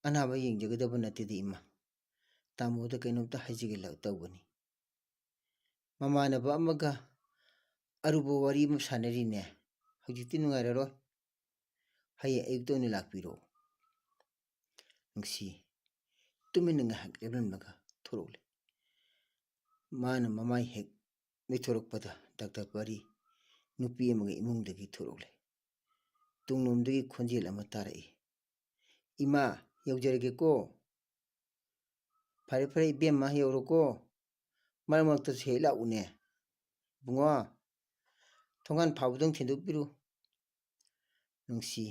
"ꯑꯅꯥꯕ ꯌꯦꯡꯖꯒꯗꯕ ꯅꯠꯇꯦꯗ, ꯏꯃꯥ꯫ ꯇꯥꯃꯣꯗ ꯀꯩꯅꯣꯝꯇ ꯍꯥꯏꯖꯒꯦ ꯂꯥꯛ-, ꯇꯧꯕꯅꯤ꯫ ꯃꯃꯥꯟꯅꯕ ꯑꯃꯒ ꯑꯔꯨꯕ ꯋꯥꯔꯤ ꯑꯃ ꯁꯥꯟꯅꯔꯤꯅꯦ꯫ ꯍꯧꯖꯤꯛꯇꯤ ꯅꯨꯡꯉꯥꯏꯔꯔꯣꯏ꯫ ꯍꯌꯦꯡ ꯑꯌꯨꯛꯇ ꯑꯣꯏꯅ ꯂꯥꯛꯄꯤꯔꯣ꯫" ꯅꯨꯡꯁꯤ ꯇꯨꯃꯤꯟꯅ ꯉꯥꯏꯍꯥꯛ ꯂꯦꯞꯂꯝꯂꯒ ꯊꯣꯔꯛꯂꯦ꯫ ꯃꯥꯅ ꯃꯃꯥꯏ ꯍꯦꯛ ꯂꯩꯊꯣꯔꯛꯄꯗ ꯗꯥꯛꯇꯔ ꯄꯥꯔꯤ ꯅꯨꯄꯤ ꯑꯃꯒꯤ ꯏꯃꯨꯡꯗꯒꯤ ꯊꯣꯔꯛꯂꯦ꯫ ꯇꯨꯡꯂꯣꯝꯗꯒꯤ ꯈꯣꯟꯖꯦꯜ ꯑꯃ ꯇꯥꯔꯛꯏ, "ꯏꯃꯥ, ꯌꯧꯖꯔꯒꯦꯀꯣ꯫" "ꯐꯔꯦ, ꯐꯔꯦ, ꯏꯕꯦꯝꯃ, ꯌꯧꯔꯣꯀꯣ꯫ ꯃꯔꯛ ꯃꯔꯛꯇꯁꯨ ꯍꯦꯛ ꯂꯥꯛꯎꯅꯦ꯫ ꯏꯕꯨꯡꯉꯣ, ꯊꯣꯡꯒꯥꯟ ꯐꯥꯎꯕꯗꯪ ꯊꯤꯟꯗꯣꯛꯄꯤꯔꯨ꯫" ꯅꯨꯡꯁꯤ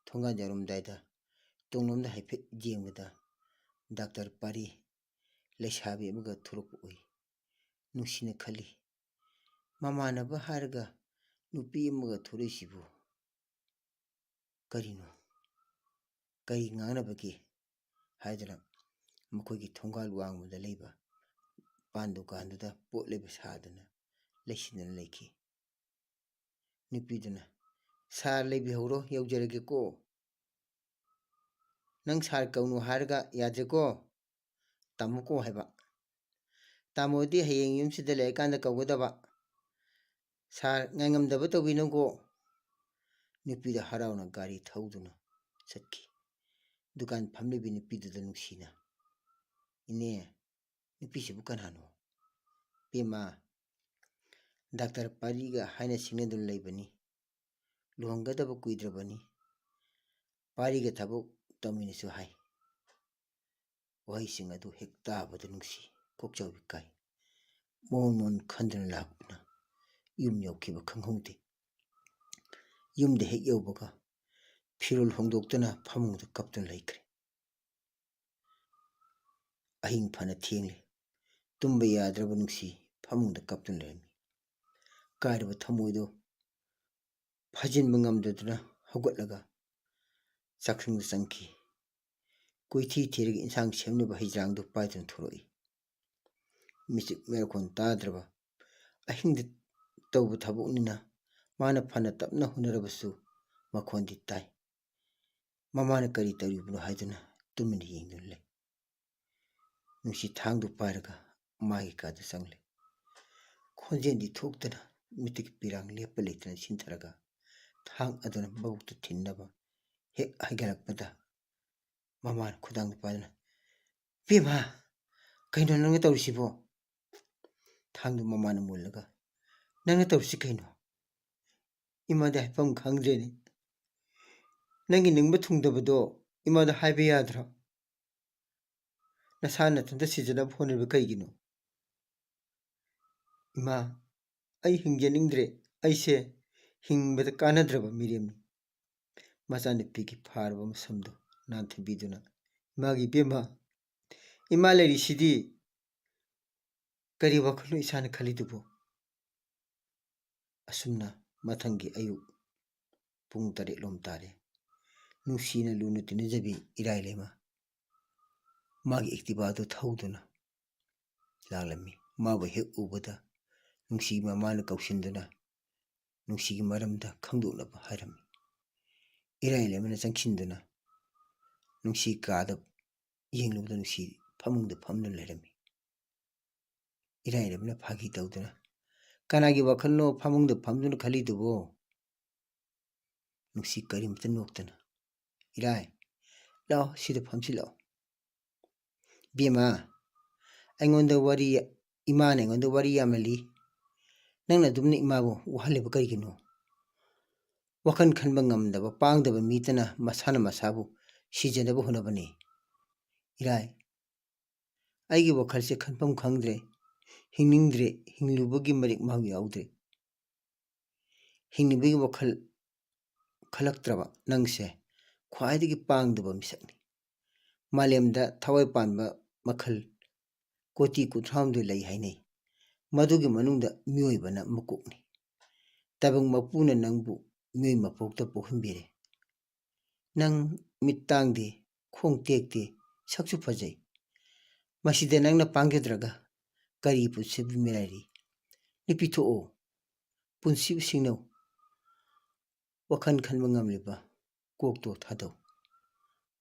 ꯊꯣꯡꯒꯥꯟ ꯌꯧꯔꯝꯗꯥꯏꯗ ꯇꯨꯡꯂꯣꯝꯗ ꯍꯥꯏꯐꯦꯠ ꯌꯦꯡꯕꯗ ꯗꯥꯛꯇꯔ ꯄꯥꯔꯤ ꯂꯩꯁꯥꯕꯤ ꯑꯃꯒ ꯊꯣꯔꯛꯄ ꯎꯏ꯫ ꯅꯨꯡꯁꯤꯅ ꯈꯜꯂꯤ, "ꯃꯃꯥꯟꯅꯕ ꯍꯥꯏꯔꯒ ꯅꯨꯄꯤ ꯑꯃꯒ ꯊꯣꯔꯛꯏꯁꯤꯕꯨ ꯀꯔꯤꯅꯣ? ꯀꯔꯤ ꯉꯥꯡꯅꯕꯒꯦ?" ꯍꯥꯏꯗꯨꯅ ꯃꯈꯣꯏꯒꯤ ꯊꯣꯡꯒꯥꯜ ꯋꯥꯡꯃꯗ ꯂꯩꯕ ꯄꯥꯟ ꯗꯨꯀꯥꯟꯗꯨꯗ ꯄꯣꯠ ꯂꯩꯕ ꯁꯥꯗꯨꯅ ꯂꯩꯁꯤꯟꯗꯨꯅ ꯂꯩꯈꯤ꯫ ꯅꯨꯄꯤꯗꯨꯅ, "ꯁꯥꯔ ꯂꯩꯕꯤꯍꯧꯔꯣ, ꯌꯧꯖꯔꯒꯦꯀꯣ꯫ ꯅꯪ ꯁꯥꯔ ꯀꯧꯅꯨ ꯍꯥꯏꯔꯒ ꯌꯥꯗ꯭ꯔꯦꯀꯣ꯫ ꯇꯥꯃꯣ ꯀꯧ ꯍꯥꯏꯕ꯫ ꯇꯥꯃꯣꯗꯤ ꯍꯌꯦꯡ ꯌꯨꯝꯁꯤꯗ ꯂꯩꯔꯀꯥꯟꯗ ꯀꯧꯒꯗꯕ꯫ ꯁꯥꯔ ꯉꯥꯏꯉꯝꯗꯕ ꯇꯧꯕꯤꯅꯨꯀꯣ꯫" ꯅꯨꯄꯤꯗ ꯍꯔꯥꯎꯅ ꯒꯥꯔꯤ ꯊꯧꯗꯨꯅ ꯆꯠꯈꯤ꯫ ꯗꯨꯀꯥꯟ ꯐꯝꯂꯤꯕꯤ ꯅꯨꯄꯤꯗꯨꯗ ꯅꯨꯡꯁꯤꯅ, "ꯏꯅꯦ, ꯅꯨꯄꯤꯁꯤꯕꯨ ꯀꯅꯥꯅꯣ?" "ꯄꯦꯃ, ꯗꯥꯛꯇꯔ ꯄꯥꯔꯤꯒ ꯍꯥꯏꯅ ꯁꯤꯡꯅꯗꯨꯅ ꯂꯩꯕꯅꯤ꯫ ꯂꯨꯍꯣꯡꯒꯗꯕ ꯀꯨꯏꯗ꯭ꯔꯕꯅꯤ꯫ ꯄꯥꯔꯤꯒ ꯊꯕꯛ ꯇꯧꯃꯤꯟꯅꯁꯨ ꯍꯥꯏ꯫" ꯋꯥꯍꯩꯁꯤꯡ ꯑꯗꯨ ꯍꯦꯛ ꯇꯥꯕꯗ ꯅꯨꯡꯁꯤ ꯀꯣꯛꯆꯥꯎꯕꯤ ꯀꯥꯏ꯫ ꯃꯣꯟ ꯃꯣꯟ ꯈꯟꯗꯨꯅ ꯂꯥꯛꯄꯅ ꯌꯨꯝ ꯌꯧꯈꯤꯕ ꯈꯪꯍꯧꯗꯦ꯫ ꯌꯨꯝꯗ ꯍꯦꯛ ꯌꯧꯕꯒ ꯐꯤꯔꯣꯜ ꯍꯣꯡꯗꯣꯛꯇꯨꯅ ꯐꯃꯨꯡꯗ ꯀꯞꯇꯨꯅ ꯂꯩꯈ꯭ꯔꯦ꯫ ꯑꯍꯤꯡ ꯐꯅ ꯊꯦꯡꯂꯦ꯫ ꯇꯨꯝꯕ ꯌꯥꯗ꯭ꯔꯕ ꯅꯨꯡꯁꯤ ꯐꯃꯨꯡꯗ ꯀꯞꯇꯨꯅ ꯂꯩꯔꯝꯃꯤ꯫ ꯀꯥꯏꯔꯕ ꯊꯃꯣꯏꯗꯣ ꯐꯥꯖꯤꯟꯕ ꯉꯝꯗꯗꯨꯅ ꯍꯧꯒꯠꯂꯒ ꯆꯥꯛꯁꯪꯗ ꯆꯪꯈꯤ꯫ ꯀꯣꯏꯊꯤ ꯊꯤꯔꯒ ꯏꯟꯁꯥꯡ ꯁꯦꯝꯅꯕ ꯍꯩꯖ꯭ꯔꯥꯡꯗꯨ ꯄꯥꯏꯗꯨꯅ ꯊꯣꯔꯛꯏ꯫ ꯃꯤꯆꯤꯛ ꯃꯤꯔꯥꯈꯣꯟ ꯇꯥꯗ꯭ꯔꯕ ꯑꯍꯤꯡꯗ ꯇꯧꯕ ꯊꯕꯛꯅꯤꯅ ꯃꯥꯅ ꯐꯅ ꯇꯞꯅ ꯍꯣꯠꯅꯔꯕꯁꯨ ꯃꯈꯣꯟꯗꯤ ꯇꯥꯏ꯫ ꯃꯃꯥꯅ ꯀꯔꯤ ꯇꯧꯔꯤꯕꯅꯣ ꯍꯥꯏꯗꯨꯅ ꯇꯨꯃꯤꯟꯅ ꯌꯦꯡꯗꯨꯅ ꯂꯩ꯫ ꯅꯨꯡꯁꯤ ꯊꯥꯡꯗꯨ ꯄꯥꯏꯔꯒ ꯃꯥꯒꯤ ꯀꯥꯗ ꯆꯪꯂꯦ꯫ ꯈꯣꯟꯖꯦꯜꯗꯤ ꯊꯣꯛꯇꯅ ꯃꯤꯠꯇꯒꯤ ꯄꯤꯔꯥꯡ ꯂꯦꯞꯄ ꯂꯩꯇꯅ ꯁꯤꯟꯊꯔꯒ ꯊꯥꯡ ꯑꯗꯨꯅ ꯃꯕꯨꯛꯇ ꯊꯤꯟꯅꯕ ꯍꯦꯛ ꯍꯥꯏꯒꯠꯂꯛꯄꯗ ꯃꯃꯥꯅ ꯈꯨꯗꯥꯡꯗ ꯄꯥꯏꯗꯨꯅ, "ꯕꯦꯝꯃ, ꯀꯩꯅꯣ ꯅꯪꯅ ꯇꯧꯔꯤꯁꯤꯕꯣ?" ꯊꯥꯡꯗꯨ ꯃꯃꯥꯅ ꯃꯨꯜꯂꯒ, "ꯅꯪꯅ ꯇꯧꯔꯤꯁꯤ ꯀꯩꯅꯣ? ꯏꯃꯥꯗꯤ ꯍꯥꯏꯐꯝ ꯈꯪꯗ꯭ꯔꯦꯅꯦ꯫ ꯅꯪꯒꯤ ꯅꯤꯡꯕ ꯊꯨꯡꯗꯕꯗꯣ ꯏꯃꯥꯗ ꯍꯥꯏꯕ ꯌꯥꯗ꯭ꯔꯣ? ꯅꯁꯥ ꯅꯊꯟꯇ ꯁꯤꯖꯅꯕ ꯍꯣꯠꯅꯔꯤꯕ ꯀꯩꯒꯤꯅꯣ? ꯏꯃꯥ, ꯑꯩ ꯍꯤꯡꯖꯅꯤꯡꯗ꯭ꯔꯦ꯫ ꯑꯩꯁꯦ ꯍꯤꯡꯕꯗ ꯀꯥꯟꯅꯗ꯭ꯔꯕ ꯃꯤꯔꯦꯝꯅꯤ꯫" ꯃꯆꯥꯅꯨꯄꯤꯒꯤ ꯐꯥꯔꯕ ꯃꯁꯝꯗꯨ ꯅꯥꯟꯊꯕꯤꯗꯨꯅ, "ꯏꯃꯥꯒꯤ ꯏꯕꯦꯝꯃ, ꯏꯃꯥ ꯂꯩꯔꯤꯁꯤꯗꯤ꯫ ꯀꯔꯤ ꯋꯥꯈꯜꯅꯣ ꯏꯁꯥꯅ ꯈꯜꯂꯤꯗꯨꯕꯨ? ꯑꯁꯨꯝꯅ ꯃꯊꯪꯒꯤ ꯑꯌꯨꯛ ꯄꯨꯡ ꯇꯔꯦꯠ ꯂꯣꯝ ꯇꯥꯔꯦ꯫ ꯅꯨꯡꯁꯤꯅ ꯂꯨꯅ ꯇꯤꯟꯅꯖꯕꯤ ꯏꯔꯥꯏ ꯂꯩꯃ ꯃꯥꯒꯤ ꯑꯦꯛꯇꯤꯚꯥꯗꯨ ꯊꯧꯗꯨꯅ ꯂꯥꯛꯂꯝꯃꯤ꯫ ꯃꯥꯕꯨ ꯍꯦꯛ ꯎꯕꯗ ꯅꯨꯡꯁꯤꯒꯤ ꯃꯃꯥꯅ ꯀꯧꯁꯤꯟꯗꯨꯅ ꯅꯨꯡꯁꯤꯒꯤ ꯃꯔꯝꯗ ꯈꯪꯗꯣꯛꯅꯕ ꯍꯥꯏꯔꯝꯃꯤ꯫ ꯏꯔꯥꯏ ꯂꯩꯃꯅ ꯆꯪꯁꯤꯟꯗꯨꯅ ꯅꯨꯡꯁꯤ ꯀꯥꯗ ꯌꯦꯡꯂꯨꯕꯗ ꯅꯨꯡꯁꯤ ꯐꯃꯨꯡꯗ ꯐꯝꯗꯨꯅ ꯂꯩꯔꯝꯃꯤ꯫ ꯏꯔꯥꯏ ꯂꯩꯃꯅ ꯐꯥꯒꯤ ꯇꯧꯗꯨꯅ, "ꯀꯅꯥꯒꯤ ꯋꯥꯈꯜꯅꯣ ꯐꯃꯨꯡꯗ ꯐꯝꯗꯨꯅ ꯈꯜꯂꯤꯗꯨꯕꯣ?" ꯅꯨꯡꯁꯤ ꯀꯔꯤꯝꯇ ꯅꯣꯛꯇꯅ, "ꯏꯔꯥꯏ, ꯂꯥꯛꯑꯣ, ꯁꯤꯗ ꯐꯝꯁꯤ ꯂꯥꯛꯑꯣ꯫ ꯏꯕꯦꯝꯃ, ꯑꯩꯉꯣꯟꯗ ꯋꯥꯔꯤ, ꯏꯃꯥꯅ ꯑꯩꯉꯣꯟꯗ ꯋꯥꯔꯤ ꯌꯥꯝꯅ ꯂꯤ꯫ ꯅꯪꯅ ꯑꯗꯨꯝꯅ ꯏꯃꯥꯕꯨ ꯋꯥꯍꯜꯂꯤꯕ ꯀꯔꯤꯒꯤꯅꯣ? ꯋꯥꯈꯜ ꯈꯟꯕ ꯉꯝꯗꯕ, ꯄꯥꯡꯗꯕ ꯃꯤꯇꯅ ꯃꯁꯥꯅ ꯃꯁꯥꯕꯨ ꯁꯤꯖꯅꯕ ꯍꯣꯠꯅꯕꯅꯤ꯫ ꯏꯔꯥꯏ, ꯑꯩꯒꯤ ꯋꯥꯈꯜꯁꯦ ꯈꯟꯐꯝ ꯈꯪꯗ꯭ꯔꯦ꯫ ꯍꯤꯡꯅꯤꯡꯗ꯭ꯔꯦ, ꯍꯤꯡꯂꯨꯕꯒꯤ ꯃꯔꯦꯛ ꯃꯍꯥꯎ ꯌꯥꯎꯗ꯭ꯔꯦ꯫ ꯍꯤꯡꯂꯤꯕꯒꯤ ꯋꯥꯈꯜ ꯈꯜꯂꯛꯇ꯭ꯔꯕ ꯅꯪꯁꯦ ꯈ꯭ꯋꯥꯏꯗꯒꯤ ꯄꯥꯡꯗꯕ ꯃꯤꯁꯛꯅꯤ꯫ ꯃꯥꯂꯦꯝꯗ ꯊꯋꯥꯏ ꯄꯥꯟꯕ ꯃꯈꯜ ꯀꯣꯇꯤ ꯀꯨꯟꯊ꯭ꯔꯥꯍꯨꯝꯗꯣꯏ ꯂꯩ ꯍꯥꯏꯅꯩ꯫ ꯃꯗꯨꯒꯤ ꯃꯅꯨꯡꯗ ꯃꯤꯑꯣꯏꯕꯅ ꯃꯀꯣꯛꯅꯤ꯫ ꯇꯥꯏꯕꯪ ꯃꯄꯨꯅ ꯅꯪꯕꯨ ꯃꯤꯑꯣꯏ ꯃꯄꯣꯛꯇ ꯄꯣꯛꯍꯟꯕꯤꯔꯦ꯫ ꯅꯪ ꯃꯤꯠ ꯇꯥꯡꯗꯦ, ꯈꯣꯡ ꯇꯦꯛꯇꯦ, ꯁꯛꯁꯨ ꯐꯖꯩ꯫ ꯃꯁꯤꯗ ꯅꯪꯅ ꯄꯥꯡꯒꯗ꯭ꯔꯒ ꯀꯔꯤ ꯄꯨꯟꯁꯤꯕꯨ ꯃꯤꯔꯥꯏꯔꯤ? ꯅꯨꯄꯤ ꯊꯣꯛꯑꯣ, ꯄꯨꯟꯁꯤꯕꯨ ꯁꯤꯡꯅꯧ꯫ ꯋꯥꯈꯜ ꯈꯟꯕ ꯉꯝꯂꯤꯕ ꯀꯣꯛꯇꯣ ꯊꯥꯗꯧ꯫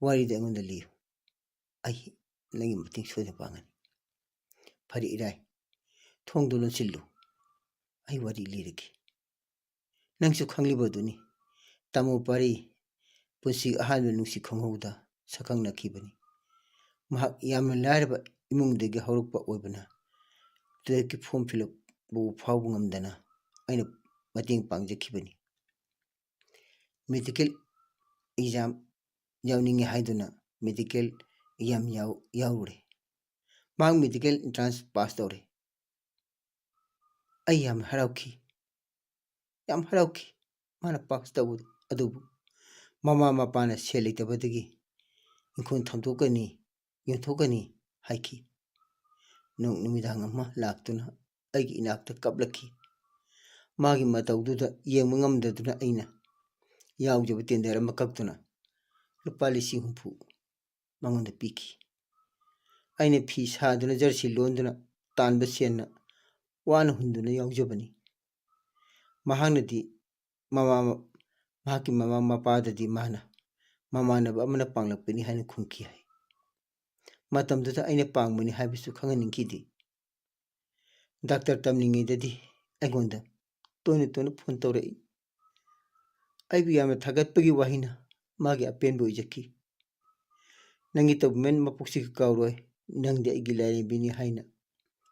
ꯋꯥꯔꯤꯗ ꯑꯩꯉꯣꯟꯗ ꯂꯤꯌꯨ꯫ ꯑꯩ ꯅꯪꯒꯤ ꯃꯇꯦꯡ ꯁꯣꯏꯗꯅ ꯄꯥꯡꯒꯅꯤ꯫ ꯐꯔꯦ ꯏꯔꯥꯏ, ꯊꯣꯡꯗꯨ ꯂꯣꯟꯁꯤꯜꯂꯨ꯫ ꯑꯩ ꯋꯥꯔꯤ ꯂꯤꯔꯒꯦ꯫ ꯅꯪꯁꯨ ꯈꯪꯂꯤꯕꯗꯨꯅꯤ, ꯇꯥꯃꯣ ꯄꯥꯔꯤ ꯄꯨꯟꯁꯤꯒꯤ ꯑꯍꯥꯟꯕ ꯅꯨꯡꯁꯤ ꯈꯣꯡꯍꯧꯗ ꯁꯛꯈꯪꯅꯈꯤꯕꯅꯤ꯫ ꯃꯍꯥꯛ ꯌꯥꯝꯅ ꯂꯥꯏꯔꯕ ꯏꯃꯨꯡꯗꯒꯤ ꯍꯧꯔꯛꯄ ꯑꯣꯏꯕꯅ ꯇꯨꯌꯦꯜꯐꯀꯤ ꯐꯣꯔꯝ ꯐꯤꯜ ꯑꯞ ꯐꯥꯎꯕ ꯉꯝꯗꯅ ꯑꯩꯅ ꯃꯇꯦꯡ ꯄꯥꯡꯖꯈꯤꯕꯅꯤ꯫ ꯃꯦꯗꯤꯀꯦꯜ ꯑꯦꯛꯖꯥꯝ ꯌꯥꯎꯅꯤꯡꯉꯤ ꯍꯥꯏꯗꯨꯅ ꯃꯦꯗꯤꯀꯦꯜ ꯑꯦꯛꯖꯥꯝ ꯌꯥꯎ-, ꯌꯥꯎꯔꯨꯔꯦ꯫ ꯃꯍꯥꯛ ꯃꯦꯗꯤꯀꯦꯜ ꯑꯦꯟꯇ꯭ꯔꯥꯟꯁ ꯄꯥꯁ ꯇꯧꯔꯦ꯫ ꯑꯩ ꯌꯥꯝ ꯍꯔꯥꯎꯈꯤ, ꯌꯥꯝ ꯍꯔꯥꯎꯈꯤ ꯃꯥꯅ ꯄꯥꯁ ꯇꯧꯕꯗꯣ꯫ ꯑꯗꯨꯕꯨ ꯃꯃꯥ ꯃꯄꯥꯅ ꯁꯦꯜ ꯂꯩꯇꯕꯗꯒꯤ ꯏꯪꯈꯣꯜ ꯊꯝꯗꯣꯛꯀꯅꯤ, ꯌꯣꯟꯊꯣꯛꯀꯅꯤ ꯍꯥꯏꯈꯤ꯫ ꯅꯣꯡ ꯅꯨꯃꯤꯗꯥꯡ ꯑꯃ ꯂꯥꯛꯇꯨꯅ ꯑꯩꯒꯤ ꯏꯅꯥꯛꯇ ꯀꯞꯂꯛꯈꯤ꯫ ꯃꯥꯒꯤ ꯃꯇꯧꯗꯨꯗ ꯌꯦꯡꯕ ꯉꯝꯗꯗꯨꯅ ꯑꯩꯅ ꯌꯥꯎꯖꯕ ꯇꯦꯟꯗꯔ ꯑꯃ ꯀꯛꯇꯨꯅ ꯂꯨꯄꯥ ꯂꯤꯁꯤꯡ ꯍꯨꯝꯐꯨ ꯃꯉꯣꯟꯗ ꯄꯤꯈꯤ꯫ ꯑꯩꯅ ꯐꯤ ꯁꯥꯗꯨꯅ ꯖꯔꯁꯤ ꯂꯣꯟꯗꯨꯅ ꯇꯥꯟꯕ ꯁꯦꯟꯅ ꯋꯥꯅ ꯍꯨꯟꯗꯨꯅ ꯌꯥꯎꯖꯕꯅꯤ꯫ ꯃꯍꯥꯛꯅꯗꯤ ꯃꯃꯥ ꯃꯍꯥꯛꯀꯤ ꯃꯃꯥ ꯃꯄꯥꯗꯗꯤ ꯃꯥꯅ ꯃꯃꯥꯟꯅꯕ ꯑꯃꯅ ꯄꯥꯡꯂꯛꯄꯅꯤ ꯍꯥꯏꯅ ꯈꯨꯝꯈꯤ ꯍꯥꯏ꯫ ꯃꯇꯝꯗꯨꯗ ꯑꯩꯅ ꯄꯥꯡꯕꯅꯤ ꯍꯥꯏꯕꯁꯨ ꯈꯪꯍꯟꯅꯤꯡꯈꯤꯗꯦ꯫ ꯗꯥꯛꯇꯔ ꯇꯝꯂꯤꯉꯩꯗꯗꯤ ꯑꯩꯉꯣꯟꯗ ꯇꯣꯏꯅ ꯇꯣꯏꯅ ꯐꯣꯟ ꯇꯧꯔꯛꯏ꯫ ꯑꯩꯕꯨ ꯌꯥꯝꯅ ꯊꯥꯒꯠꯄꯒꯤ ꯋꯥꯍꯩꯅ ꯃꯥꯒꯤ ꯑꯄꯦꯟꯕ ꯑꯣꯏꯖꯈꯤ꯫ "ꯅꯪꯒꯤ ꯇꯧꯕꯤꯃꯜ ꯃꯄꯣꯛꯁꯤꯒ ꯀꯥꯎꯔꯣꯏ, ꯅꯪꯗꯤ ꯑꯩꯒꯤ ꯂꯥꯏꯔꯦꯝꯕꯤꯅꯤ" ꯍꯥꯏꯅ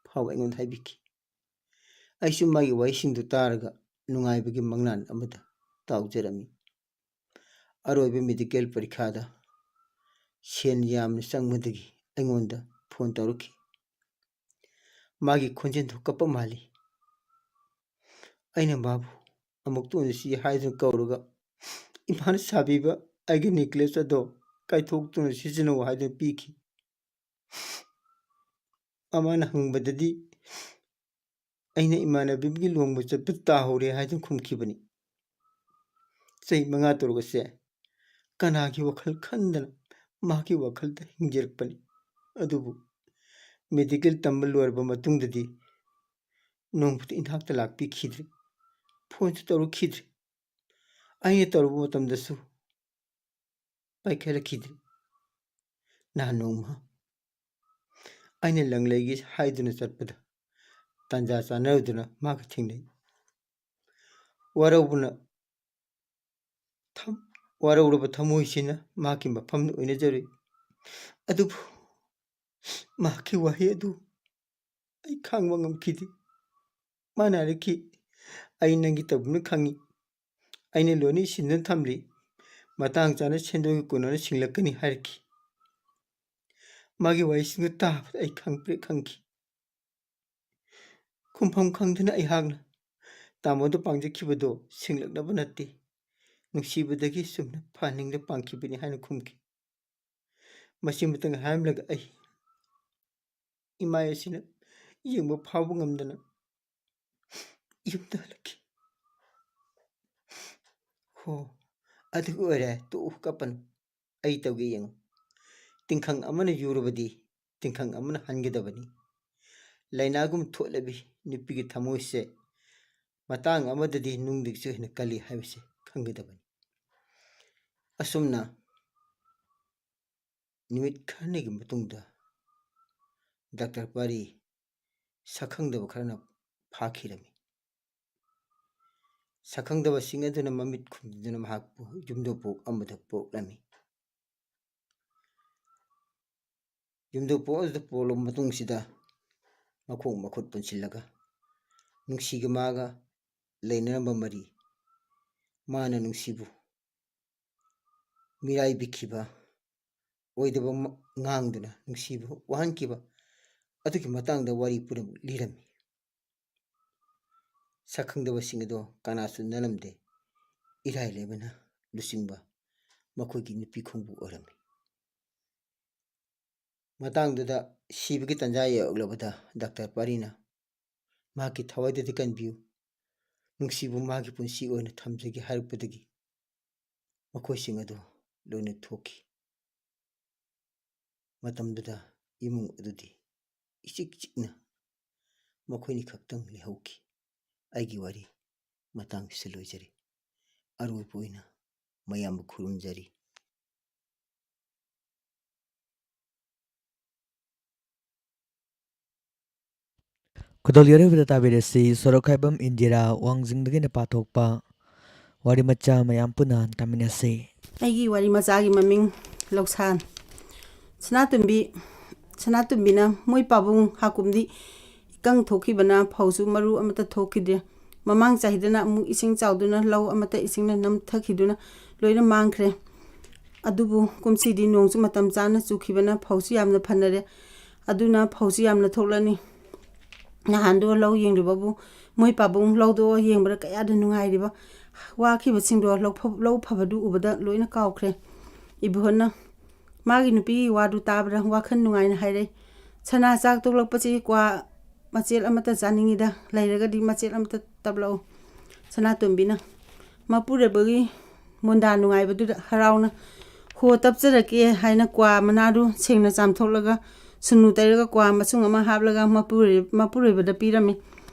ꯐꯥꯎꯕ ꯑꯩꯉꯣꯟꯗ ꯍꯥꯏꯕꯤꯈꯤ꯫ ꯑꯩꯁꯨ ꯃꯥꯒꯤ ꯋꯥꯍꯩꯁꯤꯡꯗꯨ ꯇꯥꯔꯒ ꯅꯨꯡꯉꯥꯏꯕꯒꯤ ꯃꯪꯂꯥꯟ ꯑꯃꯗ ꯇꯥꯎꯖꯔꯝꯃꯤ꯫ ꯑꯔꯣꯏꯕ ꯃꯦꯗꯤꯀꯦꯜ ꯄꯔꯤꯈꯥꯗ ꯁꯦꯟ ꯌꯥꯝꯅ ꯆꯪꯕꯗꯒꯤ ꯑꯩꯉꯣꯟꯗ ꯐꯣꯟ ꯇꯧꯔꯛꯈꯤ꯫ ꯃꯥꯒꯤ ꯈꯣꯟꯖꯦꯜꯗꯨ ꯀꯞꯄ ꯃꯥꯜꯂꯤ꯫ ꯑꯩꯅ ꯃꯥꯕꯨ ꯑꯃꯨꯛꯇ ꯎꯅꯁꯤ ꯍꯥꯏꯗꯨꯅ ꯀꯧꯔꯒ, ꯏꯃꯥꯅ ꯁꯥꯕꯤꯕ ꯑꯩꯒꯤ ꯅꯦꯀ꯭ꯂꯦꯁ ꯑꯗꯣ ꯀꯥꯏꯊꯣꯛꯇꯨꯅ ꯁꯤꯖꯤꯟꯅꯧ ꯍꯥꯏꯗꯨꯅ ꯄꯤꯈꯤ꯫ ꯑꯃꯅ ꯍꯪꯕꯗꯗꯤ, "ꯑꯩꯅ ꯏꯃꯥꯟꯅꯕꯤ ꯑꯃꯒꯤ ꯂꯨꯍꯣꯡꯕ ꯆꯠꯄ ꯇꯥꯍꯧꯔꯦ" ꯍꯥꯏꯗꯨꯅ ꯈꯨꯝꯈꯤꯕꯅꯤ꯫ ꯆꯍꯤ ꯃꯉꯥ ꯇꯔꯨꯛ ꯑꯁꯦ ꯀꯅꯥꯒꯤ ꯋꯥꯈꯜ ꯈꯟꯗꯅ ꯃꯥꯒꯤ ꯋꯥꯈꯜꯗ ꯍꯤꯡꯖꯔꯛꯄꯅꯤ꯫ ꯑꯗꯨꯕꯨ ꯃꯦꯗꯤꯀꯦꯜ ꯇꯝꯕ ꯂꯣꯏꯔꯕ ꯃꯇꯨꯡꯗꯗꯤ ꯅꯣꯡꯃꯇ ꯏꯅꯥꯛꯇ ꯂꯥꯛꯄꯤꯈꯤꯗ꯭ꯔꯦ꯫ ꯐꯣꯟꯁꯨ ꯇꯧꯔꯛꯈꯤꯗ꯭ꯔꯦ꯫ ꯑꯩꯅ ꯇꯧꯔꯨꯕ ꯃꯇꯝꯗꯁꯨ ꯄꯥꯏꯈꯠꯂꯛꯈꯤꯗ꯭ꯔꯦ꯫ ꯅꯍꯥꯟ ꯅꯣꯡꯃ ꯑꯩꯅ ꯂꯪꯂꯩꯒꯦ ꯍꯥꯏꯗꯨꯅ ꯆꯠꯄꯗ ꯇꯥꯟꯖꯥ ꯆꯥꯅꯔꯨꯗꯨꯅ ꯃꯥꯒ ꯊꯦꯡꯅꯩ꯫ ꯋꯥꯔꯧꯕꯅ ꯊꯝ-, ꯋꯥꯔꯧꯔꯕ ꯊꯃꯣꯏꯁꯤꯅ ꯃꯍꯥꯛꯀꯤ ꯃꯐꯝꯗ ꯑꯣꯏꯅꯖꯔꯨꯏ꯫ ꯑꯗꯨꯕꯨ ꯃꯍꯥꯛꯀꯤ ꯋꯥꯍꯩ ꯑꯗꯨ ꯑꯩ ꯈꯥꯡꯕ ꯉꯝꯈꯤꯗꯦ꯫ ꯃꯥꯅ ꯍꯥꯏꯔꯛꯈꯤ, "ꯑꯩ ꯅꯪꯒꯤ ꯇꯧꯕꯤꯃꯜ ꯈꯪꯏ꯫ ꯑꯩꯅ ꯂꯣꯏꯅ ꯁꯤꯟꯗꯨꯅ ꯊꯝꯂꯤ꯫ ꯃꯇꯥꯡ ꯆꯥꯅ ꯁꯦꯟꯗꯣꯏꯒꯤ ꯀꯣꯟꯅꯅ ꯁꯤꯡꯂꯛꯀꯅꯤ" ꯍꯥꯏꯔꯛꯈꯤ꯫ ꯃꯥꯒꯤ ꯋꯥꯍꯩꯁꯤꯡꯗꯨ ꯇꯥꯕꯗ ꯑꯩ ꯈꯪꯄ꯭ꯔꯦꯛ ꯈꯪꯈꯤ꯫ ꯈꯨꯝꯐꯝ ꯈꯪꯗꯅ ꯑꯩꯍꯥꯛꯅ ꯇꯥꯃꯣꯗ ꯄꯥꯡꯖꯈꯤꯕꯗꯣ ꯁꯤꯡꯂꯛꯅꯕ ꯅꯠꯇꯦ, ꯅꯨꯡꯁꯤꯕꯗꯒꯤ ꯆꯨꯝꯅ ꯐꯍꯟꯅꯤꯡꯗ ꯄꯥꯡꯈꯤꯕꯅꯤ ꯍꯥꯏꯅ ꯈꯨꯝꯈꯤ꯫ ꯃꯁꯤꯃꯇꯪ ꯍꯥꯏꯔꯝꯂꯒ ꯑꯩ ꯏꯃꯥ ꯑꯁꯤꯅ ꯌꯦꯡꯕ ꯐꯥꯎꯕ ꯉꯝꯗꯅ ꯌꯨꯝꯗ ꯍꯜꯂꯛꯈꯤ꯫ ꯍꯣ, ꯑꯗꯨ ꯑꯣꯏꯔꯦ, ꯇꯣꯛꯎ, ꯀꯞꯄꯅꯨ꯫ ꯑꯩ ꯇꯧꯒꯦ, ꯌꯦꯡꯉꯨ꯫ ꯇꯤꯡꯈꯪ ꯑꯃꯅ ꯌꯨꯔꯕꯗꯤ ꯇꯤꯡꯈꯪ ꯑꯃꯅ ꯍꯟꯒꯗꯕꯅꯤ꯫ ꯂꯥꯏꯅꯥꯒꯨꯝ ꯊꯣꯠꯂꯕꯤ ꯅꯨꯄꯤꯒꯤ ꯊꯃꯣꯏꯁꯦ ꯃꯇꯥꯡ ꯑꯃꯗꯗꯤ ꯅꯨꯡꯗꯒꯤꯁꯨ ꯍꯦꯟꯅ ꯀꯜꯂꯤ ꯍꯥꯏꯕꯁꯤ ꯈꯪꯒꯗꯕꯅꯤ꯫ ꯑꯁꯨꯝꯅ ꯅꯨꯃꯤꯠ ꯈꯔꯅꯤꯒꯤ ꯃꯇꯨꯡꯗ ꯗꯥꯛꯇꯔ ꯄꯥꯔꯤ ꯁꯛꯈꯪꯗꯕ ꯈꯔꯅ ꯐꯥꯈꯤꯔꯝꯃꯤ꯫ ꯁꯛꯈꯪꯗꯕꯁꯤꯡ ꯑꯗꯨꯅ ꯃꯃꯤꯠ ꯈꯨꯝꯗꯨꯅ ꯃꯍꯥꯛꯄꯨ ꯌꯨꯝꯗ ꯄꯣꯛ ꯑꯃꯗ ꯄꯣꯛꯂꯝꯃꯤ꯫ ꯌꯨꯝꯗ ꯄꯣꯛ ꯑꯗꯨꯗ ꯄꯣꯛꯂꯕ ꯃꯇꯨꯡꯁꯤꯗ ꯃꯈꯣꯡ ꯃꯈꯨꯠ ꯄꯨꯟꯁꯤꯜꯂꯒ ꯅꯨꯡꯁꯤꯒ ꯃꯥꯒ ꯂꯩꯅꯔꯝꯕ ꯃꯔꯤ, ꯃꯥꯅ ꯅꯨꯡꯁꯤꯕꯨ ꯃꯤꯔꯥꯏꯕꯤꯈꯤꯕ, ꯑꯣꯏꯗꯕ ꯃ-, ꯉꯥꯡꯗꯨꯅ ꯅꯨꯡꯁꯤꯕ ꯋꯥꯍꯟꯈꯤꯕ ꯑꯗꯨꯒꯤ ꯃꯇꯥꯡꯗ ꯋꯥꯔꯤ ꯄꯨꯝꯅꯃꯛ ꯂꯤꯔꯝꯃꯤ꯫ ꯁꯛꯈꯪꯗꯕꯁꯤꯡ ꯑꯗꯣ ꯀꯅꯥꯁꯨ ꯅꯠꯂꯝꯗꯦ꯫ ꯏꯔꯥꯏ ꯂꯥꯏꯕꯅ ꯂꯨꯆꯤꯡꯕ ꯃꯈꯣꯏꯒꯤ ꯅꯨꯄꯤ ꯈꯣꯡꯕꯨ ꯑꯣꯏꯔꯝꯃꯤ꯫ ꯃꯇꯥꯡꯗꯨꯗ ꯁꯤꯕꯒꯤ ꯇꯥꯟꯖꯥ ꯌꯧꯔꯛꯂꯕꯗ ꯗꯥꯛꯇꯔ ꯄꯥꯔꯤꯅ ꯃꯍꯥꯛꯀꯤ ꯊꯋꯥꯏꯗꯨꯗꯤ ꯀꯟꯕꯤꯌꯨ, ꯅꯨꯡꯁꯤꯕꯨ ꯃꯥꯒꯤ ꯄꯨꯟꯁꯤ ꯑꯣꯏꯅ ꯊꯝꯖꯒꯦ ꯍꯥꯏꯔꯛꯄꯗꯒꯤ ꯃꯈꯣꯏꯁꯤꯡ ꯑꯗꯨ ꯂꯣꯏꯅ ꯊꯣꯛꯈꯤ꯫ ꯃꯇꯝꯗꯨꯗ ꯏꯃꯨꯡ ꯑꯗꯨꯗꯤ ꯏꯆꯤꯛ ꯆꯤꯛꯅ ꯃꯈꯣꯏꯅꯤ ꯈꯛꯇꯪ ꯂꯩꯍꯧꯈꯤ꯫ ꯑꯩꯒꯤ ꯋꯥꯔꯤ ꯃꯇꯥꯡꯁꯤꯗ ꯂꯣꯏꯖꯔꯦ꯫ ꯑꯔꯣꯏꯕ ꯑꯣꯏꯅ ꯃꯌꯥꯝꯕꯨ ꯈꯨꯔꯨꯝꯖꯔꯤ꯫ ꯈꯨꯗꯣꯜ ꯌꯥꯏꯔꯣꯏꯕꯗ ꯇꯥꯕꯤꯔꯁꯤ ꯁꯣꯔꯣꯛꯈꯥꯏꯕꯝ ꯏꯟꯗꯤꯔꯥ ꯋꯥꯡꯖꯤꯡꯗꯒꯤꯅ ꯄꯥꯊꯣꯛꯄ ꯋꯥꯔꯤ ꯃꯆꯥ ꯃꯌꯥꯝ ꯄꯨꯟꯅ ꯇꯥꯃꯤꯟꯅꯁꯤ꯫ ꯑꯩꯒꯤ ꯋꯥꯔꯤ ꯃꯆꯥꯒꯤ ꯃꯃꯤꯡ ꯂꯧꯁꯥꯟ꯫ ꯁꯅꯥꯇꯣꯝꯕꯤ, ꯁꯅꯥꯇꯣꯝꯕꯤꯅ ꯃꯣꯏ ꯄꯥꯕꯨꯡ ꯍꯥꯀꯨꯝꯗꯤ ꯏꯀꯪ ꯊꯣꯛꯈꯤꯕꯅ ꯐꯧꯁꯨ ꯃꯔꯨ ꯑꯃꯠꯇ ꯊꯣꯛꯈꯤꯗ꯭ꯔꯦ꯫ ꯃꯃꯥꯡ ꯆꯍꯤꯗꯅ ꯑꯃꯨꯛ ꯏꯁꯤꯡ ꯆꯥꯎꯗꯨꯅ ꯂꯧ ꯑꯃꯠꯇ ꯏꯁꯤꯡꯅ ꯅꯝꯊꯈꯤꯗꯨꯅ ꯂꯣꯏꯅ ꯃꯥꯡꯈ꯭ꯔꯦ꯫ ꯑꯗꯨꯕꯨ ꯀꯨꯝꯁꯤꯗꯤ ꯅꯣꯡꯁꯨ ꯃꯇꯝ ꯆꯥꯅ ꯆꯨꯈꯤꯕꯅ ꯐꯧꯁꯨ ꯌꯥꯝꯅ ꯐꯅꯔꯦ꯫ ꯑꯗꯨꯅ ꯐꯧꯁꯨ ꯌꯥꯝꯅ ꯊꯣꯛꯂꯅꯤ꯫ ꯅꯍꯥꯟꯗꯣ ꯂꯧ ꯌꯦꯡꯂꯨꯕꯕꯨ ꯃꯣꯏ ꯄꯥꯕꯨꯡ ꯂꯧꯗꯣ ꯌꯦꯡꯕꯗ ꯀꯌꯥꯗ ꯅꯨꯡꯉꯥꯏꯔꯤꯕ꯫ ꯋꯥꯈꯤꯕꯁꯤꯡꯗꯣ ꯂꯧ ꯐ-, ꯂꯧ ꯐꯕꯗꯨ ꯎꯕꯗ ꯂꯣꯏꯅ ꯀꯥꯎꯈ꯭ꯔꯦ꯫ ꯏꯕꯨꯍꯟꯅ ꯃꯥꯒꯤ ꯅꯨꯄꯤꯒꯤ ꯋꯥꯗꯨ ꯇꯥꯕꯗ ꯋꯥꯈꯜ ꯅꯨꯡꯉꯥꯏꯅ ꯍꯥꯏꯔꯦ꯫ "ꯁꯅꯥ, ꯆꯥꯛ ꯇꯣꯛꯂꯛꯄꯁꯤ ꯀ꯭ꯋꯥ ꯃꯆꯦꯠ ꯑꯃꯠꯇ ꯆꯥꯅꯤꯡꯉꯤꯗ, ꯂꯩꯔꯒꯗꯤ ꯃꯆꯦꯠ ꯑꯃꯠꯇ ꯇꯞꯂꯛꯎ꯫" ꯁꯅꯥꯇꯣꯝꯕꯤꯅ ꯃꯄꯨꯔꯣꯏꯕꯒꯤ ꯃꯣꯟꯗꯥ ꯅꯨꯡꯉꯥꯏꯕꯗꯨꯗ ꯍꯔꯥꯎꯅ "ꯍꯣ, ꯇꯞꯆꯔꯛꯀꯦ" ꯍꯥꯏꯅ ꯀ꯭ꯋꯥ ꯃꯅꯥꯗꯨ ꯁꯦꯡꯅ ꯆꯥꯝꯊꯣꯛꯂꯒ ꯁꯨꯅꯨ ꯇꯩꯔꯒ ꯀ꯭ꯋꯥ ꯃꯁꯨꯡ ꯑꯃ ꯍꯥꯞꯂꯒ ꯃꯄꯨꯔꯣꯏ-, ꯃꯄꯨꯔꯣꯏꯕꯗ ꯄꯤꯔꯝꯃꯤ꯫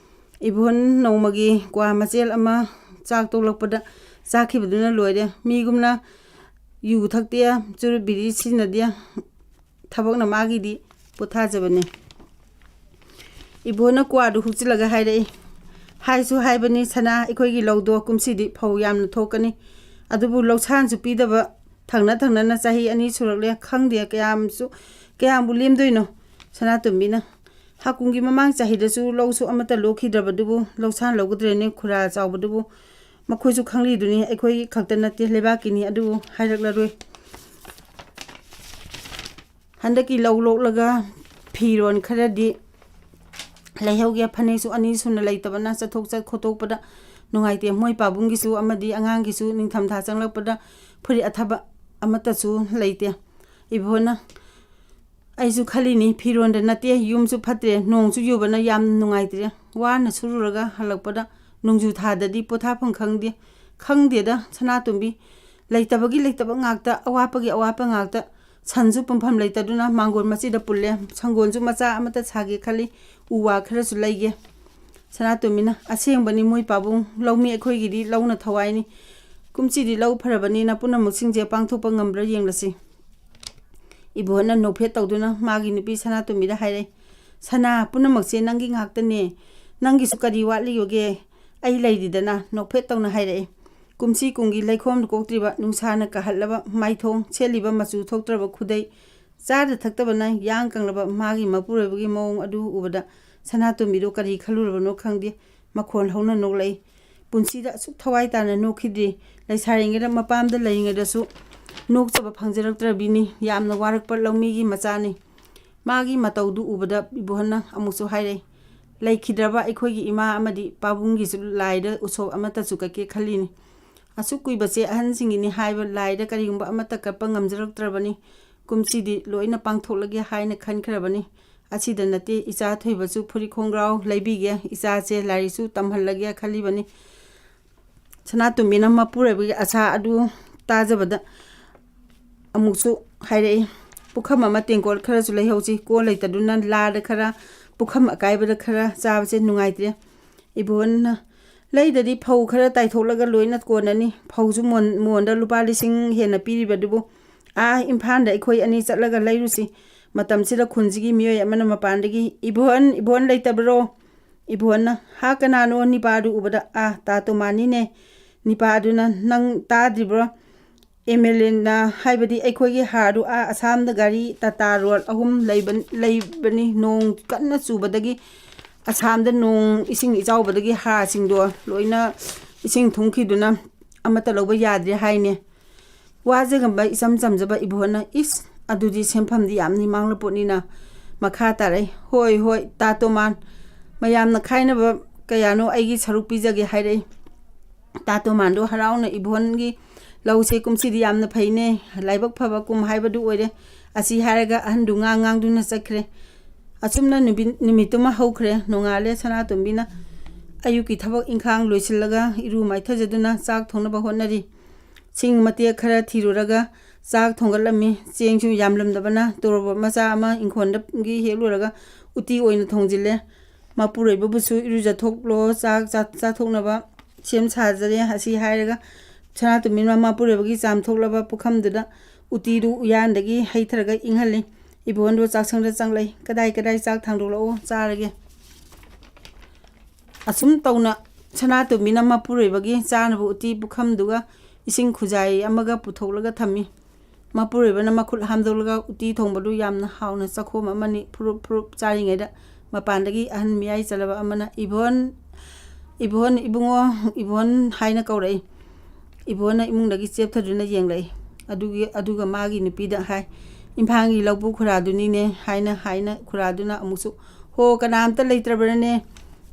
ꯏꯕꯣꯍꯟ ꯅꯣꯡꯃꯒꯤ ꯀ꯭ꯋꯥ ꯃꯆꯦꯜ ꯑꯃ ꯆꯥꯛ ꯇꯣꯛꯂꯛꯄꯗ ꯆꯥꯈꯤꯕꯗꯨꯅ ꯂꯣꯏꯔꯦ꯫ ꯃꯤꯒꯨꯝꯅ ꯌꯨ ꯊꯛꯇꯦ, ꯆꯨꯔꯨꯞ ꯕꯤꯔꯤ ꯁꯤꯖꯤꯟꯅꯗꯦ꯫ ꯊꯕꯛꯅ ꯃꯥꯒꯤꯗꯤ ꯄꯣꯊꯥꯖꯕꯅꯤ꯫ ꯏꯕꯣꯍꯟꯅ ꯀ꯭ꯋꯥꯗꯨ ꯍꯨꯛꯆꯤꯜꯂꯒ ꯍꯥꯏꯔꯛꯏ, "ꯍꯥꯏꯁꯨ ꯍꯥꯏꯕꯅꯤ ꯁꯅꯥ, ꯑꯩꯈꯣꯏꯒꯤ ꯂꯧꯗꯣ ꯀꯨꯝꯁꯤꯗꯤ ꯐꯧ ꯌꯥꯝꯅ ꯊꯣꯛꯀꯅꯤ, ꯑꯗꯨꯕꯨ ꯂꯧꯁꯥꯟꯁꯨ ꯄꯤꯗꯕ ꯊꯪꯅ ꯊꯪꯅꯅ ꯆꯍꯤ ꯑꯅꯤ ꯁꯨꯔꯛꯂꯦ꯫ ꯈꯪꯗꯦ ꯀꯌꯥꯝꯁꯨ, ꯀꯌꯥꯝꯕꯨ ꯂꯦꯝꯗꯣꯏꯅꯣ꯫" ꯁꯅꯥꯇꯣꯝꯕꯤꯅ, "ꯍꯥꯀꯨꯝꯒꯤ ꯃꯃꯥꯡ ꯆꯍꯤꯗꯁꯨ ꯂꯧꯁꯨ ꯑꯃꯠꯇ ꯂꯣꯛꯈꯤꯗ꯭ꯔꯕꯗꯨꯕꯨ ꯂꯧꯁꯥꯟ ꯂꯧꯒꯗ꯭ꯔꯦꯅꯦ ꯈꯨꯔꯥ ꯆꯥꯎꯕꯗꯨꯕꯨ? ꯃꯈꯣꯏꯁꯨ ꯈꯪꯂꯤꯗꯨꯅꯤ, ꯑꯩꯈꯣꯏ ꯈꯛꯇ ꯅꯠꯇꯦ, ꯂꯩꯕꯥꯛꯀꯤꯅꯤ, ꯑꯗꯨꯕꯨ ꯍꯥꯏꯔꯛꯂꯔꯣꯏ꯫ ꯍꯟꯗꯛꯀꯤ ꯂꯧ ꯂꯣꯛꯂꯒ ꯐꯤꯔꯣꯟ ꯈꯔꯗꯤ ꯂꯩꯍꯧꯒꯦ꯫ ꯐꯅꯦꯛꯁꯨ ꯑꯅꯤ ꯁꯨꯅ ꯂꯩꯇꯕꯅ ꯆꯠꯊꯣꯛ ꯆꯠ ꯈꯣꯠꯇꯣꯛꯄꯗ ꯅꯨꯡꯉꯥꯏꯇꯦ꯫ ꯃꯣꯏ ꯄꯥꯕꯨꯡꯒꯤꯁꯨ ꯑꯃꯗꯤ ꯑꯉꯥꯡꯒꯤꯁꯨ ꯅꯤꯡꯊꯝꯊꯥ ꯆꯪꯂꯛꯄꯗ ꯐꯨꯔꯤꯠ ꯑꯊꯕ ꯑꯃꯠꯇꯁꯨ ꯂꯩꯇꯦ꯫" ꯏꯕꯣꯍꯟꯅ, "ꯑꯩꯁꯨ ꯈꯜꯂꯤꯅꯤ, ꯐꯤꯔꯣꯟꯗ ꯅꯠꯇꯦ, ꯌꯨꯝꯁꯨ ꯐꯠꯇ꯭ꯔꯦ, ꯅꯣꯡꯁꯨ ꯌꯨꯕꯅ ꯌꯥꯝ ꯅꯨꯡꯉꯥꯏꯇ꯭ꯔꯦ꯫ ꯋꯥꯅ ꯁꯨꯔꯨꯔꯒ ꯍꯜꯂꯛꯄꯗ ꯅꯣꯡꯖꯨ ꯊꯥꯗꯗꯤ ꯄꯣꯊꯥꯐꯝ ꯈꯪꯗꯦ꯫" "ꯈꯪꯗꯦꯗ ꯁꯅꯥꯇꯣꯝꯕꯤ, ꯂꯩꯇꯕꯒꯤ ꯂꯩꯇꯕ ꯉꯥꯛꯇ, ꯑꯋꯥꯠꯄꯒꯤ ꯑꯋꯥꯠꯄ ꯉꯥꯛꯇ꯫ ꯁꯟꯁꯨ ꯄꯨꯝꯐꯝ ꯂꯩꯇꯗꯨꯅ ꯃꯥꯡꯒꯣꯜ ꯃꯆꯤꯗ ꯄꯨꯜꯂꯦ, ꯁꯪꯒꯣꯜꯁꯨ ꯃꯆꯥ ꯑꯃꯠꯇ ꯁꯥꯒꯦ ꯈꯜꯂꯤ, ꯎ ꯋꯥ ꯈꯔꯁꯨ ꯂꯩꯒꯦ꯫" ꯁꯅꯥꯇꯣꯝꯕꯤꯅ, "ꯑꯁꯦꯡꯕꯅꯤ ꯃꯣꯏ ꯄꯥꯕꯨꯡ, ꯂꯧꯃꯤ ꯑꯩꯈꯣꯏꯒꯤꯗꯤ ꯂꯧꯅ ꯊꯋꯥꯏꯅꯤ꯫ ꯀꯨꯝꯁꯤꯗꯤ ꯂꯧ ꯐꯔꯕꯅꯤꯅ ꯄꯨꯝꯅꯃꯛꯁꯤꯡꯁꯦ ꯄꯥꯡꯊꯣꯛꯄ ꯉꯝꯕ꯭ꯔꯥ ꯌꯦꯡꯂꯁꯤ꯫" ꯏꯕꯣꯍꯟꯅ ꯅꯣꯛꯐꯦꯠ ꯇꯧꯗꯨꯅ ꯃꯥꯒꯤ ꯅꯨꯄꯤ ꯁꯅꯥꯇꯣꯝꯕꯤꯗ ꯍꯥꯏꯔꯦ, "ꯁꯅꯥ, ꯄꯨꯝꯅꯃꯛꯁꯦ ꯅꯪꯒꯤ ꯉꯥꯛꯇꯅꯦ꯫ ꯅꯪꯒꯤꯁꯨ ꯀꯔꯤ ꯋꯥꯠꯂꯤꯕꯒꯦ? ꯑꯩ ꯂꯩꯔꯤꯗꯅ꯫" ꯅꯣꯛꯐꯦꯠ ꯇꯧꯅ ꯍꯥꯏꯔꯛꯏ꯫ ꯀꯨꯝꯁꯤ ꯀꯨꯝꯒꯤ ꯂꯩꯈꯣꯝ ꯀꯣꯛꯇ꯭ꯔꯤꯕ, ꯅꯨꯡꯁꯥꯅ ꯀꯥꯍꯠꯂꯕ ꯃꯥꯏꯊꯣꯡ, ꯁꯦꯠꯂꯤꯕ ꯃꯆꯨ ꯊꯣꯛꯇ꯭ꯔꯕ ꯈꯨꯗꯩ, ꯆꯥꯗ ꯊꯛꯇꯕꯅ ꯌꯥꯡ ꯀꯪꯂꯕ ꯃꯥꯒꯤ ꯃꯄꯨꯔꯣꯏꯕꯒꯤ ꯃꯑꯣꯡ ꯑꯗꯨ ꯎꯕꯗ ꯁꯅꯥꯇꯣꯝꯕꯤꯗꯨ ꯀꯔꯤ ꯈꯜꯂꯨꯔꯕꯅꯣ ꯈꯪꯗꯦ, ꯃꯈꯣꯟ ꯍꯧꯅ ꯅꯣꯛꯂꯛꯏ꯫ ꯄꯨꯟꯁꯤꯗ ꯑꯁꯨꯛ ꯊꯋꯥꯏ ꯇꯥꯅ ꯅꯣꯛꯈꯤꯗ꯭ꯔꯤ꯫ ꯂꯩꯁꯥꯔꯤꯉꯩꯗ ꯃꯄꯥꯝꯗ ꯂꯩꯔꯤꯉꯩꯗꯁꯨ ꯅꯣꯛꯆꯕ ꯐꯪꯖꯔꯛꯇ꯭ꯔꯕꯤꯅꯤ꯫ ꯌꯥꯝꯅ ꯋꯥꯔꯛꯄ ꯂꯧꯃꯤꯒꯤ ꯃꯆꯥꯅꯤ꯫ ꯃꯥꯒꯤ ꯃꯇꯧꯗꯨ ꯎꯕꯗ ꯏꯕꯣꯍꯟꯅ ꯑꯃꯨꯛꯁꯨ ꯍꯥꯏꯔꯛꯏ, "ꯂꯩꯈꯤꯗ꯭ꯔꯕ ꯑꯩꯈꯣꯏꯒꯤ ꯏꯃꯥ ꯑꯃꯗꯤ ꯄꯥꯕꯨꯡꯒꯤꯁꯨ ꯂꯥꯏꯗ ꯎꯁꯣꯞ ꯑꯃꯠꯇꯁꯨ ꯀꯠꯀꯦ ꯈꯜꯂꯤꯅꯤ꯫ ꯑꯁꯨꯛ ꯀꯨꯏꯕꯁꯦ ꯑꯍꯟꯁꯤꯡꯒꯤꯅꯤ ꯍꯥꯏꯕ ꯂꯥꯏꯗ ꯀꯔꯤꯒꯨꯝꯕ ꯑꯃꯠꯇ ꯀꯠꯄ ꯉꯝꯖꯔꯛꯇ꯭ꯔꯕꯅꯤ꯫ ꯀꯨꯝꯁꯤꯗꯤ ꯂꯣꯏꯅ ꯄꯥꯡꯊꯣꯛꯂꯒꯦ ꯍꯥꯏꯅ ꯈꯟꯈ꯭ꯔꯕꯅꯤ꯫ ꯑꯁꯤꯗ ꯅꯠꯇꯦ, ꯏꯆꯥ ꯊꯣꯏꯕꯁꯨ ꯐꯨꯔꯤꯠ ꯈꯣꯡꯒ꯭ꯔꯥꯎ ꯂꯩꯕꯤꯒꯦ, ꯏꯆꯥꯁꯦ ꯂꯥꯏꯔꯤꯛꯁꯨ ꯇꯝꯍꯜꯂꯒꯦ ꯈꯜꯂꯤꯕꯅꯤ꯫ ꯁꯅꯥꯇꯣꯝꯕꯤꯅ ꯃꯄꯨꯔꯣꯏꯕꯒꯤ ꯑꯁꯥ ꯑꯗꯨ ꯇꯥꯖꯕꯗ ꯑꯃꯨꯛꯁꯨ ꯍꯥꯏꯔꯛꯏ, "ꯄꯨꯈꯝ ꯑꯃ ꯇꯦꯡꯀꯣꯠ ꯈꯔꯁꯨ ꯂꯩꯍꯧꯁꯤ, ꯀꯣꯟ ꯂꯩꯇꯗꯨꯅ ꯂꯥꯗ ꯈꯔ, ꯄꯨꯈꯝ ꯑꯀꯥꯏꯕꯗ ꯈꯔ ꯆꯥꯕꯁꯦ ꯅꯨꯡꯉꯥꯏꯇ꯭ꯔꯦ꯫" ꯏꯕꯣꯟꯅ, "ꯂꯩꯗꯗꯤ ꯐꯧ ꯈꯔ ꯇꯥꯏꯊꯣꯛꯂꯒ ꯂꯣꯏꯅ ꯀꯣꯟꯅꯅꯤ꯫ ꯐꯧꯁꯨ ꯃꯣꯟ-, ꯃꯣꯟꯗ ꯂꯨꯄꯥ ꯂꯤꯁꯤꯡ ꯍꯦꯟꯅ ꯄꯤꯔꯤꯕꯗꯨꯕꯨ, ꯑꯥ ꯏꯝꯐꯥꯜꯗ ꯑꯩꯈꯣꯏ ꯑꯅꯤ ꯆꯠꯂꯒ ꯂꯩꯔꯨꯁꯤ꯫ ꯃꯇꯝꯁꯤꯗ ꯈꯨꯟꯁꯤꯒꯤ ꯃꯤꯑꯣꯏ ꯑꯃꯅ ꯃꯄꯥꯟꯗꯒꯤ, 'ꯏꯕꯣꯍꯟ, ꯏꯕꯣꯍꯟ ꯂꯩꯇꯕ꯭ꯔꯣ?' ꯏꯕꯣꯍꯟꯅ, 'ꯍꯥ, ꯀꯅꯥꯅꯣ?' 'ꯅꯤꯄꯥꯗꯨ ꯎꯕꯗ, ꯑꯥ, ꯇꯥ ꯇꯣꯃꯥꯅꯤꯅꯦ꯫ ꯅꯤꯄꯥꯗꯨꯅ, 'ꯅꯪ ꯇꯥꯗ꯭ꯔꯤꯕ꯭ꯔꯣ? ꯑꯦꯝ ꯑꯦꯜ ꯑꯦꯅ, ꯍꯥꯏꯕꯗꯤ ꯑꯩꯈꯣꯏꯒꯤ ꯍꯥꯔꯗꯨ ꯑꯥ ꯑꯁꯥꯝꯗ ꯒꯥꯔꯤ ꯇꯥꯇꯥ ꯔꯣꯜ ꯑꯍꯨꯝ ꯂꯩꯕ-, ꯂꯩꯕꯅꯤ꯫ ꯅꯣꯡ ꯀꯟꯅ ꯆꯨꯕꯗꯒꯤ, ꯑꯁꯥꯝꯗ ꯅꯣꯡ ꯏꯁꯤꯡ ꯏꯆꯥꯎꯕꯗꯒꯤ ꯍꯥꯔꯁꯤꯡꯗꯣ ꯂꯣꯏꯅ ꯏꯁꯤꯡ ꯊꯨꯝꯈꯤꯗꯨꯅ ꯑꯃꯠꯇ ꯂꯧꯕ ꯌꯥꯗ꯭ꯔꯦ ꯍꯥꯏꯅꯦ꯫ ꯋꯥꯖꯒꯝꯕ ꯏꯆꯝ ꯆꯝꯖꯕ ꯏꯕꯣꯍꯟꯅ, 'ꯏꯁ, ꯑꯗꯨꯗꯤ ꯁꯦꯟꯐꯝꯗꯤ ꯌꯥꯝꯅ ꯃꯥꯡꯂ ꯄꯣꯠꯅꯤꯅ꯫ ꯃꯈꯥ ꯇꯥꯔꯛꯏ, 'ꯍꯣꯏ, ꯍꯣꯏ, ꯇꯥ ꯇꯣꯃꯥꯟ, ꯃꯌꯥꯝꯅ ꯈꯥꯏꯅꯕ ꯀꯌꯥꯅꯣ ꯑꯩꯒꯤ ꯁꯔꯨꯛ ꯄꯤꯖꯒꯦ,' ꯍꯥꯏꯔꯛꯏ꯫ ꯇꯥ ꯇꯣꯃꯥꯟꯗꯣ ꯍꯔꯥꯎꯅ, 'ꯏꯕꯣꯍꯟꯒꯤ ꯂꯧꯁꯦ ꯀꯨꯝꯁꯤꯗꯤ ꯌꯥꯝꯅ ꯐꯩꯅꯦ, ꯂꯥꯏꯕꯛ ꯐꯕ ꯀꯨꯝ ꯍꯥꯏꯕꯗꯨ ꯑꯣꯏꯔꯦ.' ꯑꯁꯤ ꯍꯥꯏꯔꯒ ꯑꯍꯟꯗꯨ ꯉꯥꯡ ꯉꯥꯡꯗꯨꯅ ꯆꯠꯈ꯭ꯔꯦ꯫ ꯑꯁꯨꯝꯅ ꯅꯨꯃꯤꯠ, ꯅꯨꯃꯤꯠꯇꯨꯃ ꯍꯧꯈ꯭ꯔꯦ꯫ ꯅꯣꯡꯉꯥꯜꯂꯦ꯫ ꯁꯅꯥꯇꯣꯝꯕꯤꯅ ꯑꯌꯨꯛꯀꯤ ꯊꯕꯛ ꯏꯪꯈꯥꯡ ꯂꯣꯏꯁꯤꯜꯂꯒ ꯏꯔꯨ ꯃꯥꯏꯊꯖꯗꯨꯅ ꯆꯥꯛ ꯊꯣꯡꯅꯕ ꯍꯣꯠꯅꯔꯤ꯫ ꯁꯤꯡ ꯃꯇꯦꯛ ꯈꯔ ꯊꯤꯔꯨꯔꯒ ꯆꯥꯛ ꯊꯣꯡꯒꯠꯂꯝꯃꯤ꯫ ꯆꯦꯡꯁꯨ ꯌꯥꯝꯂꯝꯗꯕꯅ ꯇꯣꯔꯣꯕꯣꯠ ꯃꯆꯥ ꯑꯃ ꯏꯪꯈꯣꯜꯗꯒꯤ ꯍꯦꯛꯂꯨꯔꯒ ꯎꯇꯤ ꯑꯣꯏꯅ ꯊꯣꯡꯖꯤꯜꯂꯦ꯫ ꯃꯄꯨꯔꯣꯏꯕꯕꯨꯁꯨ ꯏꯔꯨꯖꯊꯣꯛꯂꯣ, ꯆꯥꯛ ꯆꯥ-, ꯆꯥꯊꯣꯛꯅꯕ ꯁꯦꯝ ꯁꯥꯖꯔꯦ꯫ ꯑꯁꯤ ꯍꯥꯏꯔꯒ ꯁꯅꯥꯇꯣꯝꯕꯤꯅ ꯃꯄꯨꯔꯣꯏꯕꯒꯤ ꯆꯥꯝꯊꯣꯛꯂꯕ ꯄꯨꯈꯝꯗꯨꯗ ꯎꯇꯤꯗꯨ ꯎꯌꯥꯟꯗꯒꯤ ꯍꯩꯊꯔꯒ ꯏꯪꯍꯜꯂꯤ꯫ ꯏꯕꯣꯟꯗꯣ ꯆꯥꯛꯁꯪꯗ ꯆꯪꯂꯛꯏ꯫ "ꯀꯗꯥꯏ ꯀꯗꯥꯏ ꯆꯥꯛ ꯊꯥꯡꯗꯣꯛꯂꯛꯑꯣ, ꯆꯥꯔꯒꯦ꯫" ꯑꯁꯨꯝ ꯇꯧꯅ ꯁꯅꯥꯇꯣꯝꯕꯤꯅ ꯃꯄꯨꯔꯣꯏꯕꯒꯤ ꯆꯥꯅꯕ ꯎꯇꯤ ꯄꯨꯈꯝꯗꯨꯒ ꯏꯁꯤꯡ ꯈꯨꯖꯥꯏ ꯑꯃꯒ ꯄꯨꯊꯣꯛꯂꯒ ꯊꯝꯃꯤ꯫ ꯃꯄꯨꯔꯣꯏꯕꯅ ꯃꯈꯨꯠ ꯍꯥꯝꯗꯣꯛꯂꯒ ꯎꯇꯤ ꯊꯣꯡꯕꯗꯨ ꯌꯥꯝꯅ ꯍꯥꯎꯅ ꯆꯥꯛꯈꯣꯝ ꯑꯃꯅꯤ ꯐꯨꯔꯨꯞ ꯐꯨꯔꯨꯞ ꯆꯥꯔꯤꯉꯩꯗ ꯃꯄꯥꯟꯗꯒꯤ ꯑꯍꯟ ꯃꯤꯌꯥꯏ ꯆꯜꯂꯕ ꯑꯃꯅ, "ꯏꯕꯣꯟ, ꯏꯕꯣꯟ, ꯏꯕꯨꯡꯉꯣ, ꯏꯕꯣꯟ" ꯍꯥꯏꯅ ꯀꯧꯔꯛꯏ꯫ ꯏꯕꯣꯟꯅ ꯏꯃꯨꯡꯗꯒꯤ ꯆꯦꯞꯊꯗꯨꯅ ꯌꯦꯡꯂꯛꯏ꯫ ꯑꯗꯨꯒꯤ, ꯑꯗꯨꯒ ꯃꯥꯒꯤ ꯅꯨꯄꯤꯗ ꯍꯥꯏ, "ꯏꯝꯐꯥꯜꯒꯤ ꯂꯧꯕꯨꯛ ꯈꯨꯔꯥꯗꯨꯅꯤꯅꯦ" ꯍꯥꯏꯅ, ꯍꯥꯏꯅ ꯈꯨꯔꯥꯗꯨꯅ ꯑꯃꯨꯛꯁꯨ, "ꯍꯣ, ꯀꯅꯥꯝꯇ ꯂꯩꯇ꯭ꯔꯕ꯭ꯔꯅꯦ?"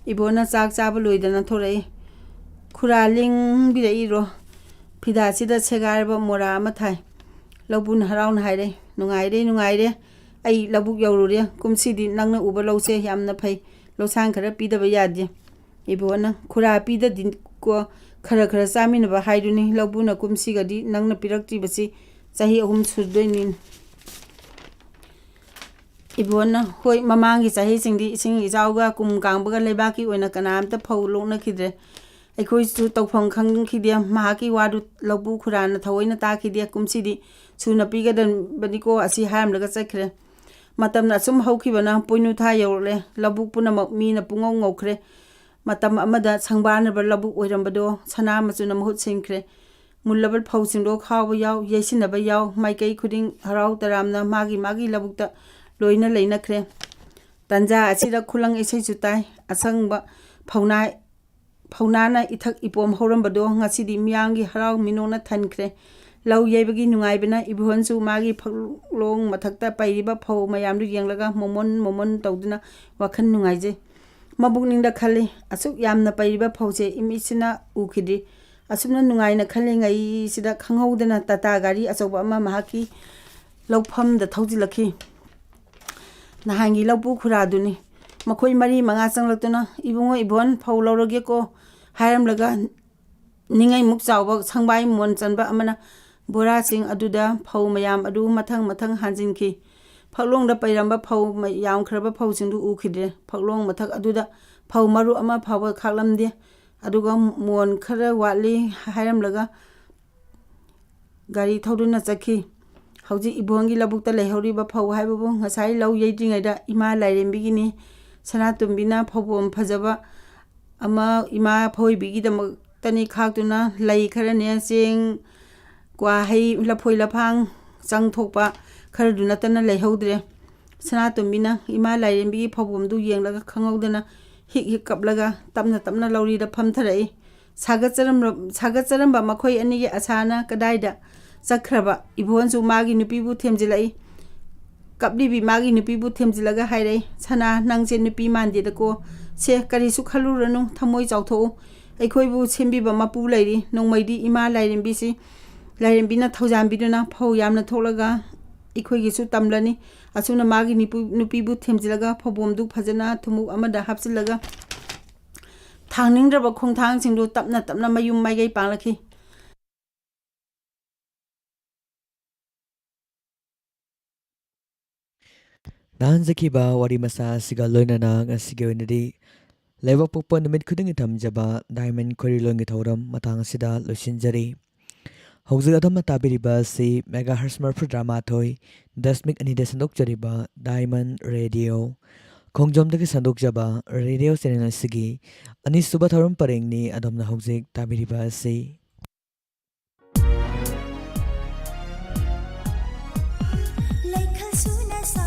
ꯏꯕꯣꯟꯅ ꯆꯥꯛ ꯆꯥꯕ ꯂꯣꯏꯗꯅ ꯊꯣꯔꯛꯏ꯫ "ꯈꯨꯔꯥ ꯂꯦꯡꯕꯤꯔꯛꯏꯔꯣ?" ꯐꯤꯗꯥꯁꯤꯗ ꯁꯦꯒꯥꯏꯔꯕ ꯃꯣꯔꯥ ꯑꯃ ꯊꯥꯏ꯫ ꯂꯧꯕꯨꯅ ꯍꯔꯥꯎꯅ ꯍꯥꯏꯔꯦ, "ꯅꯨꯡꯉꯥꯏꯔꯦ, ꯅꯨꯡꯉꯥꯏꯔꯦ꯫ ꯑꯩ ꯂꯧꯕꯨꯛ ꯌꯧꯔꯨꯔꯦ꯫ ꯀꯨꯝꯁꯤꯗꯤ ꯅꯪꯅ ꯎꯕ ꯂꯧꯁꯦ ꯌꯥꯝꯅ ꯐꯩ꯫ ꯂꯧꯁꯥꯟ ꯈꯔ ꯄꯤꯗꯕ ꯌꯥꯗꯦ꯫ ꯏꯕꯣꯅ, "ꯈꯨꯔꯥ ꯄꯤꯗꯗꯤꯀꯣ, ꯈꯔ ꯈꯔ ꯆꯥꯃꯤꯟꯅꯕ ꯍꯥꯏꯗꯨꯅꯤ꯫ ꯂꯧꯕꯨꯅ ꯀꯨꯝꯁꯤꯒꯗꯤ ꯅꯪꯅ ꯄꯤꯔꯛꯇ꯭ꯔꯤꯕꯁꯤ ꯆꯍꯤ ꯑꯍꯨꯝ ꯁꯨꯗꯣꯏꯅꯤ꯫" ꯏꯕꯣꯅ, "ꯍꯣꯏ, ꯃꯃꯥꯡꯒꯤ ꯆꯍꯤꯁꯤꯡꯗꯤ ꯏꯁꯤꯡ ꯏꯆꯥꯎꯒ ꯀꯨꯝ ꯀꯥꯡꯕꯒ ꯂꯩꯕꯥꯛꯀꯤ ꯑꯣꯏꯅ ꯀꯅꯥꯝꯇ ꯐꯧ ꯂꯣꯛꯅꯈꯤꯗ꯭ꯔꯦ꯫ ꯑꯩꯈꯣꯏꯁꯨ ꯇꯧꯐꯝ ꯈꯪꯈꯤꯗꯦ꯫ ꯃꯍꯥꯛꯀꯤ ꯋꯥꯗꯨ ꯂꯧꯕꯨ ꯈꯨꯔꯥꯅ ꯊꯑꯣꯏꯅ ꯇꯥꯈꯤꯗꯦ꯫ ꯀꯨꯝꯁꯤꯗꯤ ꯁꯨꯅ ꯄꯤꯒꯗꯕꯅꯤꯀꯣ" ꯑꯁꯤ ꯍꯥꯏꯔꯝꯂꯒ ꯆꯠꯈ꯭ꯔꯦ꯫ ꯃꯇꯝꯅ ꯑꯁꯨꯝ ꯍꯧꯈꯤꯕꯅ ꯄꯣꯏꯅꯨ ꯊꯥ ꯌꯧꯔꯛꯂꯦ꯫ ꯂꯧꯕꯨꯛ ꯄꯨꯝꯅꯃꯛ ꯃꯤꯅ ꯄꯨꯡꯉꯧ ꯉꯧꯈ꯭ꯔꯦ꯫ ꯃꯇꯝ ꯑꯃꯗ ꯁꯪꯕꯥꯟꯅꯕ ꯂꯧꯕꯨꯛ ꯑꯣꯏꯔꯝꯕꯗꯣ ꯁꯅꯥ ꯃꯆꯨꯅ ꯃꯍꯨꯠ ꯁꯤꯟꯈ꯭ꯔꯦ꯫ ꯃꯨꯜꯂꯕ ꯐꯧꯁꯤꯡꯗꯣ ꯈꯥꯎꯕ ꯌꯥꯎ, ꯌꯩꯁꯤꯟꯅꯕ ꯌꯥꯎ, ꯃꯥꯏꯀꯩ ꯈꯨꯗꯤꯡ ꯍꯔꯥꯎ ꯇꯔꯥꯝꯅ ꯃꯥꯒꯤ ꯃꯥꯒꯤ ꯂꯧꯕꯨꯛꯇ ꯂꯣꯏꯅ ꯂꯩꯅꯈ꯭ꯔꯦ꯫ ꯇꯟꯖꯥ ꯑꯁꯤꯗ ꯈꯨꯂꯪ ꯏꯁꯩꯁꯨ ꯇꯥꯏ꯫ ꯑꯁꯪꯕ ꯐꯧꯅꯥ, ꯐꯧꯅꯥꯅ ꯏꯊꯛ ꯏꯄꯣꯝ ꯍꯧꯔꯝꯕꯗꯣ ꯉꯁꯤꯗꯤ ꯃꯤꯌꯥꯝꯒꯤ ꯍꯔꯥꯎ ꯃꯤꯅꯣꯛꯅ ꯊꯟꯈ꯭ꯔꯦ꯫ ꯂꯧ ꯌꯩꯕꯒꯤ ꯅꯨꯡꯉꯥꯏꯕꯅ ꯏꯕꯨꯍꯟꯁꯨ ꯃꯥꯒꯤ ꯐꯛꯂꯣꯡ ꯃꯊꯛꯇ ꯄꯩꯔꯤꯕ ꯐꯧ ꯃꯌꯥꯝꯗꯨ ꯌꯦꯡꯂꯒ ꯃꯣꯃꯣꯟ ꯃꯣꯃꯣꯟ ꯇꯧꯗꯨꯅ ꯋꯥꯈꯜ ꯅꯨꯡꯉꯥꯏꯖꯩ꯫ ꯃꯕꯨꯛꯅꯤꯡꯗ ꯈꯜꯂꯤ, "ꯑꯁꯨꯛ ꯌꯥꯝꯅ ꯄꯩꯔꯤꯕ ꯐꯧꯁꯦ ꯏꯃꯤꯠꯁꯤꯅ ꯎꯈꯤꯗ꯭ꯔꯤ꯫" ꯑꯁꯨꯝꯅ ꯅꯨꯡꯉꯥꯏꯅ ꯈꯜꯂꯤꯉꯩꯁꯤꯗ ꯈꯪꯍꯧꯗꯅ ꯇꯥꯇꯥ ꯒꯥꯔꯤ ꯑꯆꯧꯕ ꯑꯃ ꯃꯍꯥꯛꯀꯤ ꯂꯧꯐꯝꯗ ꯊꯧꯖꯤꯜꯂꯛꯈꯤ꯫ ꯅꯍꯥꯟꯒꯤ ꯂꯧꯄꯨ ꯈꯨꯔꯥꯗꯨꯅꯤ꯫ ꯃꯈꯣꯏ ꯃꯔꯤ ꯃꯉꯥ ꯆꯪꯂꯛꯇꯨꯅ, "ꯏꯕꯨꯡꯉꯣ ꯏꯕꯣꯟ, ꯐꯧ ꯂꯧꯔꯒꯦꯀꯣ" ꯍꯥꯏꯔꯝꯂꯒ, ꯅꯤꯡꯉꯩꯃꯨꯛ ꯆꯥꯎꯕ ꯁꯪꯕꯥꯏ ꯃꯣꯟ ꯆꯟꯕ ꯑꯃꯅ ꯕꯣꯔꯥꯁꯤꯡ ꯑꯗꯨꯗ ꯐꯧ ꯃꯌꯥꯝ ꯑꯗꯨ ꯃꯊꯪ ꯃꯊꯪ ꯍꯥꯟꯖꯤꯟꯈꯤ꯫ ꯐꯛꯂꯣꯡꯗ ꯄꯩꯔꯝꯕ ꯐꯧ ꯃ-, ꯌꯥꯝꯈ꯭ꯔꯕ ꯐꯧꯁꯤꯡꯗꯨ ꯎꯈꯤꯗ꯭ꯔꯦ꯫ ꯐꯛꯂꯣꯡ ꯃꯊꯛ ꯑꯗꯨꯗ ꯐꯧ ꯃꯔꯨ ꯑꯃ ꯐꯥꯎꯕ ꯈꯥꯛꯂꯝꯗꯦ꯫ ꯑꯗꯨꯒ ꯃꯣꯟ ꯈꯔ ꯋꯥꯠꯂꯤ ꯍꯥꯏꯔꯝꯂꯒ ꯒꯥꯔꯤ ꯊꯧꯗꯨꯅ ꯆꯠꯈꯤ꯫ ꯍꯧꯖꯤꯛ ꯏꯕꯣꯟꯒꯤ ꯂꯧꯕꯨꯛꯇ ꯂꯩꯍꯧꯔꯤꯕ ꯐꯧ ꯍꯥꯏꯕꯕꯨ ꯉꯁꯥꯏ ꯂꯧ ꯌꯩꯗ꯭ꯔꯤꯉꯩꯗ ꯏꯃꯥ ꯂꯥꯏꯔꯦꯝꯕꯤꯒꯤꯅꯤ꯫ ꯁꯅꯥꯇꯣꯝꯕꯤꯅ ꯐꯧꯕꯣꯝ ꯐꯖꯕ ꯑꯃ ꯏꯃꯥ ꯐꯧꯏꯕꯤꯒꯤꯗꯃꯛꯇꯅꯤ ꯈꯥꯛꯇꯨꯅ ꯂꯩ ꯈꯔꯅꯦ, ꯆꯦꯡ, ꯀ꯭ꯋꯥ ꯍꯩ, ꯂꯐꯣꯏ ꯂꯐꯥꯡ ꯆꯪ ꯊꯣꯛꯄ ꯈꯔꯗꯨ ꯅꯠꯇꯅ ꯂꯩꯍꯧꯗ꯭ꯔꯦ꯫ ꯁꯅꯥꯇꯣꯝꯕꯤꯅ ꯏꯃꯥ ꯂꯥꯏꯔꯦꯝꯕꯤꯒꯤ ꯐꯧꯕꯣꯝꯗꯨ ꯌꯦꯡꯂꯒ ꯈꯪꯍꯧꯗꯅ ꯍꯤꯛ ꯍꯤꯛ ꯀꯞꯂꯒ ꯇꯞꯅ ꯇꯞꯅ ꯂꯧꯔꯤꯗ ꯐꯝꯊꯔꯛꯏ꯫ ꯁꯥꯒꯠꯆꯔꯝꯕ, ꯁꯥꯒꯠꯆꯔꯝꯕ ꯃꯈꯣꯏ ꯑꯅꯤꯒꯤ ꯑꯁꯥꯅ ꯀꯗꯥꯏꯗ ꯆꯠꯈ꯭ꯔꯕ? ꯏꯕꯣꯟꯁꯨ ꯃꯥꯒꯤ ꯅꯨꯄꯤꯕꯨ ꯊꯦꯝꯖꯤꯜꯂꯛꯏ꯫ ꯀꯞꯂꯤꯕꯤ ꯃꯥꯒꯤ ꯅꯨꯄꯤꯕꯨ ꯊꯦꯝꯖꯤꯜꯂꯒ ꯍꯥꯏꯔꯛꯏ, "ꯁꯅꯥ, ꯅꯪꯁꯦ ꯅꯨꯄꯤ ꯃꯥꯟꯗꯦꯗꯀꯣ꯫ ꯁꯦ, ꯀꯔꯤꯁꯨ ꯈꯜꯂꯨꯔꯅꯨ, ꯊꯃꯣꯏ ꯆꯥꯎꯊꯣꯛꯎ꯫ ꯑꯩꯈꯣꯏꯕꯨ ꯁꯦꯝꯕꯤꯕ ꯃꯄꯨ ꯂꯩꯔꯤ꯫" ꯅꯣꯡꯃꯩꯗꯤ ꯏꯃꯥ ꯂꯥꯏꯔꯦꯝꯕꯤꯁꯤ, ꯂꯥꯏꯔꯦꯝꯕꯤꯅ ꯊꯧꯖꯥꯟꯕꯤꯗꯨꯅ ꯐꯧ ꯌꯥꯝꯅ ꯊꯣꯛꯂꯒ ꯑꯩꯈꯣꯏꯒꯤꯁꯨ ꯇꯝꯂꯅꯤ꯫ ꯑꯁꯨꯝꯅ ꯃꯥꯒꯤ ꯅꯨꯄꯤꯕꯨ ꯊꯦꯝꯖꯤꯜꯂꯒ ꯐꯧꯕꯣꯝꯗꯨ ꯐꯖꯅ ꯊꯨꯝꯃꯣꯛ ꯑꯃꯗ ꯍꯥꯞꯆꯤꯜꯂꯒ ꯊꯥꯡꯅꯤꯡꯗ꯭ꯔꯕ ꯈꯣꯡꯊꯥꯡꯁꯤꯡꯗꯨ ꯇꯞꯅ ꯇꯞꯅ ꯃꯌꯨꯝ ꯃꯥꯏꯀꯩ ꯄꯥꯡꯂꯛꯈꯤ꯫ ꯅꯍꯥꯟ ꯆꯠꯈꯤꯕ ꯋꯥꯔꯤ ꯃꯆꯥ ꯑꯁꯤꯒ ꯂꯣꯏꯅꯅ ꯉꯁꯤꯒꯤ ꯑꯣꯏꯅꯗꯤ ꯂꯩꯕꯥꯛꯄꯣꯛꯄ ꯅꯨꯃꯤꯠ ꯈꯨꯗꯤꯡꯒꯤ ꯊꯝꯖꯕ ꯗꯥꯏꯃꯟ ꯈꯣꯏꯔꯤꯂꯣꯟꯒꯤ ꯊꯧꯔꯝ ꯃꯇꯥꯡ ꯑꯁꯤꯗ ꯂꯣꯏꯁꯤꯟꯖꯔꯤ꯫ ꯍꯧꯖꯤꯛ ꯑꯗꯣꯝꯅ ꯇꯥꯕꯤꯔꯤꯕ ꯑꯁꯤ ꯃꯦꯒꯥꯍꯔꯁ ꯃꯔꯐꯨ ꯇꯔꯥꯃꯥꯊꯣꯏ ꯗꯁꯃꯤꯛ ꯑꯅꯤꯗ ꯁꯟꯗꯣꯛꯆꯔꯤꯕ ꯗꯥꯏꯃꯟ ꯔꯦꯗꯤꯑꯣ ꯈꯣꯡꯖꯣꯝꯗꯒꯤ ꯁꯟꯗꯣꯛꯆꯕ ꯔꯦꯗꯤꯑꯣ ꯆꯦꯅꯦꯜ ꯑꯁꯤꯒꯤ ꯑꯅꯤꯁꯨꯕ ꯊꯧꯔꯝ ꯄꯔꯦꯡꯅꯤ ꯑꯗꯣꯝꯅ ꯍꯧꯖꯤꯛ ꯇꯥꯕꯤꯔꯤꯕ ꯑꯁꯤ꯫